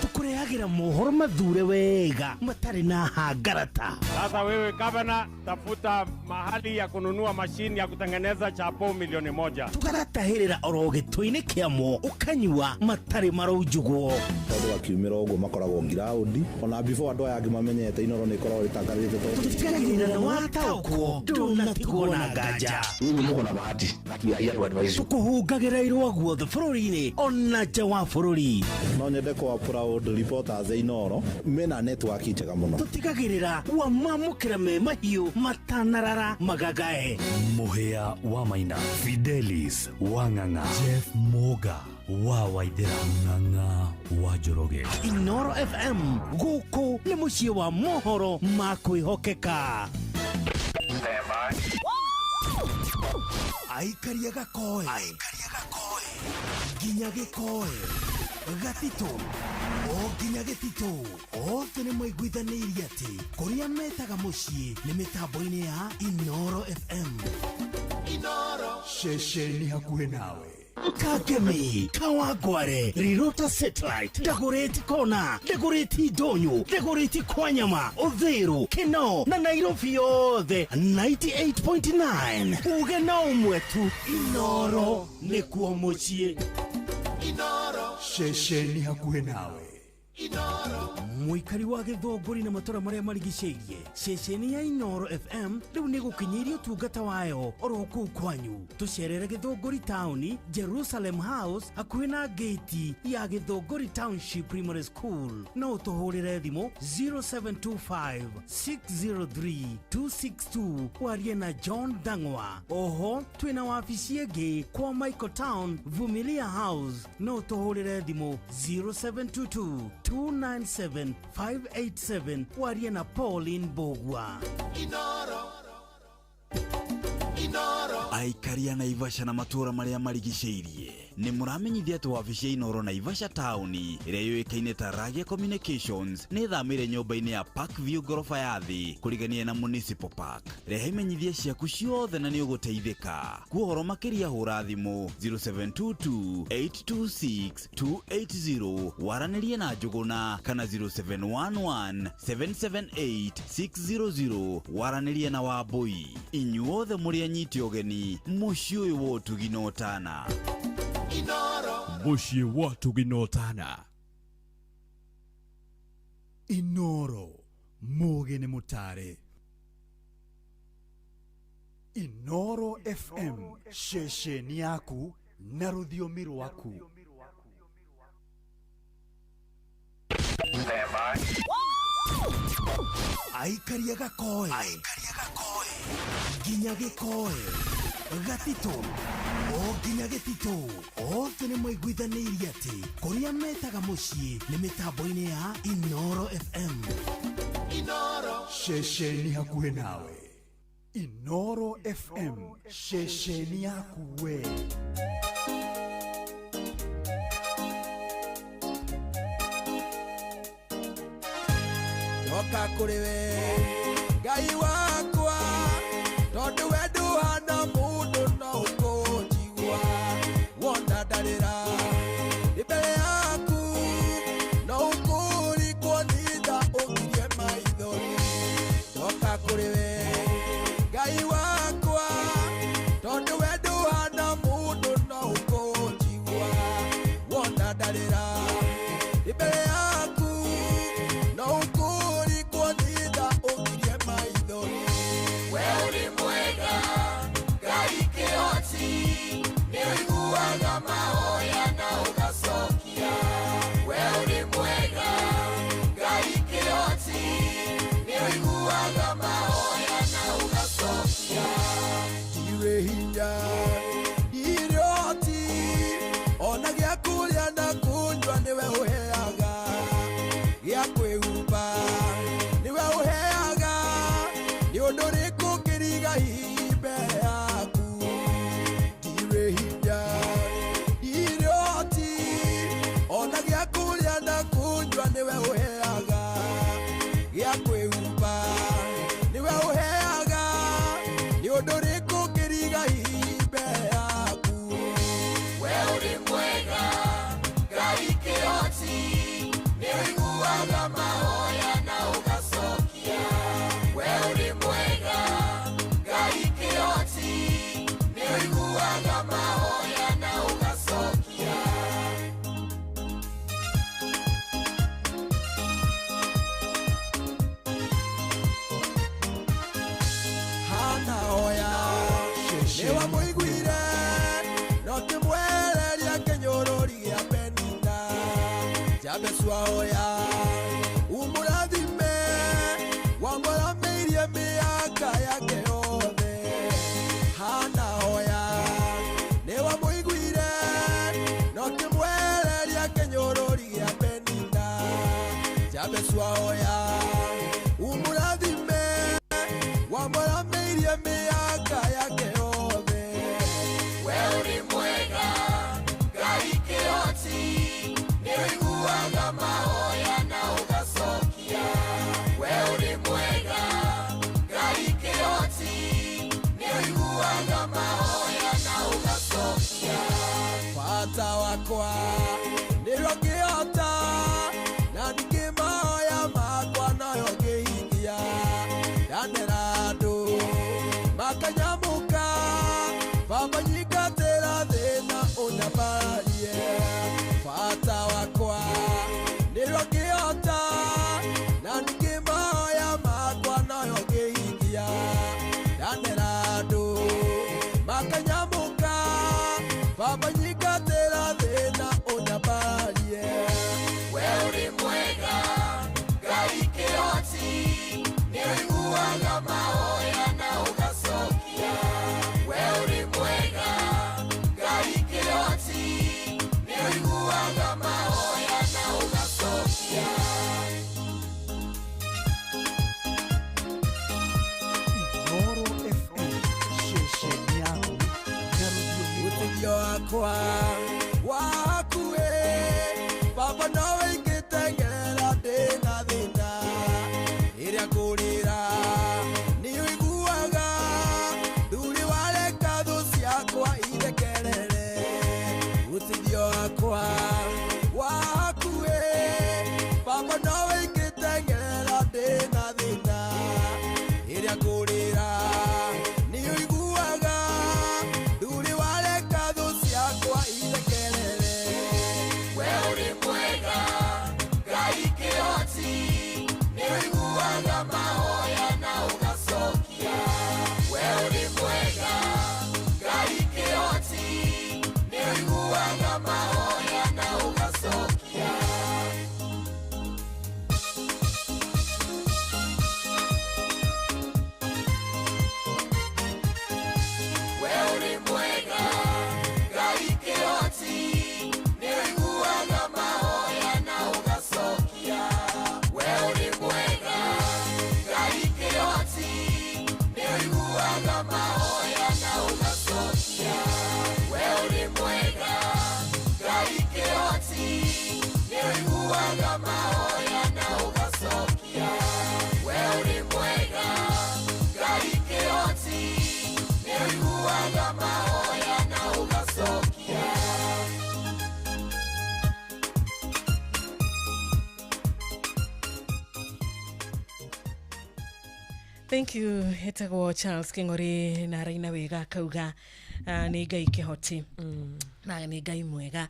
Tũkũrehagĩra mohoro mathure wega matarĩ na hangarata. Sasa wewe gavana, tafuta mahali ya kununua mashini ya kutengeneza chapo 1,000,000. Tũgagatahĩrĩra oro gĩtũ-inĩ kĩamo, ũkanyua matarĩ maraunjugwo. Tondũ akiumĩra ũguo makoragwo ngiraũndi, ona before andũ aya angĩ mamenyete Inoro nĩ ĩkoragwo ĩtangathĩte tondũ Tũtigagĩrĩra nĩ wataũkwo, ndũnatigwo na nganja. Nyinyi muko na bahati na we are here to advise you. Tũkũhungagĩra irũa guothe bũrũri-inĩ ona nja wa bũrũri. No nyende kũ applaud reporters a Inoro mena network njega mũno. Tũtigagĩrĩra wamamũkĩra me mahiũ matanarara magagae. Mũhĩa wa Maina, Fidelis wa Ng'ang'a, Jeff Moga wa Waithera, Ng'ang'a wa Njoroge. Inoro FM gũkũ nĩ mũciĩ wa mohoro ma kwĩhokeka. Aikaria gakoe nginya gĩkoe gatitũ o nginya gĩtitũ, othe nĩ maiguithanĩirie atĩ kũrĩa metaga mũciĩ nĩ mĩtambo-inĩ ya Inoro FM. Inoro. Ceceni hakuhĩ nawe. Kangemi, Kawangware, Rirota Satellite, Dagoretti Kona, Dagoretti Ndonyo, Dagoretti Kwanyama, Uthiru, Kinoo na Nairobi yothe 98.9. Uge na ũmwe tu, Inoro nĩkuo mũciĩ. Inoro. Ceceni hakuhĩ nawe. Inoro. Mũikari wa Gĩthũngũri na matũra marĩa marigicĩirie, ceceni ya Inoro FM rĩu nĩ gũkinyĩirie ũtungata wayo oro kũu kwanyu. Tũcerere Gĩthũngũri taũni, Jerusalem House, hakuhĩ na gate ya Gĩthũngũri Township Primary School. No ũtũhũrĩre thimũ 0725 603 262 warie na John Dang'wa. Oho twĩna wabici ĩngĩ kwa Michael Town, Vumilia House. No ũtũhũrĩre thimũ 0722 297 587 warie na Pauline Mbogua. Inoro. Inoro. Aikari a Naivasha na matũũra marĩa marigicĩirie nĩ mũramenyithia atĩ wabici ya Inoro Naivasha taũni ĩrĩa yũĩkaine ta Ragia Communications nĩ ĩthamĩire nyũmba-inĩ ya Park View ngoroba ya thĩ kũrigania na Municipal Park. Rehe imenyithia ciaku ciothe na nĩ ũgũteithĩka. Kuohoro makĩria hũra thimũ 0722 826 280 waranĩrie na Njũgũna kana 0711 778 600 waranĩrie na Wambui. Inyuothe mũrĩ anyiti ũgeni mũciĩ ũyũ wa ũtugi na ũtana. Inoro. Mũciĩ wa ũtugi na ũtana. Inoro mũgĩ nĩ mũtare. Inoro FM, ceceni yaku na rũthiomi rwaku. Stand by. Aikaria gakoe nginya gĩkoe gatitũ o nginya gĩtitũ othe nĩ maiguithanĩirie atĩ kũrĩa metaga mũciĩ nĩ mĩtambo-inĩ ya Inoro FM. Inoro ceceni hakuhĩ nawe. Inoro FM ceceni yaku we. Ndoka kũrĩ we Ngai wakwa, tondũ we ndũhana mũndũ no ũkũnjigua. Wona ndarĩra ndĩ mbere yaku, no ũkũrikwo nĩ tha ũngirie maithori. Ndoka kũrĩ we Ngai wakwa, tondũ we ndũhana mũndũ no ũkũnjigua. Wona ndarĩra ndĩ mbere yaku, no ũkũrikwo nĩ tha ũngirie maithori. We ũrĩ mwega Ngai kĩhoti, nĩ ũiguaga mahoya na ũgacokia. We ũrĩ mwega Ngai kĩhoti, nĩ ũiguaga mahoya na ũgacokia. Ndirĩ hinya ndirĩ ũhoti, ona gĩa kũrĩa na kũnyua nĩwe ũheaga, gĩa kwĩhumba nĩwe ũheaga, nĩ ũndũ ũrĩkũ ũngĩriga hihi mbere yaku? Ndirĩ hinya ndirĩ ũhoti, ona gĩa kũrĩa na kũnyua nĩwe ũheaga, gĩa kwĩhumba nĩwe ũheaga, nĩ ũndũ ũrĩkũ ũngĩriga hihi mbere yaku? We ũrĩ mwega Ngai kĩhoti, nĩ ũiguaga mahoya na ũgacokia. We ũrĩ mwega Ngai kĩhoti, nĩ ũiguaga mahoya na ũgacokia. Hana hoya nĩ wamũiguire, no kĩmwereria kĩnyũrũri gĩa Penina. Jabesu ahoya ũmũrathime, wamũramĩirie mĩaka yake yothe. Hana hoya nĩ wamũiguire, no kĩmwereria kĩnyũrũri gĩa Penina. Jabesu ahoya ũmũrathime, wamũramĩirie mĩaka yake yothe. We ũrĩ mwega Ngai kĩhoti, nĩ ũiguaga mahoya na ũgacokia. We ũrĩ mwega Ngai kĩhoti, nĩ ũiguaga mahoya na ũgacokia. Bata wakwa nĩrĩo ngĩhota, na ningĩ mahoya makwa noyo ngĩhingia. Ndanera andũ makanyamũka, baba nyingatĩra thĩna ũnyambarie. Bata wakwa nĩrĩo ngĩhota, na ningĩ mahoya makwa noyo ngĩhingia. Ndanera andũ makanyamũka, baba nyingatĩra thĩna ũnyambarie. We ũrĩ mwega Ngai kĩhoti, nĩ ũiguaga mahoya na ũgacokia. We ũrĩ mwega Ngai kĩhoti, nĩ ũiguaga mahoya na ũgacokia. Inoro FM ceceni yaku na rũthiomi rwa Ũteithio wakwa wa hakuhĩ, baba nowe ingĩteng'erera ndĩna thĩna. Rĩrĩa ngũrĩra nĩ ũiguaga, ndũrĩ wareka thũ ciakwa ithekerere. Ũteithio wakwa wa hakuhĩ, baba nowe ingĩteng'erera ndĩna thĩna. Rĩrĩa ngũrĩra nĩ ũiguaga, ndũrĩ wareka thũ ciakwa ithekerere. We ũrĩ mwega Ngai kĩhoti, nĩ ũiguaga mahoya na ũgacokia. We ũrĩ mwega Ngai kĩhoti, nĩ ũiguaga mahoya na ũgacokia. Thank you. Etagwo Charles King'ori na araina wega akauga nĩ Ngai kĩhoti na nĩ Ngai mwega.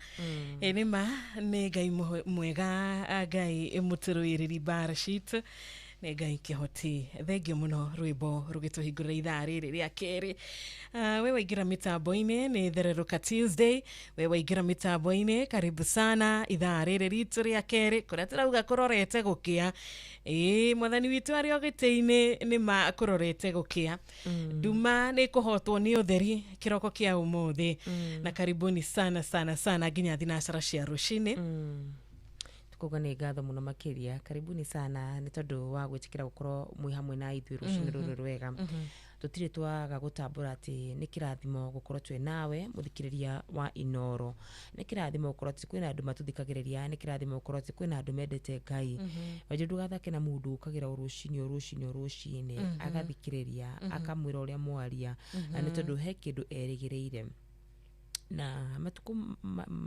Ĩ nĩ ma nĩ Ngai mwega, Ngai mũtũrũĩrĩri mbara citũ, nĩ Ngai kĩhoti. Thengiũ mũno rwĩmbo rũgĩtũhingũrĩra ithaa rĩrĩ rĩa kerĩ. We waingĩra mĩtambo-inĩ nĩ Thererũka Tuesday. We waingĩra mĩtambo-inĩ, karibu sana ithaa rĩrĩ ritũ rĩa kerĩ kũrĩa tũrauga kũrorete gũkĩa. Ĩĩ, mwathani witũ arĩ o gĩtĩ-inĩ, nĩ ma kũrorete gũkĩa. Nduma nĩ kũhotwo nĩ ũtheri kĩroko kĩa ũmũthĩ. Na karibuni sana sana sana nginya thinacara cia rũcinĩ. Tukuga nĩ ngatho mũno makĩria, karibuni sana nĩ tondũ wa gwĩtĩkĩra gũkorwo mwĩ hamwe na ithuĩ rũcinĩ rũrũ rwega. Tũtirĩ twaga gũtambũra atĩ nĩ kĩrathimo gũkorwo twĩ nawe mũthikĩrĩria wa Inoro, nĩ kĩrathimo gũkorwo atĩ kwĩna andũ matũthikagĩrĩria, nĩ kĩrathimo gũkorwo atĩ kwĩna andũ mendete Ngai. Wajũ ndũgathake na mũndũ ũkagĩra o rũcinĩ o rũcinĩ o rũcinĩ, agathikĩrĩria, akamwĩra ũrĩa mwaria, na nĩ tondũ he kĩndũ erĩgĩrĩire. Na matukũ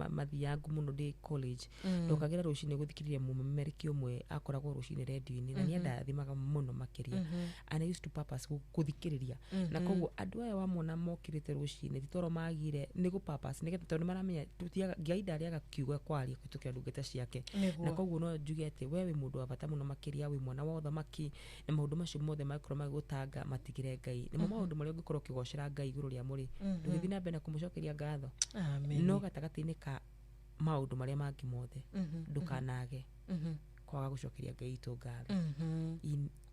mathiangu mũno ndĩ college, ndokagĩra rũcinĩ gũthikĩrĩria mũmemereki ũmwe akoragwo rũcinĩ rendio-inĩ, na nĩ andathimaga mũno makĩria. And I used to purpose gũthikĩrĩria, na koguo andũ aya wamona mokĩrĩte rũcinĩ ti toro magire, nĩ gũ purpose nĩgetha, tondũ nĩmaramenya Ngai ndarĩaga kiugo kwaria kũhĩtũkĩra ndungata ciake. Na koguo no njuge atĩ we wĩ mũndũ wa bata mũno makĩria, wĩ mwana wa ũthamaki, na maũndũ macio mothe mangĩkorwo magĩgũtanga matigĩre Ngai. Nĩmo maũndũ marĩa ũngĩkorwo ũkĩgocera Ngai igũrũ rĩamo rĩ, ndũgĩthiĩ na mbere na kũmũcokeria ngatho. Amen. No gatagatĩ-inĩ ka maũndũ marĩa mangĩ mothe, ndũkanage kwaga gũcokeria Ngai witũ ngatho.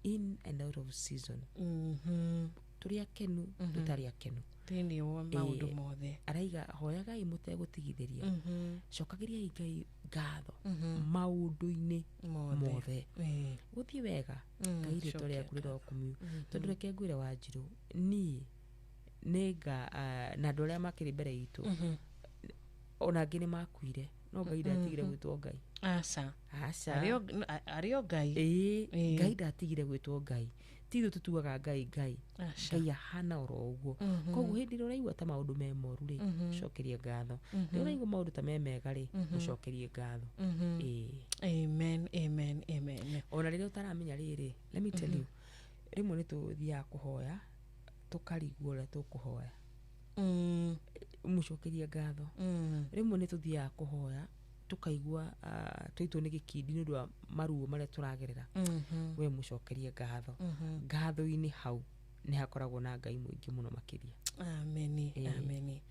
In and out of season, tũrĩ akenu, tũtarĩ akenu, thĩinĩ wa maũndũ mothe. Araiga hoyagai mũtegũtigithĩria, cokagĩriai Ngai ngatho maũndũ-inĩ mothe. Gũthiĩ wega, Ngai rĩtwa Cokia rĩaku rĩrokumio. Tondũ reke ngwĩre Wanjirũ, niĩ nĩnga na andũ arĩa makĩrĩ mbere itũ, ona angĩ nĩ makuire, no Ngai ndatigire gwĩtwo Ngai. Aca. Aca. Arĩ o Ngai. Ĩĩ, Ngai ndatigire gwĩtwo Ngai. Ti ithuĩ tũtuaga Ngai Ngai. Aca. Ngai ahana oro ũguo. Koguo hĩndĩ ĩrĩa ũraigua ta maũndũ me moru rĩ, cokeria ngatho. Rĩrĩa ũraigua maũndũ ta me mega rĩ, mũcokerie ngatho. Ĩĩ. Amen, amen, amen. Ona rĩrĩa ũtaramenya rĩrĩ, let me tell you, rĩmwe nĩ tũthiaga kũhoya tũkarigwo ũrĩa tũkũhoya. Mũcokerie ngatho. Rĩmwe nĩ tũthiaga kũhoya tũkaigua twaitwo nĩ gĩkindi nĩ ũndũ wa maruo marĩa tũragerera. We mũcokerie ngatho. Ngatho-inĩ hau nĩ hakoragwo na Ngai mũingĩ mũno makĩria. Ameni. Ameni.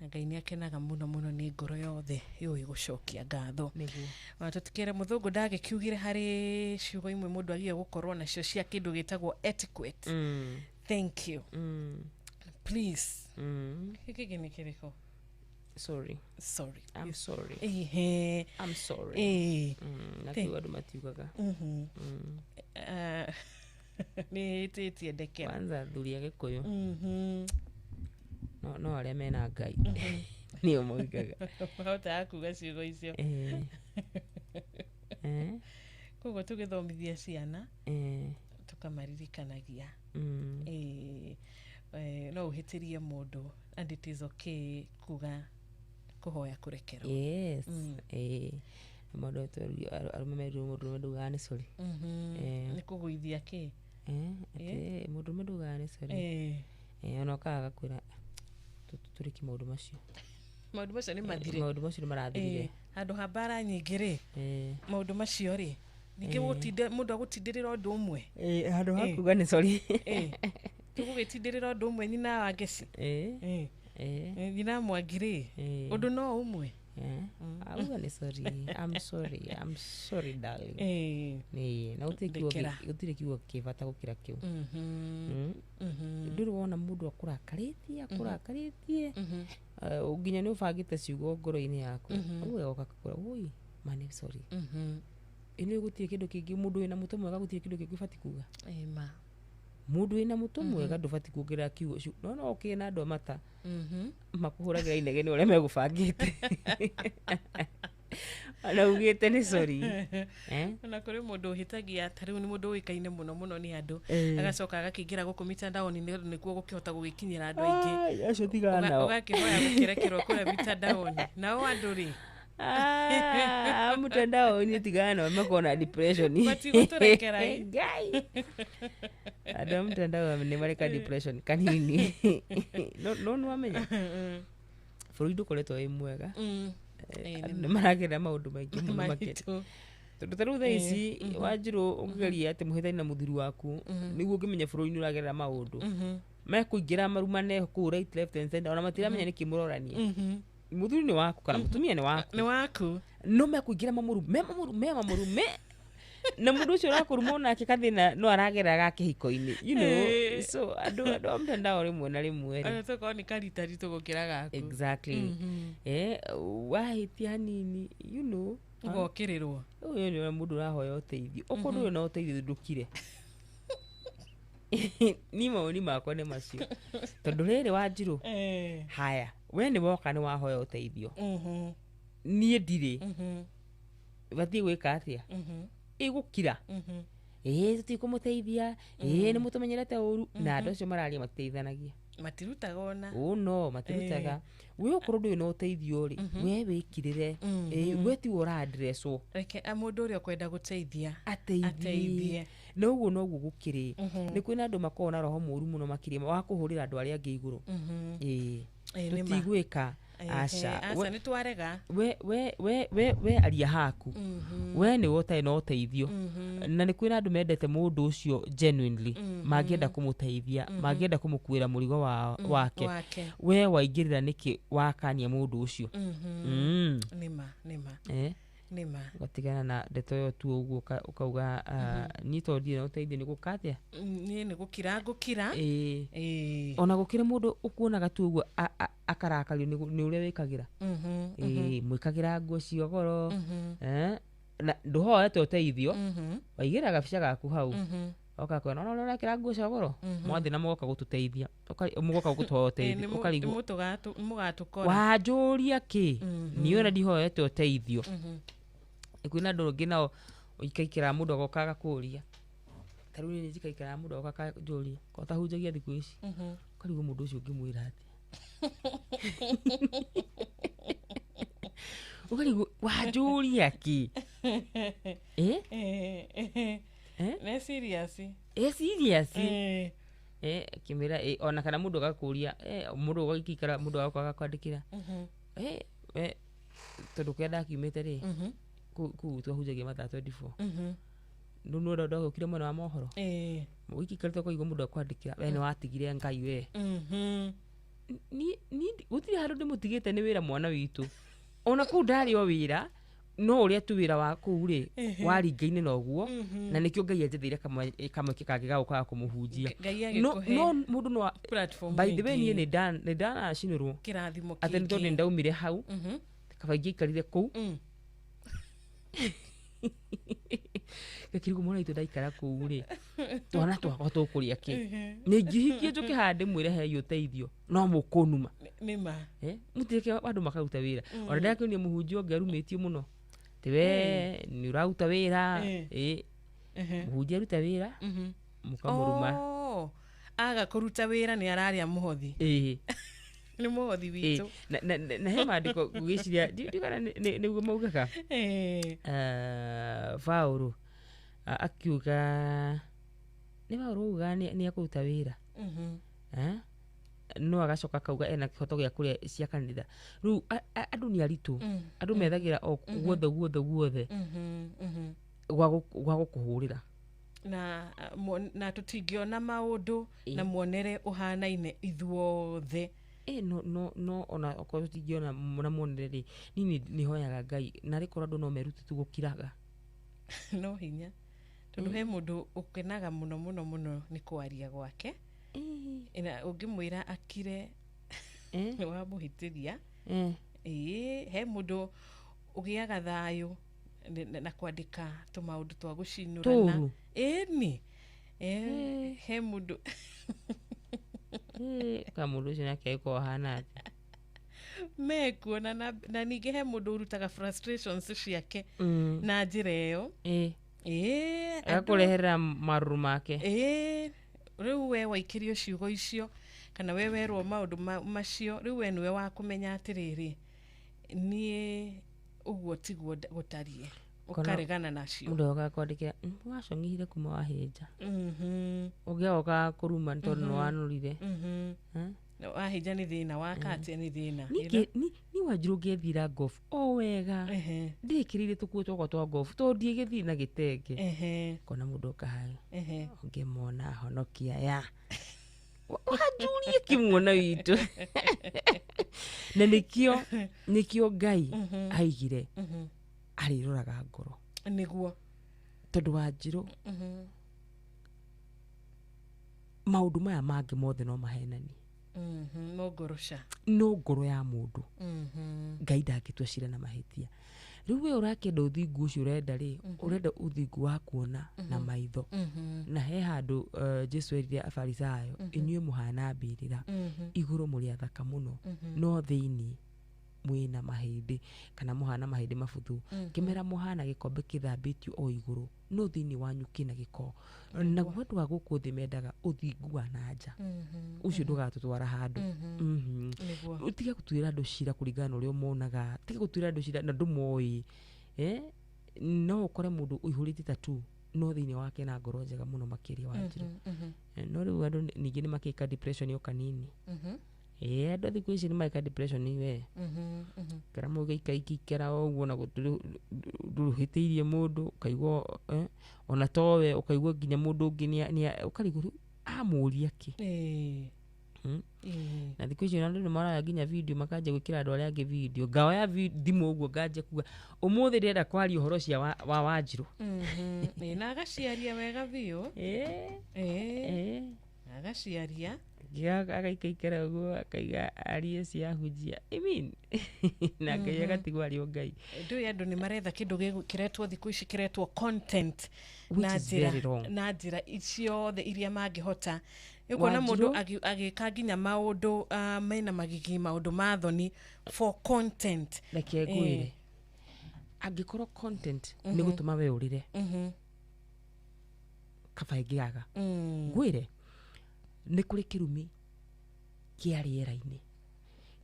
Na Ngai nĩ akenaga mũno mũno nĩ ngoro yothe yũĩ gũcokia ngatho. Nĩguo. Ona tũtikĩre mũthũngũ ndagĩkiugire harĩ ciugo imwe mũndũ agiye gũkorwo nacio cia kĩndũ gĩtagwo etiquette. Thank you. Please. Gĩkĩ kĩngĩ nĩ kĩrĩkũ? Sorry. Sorry. I'm sorry. Ehe. I'm sorry. Na kĩu andũ matiugaga. Nĩ hĩtĩtie ndekera. Kwanza athuri a Gĩkũyũ. No arĩa mena Ngai nĩo moigaga. Mahotaga kuga ciugo icio. Koguo tũgĩthomithia ciana tũkamaririkanagia. No ũhĩtĩrie mũndũ and it is okay kuga kũhoya kũrekerwo. Yes. Mũndũ arũme merirwo mũndũrũme ndaugaga nĩ sorry. Nĩ kũgũithia kĩ? Atĩ mũndũrũme ndaugaga nĩ sorry. Ona okaga agakwĩra tũrĩkie maũndũ macio. Maũndũ macio nĩ mathire. Maũndũ macio nĩ marathirire. Handũ ha mbara nyingĩ rĩ, maũndũ macio rĩ, ningĩ mũndũ agũtindĩrĩra ũndũ ũmwe. Handũ ha kuga nĩ sorry. Tũgũgĩtindĩrĩra ũndũ ũmwe nyina wa Ngeci. Nyina Mwangi rĩ, ũndũ no ũmwe. Auga nĩ sorry. I'm sorry. I'm sorry darling. Na gũtirĩ kiugo kĩ bata gũkĩra kĩu. Ndũrĩ wona mũndũ akũrakarĩtie nginya nĩ ũbangĩte ciugo ngoro-inĩ yaku. Ũguo agoka akakwĩra woi ma nĩ sorry. Ĩno gũtirĩ kĩndũ kĩngĩ, mũndũ wĩna mũtwe mwega gũtirĩ kĩndũ kĩngĩ ũbatiĩ kuga. Ma. Mũndũ wĩna mũtwe mwega ndũbatiĩ kuongerera kiugo. No ũkĩrĩ na andũ a mata makũhũragĩra inegene ũrĩa megũbangĩte. Ona ugĩte nĩ sorry. Ona kũrĩ mũndũ ũhĩtagia, ta rĩu nĩ mũndũ ũĩkaine mũno mũno nĩ andũ, agacoka agakĩingĩra gũkũ mitandaoni nĩkuo gũkĩhota gũgĩkinyĩra andũ aingĩ. Acio tigana nao. Ũgakĩhoya gũkĩrekerwo kũrĩa mitandaoni. Nao andũ rĩ, Ah, mtandao ni tigana nao makorwo na depression. Matigũtũrekera ĩ. Ngai, andũ a mtandao nĩ mareka depression kanini. No nĩwamenya bũrũri ndũkoretwo wĩ mwega. Ĩ, Andũ nĩ nĩ maragerera maũndũ maingĩ mũno makĩria. Maritũ. Tondũ ta rĩu thaa ici, Wanjirũ, ũngĩgeria atĩ mũhĩtani na mũthuri waku nĩguo ũngĩmenya bũrũri nĩ ũragerera maũndũ, mekũingĩra marumane kũu right, left and center, ona matiramenya nĩkĩ mũrorania. Mũthuri nĩ waku kana mũtumia nĩ waku. Nĩ waku. No mekũingĩra mamũrume, mamũrume, mamũrume, na mũndũ ũcio ũrakũruma onake kathĩna no aragerera ga kĩhiko-inĩ. So andũ a mtandao rĩmwe na rĩmwe rĩ, Ona tokorwo nĩ karitaritũ gũkĩra gaku. Exactly. Wahĩtia hanini, Ũgokĩrĩrwo. Ũyũ nĩ ũrĩa mũndũ ũrahoya ũteithio, okorwo ndũrĩ na ũteithio, ndũkire. Ni mawoni makwa nĩ macio, tondũ rĩrĩ, Wanjirũ, haya, we nĩ woka, nĩ wahoya ũteithio, niĩ ndirĩ, batiĩ gwĩka atĩa? Ĩgũkira, ĩĩ, tũtikũmũteithia, ĩĩ, nĩ mũtũmenyerete ũru. Na andũ acio mararia matiteithanagia. Matirutaga ona. Ũ no matirutaga. We okorwo ndũrĩ na ũteithio rĩ, we wĩkirĩre. Ĩĩ, we tiwe ũrandresswo. Reke mũndũ ũrĩa ũkwenda gũteithia ateithie. Ateithie. Na ũguo noguo gũkĩrĩ. Nĩ kwĩna andũ makoragwo na roho mũru mũno makĩria wa kũhũrĩra andũ arĩa angĩ igũrũ. Ĩĩ. Ĩĩ, nĩ ma. Tũtigwĩka. Aca. Aca, nĩ twarega. We aria haku. We nĩwe ũtarĩ na ũteithio. Na nĩ kwĩna andũ mendete mũndũ ũcio genuinely, mangĩenda kũmũteithia, mangĩenda kũmũkuĩra mũrigo wake. Wake. We waingĩrĩra nĩkĩ wakania mũndũ ũcio? Nĩma, nĩma. Nĩma. Ũgatigana na ndeto ĩyo tu ũguo, ũkauga, ah, niĩ tondũ ndirĩ na ũteithio, nĩ gũka atĩa? Niĩ nĩ gũkira ngũkira. Ĩĩ. Ĩĩ. Ona gũkĩrĩ mũndũ ũkuonaga tu ũguo akarakario nĩ ũrĩa wĩkagĩra. Ĩĩ, mwĩkagĩra nguo cia goro. Na ndũhoete ũteithio, waigĩra gabica gaku hau, oka kwena ona ũrĩa ũrekĩra nguo cia goro, mwathiĩ na mũgoka gũtũteithia, mũgoka gũtũhoya ũteithio, ũkarigwo Mũgatũkora. Wanjũria kĩ niĩ ona ndihoete ũteithio? Kwĩna andũ angĩ nao ikaikara mũndũ agoka agakũria. Ta rĩu niĩ njikaikaraga mũndũ agoka akanjũria ko tahunjagia thikũ ici. Ũkarigwo mũndũ ũcio ũngĩmwĩra atĩa. Ũkarigwo wanjũria kĩ? Eh? Eh? Nĩ serious. Eh, serious. Kĩmĩra ona kana mũndũ agakũria, mũndũ ũgagĩikara, mũndũ agoka agakwandĩkĩra, tondũ kũrĩa ndakiumĩte rĩ, kũu twahunjagia mathaa 24. Rĩu nĩ ndagũkire mwena wa mohoro, ũgĩikarĩte ũkaigua mũndũ akwandĩkĩra, we nĩ watigire Ngai we. Niĩ gũtirĩ handũ ndĩmũtigĩte, nĩ wĩra mwana witũ. Ona kũu ndarĩ o wĩra, no ũrĩa tu wĩra wa kũu rĩ waringaine na ũguo, na nĩkĩo Ngai anjetheire kamweke kangĩ ga gũkaga kũmũhunjia. Ngai No agĩkũhe no mũndũ no platform by the way, ĩngĩ. niĩ nĩ ndanacinĩrwo Kĩrathimo atĩ nĩ tondũ kĩngĩ. nĩ ndaumire hau, kaba ingĩaikarire kũu. Gakĩrigwo mwana witũ ndaikara kũu rĩ, twana twakwa tũkũrĩa kĩ? Nĩ ingĩhikie njũke haha ndĩmwĩre hei ũteithio, no mũkũnuma. Nĩma. Mũtireke andũ makaruta wĩra. Ona ndakĩonia mũhunjia ũngĩ arumĩtio mũno ti we nĩ ũraruta wĩra. Mũhunjia aruta wĩra, mũkamũruma. Oh, aga kũruta wĩra nĩ ararĩa mũhothi. Nĩ mũhothi witũ. Na he maandĩko ngwĩciria ndiũ kana nĩguo maugaga. Paũlũ akiuga, nĩ Paũlũ augaga nĩ ekũruta wĩra. No agacoka akauga ena kĩhoto gĩa kũrĩa cia kanitha. Rĩu andũ nĩ aritũ. Andũ methagĩra o guothe guothe guothe gwa gũkũhũrĩra. Na tũtingĩona maũndũ na muonere ũhanaine ithuothe. No ona okorwo tũtingĩona na muonere rĩ, niĩ nĩ hoyaga Ngai narĩ korwo andũ no merute tu gũkiraga. No hinya tondũ he mũndũ ũkenaga mũno mũno mũno nĩ kwaria gwake, na ũngĩmwĩra akire nĩ wamũhĩtĩria. Ĩĩ, he mũndũ ũgĩaga thayũ na kwandĩka tũmaũndũ twa gũcinũrana. Tũru. Ĩni, he mũndũ Ka mũndũ ũcio nake agĩkorwo ahana atĩa? Mekuo na ningĩ he mũndũ ũrutaga frustrations ciake na njĩra ĩyo. Ĩĩ, Agakũreherera marũrũ make. Ĩĩ, rĩu we waikĩrio ciugo icio kana we werwo maũndũ macio, rĩu we nĩwe wa kũmenya atĩrĩrĩ, niĩ Ũguo tiguo gũtariĩ, ũkaregana nacio. Mũndũ oka kwandĩkĩra, "Wacong'ihire kuma wahĩnja." Ũngĩagoka kũruma nĩ tondũ nĩ wanorire. Eh? Wahĩnja nĩ thĩna, waka atĩa nĩ thĩna. Ni Wanjirũ ngethira golf o wega, ndĩkĩrĩire tũkuo twakwa twa golf tondũ ndiĩgĩthiĩ na gĩtenge, kona mũndũ oka hayo, ũngĩmona honokia ya wanjurie kĩmuona witũ, na nĩkĩo Ngai aigire arĩroraga ngoro. Nĩguo. Tondũ Wanjirũ, maũndũ maya mangĩ mothe no mahenanie. No ngoro ca. No ngoro ya mũndũ, Ngai ndangĩtua cira na mahĩtia. Rĩu we ũrakĩenda ũthingu ũcio ũrenda rĩ, ũrenda ũthingu wa kuona na maitho. Na he handũ Jesu erire Afarisayo, inyuĩ mũhana mbĩrĩra, igũrũ mũrĩ athaka mũno, no thĩinĩ mwĩna mahĩndĩ, kana mũhana mahĩndĩ mabuthu. Kĩmera mũhana gĩkombe kĩthambĩtio o igũrũ, no thĩinĩ wanyu kĩna gĩko. Naguo andũ a gũkũ thĩ mendaga ũthingu wa na nja, ũcio ndũgatũtwara handũ. Tiga gũtuĩra andũ cira kũringana na ũrĩa ũmonaga, tiga gũtuĩra andũ cira na ndũmoĩ. No ũkore mũndũ ũihũrĩte tatu, no thĩinĩ wake na ngoro njega mũno makĩria, Wanjirũ. No rĩu andũ ningĩ nĩ makĩka depression o kanini. Ĩĩ, andũ a thikũ ici nĩ mareka depression we. Kara mũgĩikaikara o ũguo na ndũhĩtĩirie mũndũ, ũkaigua ona towe, ũkaigua nginya mũndũ ũngĩ ũkarigwo rĩu amũria kĩ. Na thikũ ici andũ nĩ maroya nginya video, makanjia gwĩkĩra andũ arĩa angĩ video. Ngaoya thimũ ũguo nganjia kuga ũmũthĩ ndĩrenda kwaria ũhoro cia wa Wanjirũ. Ĩĩ, na agaciaria wega biũ. Ĩĩ. Agaciaria. Agaikaikara ũguo akaiga arie cia hunjia, I mean, na Ngai agatigwo arĩ o Ngai. Ndũĩ andũ nĩ maretha kĩndũ kĩretwo thikũ ici kĩretwo content Which na is njĩra very wrong. Na njĩra ciothe iria mangĩhota. Ũkona mũndũ Wanjirũ? Agĩka nginya maũndũ mena magigi, maũndũ ma thoni for content. Reke ngwĩre, angĩkorwo content nĩ gũtũma we ũrĩre, kaba ĩngĩaga. Ngwĩre nĩ kũrĩ kĩrumi kĩa rĩera-inĩ.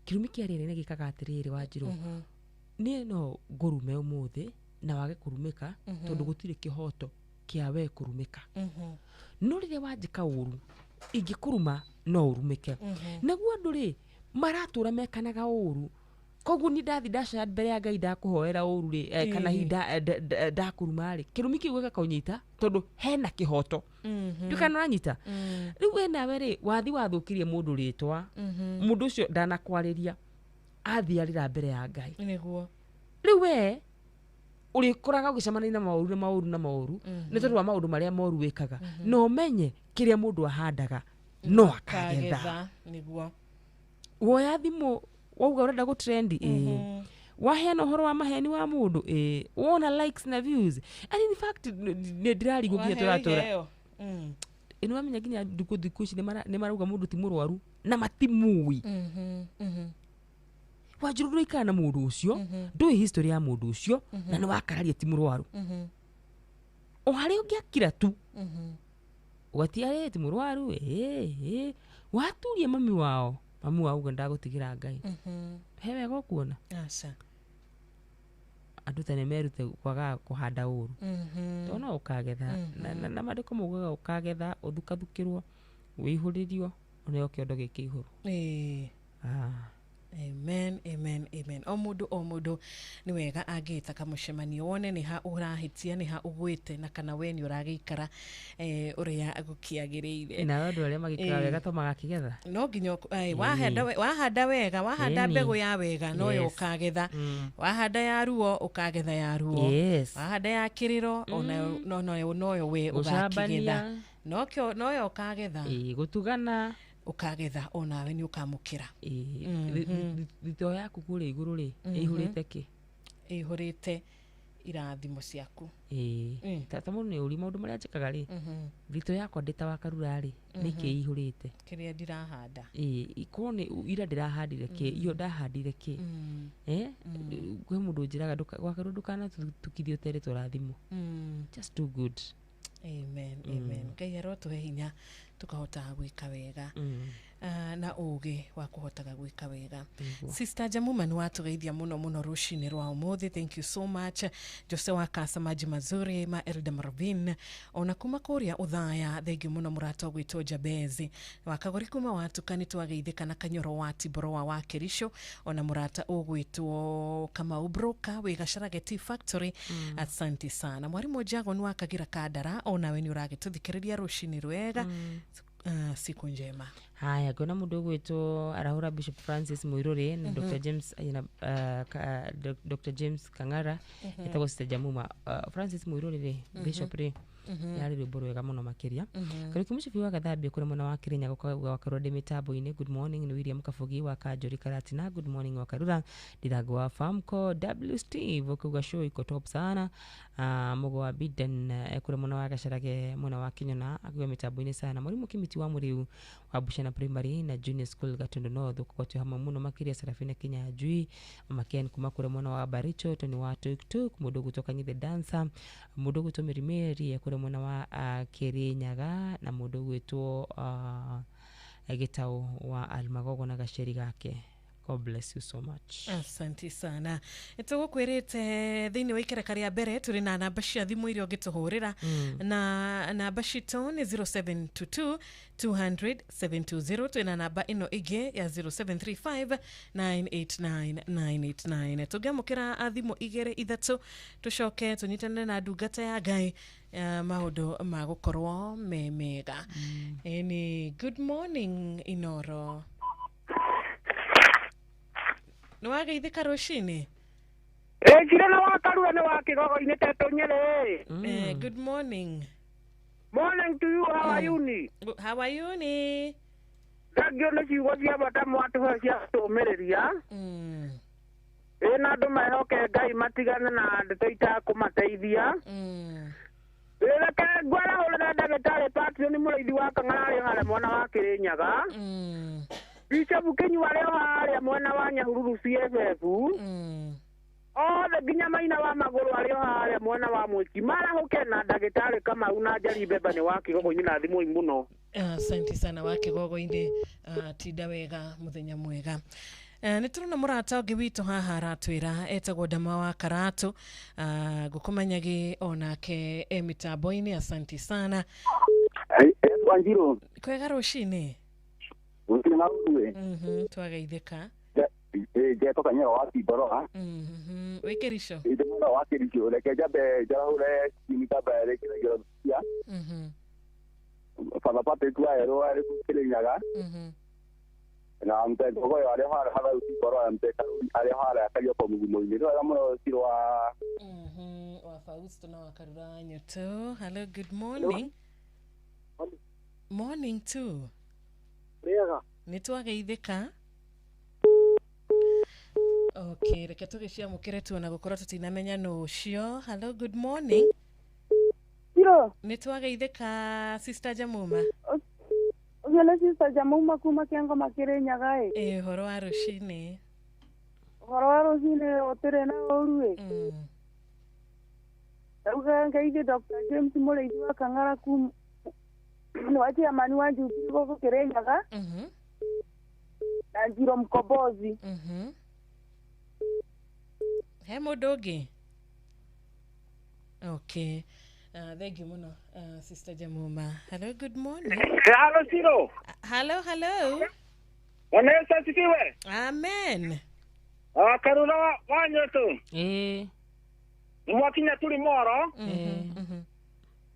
Kĩrumi kĩa rĩera-inĩ gĩkaga atĩrĩrĩ, Wanjirũ, niĩ no ngũrume ũmũthĩ na wage kũrumĩka, tondũ gũtirĩ kĩhoto kĩa we kũrumĩka. No rĩrĩa wanjĩka ũru, ingĩkũruma no ũrumĩke. Naguo andũ rĩ maratũra mekanaga ũru, koguo ni ndathi ndacaya mbere ya Ngai ndakũhoera ũru rĩ, kana hihi ndakũruma rĩ, kĩrumi kĩu gĩgakũnyita tondũ hena kĩhoto. Nduĩ kana ũranyita. Rĩu we nawe rĩ, wathi wathũkirie mũndũ rĩtwa, mũndũ ũcio ndanakwarĩria, athiĩ arĩra mbere ya Ngai. Rĩu we ũrĩkoraga ũgĩcemania na maũru na maũru na maũru, nĩ tondũ wa maũndũ marĩa moru wĩkaga. Na ũmenye kĩrĩa mũndũ ahandaga no akagetha. Kagetha nĩguo. Woya thimũ wauga ũrenda gũtrendi, ĩĩ, waheana ũhoro wa maheni wa mũndũ, ĩĩ, wona likes na views, and in fact nĩ ndĩrarigwo nginya Waheo tũratũra iheo. Ĩ nĩwamenya nginya thikũ ici nĩ marauga mũndũ ti mũrwaru na matimũĩ. Wanjirũ, ndũraikara na mũndũ ũcio, ndũĩ history ya mũndũ ũcio, na nĩ wakararia ti mũrwaru. O harĩa ũngĩakira tu, ũgatia ĩ ti mũrwaru, ĩ waturia mami wao, mami wao uga ndagũtigĩra Ngai. He wega ũkuona. Aca. Andũ tene merute kwagaga kũhanda ũru, tondũ no ũkagetha. Na maandĩko maugaga ũkagetha ũthukathukĩrwo, wĩihũrĩrio, ũneo kĩondo gĩkĩ igũrũ. Ah. Amen, amen, amen. O mũndũ o mũndũ nĩ wega angĩta kamũcemanio wone nĩ ha ũrahĩtia, nĩ ha ũgwĩte, na kana we nĩ ũragĩikara ũrĩa gũkĩagĩrĩire. Nao andũ arĩa magĩkaga wega to magakĩgetha. No nginya wahanda wega, wahanda mbegũ ya wega noyo ũkagetha. Wahanda ya ruo ũkagetha ya ruo. Wahanda ya kĩrĩro onayo noyo we ũgakĩgetha. Gũcambania. Nokĩo noyo ũkagetha. Ĩĩ, gũtugana. Ũkagetha onawe nĩ ũkamũkĩra. Ĩĩ, thitoo yaku kũrĩa igũrũ rĩ, ĩihũrĩte kĩ? Ĩihũrĩte irathimo ciaku. Ĩĩ. Ta mũndũ nĩ ũri maũndũ marĩa njĩkaga rĩ, thitoo yakwa ndĩ ta wa Karura rĩ, nĩkĩ ĩihũrĩte? Kĩrĩa ndirahanda. Ĩĩ, korwo nĩ ira ndĩrahandire kĩ, iyo ndahandire kĩ? Kwĩ mũndũ ũnjĩraga gwa Karura ndũkanatukithie ũterĩtwo rathimo. Just do good. Amen, amen. Ngai arotũhe hinya tukahota gwĩka wega. Na ũgĩ wa kũhotaga gwĩka wega. Sister Jamuma nĩ watũgeithia mũno mũno rũcinĩ rwa ũmũthĩ, thank you so much. Jose wa Kasa maji mazuri ma Elda Marvin ona kuma kũrĩa ũthaya, thengiũ mũno mũrata ũgwĩtwo Jabezi wa Kagori kuma watuka, nĩ twageithĩka na Kanyoro wa Tiboroa wa Kericho, ona mũrata ũgwĩtwo Kamau Broker wĩ Gacharage Tea Factory. Asante sana. Mwarimũ Jagon wa Kagira Kandara, onawe nĩ ũragĩtũthikĩrĩria rũcinĩ rwega. Siku njema. Haya, ngona mundu ugwitwo arahura Bishop Francis Muiruri na Dr. James Dr. James Kangara, etagwo Sister Jamuma. Francis Muiruri ri, Bishop ri, yarĩ rwĩmbo rwega mũno makĩria. Kariũki Mũcibi wa Gathambia kũrĩ mwena wa Kĩrĩnyaga ũkauga wakarura ndĩ mĩtambo-inĩ. Good morning nĩ William Kabugi wa Kanjũri Karatina. Good morning wa Karura Ndirango wa Famco W Steve ũkauga show iko top sana. Mugo wa Biden kũrĩ mwena wa Gacharage mwena wa Kinyona akauga mĩtambo-inĩ sana. Mwalimu Kimiti wa Mũrĩu wa Bushana Primary na Junior School Gatundu North ũkauga twĩ hamwe mũno makĩria. Serafina Kenya Jui Mama Ken kuma kũrĩ mwena wa Baricho Tony wa Tuktuk mũndũ ũgwĩtwo Kanyithe Dancer mũndũ ũgwĩtwo Mĩrimĩri kũrĩ mwena wa Kĩrĩnyaga na mũndũ ũgwĩtwo Gĩtaũ wa Almagogo na gaceri gake. God bless you so much. Asante sana. Tũgũkwĩrĩte thĩinĩ wa ikereka rĩa mbere tũrĩ na namba cia thimũ iria ũngĩtũhũrĩra, na namba citũ nĩ 0722 200 720. Twĩna namba ĩno ĩngĩ ya 0735 989 989. Tũngĩamũkĩra thimũ igĩrĩ ithatũ tũcoke tũnyitane na ndungata ya Ngai, maũndũ ma gũkorwo me mega. Ĩni, good morning Inoro. Nĩ wageithĩka rũcinĩ? Ĩnjire na wakarura nĩ wa Kĩgogo-inĩ Tetũ Nyerĩ. Good morning. Morning to you, how are you ni? How are you ni? Thengio nĩ ciugo cia bata mwatũhe cia gũtũmĩrĩria. Ĩ na andũ mehoke Ngai matigane na ndeto itakũmateithia. Reke ngwarahũrĩre ndagĩtarĩ Patrick nĩ mũrĩithi wa Kang'ara arĩ harĩa mwena wa Kĩrĩnyaga. Bishop Kinyua arĩ harĩa mwena wa Nyahururu CFF. Othe nginya Maina wa Magũrũ arĩ harĩa mwena wa Mwĩki marahũke na ndagĩtarĩ Kamau na Njeri Mbemba nĩ wa Kĩgogo-inĩ na thimũ mũno. Asante sana wa Kĩgogo-inĩ, tinda wega, mũthenya mwega. Nĩ tũrona mũrata ũngĩ witũ haha aratwĩra etagwo Ndama wa Karatũ, ngũkũmenyagi onake e mĩtambo-inĩ. Asante sana. Wanjiru. Kwega rũcinĩ? Gũtirĩ na ũndũ. Twageithĩka. Njetwo Kanyero wa Tiboroa. Wĩ Kericho? Ndĩ mwena wa Kericho. Reke njambe njarahũre mitamba ĩrĩ kĩrĩgĩro cia Father Patrick wa Erũ arĩ Kĩrĩnyaga, na Mtengogoyo arĩ harĩa harĩa Tiboroa, Mtekaruri arĩ harĩa Karioko Mũgumo-inĩ. Nĩ wega mũno Ciro wa wa Fausto na wa Karura Nyoto. Hello, good morning. Morning too. Wega. Nĩ twageithĩka. Okay, reke tũgĩciamũkĩre tuona gũkorwo tũtinamenya nũ ũcio. Hello, good morning. Ciro. Nĩ twageithĩka Sister Jamuma. Ũcio nĩ Sister Jamuma kuma Kĩangoma Kĩrĩnyaga ĩ. Ĩ, ũhoro wa rũcinĩ? Ũhoro wa rũcinĩ ũtĩrĩ na ũru ĩ. Ndauga ngeithie Dr. James Mũrĩithi wa Kang'ara kuma nĩ wa chairman wa Jubilee gũkũ Kĩrĩnyaga, na Njiro Mkombozi. He mũndũ ũngĩ? Okay. Thank you mũno, Sister Jamuma. Hello, good morning. Hello, Ciro. Hello, hello. Bwana Yesu asifiwe. Amen. Karura wa Nyoto. Mwakinya tuli moro.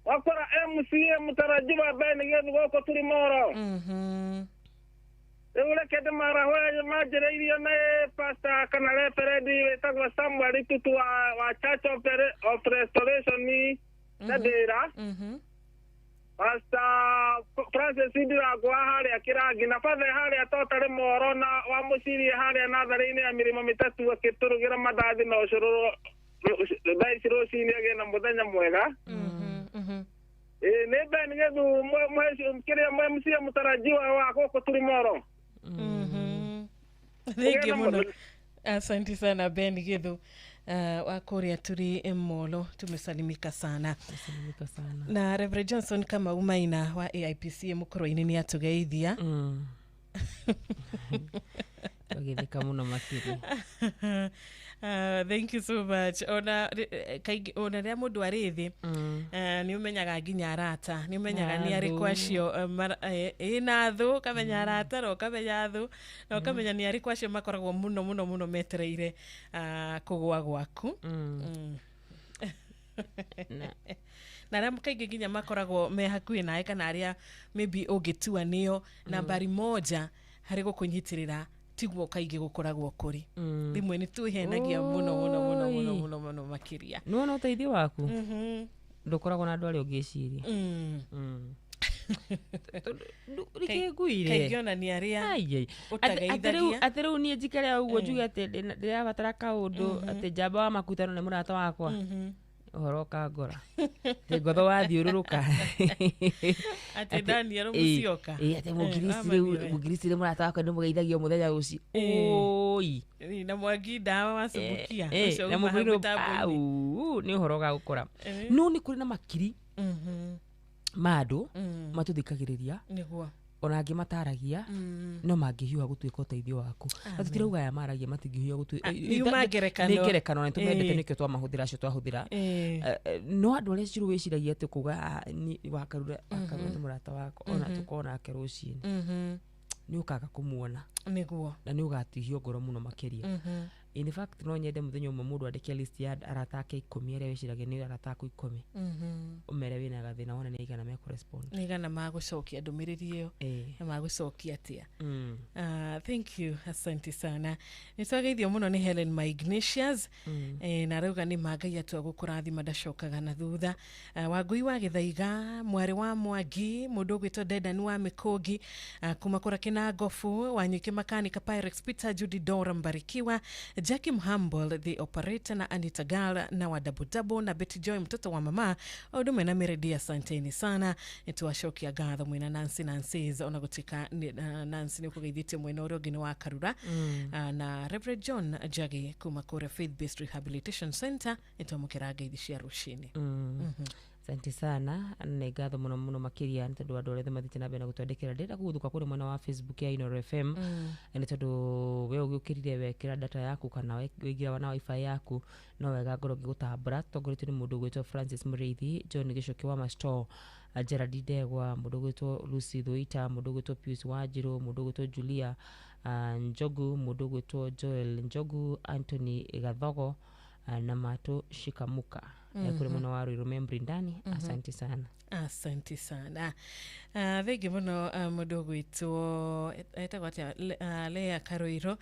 Wakora MCA mutarajiwa Ben Githu gũkũ tuli moro. Rĩu reke ndĩmarahũre manjĩrĩirio nĩ pastor kana reverend wĩtagwo Samuel Tutu wa Church of Restoration na Ndĩra. Pastor Francis Ndirango wa harĩa Kĩrangi na bathe harĩa Totarĩ Moro na wa Mũcirie harĩa natharĩ-inĩ ya mĩrĩma mĩtatũ akĩtũrugĩra mandathi na ũcũrũ thaa ici rũcinĩ agĩe na mũthenya mwega. Nĩ Ben Githu kĩrĩa MCA mũtarajiwa wa gũkũ tũrĩ Moro. Thank you mũno. Asante sana Ben Githu wa kũrĩa tũrĩ Molo, tumesalimika sana. Tumesalimika sana. Na Reverend Johnson kama Umaina wa AIPC mũkũrũ-inĩ nĩ atũgeithia. Tũgĩtheka mũno makĩria. Thank you so much. Ona kaingĩ ona rĩrĩa mũndũ arĩ thĩ, nĩ ũmenyaga nginya arata, nĩ ũmenyaga nĩ Na arĩkũ thũ. acio, ĩ na thũ, ũkamenya arata na ũkamenya thũ na ũkamenya nĩ arĩkũ acio makoragwo mũno mũno mũno metereire kũgũa gwaku. Na arĩa kaingĩ nginya makoragwo me hakuhĩ nawe kana arĩa maybe ũngĩtua nĩo nambari moja harĩ gũkũnyitĩrĩra, tiguo kaingĩ gũkoragwo kũrĩ. Rĩmwe nĩ twĩhenagia mũno mũno mũno mũno Oi. mũno mũno makĩria. Nĩwona ũteithio waku ndũkoragwo na andũ arĩa ũngĩciria. Rĩkĩnguire. Kaingĩ ona nĩ arĩa Ai, ai. ũtageithagia. Atĩ rĩu niĩ njikare ũguo njuge atĩ ndĩrabatara kaũndũ, atĩ njamba wa makutano nĩ mũrata wakwa, ũhoro ũkangora atĩ ngotho wathiũrũrũka. Atĩ Daniel Musyoka. Ĩ, atĩ mũngirisi rĩu, wamanyire. mũngirisi rĩ mũrata wakwa nĩmũgeithagio mũthenya rũci. Oi. Ĩ, na Mwangi ndawa wacumbukia ũcio na uma hau mũbũrũri mĩtambo-inĩ. au nĩ ũhoro ũgagũkora. No nĩ kũrĩ na makiri ma andũ matũthikagĩrĩria, nĩguo ona angĩ mataragia, no mangĩhiũha gũtuĩka ũteithio waku, na Amen. tũtirauga aya maragia matingĩhiũha gũtuĩka. Ah, nĩ ngerekano. Nĩ ngerekano na nĩtũmendete, Ĩ. nĩkĩo twamahũthĩra acio twahũthĩra. Ĩ. No andũ arĩa cirũ wĩciragia atĩ kuga, "Ah, ni wakarura wakarura nĩ mũrata wakwa, ona tũkorwo nake rũcinĩ," nĩ ũkaga kũmuona. Nĩguo. Na nĩ ũgatihio ngoro mũno makĩria. In fact, no nyende mũthenya ũmwe mũndũ andĩke list ya arata ake 10 arĩa wĩciragia nĩ arata aku 10, ũmere wĩna gathĩna, wone nĩ aigana mekũrespond. Nĩ igana magũcokia ndũmĩrĩri ĩyo, na magũcokia atĩa. Thank you, asante sana. Nĩ twageithio mũno nĩ Helen my Ignatius. Na arauga nĩ ma Ngai atua gũkũrathima ndacokaga na thutha. Wangui wa Gĩthaiga, mwarĩ wa Mwangi, mũndũ ũgwĩtwo Dedan wa Mĩkũngi, kuma kũra Kĩnangobu, Wanyuike Makanika, Pyrex Peter, Judy Dora Mbarikiwa, Jackie Mhumble the operator, na Anita Gal na wa Dabodabo na Betty Joy mtoto wa mama o ũndũ mwena Meredi, asanteni sana. Nĩ twacokia ngatho mwena Nancy Nancy's, ona gũtuĩka Nancy nĩ ũkũgeithĩtie mwena ũrĩa ũngĩ nĩ wa Karura. Na Reverend John Jagi kuma kũrĩa Faith Based Rehabilitation Center, nĩ twamũkĩra ngeithi cia rũcinĩ. Asante sana, nĩ ngatho mũno mũno makĩria nĩ tondũ andũ arĩa othe mathiĩte na mbere na gũtwandĩkĩra. Ndĩrenda kũgũthũka kũrĩ mwena wa Facebook ya Inooro FM, nĩ tondũ we ũgĩũkĩrire wekĩra data yaku kana waingĩra na wifi yaku, no wega ngorwo ngĩgũtambũra. Tũtongoretio nĩ mũndũ ũgwĩtwo Francis Mũrĩithi, John Gĩcoki wa Masto, Gerard Ndegwa, mũndũ ũgwĩtwo Lucy Thuita, mũndũ ũgwĩtwo Pius Wanjirũ, mũndũ ũgwĩtwo Julia Njogu, mũndũ ũgwĩtwo Joel Njogu, Anthony Gathogo, na Mato Shikamuka. Kũrĩ mwena wa Ruiru Membrindani. Asante sana. Asante sana. Thengi mũno, mũndũ ũgwĩtwo etagwo atĩa, Lea Karoiro,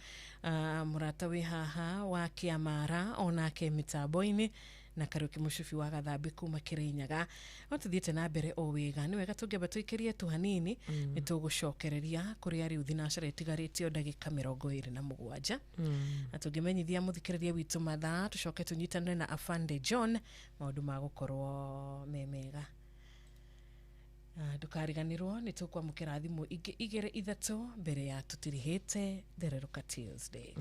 mũrata wĩ haha wa Kĩamara onake mĩtambo-inĩ, na Kariũki Mũcubi wa Gathambi kuma Kĩrĩnyaga. No tũthiĩte na mbere o wega, nĩ wega tũngĩamba tũikĩrie tu hanini. Nĩ tũgũcokereria kũrĩa rĩu thinacara ĩtigarĩtio ndagĩka 27, na tũngĩmenyithia mũthikĩrĩria witũ mathaa, tũcoke tũnyitanĩre na Afande John, maũndũ magũkorwo me mega. Ndũkariganĩrwo nĩ tũkwamũkĩra thimũ ingĩ igĩrĩ ithatũ mbere ya tũtirihĩte Thererũka Tuesday.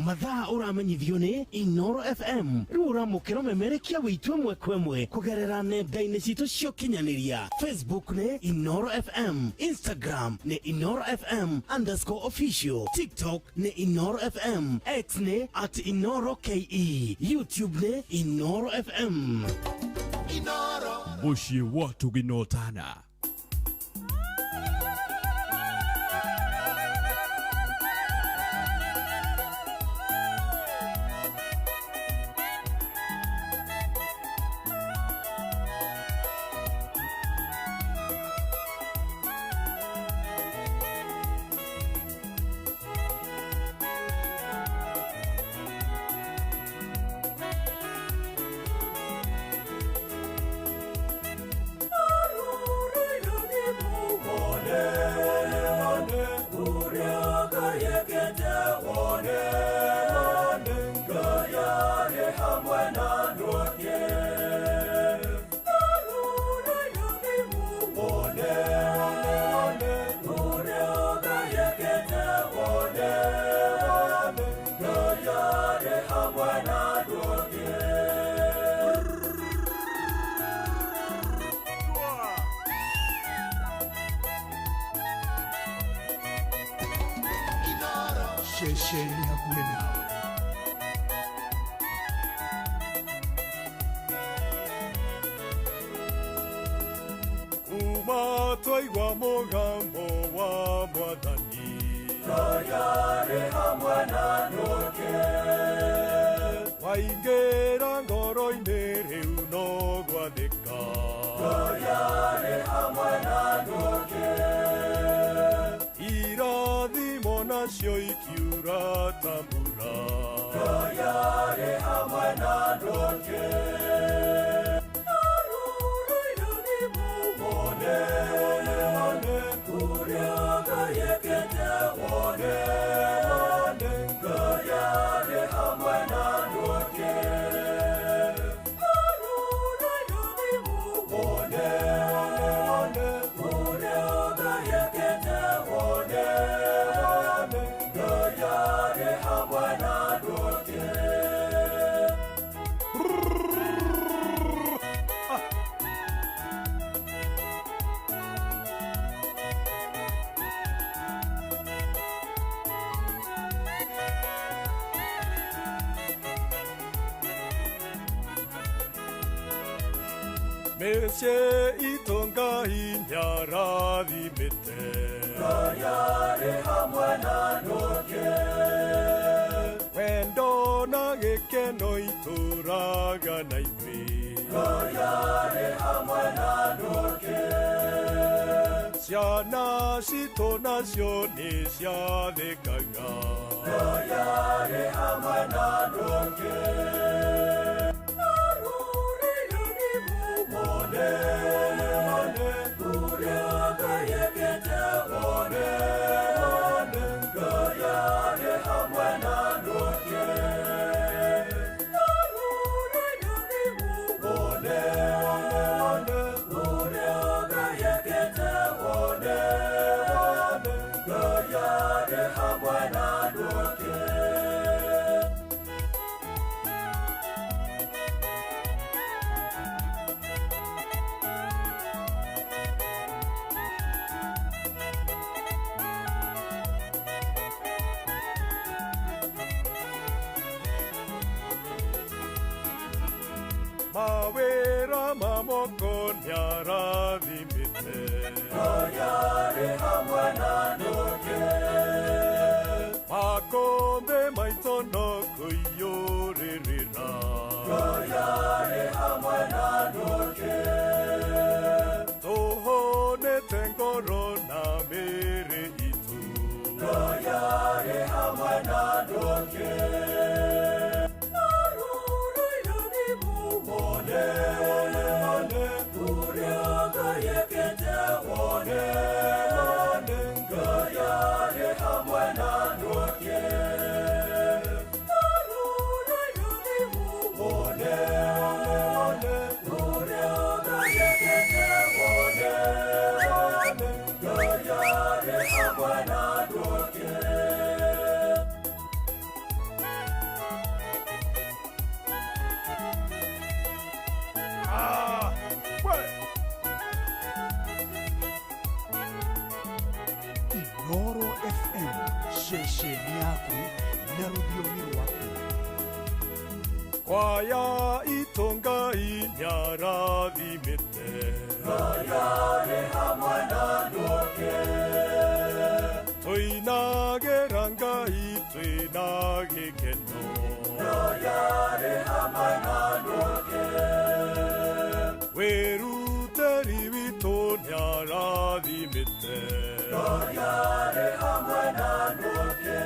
Mathaa ũramenyithio nĩ Inoro FM. Rĩu ũramũkĩra ũmemerekia witũ ĩmwe kwa ĩmwe kũgerera nenda-inĩ citũ cia ũkinyanĩria. Facebook nĩ Inoro FM, Instagram nĩ Inoro FM _official, TikTok nĩ Inoro FM, X nĩ @InoroKE, YouTube nĩ Inoro FM. Mũciĩ wa Tũginotana. Ruru. Ceceni hakuhĩ nawe. Kuma twaigua mũgambo wa mwathani Tayari hamwe na nũke waingĩra ngoro-inĩ rĩu no gwathĩka Tayari hamwe na nũke irathimo nacio ikiura ta mbura Tayari hamwe na nũke Mĩciĩ itũ Ngai nĩarathimĩte Tayari hamwe na nũke wendo na gĩkeno itũraga na ithuĩ Tayari hamwe na nũke ciana citũ nacio nĩciathĩkaga Tayari hamwe na nũke Mawĩra ma moko nĩarathimĩte Tayari hamwe na nũke makũmbĩ maitũ no kũiyũrĩrĩra Tayari hamwe na nũke tũhũnĩte ngoro na mĩĩrĩ itũ Tayari hamwe na nũke Inooro FM ceceni yaku na rũthiomi rwaku. Kwaya itũ Ngai nĩarathimĩte Tayari hamwe na nũke tũinagĩra Ngai twĩna gĩkeno Tayari hamwe na nũke wĩrutĩri witũ nĩarathimĩte Tayari hamwe na nũke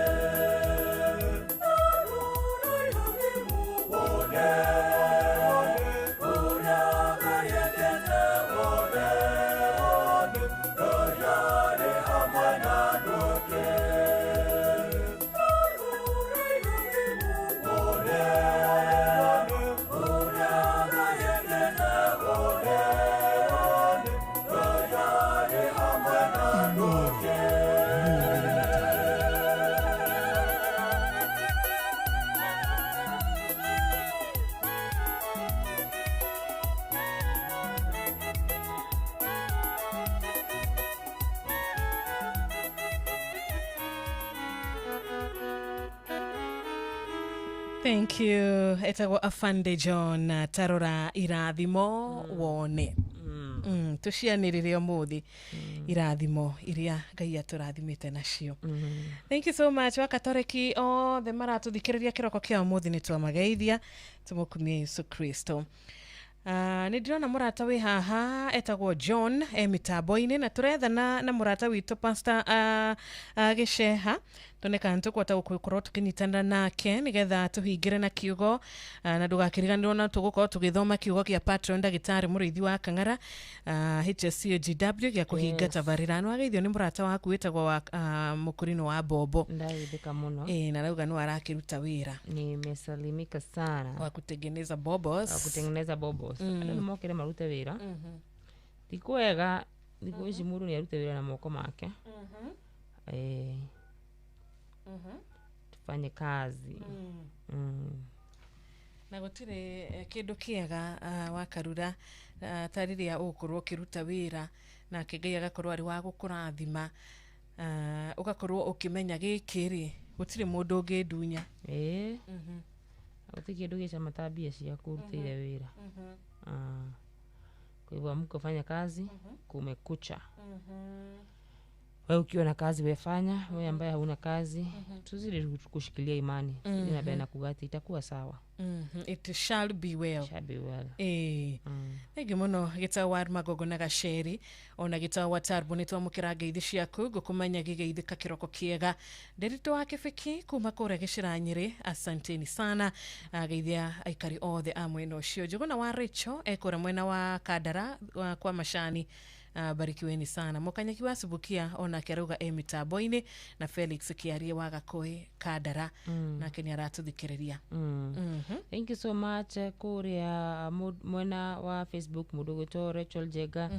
Inooro. Thank you. Etagwo Afande John tarora irathimo wone. Tucianĩrĩre ũmũthĩ irathimo iria Ngai atũrathimĩte nacio. Thank you so much wakatoreki othe maratũthikĩrĩria kĩroko kĩa ũmũthĩ nĩ twamageithia tũmũkumie Yesu Kristo. Nĩ ndĩrona mũrata wĩ haha etagwo John e mĩtambo-inĩ na tũrethana na mũrata witũ Pastor Gĩceha tuone kana nĩtũkũhota gũkorwo tũkĩnyitanĩra nake nĩgetha tũhingĩre na kiugo na ndũgakĩriganĩrwo na tũgũkorwo tũgĩthoma kiugo kĩa patron ndagĩtarĩ mũrĩithi wa Kang'ara HSCGW gĩa kũhinga tabarĩra. Nĩwageithio nĩ mũrata waku wĩtagwo wa Mũkũrinũ wa Bobo. Ndageithĩka mũno. Na arauga no arakĩruta wĩra. Nimesalimika sana. Wa kutengeneza bobos. Wa kutengeneza bobos. Andũ nĩmokire marute wĩra. Ti kwega thikũ ici mũndũ nĩarute wĩra na moko make. Tufanye kazi. Na gũtirĩ kĩndũ kĩega wakarura ta rĩrĩa ũgũkorwo ũkĩruta wĩra nake Ngai agakorwo arĩ wa gũkũrathima, ũgakorwo ũkĩmenya gĩkĩ rĩ gũtirĩ mũndũ ũngĩndunya. Gũtirĩ kĩndũ gĩcama ta mbia ciaku ũrutĩire wĩra. Kwa hivyo amka fanya kazi, kumekucha. Wewe ukiwa na kazi wefanya, wewe ambaye hauna kazi, tuzidi kushikilia imani. Mm na kugati itakuwa sawa. It shall be well. Shall be well. Thank you muno gĩtagwo Magogo na Gaceri ona gĩtagwo Tarbo nĩ twamũkĩra ngeithi ciaku ngũkũmenya gĩgeithĩka kĩroko kĩega. Ndĩritũ wa Kĩbĩki kuma kũrĩa Gĩcĩra Nyĩrĩ, asanteni sana. Geithia aikari othe a mwena ũcio. Njũgũna wa Rachel ekũrĩa mwena wa Kandara kwa Macani. Barikiweni sana. Mukanyaki wa Subukia onake arauga e mitambo-inĩ na Felix Kiarie wa Gakũĩ Kandara nake nĩ aratũthikĩrĩria. Thank you so much kũrĩa mwena wa Facebook mũndũ ũgwĩtwo Rachel Jega.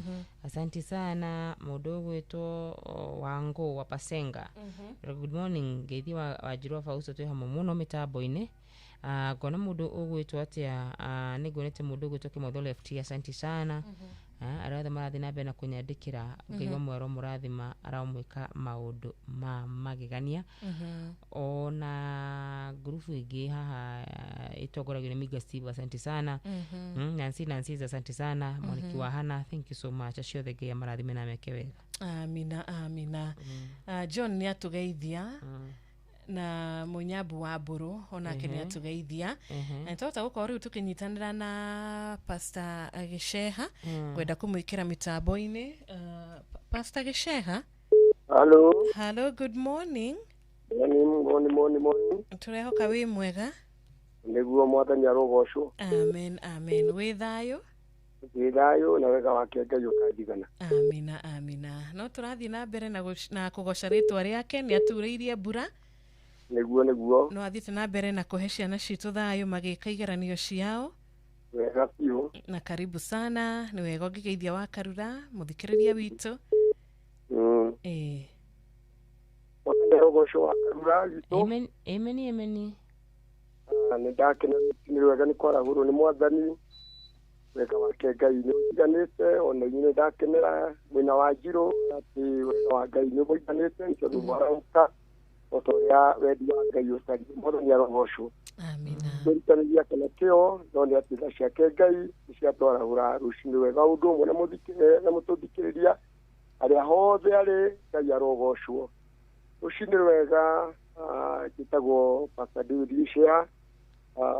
Asante sana mũndũ ũgwĩtwo Wango wa Pasenga. Good morning ngeithi wa Wanjirũ Fausto twĩ hamwe mũno mĩtambo-inĩ. Ngona mũndũ ũgwĩtwo atĩa, nĩ nguonete mũndũ ũgwĩtwo Kĩmotho Left, asante sana. Arĩa othe marathiĩ na mbere na kũnyandĩkĩra Ngai wa mwero mũrathima aramwĩka maũndũ ma magegania. Ona ngurubu ĩngĩ haha ĩtongoragio nĩ Miga Steve, asante sana. Nancy Nancy, asante sana. Mwaniki wa Hana, thank you so much. Acio othe Ngai amarathime na meke wega. Amina, amina. John nĩ atũgeithia na Mũnyambu wa Mbũrũ onake nĩ atũgeithia. Na nĩtwahota gũkorwo rĩu tũkĩnyitanĩra na Pastor Gĩceha ngwenda kũmwĩkĩra mĩtambo-inĩ. Pastor Gĩceha. Hello. Hello, good morning. Morning, morning, morning, morning. Tũrehoka wĩ mwega. Nĩguo Mwathani arogocwo. Amen, amen. Wĩ thayũ? Wĩ thayũ na wega wake Ngai ũkandigana. Amina, amina. No tũrathiĩ na mbere na kũgoca rĩtwa rĩake, nĩ aturĩirie mbura. Nĩguo, nĩguo. No athiĩte na mbere na kũhe ciana citũ thayũ magĩka igeranio ciao. Wega biũ. Na karibu sana, nĩ wega ũngĩgeithia wa Karura mũthikĩrĩria witũ. Mwathani arogocwo wa Karura witũ. Amen, amen, amen. Nĩ ndakena nĩ wega nĩ kwarahũrwo nĩ Mwathani. Wega wake Ngai nĩ ũiganĩte, ona inyuĩ nĩ ndakenera mwena wa Njirũ atĩ wega wa Ngai nĩ ũiganĩte nĩ tondũ mwarahũka o ta ũrĩa wendi wa Ngai ũtariĩ. Mwathani arogocwo. Amina. Kwĩrutanĩria kana kĩo no nĩ atĩ tha ciake Ngai nĩ ciatwarahũra rũcinĩ wega ũndũ ũmwe na mũtũthikĩrĩria arĩa hothe arĩ Ngai arogocwo. Rũcinĩ rwega, njĩtagwo Pastor David Gĩceha,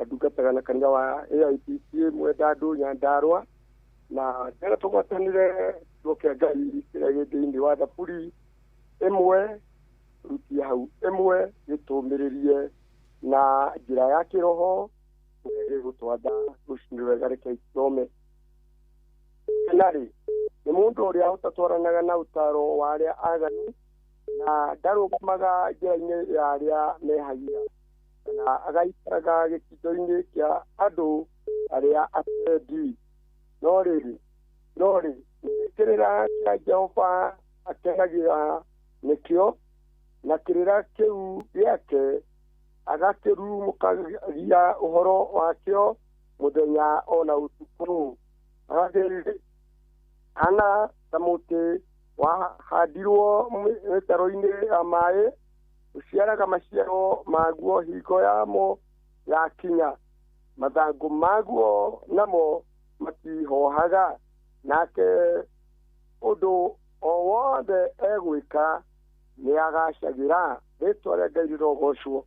ndungataga na kanitha wa AIPC Mwendandũ Nyandarũa, na ndĩrenda tũgwatanĩre kiugo kĩa Ngai kĩrĩa gĩ thĩinĩ wa thaburi 1 rutia hau 1 gĩtũmĩrĩrie na njĩra ya kĩroho gĩgũtwatha rũcinĩ rwega. Reke ithome. Kenarĩ nĩ mũndũ ũrĩa ũtatwaranaga na ũtaro wa arĩa aganu na ndarũgamaga njĩra-inĩ ya arĩa mehagia kana agaikaraga gĩkindo-inĩ kĩa andũ arĩa atendi. No rĩrĩ kĩrĩra kĩa Jehova akenagĩra nĩkĩo, na kĩrĩra kĩu gĩake agakĩrumũkagia ũhoro wakĩo mũthenya ona ũtukũ. Agakĩhana ta mũtĩ wahandirwo mĩtaro-inĩ ya maĩ, ũciaraga maciaro maguo hingo yamo, Yakinya mathangũ maguo namo matihohaga, nake ũndũ o wothe egwĩka nĩagacagĩra. Rĩtwa rĩa Ngai rĩrogocwo.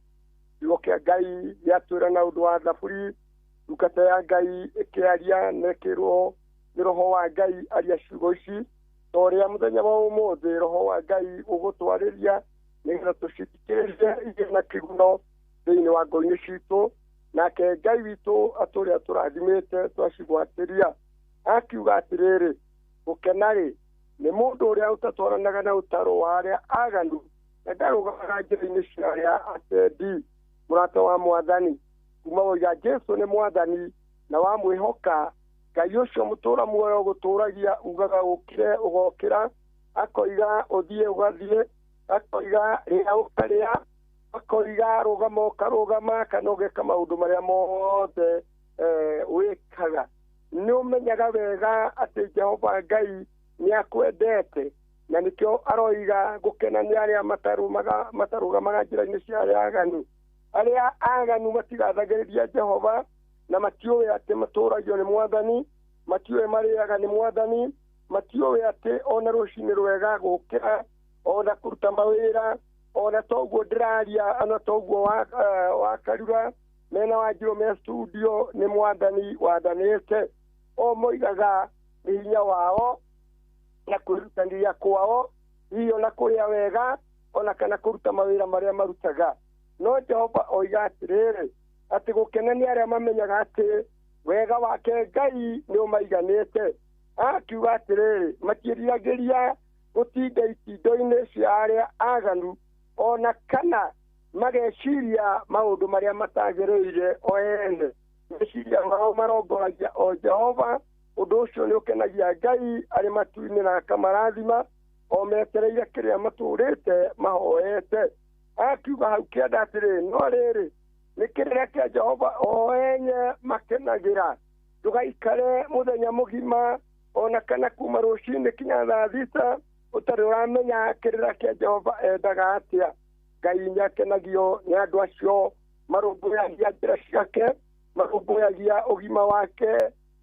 Kiugo kĩa Ngai gĩatwĩra na ũndũ wa thaburi, ndungata ya Ngai ĩkĩaria na ĩkĩrwo nĩ Roho wa Ngai aria ciugo ici, ta ũrĩa mũthenya wa ũmũthĩ Roho wa Ngai ũgũtwarĩria nĩgetha tũcithikĩrĩrie igĩe na kĩguno thĩinĩ wa ngoro-inĩ citũ, nake Ngai witũ atũrĩa tũrathimĩte twacigwatĩria. Akiuga atĩrĩrĩ, gũkena-rĩ nĩ mũndũ ũrĩa ũtatwaranaga na ũtaro wa arĩa aganu, na ndarũgamaga njĩra-inĩ cia arĩa atendi. Mũrata wa Mwathani, kuma woiga Jesũ nĩ Mwathani na wamwĩhoka, Ngai ũcio mũtũra muoyo ũgũtũragia, ugaga ũkĩre ũgokĩra, akoiga ũthiĩ ũgathiĩ, akoiga rĩa ũkarĩa, akoiga rũgama ũkarũgama, kana ũgeka maũndũ marĩa mothe wĩkaga. Nĩ ũmenyaga wega atĩ Jehova Ngai nĩ akwendete, na nĩkĩo aroiga gũkena nĩ arĩa matarũgamaga njĩra-inĩ cia arĩa aganu. Arĩa aganu matigathagĩrĩria Jehova, na matiũĩ atĩ matũragio nĩ Mwathani, matiũĩ marĩaga nĩ Mwathani, matiũĩ atĩ ona rũcinĩ rwega gũkĩra, ona kũruta mawĩra, ona toguo ndĩraria, ona toguo wakarura mena Wanjirũ me studio, nĩ Mwathani wathanĩte. O moigaga nĩ hinya wao na kwĩrutanĩria kwao, hihi ona kũrĩa wega, ona kana kũruta mawĩra marĩa marutaga. No Jehova oiga atĩrĩrĩ, atĩ gũkena nĩ arĩa mamenyaga atĩ wega wake Ngai nĩ ũmaiganĩte. Akiuga atĩrĩrĩ, matiĩriragĩria gũtinda itindo-inĩ cia arĩa aganu, ona kana mageciria maũndũ marĩa matagĩrĩire o ene. Meciria mao marongoragia o Jehova. Ũndũ ũcio nĩ ũkenagia Ngai arĩ matu-inĩ na akamarathima, o metereire kĩrĩa matũrĩte mahoete. Akiuga hau kĩanda atĩrĩ, no rĩrĩ nĩ kĩrĩra kĩa Jehova o enye makenagĩra. Ndũgaikare mũthenya mũgima ona kana kuma rũcinĩ kinya thaa thita ũtarĩ ũramenya kĩrĩra kĩa Jehova endaga atĩa. Ngai nĩakenagio nĩ andũ acio marũmbũyagia njĩra ciake, marũmbũyagia ũgima wake,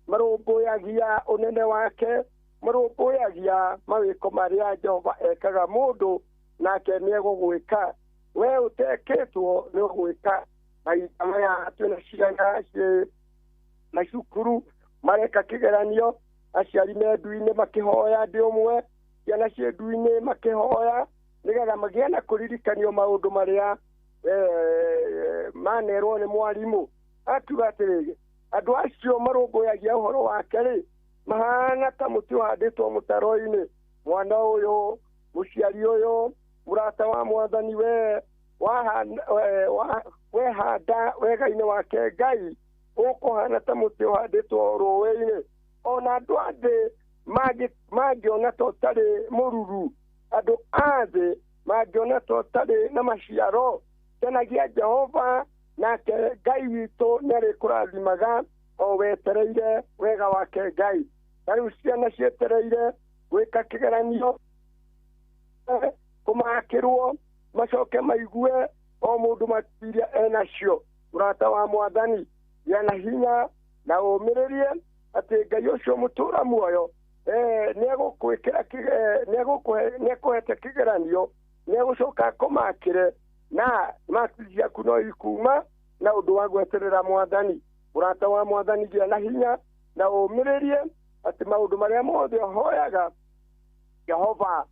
marũmbũyagia ũnene wake, marũmbũyagia mawĩko marĩa Jehova ekaga mũndũ, nake nĩegũgwĩka. We ũtekĩtwo nĩ ũgwĩka. Mahinda maya twĩna ciana ciĩ macukuru mareka kĩgeranio, aciari me ndu-inĩ makĩhoya ndĩ ũmwe, ciana ciĩ ndu-inĩ makĩhoya nĩgetha magĩe na kũririkanio maũndũ marĩa manerwo nĩ mwarimũ. Akiuga atĩrĩrĩ, andũ acio marũmbũyagia ũhoro wake rĩ, mahana ta mũtĩ ũhandĩtwo mũtaro-inĩ. Mwana ũyũ, mũciari ũyũ, mũrata wa Mwathani, we wehanda wega-inĩ wake Ngai, ũkũhana ta mũtĩ ũhandĩtwo rũĩ-inĩ. Ona andũ a thĩ mangĩona ta ũtarĩ mũruru, andũ a thĩ mangĩona ta ũtarĩ na maciaro, kenagia Jehova, nake Ngai witũ nĩarĩkũrathimaga o wetereire wega wake Ngai. Na rĩu ciana cietereire gwĩka kĩgeranio, kũmakĩrwo, macoke maigue o mũndũ matiria enacio. Mũrata wa Mwathani, gĩa na hinya na ũmĩrĩrie atĩ Ngai ũcio mũtũra muoyo nĩegũkwĩkĩra, nĩekũhete kĩgeranio, nĩegũcoka akũmakĩre, na maki ciaku no ikuma na ũndũ wa gweterera Mwathani. Mũrata wa Mwathani, gĩa na hinya na ũmĩrĩrie atĩ maũndũ marĩa mothe ũhoyaga Jehova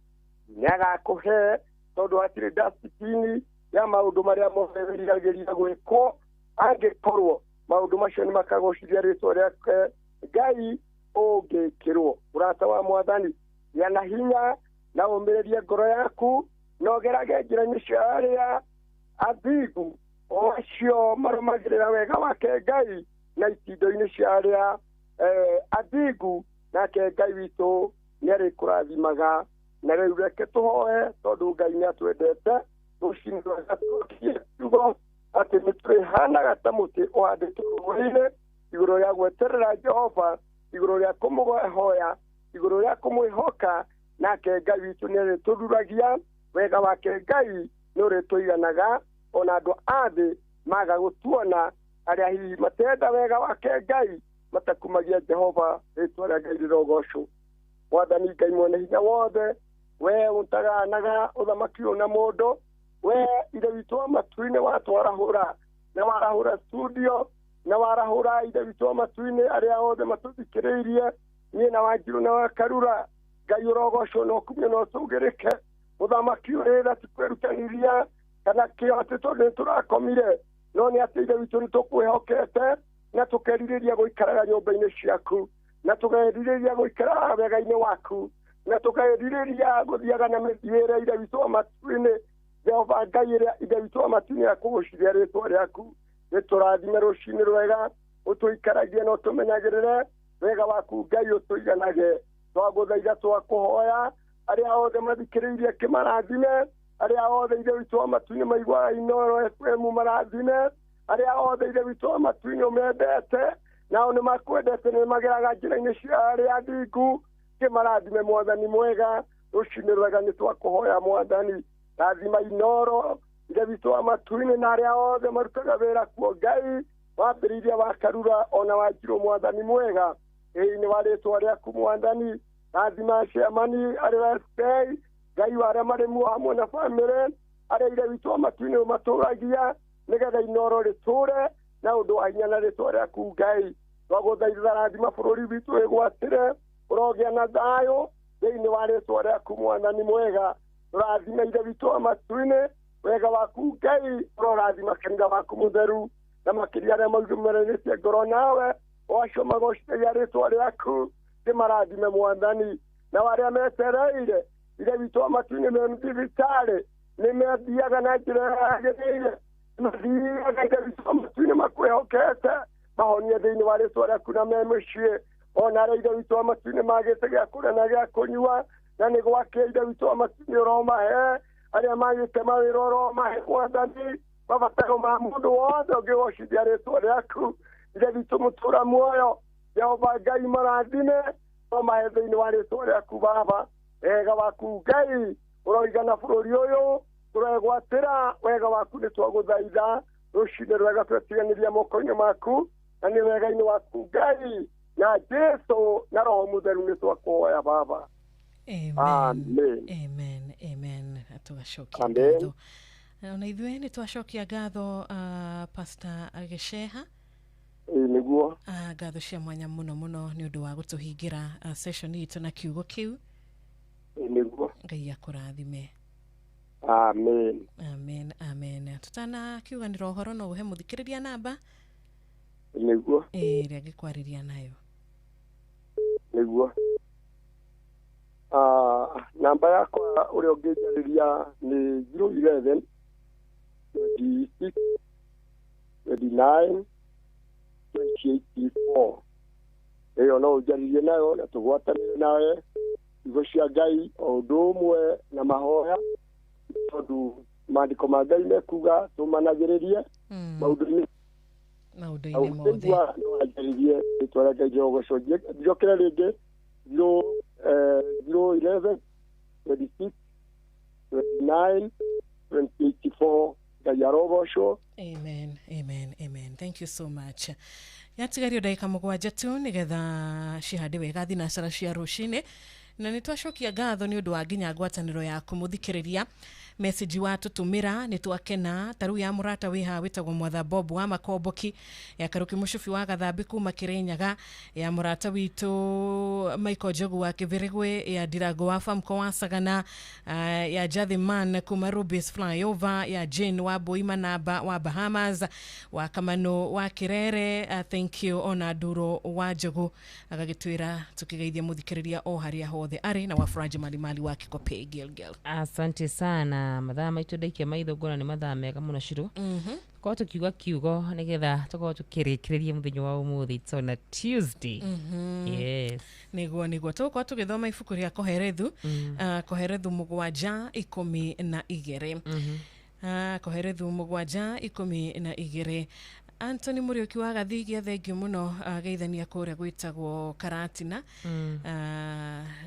nĩagakũhe, tondũ hatirĩ dustbin ya maũndũ marĩa mothe wĩriragĩria gwĩkwo, angĩkorwo maũndũ macio nĩ makagocithia rĩtwa rĩake Ngai ũngĩkĩrwo. Mũrata wa Mwathani, gĩa na hinya na ũmĩrĩrie ngoro yaku, na ũgerage njĩra-inĩ cia arĩa athingu, o acio marũmagĩrĩra wega wake Ngai, na itindo-inĩ cia arĩa athingu, nake Ngai witũ nĩarĩkũrathimaga. Na rĩu reke tũhoe, tondũ Ngai nĩatwendete. Rũcinĩ rwega tũkie kiugo atĩ nĩtũrĩhanaga ta mũtĩ ũhandĩtwo rũĩ-inĩ, igũrũ rĩa gweterera Jehova, igũrũ rĩa kũmũhoya, igũrũ rĩa kũmwĩhoka, nake Ngai witũ nĩarĩtũruragia. Wega wake Ngai nĩũrĩtũiganaga, ona andũ a thĩ maga gũtuona, Arĩa hihi matenda wega wake Ngai matakumagia Jehova rĩtwa rĩa Ngai rĩrogocwo. Mwathani Ngai mwene hinya wothe, we ũtaganaga ũthamaki ũyũ na mũndũ, we Ithe witũ wa matu-inĩ watwarahũra na warahũra studio na warahũra Ithe witũ wa matu-inĩ arĩa othe matũthikĩrĩirie niĩ na Wanjirũ na Wakarura. Ngai ũrogocwo na ũkumio na ũtũgĩrĩke. Mũthamaki ũrĩra ti kwĩrutanĩria kana kĩo atĩ tondũ nĩ tũrakomire, no nĩ atĩ Ithe witũ nĩ tũkwĩhokete na tũkerirĩria gũikaraga nyũmba-inĩ ciaku na tũkerirĩria gũikaraga wega-inĩ waku na tũkerirĩria gũthiaga na mĩthiĩre Ithe witũ wa matu-inĩ. Jehova Ngai ĩrĩa Ithe witũ wa matu-inĩ akũgũciria rĩtwa rĩaku, nĩtũrathime rũcinĩ rwega, ũtũikaragie na ũtũmenyagĩrĩre wega waku Ngai ũtũiganage. Twagũthaitha twakũhoya arĩa othe mathikĩrĩirie kĩmarathime, arĩa othe Ithe witũ wa matu-inĩ maiguaga Inooro FM marathime, arĩa othe Ithe witũ wa matu-inĩ ũmendete nao nĩ makwendete nĩ mageraga njĩra-inĩ cia arĩa athingu, kĩmarathime Mwathani mwega. Rũcinĩ rwega nĩ twakũhoya Mwathani, rathima Inooro Ithe witũ wa matu-inĩ na arĩa othe marutaga wĩra kuo Ngai, wambĩrĩirie Wakarura ona Wanjirũ Mwathani mwega, ĩĩ nĩ wa rĩtwa rĩaku Mwathani. Rathima ciamani arĩa SK Ngai wa arĩa marĩ muoyo hamwe na bamĩrĩ, arĩa Ithe witũ wa matu-inĩ ũmatũragia nĩgetha Inooro rĩtũre na ũndũ wa hinya na rĩtwa rĩaku Ngai. Twagũthaitha rathima bũrũri witũ wĩgwatĩre, ũrogĩa na thayũ thĩinĩ wa rĩtwa rĩaku Mwathani mwega. Tũrathime Ithe witũ wa matu-inĩ, wega waku Ngai ũrorathima kanitha waku mũtheru na makĩria arĩa maumeranĩtie ngoro nawe, o acio magocithagia rĩtwa rĩaku kĩmarathime Mwathani. Na arĩa metereire Ithe witũ wa matu-inĩ me thibitarĩ nĩ methiaga na njĩra yagĩrĩire, mathiaga Ithe witũ wa matu-inĩ makwĩhokete, mahonie thĩinĩ wa rĩtwa rĩaku na me mũciĩ. Ona arĩa Ithe witũ wa matu-inĩ magĩte gĩa kũrĩa na gĩa kũnyua na nĩ gwake Ithe witũ wa matu-inĩ ũromahe, arĩa magĩte mawĩra ũromahe Mwathani, mabataro ma mũndũ wothe ũngĩgocithia rĩtwa rĩaku Ithe witũ mũtũra muoyo. Jehova Ngai marathime, ũmahe thĩinĩ wa rĩtwa rĩaku Baba. Wega waku Ngai ũroigana bũrũri ũyũ, tũregwatĩra wega waku nĩ twagũthaitha. Rũcinĩ rwega twetiganĩria moko-inĩ maku na nĩ wega-inĩ waku Ngai na Jesu na Roho Mũtheru nĩ twakũhoya Baba. Amen. Amen. Amen. Tũgacokia ngatho ona ithuĩ nĩ twacokia ngatho Pastor Gĩceha. Nĩguo ngatho cia mwanya mũno mũno nĩ ũndũ wa gũtũhingĩra session itũ na kiugo kĩu. Nĩguo Ngai akũrathime. Amen. Amen. Amen. Tutana kiuganĩra ũhoro no ũhe mũthikĩrĩria namba nĩguo ĩrĩa angĩkwarĩria nayo. Nĩguo namba yakwa ũrĩa ũngĩnjarĩria nĩ 011 26 29 2084. Ĩyo no ũnjarĩrie nayo na tũgwatanĩre nawe ciugo cia Ngai o ũndũ ũmwe na mahoya, tondũ maandĩko ma Ngai mekuga tũmanagĩrĩrie maũndũ-inĩ mothe. No wanjarĩrie rĩtwa rĩa Ngai rĩrogocwo. Njokere rĩngĩ 011 26 29 2084. Ngai arogocwo. Amen. Amen. Amen. Thank you so much. Yatigario ndagĩka 7 tu nĩgetha cihande wega thinacara cia rũcinĩ, na nĩ twacokia ngatho nĩ ũndũ wa nginya ngwatanĩro yaku mũthikĩrĩria. Message wa tũtũmĩra nĩ twakena. Ta rĩu ya mũrata wĩ haha wĩtagwo Mwatha Bob wa Makomboki, ya Karuki Mũcubi wa Gathambi kuma Kĩrĩnyaga, ya mũrata witũ Michael Njogu wa Kĩbĩrĩgwe, ya Ndirango wa Famco wa Sagana, ya Jathiman kuma Rubis Flyover, ya Jane wa Boima Namba wa Bahamas, wa Kamano wa Kirere, thank you ona Nduro wa Njogu agagĩtwĩra tũkĩgeithia mũthikĩrĩria o harĩa hothe arĩ, na wa Franji Malimali wa Kikopey Gilgil. Asante sana. Mathaa maitũ ndaikia maitho ngona nĩ mathaa mega mũno Shiro. Korwo tũkiuga kiugo nĩgetha tũkorwo tũkĩrĩkĩrĩria mũthenya wa ũmũthĩ. It's on a Tuesday. Yes. Nĩguo tũgũkorwo tũgĩthoma ibuku rĩa Koherethu, Koherethu 7:12. Koherethu 7:12. Anthony Mũriũki wa Gathigia, thengiũ mũno, ageithania kũrĩa gwĩtagwo Karatina.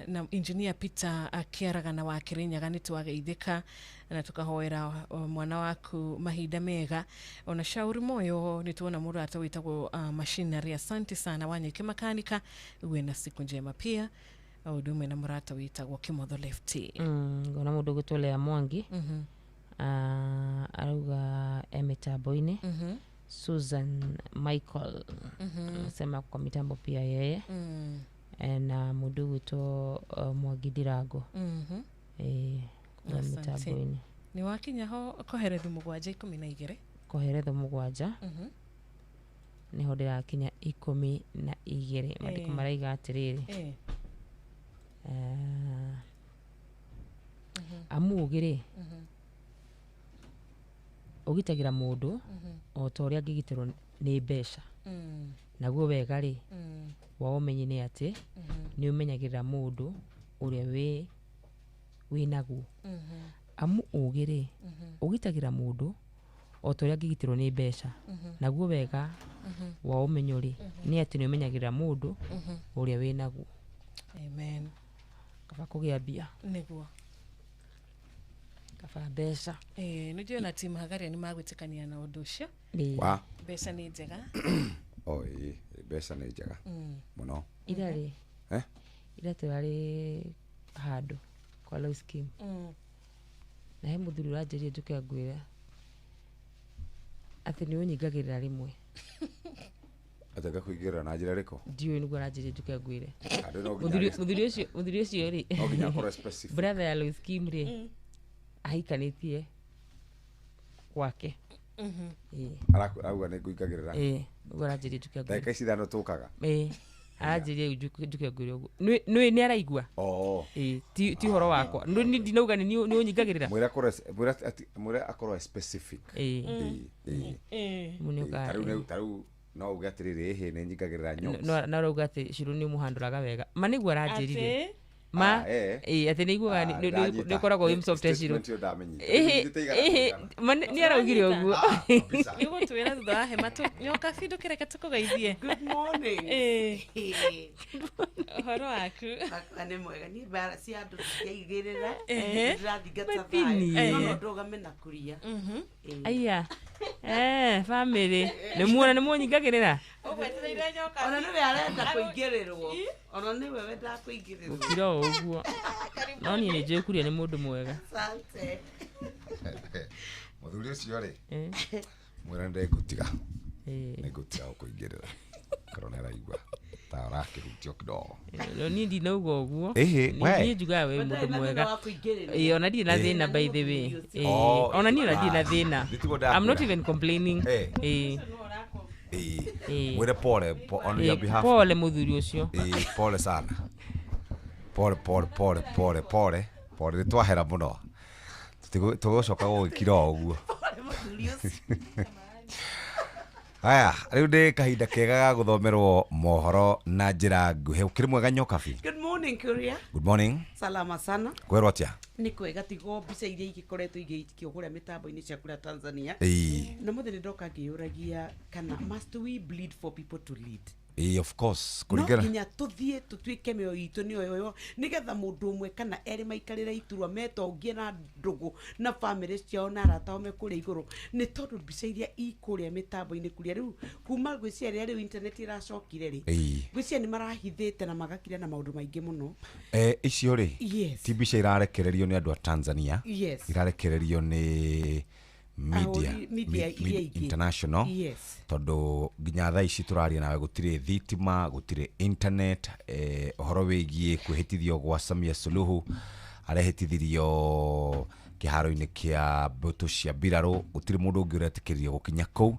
Na engineer Peter Kĩaragana wa Kĩrĩnyaga, nĩ twageithĩka na tũkahoera mwana waku mahinda mega. Ona Shauri Moyo nĩ tuona mũrata wĩtagwo Machinery, asante sana. Wanyike Makanika, uwe na siku njema pia, ũndũ ũmwe na mũrata wĩtagwo Kimotho Lefty. Ngona mũndũ ũgwĩtwo Lea Mwangi. Arauga e mitambo-inĩ. Susan Michael sema kwa mitambo pia yeye. Na mũndũ ũgwĩtwo Mwangi Ndirango. Kwa Asante. mitambo-inĩ. Nĩ wakinya ho koherethu 7:12. Koheretho 7 niho ndĩrakinya 12. Mandĩko maraiga atĩrĩrĩ, amu ũgĩ rĩ ũgitagĩra mũndũ o ta ũrĩa angĩgitĩrwo nĩ mbeca. Naguo wega rĩ wa ũmenyi nĩ atĩ nĩ ũmenyagĩrĩra mũndũ ũrĩa wĩ naguo. Amu ũgĩ rĩ ũgitagĩra mũndũ o ta ũrĩa angĩgitĩrwo nĩ mbeca. Naguo wega wa ũmenyo rĩ nĩ atĩ nĩ ũmenyagĩrĩra mũndũ ũrĩa wĩ naguo. Amen. Kaba kũgĩa mbia. Nĩguo. Kaba mbeca. Nĩ njũĩ na team Hagaria nĩ magwĩtĩkania na ũndũ ũcio. Wa? Mbeca nĩ njega. O ĩĩ, mbeca nĩ njega mũno. Ira rĩ? Eh? Ira tũrarĩ handũ kwa Lois Kim. Na he mũthuri ũranjĩrire njũke ngwĩre atĩ nĩ ũnyingagĩrĩra rĩmwe. Atĩ ngakũingĩrĩra na njĩra ĩrĩkũ? Ndiũĩ, nĩguo aranjĩrire njũke ngwĩre. Andũ no nginya Mũthuri ũcio rĩ, No nginya akorwo specific. Brother ya Lois Kim rĩ, ahikanĩtie gwake. Ĩĩ. Arauga nĩ ngũingagĩrĩra. Ĩĩ, nĩguo aranjĩrire njuke ngwĩre. Ndagĩka ici 5 tũkaga. Ĩĩ, aranjĩrire njuke ngwĩre ũguo. Nĩ nĩ araigua? Oo. Ĩĩ, ti ũhoro wakwa. Nĩ niĩ ndinauga nĩ ũnyingagĩrĩra. Mwĩre akorwo mwĩre ati, mwĩre akorwo specific. Ĩĩ. Ĩĩ, ĩĩ. Mũnĩ Ĩĩ, ũka- ta rĩu no uge atĩrĩrĩ, ĩhĩ, nĩ nyingagĩrĩra nyoks. No arauga atĩ Shiro nĩ ũmũhandũraga wega. Ma nĩguo aranjĩrire. Atĩ? Ma, Ah, eh. ĩĩ, atĩ nĩ aiguaga Ndanyita. nĩ ũkoragwo wĩ msoft Shiro. Statement ĩyo ndamenyita. Ĩhĩ, Nyitĩte igana ĩhĩ, kũigana. ma nĩ araugire ũguo. Nĩ ũgũtwĩra thutha wa hema nyoka bi ndũkĩreke tũkũgeithie. Good morning. Ũhoro waku? Wakwa nĩ mwega. Niĩ mbara cia andũ citiaigĩrĩra. Ndĩrathingata Matini. thayũ. No no ndũgame na kuria. Aya. Family. Nĩ muona nĩ muonyingagĩrĩra? Ũgwetereire nyoka. Ona nĩwe arenda kũingĩrĩrwo. Ona nĩwe wendaga kũingĩrĩrwo. Gũkira o ũguo. No niĩ nĩ njũĩ kuria nĩ mũndũ mwega. Asante. Mũthuri ũcio rĩ, mwĩra nĩ ngũtiga. Nĩ ngũtiga gũkũingĩrĩra. Korwo nĩ araigua ta ũrakĩhutio kidogo. No niĩ ndinauga ũguo. Ĩhĩ, we. Niĩ njugaga wĩ mũndũ mwega. Ĩĩ, ona ndirĩ na thĩna by the way. Ĩĩ, Oh, ona niĩ ona ndirĩ na thĩna. Nĩtiguo I'm not ndakwĩra. even complaining. Ĩĩ. Ĩĩ. Ĩĩ. Mwĩre pole on your Ĩĩ, behalf. Pole mũthuri ũcio. Ĩĩ, pole sana. Pole, pole, pole, pole, pole. Pole, nĩ twahera mũno. Tũgũcoka gũgĩkira o ũguo. Haya, rĩu nĩ kahinda kega ga gũthomerwo mohoro na njĩra nguhĩ. Ũkĩrĩ mwega Nyokabi? Good morning, Kuria. Good morning. Salama sana. Kwĩrwo atĩa? Nĩ kwega, tigo mbica iria igĩkoretwo igĩikio kũrĩa mĩtambo-inĩ cia kũrĩa Tanzania. Ĩĩ. Na mũthĩ nĩ ndoka ngĩyũragia kana must we bleed for people to lead? Ĩĩ, of course. No Kũringana nginya tũthiĩ tũtuĩke mĩoyo itũ nĩyo yoyo nĩgetha mũndũ ũmwe kana erĩ maikarĩre iturwa metongie na ndũgũ na bamĩrĩ ciao na arata ao me kũrĩa igũrũ, nĩ tondũ mbica iria i kũrĩa mĩtambo-inĩ kũrĩa rĩu kuma ngwĩciria rĩrĩa rĩu internet ĩracokire rĩ, ngwĩciria nĩ marahithĩte na magakira na maũndũ maingĩ mũno. Icio rĩ, Yes. ti mbica irarekererio nĩ andũ a Tanzania. Yes. Irarekererio nĩ media, Ahũri media iria ingĩ. international. Yes. Tondũ nginya thaa ici tũraria nawe gũtirĩ thitima, gũtirĩ internet. Ũhoro wĩgiĩ kwĩhĩtithio gwa Samia Suluhu, arehĩtithirio kĩharo-inĩ kĩa mbũtũ cia mbirarũ, gũtirĩ mũndũ ũngĩ ũretĩkĩrio gũkinya kũu.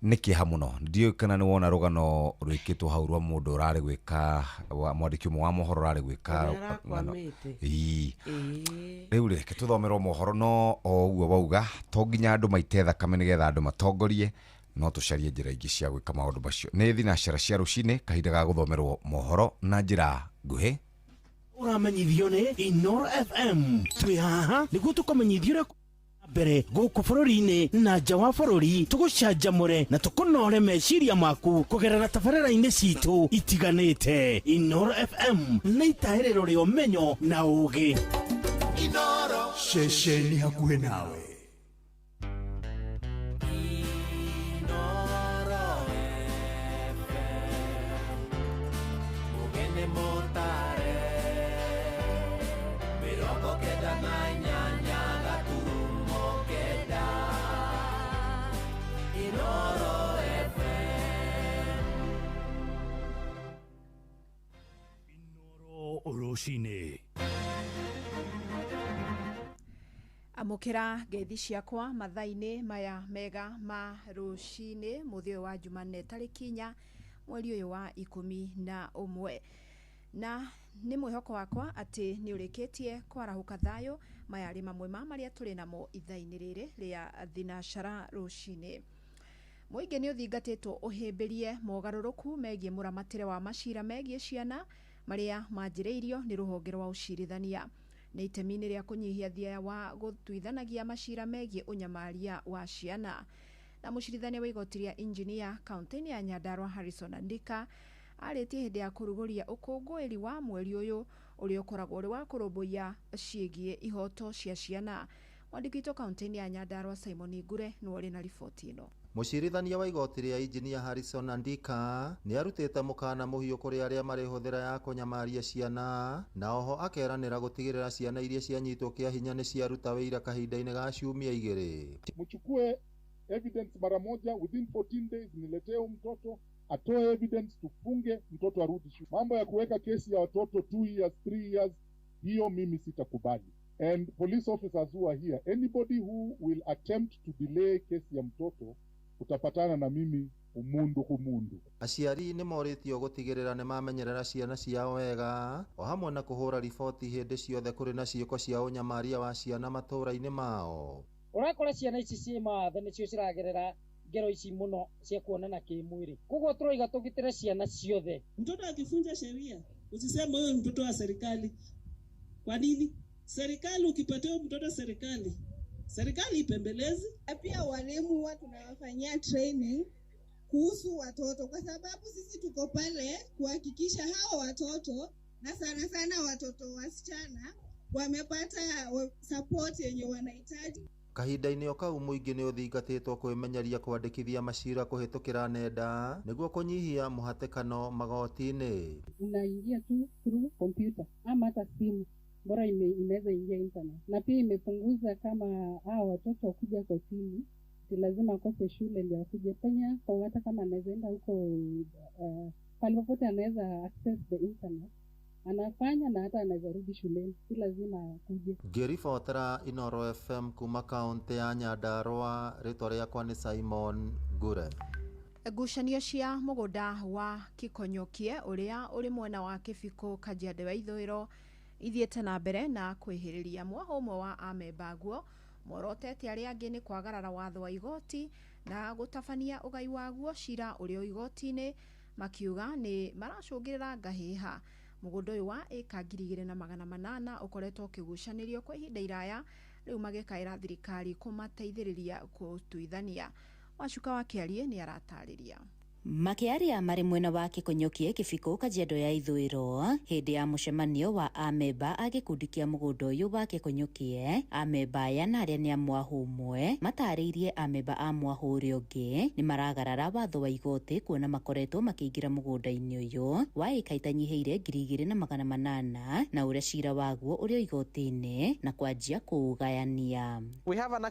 Nĩ kĩeha mũno. Ndiũĩ kana nĩ wona rũgano rwĩkĩtwo hau rwa mũndũ ũrarĩ gwĩka, wa mwandĩki ũmwe wa mohoro ũrarĩ gwĩka Ũrĩa ng'ano. arakwamĩte. Ĩĩ. Ĩĩ. Rĩu rĩ, reke tũthomerwo mohoro no o ũguo wauga, to nginya andũ maite thakame nĩgetha andũ matongorie, no tũcarie njĩra ingĩ cia gwĩka maũndũ macio. Nĩ thinacara cia rũcinĩ, kahinda ga gũthomerwo mohoro na njĩra nguhĩ. Ũramenyithio nĩ Inoro FM. Twĩ haha nĩguo tũkũmenyithia ũrĩa Mbere gũkũ bũrũri-inĩ na nja wa bũrũri, tũgũcanjamũre na tũkũnore meciria maku kũgerera tabarĩra-inĩ citũ itiganĩte. Inoro FM nĩ itahĩrĩro rĩa ũmenyo na ũũgĩ. Inoro. Ceceni hakuhĩ nawe. Inoro FM. Mugene motare. 98 gaturumo 9. Inoro FM. Rũcinĩ. Amũkĩra ngeithi ciakwa mathaa-inĩ maya mega ma rũcinĩ, mũthĩ ũyũ wa Jumanne tarĩki 4 mweri ũyũ wa 11, na nĩ mwĩhoko wakwa atĩ nĩ ũrĩkĩtie kwarahũka thayũ. Maya arĩ mamwe ma marĩa tũrĩ namo ithaa-inĩ rĩrĩ rĩa thinacara rũcinĩ. Mũingĩ nĩ ũthingatĩtwo ũhĩmbĩrie mogarũrũku megiĩ mũramatĩre wa macira megiĩ ciana marĩa manjĩrĩirio nĩ rũhonge rwa ũcirithania, nĩ itemi-inĩ rĩa kũnyihia thia wa gũtuithanagia macira megiĩ ũnyamaria wa ciana. Na mũcirithania wa igoti rĩa injinia kaunti-inĩ ya Nyandarua Harrison Andika arĩtie hĩndĩ ya kũrugũria ũkũngũĩri wa mweri ũyũ ũrĩa ũkoragwo ũrĩ wa kũrũmbũiya ciĩgiĩ ihoto cia ciana. Mwandĩki witũ kaunti-inĩ ya Nyandarua Simon Ngure nĩwe ũrĩ na riboti ĩno. Mũcirithania wa igoti rĩa injinia Harrison Andika nĩ arutĩte mũkana mũhiũ kũrĩ arĩa marĩ hũthĩra ya kũnyamaria ciana, na oho akeranĩra gũtigĩrĩra ciana iria cianyitwo kĩa hinya nĩ ciaruta wĩira kahinda-inĩ ga ciumia 2. Mchukue evidence mara moja within 14 days, niletee huyu mtoto atoe evidence, tufunge mtoto arudi shule. Mambo ya kuweka kesi ya watoto 2 years 3 years, hiyo mimi sitakubali. And police officers who are here, anybody who will attempt to delay kesi ya mtoto, utapatana na mimi umundu kumundu. Aciari nĩ morĩtio gũtigĩrĩra nĩ mamenyerera ciana ciao wega, o hamwe na kũhũra riboti hĩndĩ ciothe kũrĩ na ciĩko cia ũnyamaria wa ciana matũũra-inĩ mao. Ũrakora ciana ici ciĩ mawathe nĩcio ciragerera ngero ici mũno cia kuonana kĩmwĩrĩ, koguo tũroiga tũgitĩre ciana ciothe. Mtoto akivunja sheria usiseme huyo ni mtoto wa serikali. Kwa nini? Serikali ukipatia mtoto serikali, serikali ipembelezi. Pia walimu huwa tunawafanyia training kuhusu watoto, kwa sababu sisi tuko pale kuhakikisha hawa watoto na sana sana watoto wasichana wamepata support yenye wanahitaji. Kahinda-inĩ o kau mũingĩ nĩ ũthingatĩtwo kwĩmenyeria kwandĩkithia macira kũhĩtũkĩra nenda nĩguo kũnyihia mũhatĩkano magoti-inĩ. Unaingia tu through computer ama hata simu, bora inaweza ingia internet, na pia imepunguza kama hao watoto kuja kotini, si lazima akose shule ndio akuje penya kwa, hata kama anaweza enda huko pale popote anaweza access the internet, anafanya na hata anaweza rudi shuleni, si lazima akuje. Ngĩribotera Inoro FM kuma kaunti ya Nyandarua, rĩtwa rĩakwa nĩ Simon Ngure. Ngucanio cia mũgũnda wa Kikonyokie ũrĩa ũrĩ mwena wa Kĩbiko Kajiado ya ithũĩro ithiĩte na mbere na kwĩhĩrĩria. Mwaho ũmwe wa amemba aguo morotete arĩa angĩ nĩ kwagarara watho wa igoti na gũtabania ũgai waguo cira ũrĩ o igoti-inĩ, makiuga nĩ maracũngĩrĩra ngahĩha. Mũgũnda ũyũ wa ĩka 2800 ũkoretwo ũkĩgucanĩrio kwa ihinda iraya, rĩu magĩkaĩra thirikari kũmateithĩrĩria gũtuithania. Wacuka wa Kĩarie nĩ aratarĩria. Makĩaria marĩ mwena wa Kĩkonyokie Kĩbiko Kajiado ya ithũĩro hĩndĩ ya mũcemanio wa amemba a gĩkundi kĩa mũgũnda ũyũ wa Kĩkonyokie, amemba aya na arĩa nĩ a mwahũ ũmwe matarĩirie amemba a mwahũ ũrĩa ũngĩ nĩ maragarara watho wa igoti kuona makoretwo makĩingĩra mũgũnda-inĩ ũyũ wa ĩka itanyihĩire 2800 na ũrĩa cira waguo ũrĩ igoti-inĩ na kwanjia kũũgayania. We have an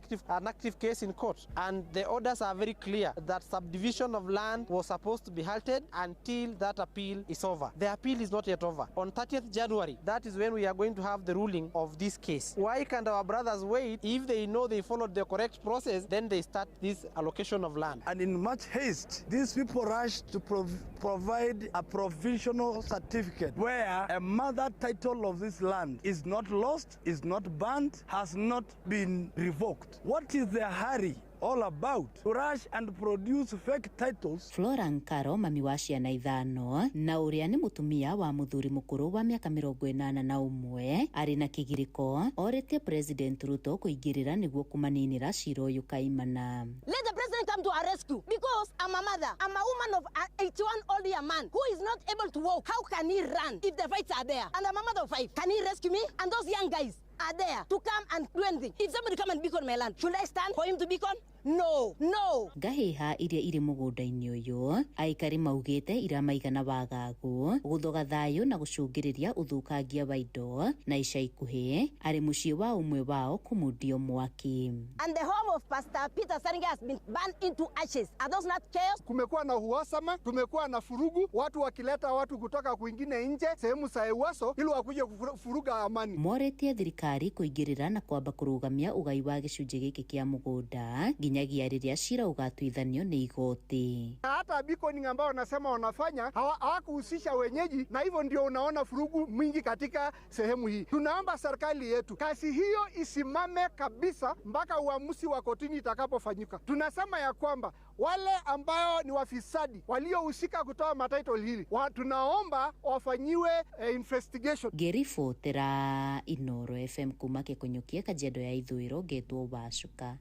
active case in court, and the orders are very clear that subdivision of land was supposed to be halted until that appeal is over. The appeal is not yet over. On 30th January, that is when we are going to have the ruling of this case. Why can't our brothers wait? If they know they followed the correct process, then they start this allocation of land. And in much haste, these people rushed to provide a provisional certificate where a mother title of this land is not lost, is not banned, has not been revoked. What is their hurry all about? To rush and produce fake titles. Flora Nkaro mami wa ciana 5 na ũrĩa nĩ mũtumia wa mũthuri mũkũrũ wa mĩaka 81 arĩ na kĩgirĩko orĩtie President Ruto kũingĩrĩra nĩguo kũmaninĩra cira ũyũ kaimana. Let the president come to our rescue because I'm a mother. I'm a woman of 81 old year man who is not able to walk. How can he run if the fights are there? And I'm a mother of 5. Can he rescue me? And those young guys are there to come and do anything. If somebody come and beacon my land, should I stand for him to beacon? No, no. Ngahĩha iria irĩ mũgũnda-inĩ ũyũ aikari maugĩte iramaigana wagagu gũthoga thayũ na gũcũngĩrĩria ũthũkangia wa indo na ica ikuhĩ arĩ mũciĩ wa ũmwe wao kũmundio mwaki. And the home of Pastor Peter Saringa has been burned into ashes. Are those not chaos? Kumekuwa na uhasama, tumekuwa na furugu, watu wakileta watu kutoka kwingine nje sehemu za Ewaso ili wakuje kufuruga amani. Moretie thirikari kũingĩrĩra na kwamba kũrũgamia ũgai wa gĩcunjĩ gĩkĩ kĩa mũgũnda nginyagia rĩrĩa cira ũgatuithanio nĩ igoti. Hata beaconing ambao wanasema wanafanya hawakuhusisha wenyeji, na hivyo ndio unaona furugu mwingi katika sehemu hii. Tunaomba serikali yetu kazi hiyo isimame kabisa mpaka uamuzi wa kotini itakapofanyika. Tunasema ya kwamba wale ambao ni wafisadi waliohusika kutoa matitle hili, tunaomba wafanyiwe investigation. Ngĩribotera Inoro FM kuma Gĩkũnyũkia Kajiado ya Ithũĩro ngetwo Wacuka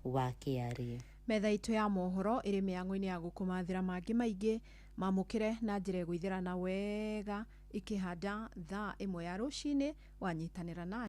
wa Kĩarĩ. Metha itũ ya mohoro ĩrĩ mĩang'o-inĩ ya gũkũmathĩra mangĩ maingĩ mamũkĩre na njĩra ĩgũithĩrana wega ikĩhanda thaa 1 ya rũcinĩ wanyitanĩra na